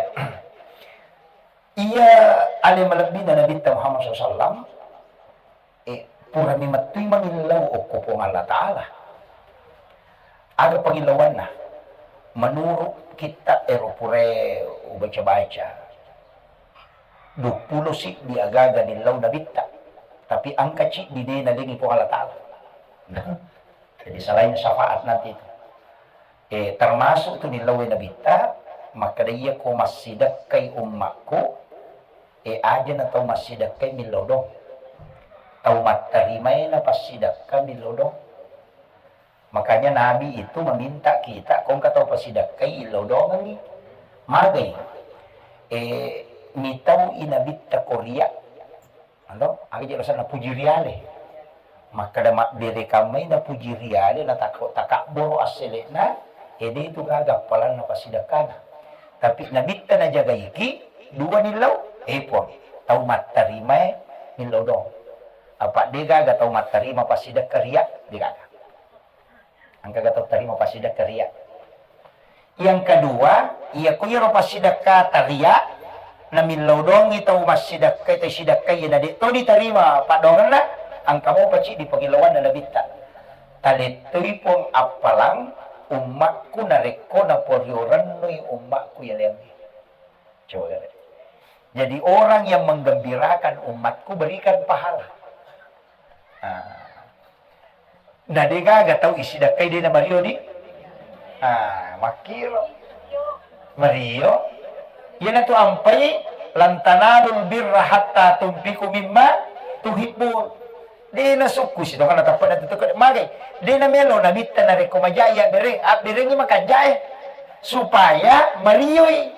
iya, ale malebbina Nabi Muhammad sallallahu alaihi wasallam, eh, purani mettui mamillau okko Puang Allah Ta'ala. Aga pangillauanna? Menurut kitab ero purae ubaca-baca, duappulo siddi agaga nillau Nabitta, tapi engka ciddi de nalengi Puang Allah Ta'ala. Jadi selain syafaat nanti itu. Eh, termasuk tu nillau Nabitta, makkeda iya ko massidekkai ummakku, eh, aja na tau massidekkai millau dong. Tau mattarimae na passidekka millau dong. Makanya Nabi itu meminta kita, ko engka tau pasidakkai, illau dongengi. Magai, eh, mitau i Nabitta ko riya. Anto, aga je alasanna puji riale. Makkeda mabbere kammai na puji riale, na tako-, takabboro asselekna, ede itu gaga appalanna pasidakkana. Tapi Nabitta najagaiki, dua nillau, eh, Puang, tau mattarimae nillau dong. Apa de gaga tau mattarima pasidakka riya, de gaga. Engkaga tau tarima pasidakka riya. Yang kedua, iya ko iyaro pasidakkata riya, namillau dongi tau massidakkai, tau sidakkai, na de to ditarima paddoangenna, engka mopa ciddi pangillauanna Nabitta. Talettui Puang appalang ummakku narekko naporio rennui ummakku yaleangnge. Coba. Jadi orang yang menggembirakan umatku berikan pahala. Ah. Na de gaga tau isidakkai de na mario di. Ah, makkiro. Mario. Iyanatu ampai, "Lan tanalul birra hatta tunfiqu mimma tuhibbun." De na sukku si tongana tappa na tutuka magai. De na melo Nabitta narekko majai abbereng, abberengi makanjae. Supaya marioi.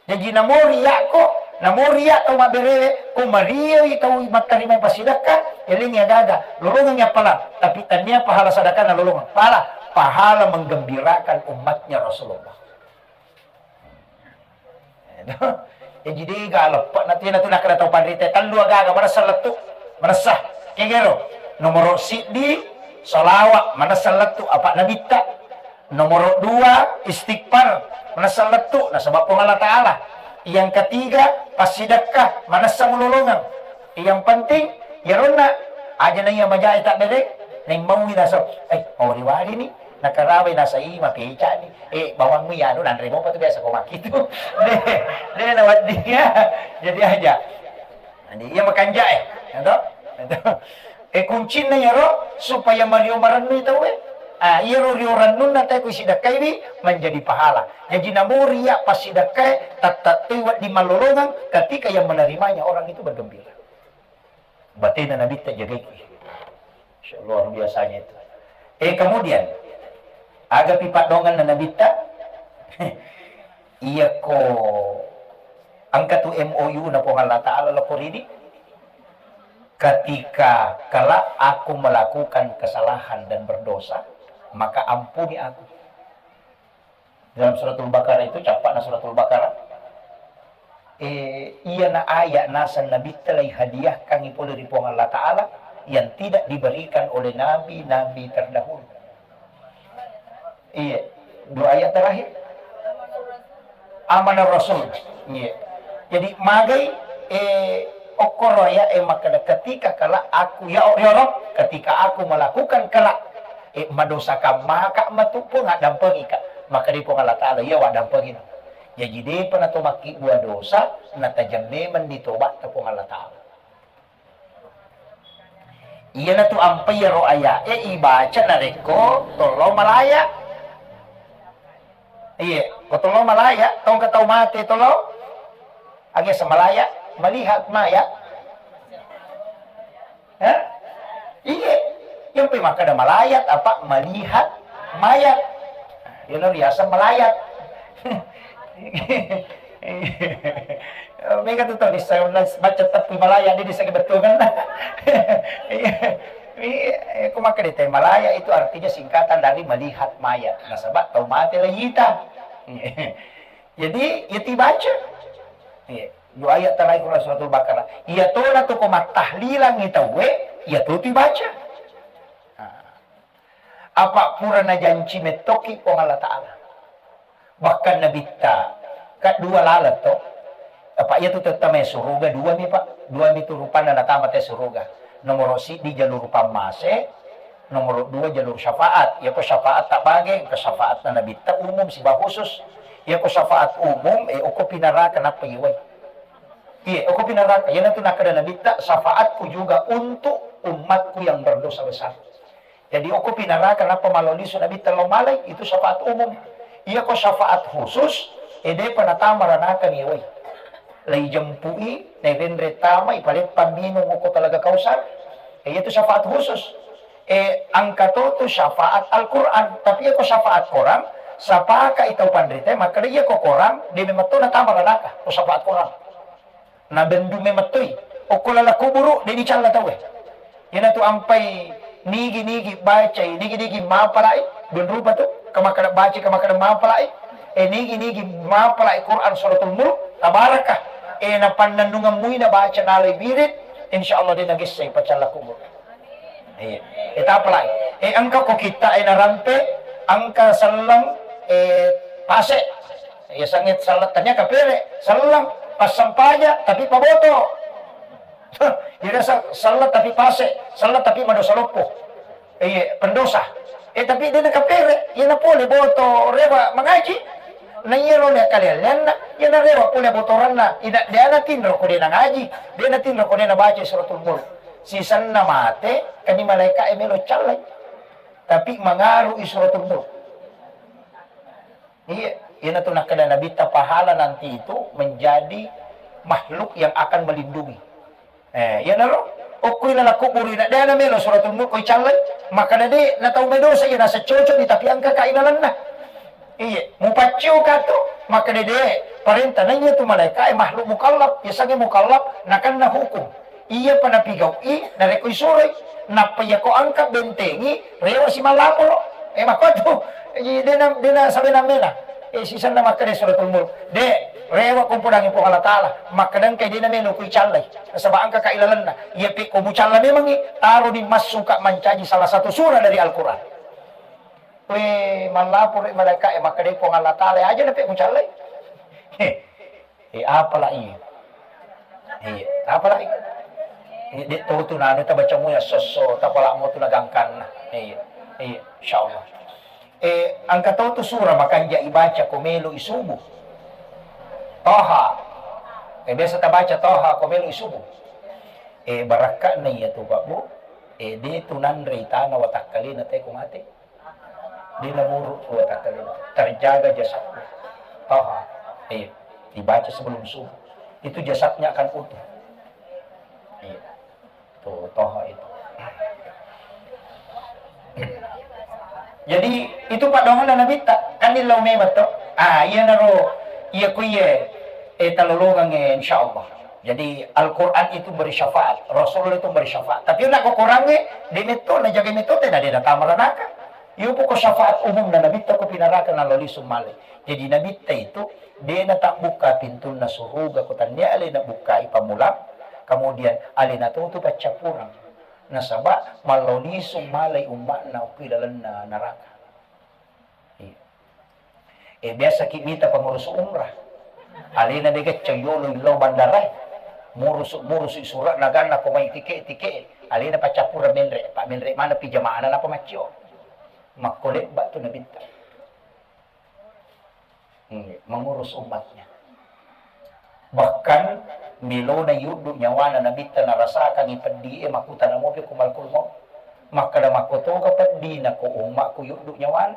Jaji, namo riya'ko, namo riya' tau mabberewe, ko marioi tau mattarima pasidakka, elengngi agaga, lolongengngi appalang, tapi tannia pahala sadakana lolongeng. Pahala, pahala menggembirakan umatnya Rasulullah. Jaji, dega leppa na tena tu nakkeda tau panrita, tallu agaga, manessa lettu, manessa. Kegero, nomoro siddi, salawa', manessa lettu, apa' nabitta. Nomoro dua, istighfar, manessa lettu, nasaba' Puang Allah Ta'ala. Yang ketiga, passidekka, manessa mulolongeng. Yang penting, yaronna, aja na iya majae tabbere, neng maui nasa, eh, mawari-wari ni, nakarawai nasa i, mapeca ni. Eh, bawangmu ya, anu, nanre mopa tu biasa ko makkitu. De, de, na wedding ya. Jadi aja. Jadi, iya makanjae, ya toh? Ya toh? Eh, kuncinna iyaro supaya mario marennui tauwe. Ah, iyaro rio rennunna tae ku sidakkaiwi menjadi pahala. Jaji, namo riya' passidakkae, tattattui wedding mallolongeng ketika yang menerimanya orang itu bergembira. Batena Nabitta jagaiki. Masya Allah, luar biasanya itu. Eh, kemudian, agapi paddoangenna Nabitta? Iyako engka tu M O U na Puang Allah Ta'ala lako ridi, ketika kelak aku melakukan kesalahan dan berdosa, maka ampuni aku. Dalam Suratul Baqarah itu, cappa'na Suratul Baqarah, eh, iyana ayat naseng Nabitta lai hadiahkan pole ri Puang Allah Ta'ala yang tidak diberikan oleh nabi-nabi terdahulu. Iya, dua ayat terakhir. Amanah Rasul. Iya. Jadi, magai, eh, okkoro ya, eh, makkeda, ketika kelak aku, ya, ya Rabb, ketika aku melakukan kelak, eh, madosakan maka matu Puang, addampengika. Maka di Puang Allah Ta'ala, iya, wa dampengino. Jaji, depa nato makkibua dosa, natajeng memeng ni tobatta Puang Allah Ta'ala. Iyanatu ampai iyaro aya'e ibaca narekko tollo malaya. Iya, ko tolo malaya, tongka tau mate tolo. Age semalaya, melihat mayat. Hah? Iya. Yang pe makkeda malayat apa melihat mayat. Iyana riaseng malayat. Mega tu tau dissa baca teppu malaya di dissa kebetulan. Iya. Iya, ko makkeda te malaya itu artinya singkatan dari melihat mayat. Nasaba tau mate layita. Jadi, iya tibaca. Iya, dua ayat terakhir Quran Suratul Baqarah. Iya tona tu ko mattahlilangi tauwe, iya tu tibaca. Nah. Apa pura najanci mettoki Puang Allah Ta'ala. Bahkan Nabitta, ka dua laleng to. Apa iya tu tetta mai suruga dua mi, Pak. Dua mi tu rupanna natama te suruga. Nomoro siddi jalur pammase, nomoro dua jalur syafaat. Iya ko syafaat tak bage, ke syafaat na Nabitta umum siba khusus. Iya ko syafaat umum, eh, oko pinaraka nappa iwai. Iya, oko pinaraka. Iyana tu nakkeda Nabitta, syafaatku juga untuk umatku yang berdosa besar. Jadi, okko pinaraka nappa malao lisu Nabitta lao malai, itu syafaat umum. Iya ko syafaat khusus, e, depa natama ranaka ni wai. Lai jempui, nai renre tamai, paleppang minung okko Talaga Kausar. E, itu syafaat khusus. E, engka to tu syafaat Al-Quran. Tapi iya ko syafaat korang, sapaka i tau panrita, makkeda iya ko korang, de memang to natama ranaka, ko syafaat korang. Nabendu memettoi. Okko lala kuburu, de dicalla tauwe. Iyanatu ampai nigi-nigi bacai, nigi-nigi mapalai, dua rupa tu, kamakkada bacai, kamakkada mapalai. E, nigi-nigi mapalai Quran Suratul Mulk, tabaraka. E, napannennungeng mui nabaca nalai birit, insya Allah de nagessai pacalla kuburu. Iya. E, tapalai. E, engka ko kitta, e, narampe, engka selleng, e, pase. Iya, sangit selleng tania kapere, selleng, passempaja, tapi paboto. Iya, sa-, selleng tapi pase, selleng tapi madosa loppo. Iya, pendosa. E, tapi de nakapere, iya napole boto rewa mangaji. Na iya ro le kaleallianna, iya narewa pole botoranna. Ina de natinro ko de nangaji, de natinro ko de nabaca Suratul Mulk. Sisenna mate, kani malaika e melo callai. Tapi mangaru i Suratul Mulk. Iya, iyanatu nakkeda Nabitta pahala nanti itu menjadi makhluk yang akan melindungi. Eh, iyanaro, okkui lala kuburu ina, de namelo Suratul Mulk ko icallai, makkeda de, na tau medosa iya nasa cocok ni, tapi engka ka ilalenna. Iya, mupaccio ka tu, makkeda de, parenta na iya tu malaika e makhluk mukallaf, yasengnge mukallaf, nakenna hukum. Iyapa napigau'i narekko isuroi, nappa iyako engka bentengi, rewa si mallaporo. E, makkuatu, i, dena, dena sabenang mena. E, sisenna makkeda Suratul Mulk, de, rewa kumpudangi Puang Allah Ta'ala, makkeda engkai dena melo ku icallai, nasaba engka ka ilalenna. Iya pe ko mucalla memangi, taro di massuka mancaji salah satu surah dari Al-Quran. We, mallaporo malaika e, makkeda Puang Allah Ta'ala, aja na pe mucallai. He. E, apala iya? Iya, apala iya? E, de to tu nanu tabaca muya sosso, tapala mo tu nagangkanna. Iya, iya, insyaallah. E, engka to tu sura makanja ibaca ko melo isubu. Toha. E, biasa tabaca Toha ko melo isubu. E, barakka'na iya tu, Pak Bu. E, de tu nanre tana watakkalena te ko mate. Dia namuru dua kata dulu. Terjaga jasadku. Toha. Iya. Dibaca sebelum subuh. Itu jasadnya akan utuh. Iya. Tuh, Toha itu. Jadi, itu paddoanganna Nabitta. Kan illau memang to. Ah, iya naro, iya ku iya, eh, talolongang, eh, insya Allah. Jadi, Al-Quran itu beri syafaat, Rasulullah itu beri syafaat. Tapi nak kokorangnge, di metto, na jaga metto, tena dia datang meranaka. Yupo ko syafaat umum na Nabitta ko pinaraka na loli sumale. Jadi Nabitta itu de na tabbukka pintunna suruga ko tannia ale na bukkai pamulang, kemudian ale na tutu paccappureng. Nasaba mallo lisu malai ummatna okki lalenna naraka. Iya. E, biasa ki mita pengurus umrah. Alena de gacco yolo illo bandara. Murusu, murusu surat naganna ko mai tike, tike. Alena paccappureng menre, pa menre mana pi jamaana napa maccio. Makko lebba tu Nabitta. Hmm, mengurus umatnya. Bahkan melona yuddu nyawana Nabitta narasakangi peddi e, makkutana mopi ku malakul maut. Makkada makkotoga peddi na ko ummakku yuddu nyawana.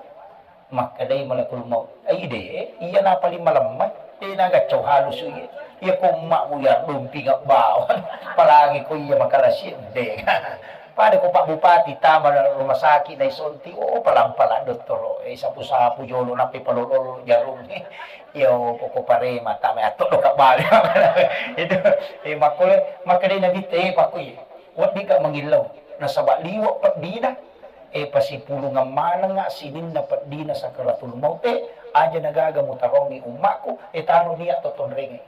Makkedai malakul maut, "Ai de, iya na paling malemma, de nagaccau halusu iya. Iya ko ummakmu iya dumpinga bawang, apalagi ko iya makalasi de." Pada ko Pak Bupati tama rumah sakit naisonti, oh, palang-palang dottoro, eh, sapu-sapu jolo, nappi palolo jarung. Iya, oh, ko, ko parema tama atto doka bale. Itu, eh, makkole, makkedai Nabitta, eh, pakku iya. Weddikka mangillau, nasaba liwe peddina. Eh, pasipulungeng manengnga sininna peddina sakaratul maute, aja nagaga mutarongi ummakku, eh, taro niat to tonrenge.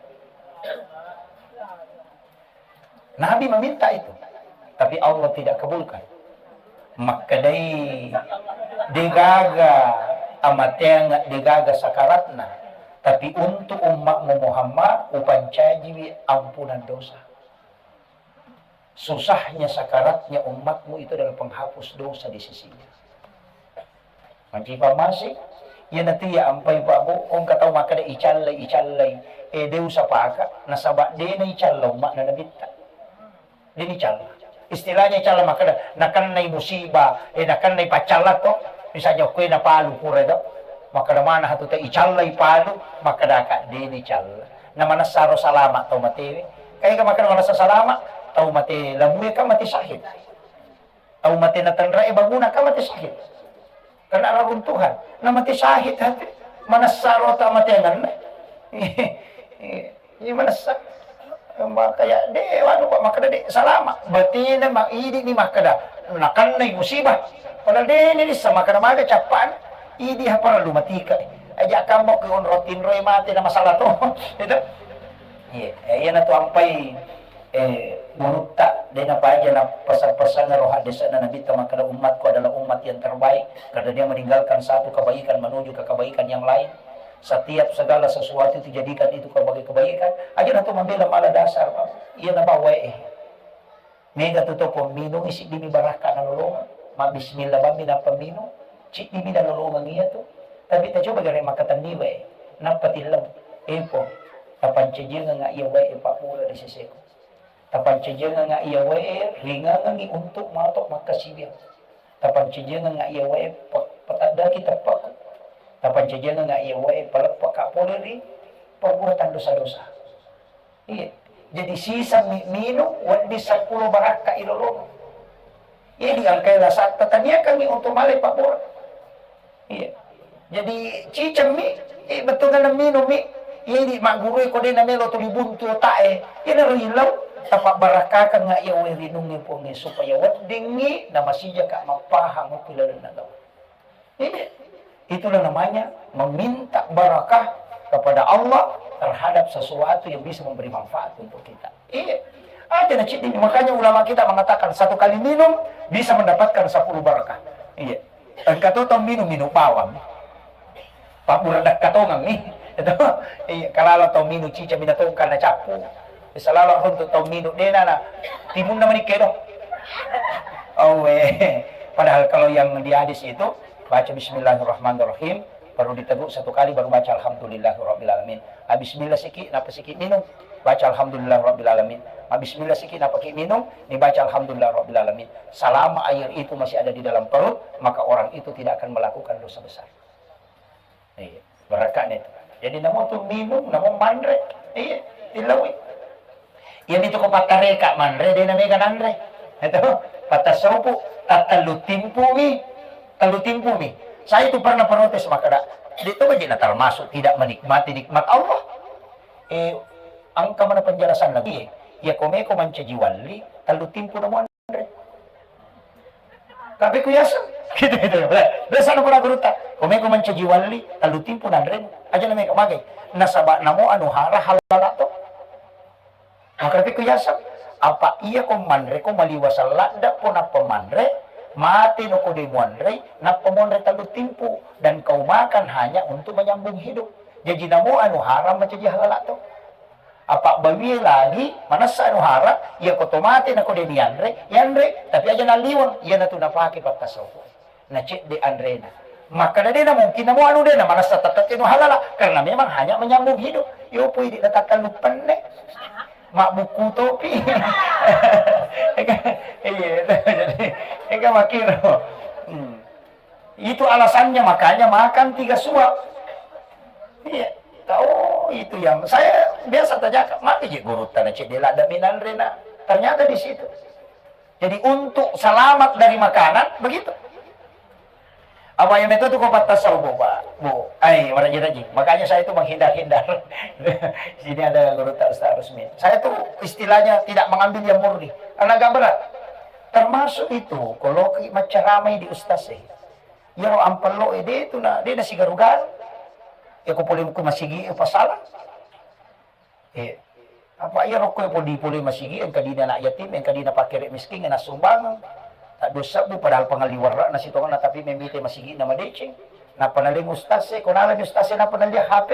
Nabi meminta itu, tapi Allah tidak kabulkan. Makkedai, degaga amateang, degaga sakaratna, tapi untuk ummakmu Muhammad, upancajiwi ampunan dosa. Susahnya sakaratnya umatmu itu adalah penghapus dosa di sisinya. Mancipang masih, iya nanti ya ampai Pak Bu, engka tau makkeda icallai, icallai. Eh, de usapaka, nasaba de na icalla umma'na Nabitta. De nicalla. Istilahnya icalla makkeda, nakennai musibah, eh, nakennai paccalla to. Misalnya kue na palu pura to. Makkeda mana hatu te icallai palu, makkeda ka de nicalla. Na manessaro salama tau matewe. Kae ka makkeda manessa salama, tau mate lamue ka mate syahid. Tau mate natenrae banguna ka mate syahid. Karena raruntuhan. Na mate syahid hati. Manessaro tau mate anganna. Iya manessa. Makanya de wanu Pak makkeda de salama. Batena ma idi ni makkeda nakennai musibah. Padahal de ni lissa makkeda maga cappana. Idi ha parellu matika. Aja kammo ke onro tinroi mate na masalah to. Itu. Iya, eh, iya na tu ampai eh, gurutta, de napaja na pesa-, pesang ro haddese'na Nabitta makkeda, "Umatku adalah umat yang terbaik karena dia meninggalkan satu kebaikan menuju ke kebaikan yang lain. Setiap segala sesuatu itu jadikan itu sebagai kebaikan." Aja na tu mambela mala dasar, Pak. Iya na bawa eh. Mega tu to pemminung isi dimi barakka na lolong. Ma bismillah bammi na pemminung. Cik dimi na lolong iya tu. Tapi ta coba gare makatenni wae. Nappa tillau. Epo. Tapancajiangengnga iya wae Pak pura di seseku. Tapancajiangengnga iya wae ringangengngi untuk mato makkasiwiang. Tapancajiangengnga iya wae pe-, pataddaki teppakku. Tapancajiangengnga iya wae paleppaka pole ri perbuatan dosa-dosa. Iya. Jadi sisa mi-, minung wedding seppulo barakka ilolong. Iya diangkai lasatta taniakangngi untuk male pabbura. Iya. Jadi cicemmi, eh, bettuanna minummi. Iya di maggurui ko de namelo tu dibuntu otak e. Iya naro ilau. Tapabbarakkakengnga iya wae rinungnge Puangnge supaya weddingngi namasijaka mappahang okko ilalenna tau. Iya. Itulah namanya meminta barakah kepada Allah terhadap sesuatu yang bisa memberi manfaat untuk kita. Iya. Aja na ciddi. Makanya ulama kita mengatakan satu kali minum bisa mendapatkan sepuluh barakah. Iya. Engka to tau minum, minum bawang. Pabbura dakka tongeng ni. Itu. Iya, kalalo tau minum cica minatongka na cappu. Bisa lalo untuk tau minum dena na timunna mani kedo. Oh, eh. Padahal kalau yang di hadis itu baca bismillahirrahmanirrahim, baru diteguk satu kali, baru baca alhamdulillahirabbil alamin. Habis bismillah siki, napa siki minum? Baca alhamdulillahirabbil alamin. Habis bismillah siki, napa ki minum? Dibaca alhamdulillahirabbil alamin. Selama air itu masih ada di dalam perut, maka orang itu tidak akan melakukan dosa besar. Iya, barakahnya itu. Jadi namo tu minum, namo manre. Iya, tilawi. Iya itu ko patareka manre, de na mega nanre. Itu, patasaupu, tatellu timpumi, tellu timpumi. Saya itu pernah protes makada, itu kan tidak termasuk tidak menikmati nikmat Allah. Eh, engka mana penjelasan lagi. Iya, komeko mancaji walli, tellu timpu namo Tapi ku yaseng. Gitu, gitu. Biasa na pura gurutta. Komeko mancaji walli, tellu timpu nanremu. Aja na mega magai. Nasaba namo anu hara halala to. Maka tapi ku yaseng. Apa iya ko manre ko maliwasang ladda po nappa manre, mate no ko de muanre, nappa muanre tellu timpu. Dan kau makan hanya untuk menyambung hidup. Jadi namo anu haram mancaji halala to. Apa bawie lagi, manessa anu hara, iya ko to mate na ko de nianre, yanre, tapi aja naliweng, iya natu napake pattasoho. Na cedde anrena. Maka na de na mungkin namo anu de na manessa tette anu halala, karena memang hanya menyambung hidup. Yo pui di na tatallu penne. Mabbuku topi. Ega, iya, jadi, ega makiro. Hmm. Itu alasannya makanya makan tiga suap. Iya. Oh, itu yang saya biasa tanyakan, maka je guru tanah cedde ladda minanre na. Ternyata di situ. Jadi untuk selamat dari makanan, begitu. Apa yang itu tuh kau patah sau, Bu, Pak? Bu, ai, maraji-raji. Makanya saya itu menghindar-hindar. Sini ada guru tak Ustaz Rusmin. Saya tuh istilahnya tidak mengambil yang murni. Karena agak berat. Termasuk itu, kalau ki macaramai di Ustaz sih. Iyaro ampello e de tu na, de na sigaru-garu. Iya ko pole ko masigi e pasala. Eh, apa iya rokko e podi pole masigi, engka dina anak yatim, engka dina pakere miskin, na sumbang. Tak dua sebbu padahal pengali warna sitongenna, tapi memite masigi na madeceng. Napa naleng ustaz e, ko naleng ustaz e napa nalia H P.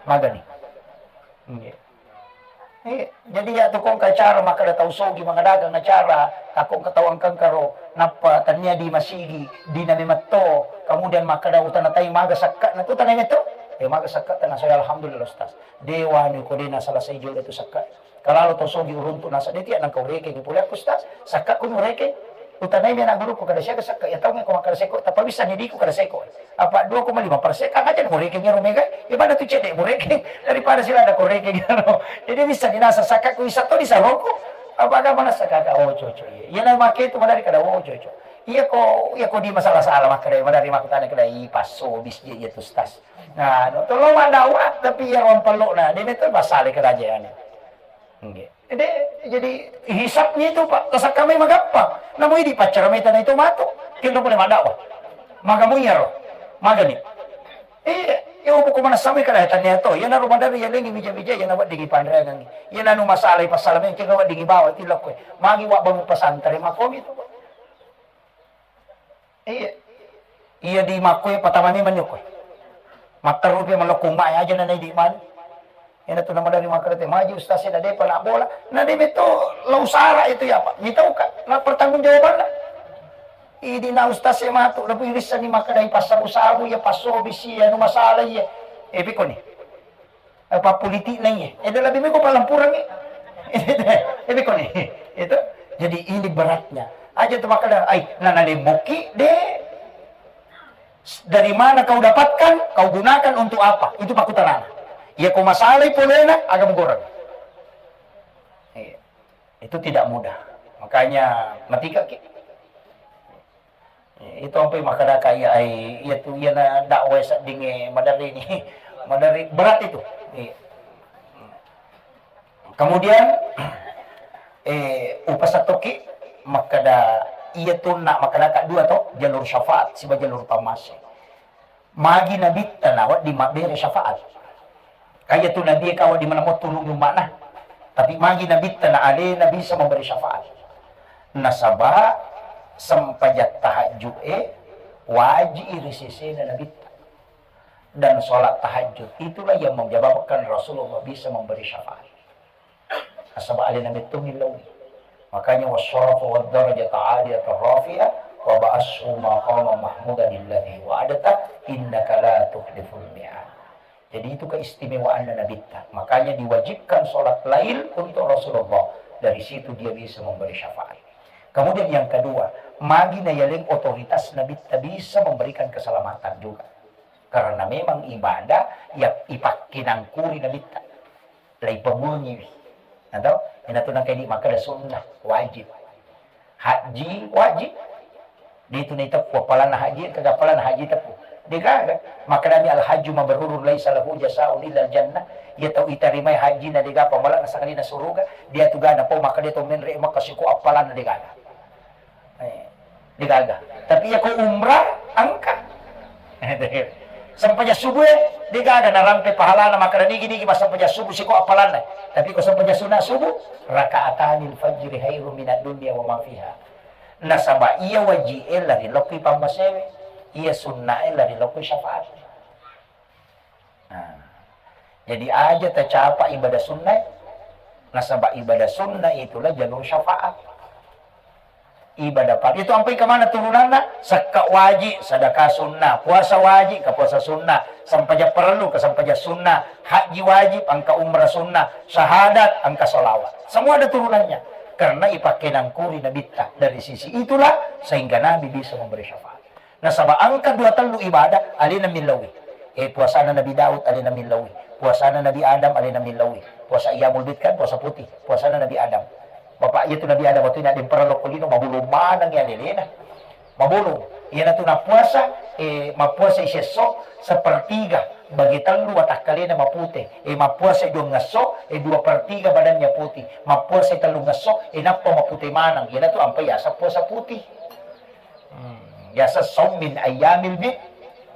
Magani. Nggih. Eh, jadi ya tu kongka cara makkeda tau sogi mangadagang acara, takko engka tau engka-engka ro, nappa tania di masigi, di na memetto, kemudian makkeda utana tai maga sakka na tu tanai metto, eh maga sakka tana saya alhamdulillah ustaz. Dewa ni ko de na selesai jolo tu sakka. Kalau tau sogi uruntu nasa de tiak nangka ureke ni pole aku ustaz, sakka ku ureke. Utanai mi anak guruku kada siaga sakka, ya tau ko makkeda seko, tappa bisa ni diku kada seko. Apa dua koma lima persen, kan aja murekeng ero mega, ya mana tu cedde murekeng, daripada sila ada korekeng ero. Jadi bisa dinasa sakka ku isa to di saroko. Apa agama nasa kaka, oh cocok iya. Iya na make tu madari kada, oh cocok. Iya ko, iya ko di masalah-salah makkeda, madari makkutana kada, i passo bis iya tu stas. Nah, no, tolong dakwah, tapi iya wan pello na, de metto pasale kada aja ane. Nggih. Jadi, jadi hisabnya itu, Pak, tasakkamai magampang. Namu idi paccara meta na itu matu. Kinro pole madakwa. Magamu iyaro. Magani. Iya, iya, buku mana sampai kada tanya to. Iya naru madari ya lengi bija-bija ya nawa digi panreangan. Iya nanu masalah pasal men kira wa digi bawa tilok kue. Magi wa bangun pesantren makomi itu, Pak. Iya. Iya di makkoe patama memang nyokkoe. Matteru pe malokko umma aja na di mani. Ena tu nama dari makkeda te maju ustaz na depa na bola. Na de beto lau sara itu ya Pak. Mitau ka na pertanggung jawabanna. Idi na ustaz e matu na bu irissa ni makkeda i passabu-sabu ya passobi si anu masalah iya. Eh piko ni. Eh, pappolitik na iya. Ede lebih meko palampurangi. Ede ko ni. Itu. Jadi ini beratnya. Aja tu makkeda, ai, nana lemboki de. Dari mana kau dapatkan, kau gunakan untuk apa? Itu pakutanana. Iya ko masalai polena, aga mugoreng. Iya. Itu tidak mudah. Makanya matika ki. Itu ampai makkadaka iya, ai, iya tu, iya na dakwah seddingnge maderri ni. Maderri berat itu. Iya. Kemudian, eh, upasattoki makkada iya tu na makkadaka dua to, jalur syafaat siba jalur pammase. Magi nabitta na wedding mabbere syafaat. Kaya tu nabi e kawa di mana mo tulung umma'na. Tapi magi nabitta na alena bisa memberi syafaat. Nasaba sempajang tahajud e waji ri sesena nabitta. Dan sholat tahajud itulah yang menyebabkan Rasulullah bisa memberi syafaat. Nasaba alena metto millau. Makanya wasyarafa wad darajata aliyata rafi'a wa ba'ashu maqama mahmudan alladhi wa'adta innaka la tukhliful mi'ad. Jadi itu keistimewaannya Nabitta. Makanya diwajibkan sholat lail untuk Rasulullah. Dari situ dia bisa memberi syafaat. Kemudian yang kedua, magi na yaleng otoritas Nabitta bisa memberikan keselamatan juga. Karena memang ibadah ya ipakkinangkuri Nabitta. Laipamungiwi. Atau inatu nangka idi makkeda sunnah, wajib. Haji wajib. Di itu naiteppu appalanna haji, kaga appalanna haji teppu. Degaga. Makkedami al hajju mabrurun laisa lahu jasaun illa al jannah. Iya tau itarimai haji na dega pamala na sangadina suruga. Dia tugana pau makkeda to menre Makkah siko appalanna degaga. Eh, degaga. Tapi iya ko umrah engka. Sempajang subuh e degaga narampe pahalana makkeda nigi-nigi massempajang subuh siko appalanna. Tapi ko sempajang sunna subuh, rakaatanil fajri khairum minad dunya wa ma fiha. Nasaba iya waji e lari lokki pammasewe, iya sunna e lari lokki syafaat. Nah, jadi aja tacapa ibadah sunnah, nasaba ibadah sunnah itulah jalur syafaat. Ibadah fardhu itu ampai kemana turunanna? Sekka wajib, sedekah sunnah, puasa wajib, ke puasa sunnah, sempajang perlu, ke sempajang sunnah, haji wajib, engka umrah sunnah, syahadat, engka salawat. Semua ada turunannya. Karena ipakkenangkuri Nabitta dari sisi itulah sehingga Nabi bisa memberi syafaat. Nasaba engka dua tellu ibadah alena millaui. Eh, puasana Nabi Daud alena millaui. Puasana Nabi Adam alena millaui. Puasa Ayyamul Bid kan, puasa putih. Puasana Nabi Adam. Bapak iya tu Nabi Adam waktu ini ada yang pernah lokko lino, mabulu maneng ya lelena. Mabulu. Iyanatu napuasa, eh, mappuasa isesso sepertiga bagi tellu watakkalena mapute. Eh, mappuasa dua ngesso, eh, dua per tiga badannya putih. Mappuasa tellu ngesso, eh, nappa mapute maneng. Iyanatu ampai yaseng puasa putih. Hmm, yaseng saum min ayyamil bid.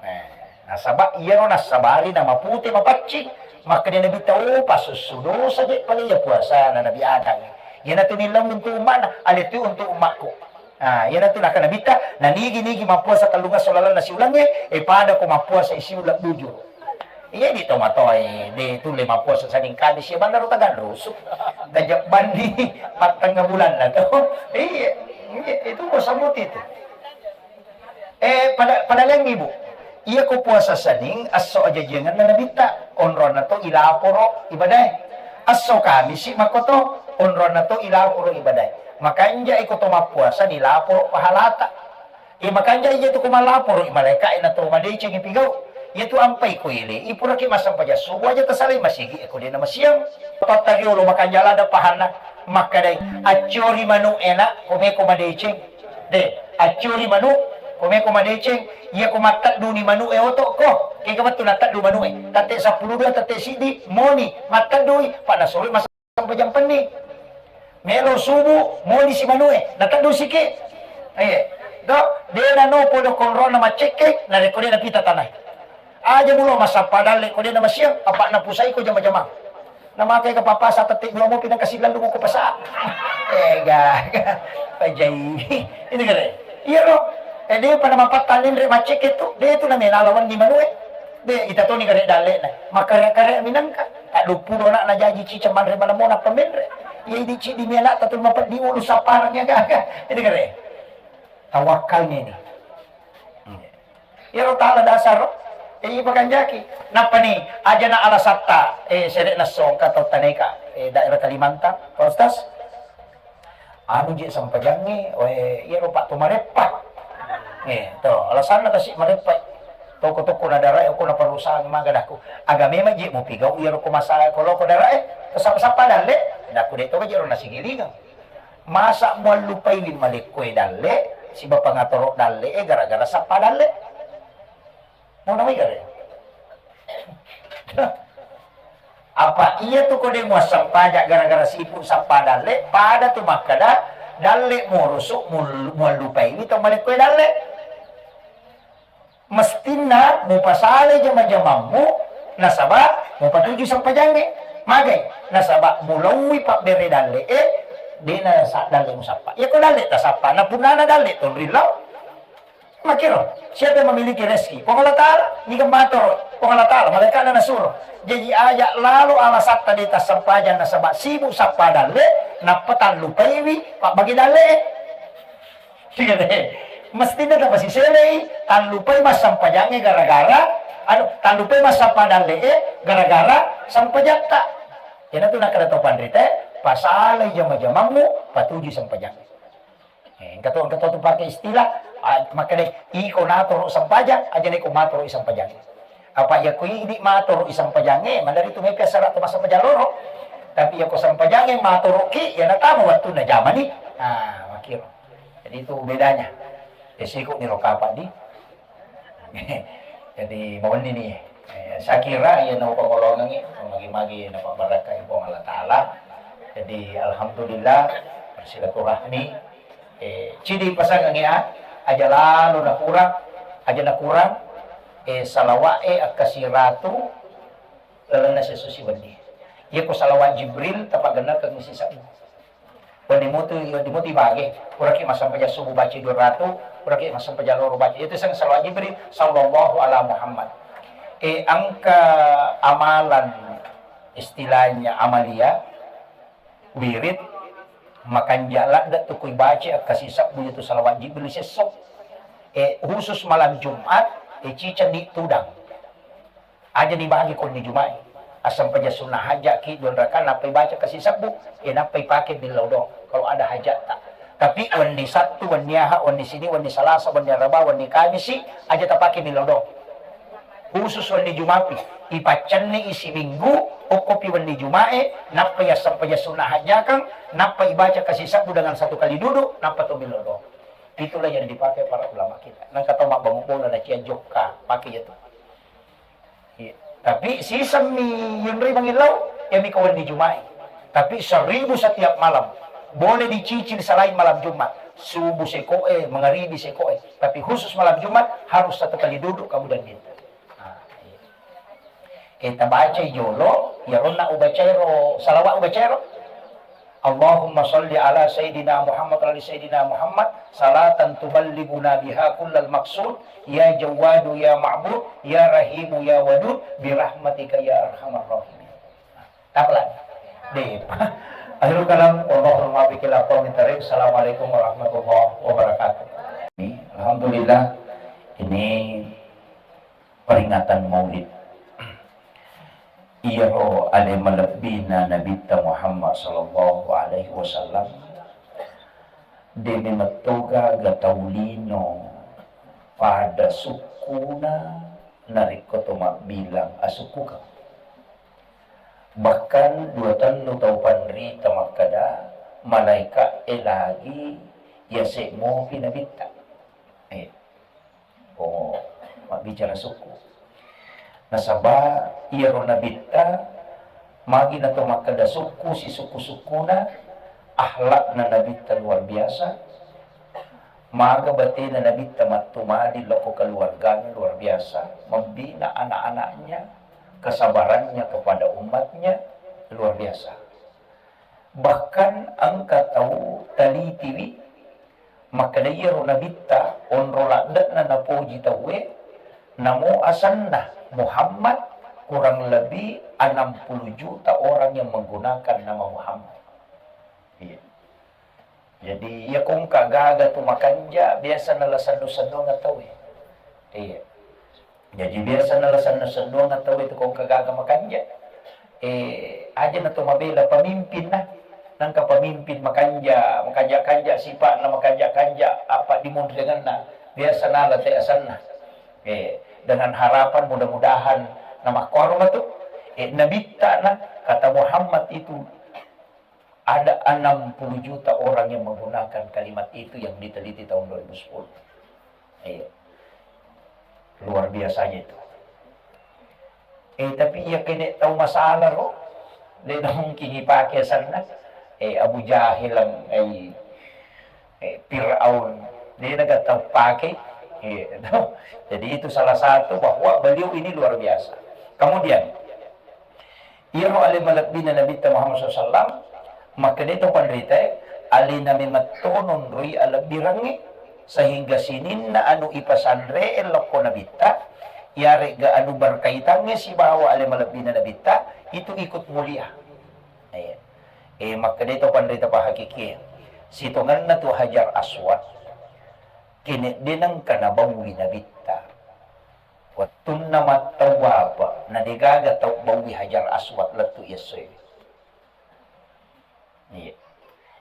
Nah, nasaba iyaro nassabari namapute mapaccing. Makkeda Nabitta, "Oh, pasussu dosa je pale iya puasana Nabi Adam." Iyanatu nillau untuk umma'na, ale tu untuk umma'ku. Nah, iyanatu naka Nabitta, nanigi-nigi mappuasa tellungesso lalenna siulengnge, eh, pada ko mappuasa siuleng bujur. Iya di tomatoae, de tulle mappuasa Senin Kamis, ya bannaro taganrusu. Gajah bandi pattengnga bulanna to. Iya, iya, itu puasa muti itu. Eh, pada, pada laing, Ibu. Iya ko puasa Senin, esso ajajiangenna Nabitta, onronna to ilaporo ibadae. Esso Kamisi makko to, onronna to ilaporo ibadae. Makanja iko to mappuasa nilaporo pahalata. Eh, makanja iya tu ko malaporo i malaeka e na to madeceng i pigau. Iya tu ampai ko ele, i puraki massempajang subuh aja tasalai masigi e ko de na masiang. Pattariolo makanja lada pahanna, makkadai, "Accori manu e na, ko meko madeceng." De, accori manu, ko meko madeceng, iya ko mattedduni manu e oto ko, kega wettu natteddu manu e, tette seppulo dua, tette siddi, moni, matteddui, pada sore mas- Sampajang penni. Melo subuh, moli si manue, nateddu siki. Eh, do, de nano podo konrona maccekke, narekko de napita tanai. Aja mulo massappa dalle ko de na masiang, apa napusai ko jama-jama. Namakai ke papa sa tette dua mopi nang kasi lalu ko pasa. Eh, ga, ga. Pajai. Ini kare. Iya lo. Eh, de pada mapatta lenre maccekke tu, de tu namena lawan di manue. De, ita toni kare dalle na. Makare-kare minangka. Tadduppulo ana'na jaji ciceng manre malemona pamenre. Iya idi cidi mi ana'ta tu mapeddi ulu sapparang ya gaga. Ini kare. Tawakkalnya ini. Iyaro tala dasar, eh, ipakanjaki. Nappani, ajana alasatta, eh, sere'na songka tau taneka, eh, daerah Kalimantan, Pak Ustaz. Anu je sempajangnge, eh, iyaro Pak to mareppa. Eh, to, alasanna kasi mareppa. Toko-toko na darai, ko na perusahaan maga daku. Aga memang je mupigau iyaro ko masalah ko loko darai, to sappa-sappa dalle, daku de to je ro nasigilingang. Masa muallupaiwi malekkoe dalle, siba pangatoro dalle e gara-gara sappa dalle. Nauna mai gare. Apa iya tu ko de muassampaja gara-gara sibuk sappa dalle, pada tu makkada dalle murusu mul-, muallupaiwi to malekkoe dalle. Mestinna mupasalai jama-jamammu, nasaba mupatuju sempajangnge. Magai? Nasaba mulauwi pabbere dalle'e, dena sa-, dalle musappa. Iya ko dalle tasappa, na punnana dalle tonrillau. Makiro, siapa yang memiliki rezeki? Puang Allah Ta'ala. Niga matoro, Puang Allah Ta'ala, malaikatna nasuro. Jaji aja lalo alasatta de tassempajang nasaba sibuk sappa dalle, nappa tallupaiwi pabbage dalle'e. Iya deh. Mestinna tapasiselei, tallupai massampajangnge gara-gara, anu, tallupai massappa dalle'e gara-gara sampajatta. Iyanatu nakkeda to panrita, pasalai jama-jamammu, patuju sampajangnge. Eh, engka to, engka to tu pake istilah, ah, makkeda, iko natoro sampajang, aja iko matoro sampajangnge. Apa iya ko idi matoro isampajangnge, madari tu mepi asara to massempajang loro. Tapi iya ko sampajangnge matoroki, iya natama wattunna jamani. Ah, makiro. Jadi itu bedanya. Resiko ni ro kapang di. Jadi, mawenni ni. Eh, saya kira iya nau pangolongengi, magi-magi napabarakai Puang Allah Ta'ala. Jadi, alhamdulillah, bersilaturahmi. Eh, cidi pasangengi, ah, aja lalo nakurang, aja nakurang, eh, salawa'e akkasiratu lalenna sesusi wenni. Iya ko salawat Jibril, tapagennarkan misi sabbu. Wenni mutu, wenni mutu ibage. Puraki massampajang subuh baca dua ratu, puraki massampajang loro baca. Itu sang salawat Jibril, sallallahu ala Muhammad. Eh, engka amalan, istilahnya amalia, wirid, makanja ladde tu kui baca akkasi sabbu itu salawat Jibril sesso. Eh, khusus malam Jumat, eh, ciceng di tudang. Aja ni bagi konni Juma'i. Assampajang sunnah hajat ki dua rakaat, nappai baca kasi sabbu, eh, nappai pake millau doang kalau ada hajat ta. Tapi wenni Sattu, wenni Aha, wenni Sini, wenni Salasa, wenni Araba, wenni Kamisi, aja tapake millau doang. Khusus wenni Jumapi, ipaccenni isi minggu, okkopi wenni Jumae, nappa yassempajang sunna hajjakang, nappa ibaca kasi sabbu dengan satu kali duduk, nappa to millau doang. Itulah yang dipakai para ulama kita. Nangka tau mabbangung bola na cia jokka, pake ya tu. Iya. Tapi sisemmi yunri mangillau, ya mika wenni Juma'i. Tapi seribu setiap malam. Boleh dicicil selain malam Jumat. Subuh sekoe, mangaribi sekoe. Tapi khusus malam Jumat harus satu kali duduk kamu dan minta. Nah, iya. Kita baca jolo, ya ronna ubacairo, salawat ubacairo. Allahumma salli ala Sayyidina Muhammad wa ala Sayyidina Muhammad, salatan tuballighuna biha kullal maqsud, ya Jawwadu ya Ma'bud, ya Rahimu ya Wadud, birahmatika ya arhamar rahimin. Tapla. Deh. Akhirul kalam, wallahul muwaffiq ila aqwamit thariq. Assalamualaikum warahmatullahi wabarakatuh. Alhamdulillah, ini peringatan Maulid. Iyaro ale malebbina Nabitta Muhammad sallallahu alaihi wasallam, de memettoga ga tau lino pada sukkuna narekko to mabbilang asukkukeng. Bahkan dua tellu tau panrita makkeda, malaika e lagi yase mopi Nabitta. Eh. Oh, mabbicara sukku. Nasaba iyaro Nabitta, magi nato makkeda sukku, sisukku-sukkuna, akhlakna Nabitta luar biasa, maga batena Nabitta mattumadi loko keluarganya luar biasa, membina anak-anaknya, kesabarannya kepada umatnya luar biasa. Bahkan engka tau talitiwi, makkeda iyaro Nabitta onro ladde'na napoji tauwe, namo asenna Muhammad, kurang lebih enam puluh juta orang yang menggunakan nama Muhammad. Iya. Jadi, iya kongka gaga tu makanja, biasa nala sennu-sennuang tauwe. Iya. Jaji biasa nala senna-sennuang tau itu kongka gaga makanja. Eh, aja na to mabela pemimpin na. Nangka pemimpin makanja, makanja-kanja sipa'na, makanja-kanja apa dimunrianganna. Biasa nala te asenna. Eh, dengan harapan mudah-mudahan na makkuaro matu. Eh, Nabitta na kata Muhammad itu ada enam puluh juta orang yang menggunakan kalimat itu yang diteliti tahun dua ribu sepuluh. Iya. Luar biasanya itu. Eh, tapi iya kene tau masalah ro, de mungkin ipake asenna. Eh, Abu Jahil, eh, eh, Fir'aun, de naga tau pake. Iya, toh. Jadi itu salah satu bahwa beliau ini luar biasa. Kemudian, iyaro ale malebbina Nabitta Muhammad sallallahu alaihi wasallam, makkedai to panritae, alena memetto nonroi alebbirengnge, sehingga sininna anu ipasanre lokko Nabitta, iyaregga anu berkaitangnge sibawa ale malebbina Nabitta, itu ikut mulia. Eh, eh, makkedai to panrita pahakikie, sitongenna tu Hajar Aswad, kene de nengka nabaui Nabitta. Wettunna mattawwafa, na degaga tau baui Hajar Aswad lettu essoe. Iya.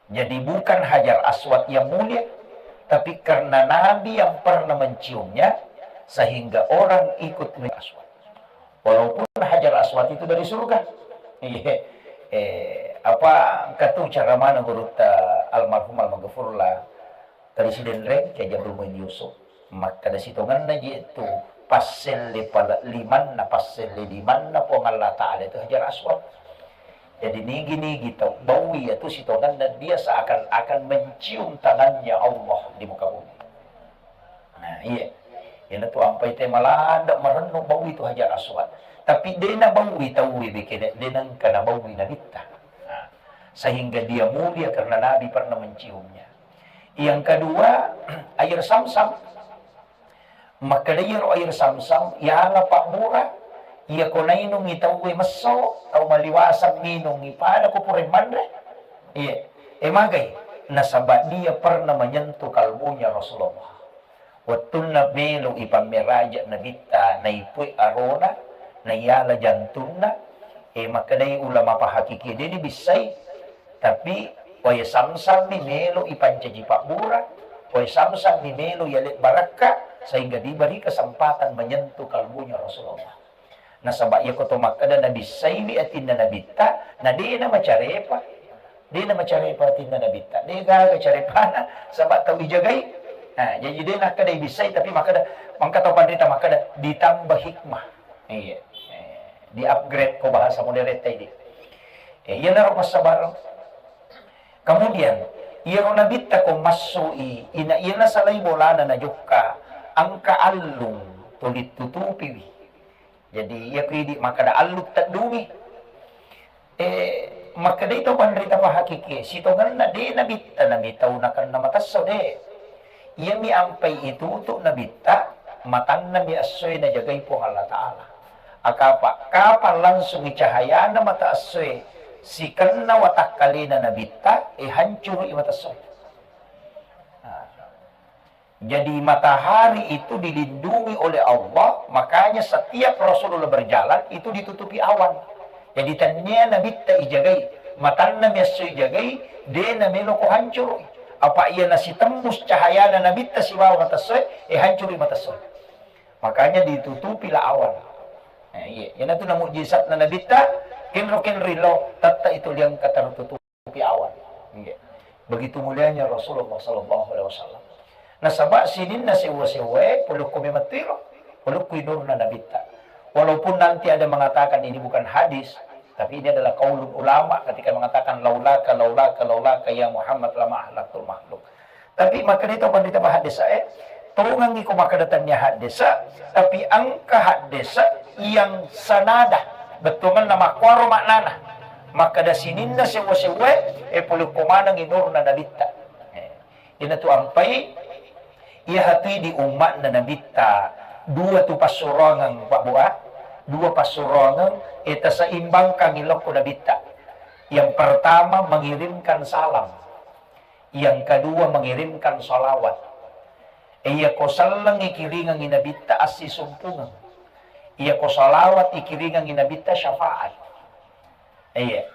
Jadi bukan Hajar Aswad yang mulia, tapi karena Nabi yang pernah menciumnya, sehingga orang ikut Hajar Aswad. Walaupun Hajar Aswad itu dari surga. Iya. Eh, apa engka tu cara mana gurutta almarhum almaghfurlah, Tadi sidenreng Kiai Abdul Muin Yusuf. Makkeda sitongenna je tu passelle pale limanna, passelle limanna Puang Allah Ta'ala itu Hajar Aswad. Jadi nigi-nigi tau baui itu sitongenna dia seakan-akan mencium tangannya Allah di muka bumi. Nah, iya. Iyana tu ampai te malanda marennu baui tu Hajar Aswad. Tapi dena baui tau bekene, dena engka na baui Nabitta. Nah, sehingga dia mulia karena Nabi pernah menciumnya. Yang kedua, air Samsam. Makkeda iyaro air Samsam, iyala pabbura, iya ko nainungi tauwe messo, tau maliwasang minungi pada ko pura manre. Iya, e magai, nasaba dia pernah menyentuh kalbunya Rasulullah. Wettunna melo ipammeraja Nabitta, naipue arona, naiyala jantunna, e makkedai ulama pahakiki, deni bissai, tapi Wae Zamzam mi melo ipancaji pabbura, wae Zamzam mi melo yale barakka, sehingga diberi kesempatan menyentuh kalbunya Rasulullah. Nasaba iyako to makkeda nabissaiwi atinna nabitta, na de na macarepa, de na macarepa atinna nabitta, de gaga carepana, saba tau ijagai. Nah, jadi de nakkeda ibissai, tapi makkeda, mangka tau panrita makkeda ditambah hikmah. Iya. Eh, di upgrade ko bahasa modern tadi. Eh, iyanaro passabareng. Kemudian, iyaro nabitta ko massui, ina iya nasalai bolana najokka, engka allung tuli tutupiwi. Jadi, iya ko idi makkeda allung teddungi. Eh, makkedai to panrita pahakiki, sitongenna de nabitta nami tau nakenna matesso de. Iyami ampai itutu nabitta, matanna mi essoe najagai Puang Allah Ta'ala. Akapa, kapang langsungi cahayana mata essoe sikenna watakkalena nabitta, e hancurui mata essoe. Nah. Jadi matahari itu dilindungi oleh Allah, makanya setiap Rasulullah berjalan itu ditutupi awan. Jadi tennia nabitta ijagai, matanna mi esso ijagai, de namelo ko hancurui. Apa iya nasitembus cahayana nabitta sibawa mata essoe, e hancurui mata essoe. Makanya ditutupilah awan. Nah, iya, iyanatu na mujizatna nabitta, kenro-kenro ilo, tetta itu liang katertutupi awan. Iya. Begitu mulianya Rasulullah sallallahu alaihi wasallam. Nasaba sininna sewwa-sewwae polokko memettuiro, polokko inurna nabitta. Walaupun nanti ada mengatakan ini bukan hadis, tapi ini adalah qaulul ulama ketika mengatakan laulaka, laulaka, laulaka ya Muhammad lama ahlaktul makhluk. Tapi makkedai to panrita pahaddesa e, tongengi ko makkeda tennia haddesa, tapi engka haddesa yang sanada, bettuanna makkuaro maknana. Makkeda sininna sewwa-sewwae, e polokko manengi nurna nabitta. Eh, iyanatu ampai, iya hatui di ummatna nabitta, dua tu passuroangeng, Pak Bu, ah. Dua passuroangeng, e taseimbangkangi lokko nabitta. Yang pertama mengirimkan salam. Yang kedua mengirimkan salawat. Iyako selleng ikiringengi nabitta assisumpungeng. Iyako salawat ikiringengi nabitta syafaat. Iya.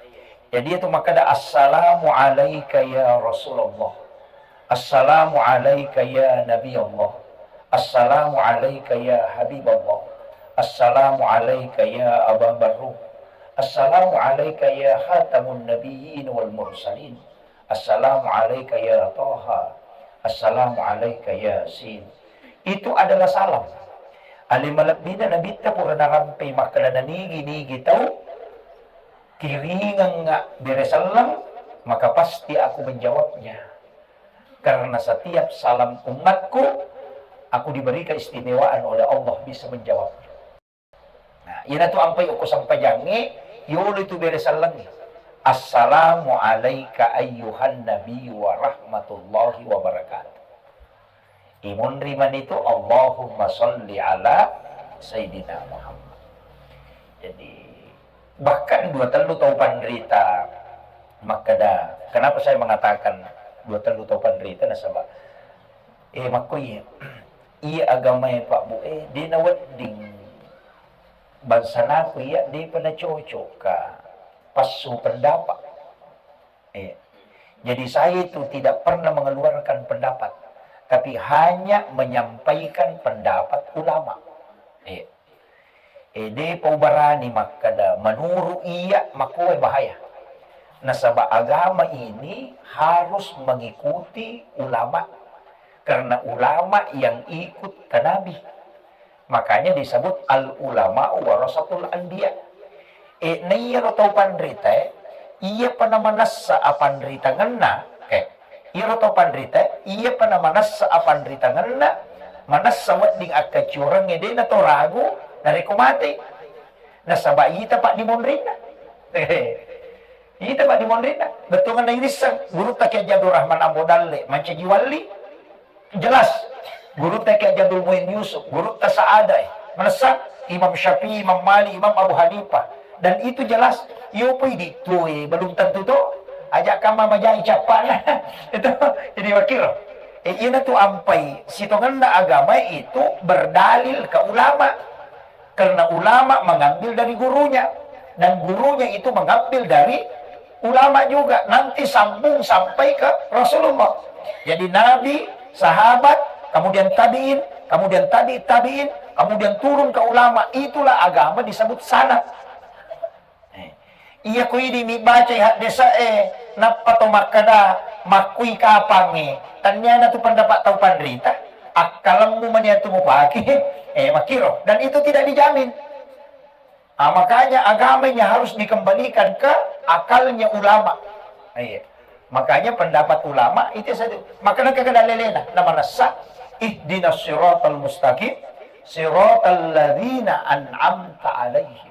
Jadi itu makkeda assalamu alaika ya Rasulullah. Assalamu alaika ya Nabi Allah. Assalamu alaika ya Habib Allah. Assalamu alaika ya Aba Barru. Assalamu alaika ya khatamun nabiyyin wal mursalin. Assalamu alaika ya Taha. Assalamu alaika ya Sin. Itu adalah salam. Ale malebbina nabitta pura narampei makkeda nanigi-nigi tau kiringengnga bere selleng, maka pasti aku menjawabnya. Karena setiap salam umatku, aku diberi keistimewaan oleh Allah bisa menjawabnya. Nah, iyanatu ampai okko sempajangnge, yolo itu bere sellengnge. Assalamu alaika ayyuhan nabiyyu wa rahmatullahi wa barakatuh. Imunri manitu, Allahumma salli ala Sayyidina Muhammad. Jadi, bahkan dua tellu tau panrita makkeda, kenapa saya mengatakan dua tellu tau panrita, nasaba, eh, makko iya, iya agamae Pak Bu, eh, de nawedding bangsanaku iya, depa nacocokka passu pendapat. Eh, jadi saya itu tidak pernah mengeluarkan pendapat, tapi hanya menyampaikan pendapat ulama. Eh, eh, depa ubarani makkeda, menurut iya, makkoe bahaya. Nasaba agama ini harus mengikuti ulama, karena ulama yang ikut ke Nabi. Makanya disebut al ulama warasatul anbiya. E, na iyaro tau panrita, e, iyapa namanessa apanritangenna, e, iyaro tau panrita, e, iyapa namanessa apanritangenna, manessa wedding akkaciorengnge, de nato ragu, narekko mate. Nasaba ita paddimonrinna. Ita paddimonrinna. Bettuanna irisseng, gurutta Kiai Haji Abdul Rahman Ambo Dalle, mancaji walli. Jelas. Gurutta Kiai Haji Abdul Muin Yusuf, gurutta Sa'ada, eh. Manessa Imam Syafi'i, Imam Malik, Imam Abu Hanifah. Dan itu jelas, iyo poi di tuo, eh, belum tentu to. Aja kama majai cappana. Itu jadi wakil. Eh, ina tu ampai sitongenna agama itu berdalil ke ulama. Karena ulama mengambil dari gurunya, dan gurunya itu mengambil dari Ulama juga nanti sambung sampai ke Rasulullah. Jadi Nabi, sahabat, kemudian tabi'in, kemudian tabi' tabi'in, kemudian turun ke ulama. Itulah agama disebut sanad. Eh, iya ko idi mi bacai haddese'e, nappa to makkeda makkui kapangnge. Tanniana tu pendapat tau panrita, akkalemmu mani atu mupake, eh, makkiro. Dan itu tidak dijamin. Ah, makanya agamanya harus dikembalikan ke akalnya ulama. Iya. Makanya pendapat ulama itu satu. Maka nengka kena lelena, nama nessa, ihdinas siratal mustaqim, siratal ladzina an'amta alaihim.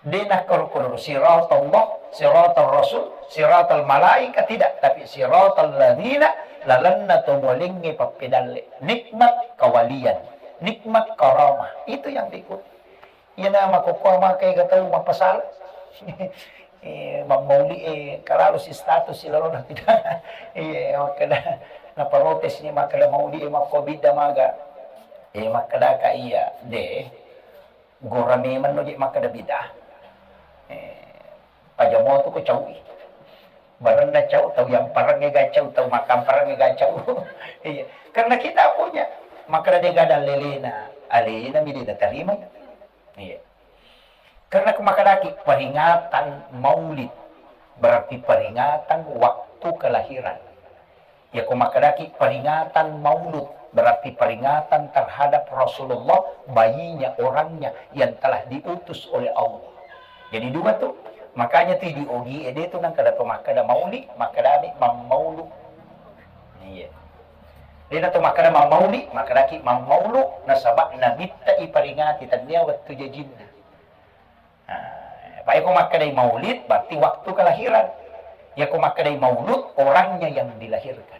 De nakkorokoro siratallah, siratal rasul, siratal malaika, tidak, tapi siratal ladzina, lalenna to mualengnge pappedalle. Nikmat kawalian, nikmat karamah, itu yang diikuti. Iyana makkokkoe makkeda tau mappasala. Eh, mammauli'e, eh, kalalu si status si lalona tidak. Iya, makkeda, naprotes ni makkeda mauli'e, eh, makko bidda maga. Eh, makkedaka iya, de. Gora memang no je makkeda bidda. Eh, pajamo tu ko caui. Barenna cau, tau yang parengnge ga cau, tau makampareng ga cau. Iya. Karena kita punya. Makkeda de ga ada lelena, alena mi de natarima. Iya. Karena ku makkedaki peringatan maulid, berarti peringatan waktu kelahiran. Ya, ku makkedaki peringatan maulud, berarti peringatan terhadap Rasulullah, bayinya, orangnya yang telah diutus oleh Allah. Jadi dua tu. Makanya tu di ogi ede tu nang kada to makkeda mauli, makkeda mi mammaulu. Iya. Dena to makkeda mammauli, makkedaki mammaulu, nasaba nabitta iperingati tannia wettu jajinna. Nah, apa ko makkedai maulid, berarti waktu kelahiran. Ya ko makkedai maulud, orangnya yang dilahirkan.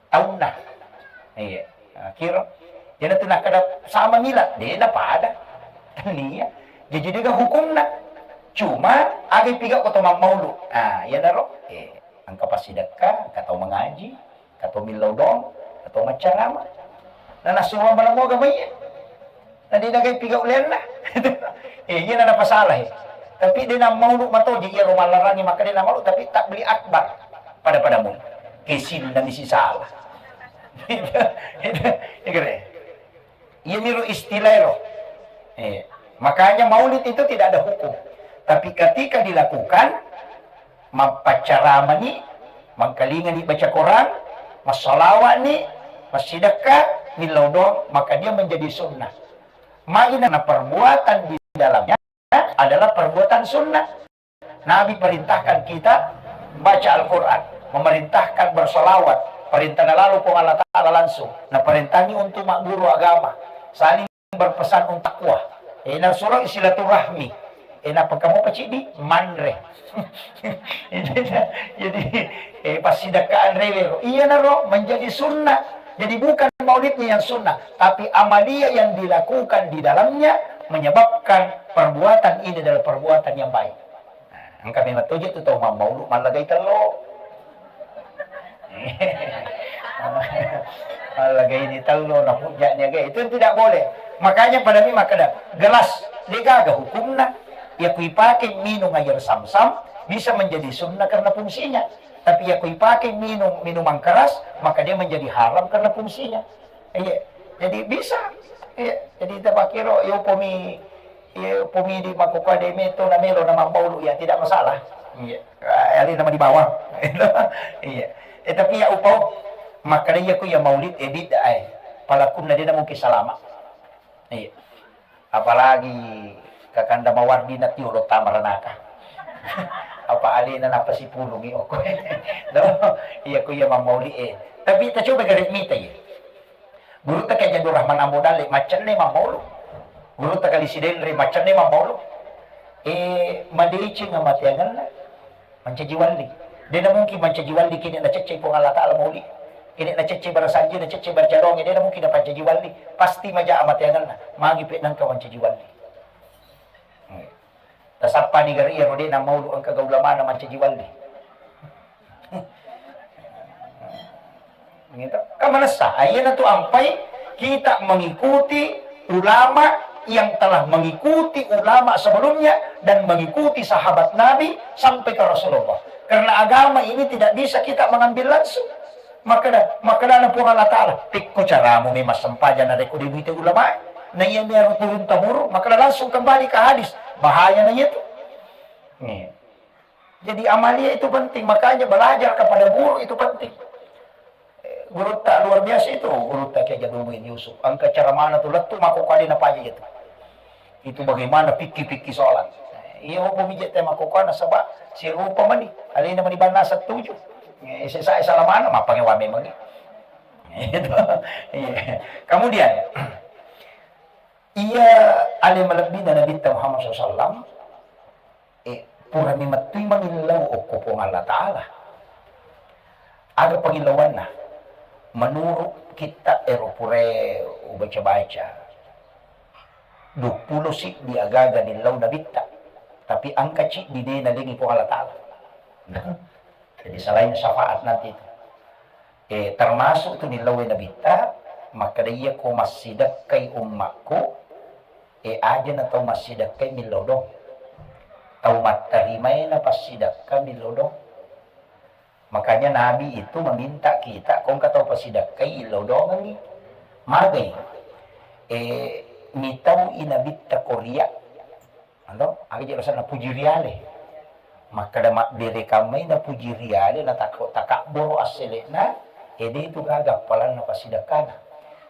Taunna. Iya. Nah, kiro. Jadi tu nakkeda sama milad, dena pada. Tannia. Jadi dega hukumna. Cuma aga piga ko to mammaulu. Ah, iya naro. Eh, engka passidekka, engka tau mengaji, engka to millau doang, engka to maccarama. Nah, nasuro mala moga mai. Nah, de nagai piga ulenna. Eh, iya na napasala, eh. Tapi de nammaulu matoji iya ro mallarangi makkeda nammaulu, tapi tak beli akbar pada-pada mu. Kesinna misi salah. Iya kere. Iya miro istilah ro. Eh, makanya maulid itu tidak ada hukum. Tapi ketika dilakukan, mappaccaramani, mangkalingani baca Quran, massalawatni, massidekka, millau doang, maka dia menjadi sunnah. Magi na perbuatan di dalamnya adalah perbuatan sunnah. Nabi perintahkan kita baca Al-Quran, memerintahkan bersolawat, perintah lalu Puang Allah Ta'ala langsung. Nah, perintahnya untuk mak guru agama, saling berpesan untuk takwa. Eh, na suroi silaturahmi. Eh, na pengkamu pacidi manre. Jadi, eh, pas sidakkaan rewe. Iya naro menjadi sunnah. Jadi bukan maulidnya yang sunnah, tapi amalia yang dilakukan di dalamnya menyebabkan perbuatan ini adalah perbuatan yang baik. Nah, engka memang toje tu tau mammaulu mallagai tello. Mallagai ni tello na hujjahnya ge. Itu tidak boleh. Makanya pada mi makkeda gelas degaga hukumna. Ya kui pakai minum air samsam bisa menjadi sunnah karena fungsinya. Tapi ya kui pakai minum minuman keras maka dia menjadi haram karena fungsinya. Iya. Jadi bisa. Iya. Jadi kita pakiro ya upami Iya, upami di makkokkoe de meto na melo na mammaulu, ya tidak masalah. Iya. Ah, ali nama di bawah. Iya. Eh, tapi ya upau makkeda iya ku ya maulid, eh, bid'ah, eh. Palakunna de na mungkin salama. Iya. Apalagi kakanda mawardi na tiolo tamaranaka. Apa alena napa sipulungi okko. No? Iya ku ya mammauli, eh. Tapi kita coba gare mita ya. Gurutta Kiai Haji Abdul Rahman Ambo Dalle maccenne mammaulu. Gurutta Kali Sidenre maccenne mammaulu. Eh, madeceng amateangenna mancaji walli. Dena mungkin mancaji walli kini naceccei Puang Allah Ta'ala mauli. Kini naceccei barasanji, naceccei barcadonge, dena mungkin napancaji walli. Pasti maja amateangenna. Magi pe nangka mancaji walli. Hmm. Tasappani gare iya ro de nammaulu engka ga ulamana mancaji walli. Gitu. Kan manessa, ayyana tu ampai kita mengikuti ulama yang telah mengikuti ulama sebelumnya dan mengikuti sahabat Nabi sampai ke Rasulullah. Karena agama ini tidak bisa kita mengambil langsung. Makkeda, makkedana Puang Allah Ta'ala, "Pekko caramu memang sempajang narekko de muite ulama." Nah, iya mero turun temurun, makkeda langsung kembali ke hadis. Bahaya na itu. Nih. Jadi amalia itu penting, makanya belajar kepada guru itu penting. Eh, guru tak luar biasa itu, guru tak Kiai Jadul Muin Yusuf. Engka cara mana tu lettu mako kali napaja itu. Itu bagaimana pikir-pikir soalan. Iya, apa mijak tema kokona sebab si rupa mani, alina mani bana setuju. Eh, sesa salamana, mapake wa memang. Itu. Iya. Kemudian, iya, ale malebbina Nabi Muhammad sallallahu alaihi wasallam, eh, purani mettui mamillau okko Puang Allah Ta'ala. Aga pangillauanna? Menurut kitta ero purae ubaca-baca, duappulo siddi agaga nillau Nabitta, tapi engka ciddi de nalengi Puang Allah Ta'ala. Jadi selain syafaat nanti itu. Eh, termasuk tu nillau Nabitta, makkeda iya ko massidekkai ummakku, eh, aja na tau massidekkai millau dong. Tau mattarimae na passidekka millau dong. Makanya Nabi itu meminta kita, ko engka tau passidekkai, illau dongengi. Magai? Eh, mitau i Nabitta ko riya. Ando, aga je rasanna puji riale. Makkeda mabbere kammai na puji riale, na tako-, takabboro assele'na, ede tu gaga appalanna pasidekkana.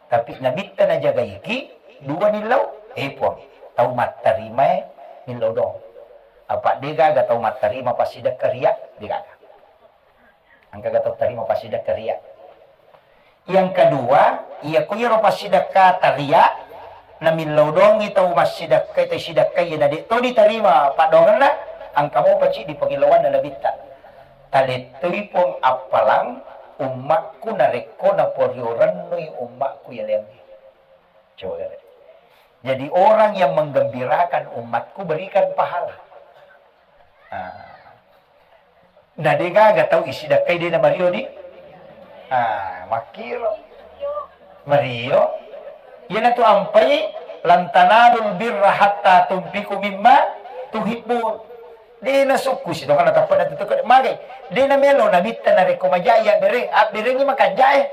Tapi Nabitta najagaiki, dua nillau, eh, Puang, tau mattarimae nillau dong. Apa de gaga tau mattarima passidekka riya? De gaga. Engkaga tau tarima passidekka riya? Yang kedua, iya ko iyaro passidekka ta riya, namillau dongi tau massidekka, tau sidekka iya na de to ditarima paddoangenna, engka mopa ciddi pangillauanna Nabitta. Talettui Puang appalang ummakku narekko naporio rennui ummakku iya leangnge. Coba. Jadi orang yang menggembirakan umatku berikan pahala. Ah. Na de gaga tau isidakkai de na mario di. Ah, makkiro. Mario. Iyanatu ampai, "Lan tanalul birra hatta tunfiqu mimma tuhibbun." De na sukku si tongana tappa na tutuke magai. De na melo Nabitta narekko majai abbereng, abberengi makanjae.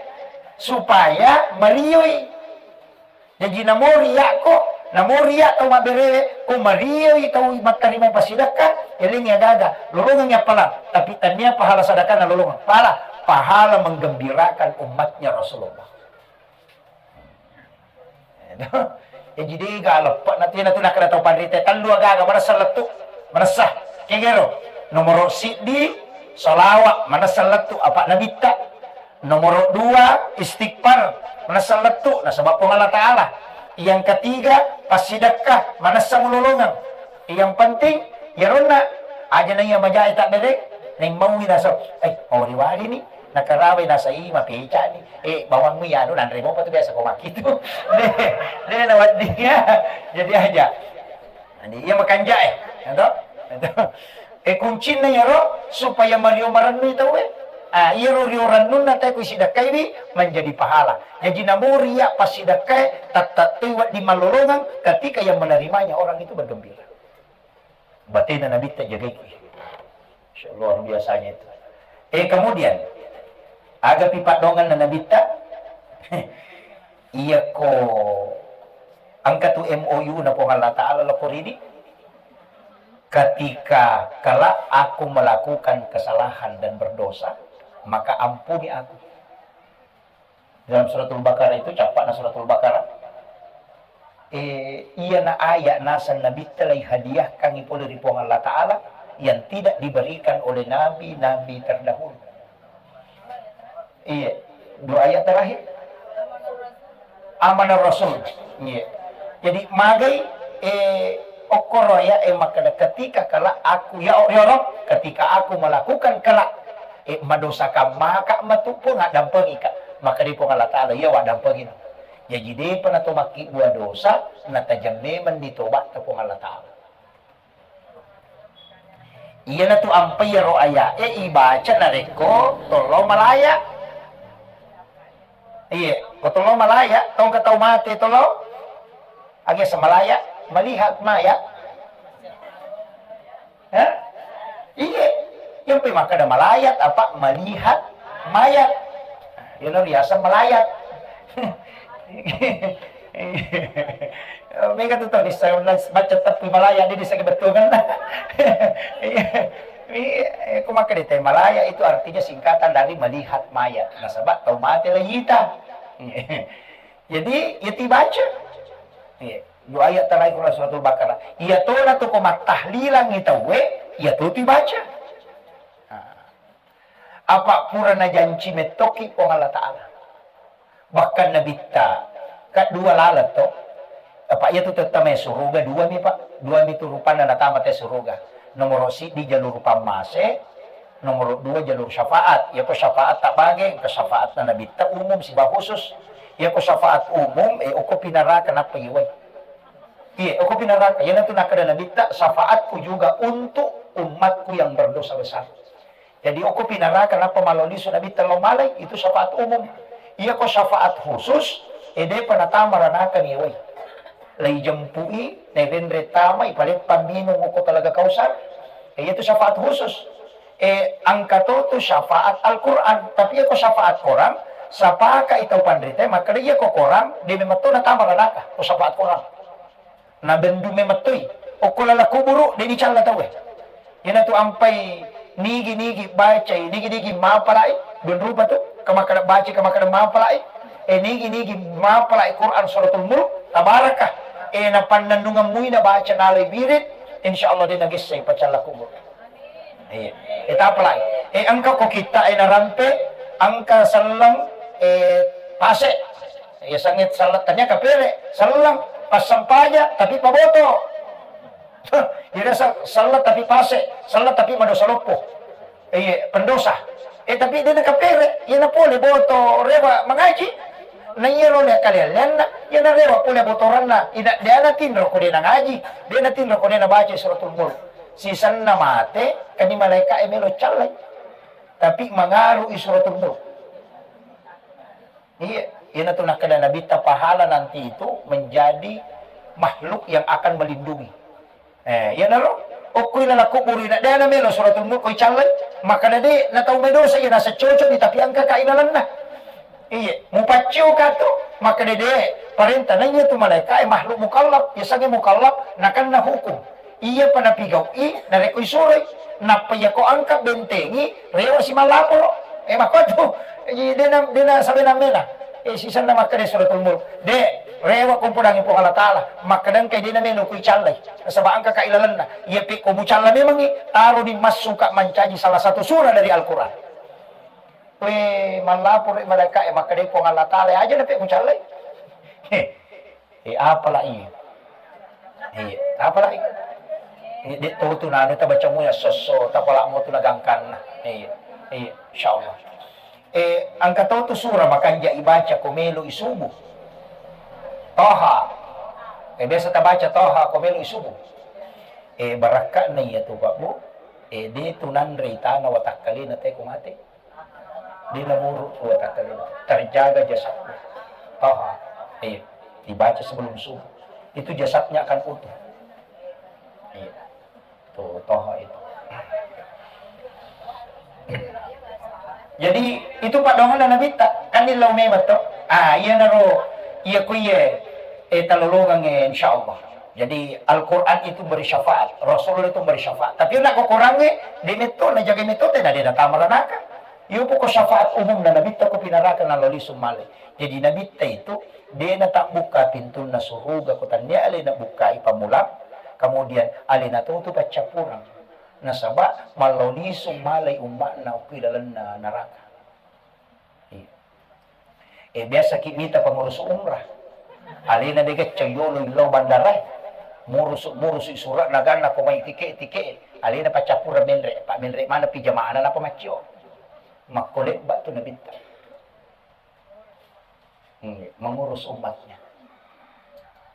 Supaya marioi. Jaji namori yakko, namori yak tau mabberewe, ko marioi tau mattarima passidakka, elengi agaga, lolongengi appalang, tapi tania pahala sadakana lolongeng. Pahala, pahala menggembirakan umatnya Rasulullah. Jaji dega leppe na tu, na tu nakkeda tau panrita, tellu agaga manessa lettu, manessa. Kegero, nomoro siddi, salawat, manessa lettu, apa Nabitta. Nomoro dua, istighfar, manessa lettu, nasaba Puang Allah Ta'ala. Yang ketiga, passidekka, manessa mulolongeng. Yang penting, yaronna, aja na iya majae tabbere, neng maui nasa, eh, mawari-wari ni, nakarawai nasa i, mapeca ni, eh, bawangmu yanu, nanre mopa tu biasa ko makkitu. De, de, na wedding ya. Jadi aja. Jadi, iya makanjae, ya toh? Eh, kuncinna iyaro supaya mario marennui tauwe. Ah, iyaro rio rennunna tauwe ku sidakkaiwi menjadi pahala. Jaji namori iya passidakkae, tattattui wedding mallolongeng ketika yang menerimanya orang itu bergembira. Batena Nabitta jagaiki. Masya Allah, luar biasanya itu. Eh, kemudian, agapi paddoangenna Nabitta? Iyako engka tu M O U na Puang Allah Ta'ala lako ridi, "Ketika kelak aku melakukan kesalahan dan berdosa, maka ampuni aku." Dalam Suratul Baqarah itu, cappa'na Suratul Baqarah, eh, iyana ayat naseng Nabitta lai hadiahkan pole ri Puang Allah Ta'ala yang tidak diberikan oleh nabi-nabi terdahulu. Iya, dua ayat terakhir. Amanah Rasul. Iya. Jadi magai, eh, okkoro ya, eh, makkeda, "Ketika kelak aku, ya, ya Rabb, ketika aku melakukan kelak, eh, madosa ka maka matu pun dampengika." Maka di Puang Allah Ta'ala, "Iya, wa dampengino." Jaji depa nato makkibua dosa, natajang memang ditobatta Puang Allah Ta'ala. Iyanatu ampai iyaro aya'e ibaca narekko tollo malaya. Iye, ko tollo malaya, tongka tau mate tollo. Age semalaya, melihat mayat. Hah? Iye, yang pe makkeda malayat apa melihat mayat. Iyana riaseng malayat. Mega tu tau dissa baca teppu malayat, de dissa bettuanna. Iya. Iya, ko makkeda te malayat itu artinya singkatan dari melihat mayat. Nasaba tau mate layita. Jadi, ya tibaca. Iya. Dua ayat terakhir Suratul Baqarah. Iya tona tu ko mattahlilangi tauwe, iya tu tibaca. Nah. Apa pura najanci mettoki Puang Allah Ta'ala. Bahkan Nabitta, ka dua laleng to. Apa iya tu tettama suruga dua mi, Pak. Dua mi tu rupanna natama te suruga. Nomoro siddi jalur pammase, nomoro dua jalur syafaat. Iya ko syafaat tabage, ke syafaat na Nabitta umum siba khusus. Iya ko syafaat umum, eh, oko pinaraka nappa iwai. Iya, oko pinaraka. Iyana tu nakkeda Nabitta, syafaatku juga untuk umatku yang berdosa besar. Jadi, okko pinaraka nappa malao lisu Nabitta lao malai, itu syafaat umum. Iyako syafaat khusus, e, depa natama ranaka ni wai. Lai jempui, nairenre tama, ipaleppang minung okko Talaga Kausar, e, iyatu syafaat khusus. E, engka to tu syafaat Al-Quran, tapi iyako syafaat korang, sapaka itau panrita, makkeda iyako korang, de memang to natama ranaka, ko syafaat korang. Nabendu memettoi. Okko lala kuburu, de dicalla tauwe. Iyanatu ampai nigi-nigi bacai, nigi-nigi mapalai, dua rupa tu, kamakkada bacai, kamakkada mapalai, e nigi-nigi mapalai Quran Suratul Mulk, Tabarakah, e napannennungeng mui nabaca nalai wirid, insya Allah de nagessai pacalla kuburu. Iya. E, tapalai. E, engka ko kitta, e, narampe, engka selleng, e, pase. Iya, sangit selleng, tania kapere, selleng, passempaja, tapi paboto. Iya, se-, selleng tapi pase, selleng tapi madosa loppo. Iya, pendosa. E, tapi de nakapere, iya napole boto, rewa mangaji. Na iyaro le kaleallenna, iya narewa pole botoranna. Ina, de natinro ko de nangaji, de natinro ko de nabaca Suratul Mulk. Sisenna mate, kani malaika e melo callai. Tapi mangaru i Suratul Mulk. Iya, iyanatu nakkeda Nabitta pahala nanti itu menjadi makhluk yang akan melindungi. E, iyanaro, okko ilala kuburu ina, de namelo Suratul Mulk ko icallai, makkada de natau medosa iya nasa cocok ni, tapi engka ka ilalenna. Iya, mupaccio ka tu, makkada de, parenta na iyatu malaika e makhluk mukallaf, yasengnge mukallaf, nakenna hukum. Iyapa napigau'i, narekko isuroi, nappa iyako engka bentengi, rewa si mallaporo. E, makkotu, i, dena, dena sabena mena. E, sisenna makkeda Suratul Mulk, de, rewa ko podangi Puang Allah Ta'ala, makkeda engka dena melo ku icallai. Nasaba engka ka ilalenna. Iya pe ko mucalla memangi, taro ni massuka mancaji salah satu surah dari Al-Quran. We, mallaporo malaika e, makkeda Puang Allah Ta'ala, aja na pe mucallai. He. E, apalagi? E, apalagi? E, de to tu nanu tabaca muya sosso, tapala mo tu nagangkanna. E, e, insyaallah. E, engka to tu surah makanja ibaca ko melo isubuh. Toha. E, biasa tabaca Toha ko melo isubuh. E, barakka'na iya tu, Pak, Bu. E, de tu nanre tana watakkalena te ko mate. Dena muru watakkalena. Terjaga jasadnya. Toha. Iya. Dibaca sebelum subuh. Itu jasadnya akan utuh. Iya. Tuh, Toha itu. Jadi, itu paddoanganna Nabitta. Kan illau memang to. Ah, iyanaro, iya ku iya, e, talolongang, e, insyaallah. Jadi, Al-Quran itu beri syafaat, Rasulullah itu beri syafaat. Tapi nak ko Quran e, de metto, najaga metto, tena de natama ranaka. Iyo poko syafaat umum na Nabitta ko pinaraka nalao lisu male. Jadi, Nabitta itu, de natabbukka pintunna suruga ko tannia ale nabukkai pammulang, kemudian ale natutu paccappureng. Nasaba mallao lisu malai umma'na okko ilalenna naraka. Iya. E, biasa ki mita pengurus umrah. Alena de gacca yolo illau bandara. Murusu, murusu surat naganna ko mai tike, tike. Alena paccappureng menre, pa menre mana pi jamaahna napa maccio. Makko lebba tu Nabitta. Hmm, mengurus umatnya.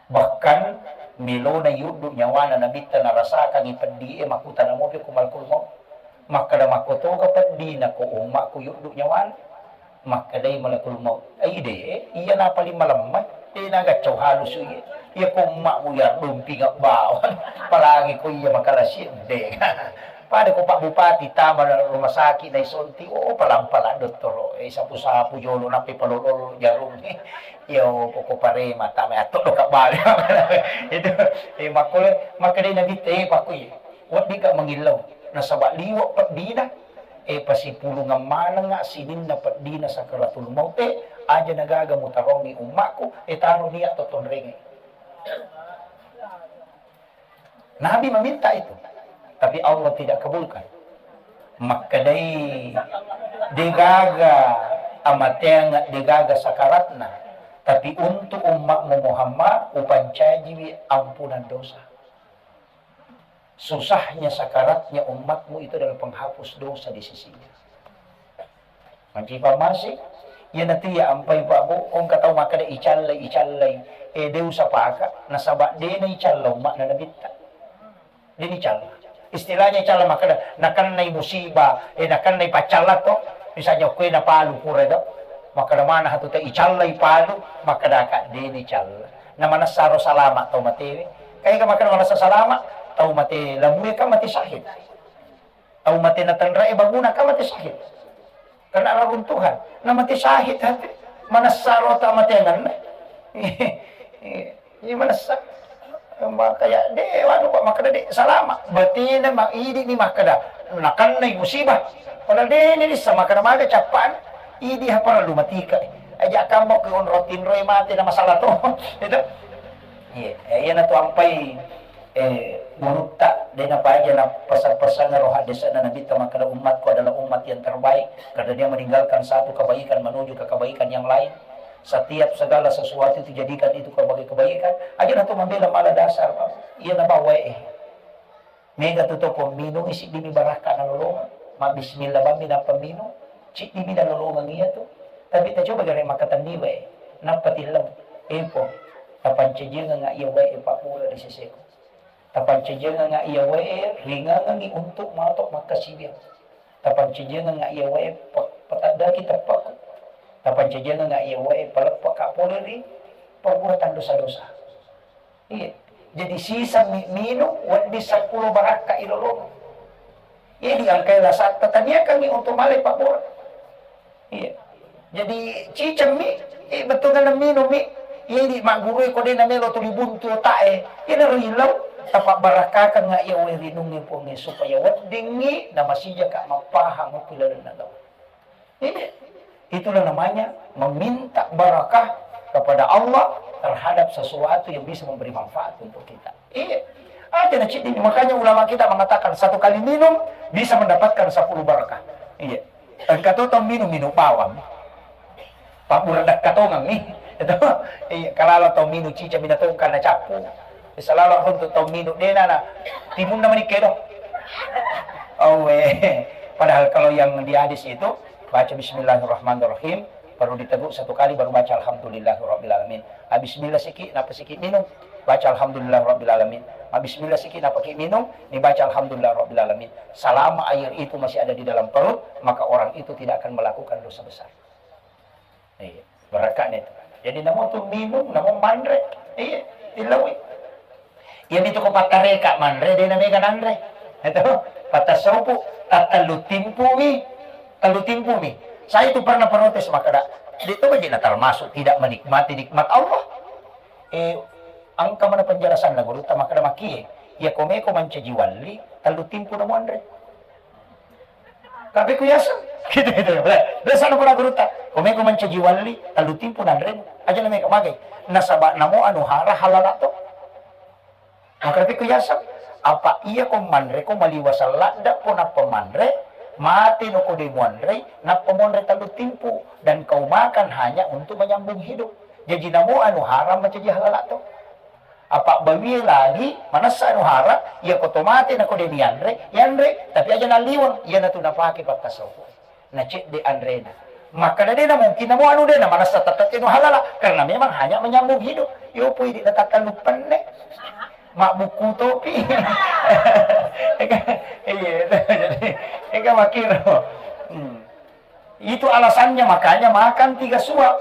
Bahkan, melona yuddu nyawana Nabitta narasakangi peddi e, makkutana mopi ko Malakul Maut. Makkada, "Makkotoga peddina ko ummakku yuddu nyawana?" Makkedai Malakul Maut, "Ai de, iya na paling malemma, de nagaccau halusu iye." Iya ko ummakmu ya dumpi bawang, apalagi ko iya makalasi de. Pada ko Pak Bupati tama rumah sakit naisonti, oh, palang-palang dottoro, eh, sapu-sapu jolo, nappi palolo jarung. Iya, oh, poko parema, tama atto doka bale. Itu, eh, makkole, makkedai Nabitta, eh, pakku iya. Weddikka mangillau, nasaba liwe' peddina, eh, pasipulungeng manengnga sininna peddina sakaratul maute, aja nagaga mutarongi ummakku, eh, taro niat to tonrenge. Nabi meminta itu, tapi Allah tidak kabulkan. Makkedai, degaga amateang, degaga sakaratna, tapi untuk ummakmu Muhammad, upancajiwi ampunan dosa. Susahnya sakaratnya umatmu itu adalah penghapus dosa di sisinya. Mancipa masih, iya nanti ya ampai Pak Bu, engka tau makkeda icallai, icallai. Eh, de usapaka, nasaba de na icalla umatna Nabitta. De na icalla. Istilahnya icalla makkeda, nakennai musibah, eh, nakennai paccalla to. Misalnya kue na palu pura to. Makkeda mana hatu ta icallai palu, makkeda ka de na icalla. Na manessaro salama tau matewe. Kae ka makkeda manessa salama, tau mate lamue kan mate syahid. Tau mate natanrae banguna kan mate syahid. Kena raruntuhan. Na mate syahid hati. Manessaro ta mate anganna. Ini manessa. Makanya de wanu Pak makkeda de salama. Batina ma idi ni makkeda. Nakannai musibah. Padahal de ni lissa makkeda maga cappaan. Idi ha parellu matika. Aja kammo ke onro tinroi mate na masalah to. Itu. Iya, eh, iyana tu ampai, eh, gurutta de napaja na pesa-, pesan roha desana Nabi ta makkeda umatku adalah umat yang terbaik karena dia meninggalkan satu kebaikan menuju ke kebaikan yang lain. Setiap segala sesuatu itu jadikan itu sebagai kebaikan. Aja na tu mambela mala dasar, Pak. Iya na bawa eh. Mega tu to ko minung isi dimi barakka na lolongang. Ma bismillah bammi nappa minung. Ciddimi na lolongang iya tu. Tapi ta coba gare makkatenni wae. Nappa tilleng. Epo. Tapancajiangenga iya wae pabbura di seseku. Tapancajiangenga iya wae ringangengi untuk matok makkasiwiang. Tapancajiangenga iya wae pe-, petaddaki teppaku. Tapancajiangenga iya wae paleppaka pole ri perbuatan dosa-dosa. Iya. Jadi siseng mi minung wedding seppulo barakka ilolong. Iya diangkai lasatta taniakangi untuk male pabbura. Iya. Jadi ciceng mi, eh, bettuanna minung mi. Iya di maggurui ko de namelo tu dibuntu otak e. Iya naro ilau. Tapabbarakkakangnga iya wae rinungnge Puangnge supaya weddingngi namasijaka mappahang okko ilalenna gau. Iya. Itulah namanya meminta barakah kepada Allah terhadap sesuatu yang bisa memberi manfaat untuk kita. Iya. Aja na ciddimi. Makanya ulama kita mengatakan satu kali minum bisa mendapatkan sepuluh barakah. Iya. Engka to tau minum, minum bawang. Pabbura dakka tongeng mi. Itu. Iya, kalalo tau minum cica mina tongeng karena cappu. Bisa lalo runtu tau minum dena na timunna mani kedo. Oh, eh. Padahal kalau yang di hadis itu baca bismillahirrahmanirrahim, baru diteguk satu kali, baru baca alhamdulillahirabbil alamin. Habis bismillah siki, napa siki minum, baca alhamdulillahirabbil alamin. Habis bismillah siki, napa ki minum, ni baca alhamdulillahirabbil alamin. Selama air itu masih ada di dalam perut, maka orang itu tidak akan melakukan dosa besar. Iya, barakane itu. Jadi namo tu minum, namo manre. Iya, tilawi. Iya, itu ko pattareka manre, de na mega nanre. Itu, patta sopu, tattellu timpu mi, tellu timpu mi. Saya itu pernah protes makkeda, de to baje na termasuk tidak menikmati nikmat Allah. Eh, engka mana penjelasan na guru ta makkeda makie. Iya, ko meko mancaji walli, tellu timpu na muanre. Tapi ku yaseng. Gitu, gitu. Biasa na pura gurutta. Ko meko mancaji walli, tellu timpu nanremu. Aja na meko magai. Nasaba namo anu hara halala to. Maka tapi ku yaseng. Apa iya ko manre ko maliwasa ladda ko nappa manre, mate no ko de muanre, nappa muanre tellu timpu dan kau makan hanya untuk menyambung hidup. Jadi namo anu haram mancaji halala to. Apa bawie lagi, manessa anu hara, iya ko to mate na ko de nianre, yanre, tapi aja naliweng, iya natu napake pakkasauku. Na cedde anrena. Makkada de na mungkin namo anu de na manessa tette nu halala, karena memang hanya menyambung hidup. Yo pui di natakkan luppenne. Mabbuku topi. Ega, iya, jadi, ega makiro. Hmm. Itu alasannya makanya makan tiga suap.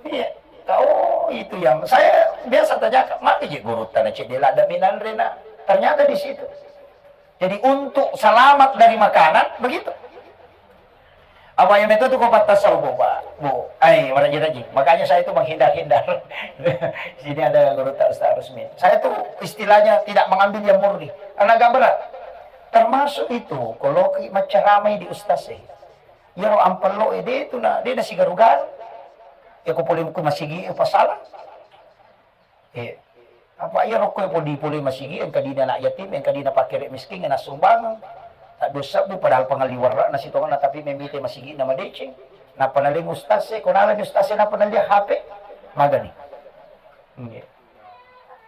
Iya. Oh, itu yang saya biasa tanyakan, maka je guru tanah cedde lada minanrena. Ternyata di situ. Jadi untuk selamat dari makanan, begitu. Apa yang itu tuh kau patah sau, Bu, Pak? Bu, ai, meraji-raji. Makanya saya itu menghindar-hindar. Sini ada guru tak Ustaz Rusmin. Saya tuh istilahnya tidak mengambil yang murni. Karena agak berat. Termasuk itu, kalau ki macaramai di Ustaz eh. Iyaro ampello eh, de tu na, de na sigaru-garu. Ya ko pole ku masigi eh, pasala. Eh, apa iya rokko podi pole masigi, engka dina anak yatim, engka dina pakere miskin, na sumbang. Tak dua sebbu padahal pengali warra'na sitongenna, tapi memite masigi na madeceng. Napa naleng ustaz e, ko naleng ustaz e, napa nalia H P? Magani. Nggih.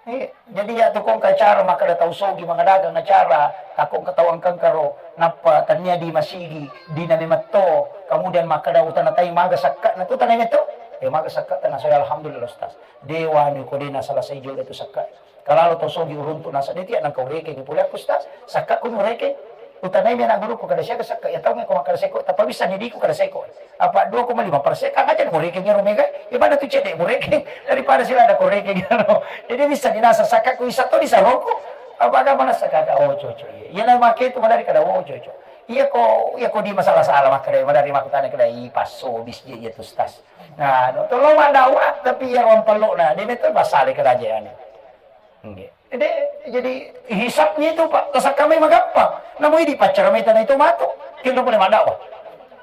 Eh, jadi ya tu kong acara makkada tau sogi mangadagang acara, takko engka tau engka engka ro, nappa tania di masigi, dina memetto, kemudian makkada utana tai maga sakka, na tu tanai metto, eh maga sakka tanah saya alhamdulillah ustaz. Dewa ni ko dena selesai jolo itu sakka. Kalau to sogi uruntu nasa de tiak nang kau reke ni pole aku ustaz. Sakka ku reke. Utanai mi anak guru ko kada siaga sakka. Ya tau ko makkada seko. Tapi bisa ni diku kada seko. Apa dua koma lima persen kan aja ko reke ngero mega. Ya mana tu cedek ko reke. Daripada sila ada ko reke gitu. Jadi bisa ni nasa sakka ku isa to di saroko. Apa agama nasa kaka oh coco iya. Iya na make tu madari kada oh coco. Iya ko iya ko di masalah salah makkada madari makkutana kada i paso bis iya tu ustaz. Nah, no, tolong madawa, tapi iya ruang pelok nah, dia itu pasal kerajaan. Nggih. Jadi, jadi hisabnya itu Pak, tasakkamai magampang. Namun ini pacar mai tanah itu matu, kita boleh madawa.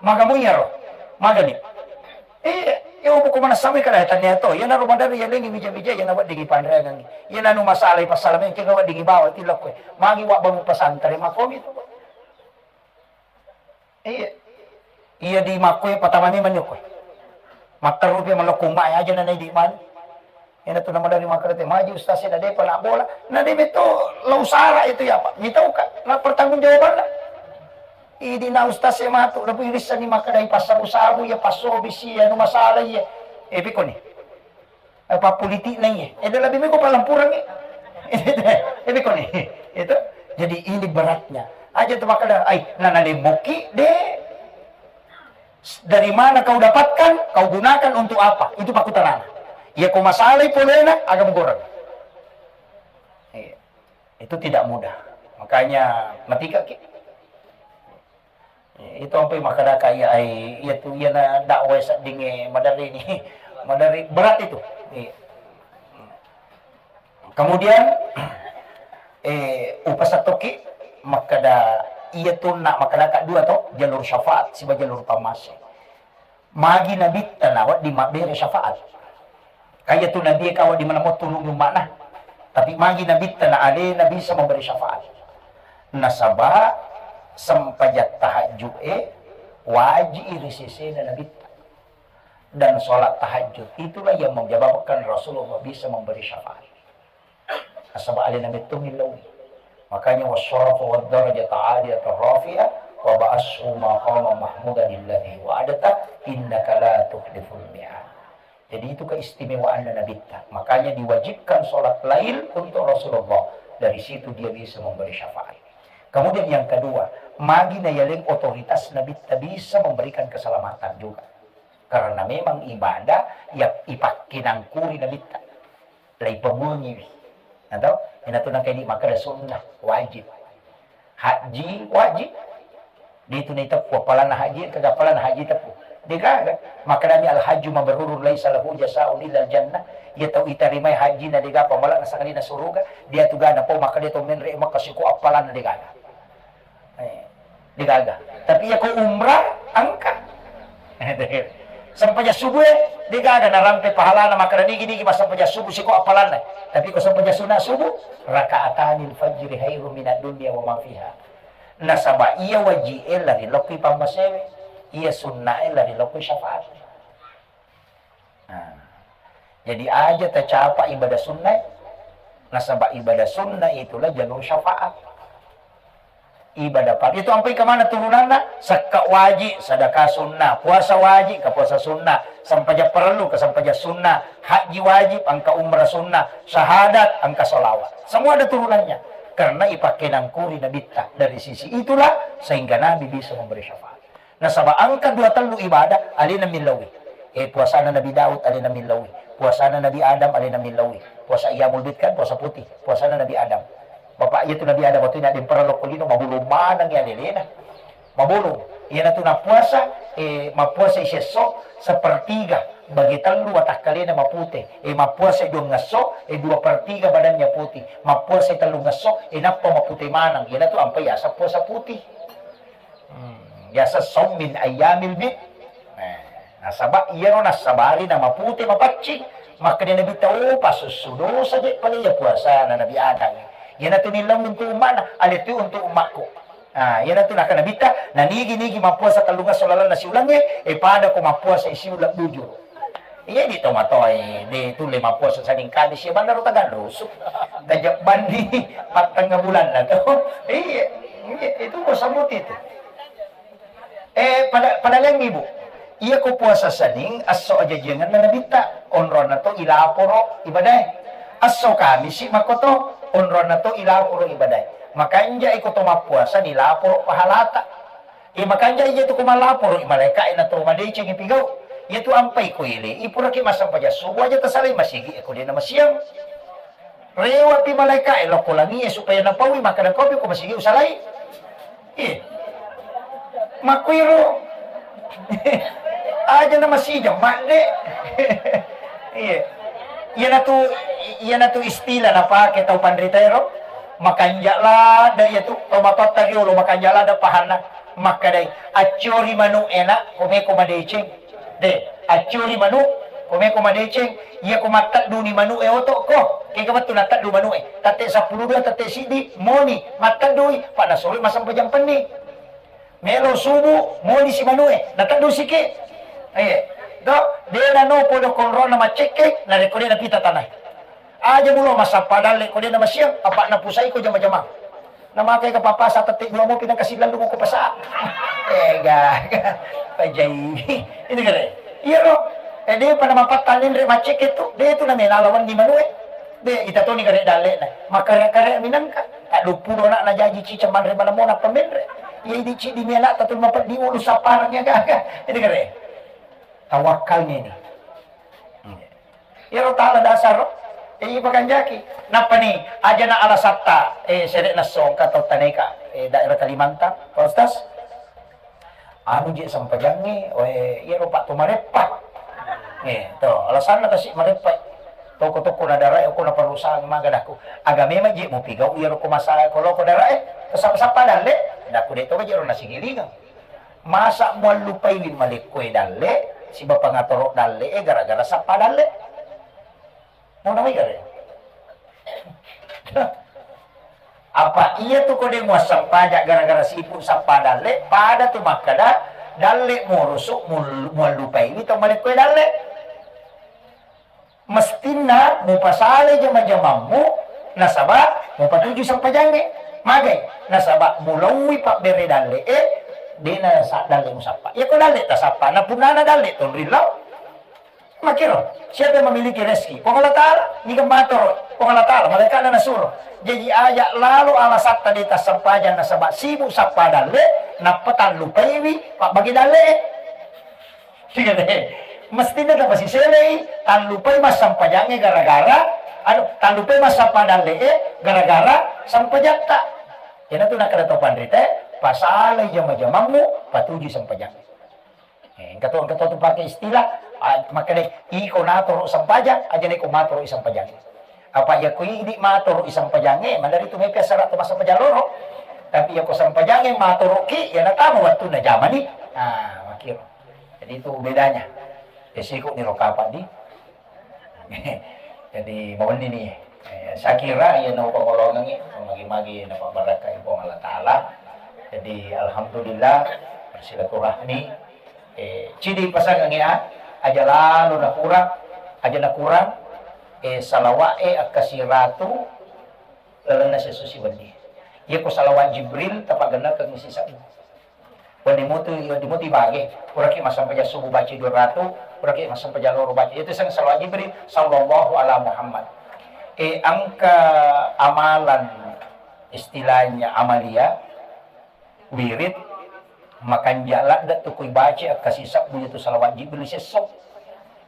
Maga muyaro, maga ni. Eh, ya ubu ko mana sampai kada tanya to, ya naru madari ya lengi bija-bija ya nawa dingi pandangan. Ya nanu masalah pasal mai kira wa dingi bawa tilok kue. Magi wa bangun pesantren makomi itu Pak. Iya. Iya di makkoe patamani manyokkoe. Matterupi malokko umma aja na naidi mani. Ena tu nama dari makarete maju ustaz na depa na bola. Na de beto lau sara itu ya Pak. Mitau ka na pertanggung jawabanna. Idi na ustaz e matu na irissa ni makadai passabu-sabu ya passobisi ya nu masalah iya. Eh piko ni. Apa politik na iya. Eh, lebih miko palampuran eh. Eh, biko ni. Itu. Jadi ini beratnya. Aja tu makada, ai, nana lemboki de. Dari mana kau dapatkan, kau gunakan untuk apa? Itu pakutanana. Ya kau masalah polena, agam goreng. Iya. Itu tidak mudah. Makanya matika ki. Itu ampai makkadaka iya ai iya tu iya na dakwah seddingnge maderri ni. Maderri berat itu. Iya. Kemudian eh upasattoki makkada iya tu na makkadaka dua to jalur syafaat siba jalur pammase. Magi nabitta na wedding mabbere syafaat. Kaya tu nabi ka wedding maneng turung umma'na. Tapi magi nabitta na alena bisa memberi syafaat. Nasaba sempajang tahajud e waji ri sesena nabitta. Dan sholat tahajud itulah yang menyebabkan Rasulullah bisa memberi syafaat. Nasaba alena metto millau. Makanya wasyarafa wad darajata aliyata rafi'a wa ba'ashu maqama mahmudan alladhi wa'adta innaka la tukhliful mi'ad. Jadi itu keistimewaan Nabitta. Makanya diwajibkan sholat lail untuk Rasulullah. Dari situ dia bisa memberi syafaat. Kemudian yang kedua, magi na yaleng otoritas Nabitta bisa memberikan keselamatan juga. Karena memang ibadah ya ipakkinangkuri Nabitta. Laipamuangiwi. Atau ina tu nangka ini makkada sunnah, wajib. Haji wajib. Di tu naiteppu appalanna haji, kega appalanna haji teppu. Degaga. Makadami al hajju mabrurun laisa lahu jasaun illa al jannah. Iya tau itarimai haji na dega pamala na sangadina suruga. Dia tu gana pau makkada to menre makka siko appalanna degaga. Eh, degaga. Tapi iya ko umrah, engka. Sempajang subuh e, degaga narampe pahalana makkada nigi-nigi massempajang subuh siko appalanna. Tapi ko sempajang sunat subuh, raka'atanil fajri khairum minad dunya wa ma fiha. Nasaba iya waji e lari lokki pammasewe, iya sunna e lari lokki syafaat. Nah, jadi aja tacapa ibadah sunnah, nasaba ibadah sunnah itulah jalur syafaat. Ibadah fardu itu ampai kemana turunanna? Sekka wajib, sedekah sunnah, puasa wajib, ke puasa sunnah, sempajang perlu, ke sempajang sunnah, haji wajib, engka umrah sunnah, syahadat, engka salawat. Semua ada turunannya. Karena ipakke nangkuri nabitta dari sisi itulah sehingga Nabi bisa memberi syafaat. Nasaba engka dua tellu ibadah alena millaui. Eh, puasana Nabi Daud alena millaui. Puasana Nabi Adam alena millaui. Puasa Ayyamul Bid kan, puasa putih. Puasana Nabi Adam. Bapak iya tu Nabi Adam waktu ini ada yang pernah lokko lino, mabulu maneng ya lelena. Mabulu. Iyana tu napuasa, eh, mappuasa isi esso sepertiga, bagi tellu watakkalena mapute. Eh, mappuasa dua ngesso, eh, dua per tiga badannya putih. Mappuasa tellu ngesso, eh, nappa mapute maneng. Iyana tu ampai yaseng puasa putih. Hmm, biasa saum min ayyamil bid. Nah, nasaba iyaro nassabari na mapute mapaccing. Makkeda Nabitta, "Oh, pasussu dosa je pale iya puasa na Nabi Adam. Iyana tu nillau untuk ummana, ale tu untuk ummakku." Nah, iyana tu nakka Nabitta, na nigi-nigi mappuasa tellungesso lalenna siulengnge, e pada ko mappuasa siuleng bujur. Iya di tomatoae, de tulle mappuasa Senin Kamis, ya bannaro tagallusu. Tajabbanni pattengnga bulanna to. Iya, iya, itu puasa muti itu. Eh, pada, pada laing, Ibu. Iya ko puasa Senin, esso ajajiangenna Nabitta, onronna to ilaporo ibadae. Esso Kamisi makko to, onronna to ilaporo ibadae. Makanja iko to mappuasa nilaporo pahalata. Iya, makanja iya tu ko malaporo i malaeka'e na to madecengi pigau. Iya tu ampai ko ele, i puraki massempajang subuh aja tasalai masigi e ko de na masiang. Rewa pi malaeka'e lokko langi e supaya napaui, makkeda kopi ko masigi usalai. Iya. Makkuiro. Aja na masijang madde. Iya. Iyanatu, iyanatu istilah napake tau panrita ero. Makanja ladde iya tu, tau matotta riolo makanja ladde pahanna. Makkedai, "Acciori manu e, Nak, ko meko madeceng." De, acciori manu, ko meko madeceng, iya ko mattedduni manu e oto ko. Kega wettu natteddu manu e. Tette seppulo dua, tette siddi, moni, matteddui, pa nasuroi massempajang penni. Melo subuh, moni si manu e, nateddu siki. Eh, do, de nano podo konrona maccekke, narekko de napita tanah. Aja mulo massappa dalle ko de na masiang, apa na pusai ko jama-jama. Na makai ka papasa tette dua mopi na kasi lalu ko pasa. Eh, ga, ga. Pajai. Ini kare. Iya ro. Eh, de pada mapatta lenre maccekke tu, de tu na mena lawan di manu e. De, ita toni kare dalle na. Makare-kare minangka. Tak dua puluh anak na jaji cica manre mana mona pamenre. Iya, idi cidi mela tatu mapeddi ulu saparang ya gaga. Ini kare. Tawakkalnya ini. Iyaro tala dasar, eh, ipakanjaki. Nappani, ajana alasatta, eh, sere nassongka tau taneka, eh, daerah Kalimantan, Pak Ustaz. Anu je sempajangnge, eh, iyaro Pak to mareppa. Eh, to, alasanna kasi mareppa. Toko-toko na darai, ko na perusahaan maga daku. Aga memang je mupigau iyaro ko masa, ko loko darai, eh, sappa-sappa dalle, daku de to je ro nasigilingang. Masa muallupaiwi malekkoe dalle, siba pangatoro dalle e gara-gara sappa dalle? Nauna mai gare? Apa iya tu ko de muassempajang gara-gara sibuk sappa dalle, pada tu makkeda dalle murusu mul-, muallupaiwi tau malekkoe dalle. Mestinna mupasalai jama-jamammu, nasaba mupatuju sempajangnge. Magai? Nasaba mulauwi pabbere dalle'e, dena sa-, dalle musappa. Iya ko dalle tasappa, na punnana dalle tonrillau. Makiro, siapa yang memiliki rezeki? Puang Allah Ta'ala, niga matoro, Puang Allah Ta'ala, malaikatna nasuro. Jaji aja lalo alasatta de tassempajang nasaba sibuk sappa dalle, nappa tallupaiwi pabbage dalle'e. Iya deh. Mestinna tapasiselei, tallupai massempajangnge gara-gara, anu, tallupai massappa dalle'e gara-gara sempajatta. Iyanatu nakkeda to panrita, pasalai jama-jamammu, patuju sempajang. Eh, engka to, engka to tu pake istilah, ah, makkeda, iko natoro sempajang, aja neko matoro sempajang. Apa iya ko idi matoro i sempajangnge, manari tu mepi assara to massempajang loro. Tapi iya ko sempajangnge matoroki, iya natama wettunna jamani. Ah, makiro. Jadi itu bedanya. Resiko ni rokapa di. Jadi mawenni ni. Eh, saya kira iya no pangolongangi, magi-magi na pabarakai Puang Allah Ta'ala. Jadi alhamdulillah bersilaturahmi. Eh, cidi pasangangi a, aja lalo nakurang, aja nakurang, eh, salawa'e akkasiratu lalenna sesso siwenni. Iya ko salawat Jibril, tapagennakeng sisabbu. Wenni mutu, wenni mutu bage, puraki massempajang subuh baca dua ratu, puraki massempajang loro baca. Itu seng salawat Jibril, sallallahu ala Muhammad. Eh, engka amalan, istilahnya amalia, wirid, makanja ladde tu kui baca akkasisabbu itu salawat Jibril sesso.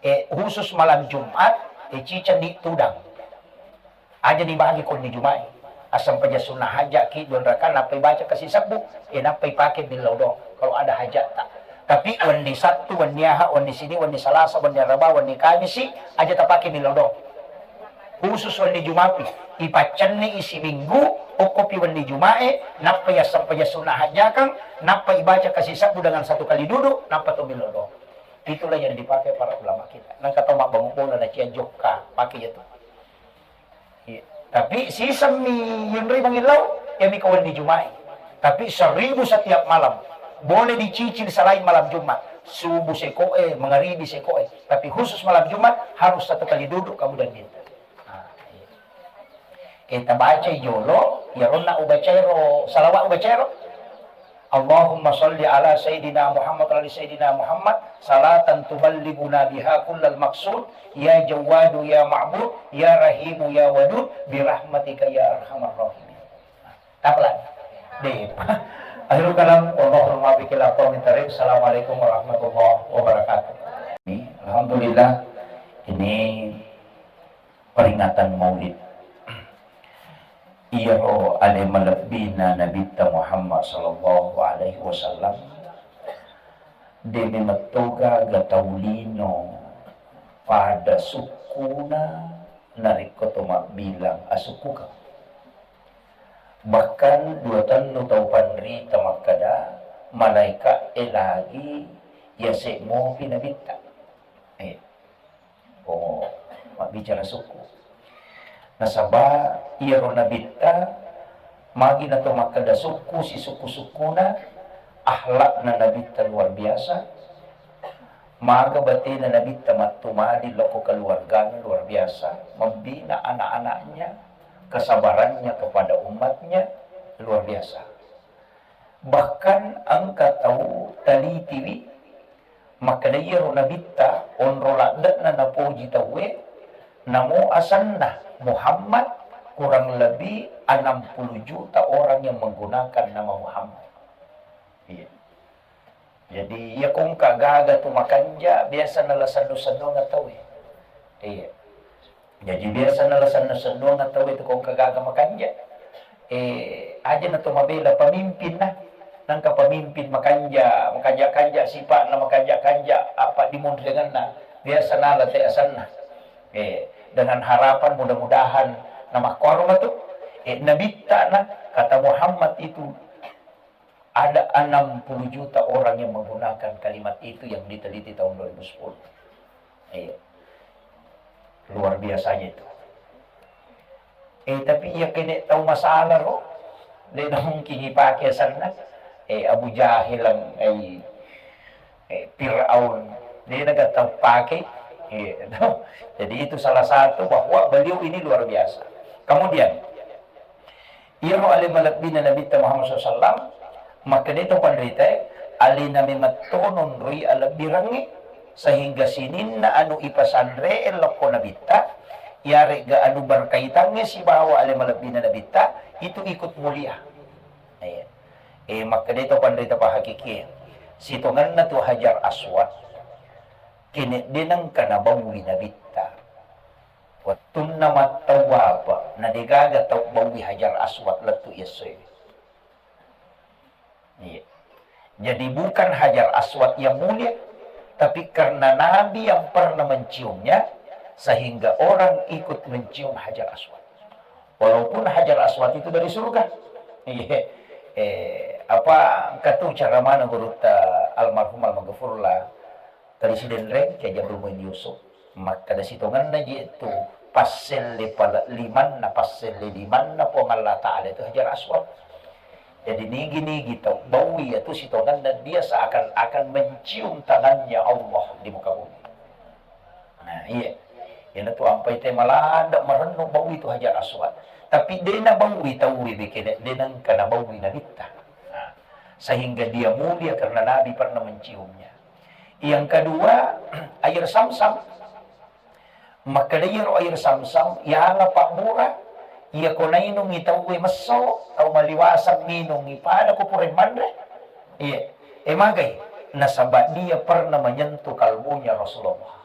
Eh, khusus malam Jumat, eh, ciceng ni tudang. Aja dibagi ko wenni Juma'i. Assempajang sunnah hajjaki dua rakaat, nappa ibaca kasi sebbu, eh, nappa ipake millau doang kalau ada hajat ta. Tapi wenni Sabtu, wenni Aha, wenni Sini, wenni Salasa, wenni Araba, wenni Kamisi, aja tapake millau doang. Khusus wenni Juma'i, ipaccenni isi minggu, okkopi wenni Juma'i, nappa yassempajang sunnah hajjakang, nappa ibaca kasi sebbu dengan satu kali duduk, nappa to millau doang. Itulah yang dipakai para ulama kita. Nangka tau mabbangung bola na cia jokka, pakai itu. Iya. Tapi sisemmi yunrui mangillau, ya mika wenni Juma'i. Tapi seribu setiap malam. Boleh dicicil selain malam Jumat. Subuh sekoe, mangaribi sekoe. Tapi khusus malam Jumat harus satu kali duduk kamu dan minta. Nah, iya. Eh, tabacai jolo, ya ronna ubacairo, salawat ubacairo. Allahumma salli ala Sayyidina Muhammad wa ala Sayyidina Muhammad, salatan tuballighuna biha kullal maqsud, ya Jawwadu ya Ma'bud, ya Rahimu ya Wadud, birahmatika ya arhamar rahimin. Tapelan. Deh. Akhirul kalam, wallahul muwaffiq ila aqwamit thariq. Assalamualaikum warahmatullahi wabarakatuh. Alhamdulillah, ini peringatan Maulid. Iyaro ale malebbina Nabitta Muhammad sallallahu alaihi wasallam, de memettoga ga tau lino pada sukkuna narekko to mabbilang asukkukeng. Bahkan dua tellu tau panrita makkeda, malaika e lagi yase mopi Nabitta. Eh. Oh, mabbicara sukku. Nasaba iyaro Nabitta, magi nato makkeda sukku, sisukku-sukkuna, akhlakna Nabitta luar biasa, maga batena Nabitta mattumadi loko keluarganya luar biasa, membina anak-anaknya, kesabarannya kepada umatnya luar biasa. Bahkan engka tau talitiwi makkeda iyaro Nabitta onro ladde'na napoji tauwe, namo asenna Muhammad, kurang lebih enam puluh juta orang yang menggunakan nama Muhammad. Iya. Jadi, iya ko engka gaga tu makanja, biasa nala sennu-sennuang tauwe. Iya. Jadi biasa nala senna-sennuang tau itu ko engka gaga makanja. Eh, aja na to mabela pemimpin na. Nangka pemimpin makanja, makanja-kanja sipa'na, makanja-kanja apa dimunringanna. Biasa nala te asenna. Eh, dengan harapan mudah-mudahan na makkuaro matu. Eh, Nabitta na, kata Muhammad itu, ada enam puluh juta orang yang menggunakan kalimat itu yang diteliti tahun dua ribu sepuluh. Iya. Luar biasanya itu. Eh, tapi iya kene tau masalah ro, de na mungkin ipake asenna. Eh, Abu Jahil, eh, eh, Fir'aun, de na tau pake. Iya, toh. Jadi itu salah satu bahwa beliau ini luar biasa. Kemudian, iyaro ale malebbina Nabitta Muhammad sallallahu alaihi wasallam, makkeda to panritae, alena memettono nroi alebbirengnge, sehingga sininna anu ipasanre lokko Nabitta, iyaregga anu berkaitangnge sibawa ale malebbina Nabitta, itu ikut mulia. Iya. Eh, makkeda to panrita pahakikie, sitongenna tu Hajar Aswad, kene de nengka nabauwi Nabitta. Wettunna mattawwafa, na degaga tau bauwi Hajar Aswad lettu essoe. Iya. Jadi bukan Hajar Aswad yang mulia, tapi karena Nabi yang pernah menciumnya, sehingga orang ikut mencium Hajar Aswad. Walaupun Hajar Aswad itu dari surga. Iya. Eh, apa engka tu cara mana gurutta almarhum almaghfurlah Tadi sidenreng Kiai Abdul Muin Yusuf, makkeda sitongenna je tu passelle pale limanna, passelle limanna Puang Allah Ta'ala itu Hajar Aswad. Jadi nigi-nigi tau baui itu sitongenna dia seakan-akan mencium tangannya Allah di muka bumi. Nah, iya. Iyana tu ampai te malanda marennu baui tu Hajar Aswad. Tapi dena baui tau bekene, dena engka na baui Nabitta. Nah, sehingga dia mulia karena Nabi pernah menciumnya. Yang kedua, air Samsam. Makkeda iyaro air Samsam, iyala pabbura, iya ko nainungi tauwe messo, tau maliwasang minungi pada ko pura manre. Iya, e magai, nasaba dia pernah menyentuh kalbunya Rasulullah.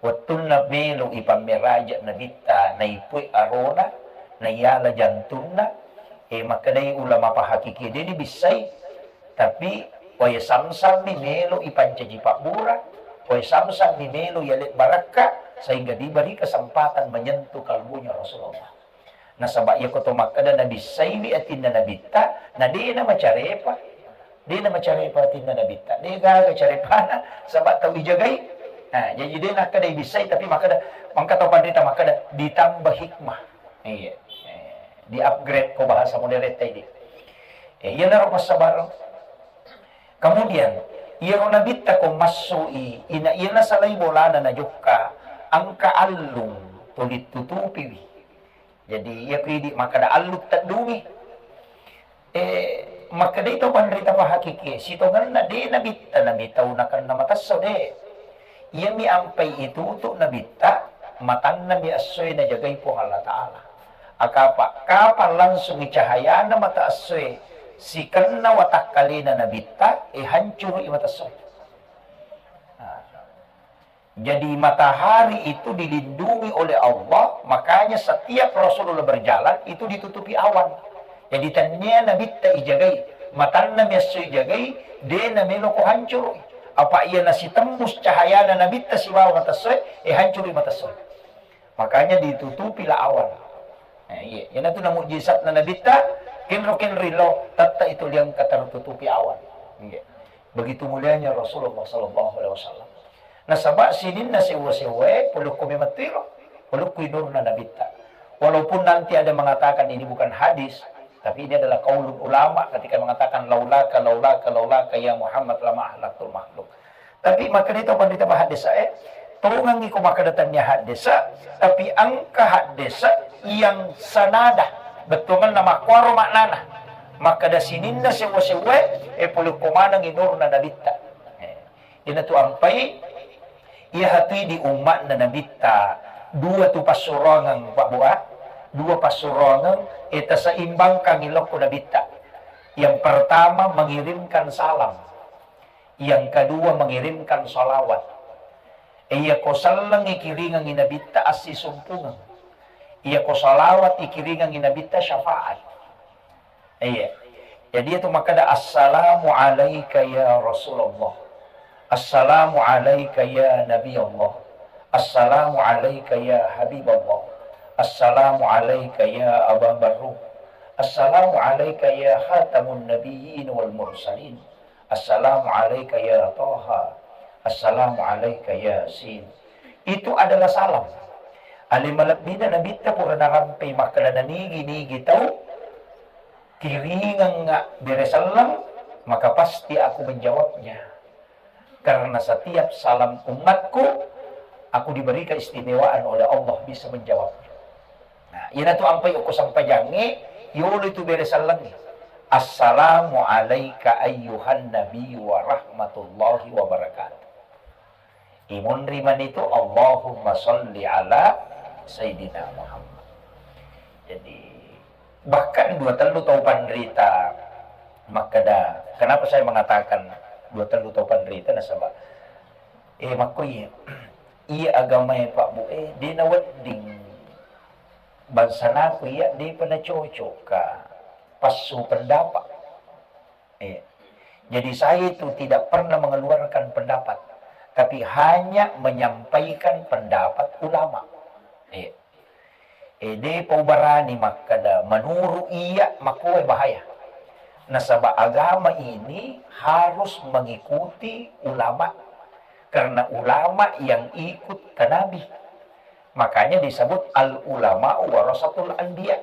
Wettunna melo ipammeraja Nabitta, naipue arona, naiyala jantunna, e, makkedai ulama pahakiki, de nibissai, tapi wae Samsam mi melo ipancaji pabbura, wae Samsam mi melo yale barakka, sehingga diberi kesempatan menyentuh kalbunya Rasulullah. Nasaba iyako to makkeda nabissaiwi atinna Nabitta, na de namacarepa. De namacarepa atinna Nabitta. De gaga carepana, saba tau ijagai. Nah, jaji de nakkeda ibissai, tapi makkeda, mangka tau panrita makkeda ditambah hikmah. Iya. Eh, di-upgrade ko bahasa modern tadi. Eh, iyanaro passabareng. Kemudian, iyaro Nabitta ko massui, ina iya nasalai bolana najokka, engka allung tuli tutupiwi. Jadi, iya ku idi makkeda allung teddungi. Eh, makkedai to panrita pahakiki, sitongenna de Nabitta nami tau nakenna matesso de. Iyami ampai itutu Nabitta, matanna mi essoe najagai Puang Allah Ta'ala. Akapa, kapang langsungi cahayana mata essoe sikenna watakkalena Nabitta, e hancurui mata essoe. Nah. Jadi matahari itu dilindungi oleh Allah, makanya setiap Rasulullah berjalan itu ditutupi awan. Jadi tennia Nabitta ijagai, matanna mi esso ijagai, de namelo ko hancurui. Apa iya nasitembus cahayana Nabitta sibawa mata essoe, e hancurui mata essoe. Makanya ditutupilah awan. Nah, iya, iyanatu na mujizatna Nabitta, kenro-kenro ilo, tette itu liangka tertutupi awan. Iya. Begitu mulianya Rasulullah sallallahu alaihi wasallam. Nasaba sininna sewwa-sewwae polokko memettu iro, polokko inurna Nabitta. Walaupun nanti ada mengatakan ini bukan hadis, tapi ini adalah qaulul ulama ketika mengatakan, "Laulaka, laulaka, laulaka ya Muhammad lama ahlaktul makhluk." Tapi makkedai to panrita pahaddesa e, tongengngi ko makkeda tennia haddesa, tapi engka haddesa yang sanada, bettuangenna makkuaro maknana. Makkeda sininna sewwa-sewwae, e polokko maneng inurna Nabitta. Eh, iyanatu ampai, iya hatui di umma'na Nabitta, dua tu passuroangeng, Pak Bu, ah. Dua passuroangeng, e, taseimbangkangngi lokko Nabitta. Yang pertama, mengirimkan salam. Yang kedua, mengirimkan salawat. E, iya ko selleng ikiringengngi Nabitta assisumpungeng. Iya ko salawat ikiringengngi Nabitta syafaat. Iya. Jadi itu makkeda, "Assalamu alaika ya Rasulullah. Assalamu alaika ya Nabi Allah. Assalamu alaika ya Habib Allah. Assalamu alaika ya Aba Barruh. Assalamu alaika ya Khatamun Nabiyyin wal Mursalin. Assalamu alaika ya Taha. Assalamu alaika ya Sin." Itu adalah salam. Ale malebbina Nabitta pura narampei makkeda, nigi-nigi tau kiringengnga bere selleng, maka pasti aku menjawabnya. Karena setiap salam umatku, aku diberi keistimewaan oleh Allah bisa menjawabnya. Nah, iyanatu ampai okko sempajangnge, yolo itu bere sellengnge. Assalamu alaika ayyuhan nabiyyu wa rahmatullahi wa barakatuh. Imunri manitu, Allahumma salli ala Sayyidina Muhammad. Jadi, bahkan dua tellu tau panrita makkeda, kenapa saya mengatakan dua tellu tau panrita, nasaba, eh, makko iya, iya agamae Pak Bu, eh, de nawedding bangsanaku iya depa nacocokka passu pendapat. Eh, jadi saya itu tidak pernah mengeluarkan pendapat, tapi hanya menyampaikan pendapat ulama. Eh, eh, depa ubarani makkeda, menurut iya, makkuwae bahaya. Nasaba agama ini harus mengikuti ulama, karena ulama yang ikut ke Nabi. Makanya disebut al ulama warasatul anbiya.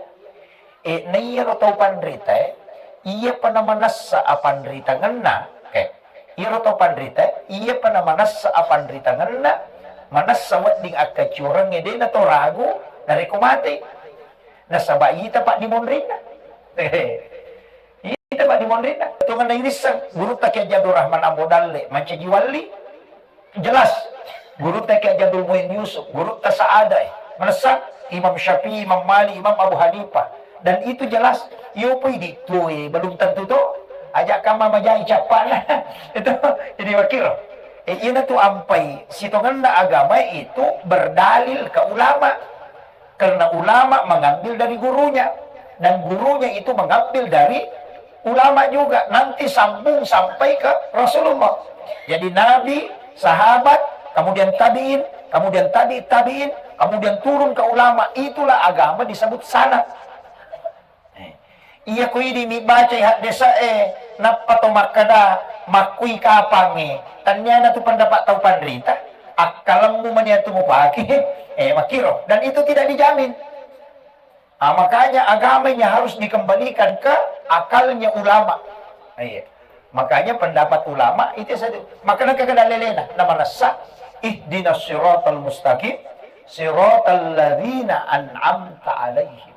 E, na iyaro tau panrita e, iyapa namanessa apanritangenna, eh, iyaro tau panrita e, iyapa namanessa apanritangenna, manessa wedding akkaciorengnge, de nato ragu narekko mate. Nasaba ita paddimonrinna. Ita paddimonrinna. Tongenna irisseng, gurutta Kiai Haji Abdul Rahman Ambo Dalle, mancaji walli. Jelas. Gurutta Kiai Haji Abdul Muin Yusuf, gurutta Saada, eh. Manessa Imam Syafi'i, Imam Malik, Imam Abu Hanifah. Dan itu jelas, yo poi di tuo, eh, belum tentu to. Ajak kama majai cappana. Itu jadi wakil. Eh, iyanatu ampai sitongenna agama itu berdalil ke ulama. Karena ulama mengambil dari gurunya, dan gurunya itu mengambil dari ulama juga. Nanti sambung sampai ke Rasulullah. Jadi Nabi, sahabat, kemudian tabi'in, kemudian tabi' tabi'in, kemudian turun ke ulama. Itulah agama disebut sanad. Eh, iya ko idi mi bacai haddese'e, nappa to makkeda, makkui kapangnge, tanniana tu pendapat tau panrita, akkalemmu mania tu mupake, eh, makkiro. Dan itu tidak dijamin. Ah, makanya agamanya harus dikembalikan ke akalnya ulama. Iya. Makanya pendapat ulama itu satu. Maka engka keadaan lelena, namanessa, ihdinas siratal mustaqim, siratal ladzina an'amta alaihim.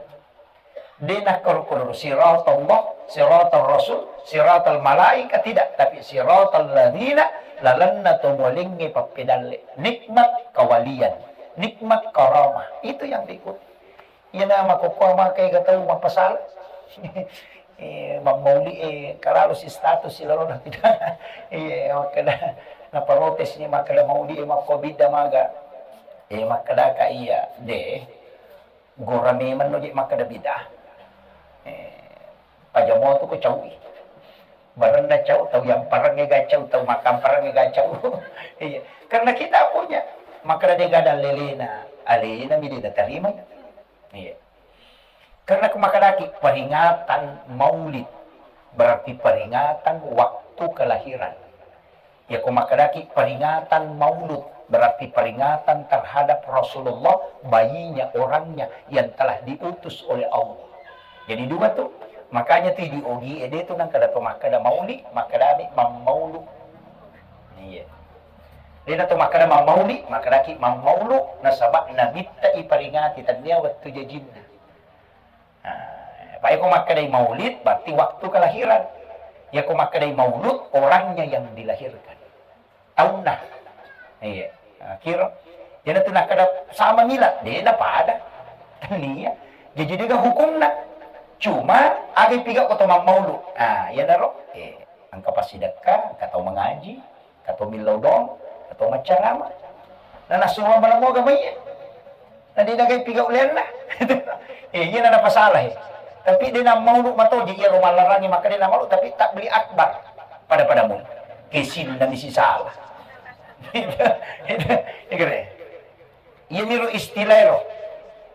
De nakkoro-koro siratallah, siratal rasul, siratal malaika, tidak, tapi siratal ladzina, lalenna to mualengnge pappedalle, nikmat kawalian, nikmat karamah, itu yang diikuti. Iyana makkokkoe maka ega tau mappasala. Eh, mammauli, eh, kalalu si status si lalona tidak. Iya, makkeda, naparotes ni makkeda mauli, eh, makko bidda maga. Eh, makkedaka iya, de. Gora memang no je makkeda bid'ah. Eh, pajamoa tu ko caui. Barenna cau, tau yampareng ega cau, tau makkampareng ega cau. Iya. Karena kita punya makkeda de gaga lelena, alena mi de natarima. Iya. Karena ko makkedaki peringatan maulid, berarti peringatan waktu kelahiran. Ya, ko makkedaki peringatan maulud, berarti peringatan terhadap Rasulullah, bayinya, orangnya yang telah diutus oleh Allah. Jadi dua tu. Makanya tu di ogi ede tu nang kada to makkeda mauli, makkedami mammaulu. Iya. Dena to makkeda mammauli, makkedaki mammaulu, nasaba nabitta iperingati tannia wettu jajinna. Nah, pai ko makkedai maulid, berarti waktu kelahiran. Ya ko makkedai maulud, orangnya yang dilahirkan. Taunna. Iya. Nah, kiro. Jadi tu nakkeda sama mila, de na pada. Tania. Jadi juga hukumna. Cuma aga piga ko to mammaulu. Ah, iya naro. Eh, engka passidekka, engka tau mengaji, engka tau millau doang, engka tau maccarama. Nah, nasuro mana moga mai. Nah, de nagai piga ulenna. Eh, iya na napasala, eh. Tapi de na maulu matoji, iya ro mallarangi maka de na maulu, tapi tak beli akbar pada-pada mu. Kesin dan isi salah. Itu, itu, itu deh. Iya niru istilah lo.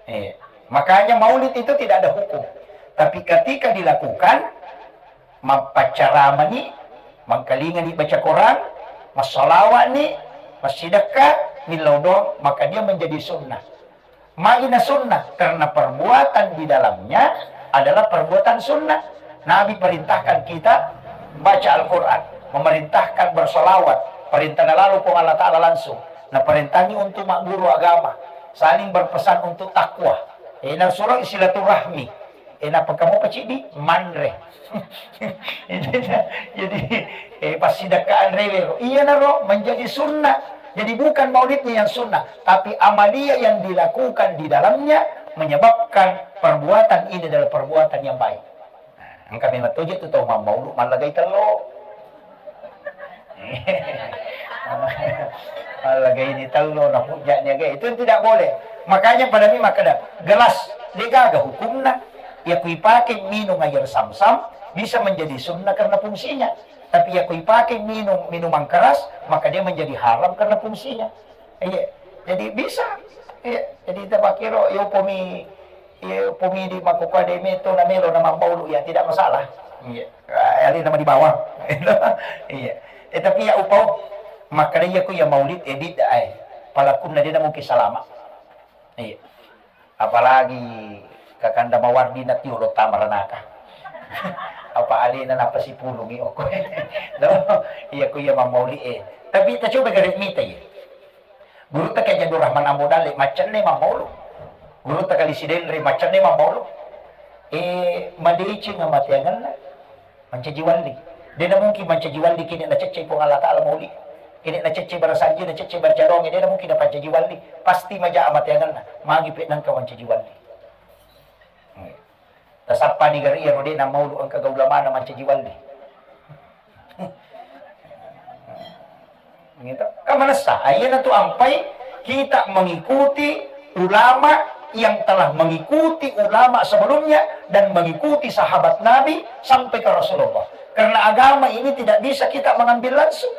Eh, makanya maulid itu tidak ada hukum. Tapi ketika dilakukan, mappaccaramani, mangkalingani baca Quran, massalawatni, massidekka, millau doang, maka dia menjadi sunnah. Magina sunnah, karena perbuatan di dalamnya adalah perbuatan sunnah. Nabi perintahkan kita baca Al-Quran, memerintahkan bersolawat, perintah lalu Puang Allah Ta'ala langsung. Nah, perintahnya untuk mak guru agama, saling berpesan untuk takwa. Eh, nah, surah silaturahmi. Eh, nappa kamu pacidi manre. Jadi, eh, passidekkaan rewero. Iya naro menjadi sunnah. Jadi bukan maulidnya yang sunnah, tapi amalia yang dilakukan di dalamnya menyebabkan perbuatan ini adalah perbuatan yang baik. Nah, engka memang toje tu tau mammaulu mallagai tello. Allaga ini tello na hujjahnya, itu tidak boleh. Makanya pada mi makkeda gelas, degaga hukumna. Ya kui pakai minum air samsam bisa menjadi sunnah karena fungsinya. Tapi ya kui pakai minum minuman keras, maka dia menjadi haram karena fungsinya. Iya, jadi bisa. Iya, jadi kita pakai ro, yo pomi Iya, pumidi makkukua de meto na melo na mammaulu, ya tidak masalah. Iya. Ah, alena mani bawang. Iya. Eh, tapi ya upau makkeda iya ku ya maulid, eh, bid'ah, eh. Palakunna de na mungkin salama. Iya. Apalagi kakanda mawardi na tiolo tamaranaka. Apa alena napasipulungi okko. No? Iya ku ya mammauli, eh. Tapi kita coba gare mita ya. Gurutta Kiai Abdul Rahman Ambo Dalle maccenne mammaulu. Gurutta Kali Sidenre maccenne mammaulu. Eh, madeceng amateangenna mancaji walli. Dena mungkin mancaji walli kini naceccei Puang Allah Ta'ala mauli. Kini naceccei barasanji, naceccei barcadonge, dena mungkin napancaji walli. Pasti maja amateangenna. Magi pe nangka mancaji walli. Tasappani gare iya ro de na maulu engka ga ulamana mancaji walli. Gitu. Kan manessa, ah, iyanatu ampai kita mengikuti ulama yang telah mengikuti ulama sebelumnya dan mengikuti sahabat Nabi sampai ke Rasulullah. Karena agama ini tidak bisa kita mengambil langsung.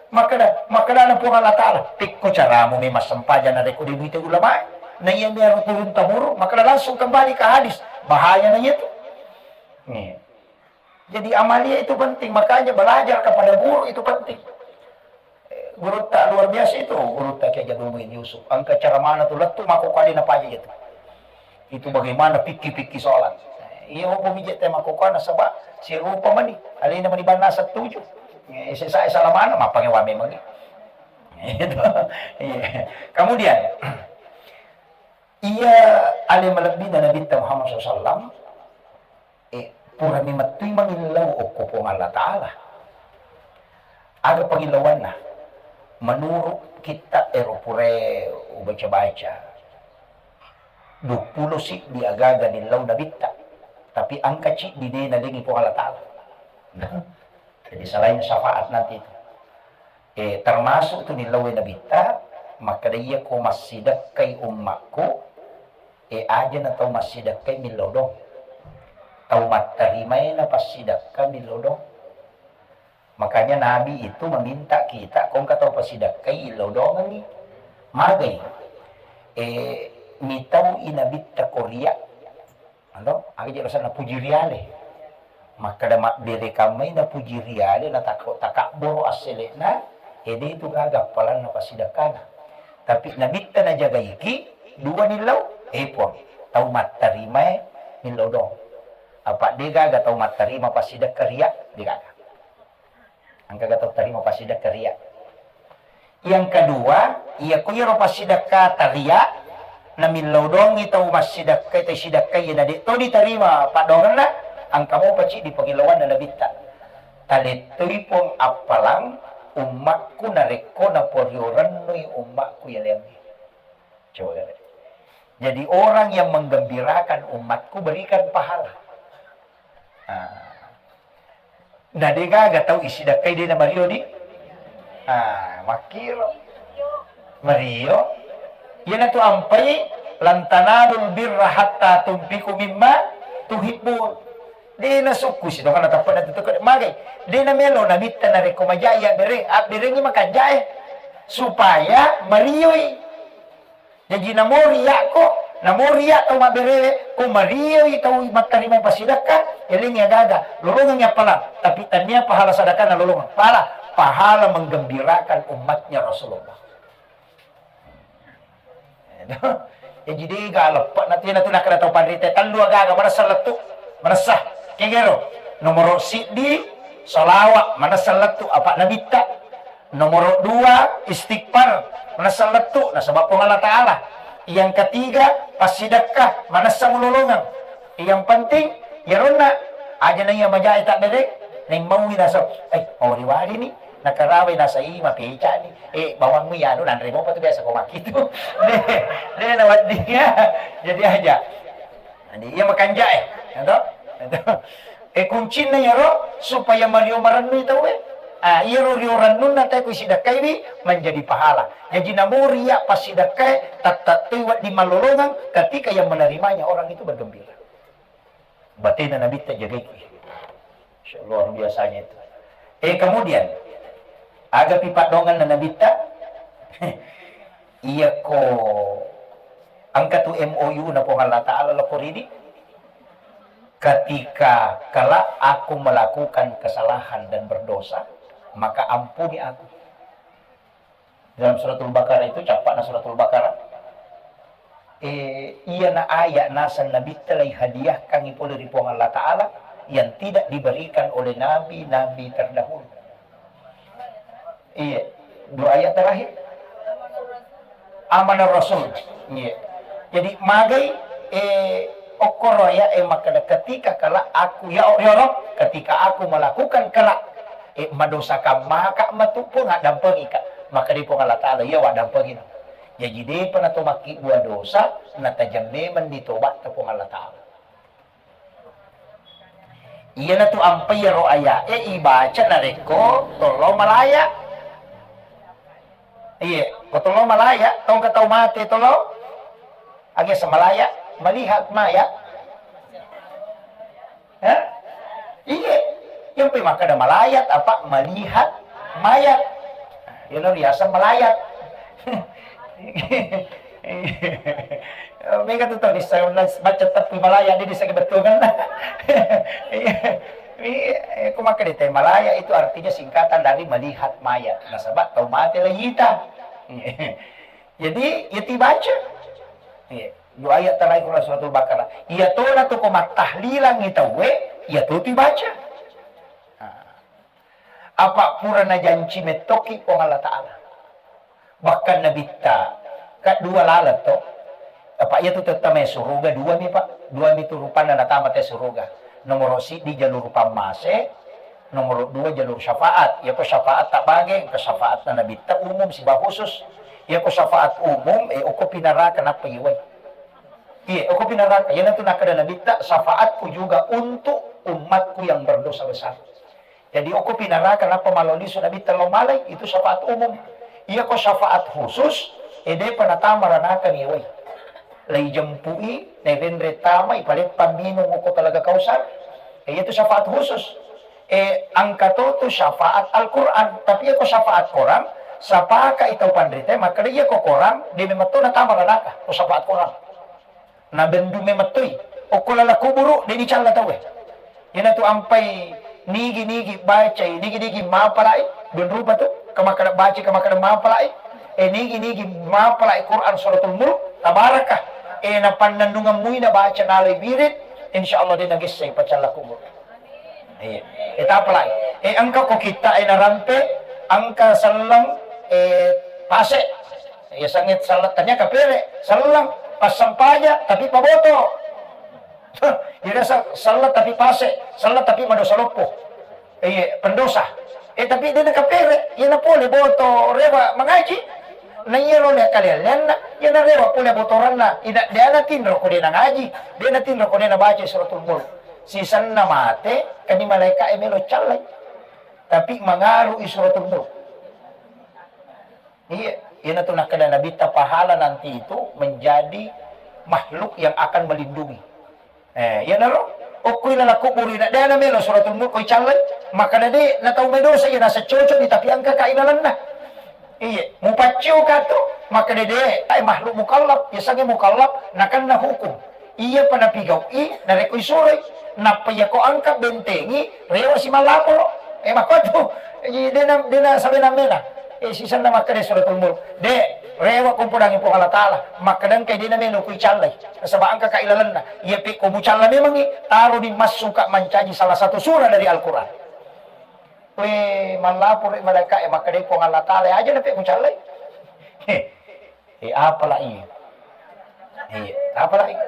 Makkeda, makkedana Puang Allah Ta'ala, "Pekko caramu memang sempajang narekko dibuite ulama." Nah, iya, biar turun temurun, makkeda langsung kembali ke hadis. Bahaya na itu. Nih. Jadi amalia itu penting, makanya belajar kepada guru itu penting. Eh, guru tak luar biasa itu, guru tak Kiai Jadul Muin Yusuf. Angka cara mana tuh lettu mako kali na paja itu. Itu bagaimana pikir-pikir soalan. Iya, apa mijak tema kokana sebab si rupa mani, alina mani bana setuju. Eh, saya salah mana, apa ngewa memang. Gitu. Iya. Kemudian, iya, ale malebbina Nabi Muhammad sallallahu alaihi wasallam, eh, purani mettui mamillau okko Puang Allah Ta'ala. Aga pangillauanna? Menurut kitab ero purae ubaca-baca, duappulo siddi agaga nillau Nabitta, tapi angka ciddi de nadengi Puang Allah Ta'ala. Jadi selain syafaat nanti itu. Eh, termasuk tu nillau Nabitta, makkeda, "Iya ko massidekkai ummakku, eh, aja na tau massidekkai millau dong. Tau mattarimae na passidekka millau dong." Makanya Nabi itu meminta kita, ko engka tau passidekkai, illau dongengi. Magai, eh, mitau i Nabitta ko ria. Ando, aga je rasanna puji riale. Makkeda mabbere kammai na puji riale, na takko takabboro assele'na, ede itu gaga appalanna pasidakkana. Tapi Nabitta najagaiki, dua nillau, eh, Puang, tau mattarimae nillau dong. Apa de gaga tau mattarima pasidakka ria, de gaga. Engkaga tau tarima pasidakka ria. Yang kedua, iya ko iyaro pasidakka taria, namillau dongi tau massidakka, tau sidakka iya na de to ditarima paddoangenna, engka mopa ciddi pangillauanna Nabitta. Talettui Puang appalang ummakku narekko naporio rennui ummakku yaleangnge. Coba. Jadi orang yang menggembirakan umatku berikan pahala. Ah. Na de gaga tau isidakkai de na mario di. Ah, makkiro. Mario. Iyanatu ampai, "Lan tanalul birra hatta tunfiqu mimma tuhibbun." De na sukku si tongana tappa na tutuke magai. De na melo na mitta narekko majai abbere, abberengi makanjae supaya marioi. Jaji namo riakko, namo riak tau mabberewe, ko marioi tau mattarima pasidakka, elengi agaga, lolongengi appalang, tapi tania pahala sadakana lolongeng. Pahala, pahala menggembirakan umatnya Rasulullah. Jaji dega leppe na tu, na tu nakkeda tau panrita, tellu agaga manessa lettu, manessa. Kegero, nomoro siddi, salawat, manessa lettu, apa nabitta. Nomoro dua, istighfar, manessa lettu, nasaba Puang Allah Ta'ala. Yang ketiga, passidekka, manessa mulolongeng. Yang penting, yaronna, aja na iya majae tabbere, neng maui nasa, eh, mau riwari ni, nakarawai nasa i, mapeca ni, eh, bawangmu ya, anu, nanre mopa tu biasa ko makitu. Deh, deh, na wedding ya. Jadi aja. Jadi, iya makanjae, ya toh? Ya toh? Eh, kuncinna iyaro supaya mario marennui tauwe. Ah, iyaro rio rennunna tauwe ku sidakkaiwi menjadi pahala. Jaji namo ria passidakkae, tattattui wedding mallolongeng ketika yang menerimanya orang itu bergembira. Batena Nabitta jagaiki. Masya Allah, luar biasanya itu. Eh, kemudian, agapi paddongenna Nabitta? Iyako engka tu M O U na Puang Allah Ta'ala lako ridi, ketika kelak aku melakukan kesalahan dan berdosa, maka ampuni aku. Dalam Suratul Baqarah itu, cappa'na Suratul Baqarah, eh, iyana ayat naseng Nabitta lai hadiahkan pole ri Puang Allah Ta'ala yang tidak diberikan oleh nabi-nabi terdahulu. Iya, dua ayat terakhir. Amanah Rasul. Iya. Jadi magai, eh, okkoro ya, eh, makkeda ketika kala aku, ya, ya Rabb, ketika aku melakukan kala, eh, madosakan maka matu Puang addampengika. Maka di Puang Allah Ta'ala, iya, wa dampengi. Jadi depa na to makkibua dosa, natajang memang ditobatta Puang Allah Ta'ala. Iyanatu ampai iyaro aya'e ibaca narekko tollo malaya. Iya, ko tolo malaya, tongka tau mate tolo. Age semalaya, melihat mayat. Hah? Iya. Yang pe makkeda malayat apa melihat mayat. Yang biasa melayat. Mega tu tau bisa baca tapi malaya dia bisa kebetulan. Iya. Iya, ko makkeda te malaya itu artinya singkatan dari melihat mayat. Nasaba tau mate lagi ita. Jadi, ya tibaca. Iya. Dua ayat terakhir suratul Baqarah. Iya tona tu ko mattahlilang i tauwe, iya tu tibaca. Nah. Apa pura najanci mettoki Puang Allah Ta'ala. Bahkan Nabitta, ka dua laleng to. Apa iya tu tettama suruga dua mi, Pak. Dua mi tu rupanna natama te suruga. Nomoro siddi jalur pammase, nomoro dua jalur syafaat. Iya ko syafaat tak bage, ke syafaat na Nabitta umum siba khusus. Iya ko syafaat umum, eh, oko pinaraka nappa iwai. Iya, oko pinaraka. Iya natu nakada Nabitta, syafaatku juga untuk umatku yang berdosa besar. Jadi, okko pinaraka nappa malao lisu Nabitta lao malai, itu syafaat umum. Iya ko syafaat khusus, e depa natama ranaka ni wai. Lai jempui, nai renre tama, ipaleppang minung okko talaga kausar. E, itu syafaat khusus. E, angka to tu syafaat Al-Quran. Tapi iya ko syafaat korang, sapaka itau panrita, maka iya ko korang, de memang to natama ranaka, ko syafaat korang. Nabendu memettoi. Okko lala kuburu, de dicalla tauwe. Iyanatu ampai nigi-nigi bacai, nigi-nigi mapalai, dun rupa tu, kamakkada bacai, kamakkada mapalai. E nigi-nigi mapalai Quran Suratul Mulk, Tabarakah. E napannennungeng muina baca nalai wirid, insya Allah de nagessai pacalla kuburu. Iya. E tapalai. E engka ko kitta e narampe, engka selleng, e pase. Iya sangit selleng tania kapere, selleng passempaja tapi paboto. Iya sa-, selleng tapi pase, selleng tapi madosa loppo. Iya, pendosa. E tapi de nakapere, iya napole boto rewa mangaji. Na iya ro le kalian lenna, iya narewa pole botoranna. Ida de ana tinro ko de nangaji, de natinro ko de nabaca Suratul Mulk. Sisenna mate, kani malaika e melo callai. Tapi mangaru i Suratul Mulk. Iya, iyanatu nakkeda Nabitta pahala nanti itu menjadi makhluk yang akan melindungi. Eh, iyanaro, okko ilala kuburu ina, de ana melo Suratul Mulk ko icallai, makkeda de, na tau medosa iya nasa cocok ni, tapi engka ka ilalenna. Iya, mupaccio ka tu, makkeda de, ai makhluk mukallaf, ya sange mukallaf, nakenna hukum. Iyapa napigau'i narekko isuroi, nappa iyako engka bentengi, rewa si mallaporo. E, makkuatu. Jadi, dena, dena sabenang-benang. E, sisenna makkeda Suratul Mulk, de, rewa kumpudangi Puang Allah Ta'ala. Makkeda engka dena melo ku icallai. Nasaba engka ka ilalenna. Iya pe ko mucalla memangi, taro di massuka mancaji salah satu surah dari Al-Quran. We, mallaporo malaikat, e, makkeda Puang Allah Ta'ala, aja na pe mucallai. He. E, apala iya? Iya, apala iya?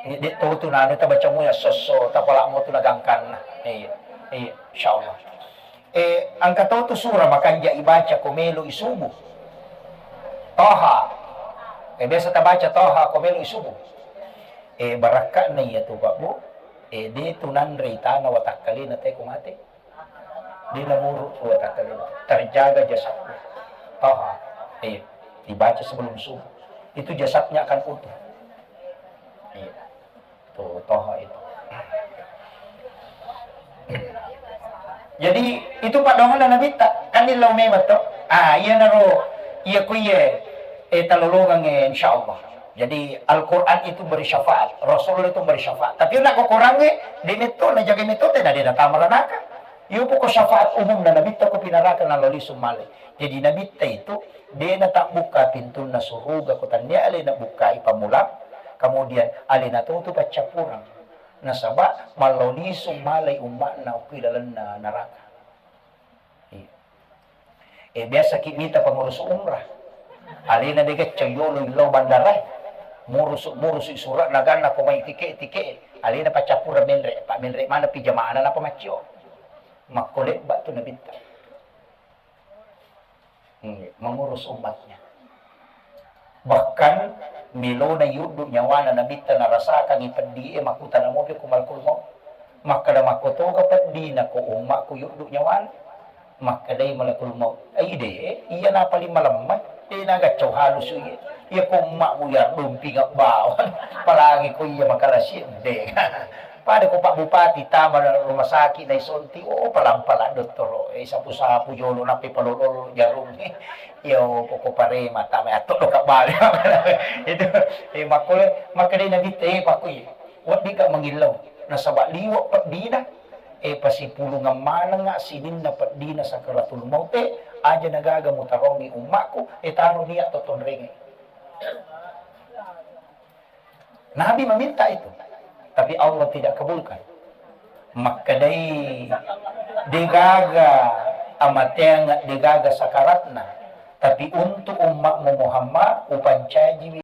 E, de to tu nanu tabaca mu ya sosso, tapala mo tu nagangkanna. Iya, iya, insyaallah. E, engka to tu surah makanja ibaca ko melo isubu. Toha. E, biasa tabaca Toha ko melo isubu. E, barakka'na iya tu, Pak Bu. E, de tu nanre itana watakkalena te ko mate. Dia namuru dua kata dulu. Terjaga jasadnya. Toha. Iya. Dibaca sebelum subuh. Itu jasadnya akan utuh. Iya. Tuh, Toha itu. Jadi, itu paddoanganna Nabitta. Kan illau memang to. Ah, iya naro. Iya ku iya. E, talolongang e, insyaallah. Jadi, Al-Quran itu beri syafaat, Rasulullah itu beri syafaat. Tapi nak kokorangnge, de metto, na jaga metto, tena de natama ranaka. Iyo poko syafaat umum na Nabitta ko pinaraka na loli sumale. Jadi Nabitta itu de na tabbukka pintunna suruga ko tannia ale na bukkai pamulang, kemudian ale na tutu paccappureng. Nasaba mallo lisu malai ummatna okko ilalenna naraka. Iya. E biasa ki mita pengurus umrah. Alena de gacco yolo illo bandara. Murusu murusu surat naganna ko mai tike tike. Alena paccappureng menre, pa menre mana pi jamaana napa maccio. Makko lebba tu Nabitta. Hmm, mengurus umatnya. Bahkan melona yuddu nyawana Nabitta narasakangi peddi e makkutana mopi ku malakul maut. Makkada makkotoga peddi na ko ummakku yuddu nyawana. Makkedai malakul maut, "Ai de, iya na paling malemma, de nagaccau halusu iya. Iya ko ummakmu iya dumpinga bawang, apalagi ko iya makalasi de." Pada ko Pak Bupati tama rumah sakit naisonti, oh, palang-palang dottoro, eh, sapu-sapu jolo, nappi palolo jarung. Iya, oh, poko parema tama atto doka bale. Itu, eh, makkole, makkedai Nabitta, eh, pakku iya. Weddikka mangillau, nasaba liwe peddina, eh, pasipulungeng manengnga sininna peddina sakaratul maute, aja nagaga mutarongi ummakku, eh, taro niat to tonrenge. Nabi meminta itu, tapi Allah tidak kabulkan. Makkedai, degaga amateang, degaga sakaratna, tapi untuk ummakmu Muhammad, upancajiwi